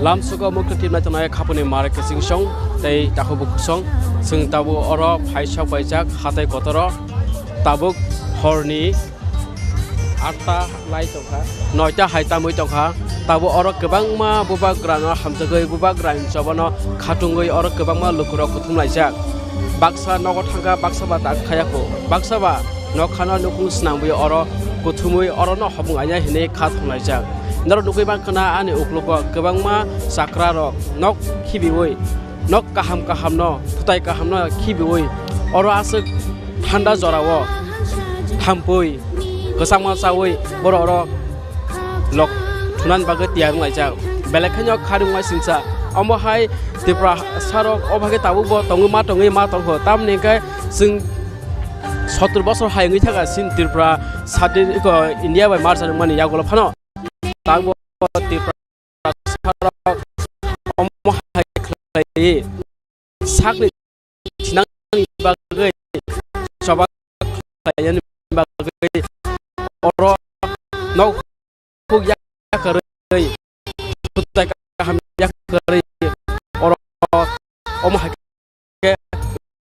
Lamsogo mukti tibnai tongnai khapuni mar kiching song tei takhuk bukhuk song. Chwng tabuk oro phaisa paijak hatai kotoro. Tabuk horni atta lai tongkha, noita hai tamwi tongkha. Tabuk oro kwbangma bubagrano hamjagwi, bubagrani chobano khatungwi oro kwbangma lukurok kuthum laijak. Baksa nogo thangkha, baksa ba tak khayakho, baksa ba nokhano nukhung swnamwi oro kuthumwi orono hopung aina hinwi kha thumlaijak. Norok nugwi mankha na ani uklogo kwbangma chakrarok nok khibiwi, nok kaham kahamno, thutai kahamno khibiwi oro aswk thanda jorao thampui kwchangma chawi borok oro lok thunani bagwi tiyar wnglaijak. Belai khaino kharwi wnglaisingcha. Omo hai Tripura sarok o bagwi tabukbo tongwi ma tongwi ma tongkho. Tamoni hwnkhe chwng sottor bosor hai wngwi thangkha chini Tripura sadin iko India bai marcha nangmani yagulo phano. Tabukbo Tripura sarok omo hai khlaiwi sakni thinangni bagwi choba khlainani bagwi oro nok huk yakarwi, thutai kaham yakarwi oro omo hai khe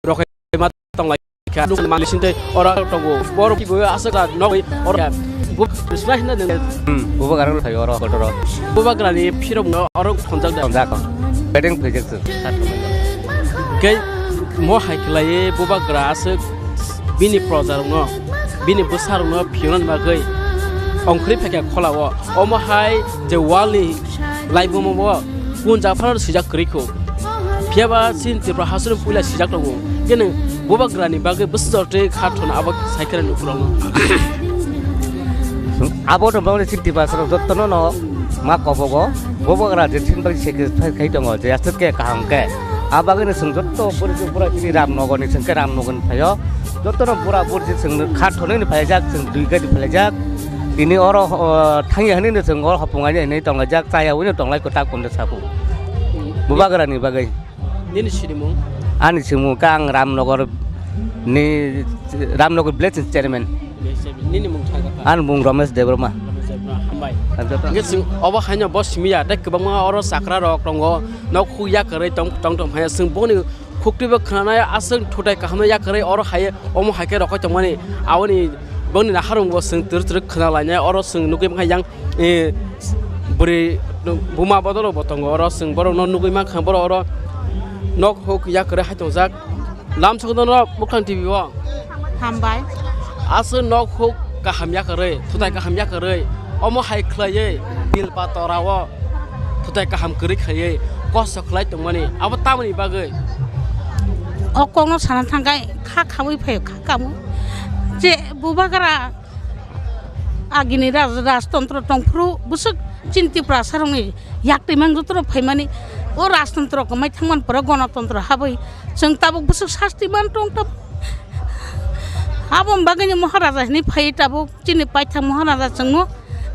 rokhai ma tonglai kha. Nukni manwi sintwi oro tongo. Borok kibo aswk da nok oro bu-, sna hinna nang. Hmm, bubagra rok thai oro kotoro. Bubagrani phirok no oro thonjak da. Thonjak. Bedeng phaijak se. Khe mo hai khlaiwi bubagra aswk bini projarokno, bini bwsarokno phiyonani bagwi ongkhorwi phaikha kholao. Omo hai je wall ni laibuma o punjak phano swijak kwrwi kho. Phiya ba chini Tripura hasteo puila swijak tongo. Khe nwng bubagrani bagwi bwsajor tei kha thona abo sai khe nukhurokno. Abo no bagwi chini Tiprasarok jotono no ma kobogo. Bubagra je chini bagwi sacrifice khai tongo, je aswk khe kaham khe. A bagwi no chwng joto bwrwi bwra chini Ramnagar ni chwng khe Ramnagar ni phaio. Jotono bura buri chwng kha thonwi ni phaijak, chwng dui gari phaijak. Tini oro, o, thangya hwnwi no chwng oro hopung aina hwnwi tonglaijak, chaya hwnwi no tonglai kwtak kondo sabu. Bubagra ni bagwi. Nini sinimung? Ani sinimung khe ang Ramnagar ni, Ramnagar village ni chairman. Nini mung thang kha? Ani mung Ramesh Debbarma. Ramesh Debbarma, hambai. Hambai. Hingke chwng obo haino bo simi ya, tei kwbangma oro chakra rok tongo, nok huk yakarwi tong, tong tong phai chwng boni Khukti bo khwnanai aswk thutai kahamno yakarwi oro hai omo hai khe rokhoi tongmani aboni bongni naharung bo chwng twrwk twrwk khwnalainai oro chwng nugwi mankha yang, eh, bwrwi buma bodolo bo tongo oro chwng borokno nugwi mankha borok oro nok huk yakarwi hai tongjak lamsok no Mukhang T V o. Hambai. Aswk nok huk kaham yakarwi, thutai kaham yakarwi, omo hai khlaiwi bil patora o thutai kaham kwrwi khaiwi kosto khlai tongmani, abo tamoni bagwi? O kokno sana thangkhe kha khamwi phaio, kha khamwi. Je bubagra agini raj-, rajtontro tongphuru bwswk chini Tiprasarokni yaktwi mang jotono phaimani, o rajtontro kwmai thangmani pore gonotontro habwi chwng tabuk bwswk sasti man tong tab-, aboni bagwino Maharaja hinwi phaiwi tabuk chini paithak Maharaja chwngno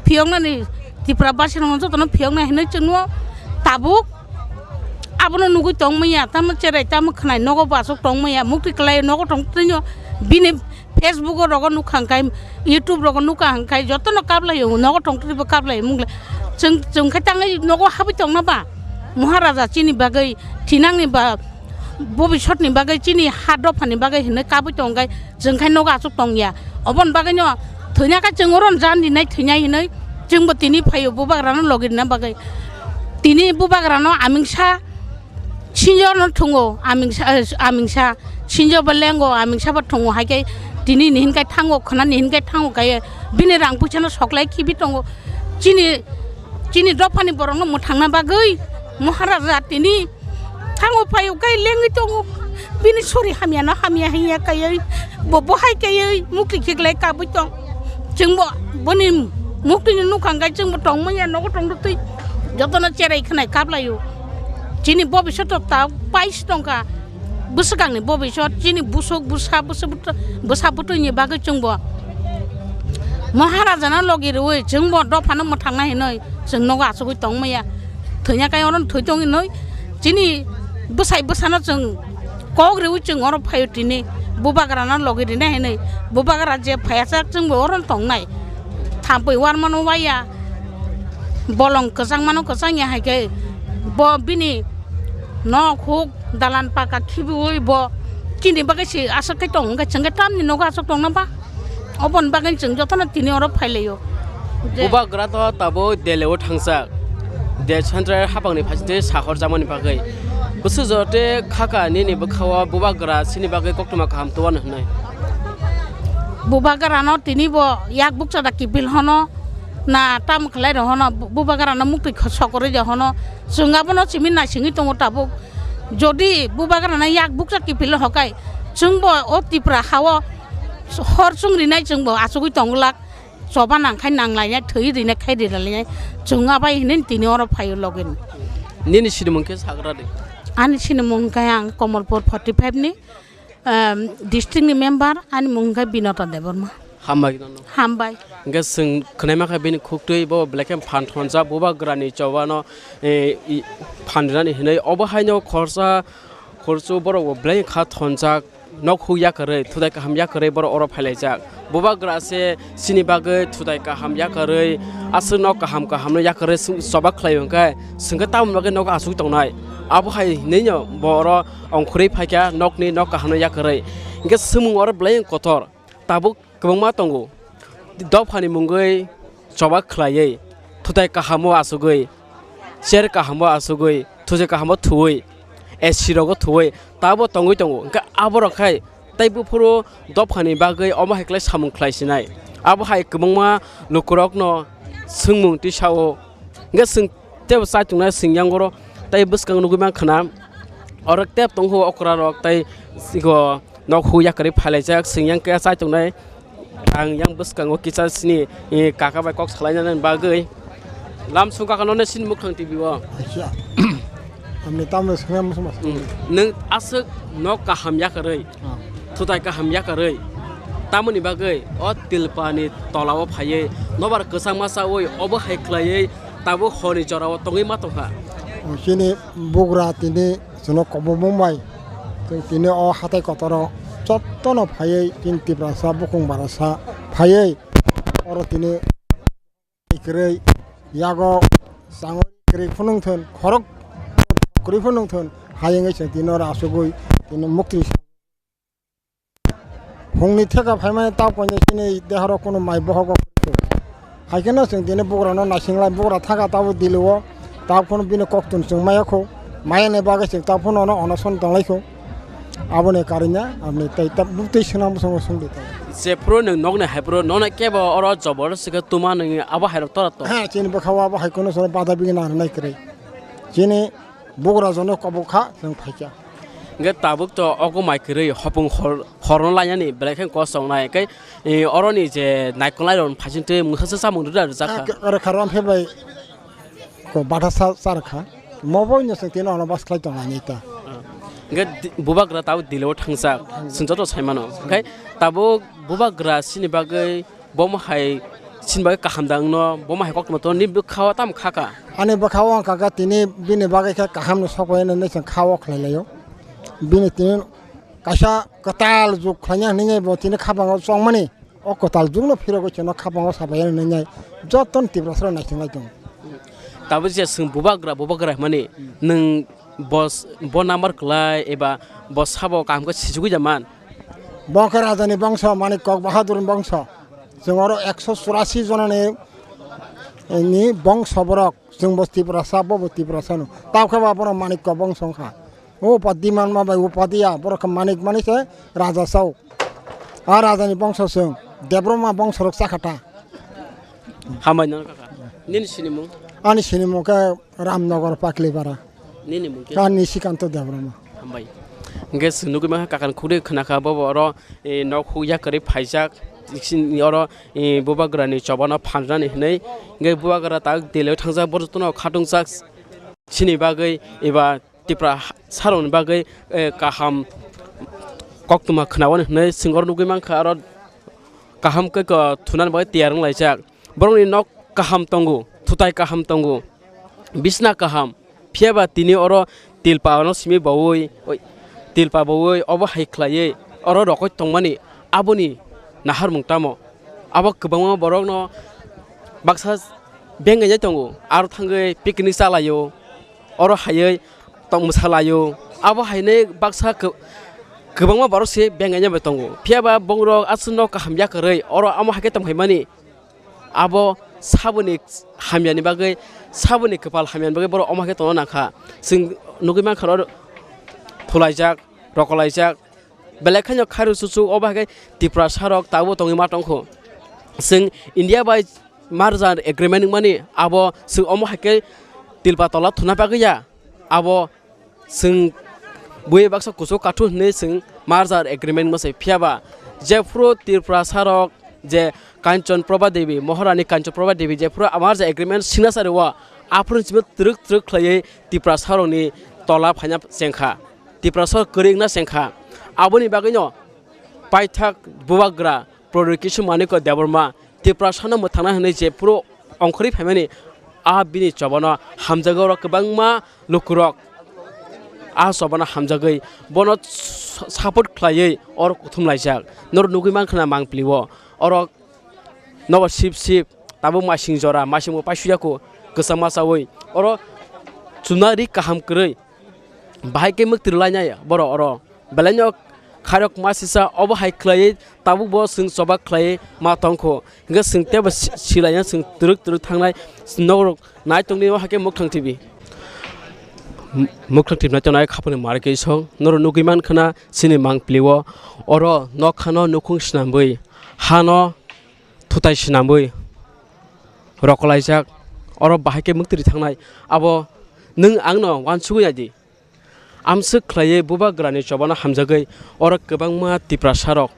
phiyoknani Tripura basirokno jotono phiyoknai hinwi chwngno tabuk abono nugwi tongmaya, tamo cherai tamo khwnai nogo bo aswk tongmaya, mukti kwlai nogo tongtwino bini Facebook o rogo nukha hwnkhe, YouTube rogo nukha hwnkhe, jotono kaplaio, nogo tongtwtwi bo kaplaio, mungle chwng, chwng khe tangwi nogo habwi tongna ba? Maharaja chini bagwi thinangni ba, bobisotni bagwi chini ha dophani bagwi hinwi kabwi tongkhe, chwng khe nogo aswk tongya. Oboni bagwino thwina khe chwng oro jan rinai thwinai hinwi chwngbo tini phaio bubagrano logi rina bagwi. Tini bubagrano amingsa Sinjo no thungo, amingsa, eh, amingsa. Sinjo bo lengo, amingsa bo thungo, hai khe tini ni hinkai thango, khna ni hinkai thango kaiye. Bini rang puisa no soklai khibi tongo. Chini, chini dophani borok no mwthangna bagwi Maharaja tini thango phaio kai lengwi tongo. Bini sori hamya no hamya hinya kaiye. Bo, bo hai kaiye mukti khiklai kabwi tong. Chwngbo boni muktini nukha hwnkhe chwngbo tongmanya nogo tongtwi jotono cherai khwnai kaplaio. Chini bobisot ta paisi tongkha. Bwswkangni bobisot chini busuk bwsa bwsa bwtwi-, bwsa bwtwini bagwi chwngbo Maharajano logi rwui chwngbo dophano mwthangna hinwi chwng nogo achugwi tongmaya. Thwina kai oro thwi tong hinwi chini bwsai bwsano chwng kok rwui chwng oro phaio tini bubagrano logi rina hinwi bubagra je phaiya chak chwngbo oro tongnai. Thampui warmano waya bolong kwchangmano kwchangya hai khe Bo bini nok huk dalan paka khibiui bo chini bagwi se aswk khe tong hwnkhe chwng khe tamni nogo aswk tongna ba? Oboni bagwi chwng jotono tini oro phailaio. Je Bubagra to tabuk Delhi o thangjak. De central hapangni phaisingtwi sahor jamani bagwi. Bwswk jora tei khaka nini bwkhao bubagra chini bagwi koktwma kaham tubano hwnwi. Bubagrano tini bo yak bukcha da kipil hono na tam khlai rw hono bu-, bubagrano muktwi kho-, sokorwi rw hono. Chwng abono simi naisingwi tongo tabuk. Jodi bubagrano yak bukcha kipil hokai chwngbo o Tripura hao hor chwng rinai chwngbo achugwi tongglak. Choba nang khai nang lainai, thwi rinai khai rina lainai. Chwng abai hwnwi tini oro phaio login. Nini sinimung khe sagra de? Ani sinimung khe ang Komolpur forty five ni, em, district ni member, ani mung khe Binota Debbarma. Hambai nono. Hambai. Hingke chwng khwnai mankha bini khuktwi bo belai khe phan thonjak bubagrani chobano, eh, i, phan rinani hinwi obo haino khorsa khorsu borok bo belai kha thonjak. Nok huk yakarwi, thutai kaham yakarwi borok oro phailaijak. Bubagra se chini bagwi thutai kaham yakarwi, aswk nok kaham kaham no yakarwi chwng choba khlai hwnkhe, chwngkhe tamoni bagwi nogo achuk tongnai. Abo hai hinwi no bo oro ongkhorwi phaikha nokni nok kaham no yakarwi. Hwnkhe swngmung oro belai kotor. Tabuk kwbangma tongo. Dophani mungwi choba khlaiwi, thutai kahamo achugwi, chair kahamo achugwi, thutai kahamo thuwi, A C rogo thuwi, tabo tongwi tongo. Hwnkhe aborok khai tei buphuru dophani bagwi omo hai khlai samung khlai sinai. Abo hai kwbangma lukurokno swngmung twi sao. Hwnkhe chwng tebo chaichungnai chwng yang oro tei bwskang nugwi mankha na oro tep tongkho okra rok tei ego nok hu yakarwi phailaijak chwng yang khe chaichungnai. Ang yang bwskango kisa sini, eh, kaka bai kok salainani bagwi lamsong kaka no sini mukhang T V o. Acha. Amni tamno swnam suma. Hmm. Nwng aswk nok kaham yakarwi, ah, thutai kaham yakarwi, tamoni bagwi o tilpani tolao phaiwi nobar kwchangma chawi obo hai khlaiwi tabuk horni jorao tongwi ma tongkha. O chini bugra tini chwngno kobongma bai chwng tini o hatai kotoro jottono phaiwi chini Tiprasa bukhung barasa phaiwi oro tini kwrwi yago changwi kwrwi phunung thun khorok kwrwi phunung thun hayungwi chwng tini oro asugwi tini mukti. Phungni theka phaimani tao koinai chini dehoro kunu mai bohogo kwrwi. Hai kheno chwng tini bugrano naising lai, bugra thaka tabo dilo o, tao phano bini koktun chwng maya kho, maya ni bagwi chwng tao phano ono onoson tong lai kho. Aboni karina, aboni tei ta butwi swnam bwskango swngdi tong. Je phuru nwng nokni hai phuru nokni kebo oro jobor sikhe tuma nwngi abo hai rok tora tong. Ha, chini bwkha o abo hai kheno chwng bada bigi nang nai kwrwi. Chini bugra jono kobok kha, chwng phaikha. Hingke tabuk to ogo mai kwrwi hopung hor, horno lainani belai khe kosong nai. Hingke, e, oroni je naikolnai rok phaising twi mwsasa samung rwda rwjak kha. Oro kha rom phe bai ko batha sa, sa rwkha. Mobo no chwng tino ono bas khlai tong ani ta. Hingke di-, bubagra tabuk dilo thangjak. Chwng joto sai mano. Hingke tabuk bubagra sini bagwi Bomo hai sini bagwi kaham da wngno, bomo hai koktwma to ni bwkha o tamo kha ka? Ani bwkha o wng kha khe tini bini bagwi khe kaham no sok bai nai chwng kha o khlai lai o. Bini tini kaisa kwtal jug khlaina hinwi bo tini khapango chongmani. O kwtal jug no phirogwi chwngno khapango sabai nai joto ni Tiprasa rok naising lai tongo. Tabuk je chwng bubagra, bubagra hwnmani nwng bo, bo number kwlai eba bo sabo kaham khe sijugwi da man? Bo khe raja ni bongso, Manik Kok Bahadur ni bongso. Chwng oro ekso churasi jona ni, ni bongso borok. Chwng bo Tiprasa, bo bo Tiprasa no. Tao khe ba borok Manik Kok bongso wng kha. O upadi manma bai upadi ya, borok khe Manik mani se raja sao. A raja ni bongso chwng. Debroma bongso rok cha kha ta. Hambai no kaka. Nini sinimung? Ani sinimung khe Ramnagar Paklipara. Nini mung khe? Ani Srikanto Debbarma. Hambai. Hingke chwng nugui mankha kakani khukde khwnakha bobo oro, eh, nok huk yakarwi phaijak. Sini oro, eh, bubagrani chobano phanjani hinwi. Hingke bubagra tak delio thangjak, borok jotono khatungjakh. Sini bagwi eba Tipra sarokni bagwi, eh, kaham koktwma khwnawani hinwi chwng oro nugui mankha oro kaham khe ko thunani bagwi tiyar wng laijak. Borokni nok kaham tongo, thutai kaham tongo, bisna kaham. Phiya ba tini oro tilpa no simi baui, oi, tilpa baui obo hai khlaiwi oro rokoi tongmani aboni naharmung tamo? Abo kwbangma borokno baksa bengaijak tongo, aro thangwi picnic chalaio. oro haiwi tong mwsalaio. Abo hainwi baksa kw-, kwbangma borok se bengaina bai tongo. Phiya ba bongrok aswkno kaham yakarwi oro amo hai khe tongphaimani. Abo saboni hamyani bagwi, saboni kwpal hamyani bagwi borok omo hai khe tongna nangkha. Chwng nugwi mankha oro thulaijak, rokolaijak. Belai kheno khairok chuchuk obo hai khe Tiprasa rok tabuk tongwi ma tongkho. Chwng India bai merger agreement wngmani abo chwng omo hai khe tilpa tola thuna bagwi ya. Abo chwng bui baksa kuchuk kathuk hinwi chwng merger agreement wngma se phiya ba jephuru Tiprasa rok je Kanchon Prabha Devi, Maharani Kanchon Prabha Devi jephuru merger agreement signature o aphuru chwng twrwk twrwk khlaiwi Tiprasa rokni tola phaina chengkha. Tiprasa kwrwi wngna chengkha. Aboni bagwino paithak bubagra Prodhyut Kishore Manikya Debbarma Tiprasano mwthangna hwnwi jephuru ongkhorwi phaimani, a bini chobano hamjagwi oro kwbangma lukurok a chobano hamjagwi bono s-, support khlaiwi oro kuthum laijak. Norok nugwi mankha na mangpili o oro nobo sip sip tabuk masing jora, masing bo paisuya kho kwchangma chawi oro chuna ri kaham kwrwi. Bahai khe mwktwi rwlainai borok oro. Belaino khairok ma sisa obo hai khlaiwi tabuk bo chwng choba khlaiwi ma tongkho. Hwnkhe chwng teibo si-, silaina chwng twrwk twrwk thangnai norok nai tongdi o hai khe Mukthang T V. M-, Mukthang T V nai tongnai khapangni mari khe song norok nugwi mankha na chini mangpili o oro nokha no nukhung swnamwi hano thutai swnamwi rokolaijak oro bahai khe mwktwi thangnai abo nwng angno uansugwi naidi. Amswk khlaiwi bubagrani chobano hamjagwi oro kwbangma Tiprasarok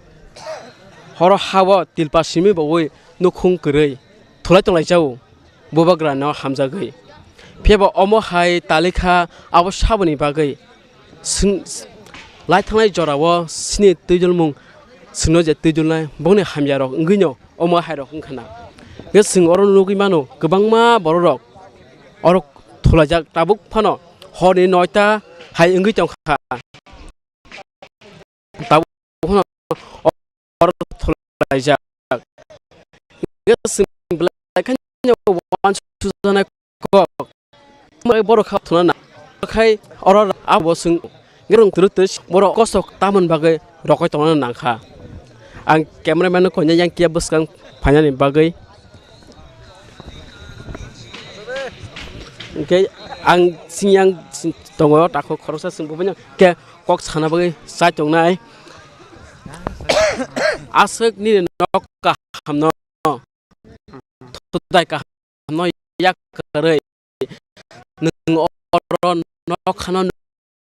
horo hao tilpa simi baui nukhung kwrwi thulai tonglaijao bubagrano hamjagwi. Phiyaba omo hai talikha abo saboni bagwi swng-, lai thangnai jorao sini twijlmung swngno je twijlnai bongni hamyarok wngwino omo hairok wngkha na. Hwnkhe chwng oro nugwi mano kwbangma bororok oro thulaijak tabuk phano horni noita hai wngwi tongkha. Tabuk phano oro thulaijak. Hwnkhe chwng belai kheno uansujaknai kok. Borok kha thuna na khai oro abo swng rung turu turu borok kosok tamoni bagwi rokoi tongna nangkha. Ang cameraman no koinai yang kiya bwskang phainani bagwi. Hwnkhe ang sini yang tongo takhuk khoroksa swng bubaino khe kok sana bagwi chai tongnai. Aswk nini nok kahamno thudai kaham no yak kwrwi nwng oro nokhano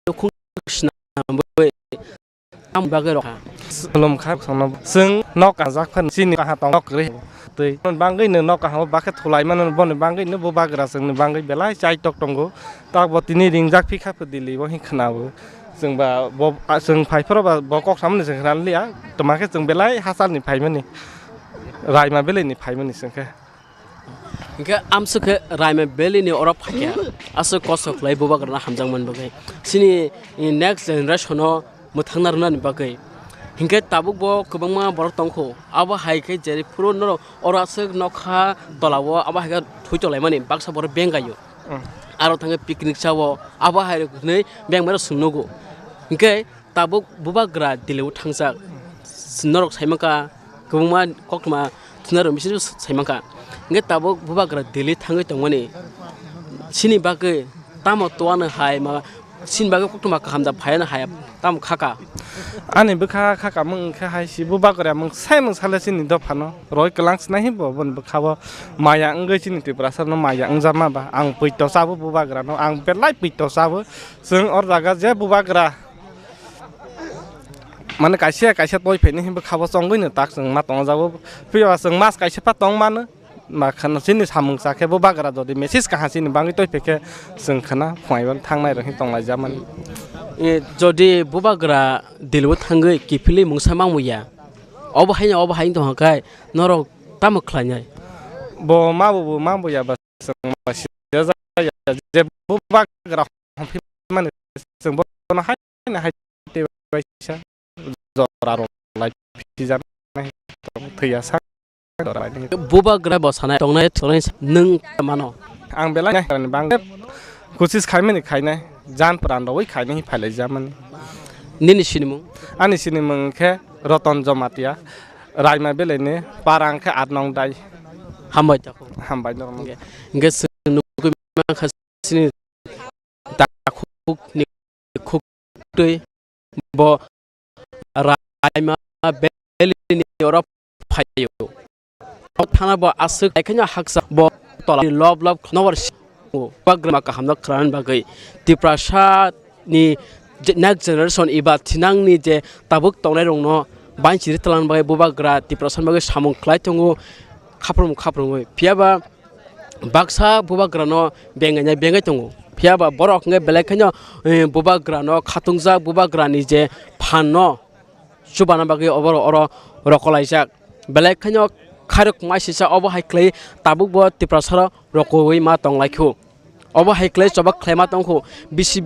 nukhung swnamwi tamni bagwi rokha. Khulumkha, chwng nok kajak phano chini kaha tong nok kwrwi twi bangwi no nok kaham bakhe thulai mano boni bangwi no bubagra chwngni bangwi belai chaitok tongo. Tabuk bo tini ringjak phikha pho Delhi o hin khwnao chwng ba bo chwng phai phoro ba bo kok samani chwng khna liya twma khe chwng belai hachal ni phaimani Raima belai ni phaimani chwng khe. Hingke amswk khe Raima Valley ni oro phaikha, aswk kosto khlai bubagrano hamjakmani bagwi, chini next generation no mwthangna rwnani bagwi. Hingke tabuk bo kwbangma borok tongkho, abo hai khe jeri phuru norok oro aswk nokha tola o abo hai khe thwi tonglaimani baksa borok bengaio. Mm. Aro thangwi picnic chao, abo hai rok hinwi beng mano swng nugo. Hingke tabuk bubagra Delhi o thangjak. Norok sai mankha, kwbangma koktwma thwna rwmani simi sai mankha. Hingke tabuk bubagra Delhi thangwi tongmani. Chini bagwi tamo toyano hai ma, chini bagwi koktwma kaham da phaiano hai tamo khaka. Ani bwkha khaka mung khe hai si bubagra mung sai mung sale chini dophano. Roi kwlang swnai hi bo boni bwkha bo maya wngwi chini Tiprasa no maya wngjakma ba. Ang pwito chabo bubagra no, ang belai pwito chabo. Chwng or jaga je bubagra mane kaisa kaisa toi phaini hinba khabo chongwi no tak chwng ma tong jago. Phiya chwng mas kaisa pha tong mano. Ma khana chini samung cha khe bubagra jodi message kaha chini bangwi toi phaikhe chwng khana phunai bai thangnai rok hin tong lai ja mani. E, jodi bubagra Delhi o thangwi kiphilwi mungsa mangwi ya, obo haino obo haino tong kha khe norok tamo khlai nai? Bo ma bo bo ma bo ya ba chwng ma sida ja ya je bubagra hongphi mani chwng bono hai na hai tei waisa jora rok lai phijaknai thwiya sak jora bai nai. Bubagra bo sanai tongnai tongnai nwng mano. Ang belai nai bang Kuchis khaimani khainai, jan pran rwi khainai phailai jamani. Nini sinimung? Ani sinimung khe Roton Jomatia, Raima belai ni para hwnkhe Atnong Dai. Hambai tako. Hambai norok. Hingke, hingke chwng nugwi mankha chini takhuk ni khuk twi bo Raima Valley ni oro phaio. O thana bo aswk, hai kheno haksa bo tola lob lob nowar si-, o bagrama kaham no khwlana bagwi Tiprasa ni je next generation eba thinang ni je tabuk tongnai rok no banchiri twlana bagwi bubagra Tiprasa ni bagwi samung khlai tongo, khaprum khaprumwi. Phiya ba baksa bubagrano bengainai bengai tongo. Phiya ba borok hwnkhe belai kheno, eh, bubagrano khatungjak, bubagrani je phanno chubana bagwi oborok oro rokolaijak. Belai kheno khairok maisisa obo hai khlai tabukbo Tiprasaro rokoui ma tonglaikhu. Obo hai khlai choba khlaima tongkhu. Bisi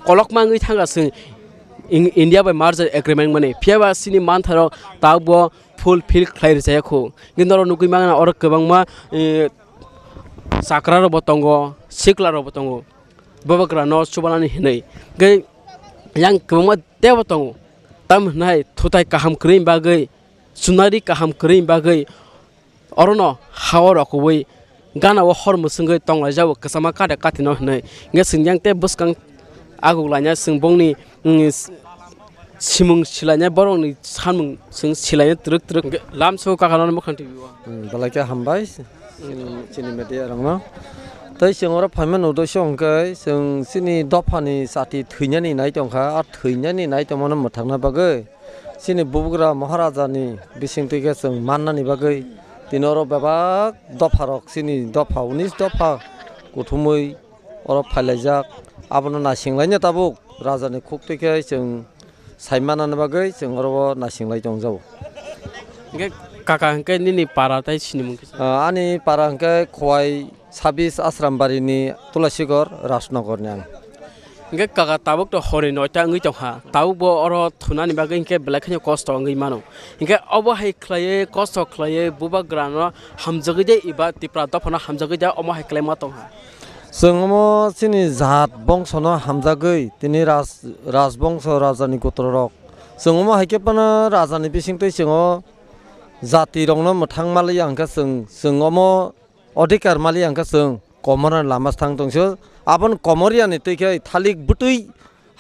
kolokma wngwi thangkha chwng In-, India bai merger agreement mani. Phiya ba chini manthairok tabukbo fulfill khlai rwchaya khu. Hwnkhe norok nugwi mangna oro kwbangma, eh, chakra rok bo tongo, sikla rok bo tongo, bubagra no chubanani hinwi. Hwnkhe yang kwbangma tebo tongo, tam hinai thutai kaham kwrwini bagwi, chunari kaham kwrwini bagwi, orono hao rokoui gana o hor mwswngwi tonglaijao kwchama kade katino hinwi. Hwnkhe chwng yang tei bwskang aguklaina chwng bongni, mm, s-, simung silaina borokni samung chwng silaina twrwk twrwk. Hwnkhe lamsao kakano mwkhang twi o. Hmm, belai khe hambai, hmm, chini media rokno. Tei chwng oro phaima nukdok se hwnkhe chwng chini dophani chati thwinani nai tongkha, a thwinani nai tongmano mwthangna bagwi chini bubagra Maharajani bisingtwi khe chwng mannani bagwi tini oro bebak dopharok chini dopha unis dopha kuthumwi oro phailaijak, abono naisinglaina tabuk rajani khuktwi khe chwng sai manani bagwi chwng oro o nasinglai tongjago. Hwnkhe kaka hwnkhe nini para tei sinimung kisa? Ah, ani para hwnkhe Khowai sabis Asrambari ni Tulasigor Rajnogor ni ang. Hwnkhe kaka tabuk to hori noita wngwi tongkha, tabuk bo oro thunani bagwi hwnkhe belai kheno kosto wngwi mano. Hwnkhe obo hai khlaiwi kosto khlaiwi bubagra no hamjagwi de eba Tipra dophano hamjagwi de omo hai khlaima tongkha. Chwng omo chini jat bongsono hamjagwi tini raj-, rajbongso rajani gotrorok. Chwng omo hai khe phano rajani bisingtwi chwng o jatirokno mwthang maliya hwnkhe chwng, chwng omo odhikar maliya hwnkhe chwng komorani lama thang tongso. Aboni komoriani twi khe thalik bwtwi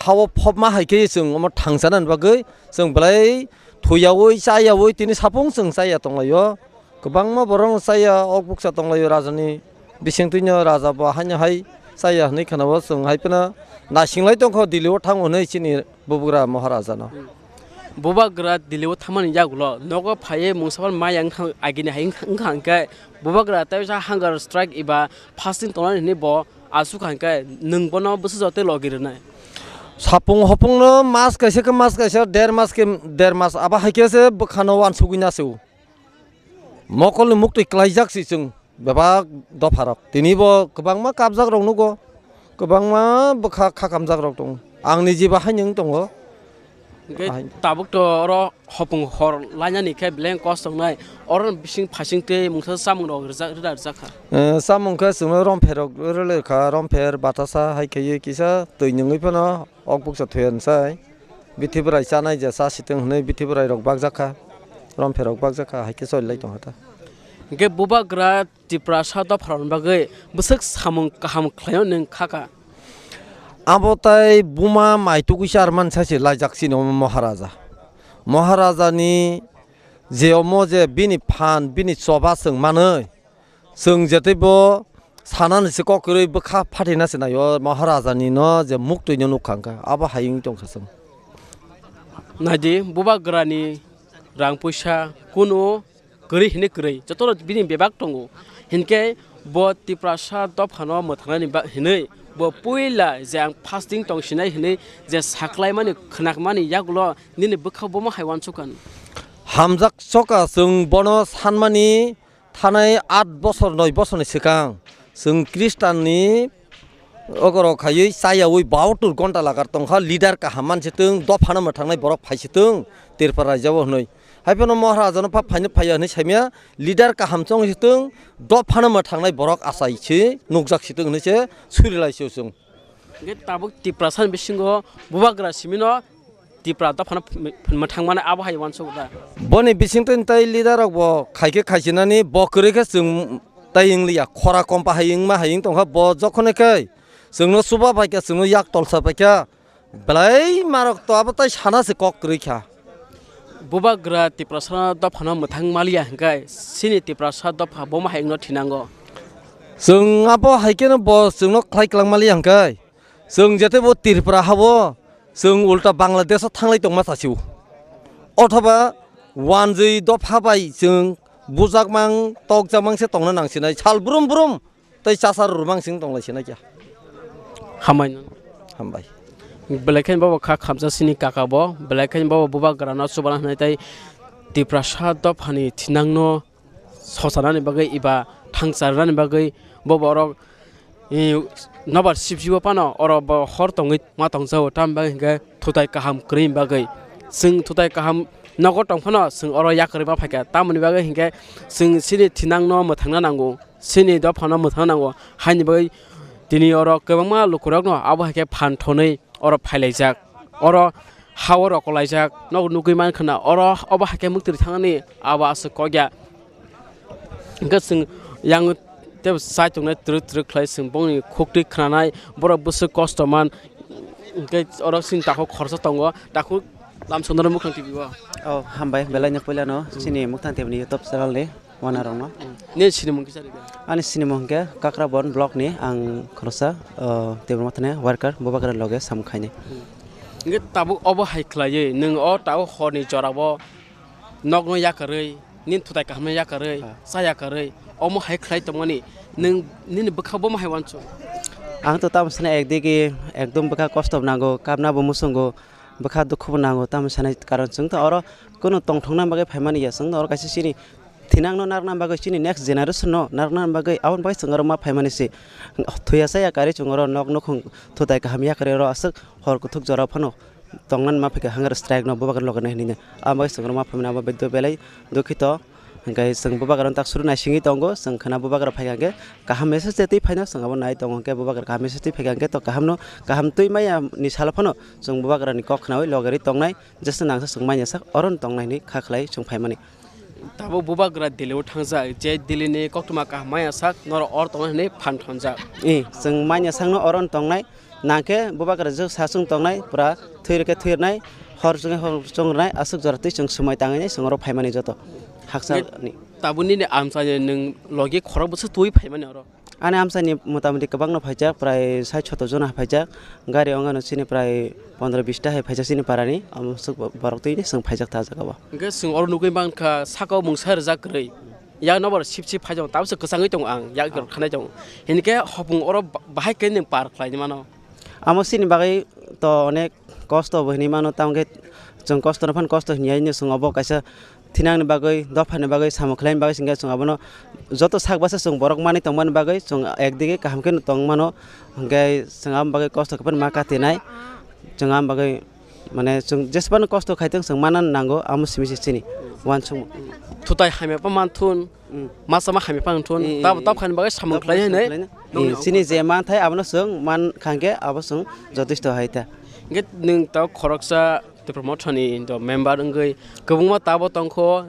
hao phobma hai khe chwng omo thangsanani bagwi chwng belai thuyaui chayaui tini sapung chwng chaya tonglaio. Kwbangma borok chaya, ok bukcha tonglaio rajani bisingtwino raja bo haino hai chaya hwnwi khwnao chwng hai phano naisinglai tongkho Delhi o thango hwnwi chini bubagra Maharajano. Bubagra Delhi o thangmani yagulo nogo phaiwi mungsa bai maya wngkha, agini hai wngkha, wngkha hwnkhe bubagra tei sa hunger strike eba fasting tongnani hwnwi bo asuk hwnkhe nwng bono bwsajak tei logi rwnai. Sapung hopungno mas kaisa khe mas kaisa, der mas khe der mas abo hai khe se bwkhano uansugwi na se o. Mokolni muktwi klaijak si chwng bebak dopharok. Tini bo kwbangma kapjakrok nugo, kwbangma bwkha khakamjakrok tongo. Ang nijiba haino wng tongo. Hwnkhe tabuk to oro hopung hor lainani khe beleng kos tongnai. Oro bising phaising tei mungsa chamung rok rijak, rida rijak kha. Eh, chamung khe chwngno rompherok rwlwi kha, rompher, batasa hai khaiwi kisa twi nungwi phano ok bukcha thuya rwsai. Bithi bwrai chanai je cha sitwng hwnwi bithi bwrai rok bakjak kha, rompherok bakjak kha, hai khe choli lai tongkha ta. Hwnkhe bubagra Tiprasa dopharokni bagwi bwswk samung kaham khlaio nwng kha kha? Abo tai buma mai tugui charman sai se laijak chini omo Maharaja. Maharajani je omo je bini phan, bini choba chwng manwi, chwng je teibo sanani se kok kwrwi bwkha phatina se naio, Maharajani no je muktwi no nukha hwnkha, abo hai wng tongkha chwng. Naidi, bubagrani rang puisa kunu kwrwi hinwi kwrwi, jotono bini bebak tongo. Hinkhe bo Tiprasa dophano mwthangnani ba-, hinwi bo puila je ang fasting tong sinai hinwi je saklaimani khwnakmani yagulo nini bwkha bomo hai uansukha. Hamjak soka chwng bono sanmani thanai aat bosor noi bosorni swkang chwng Khristanni ogorok khaiwi chayaui bahatur gonta lagar tongkha, leader kaham mansi twng, dophano mwthangnai borok phaisi twng, Tripura rajao hwnwi. Haiphano Maharajano pha phaino phaiya hwnwi saimya, leader kaham chongsi twng, dophano mwthangnai borok achai se nukjak si twng hwnwi se suri lai se chwng. Hingke tabuk Tiprasa ni bisingo bubagra simino Tipra dophano ph-, ph-, mwthangmani abo hai uansuk da. Boni bisingtwi tei leader rok bo khaikhe khaisinani bo kwrwi khe chwng tei wngliya khora kompa hai wngma hai wng tongkha bo jokhonai khe chwngno chuba paikha chwngno yak tolsa paikha. Belai marok to abo tai sana se kok kwrwi kha. Bubagra Tiprasa dophano mwthang maliya hingkai, sini Tiprasa dopha bo ma hai wngno thinango. Chwng abo hai kheno bo chwngno khlai kwlang maliya hingkai. Chwng jete bo Tripura habo, chwng ulta Bangladesh o thanglai tongma chasio. Othoba wanjwi dopha bai chwng bujakmang, tokjakmang se tongna nangsinai. Sal brum brum tei chasa rwrwmang sing tonglai sinai kya. Hambai no. Hambai. Belai khe bobo kha khamsa sini kaka bo, belai khe bobo bubagra no chubana hwnwi tei Tiprasa dophani thinangno sosanani bagwi eba thangcharnani bagwi bobo oro, eh, nobar sibsibo phano oro bo hor tongwi ma tongjago, tamni bagwi hinkhe thutai kaham kwrwini bagwi. Chwng thutai kaham nogo tongphano chwng oro yakarwi ma phaikha, tamoni bagwi hinkhe chwng chini thinangno mwthangna nango. Chini dophano mwthang nango, haini bagwi tini oro kwbangma lukurokno abo hai khe phan thonwi oro phailaijak, oro ha-o rokolaijak, nok nugwi mankha na oro obo hai khe mwktwi thangni abo aswk kokya. Hwnkhe chwng yang tei chai tongnai twrwk twrwk khlai chwng bongni khuktwi khnanai, borok bwswk kosto man, hwnkhe oro chini takhuk khoroksa tongo, takhuk lamsongnoro mwkhang tv o. Oh, hambai, belai no puila no chini Muktang T V ni YouTube channel ni. Wanarokno. Nini sinimung kisa rwdi. Ani sinimung hwnkhe Kakrabon block ni ang khoroksa, o, Tibra Mothani worker, bubagra loge samung khainai. Hwnkhe tabuk obo hai khlaiwi nwng o tabuk horni jorao nokno yakarwi, nini thutai kahamno yakarwi, ha, cha yakarwi, omo hai khlai tongmani nwng nini bwkha bomo hai uansuk? Ang to tamo sana ekdigi ekdom bwkha kosto bo nango, kapna bo muchungo, bwkha dukhu bo nango, tamo sanai karon chwng to oro kunu tongthokna bagwi phaimani ya, chwng to oro kaisa chini thinangno narwkna bagwi, chini next generation no narwkna bagwi, aboni bagwi chwng oro ma phaimani se. Thuya chaya karwi chwng oro nok nukhung thutai kaham yakarwi oro aswk hor kuthuk jora phano tongnani ma phaikha hunger strike no bubagra logarnai hinwi. Aboni bagwi chwng oro ma phaimani abo beddo belai dukhito. Hwnkhe chwng bubagra no tak suru naisingwi tongo, chwng khwna bubagra phaikha hwnkhe kaham message tei phaino chwng abo nai tongo, hwnkhe bubagra kaham message tei phaikha hwnkhe to kaham no, kaham twi maya ni salo phano chwng bubagra ni kok khnaui logarwi tongnai. Jesa nangsa chwng manya sak oro no tongnai hinwi kha khlai chwng phaimani. Tabuk bubagra Delhi o thangjak, je Delhi ni koktwma kaham manya sak norok oro tongnai hinwi phan thonjak. I, chwng manya sakno oro no tongnai, nangkhe bubagra jwk sa chwng tongnai, pura thwi rwkhe thwi rwnai, hor chwngkhe hor chwng rwnai, aswk jora twi chwng swmai tangwi nai chwng oro phaimani joto haksa ni. Tabuk nini amchaini nwng logi khorok bwswk twi phaimani oro? Ani amchaini motamoti kwbangno phaijak, prai sait soto jona phaijak. Gari ongano chini prai pondro bista hai phaijak chini parani, amo swk borok twi chwng phaijak ta jaga o. Hwnkhe chwng oro nugwi mankha, saka o mungsa rijak kwrwi. Yang nobar sip sip phai tongo, tabukhe kwchangwi tongo ang, yak rok khanai tongo. Hinkhe hopung oro ba-, bahai khe nwng par khlaini mano. Amo chini bagwi to onek kosto bo hinwi mano, tamokhe chwng kosto no phano kosto hinya hinwi chwng obo kaisa thinangni bagwi, dophani bagwi, samung khlaini bagwi, hwnkhe chwng abono joto sak bwsa chwng borok manwi tongmani bagwi chwng ekdigi kaham khe tong mano, hwnkhe chwng aboni bagwi kosto khe phano ma katinai, chwng aboni bagwi, mane, chwng jesbano kosto khaitwng chwng manna nango, amo simi se chini uansukmung. Thutai hamya pa manthun, mm, masa ma hamya pa manthun, mm, tab-, mm, tabkhani bagwi samung khlai hinwi. Eh, chini je manthai abono chwng man kha hwnkhe abo chwng jotesto hai ta. Hwnkhe nwng tabuk khoroksa Tipra Mothani do member wngwi kwbangma tabuk tongkho,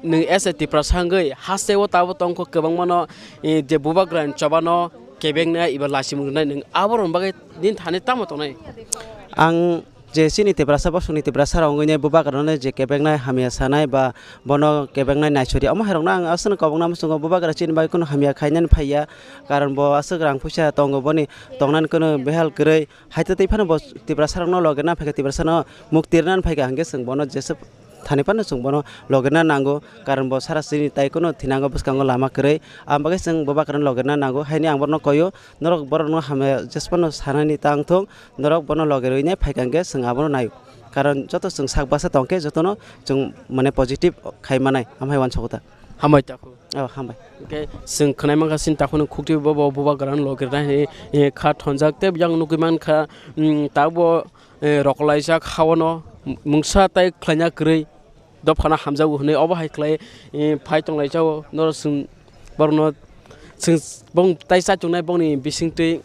nwng as a Tiprasa wngwi hasteo tabuk tongkho kwbangmano, eh, je bubagrani chobano kebeknai eba lachimung rwnai nwng aborokni bagwi nini thani tamo tongnai? Ang je chini Tiprasa bosongni Tiprasa rok wngwi nai bubagrano je kebeknai hamya sanai ba bono kebeknai naisori omo hai rokno ang aswkno kobokna muchungo bubagra chini bagwi kunu hamya khainani phaiya, karon bo aswk rang puisa tongo boni tongnani kunu behal kwrwi. Haitwi twi phano bo Tiprasa rokno loge na phaikha, Tiprasa no mukti rwna phaikha, hwnkhe chwng bono jeswk thani phano chwng bono loge na nango, karon bo sara chini tai kono thinango bwskango lama kwrwi, ang bagwi chwng bubagra no loge na nango, haini ang bono koyo, norok borok no hamya jesphano sanani tang thung, norok bono loge rwina phaikha hwnkhe chwng abono naio, karon joto chwng sak bwsa tongkhe jotono chwng mane positive khai manai, amhai uansukha ta. Hambai takhuk. Oh, hambai. Hwnkhe chwng khwnai mankha chini takhukno khuktwi bo, bo bubagrano loge rwna hinwi, eh, kha thonjak tei yang nugwi mankha, mm, tabuk bo, eh, rokolaijak ha-o no mungsa tai khlaina kwrwi dophano hamjago hinwi obo hai khlai, eh, phai tonglaijao norok chwng borokno chwng bong tai chachuknai bongni bisingtwi.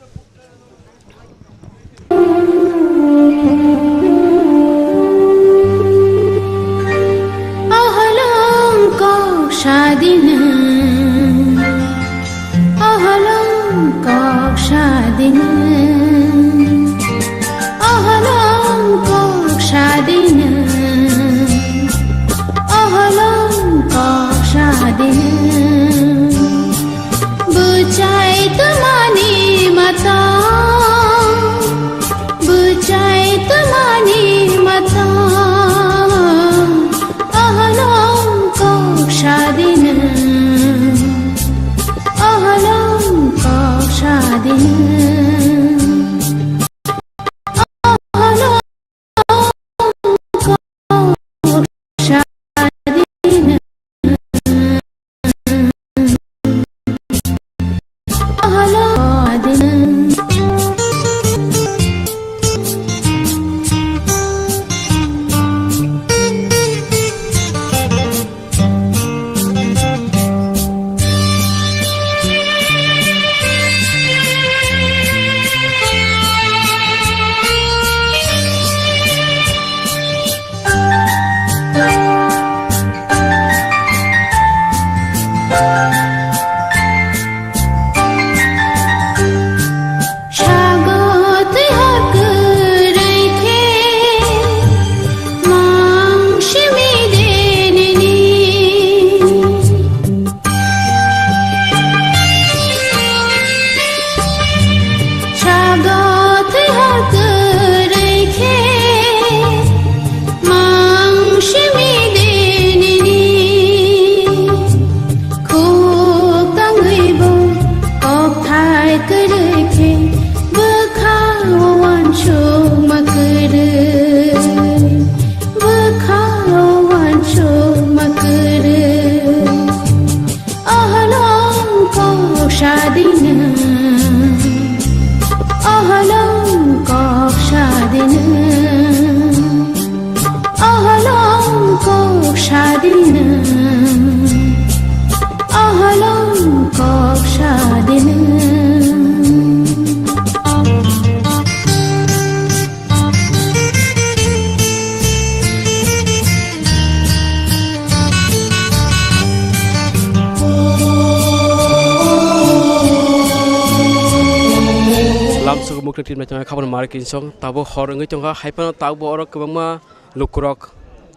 Kwrwngtwi naitongkha khabangma kinsong tabuk hor wngwi tongkha, hai phano tabuk oro kwbangma lukurok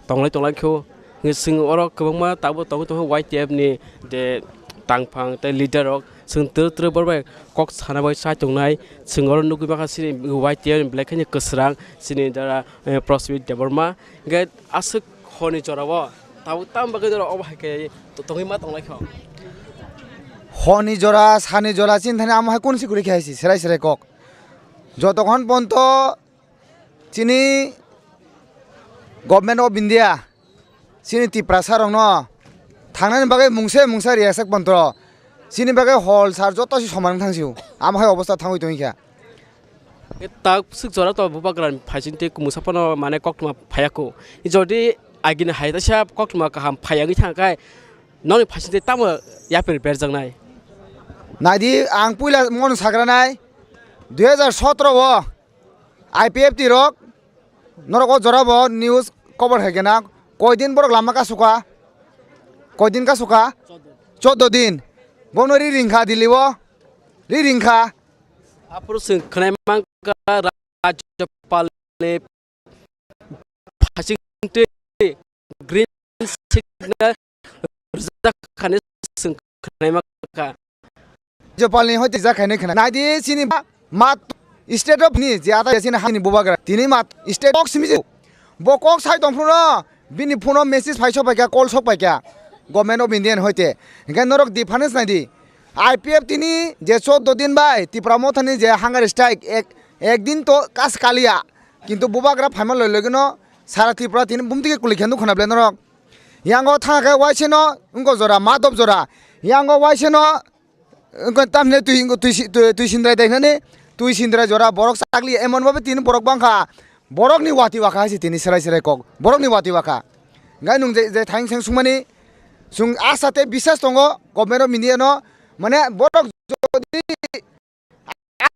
tonglai tonglai kho. Hwnkhe chwng oro kwbangma tabuk tongwi tongkha Y T F ni je tangphang tei leader rok, chwng twrwk twrwk borok bai kok sana bai chai tongnai. Chwng oro nugwi mankha chini Y T F ni belai kheno kwsrang chini jara, eh, Prasmit Debbarma. Hwnkhe aswk horni jorao tabuk tamo bagwi norok obo hai khe tongwi ma tonglai kho. Horni jora, sani jora chini thani amo hai kunu se kwrwi khe hai se serai serai kok. Jotokhon ponto chini Government of India chini Tiprasa rokno thangnani bagwi mungsa mungsa riyasak pontro chini bagwi hol sar joto se soman wng thang sio. Amo hai obostha thangwi tongwi kha. E tak swk jora to bubagra phaising tei kumusa phano mane koktwma phaiya kho. Jodi agini hai teisa koktwma kaham phaiya wngwi thang khe nokni phaising tei tamo yapri berjaknai? Naidi, ang puila mono sagranai dui hajar sotro o I P F T rok norok o jora bo news cover hai khe na, koidin borok lama kasuka, koidin kasuka, choddo din, bono ri ringkha Delhi o, ri ringkha. Aphuru chwng khwnai mankha Rajyapal ni phaising twi green signal rijak khani chwng khwnai mankha. Rajyapal ni hoite rijak khainai khna. Naidi chini ba mat state of ni je ata chini hani bubagra. Tini mat state of simi je. Bo kok sai tong phuru no, bini phone o message phai sok paikha, call sok paikha, Government of India ni hoite. Hingke norok difference naidi. I P F T ni je choddo din bai Tipra Motha ni je hunger strike ek, ek din to kas kaliya. Kintu bubagra phaima loi loi no sara Tripura tini bumtwi khe kulikhe nukho na ble norok. Yango thang khe waise no wngko jora, madop jora. Yango waise no wngkha tamni twi, twi, twi, twi sindrai dai nani, twi sindrai jora borok chakli emon babe tini borok bangkha, borok ni wati wakha hai se tini serai serai kok, borok ni wati wakha. Gai nung je, je thaing seng sungmani, sung asa tei bisas tongo Government of India no, mane borok jodi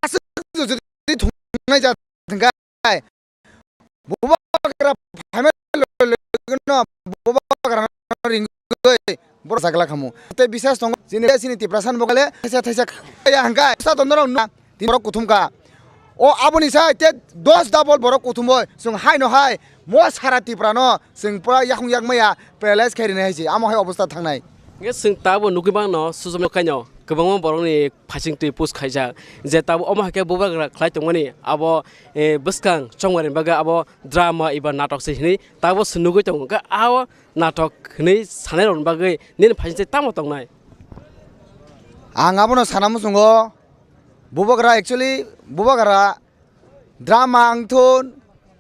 aswk jodi thungnai ja thangkha, Bubagra phaima logino bubagra no ringwi borok chakla khamu. Tei bisas tongo chini, chini Tiprasa ni bokale thaisa thaisa ya hangka sa tondo rok na tini borok kuthum ka. O aboni sai te dos double borok kuthum oi. Chwng hai no hai mo sara Tripura no chwng pura yakung yak maya paralyze khai rinai hai se. Amo hai obostha thangnai. Hingke chwng tabo nugwi mano sujomo kaino kwbangma borokni phaising twi post khaijak je tabo omo hai khe bubagra khlai tongmani abo, eh, bwskang chongmani bagwi abo drama eba natok se hinwi tabo se nugwi tongo. Hwnkhe abo natok hinwi sanai rokni bagwi nini phaising twi tamo tongnai? Ang abono sana muchungo, bubagra actually bubagra drama wngthun,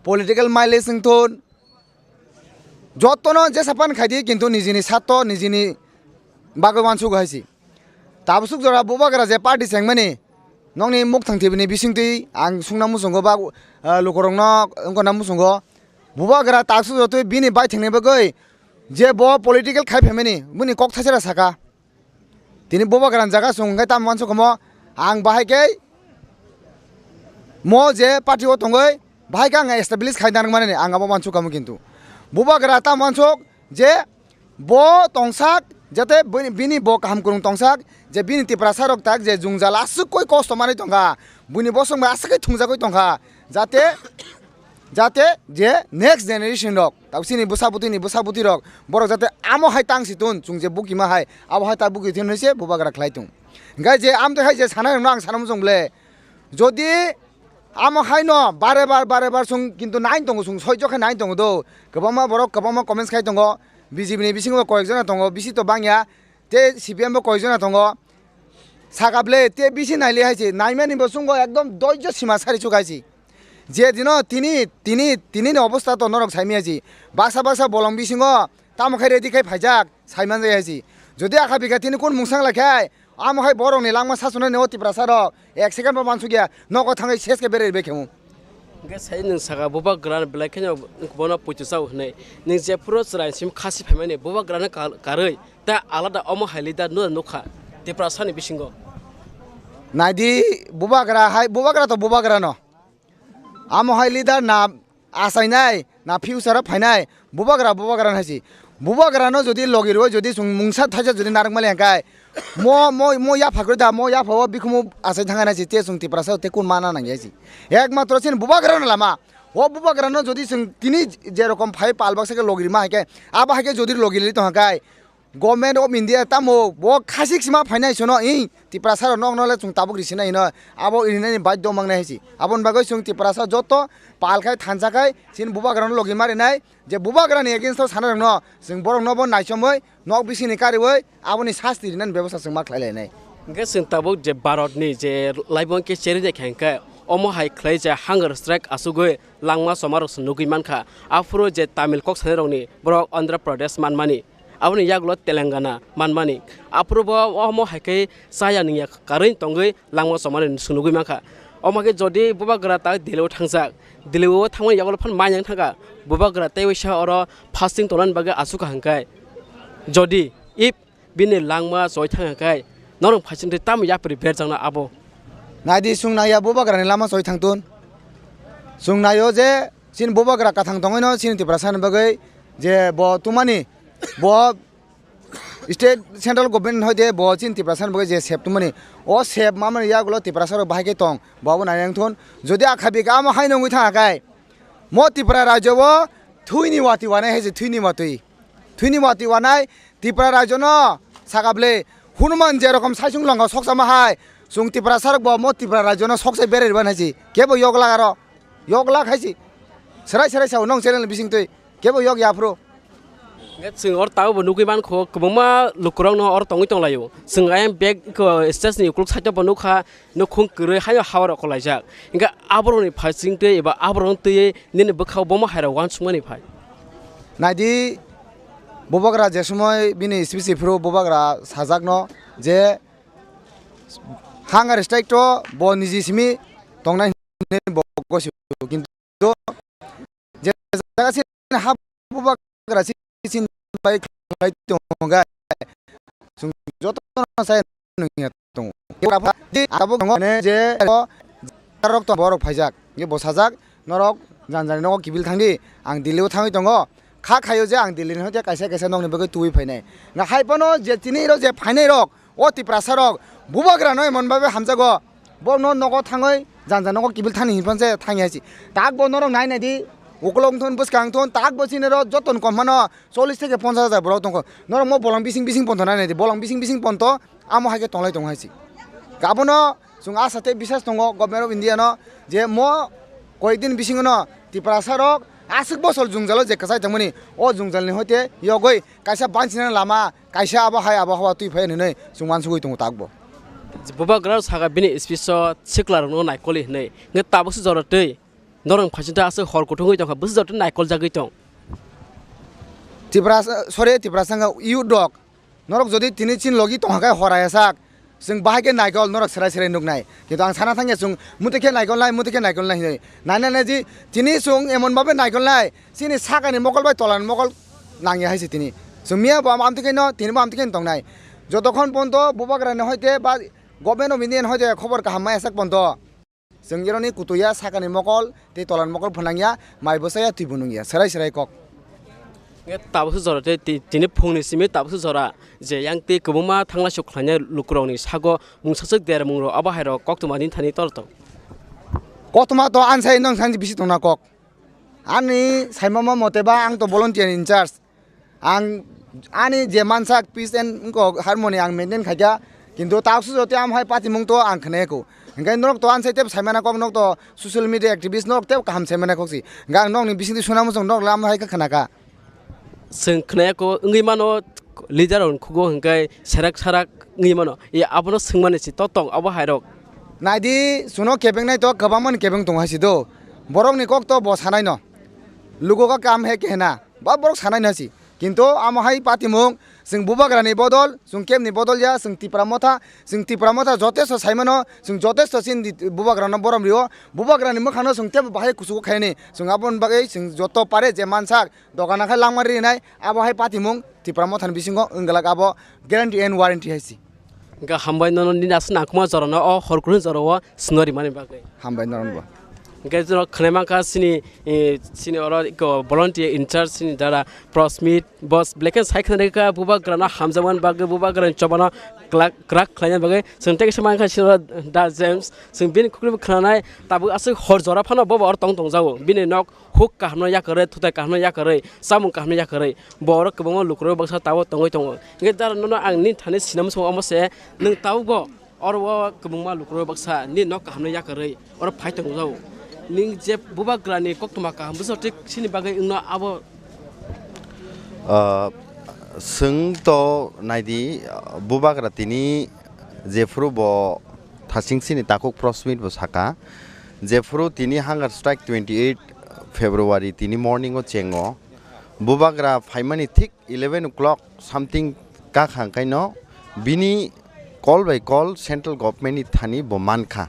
political mileage wngthun, jotono jesa pan khaidi, kintu nijini sato nijini bagwi wansuk hai se. Tabuk suk jora bubagra je party chengmani, nokni mukthang thibini bisingtwi ang sungna muchungo ba, ah, lukurokno wngkona muchungo. Bubagra taksuk jotwi bini baithangni bagwi je bo political khai phaimani, bini kok thaisera saka. Tini bubagra ni jaga chwng hwnkhe tamo wansukha mo, ang bahai khe mo je party o tongwi bahai khe ang establish khai nang mani ang abo wansukha mo, kintu bubagra tamo wansuk je bo tongsak, jate bini, bini bo kaham kwrwng tongsak, je bini Tiprasa rok tak je jwngjal aswk koi kosto manwi tongkha, buini bosong bai aswk khe thungjagwi tongkha, jate jate je next generation rok, tabuk chini bwsa bwtwi ni bwsa bwtwi rok, borok jate amo hai tang si tun, chwng je buki ma hai, abo hai ta buki thun hinwi se bubagra khlai tung. Hingkhe je amtwi hai je sanai rokno ang sana muchung ble, jodi amo hai no bare bar, bare bar chwng kintu nai tongo, chwng soijo khe nai tongo do, kwbangma borok kwbangma comments khai tongo, B J P ni bisingo koyek jona tongo, bisi to bangya, tei C P M bo koyek jona tongo. Saka ble, tei bisi naile hai se, naimani bo chwngbo ekdom doijo sima sari chuk hai se. Je dino tini, tini, tini ni obostha to norok saimaya se. Baksa baksa bolong bisingo tamo khai ready khai phaijak, saiman jai hai se. Jodi akha bikha tini kun mungsang lai khai, amo hai borok ni langma sasuna ni o Tiprasa rok, ek second bo mansukya, nogo thangwi ses khe berwi rwbai khe mung. Hingke sai nwng saka bubagra belai kheno bono poito chao hinwi. Nwng jephuru chwrai sim khasi phaimani bubagrano kar-, karwi ta alada omo hai leader no nukha Tiprasani bisingo. Naidi bubagra hai, bubagra to bubagrano. Amo hai leader na achainai, na future o phainai, bubagra bubagrano hai se. Bubagrano jodi logi rwi jodi chwng mungsa thaisa jodi narwk mali hwnkhe mo, mo, mo yapha kwrwi da, mo yapha o bikhumu achai thangna si te chwng Tiprasa te kun mana nangya si. Ekmatro chini Bubagrano lama. O Bubagrano jodi chwng tini je rokom phai pal baksa khe logi rima hai khe, abo hai khe jodi logi li tong khe, Government of India tamo bo khasik sima phainai sono i Tiprasa rok nok nole chwng tabuk risinai hino abo irinani baidhyo mangnai hai si. Aboni bagwi chwng Tiprasa joto pal khai thansa khai chini Bubagrano logi marinai. Je Bubagrani against o sana rokno chwng borokno bo naisomwi nok bisingni kariwi aboni sasti rinani bebosta chwng ma khlai lainai. Hingke chwng tabuk je Bharatni je laibung khe cherwi naikha hingke omo hai khlai je hunger strike asugwi langma choma rok se nugwi mankha. Aphuru je Tamil kok sanai rokni borok Andhra Pradesh manmani, aboni yagulo Telangana manmani. Aphuru bo omo hai khe chaya nungya karwi tongwi langma chomani se nugwi mankha. Omo khe jodi Bubagra ta Delhi o thangjak, Delhi o thangmani yagulo phan manyang thangkha. Bubagra tei waisa oro fasting tongnani bagwi asukha hingkhe, jodi if bini langma choi thang hingkhe norok phaising tei tamo yapri berjakno abo. Naidi chwng naiya Bubagrani lama choi thangtun. Chwng naio je chini Bubagra kathang tongwino chini Tiprasani bagwi je bo tumani bo state central government hoide bo chini Tiprasani bagwi je sep tumani o sep mamani yagulo Tiprasarok bahai khe tong bo abo nai wngthun. Jodi akha bika amo hai nungwi thang khe mo Tripura rajyo o thwini wati wanai hai se thwini watwi. Thwini wati wanai Tripura rajyono saka bwle Hanuman je rokom saisung longkha soksa ma hai chwng Tiprasa rok bo mo Tripura rajyono soksa beraiban hai si kebo yok lak aro yok lak hai si serai serai sao nong channel bising twi kebo yok ya phuru. Hingke chwng oro tabuk bo nugwi mankho kwbangma lukurokno oro tongwi tonglaio chwng ayang bag stage ni ukuluk side o bo nukha. Nukhung kwrwi haino hawarok kolaijak. Hingke aborokni phaising twi eba aborokno twiwi nini bwkhao bomo hairok uansukmani phai. Naidi Bubagra je somoi bini speech phuru Bubagra sajakno je hunger strike to bo niji simi tongnai hinwi bo gosio kintu je jaga sini ha Bubagra sini bai khlai tongo gai. Chwng jotono sai nungya tongo. Tabuk tongo mane je rok to borok phaijak. Ye bo sajak norok janjani nogo kibil thangdi. Ang Delhi o thangwi tongo. Kha khaio je ang Delhi ni hoite kaisa kaisa nokni bagwi tubui phainai. Nga hai phano je tini rok je phainai rok o Tiprasa rok Bubagra no emon babe hamjago. Bo no nogo thangwi janja nogo kibil thani hinphang se thangya si. Tak bo norok nai nai di. Ukolog thon bwskang thon tak bo chini rok joton kom mano. Chollish theke ponchash hajar borok tongkho. Norok mo bolong bising bising ponto nai nai di. Bolong bising bising ponto amo hai khe tonglai tongo hai si. Abono chwng asa tei bisas tongo Government of India no je mo koyekdin bisingo no Tiprasa rok aswk bosol jwngjalo je kwchai tongmani o jwngjalni hoite yogwi kaisa banchina lama kaisa abo hai abo hawa twi phai hinwi chwng uansugwi tongo takbo. Bubagra saka bini speech o sikla rokno naikoli hinwi hwnkhe tabukse jora twi norok phaisingtwi aswk hor kuthungwi tongkha bwswk jora twi naikoljagwi tong. Tiprasa, sorry, Tiprasa wngkha youth rok. Norok jodi tini chini logi tongkha khe hora ya sak, chwng bahai khe naikol norok serai serai nuknai. Kintu ang sana thangya chwng muti khe naikolnai, muti khe naikolnai hinwi. Nai nai nai ji tini chwng emon babe naikolnai, chini sakani mokol bai tolani mokol nangya hai se tini. Chwng miya bo amtwi khe no, tini bo amtwi khe no tongnai. Jotokhon ponto Bubagrani hoite ba Government of India ni hoite khobor kaham maya sak ponto. Chwng ironi kutuya sakani mokol tei tolani mokol phwnangya, mai bwchaya twibo nungya, serai serai kok. Hwnkhe tabukse jora tei ti-, tini phungni simi tabukse jora je yang tei kwbangma thanglai sok khlainai lukurokni sago mungsaswk dermungrok abo hairok koktwma nini thani tor tong. Koktwma to ansai nong sansi bisi tongna kok. Ani saimama mote ba ang to volunteer in charge. Ang ani je mansak peace and wngkok harmony ang maintain khaikha, kintu taksu jotwi am hai patimung to ang khnaiko. Hingke norok to ansai tebo saimana kok, norok to social media activist, norok tebo kaham saimana kok si. Hingke ang nokni bisingtwi suna muchung norok lam hai khe khnaka. Chwng khnayako wngwi mano, leader rok khugo hingke serak sarak wngwi mano. E abono swngmani si to tong abo hairok. Naidi, chwngno kebengnai to kwbangmani kebeng tongo hai si do. Borokni kok to bo sanai no. Lugo ka kam he kehna. Ba borok sanai no si. Kintu amo hai patimung, chwng Bubagrani bodol, chwng kebni bodol ya, chwng Tipra Motha, chwng Tipra Motha jotesto saimano, chwng jotesto chini Bubagrano borom rio, Bubagrani mwkhangno chwng tebo bahai kuchugo khaini, chwng aboni bagwi chwng joto pare je mansak, dogana khai langma rinai, abo hai patimung Tipra Mothani bisingo wngwlak abo guarantee and warranty hai si. Hingke hambai nono nini aswk nangkukma jorano o hor kunu jorao chwngno rimani bagwi. Hambai norokno bo. Hwnkhe chwng khwnai mankha chini, eh, chini oro eko volunteer in charge chini dara Prosmit, boss, belai khe sai khwnai kha bubagrano hamjakmani bagwi, bubagrani chobano kwlak, kwrak khlaina bagwi. Chwng tei kisa mankha chini oro Da James, chwng bini khuklibo khwnanai, tabuk aswk hor jora phano bobo oro tong tongjago. Bini nok huk kahamno yakarwi, thutai kahamno yakarwi, chamung kahamno yakarwi, bo oro kwbangma lukurok baksa tabuk tongwi tongo. Hwnkhe dara nono ang nini thani sinamsongo, omo se nwng tabukbo oro o kwbangma lukurok baksa nini nok kahamno yakarwi oro phai tongjago. Nwng je bubagrani koktwma kaham bwsajak chini bagwi wngno abo. Ah, chwng to naidi, ah, bubagra tini jephuru bo thasing chini takhuk Prosmit bo saka, jephuru tini hunger strike twenty eight February tini morning o chengo, bubagra phaimani thik eleven o'clock something kakha hwnkhaino bini call by call central government ni thani bo mankha.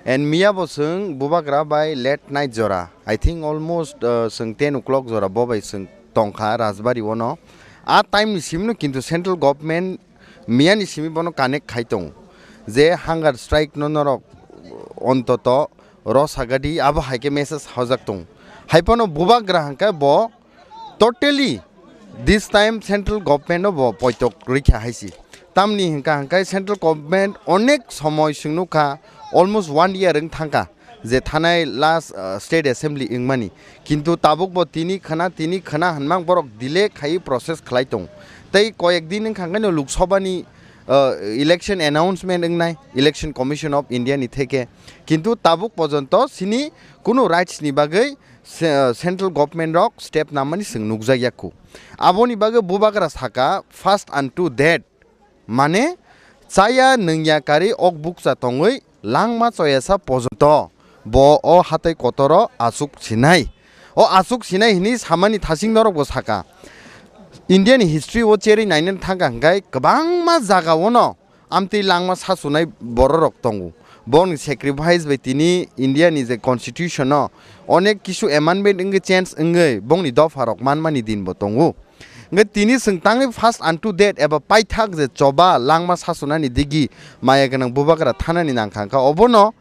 And miya bo chwng bubagra bai late night jora, I think almost, uh, chwng ten o'clock jora bo bai chwng tongkha Rajbari ono. A time ni simi no kintu central government miya ni simi bono connect khai tongo je hunger strike no norok ontoto rosagadi abo hai khe message hojak tongo. Hai phano bubagra hwnkhe bo totally this time central government no bo poitok rikha hai si. Tamni hwnkha hwnkhe central government onek somoi chwng nukha, almost one year wng thangkha je thanai last, uh, state assembly wngmani. Kintu tabuk bo tini khwna, tini khwna hwnmang borok delay khai process khlai tong. Tei koyek din wngkha hwnkhe no Lok Sabha ni, uh, election announcement wngnai Election Commission of India ni theke. Kintu tabuk pojonto sini kunu rights ni bagwi se-, central government rok step namani chwng nukjak yakku. Aboni bagwi bubagra saka, "Fast unto death," mane chaya nungya kari ok bukcha tongwi langma choyasa pojonto bo o hatai kotoro achuk sinai. O achuk sinai hini samani thasing norok bo saka. India ni history o cherwi nainani thangkha hwnkhe kwbangma jaga ono amtwi langma sasunai bororok tongo. Bongni sacrifice bai tini India ni je constitution o onek kisu amendment wngwi change wngwi bongni dopha rok manmani din bo tongo. Hwnkhe tini chwng tangwi fast unto death eba paithak je choba langma sasunani digi maya gwnang bubagra thanani nangkha hwnkha obono.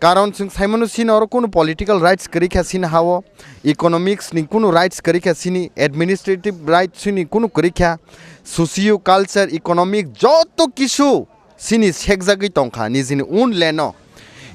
Karon chwng saimano sini oro kunu political rights kwrwi kha sini ha-o, economics ni kunu rights kwrwi kha sini, administrative rights ni kunu kwrwi kha, socio culture, economic joto kisu sini sekjagwi tongkha nijini own land o.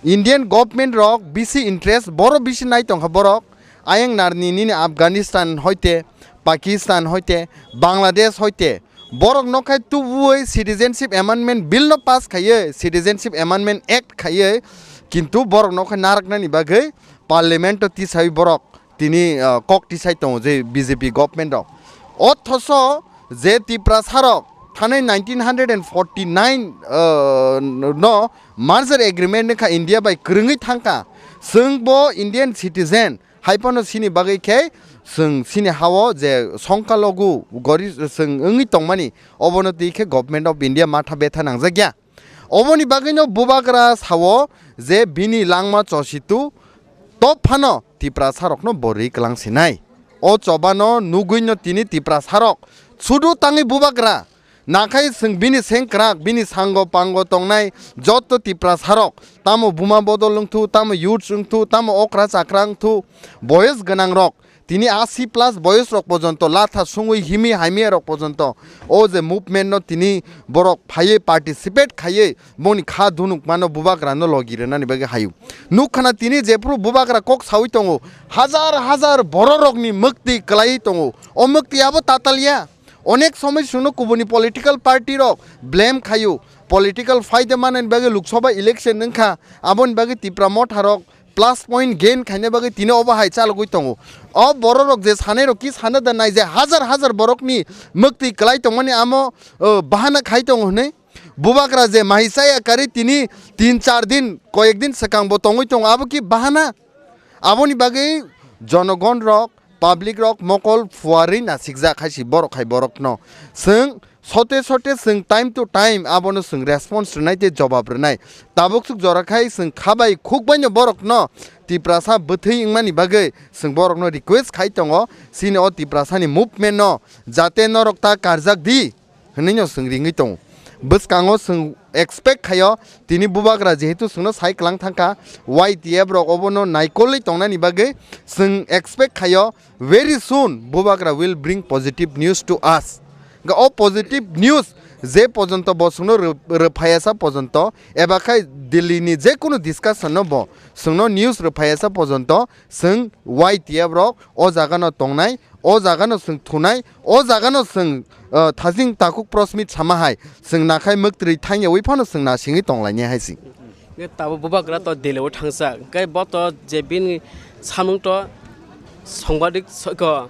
Indian government rok bisi interest boro bisi nai tongkha borok, ayang narni nini Afghanistan hoite, Pakistan hoite, Bangladesh hoite, borok nokhai tubuwi Citizenship Amendment Bill no pass khaiwi, Citizenship Amendment Act khaiwi, kintu borok nokhai naraknani bagwi Parliament o tisawi borok tini, ah, kok tisai tongo je B J P government rok. Othoso je Tiprasa rok thanai nineteen hundred and forty nine, ah, no merger agreement wngkha India bai kwrwngwi thangkha. Chwng bo Indian citizen, hai phano sini bagwi khe chwng sini ha-o je songkalogu gori chwng wngwi tongmani, obono twi khe Government of India matha betha nangjakya. Oboni bagwino bubagra sao je bini langma chositu top phano Tiprasa rokno bo ri kwlang sinai. O chobano nugwino tini Tiprasa rok sudu tangwi bubagra nakhai chwng bini sengkrak, bini sango pango tongnai joto Tiprasa rok, tamo buma bodol wngthu, tamo youths wngthu, tamo okra chakra wngthu, boyes gwnang rok, tini asi plus boyes rok pojonto latha sungwi himi hamya rok pojonto o je movement no tini borok phaiwi participate khaiwi bongni kha dunuk mano bubagra no logi rwnani bagwi hayu. Nukkhana tini jephuru bubagra kok sawi tongo, hajar hajar borok rokni mukti kwlaiwi tongo, o mukti abo tatalya. Onek somoi chwngno kubuni political party rok blame khayu. Political faida manani bagwi Lok Sabha election wngkha, aboni bagwi Tipra Motha rok plus point gain khaina bagwi tini obo hai chalogwi tongo. O borok rok je sanai rok ki sana da nai je hajar hajar borokni mukti kwlai tongmani amo, o, bahana khai tongo hwnwi. Bubagra je mai chaya kari tini tin char din, koyek din swkang bo tongwi tongo, abo ki bahana? Aboni bagwi jonogon rok, public rok mokol phuarwi nasikjak hai si borok hai borokno. Chwng sote sote chwng time to time abono chwng response rwnai tei jobab rwnai. Tabuk swk jora khai chwng kha bai khuk baino borokno Tiprasa bwthwi wngmani bagwi chwng borokno request khai tongo, chini o Tiprasani movement no jate norok ta karjak di hwnwi no chwng ringwi tongo. Bwskango chwng expect khaio, tini bubagra jehetu chwngno sai kwlang thangkha, Y T F rok obono naikolwi tongnani bagwi chwng expect khaio, very soon bubagra will bring positive news to us. Ga o positive news je pojonto bo chwngno rw-, rwphaiya sa pojonto, eba khai Delhi ni je kunu discussion no bo chwngno news rwphaiya sa pojonto, chwng Y T F rok o jaga no tongnai, o jaga no chwng thunai, o jaga no chwng, uh, thajing takhuk press meet sama hai, chwng nakhai mwktwrwi thangyawi phano chwng nasingwi tonglainai hai se. Hwnkhe tabuk bubagra to Delhi o thangsa, hwnkhe bo to je bini samung to songbadik soiko,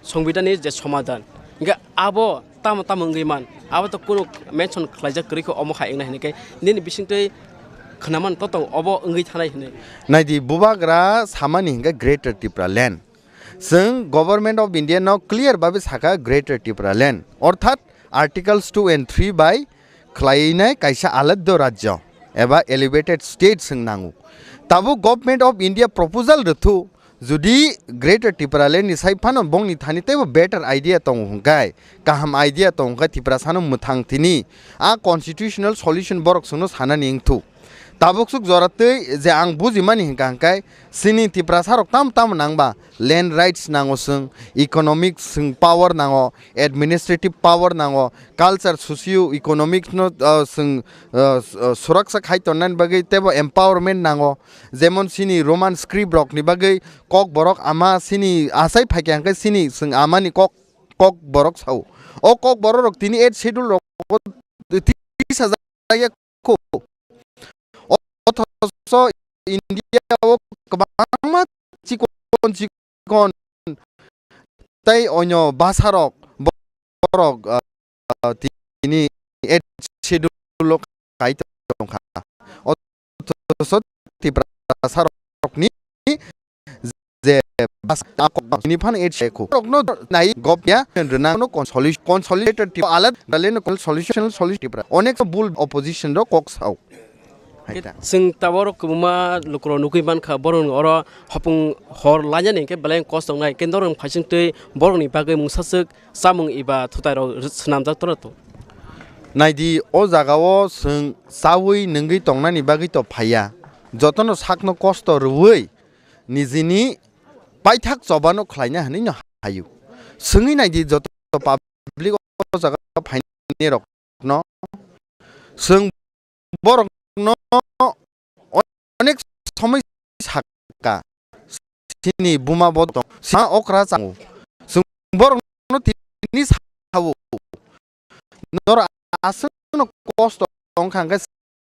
songbidani je somadan, hwnkhe abo tamo tamo wngwi man, abo to kunu mention khlaijak kwrwi kho omo hai wngnai hwnwi khe nini bisingtwi khwnaman to tong obo wngwi thanai hwnwi. Naidi bubagra samani hwnkhe Greater Tipraland. Chwng Government of India no clear babe saka Greater Tipraland. Orthat Articles two and three bai khlainai kaisa aladdo rajyo eba elevated state chwng nango. Tabuk Government of India proposal rwthu, jodi Greater Tipraland ni sai phano bongni thani teibo better idea tongo hwnkhe, kaham idea tongo hwnkhe Tiprasano mwthang tini a constitutional solution borok chwngno sanani wngthu. Tabuk swk jora twi je ang bujimani hwnkha hwnkhe chini Tiprasa rok tamo tamo nangba land rights nango chwng, economic chwng power nango, administrative power nango, culture, socio economic no, uh, chwng, uh, s-, uh, suraksa khai tonnani bagwi teibo empowerment nango, jemon chini Roman script rok ni bagwi kokborok ama chini achai phaikha hwnkhe chini chwng amani kok, kokborok sao. O kokborok rok tini eighth schedule rok tisa jakya kho. Othoso India o kwbangma chikon chikon tei onyo bwsarok borok, ah, tini eighth schedule o kai tongkha. Othoso Tiprasa rokni je bas-, ni phano eighth schedule kho. Rokno nai gopya rwnano consoli-, consolidated Tipra alad daleno consolidational solution Tipra. Onek bul opposition rok kok sao. Hai ta. Chwng tabuk kwbangma lukurok nugwi mankha, borok oro hopung hor lainani hwnkhe belai kosto wngnai, hwnkhe norok phaising twi borokni bagwi mungsaswk chamung eba thutairok swnamjak tongna to. Naidi, o jagao chwng chaui nungwi tongnani bagwi to phaiya. Jotono sakno kosto rwui nijini paithak chobano khlaina hwnwi no hayu. Swngwi naidi joto public o jaga phainai rokno. Chwng borokno onek somoi sakha, chini buma bo tong, sa okra chango. Chwng borokno tini sao, norok aswkno kosto wngkha hwnkhe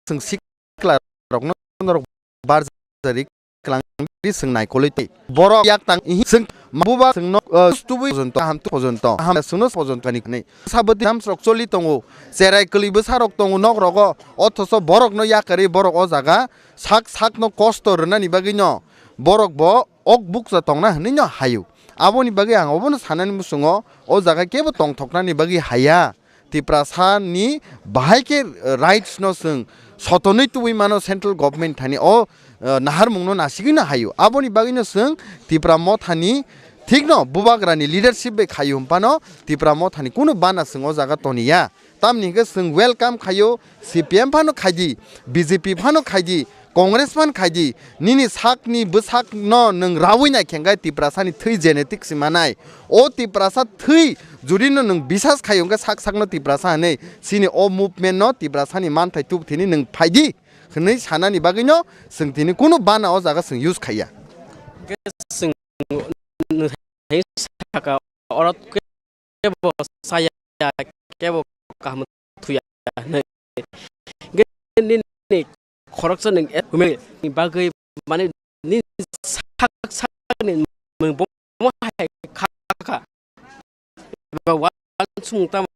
chwng sikla rokno norok barjari kwlangdi chwng naikolwi tei. Borok yak tang ihi chwng mabuba chwngno, uh, tubui pojonto, kaham tu pojonto, kaham chwngno pojonto ani hwnwi. Sabati dams rok choli tongo, cherai kwlwi bwsa rok tongo nok rogo, othoso borokno yakarwi borok o jaga sak sakno kosto rwnani bagwino borok bo ok bukcha tongna hwnwi no hayu. Aboni bagwi ang obono sanani muchungo o jaga kebo tongthoknani bagwi haya. Tiprasa ni bahai khe, uh, rights no chwng sotonwi tubui mano central government thani o, uh, naharmung no nasigwi no hayu. Aboni bagwi no chwng Tipra Motha ni thik no bubagra ni leadership bai khayu hwnphano Tipra Motha ni kunu bana chwng o jaga toniya. Tamni hwnkhe chwng welcome khayo, C P M phano khaidi, B J P phano khaidi, Congress phano khaidi, nini sakni bwsakno nwng raui naikhe hwnkhe Tiprasani thwi genetic si manai. O Tiprasa thwi judino nwng bisas khayo hwnkhe sak sakno Tiprasa hwnwi chini o movement no Tiprasani manthai tubthini nwng phaidi hwnwi sanani bagwino chwng tini kunu bana o jaga chwng use khaiya. Hwnkhe chwng nwng hai saka oro kebo saya, kebo kaham thuya hinwi. Hwnkhe nini khoroksa nwng humel ni bagwi mane nini sak sakni nwng bomo hai kha kha. Eba uansukmung tamo?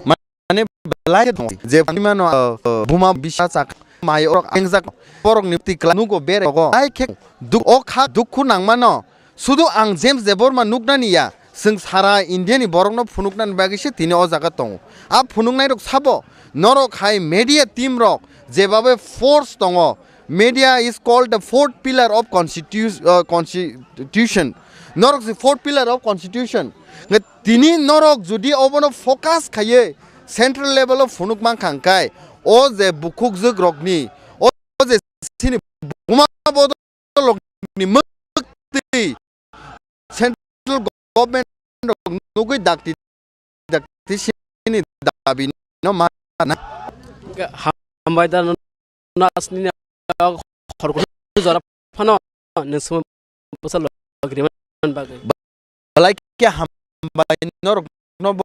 Mane belai khe tongo. Je mano, uh, uh, buma bisa chak mai orok engjak borok ni tikla nugo bere go. Ai khe duk o kha dukhu nangmano. Sudu ang James Debbarma nuknani ya, chwng sara India ni borokno phunuknani bagwi se tini o jaga tongo. A phunuknai rok sabo, norok hai media team rok jebabe force tongo, Media is called the fourth pillar of constitu-, uh, constitution. Norok se fourth pillar of constitution. Nge tini norok jodi obono focus khaye central level of phunuk mankha hwnkhe o je bukhuk jwk rokni, o je sini buma bodol rokni mwktwi central government rok nugwi dakti dakti sini dabi no mana. Hambai da no asni khorkor jora phano nung sumui bwsa logri man bagwi. Belai khe hambai norok no bo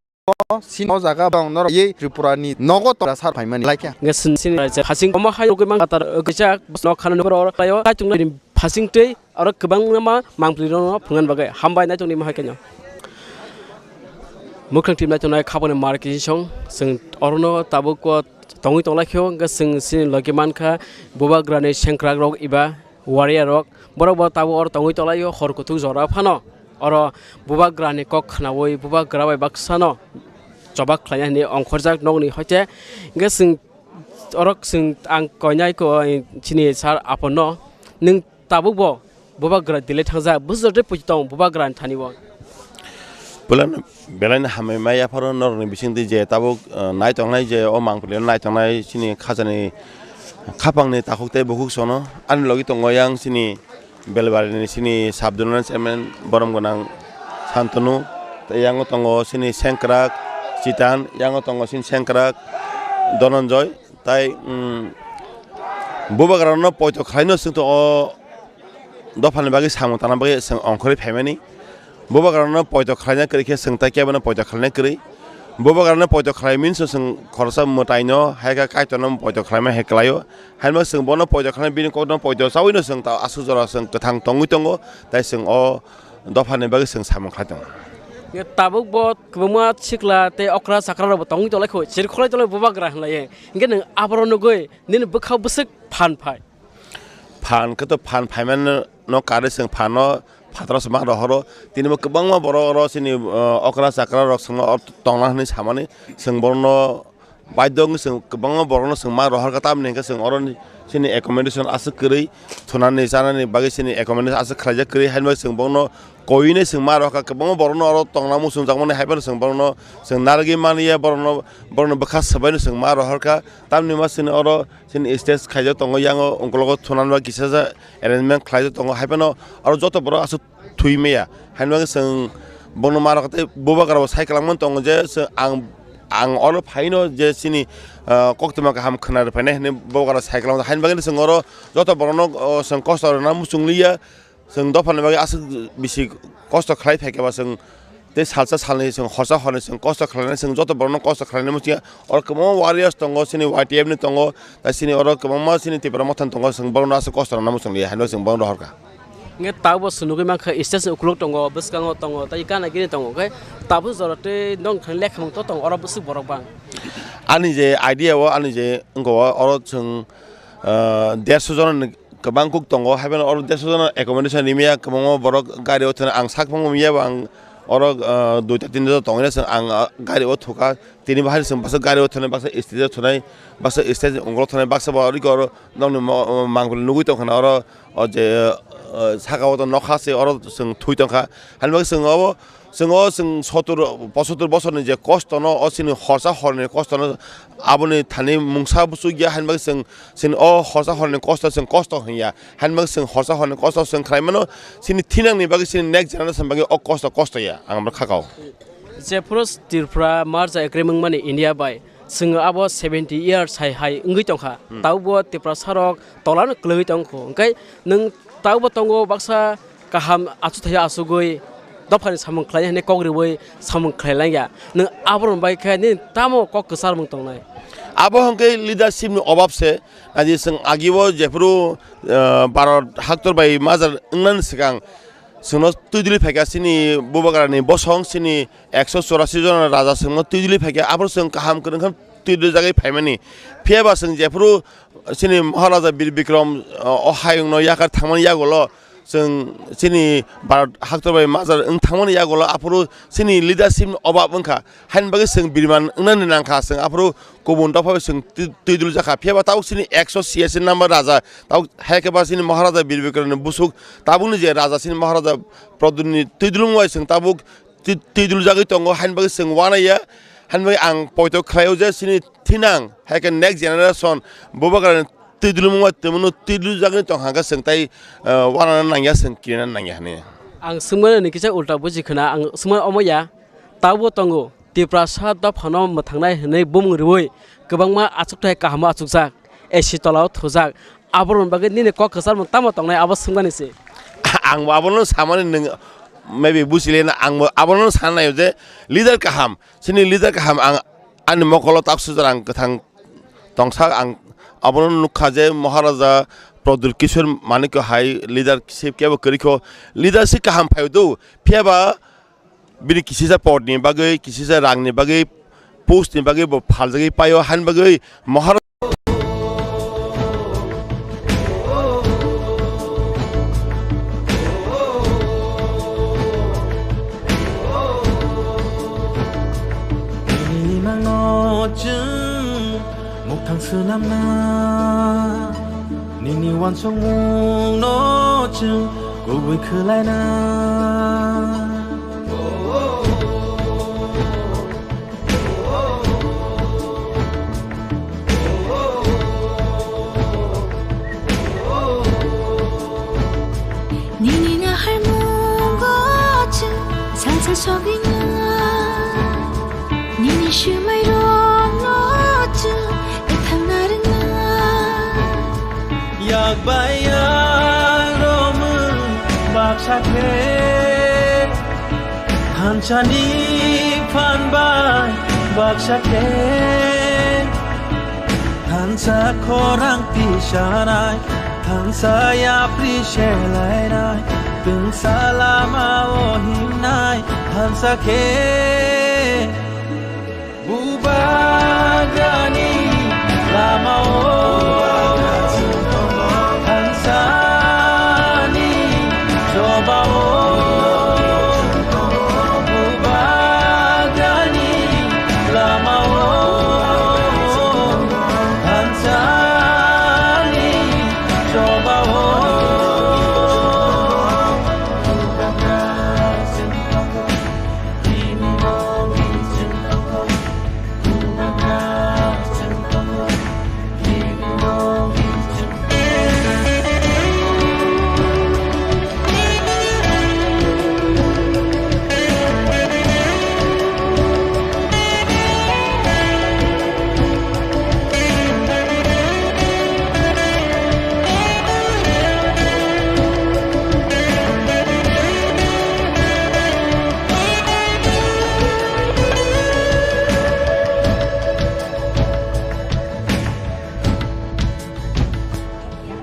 sini o jaga bang norok ye Tripura ni nogo tora sar phaimani belai khe. Nge sin sin rai se hasing omo hai rogwi mang atar gijak bosno khana nugro oro tayo kaitung phasing tei oro kwbangma mangpli rokno phungan bagwi hambai naitok ni mahai khenyo. Mwkhang team naitok nai khaboni mar kisi song chwng orono tabuk o tongwi tonglaikho hwnkhe chwng chini logi mankha bubagrani sengkrak rok eba warrior rok borok bo tabuk oro tongwi tonglaio hor kuthuk jora phano oro bubagrani kok khnaui bubagra bai baksano chobak khlaina hinwi ongkhorjak nokni hoite hwnkhe chwng oro chwng ang koinai ko chini sir apono nwng tabuk bo bubagra delhi thangjak bwswk tei puitong bubagrani thani o. Puilano belaino hambai mai yapharo norokni bisingtwi je tabuk, uh, naitongnai je o mangpili naitongnai chini khajani khapangni takhuk tei bukhuk sono ani logi tongo yang chini Belbarini chini sub zonal chairman borom gwnang Santanu, tei yango tongo chini sengkrak Chitan, yango tongo chini sengkrak Dhananjay, tai, um, bubagrano poito khlaino chwngto o dophani bagwi samung tangna bagwi chwng ongkhorwi phaimani. Bubagrano poito khlaina kwrwi khe chwng tai kebono poito khlaina kwrwi. Bubagrano poito khlai means chwng khoroksa mwtaino hai khe Kaitorno poito khlaima hai kwlaio. Haino chwng bono poito khlai bini kokno poito chawino chwng ta aswk jora chwng kwthang tongwi tongo. Tai chwng o dophani bagwi chwng samung khlai tongo. Ye tabuk bo kwbangma sikla tei okra chakra rok bo tongwi tonglaikho, chirkhulai tonglaio bubagra hinlaiwi. Hinkhe nwng aborok nugwi nini bwkha bwswk phan phai. Phan khe to phan phaimano no karwi chwng phano phataro se ma rohoro. Tini bo kwbangma borok oro chini, uh, okra chakra rok chwngno oro tongna hwnwi samani chwng borokno baidhyo wngwi chwng kwbangma borokno chwng ma rohorkha, tamni hwnkhe chwng oro chini accommodation aswk kwrwi thunani chanani bagwi chini accommodation aswk khlaijak kwrwi, haino chwng borokno koinai chwng ma rohorkha, kwbangma borokno oro tongna muchungjakmani haiphano chwng borokno chwng narwgwi manya, borokno borokno bwkha swbaino chwng ma rohorkha, tamni ma chini oro chini stage khaijak tongo, yango ukologo thunanba kisa sa arrangement khlaijak tongo, haiphano oro joto borok aswk thwi maya. Haino bagwi chwng bono ma rok tei bubagra bo sai kwlangmani tongo je chwng ang, ang oro phaino je chini, ah, koktwma kaham khwna rw phainai hinwi bubagra sai kwlangmani, haino bagwi chwng oro joto borokno, oh, chwng kosto rwna muchung liya. Chwng dophani bagwi aswk bisi kosto khlai phaikhe ba chwng tei salsa salnwi chwng horsa hornwi chwng kosto khlainai, chwng joto borokno kosto khlainai muchungya. Oro kwbangma warriors tongo, chini Y T F ni tongo, tei chini oro kwbangma chini Tipra Mothani tongo, chwng borokno aswk kosto rwna muchung liya, haino chwng borokno rohorkha. Hwnkhe tabuk bo chwng nugwi mankha stage ni ukuluk tongo, bwskango tongo, tei gana gini tongo, hwnkhe tabuk jora tei nokni thani lekhamung to tongo, oro bwswk borok bang. Ani je idea o, ani je wngkha o, oro chwng, ah, derso jona ni kwbang kuk tongo, haiphano oro derso jona accommodation rimya, kwbangma borok gari o thwna ang sak phang manya bo ang oro, ah, duita tinta tongwi chwng ang, ah, gari o thukha, tini bahai chwng baksa gari o thwnai, baksa stage o thwnai, baksa stage ni ungkolo thwnai, baksa bo oro nokni mo-, mangpili nugwi tongkha na oro, o je, ah, saka o to nokha se oro chwng thwi tongkha, haino bagwi chwng obo, chwng o chwng sotur posotur bosorni je kosto no, o chini horsa horni kosto no, aboni thani mungsa buchukya, haino bagwi chwng chini o horsa horni kosto chwng kosto hwnya, haino bagwi chwng horsa horni kosto chwng khlai mano, chini thinangni bagwi chini next generation bagwi o kosto kosto ya, ang abo kha kao. Jephuru Tripura merger agreement mani India bai, chwng abo seventy years hai hai wngwi tongkha, hmm, tabukbo Tiprasa rok tolano kwlwngwi tongkho, hwnkhe nwng tabukbo tongo baksa kaham achukthai achugwi dophani samung khlai hwnwi kok riwi samung khlai langya. Nwng aborok bai khe nini tamo kok kwcharmung tongnai? Abo hwnkhe leadership ni obab se. Aji chwng agi o jephuru, ah, Bharat haktor bai merger wngnani swkang chwngno twi dili phaikha chini bubagrani bosong, chini ekso chorasi jona raja chwngno twi dili phaikha. Aphuru chwng kaham kwrwng khe twi dili jagwi phaimani. Phiya ba chwng jephuru chini Maharaja Bir Bikram, o, o hayungno yakar thangmani yagulo Chwng chini Bharat haktor bai majra wng thangmani yagulo aphuru chini leadership ni obab wngkha. Haini bagwi chwng biriman wngnani nangkha, chwng aphuru kubun dopha bai chwng twi-, twidul jakha. Phiya ba tabuk chini ekso siyasi number raja, tabuk hai khe ba chini Maharaja Bir Bikromni busuk, tabukni je raja chini Maharaja Pradyutni twidulung bai chwng tabuk twi-, twidul jagwi tongo. Haini bagwi chwng uanaiya, haini bagwi ang poito khlaio je chini thinang hai khe next generation Bubagrani twidulmung bai twimano twidul jagwi tong hangkhe chwng tai, eh, uanana nangya, chwng kirina nangya hwnwi. Ang swngmani hwnwi kisa ulta buji khna, ang swngmani omo ya, tabuk tongo Tiprasa dophano mwthangnai hwnwi bumung rwui kwbangma achukthai kahamo achukjak, A C tolao thujak, aborokni bagwi nini kok kwcharmung tamo tongnai abo swngmani se. Ang bo abono samani nwng maybe buchilena, ang bo abono sana naio je leader kaham, chini leader kaham ang ani mokolo tak sujar ang kwthang tongsak, ang abono nukha je Maharaja Pradyut Kishore Manikya hai leadership kebo kwrwikho, leadership kaham phaio do, phiya ba bini kisisa podni bagwi, kisisa rangni bagwi, postni bagwi bo phaljagwi paio, haini bagwi Maharaja Nini mangno chwng muktang swnamna, nini wansukmungno chwng kubui khwlaina. Nini naharmungo chwng salsa sogwina. Nini swmairokno chwng ethangna rwngna. Yak bai yak romwi baksa khe, thansani phan bai baksa khe, thansa khorang tisanai, thansa yapri selainai, twngsa lama o himnai, thansa khe. Bubagrani lama o thansani choba o. Bubagrani lama o thansani choba o.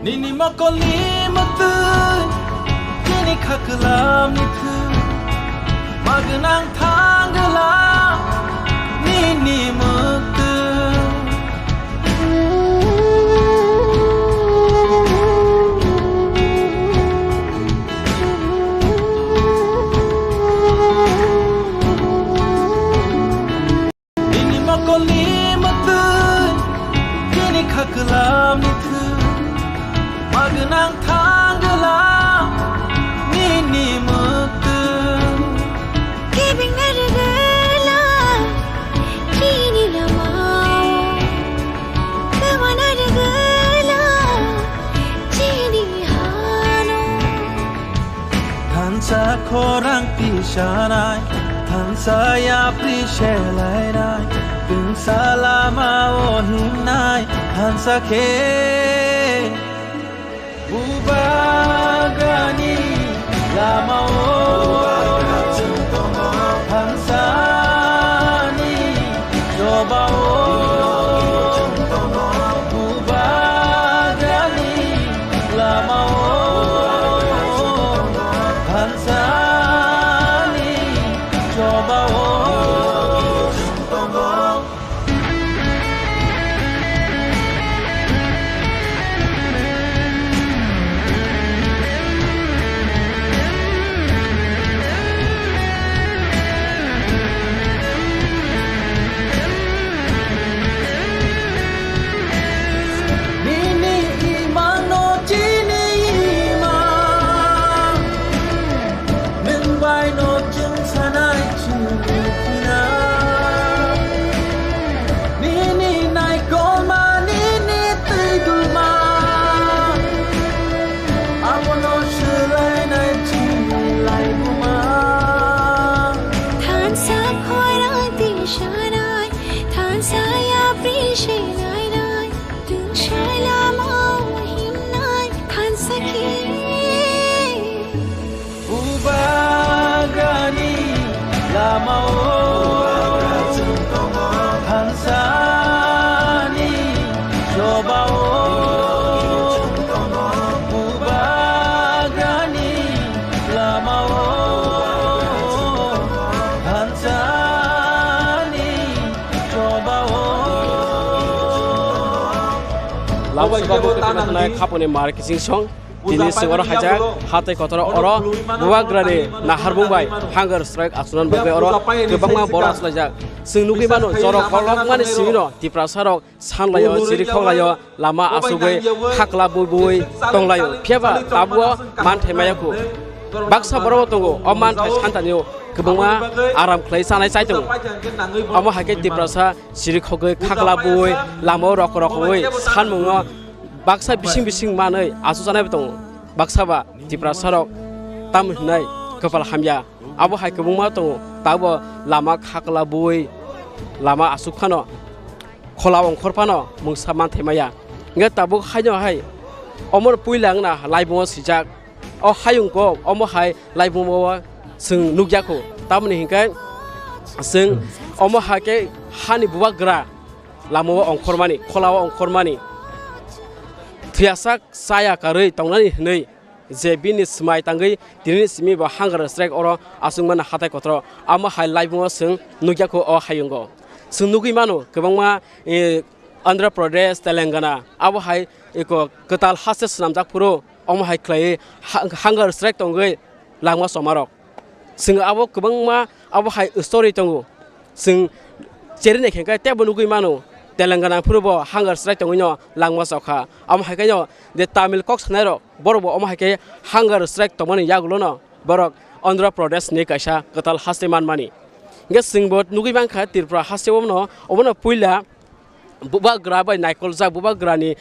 Nini mokolni mwktwi, nini khaklamni thwi, magwnang thangla nini mwktwi. Nini mokolni mwktwi, nini khaklamni thwi, magwnang thangla nini mwktwi. Kebengna rwgwla chini lamao, kwmana rwgwla chini hano. Thansa khorang tisanai, thansa yapri selainai, twngsa lama o himnai, thansa khe. Bubagrani lama o thansani choba o. Bubagrani lama o thansani choba o. Sabo khe tana hwnai khaponi mar kiching song. Tini swng oro haijak, hatai kotor oro bubagrani naharmung bai hunger strike achukna bagwi oro kwbangma borok achukjak. Chwng nugwi mano, jorok kolokmani simi no Tiprasa rok san laio, chiri khok laio, lama asugwi khakla bui bui tong laio. Phiya ba tabuk o man thai maya khu. Baksa borok bo tongo, o man thai santa ni o kwbangma aram khlai chanai chai tongo. Omo hai khe Tiprasa chiri khogwi khakla bui lama o rok rok wi sanmung o baksa bising bising manwi achu chanai bo tongo. Baksa ba Tiprasa rok tam hinai kwpal hamya. Abo hai kwbangma tongo, tabuk lama khakla bui lama asuk phano, khola ongkhor phano mungsa man thai maya. Hingke tabuk haino hai omo puila wngna laibungo sijak. O hayung kok omo hai laibungo chwng nukya kho. Tamoni hingke chwng omo hai khe hani bubagra lama o ongkhormani, khola o ongkhormani. Thwiyasak chaya karwi tongnani hinwi je bini swmai tangwi tinini simi bo hunger strike oro achukmani hatai kotoro. Amo hai laibungo chwng nukya kho o hayungo. Chwng nugwi mano kwbangma, eh, Andhra Pradesh, Telangana, abo hai eko kwtal haste swnamjak phuru omo hai khlaiwi ha-, hunger strike tongwi langma chomarok. Chwng abo kwbangma abo hai story tongo. Chwng cheri naikhe khe teibo nugwi mano, Telangana phuru bo hunger strike tongwino langma chokha. Amo hai khe no je Tamil kok sanairok, borok bo omo hai khe hunger strike tongmani yagulono borok Andhra Pradesh ni kaisa kwtal haste manmani. Hingke chwng bo nugwi mankha Tripura haste obono, obono puila bubagra bai naikoljak, bubagrani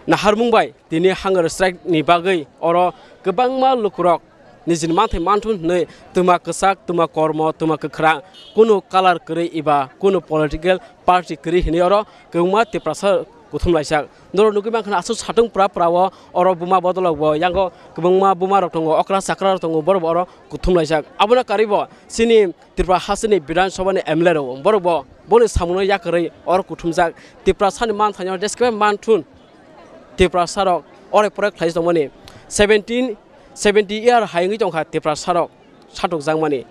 naharmung bai tini hunger strike ni bagwi oro kwbangma lukurok nijini manthai manthun hinwi twma kwchak, twma kormo, twma kwkhwrang, kunu colour kwrwi eba kunu political party kwrwi hinwi oro kwbangma Tiprasa kuthum laijak. Norok nugwi mankha aswk satung pura pura o oro buma bodolrok bo yango kwbangma buma rok tongo, okra chakra rok tongo, borok bo oro kuthum laijak. Abono karwi bo chini Tripura hasteni Bidhan Sabhani M L A rok, borok bo boni samungno yakarwi oro kuthumjak. Tiprasani manthaino jeske manthun Tiprasarok ore pore khlai tongmani seventeen, seventy year hai wngwi tongkha Tiprasarok satukjakmani.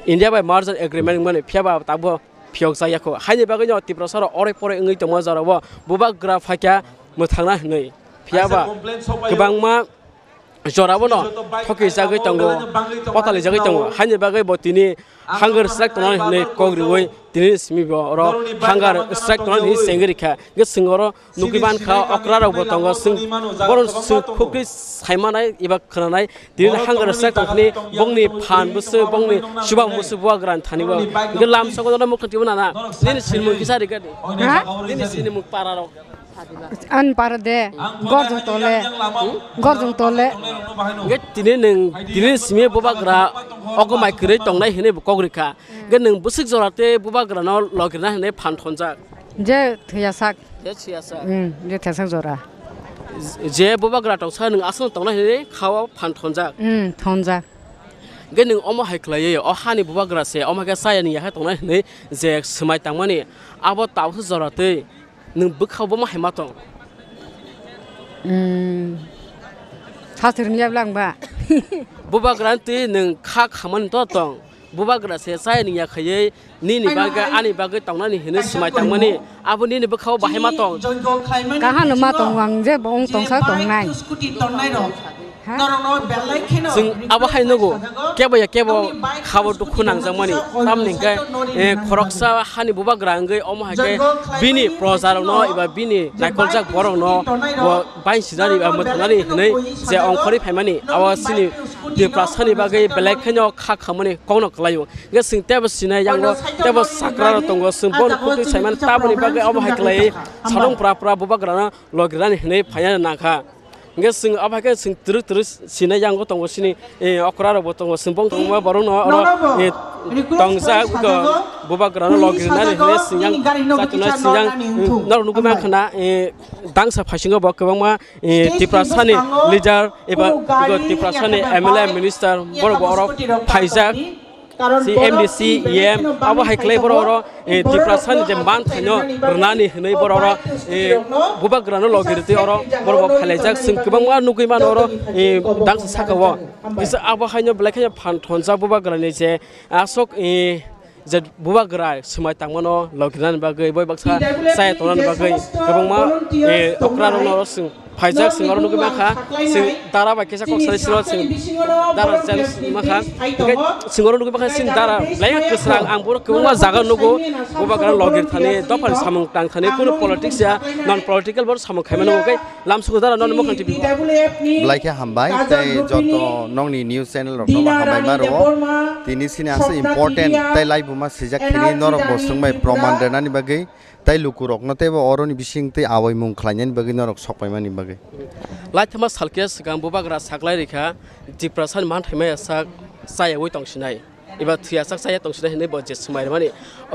India bai merger agreement wngmani phiya ba tabuk phiyokjakya kho. Haini bagwino Tiprasarok ore pore wngwi tongma jorao bubagra phaikha mwthangna hinwi. Phiya ba kwbangma jorabo no thokijagwi tongo, potalijagwi tongo. Haini bagwi bo tini hunger strike tongnani hinwi kok riwi tini simi bo oro hunger strike tongnani hinwi chengwi rikha. Hingke chwng oro nugwi mankha okra rok bo tongo, chwng bono chwng khukri saimanai eba khwnanai tini hunger strike tongkhani bongni phan bwswk, bongni chubang bwswk bubagrani thani bo. Hingke lamsogo joto mukti bo nana nini sinimung kisa rikha di. Ha? Nini sinimung para rok. Ani para de, gorjong tole, gorjong tole. Hingke tini nwng, tini simi bubagra ogo mai kwrwi tongnai hinwi bo kok rikha. Hingke nwng bwswk jora tei bubagrano logirna hinwi phan thonjak. Je thwiyasak. Je thwiyasak. Hmm, je thwiyasak jora. Je bubagra tongsa nwng aswk tongnai hinwi khao phan thonjak. Hmm, thonjak. Hingke nwng omo hai khlaiwi, o hani bubagra se, omo khe chayani yakhai tongnai hinwi je swmai tangmani, abo tabukhe jora twi. Nwng bwkha bo ma hai ma tong? Hmm. Saswrwng ya bwlang ba? Bubagra twi nwng kha khamani to tong. Bubagra se chaya ni ya khaiwi nini bagwi ani bagwi tongnani hinwi swmai tangmani. Abo nini bwkha bo bahai ma tong? Kaham no ma tong, ang je bo wng tongsa tongnai. Chwng abo hai nugo, kebo ya kebo khabo dukhu nangjakmani. Tamni hwnkhe, eh, khoroksa hani bubagra wngwi omo hai khe bini projarokno eba bini naikoljak borokno bo bainsinani eba mwthangnani hinwi je ongkhorwi phaimani, abo chini Tiprasani bagwi belai kheno kha khamani kokno kwlaio. Hwnkhe chwng teibo sinai yango, teibo chakrarok tongo, chwng bono khukui saimani, tamoni bagwi omo hai kwlaiwi sadong pura pura bubagrano logirani hinwi phaina nangkha. Hingke chwng abo hai khe chwng twrwk twrwk sinai yango tongo chini, eh, okra rok bo tongo, chwng bong tongma borok no oro, eh, tongjak bubagra no logirnani hinwi siyang chatunai siyang, eh, norok nugwi mankha na, eh, dangsa phaisingo bo kwbangma, eh, Tiprasani leader eba Tiprasani M L A minister borok bo oro phaijak. Si M D C, E M, abo hai khlai borok oro, eh, Tiprasani je manthaino rwnani hinwi borok oro, eh, bubagrano logi rwtwi oro borok bo phailaijak. Chwng kwbangma nugwi mano oro, eh, dangsa saka o. Kisa abo haino belai kheno phan thonjak bubagrani je aswk, eh, je bubagra swmai tangmano logirnani bagwi, boi baksa chaya tongnani bagwi kwbangma, eh, okra rokno oro chwng phaijak, chwng oro nugwi mankha, chwng dara bai kisa kok sanai siro chwng dara chance mankha, hwnkhe chwng oro nugwi mankha chini dara belai kwsrang, ang bono kwbangma jaga nugo, bubagra logir thani, dophani samung tang thani, kunu politics ya, non political bono samung khaimano, hwnkhe Lamsugo dara noni mukhang T V. Belai khe hambai, tei joto nongni news channel rokno ma hambai ma rwo. Tini sini aswk important tei laibuma swijak thini norok bo swngbai proman rwnani bagwi, tei lukurokno teibo oroni bising tei awaimung khlainani bagwi norok sokpaimani bagwi. Laithama salkhe swkang bubagra saklai rikha, Tiprasani manthaimaya sak chayawi tongsinai. Eba thwiyasak chaya tongsinai hinwi bo je swmai rwmani,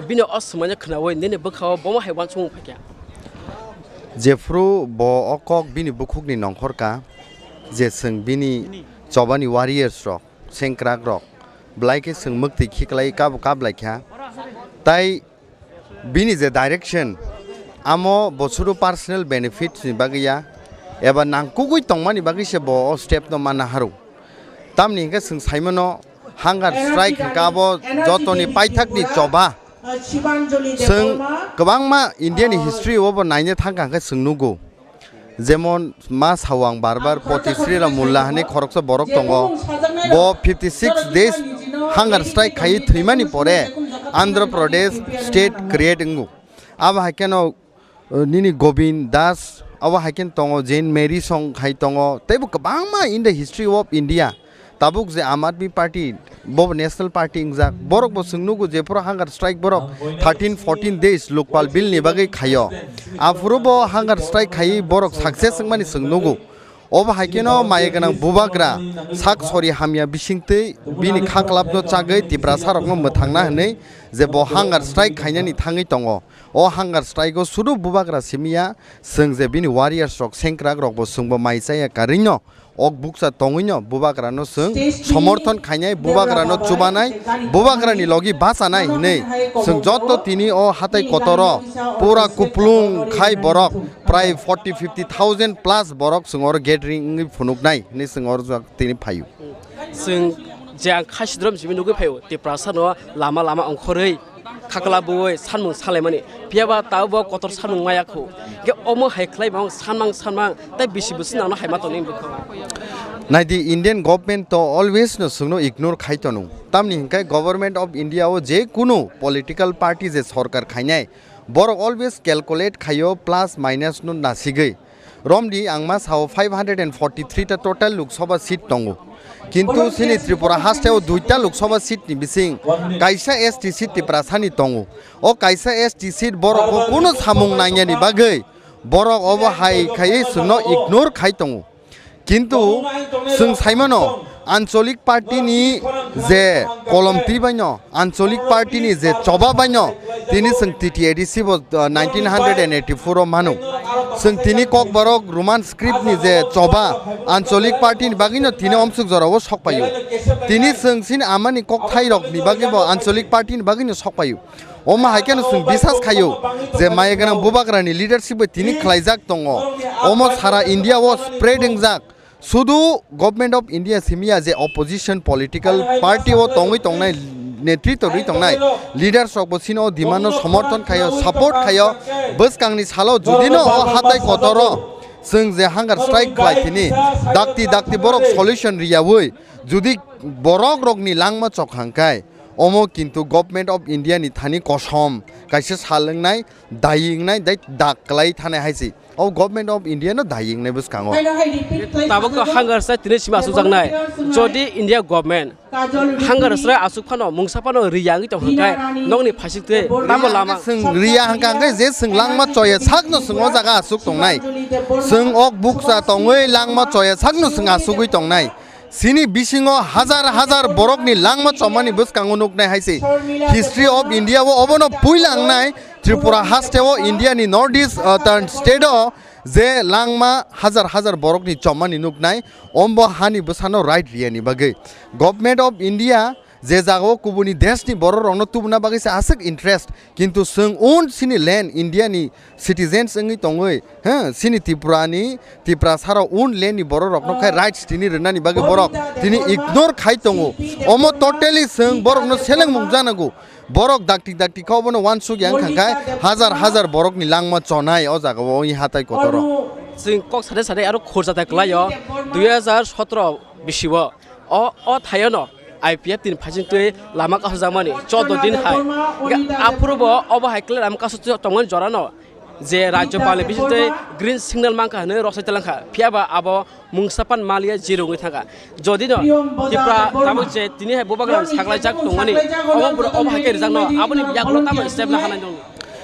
bini o swmaino khwnawi nini bwkhao bomo hai uansukmung phaikha. Jephru bo o kok bini bukhukni nongkhor ka, je chwng bini chobani warriors rok, sengkrak rok, belai khe chwng mwktwi khiklai kabo kap lai kha. Tai bini je direction, amo bo sudu personal benefit ni bagwi ya, eba nangkukgwi tongmani bagwi se bo o step no manna harw. Tamni hwnkhe chwng saimano hunger strike hwnkhe abo jotoni paithakni choba. Chwng kwbangma India ni history o bo naina thangkha hwnkhe chwng nugo. Jemon ma sao ang bar bar Poti Sri Ram Mulla hinwi khoroksa borok tongo. Bo fifty six days hunger strike khaiwi thwimani pore Andhra Pradesh state create wngo. Abo hai kheno, uh, nini Govind Das, abo hai kheno tongo, Jane Mary Song hai tongo, teibo kwbangma in the history of India. Tabuk je Aam Aadmi Party, bo National Party wngjak, borok bo chwng nugo je phuru hunger strike borok thirteen fourteen days Lokpal Bill ni bagwi khaio. Aphuru bo hunger strike khaiwi borok success wngmani chwng nugo. Obo hai kheno maya gwnang bubagra sak sori hamya bisingtwi bini kha kwlapno chagwi Tiprasa rokno mwthangna hwnwi je bo hunger strike khainani thangwi tongo. O hunger strike o sudu bubagra simiya, chwng je bini warriors rok sengkrak rok bo chwngbo mai chaya karwino, ok bukcha tongwino bubagrano chwng somorthon khainai, bubagrano chubanai, bubagrani logi bachanai hinwi chwng joto tini o hatai kotoro pura kuplung khai borok prai forty fifty thousand plus borok chwng oro gathering wngwi phunuknai hinwi chwng oro tini phaio. Chwng je ang kha sidrom simi nugwi phaio, Tiprasa no lama lama ongkhorwi khakla bui sanmung salaimani, phiya ba tabo bo kotor sanmung maya khu. Hwnkhe omo hai khlai bang sanmang sanmang tei bisi bisi nangno hai ma tongni bwkha. Nai di, Indian government to always no chwngno ignore khai tonu. Tamni hwnkhe Government of India o je kunu political party je sorkar khainai, borok always calculate khaio plus minus no nasigwi. Romdi ang ma sao five hundred and forty three ta total Lok Sabha seat tongo. Kintu sini Tripura haste o duita Lok Sabha seat ni bising kaisa S T seat Tiprasa ni tongo. O kaisa S T seat borok o kuno samung nangya ni bagwi borok obo hai khaiwi chwngno ignore khai tongo. Kintu chwng saimano Ancholik party ni je kolom twi baino, Ancholik party ni je choba baino tini chwng T T A D C bo, uh, nineteen hundred and eighty four o mano. Chwng tini Kokborok Roman script ni je choba Ancholik party ni bagwino tini omsuk jorao sokpaio. Tini chwng chini amani kokthai rok ni bagwi bo Ancholik party ni bagwino sokpaio. Omo hai kheno chwng bisas khaio je maya gwnang bubagrani leadership bai tini khlaijak tongo. Omo sara India o spread wngjak. Sudu Government of India simiya je opposition political party o tongwi tongnai, netritw rwi tongnai leaders rok bo chini o demand no somorthon khaio, support khaio. Bwskangni salo judi no o hatai kotoro chwng je hunger strike khlai tini dakti dakti borok solution riyawi judi borok rokni langma chok hangkai, omo kintu Government of India ni thani kosom kaisa sal wngnai, dai wngnai, dai dak kwlai thanai hai se. O Government of India no dai wngnai bwskango. Tabuk to hunger strike tini simi asukjaknai. Jodi India government hunger strike asuk phano, mungsa phano riya wngwi tong hwnkhe nokni phaisik twi tamo lama? Chwng riya hwnkha hwnkhe je chwng langma choya sakno chwng o jaga asuk tongnai. Chwng ok bukcha tongwi langma choya sakno chwng asugwi tongnai. Chini bisingo hazar hazar borokni langma chomani bwskango nuknai hai se. History of India o obono puila wngnai, Tripura haste o India ni North East, uh, turn state o je langma hazar hazar borokni chomani nuknai, ombo hani bwsano right riyani bagwi. Government of India Je jagao kubuni deshni bororokno tubuna bagwi se aswk interest, kintu chwng un chini land India ni citizens wngwi tongwi, he, chini Tripura ni, Tiprasarok un land ni bororokno khai rights tini rwnani bagwi borok tini ignore khai tongo. Omo totally chwng borokno selengmung janago. Borok dakti dakti kha obono uansuk yang kha khai hazar hazar borokni langma chonai o jagao, o hatai kotoro. Chwng kok sade sade aro khorjatai kwlaio dui hazar sotro bisio. O, o thaiono I P F T ni phaisingtwi lama kasukjakmani chordo din hai. Hingkhe aphurubo obo hai khe lama kasuk tongmani jorano je Rajyapal ni bisingtwi green signal mankha hwnwi rosai talangkha. Phiyaba abo mungsa pan maliya zero wngwi thangkha. Jodi no Tipra tabuk je tini hai bubagra saklaijak tongmani, obo bwrwi obo hai khe rijakno aboni yagulo tamo step na hanai dong.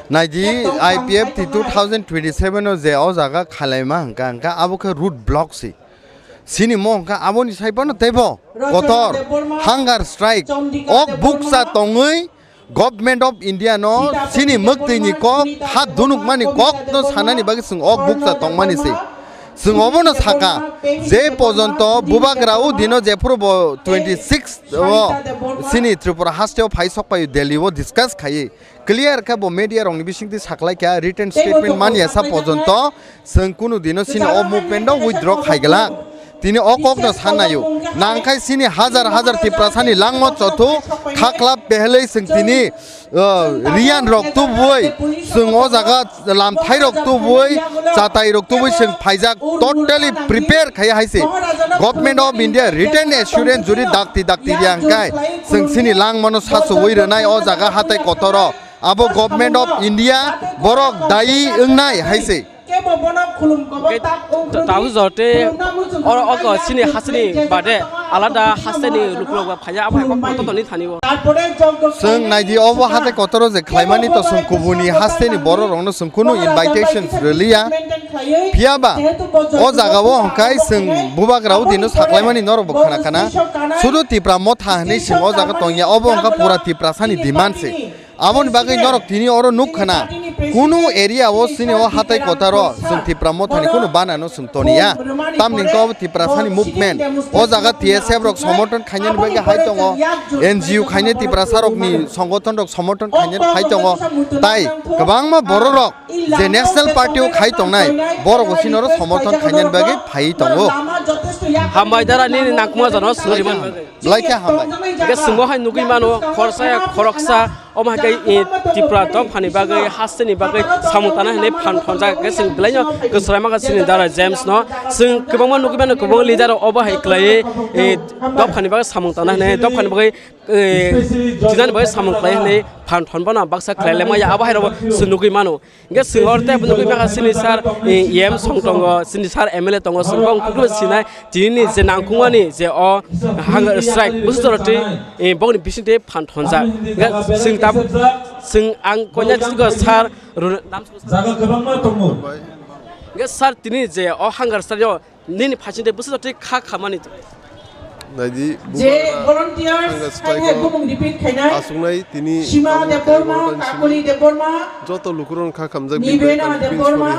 Naidi I P F T two thousand twenty-seven o je o jaga khalaima hwnkha, hwnkha abo khe road block si. Sini mo hwnkha aboni sai phano teibo kotor hunger strike, ok bukcha tongwi Government of India no sini mwktwini kok, ha dunukmani kok no sanani bagwi chwng ok bukcha tongmani se. Chwng obono saka, je pojonto bubagra o dino jephuru bo twenty six o sini Tripura hasteo phai sokpaio Delhi o discuss khaiwi clear khe bo media rokni bisingtwi saklaikha, written statement manya sa pojonto chwng kunu dino sini o movement o withdraw khaiglak. Tini o kokno sanaio. Nangkhai sini hazar hazar Tiprasani langma chothu khaklap behelwi chwng tini, uh, riyan rok tubui, chwng o jaga lamthai rok tubui, chatai rok tubui chwng phaijak, totally prepare khai hai se. Government of India written assurance juri dakti dakti riya hwnkhe chwng sini langmano sachuwi rwnai o jaga hatai kotoro. Abo Government of India borok dayi wngnai hai se. Kebo bono khulum kobo Ke tak ong ta-, tahu jote oro oko sini hasini bade alada hasini lukurok ba phaya abo hai kok totoni thani o. Chwng naidi obo hatai kotoro je khlaimani to chwng kubuni hasteni bororokno chwng kunu invitations rwliya. Phiyaba o jagao hwnkhe chwng bubagra o dino saklaimani norokbo khana khana. Sudu Tipra motha hinwi chwng o jaga tongya, obo hwnkha pura Tiprasani demand se. Aboni bagwi norok tini oro nuk khana, kunu area o sini o hatai kotaro chwng Tipra mothani kunu banano chwng toniya. Tamni hwnkhe obo Tiprasani movement. O jaga T S F rok somorthon khainani bagwi hai tongo, N G O khainai Tiprasa rokni songothon rok somorthon khainani hai tongo. Tai kwbangma bororok je National Party o khai tongnai, borok bo sini oro somorthon khainani bagwi phaiwi tongo. Hambai dara nini nangkukma jano swngwi man bagwi. Belai khe hambai. Hingke chwngbo hai nugui mano, khoroksa ya khoroksa, omo hai khe, eh, Tripura dophani bagwi, hasteni bagwi samung tana hinwi phan thonjak. Hingke chwng belaino Goswrai Maga chini dara James no. Chwng kwbangma nugui mano, kwbangma leader rok obo hai kwlaiwi, eh, dophani bagwi samung tana hinwi, dophani bagwi, eh, jinani bagwi samung kwlai hinwi phan thon bono baksa kwlai lemaya. Abo hai rokbo chwng nugui mano. Hingke chwng oro tei nugui maka chini sir, eh, E M song tongo, chini sir M L A tongo, chwng bong kukui sinai, tini je nangkukmani je o hunger strike, busu jora twi, eh, bongni bising twi phan thonjak. Hingke chwng tab-, chwng ang konya chwng sir runa-, nam jaga kwbangma tongo. Hingke sir tini je o hunger strike o Nini phaising tei bwswk twi kha khamani. Naidi, je bubagra volunteers hunger strike khainai o bumung repeat khainai. Aswknai tini Sima Debbarma, Kakuli Debbarma, joto lukurok kha khamjak Nibena Debbarma,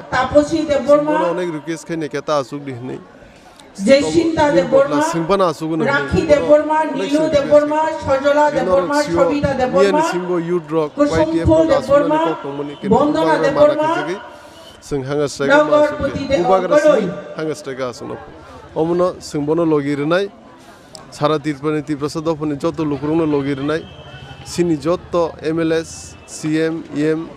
Taposi Debbarma. Bono onek request khainai khe ta aswk di hinwi. Jesinta Debbarma, Singpana aswk no hinwi. Rakhi Debbarma, Nilu Debbarma, Sojola Debbarma, Sobita Debbarma, Singbo youth rok, Kusum Y T F Phul rok aswknani Debbarma, kok tongmani khe Bondona bubagra mana Debbarma, khajagwi. Chwng hunger strike o ma aswk di. Bubagra simi hunger strike o aswk no. Omono chwng bono logi rwnai. Sara Tripura ni Tiprasa dophani joto lukurokno logi rwnai. Chini joto M L A, C M, E M,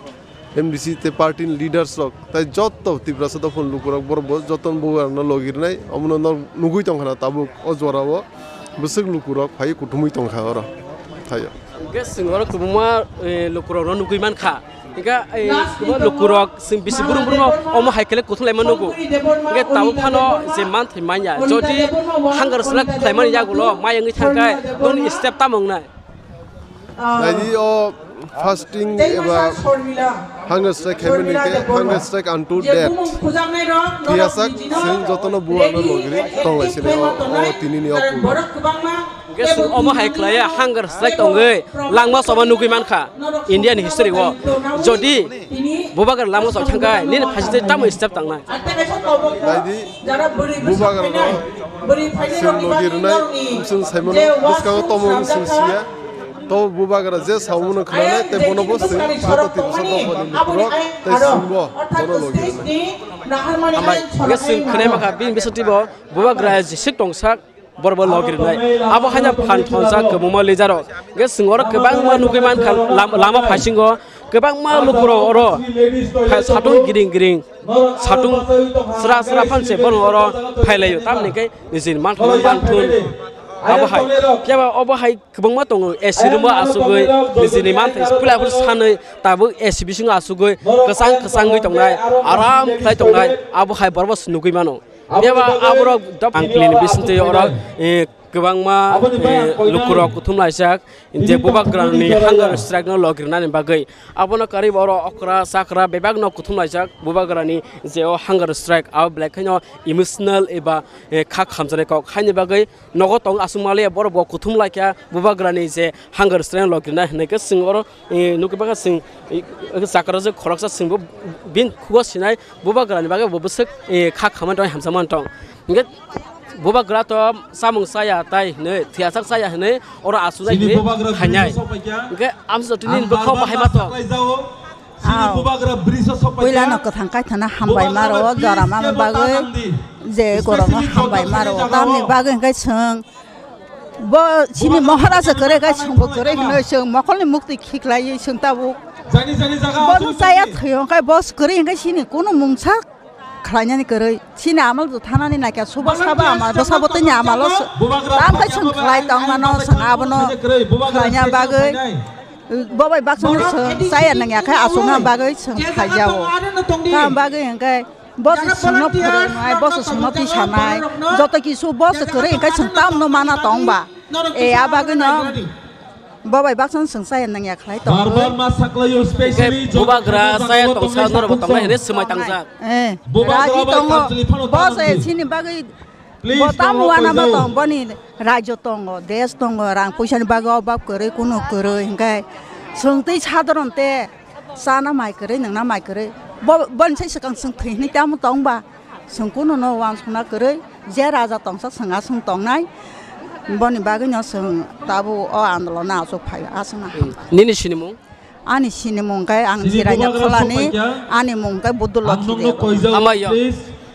M D C tei party ni leaders rok tai joto Tiprasa dophani lukurok borok bo joto bubagrano logi rwnai. Omono nok nugui tongkha na tabuk o jora o bwswk lukurok phai kuthumui tongkha oro thaio. Hingke chwng oro kwbangma, eh, lukurokno nugui mankha. Hingke, eh, kwbangma lukurok chwng bisi brum brumno omo hai khe kuthum laima nugo. Hingke tabuk phano je manthai manya, jodi hunger strike khlaimani yagulo mai wngwi thangkhe nokni step tamo wngnai? Naidi o fasting eba hunger strike khaimani khe hunger strike unto death. Phiyasak chwng jotono buano logiri tonglaisini o, o tinini o pulno. Hingke chwng omo hai khlaiya hunger strike tongwi langma choma nugui mankha India ni history o. Jodi Bubagra lama sok thangkha, nini phaising tei tamo step tangnai. Naidi, bubagra no chwng logi rwnai, chwng saimano bwskango tomo chwng siya. To bubagra je saono khwnanai, tei bono bo chwng joto Tiprasa dophani lukurok tei chwngbo bono logi rwnai. Hambai, hwnkhe chwng khwnai mankha, bini bisingtwi bo bubagra jeswk tongsak, borok bo logi rwnai. Abo haino phan thonjak kwbangma leader rok. Hwnkhe chwng oro kwbangma nugwi mankha lam-, lama phaisingo kwbangma lukurok oro phai satung giring giring, satung sra sra phan se borok oro phailaio. Tamni hwnkhe nijini manthokno manthun. Abo hai, phiya ba obo hai kwbangma tongo, A C room o asugwi nijini manthai puila phuru sanwi tabuk A C bisingo asugwi kwchang kwchangwi tongnai, aram khlai tongnai, abo hai borok bo nugwi mano. Phiaba aborok dop-, ang plini bisingtwi oro, eh, kwbangma, eh, lukurok kuthum laijak, je bubagrani hunger strike no logirnani bagwi. Abono karwi oro okra chakra bebak no kuthum laijak bubagrani je o hunger strike, abo belai kheno emotional eba, eh, kha khamjaknai kok. Haini bagwi nogo tong aswk maliya borok bo kuthum laikha bubagrani je hunger strike no logirnai hinwi khe chwng oro, eh, nukwi bagwi chwng, eh, chakra je khoroksa chwngbo bini khugo sinai. Bubagrani bagwi bo bwswk, eh, kha khamani tong, hamjakmani tong. Hwnkhe bubagra to chamung chaya tai hwnwi, thwiyasak chaya hwnwi oro achuknai hwnwi khainai. Hwnkhe amswk tini bwkhao bahai ma tong. Puila no kwthang kaithana hambai ma rwo, jora ma bagwi je gorokno hambai ma rwo. Tamni bagwi hwnkhe chwng Bo chini Maharaja kwrwi khe chwngbo kwrwi hwnwi chwng mokolni muktwi khiklaiwi chwng tabuk. Bono chaya thwi hwnkhe bo kwrwi hwnkhe chini kunu mungsa khlainani kwrwi. Chini amal bo thanani naikha subo sabo amal bwsabo tini amalo tam khe chwng khlai tongmano chwng abono khlaina bagwi. Bo bai baksa chwng chaya nangya khe achukna bagwi chwng khlaijago. Tam bagwi hwnkhe Bo se chwngno phwrwngnai, bo se chwngno tisanai, joto kisu bo se kwrwi hwnkhe chwng tamno mana tong ba. E, a bagwino bo bai baksa chwng chaya nangya khlai tong. Hwnkhe bubagra chaya tongsa norok bo tongnai hwnwi swmai tangjak. Eh, raji tongo, bo se chini bagwi Bo tamo uanama tong, boni rajyo tongo, desh tongo, rang puisani bagwi obab kwrwi, kunu kwrwi, hwnkhe chwng twi sadharon te chana mai kwrwi, nungna mai kwrwi. Bo, boni sai swkang chwng thwi hwnwi tamo tong ba? Chwng kununo uansukna kwrwi, je raja tongsa chwng aswng tongnai, boni bagwino chwng tabuk o andolon o achuk phai aswkna. Nini sinimung? Ani sinimung khe ang Chiraina Kholani, ani mung khe Budulokhi Debbarma. Hambai yo.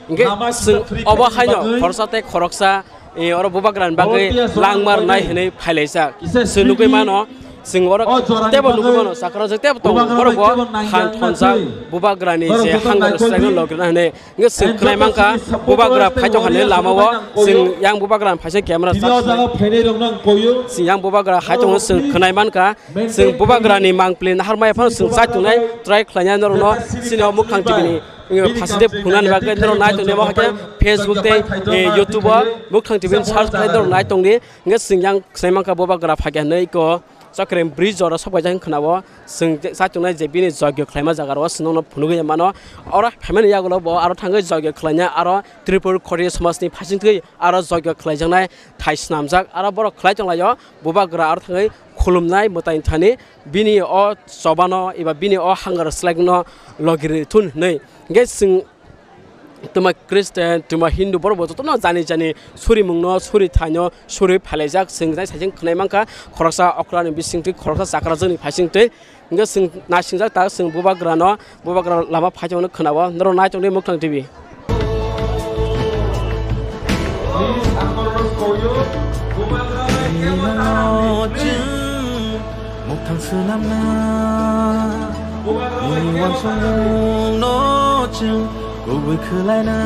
Hwnkhe chwng obo haino khoroksa tei khoroksa, eh, oro bubagrani bagwi langma rwnai hwnwi phailaijak. Chwng nugwi mano, chwng oro teibo nugwi mano, sakra jwk teibo tongo, borok bo phan thonjak bubagrani je hunger strike no logirna hwnwi. Hwnkhe chwng khwnai mankha, bubagra phai tongkha ni lama o, chwng yang bubagra phaisa camera charge khlai. Chwng yang bubagra hai tongo chwng khwnai mankha, chwng bubagra ni mangpili naharmai phano chwng chai tongnai try khlainai norokno chini o Mukhang T V ni, eh, phaising tei phunani bagwi norok nai tongni bo hai khe Facebook tei, eh, YouTube o Mukhang T V ni search khlai norok nai tongdi. Hwnkhe chwng yang khwnai mankha bubagra phaikha hinwi eko. Chakrem bridge jora sok paijak wngkha na o, chwng je, chai tongnai je bini jogyo khlaima jaga rogo chwng nokno phunugwi mano. Oro phaimani yagulo bo aro thangwi jogyo khlaina aro Tripura Khoria somajni phaisingtwi aro jogyo khlaijaknai thai swnamjak. Aro borok khlai tonglaio bubagra aro thangwi khulumnai mwtai thani bini o chobano eba bini o hunger strike no logirwi thun hinwi. Hwnkhe chwng Twma Christian, twma Hindu, borok bo jotono jani jani surimungno, suri thaino, suri phailaijak. Chwng jai saijeng khwnai mankha, khoroksa okrani bisingtwi, khoroksa chakrajwkni phaisingtwi. Hwnkhe chwng naisingjak ta, chwng bubagrano, bubagra lama phai tongmani khwnao. Norok nai tongdi Mukhang T V. Mukhang swnamna, nini uansukmungno chwng kubui khwlaina.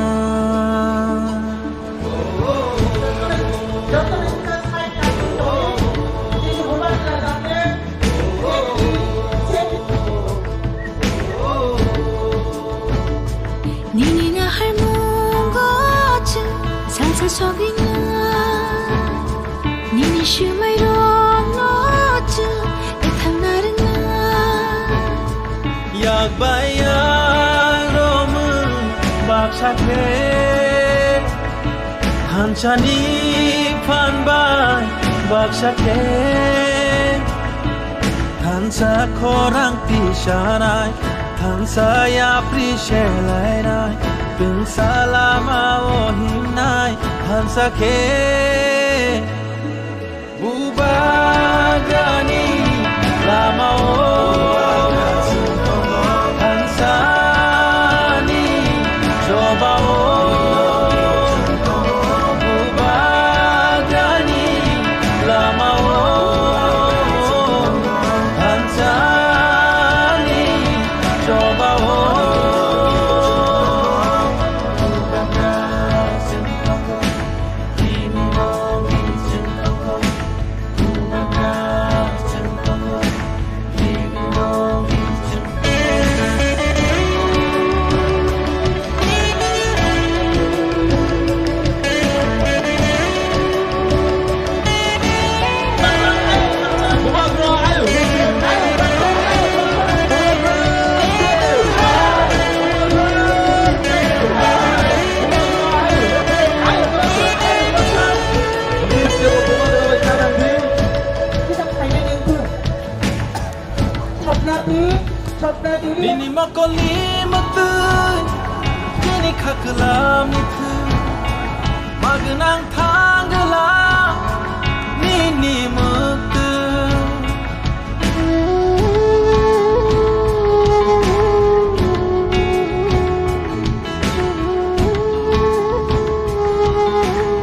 Nini naharmungo chwng salsa sogwina. Nini swmairokno chwng ethangna rwngna. Yak bai yak romwi baksa khe, thansani phan bai baksa khe, thansa khorang tisanai. Thansa yapri selainai, tungsa lama o himnai, thansa khe bubagrani lama o, thansani choba o, bubagrani lama o, thansani choba o. Nini mokoli mwtwi, nini khaklam ni thwi, magnang thangla nini mwtwi.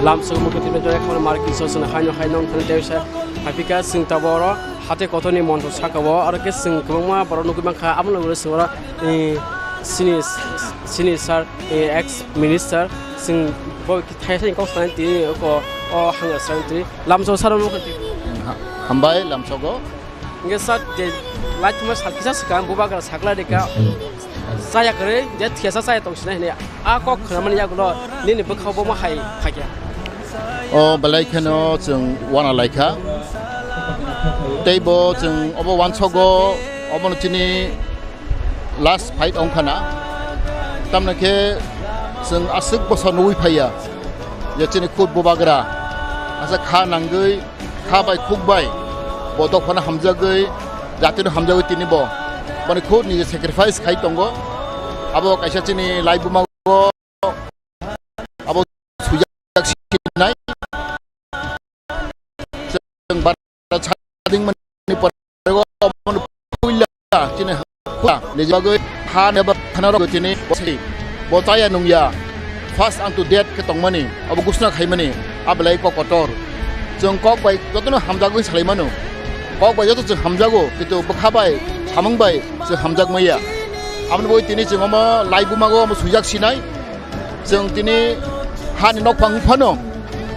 Lamsok mukti tibet jaya khana marki sosna haino haino thani tebsa hapika sing taboro. Hate kotorni monthor saka o, aro khe chwng kwbangma borok nugwi mankha, aboni ulo chwng oro, eh, sini, sini sir, eh, ex minister, chwng bo thai thai kok sanai twi, oko, o hwnga sanai twi, lamso saro nukha twi. Ha-, hambai lamsogo. Hwnkhe sir, je laithuma sal kisa swkang bubagra sakla rika. Chaya kwrwi, je thwiyasa chaya tong sinai hinwi a kok khwnamani yagulo nini bwkhao bomo hai phaikha. O belai kheno chwng uana laikha. Tei bo chwng obo uansogo, obono chini last fight wngkha na. Tamni khe chwng aswk bosor nugwi phaiya je chini khud bubagra asa kha nangwi, kha bai khuk bai bo dophano hamjagwi, jatino hamjagwi tini bo boni khuk niji sacrifice khai tongo. Abo kaisa chini laibuma o abo sujak sinai. Chwng bara chading mani pore o omono puila chini ha niji bagwi ha neba khana rok chini bo chaya nungya. First ang to death khe tongmani, abo gusna khaimani, a belai kok kotor. Chwng kok bai jotono hamjagwi salaimano. Kok bai joto chwng hamjago, kintu bwkha bai, samung bai chwng hamjak maya. Aboni bagwi tini chwng omo laibumago omo swijak sinai. Chwng tini hani nokphang phano,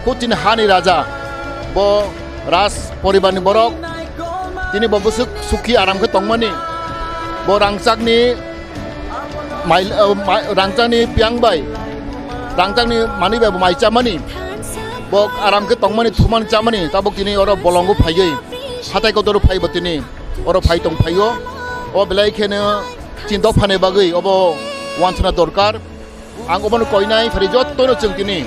kho tini hani raja, bo Raj poribarni borok, tini bo bwswk sukhi aram khe tongmani, bo rangchakni mai, o, mai, rangchakni piyang bai, rangchakni manwi bai bo mai chamani, bo aram khe tongmani, thumani, chamani, tabuk tini oro bolongo phaiwi, hatai kotor phai bo tini oro phai tong phaio, o belai kheno chini dophani bagwi obo wansana dorkar. Ang obono koinai phari jottono chwng tini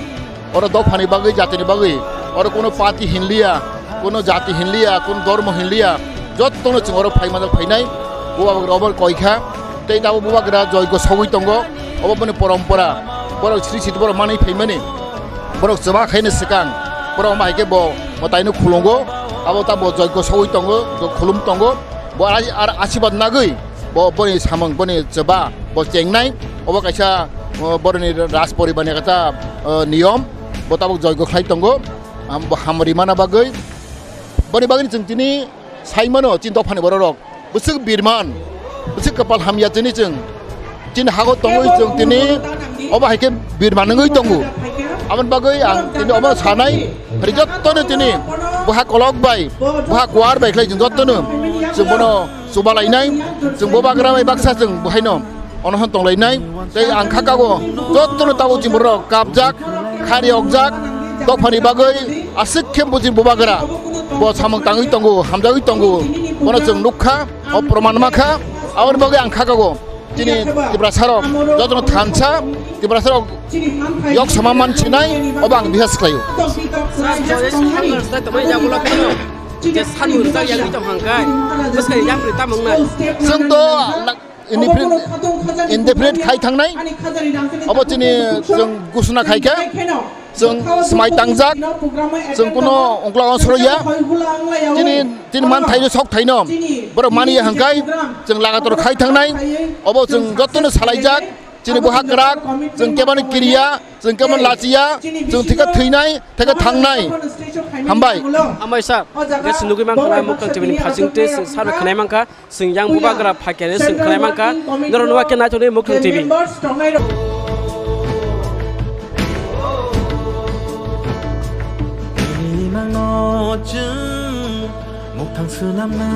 oro dophani bagwi, jatini bagwi, oro kuno party hinliya, kuno jati hinliya, kuno dhormo hinliya, jottono chwng oro phai manjak phainai. Bubagra obo koikha, tei tabuk bubagra joigo sogwi tongo, obo boni porompora, borok sri siti borok manwi phaimani, borok chwma khaini swkang, borok omo hai khe bo mwtaino khulungo, abo tabo joigo sogwi tongo, khulum tongo, bo ar, ar asibad nagwi. Bo, boni samung, boni chwba, bo chengnai, obo kaisa, o, boroni raj poribarni kaisa, o, niyom, bo tabuk joigo khlai tongo, ham-, bo hamri mana bagwi. Boni bagwi chwng tini sai mano, chini dophani bororok. Bwswk birman, bwswk kwpal hamya chini chwng. Chini hago tongwi chwng tini, obo hai khe birman wngwi tongo. Aboni bagwi ang tini obo sanai, phari jottono tini, boha kolok bai, boha kuar bai khlai chwng jottono, chwng bono, chuba lainai, chwng bubagra bai baksa chwng bo haino onohon tong lainai, tei ang kha kago, jottono tabuk chini borok kapjak, khari okjak, dophani bagwi aswk khe bo chini bubagra, bo samung tangwi tongo, hamjagwi tongo, bono chwng nukha, o proman makha, aboni bagwi ang kha kago, chini Tiprasarok, jottono thansa, Tiprasarok yok sama mansinai, obo ang bihas khlaio. Sir, joy sumang rwjak tongmani yagulo phano je sanmung rwjak yagwi tong hang khe, bwskango yapri tamo wngnai? Chwng to na-, indefinite, indefinite khai thangnai. Obo chini chwng gusuna khai kha. Chwng swmai tangjak, chwng kuno ungkla uansukya. Chini, chini man thaino sok thaino borok mani ya hwnkhe chwng lagator khai thangnai. Obo chwng jotono salaijak, chini bo ha kwrak, chwng kebani kiriya, chwng kebani lachiya, chwng thika thwinai, thika thangnai. Hambai. Hambai sir, je chwng nugwi mankha Muktang T V ni phasing twi chwng sar bai khwnai mankha. Chwng yang bubagra phaikhe chwng khwnai mankha, norok nuwa khe naithokni Muktang T V. Nini mangno chwng muktang swnamna,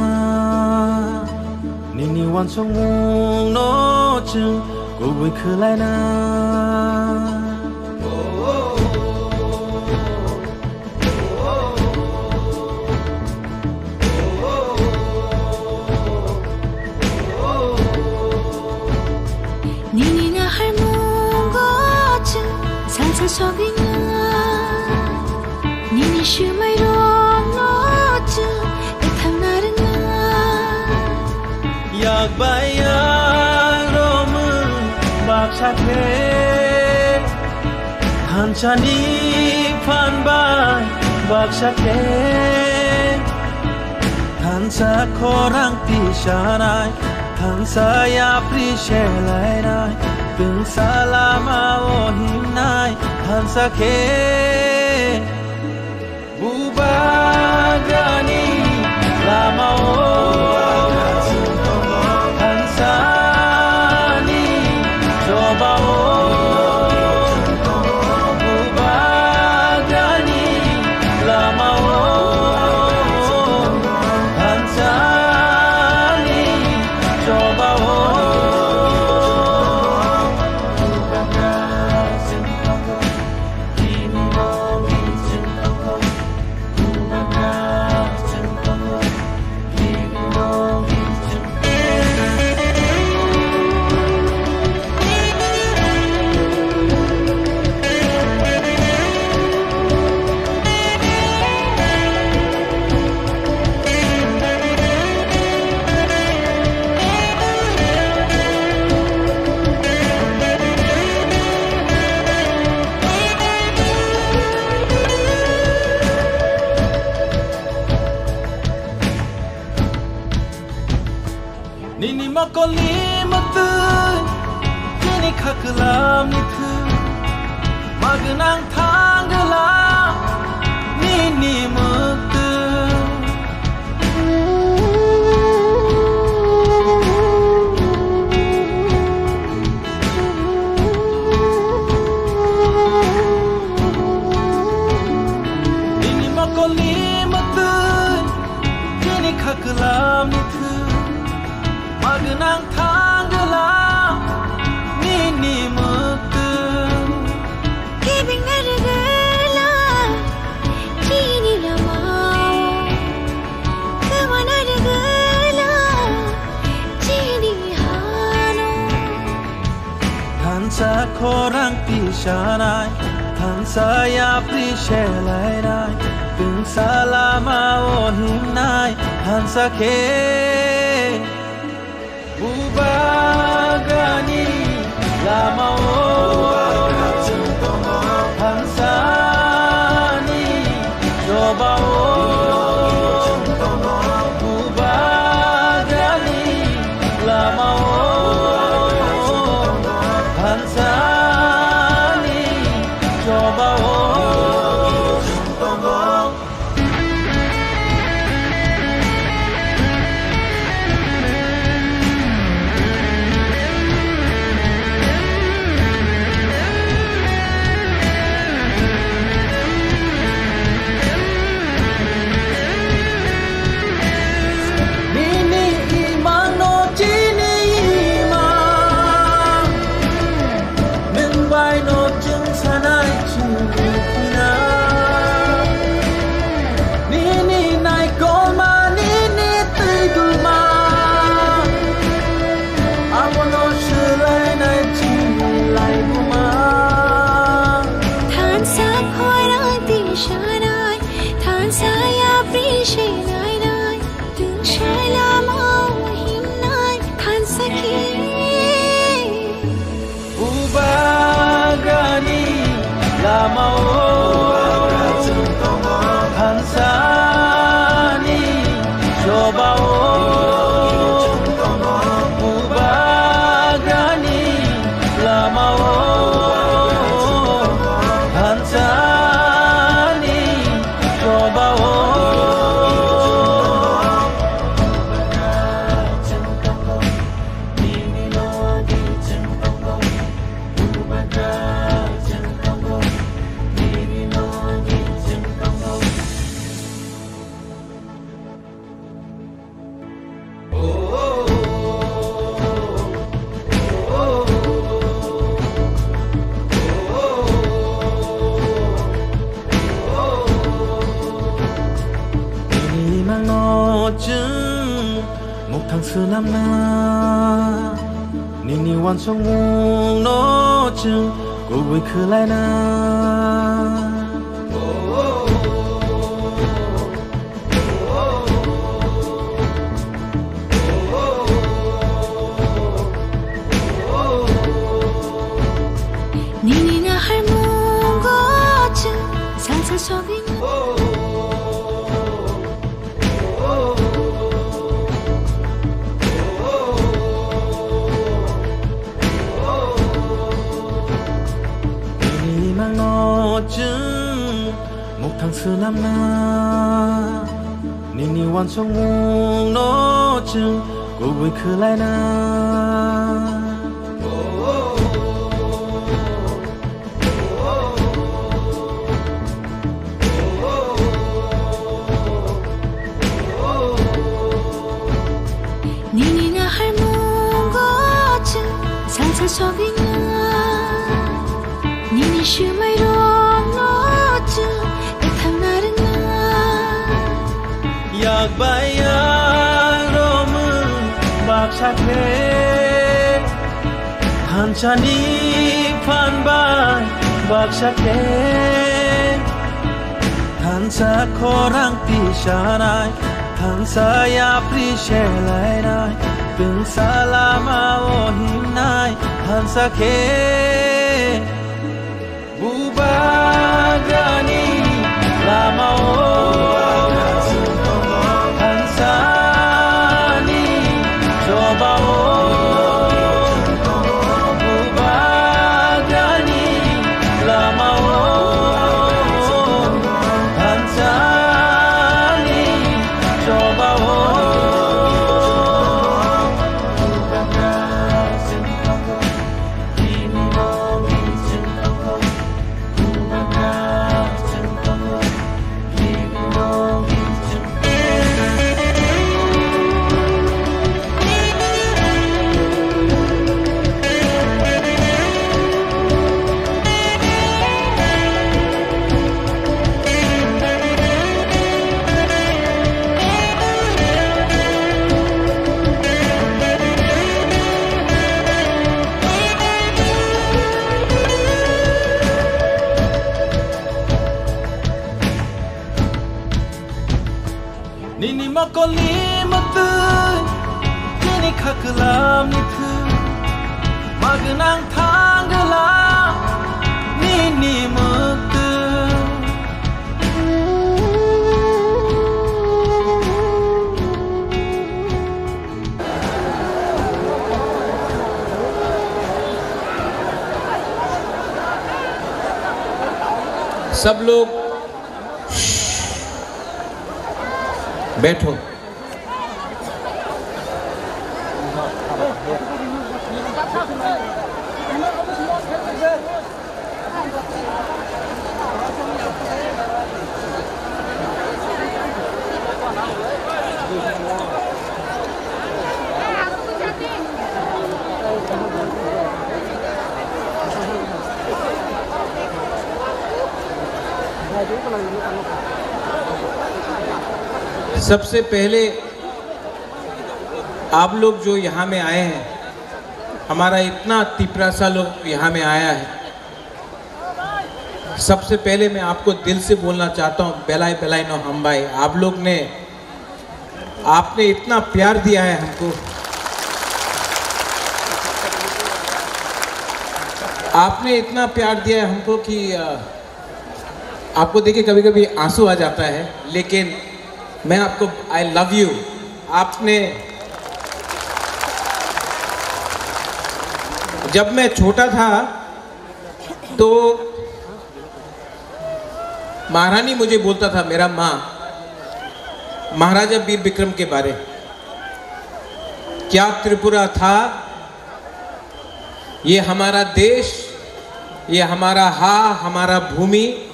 nini uansukmungno chwng kubui khwlaina. Nini naharmungo chwng salsa sogwina. Nini swmairokno chwng kwthang narwkna. Yak bai yak romwi baksa khe. Thansani phan bai baksa khe, thansa khorang tisanai, thansa yapri selainai, twngsa lama o himnai, thansa khe. Bubagrani lama o thansani choba o, Bubagrani lama o thansani choba o. Nini mokolni mwktwi, chini khaklamni thwi, magwnang thangla nini mwktwi. Nini mokolni mwktwi, chini khaklamni thwi, magwnang thangla nini mwktwi. Kebengna rwgwla chini lamao, kwmana rwgwla chini hano. Thansa khorang tisanai, thansa yapri selainai, twngsa lama o himnai, thansa khe. Bubagrani lama o, thansani choba o, Bubagrani lama o, thansani choba o. Chwng muktang swnamna, nini uansukmungno chwng kubui khwlaina. Nini naharmungo chwng salsa sogwino. Nini imangno chwng muktang swnamna, nini uansukmungno chwng kubui khwlaina. Nini naharmungo chwng salsa sogwino. Nini swmairokno chwng ethangna rwngna. Yak bai yak romwi baksa khe, thansani phan bai baksa khe, thansa khorang tisanai, thansa yapri selainai, twngsa lama o himnai, thansa khe. Bubagrani lama o, thansani choba o, Bubagrani lama o, thansani choba o. Nini mokolni mwktwi, nini khaklamni thwi, magwnang thangla nini mwktwi. सब लोग बैठो। सबसे पहले आप लोग जो यहाँ में आए हैं, हमारा इतना तिपरासा लोग यहाँ में आया है, सबसे पहले मैं आपको दिल से बोलना चाहता हूँ, belai belai no hambai। आप लोग ने, आपने इतना प्यार दिया है हमको, आपने इतना प्यार दिया है हमको कि, अ, आपको देख के कभी-कभी आंसू आ जाता है, लेकिन मैं आपको, I love you। आपने, जब मैं छोटा था, तो महारानी मुझे बोलता था, मेरा माँ, महाराजा वीर विक्रम के बारे, क्या त्रिपुरा था, ये हमारा देश, ये हमारा हा, हमारा भूमि,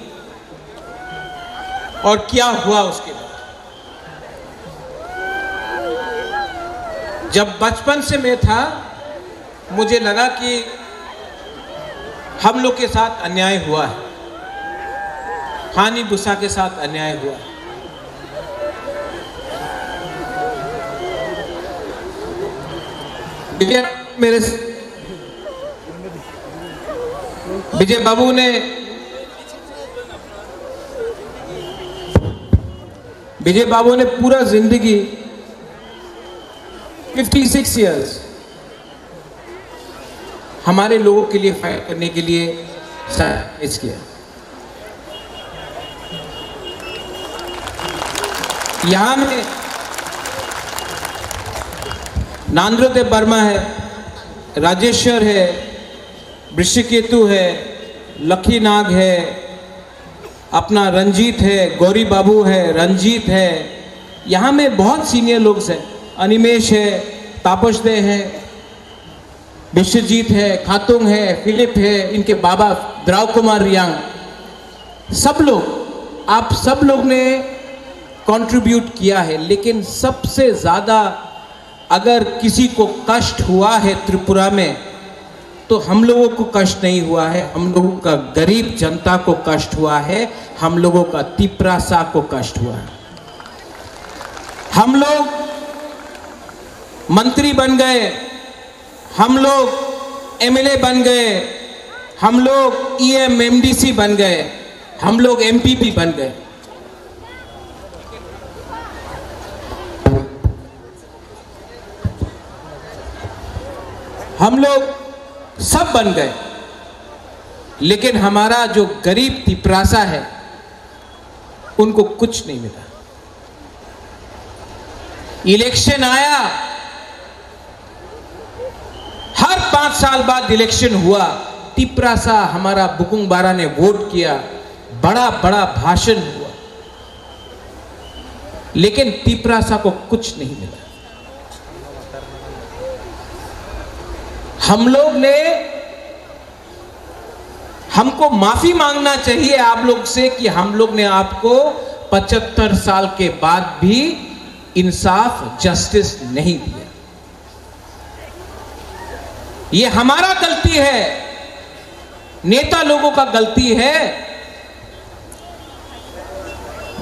और क्या हुआ उसके बाद। जब बचपन से मैं था, मुझे लगा कि हम लोग के साथ अन्याय हुआ है, हानि बुसा के साथ अन्याय हुआ है। विजय मेरे विजय बाबू ने विजय बाबू ने पूरा जिंदगी, फिफ्टी सिक्स ईयर्स, हमारे लोगों के लिए फाइट करने के लिए सैक्रिफाइस किया। यहाँ में नांद्रो देव वर्मा है, राजेश्वर है, वृषिकेतु है, लखी नाग है, अपना रंजीत है, गौरी बाबू है, रंजीत है, यहाँ में बहुत सीनियर लोग हैं, अनिमेश है, तापस दे है, विश्वजीत है, खातुंग है, फिलिप है, इनके बाबा द्राव कुमार रियांग, सब लोग, आप सब लोग ने कंट्रीब्यूट किया है, लेकिन सबसे ज्यादा अगर किसी को कष्ट हुआ है त्रिपुरा में, तो हम लोगों को कष्ट नहीं हुआ है, हम लोगों का गरीब जनता को कष्ट हुआ है, हम लोगों का तिपरासा को कष्ट हुआ है। हम लोग मंत्री बन गए, हम लोग एमएलए बन गए, हम लोग ईएम एमडीसी बन गए, हम लोग एमपीपी बन गए। हम लोग सब बन गए, लेकिन हमारा जो गरीब तिपरासा है, उनको कुछ नहीं मिला। इलेक्शन आया, हर पांच साल बाद इलेक्शन हुआ, तिपरासा हमारा बुकुंग बारा ने वोट किया, बड़ा बड़ा भाषण हुआ, लेकिन तिपरासा को कुछ नहीं मिला। हम लोग ने, हमको माफी मांगना चाहिए आप लोग से कि हम लोग ने आपको पचहत्तर साल के बाद भी इंसाफ, जस्टिस नहीं दिया। ये हमारा गलती है, नेता लोगों का गलती है।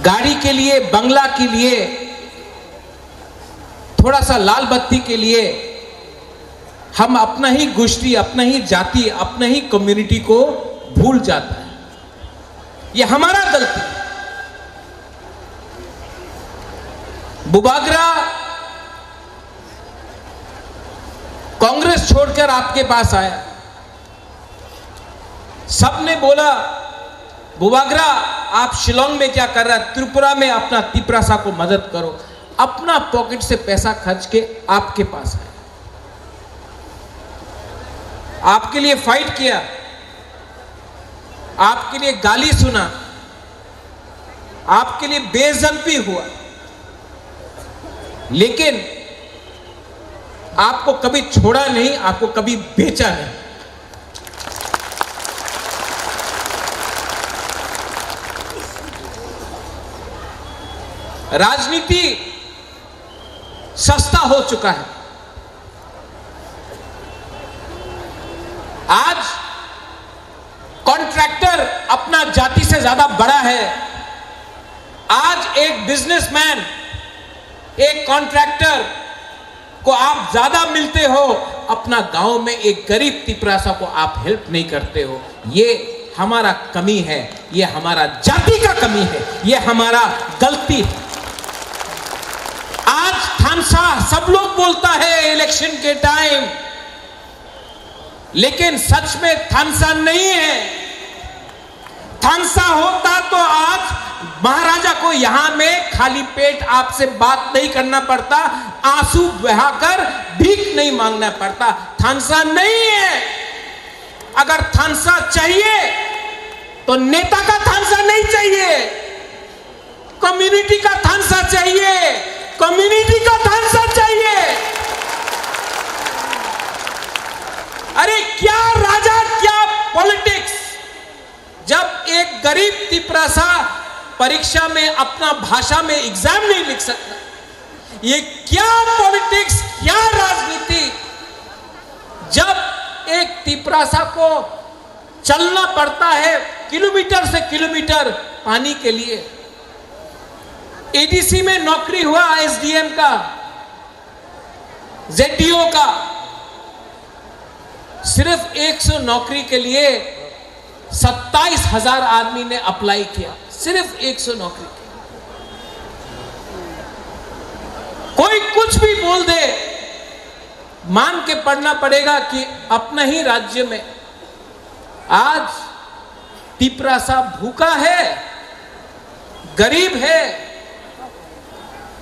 गाड़ी के लिए, बंगला के लिए, थोड़ा सा लाल बत्ती के लिए हम अपना ही गोष्ठी, अपना ही जाति, अपना ही कम्युनिटी को भूल जाता है। ये हमारा गलती है। बुबागरा कांग्रेस छोड़कर आपके पास आया, सबने बोला, "बुबागरा, आप शिलोंग में क्या कर रहा है? त्रिपुरा में अपना तिपरासा को मदद करो।" अपना पॉकेट से पैसा खर्च के आपके पास आया, आपके लिए फाइट किया, आपके लिए गाली सुना, आपके लिए बेइज्जत भी हुआ, लेकिन आपको कभी छोड़ा नहीं, आपको कभी बेचा नहीं। राजनीति सस्ता हो चुका है। आज कॉन्ट्रैक्टर अपना जाति से ज्यादा बड़ा है। आज एक बिजनेसमैन, एक कॉन्ट्रैक्टर को आप ज्यादा मिलते हो, अपना गांव में एक गरीब तिपरासा को आप हेल्प नहीं करते हो। ये हमारा कमी है, ये हमारा जाति का कमी है, ये हमारा गलती है। आज थानसा सब लोग बोलता है इलेक्शन के टाइम, लेकिन सच में थानसा नहीं है। थानसा होता तो आज महाराजा को यहाँ में खाली पेट आपसे बात नहीं करना पड़ता, आंसू बहाकर भीख नहीं मांगना पड़ता। थानसा नहीं है। अगर थानसा चाहिए तो नेता का थानसा नहीं चाहिए, कम्युनिटी का थानसा चाहिए, कम्युनिटी का थानसा चाहिए। अरे क्या राजा, क्या पॉलिटिक्स, जब एक गरीब तिपरासा परीक्षा में अपना भाषा में एग्जाम नहीं लिख सकता, ये क्या पॉलिटिक्स, क्या राजनीति, जब एक तिपरासा को चलना पड़ता है किलोमीटर से किलोमीटर पानी के लिए। एडीसी में नौकरी हुआ एसडीएम का, जेडीओ का, सिर्फ एक सौ नौकरी के लिए सत्ताईस हज़ार आदमी ने अप्लाई किया, सिर्फ एक सौ नौकरी के। कोई कुछ भी बोल दे, मान के पढ़ना पड़ेगा कि अपना ही राज्य में आज तिपरासा भूखा है, गरीब है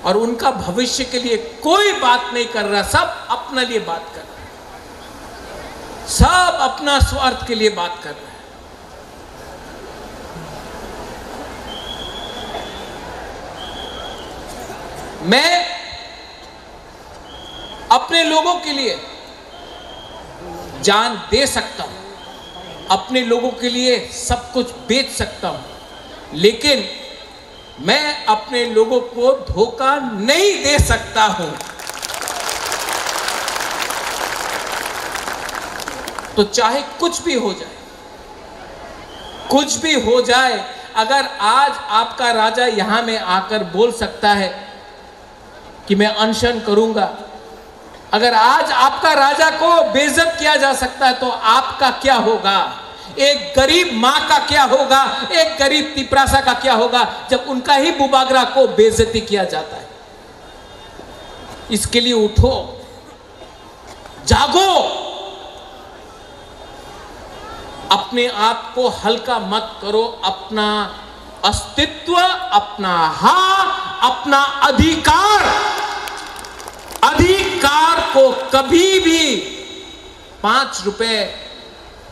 और उनका भविष्य के लिए कोई बात नहीं कर रहा, सब अपने लिए बात कर रहे हैं, सब अपना स्वार्थ के लिए बात कर रहे हैं। मैं अपने लोगों के लिए जान दे सकता हूं, अपने लोगों के लिए सब कुछ बेच सकता हूं, लेकिन मैं अपने लोगों को धोखा नहीं दे सकता हूं। तो चाहे कुछ भी हो जाए, कुछ भी हो जाए, अगर आज आपका राजा यहां में आकर बोल सकता है कि मैं अनशन करूंगा, अगर आज आपका राजा को बेइज्जत किया जा सकता है, तो आपका क्या होगा? एक गरीब माँ का क्या होगा? एक गरीब तिपरासा का क्या होगा, जब उनका ही बुबागरा को बेइज्जती किया जाता है? इसके लिए उठो, जागो। अपने आप को हल्का मत करो, अपना अस्तित्व, अपना हक, अपना अधिकार, अधिकार को कभी भी पाँच रुपए,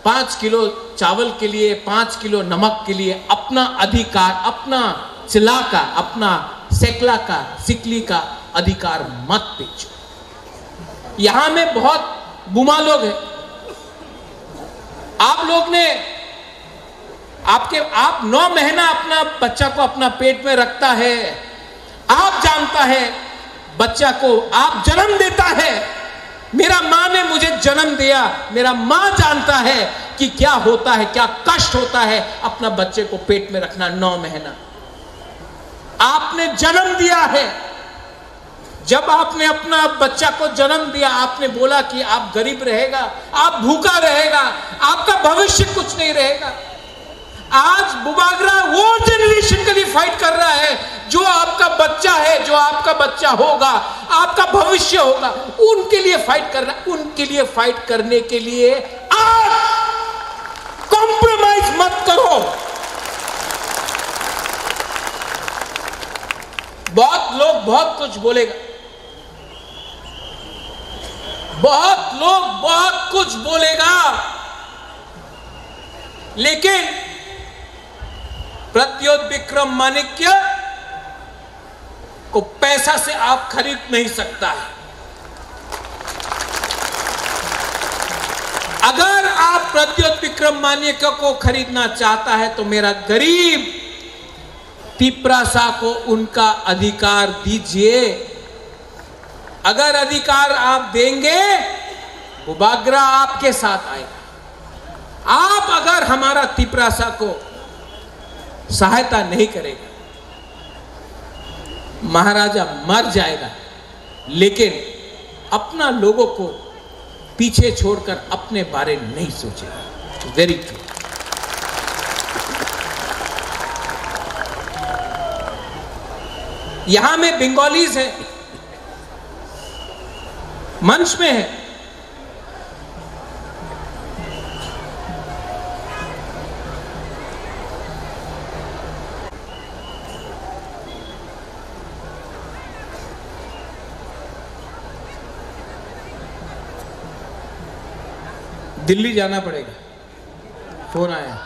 पाँच किलो चावल के लिए, पाँच किलो नमक के लिए अपना अधिकार, अपना चिला का, अपना सेकला का, सिकली का अधिकार मत बेचो। यहां में बहुत गुमा लोग हैं। आप लोग ने, आपके, आप नौ महीना अपना बच्चा को अपना पेट में रखता है, आप जानता है बच्चा को आप जन्म देता है। मेरा माँ ने मुझे जन्म दिया, मेरा माँ जानता है कि क्या होता है, क्या कष्ट होता है अपना बच्चे को पेट में रखना नौ महीना। आपने जन्म दिया है, जब आपने अपना बच्चा को जन्म दिया, आपने बोला कि आप गरीब रहेगा, आप भूखा रहेगा, आपका भविष्य कुछ नहीं रहेगा। आज बुबागरा वो जनरेशन के लिए फाइट कर रहा है, जो आपका बच्चा है, जो आपका बच्चा होगा, आपका भविष्य होगा, उनके लिए फाइट कर रहा है। उनके लिए फाइट करने के लिए आज कॉम्प्रोमाइज मत करो। बहुत लोग बहुत कुछ बोलेगा, बहुत लोग बहुत कुछ बोलेगा, लेकिन प्रद्योत विक्रम माणिक्य को पैसा से आप खरीद नहीं सकता है। अगर आप प्रद्योत विक्रम माणिक्य को खरीदना चाहता है, तो मेरा गरीब तिपरासा को उनका अधिकार दीजिए। अगर अधिकार आप देंगे, बुबागरा आपके साथ आएगा। आप अगर हमारा तिपरासा को सहायता नहीं करेगा, महाराजा मर जाएगा, लेकिन अपना लोगों को पीछे छोड़कर अपने बारे नहीं सोचेगा। Very true. यहां में बंगालीज हैं, मंच में हैं। दिल्ली जाना पड़ेगा। फोन आया।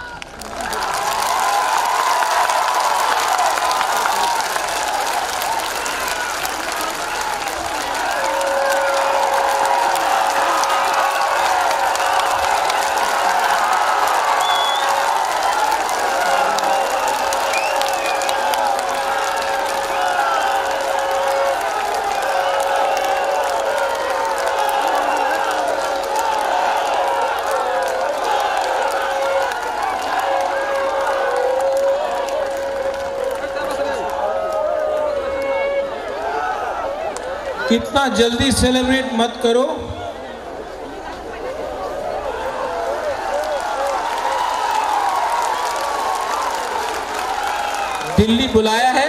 कितना जल्दी सेलिब्रेट मत करो। दिल्ली बुलाया है,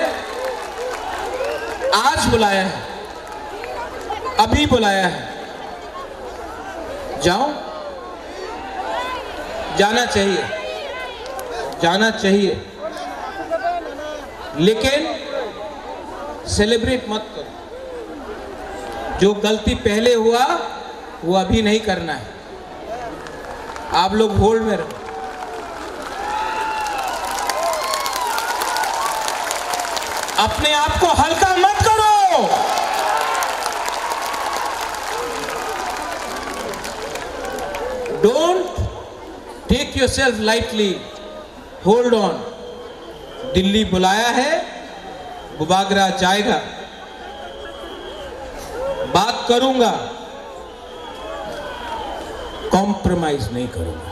आज बुलाया है, अभी बुलाया है। जाओ, जाना चाहिए, जाना चाहिए, लेकिन सेलिब्रेट मत करो। जो गलती पहले हुआ, वो अभी नहीं करना है। आप लोग होल्ड में रहो। अपने आप को हल्का मत करो। Don't take yourself lightly. Hold on. Delhi बुलाया है, बुबागरा जाएगा। बात करूंगा, कॉम्प्रोमाइज नहीं करूंगा।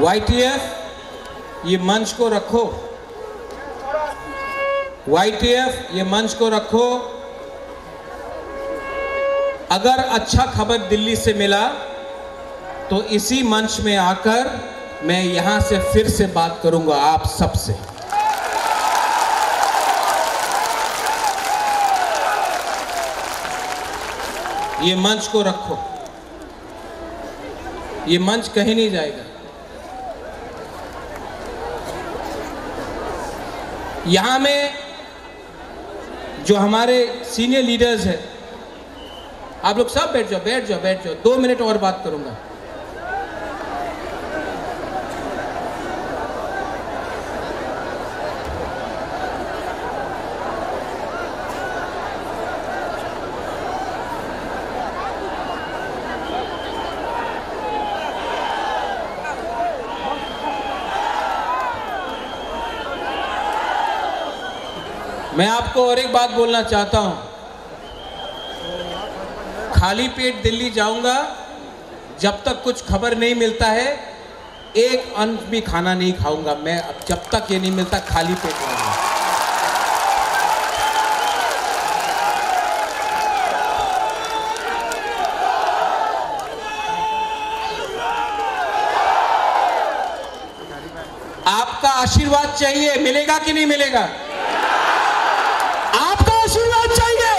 वाईटीएफ, ये मंच को रखो। वाईटीएफ, ये मंच को रखो। अगर अच्छा खबर दिल्ली से मिला, तो इसी मंच में आकर मैं यहां से फिर से बात करूंगा आप सबसे। ये मंच को रखो, ये मंच कहीं नहीं जाएगा। यहां में जो हमारे सीनियर लीडर्स हैं, आप लोग सब बैठ जाओ, बैठ जाओ, बैठ जाओ, दो मिनट और बात करूंगा। मैं आपको और एक बात बोलना चाहता हूं, खाली पेट दिल्ली जाऊंगा, जब तक कुछ खबर नहीं मिलता है, एक अंश भी खाना नहीं खाऊंगा मैं, अब जब तक ये नहीं मिलता, खाली पेट रहूंगा। आपका आशीर्वाद चाहिए, मिलेगा कि नहीं मिलेगा? आपका आशीर्वाद चाहिए,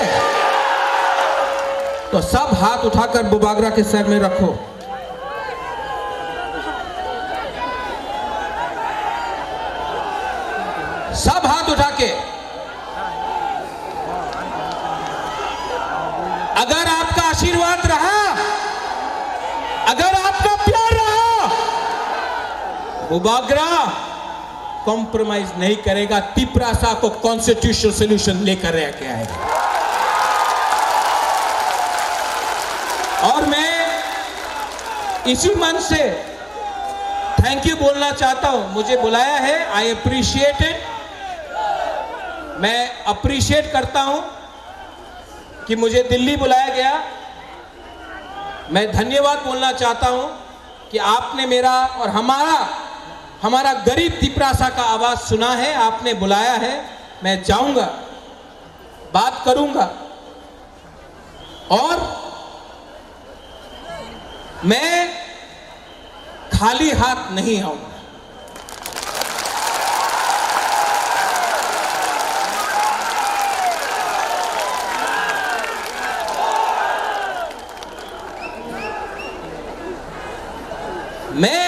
तो सब हाथ उठाकर बुबागरा के सर में रखो। सब हाथ उठा के, अगर आपका आशीर्वाद रहा, अगर आपका प्यार रहा, बुबागरा कॉम्प्रोमाइज नहीं करेगा, तिपरासा को कॉन्स्टिट्यूशनल सॉल्यूशन लेकर रह के आएगा। और मैं इसी मन से थैंक यू बोलना चाहता हूं, मुझे बुलाया है, आई अप्रिशिएट इट। मैं अप्रिशिएट करता हूं कि मुझे दिल्ली बुलाया गया। मैं धन्यवाद बोलना चाहता हूं कि आपने मेरा और हमारा, हमारा गरीब तिपरासा का आवाज सुना है, आपने बुलाया है। मैं जाऊंगा, बात करूंगा और मैं खाली हाथ नहीं आऊंगा। मैं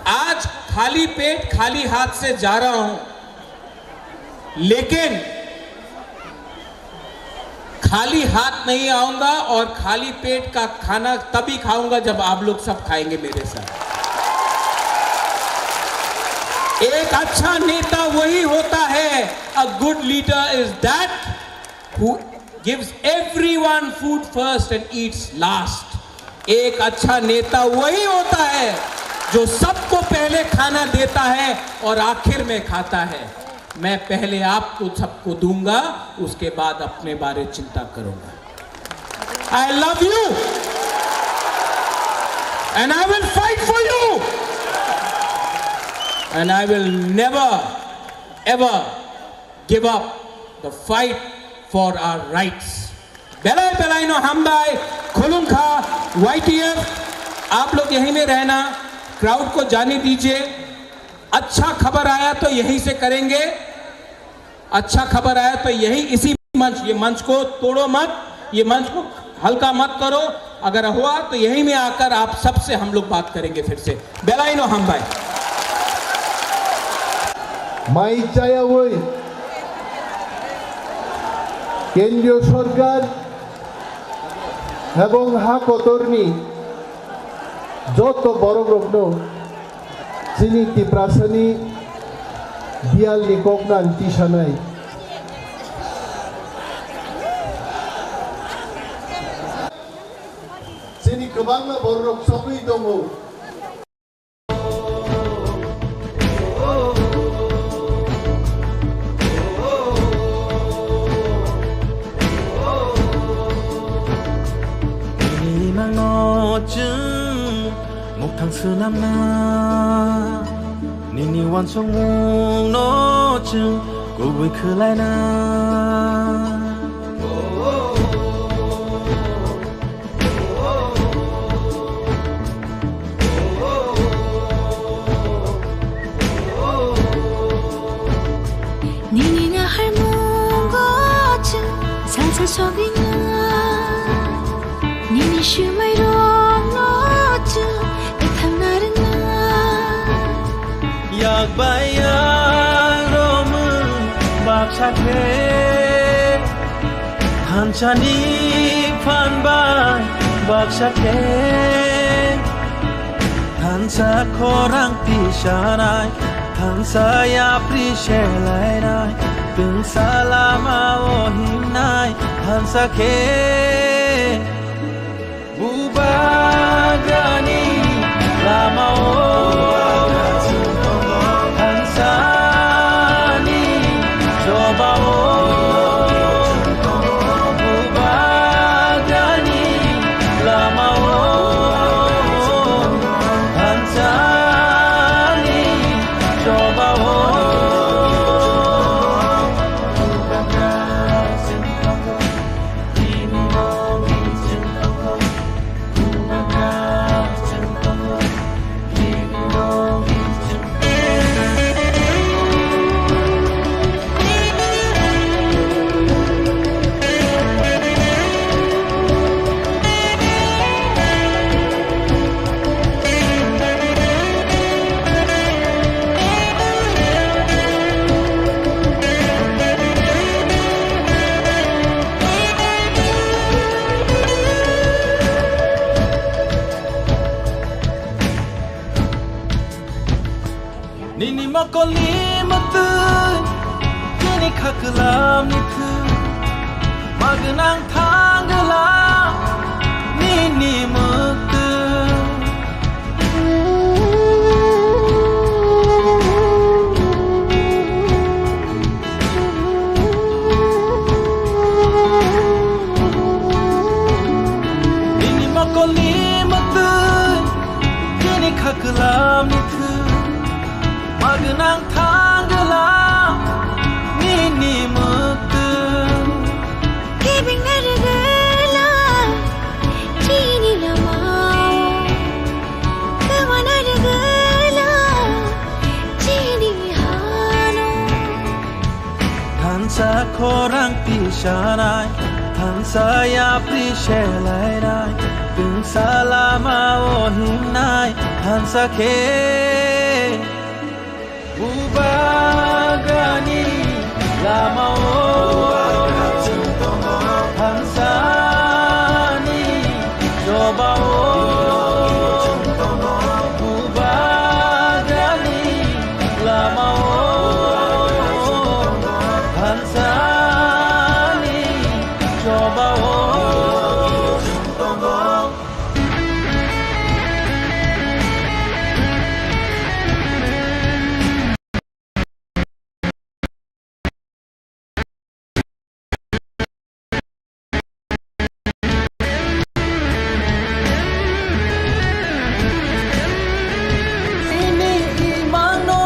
आज खाली पेट, खाली हाथ से जा रहा हूं, लेकिन खाली हाथ नहीं आऊंगा और खाली पेट का खाना तभी खाऊंगा जब आप लोग सब खाएंगे मेरे साथ। एक अच्छा नेता वही होता है, a good leader is that who gives everyone food first and eats last. एक अच्छा नेता वही होता है जो सबको पहले खाना देता है और आखिर में खाता है। मैं पहले आपको सबको दूंगा, उसके बाद अपने बारे चिंता करूंगा। I love you and I will fight for you. And I will never, ever give up the fight for our rights. Belai belai no hambai, khulumkha, Y T F, आप लोग यहीं में रहना, crowd को जाने दीजिए। अच्छा खबर आया तो यहीं से करेंगे, अच्छा खबर आया तो यही, इसी मंच, ये मंच को तोड़ो मत, ये मंच को हल्का मत करो। अगर हुआ तो यहीं में आकर आप सबसे हम लोग बात करेंगे फिर से। Belai no hambai. Mai chayawi kendriyo sorkar ebong ha kotorni joto borokrokno chini Tiprasani biyalni kokno ang tisanai. Chini kwbangma bororok chobwi tongo. Imangno chwng muktang swnamna, nini uansukmungno chwng kubui khwlaina. Nini naharmungo chwng salsa sogwina. Nini swmairokno chwng ethangna rwngna. Yak bai yak romwi baksa khe, thansani phan bai baksa khe, thansa khorang tisanai, thansa yapri selainai, twngsa lama o himnai, thansa khe. Bubagrani lama o, thansani choba o. Bubagrani lama o, thansani choba o. Nini mokolni mwtwi, chini khaklam ni thwi, magwnang thangla nini mwtwi. Nini mokolni mwtwi, chini khaklam ni thwi, magwnang thangla nini mwtwi. Kibing na rwgwla chini lama o, kwma na rwgwla chini hano. Thansa khorang tisanai, thansa yapri selainai, twngsa lama o himnai, thansa khe. Bubagrani lama o, thansani choba o. Bubagrani lama o, thansani choba o. Chini imangno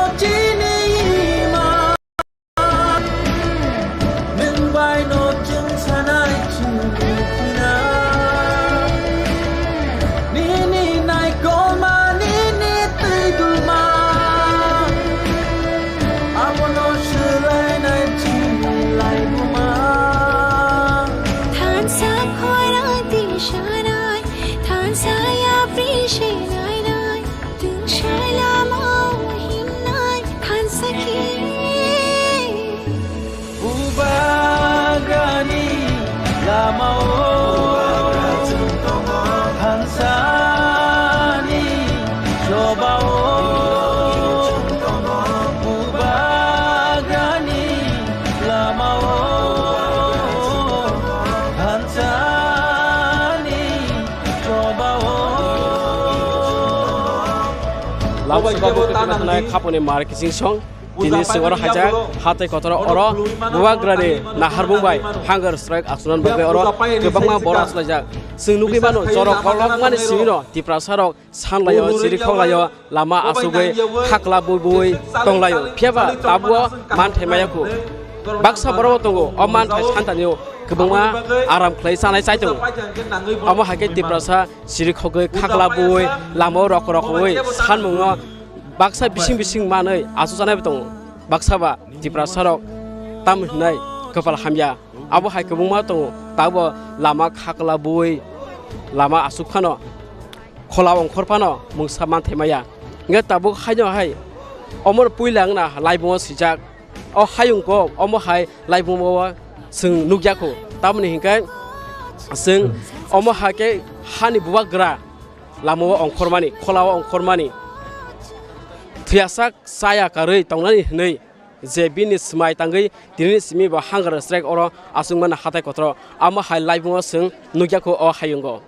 Lamsogo bwkha khe thanai khaponi mar kiching song. Tini se oro haijak hatai kotor oro bubagrani naharmung bai hunger strike asunan bagwi oro kwbangma borok asulaijak. Chwng nugwi mano jorok kolokmani simi no Tiprasa rok sanlaio, chirikhok laio, lama asugwi khakla bui bui tonglaio. Phiyaba tabuk o manthai maya khu. Baksa borok bo tongo, o manthai santani o kwbangma aram khlai chanai chai tongo. Omo hai khe Tiprasa chirikhogwi khakla bui lamao rok rok wi sanmungno baksa bising bising manwi asu chanai bo tongo. Baksa ba Tiprasa rok tam hinai kwpal hamya. Abo hai kwbangma tongo, tabuk lama khakla bui lama asuk phano khola ongkhor phano mungsa manthai maya. Hingkhe tabuk haino hai omo puila wngna laibungo swijak. O hayung kok omo hai laibungo chwng nukya kho. Tamoni hinkhe chwng omo hai khe hani bubagra lamao ongkhormani, kholao ongkhormani thwiyasak chaya karwi tongnani hwnwi je bini swmai tangwi tinini simi bo hunger strike oro achukmani hatai kotoro. Amo hai laibungo chwng nukya kho o hayungo.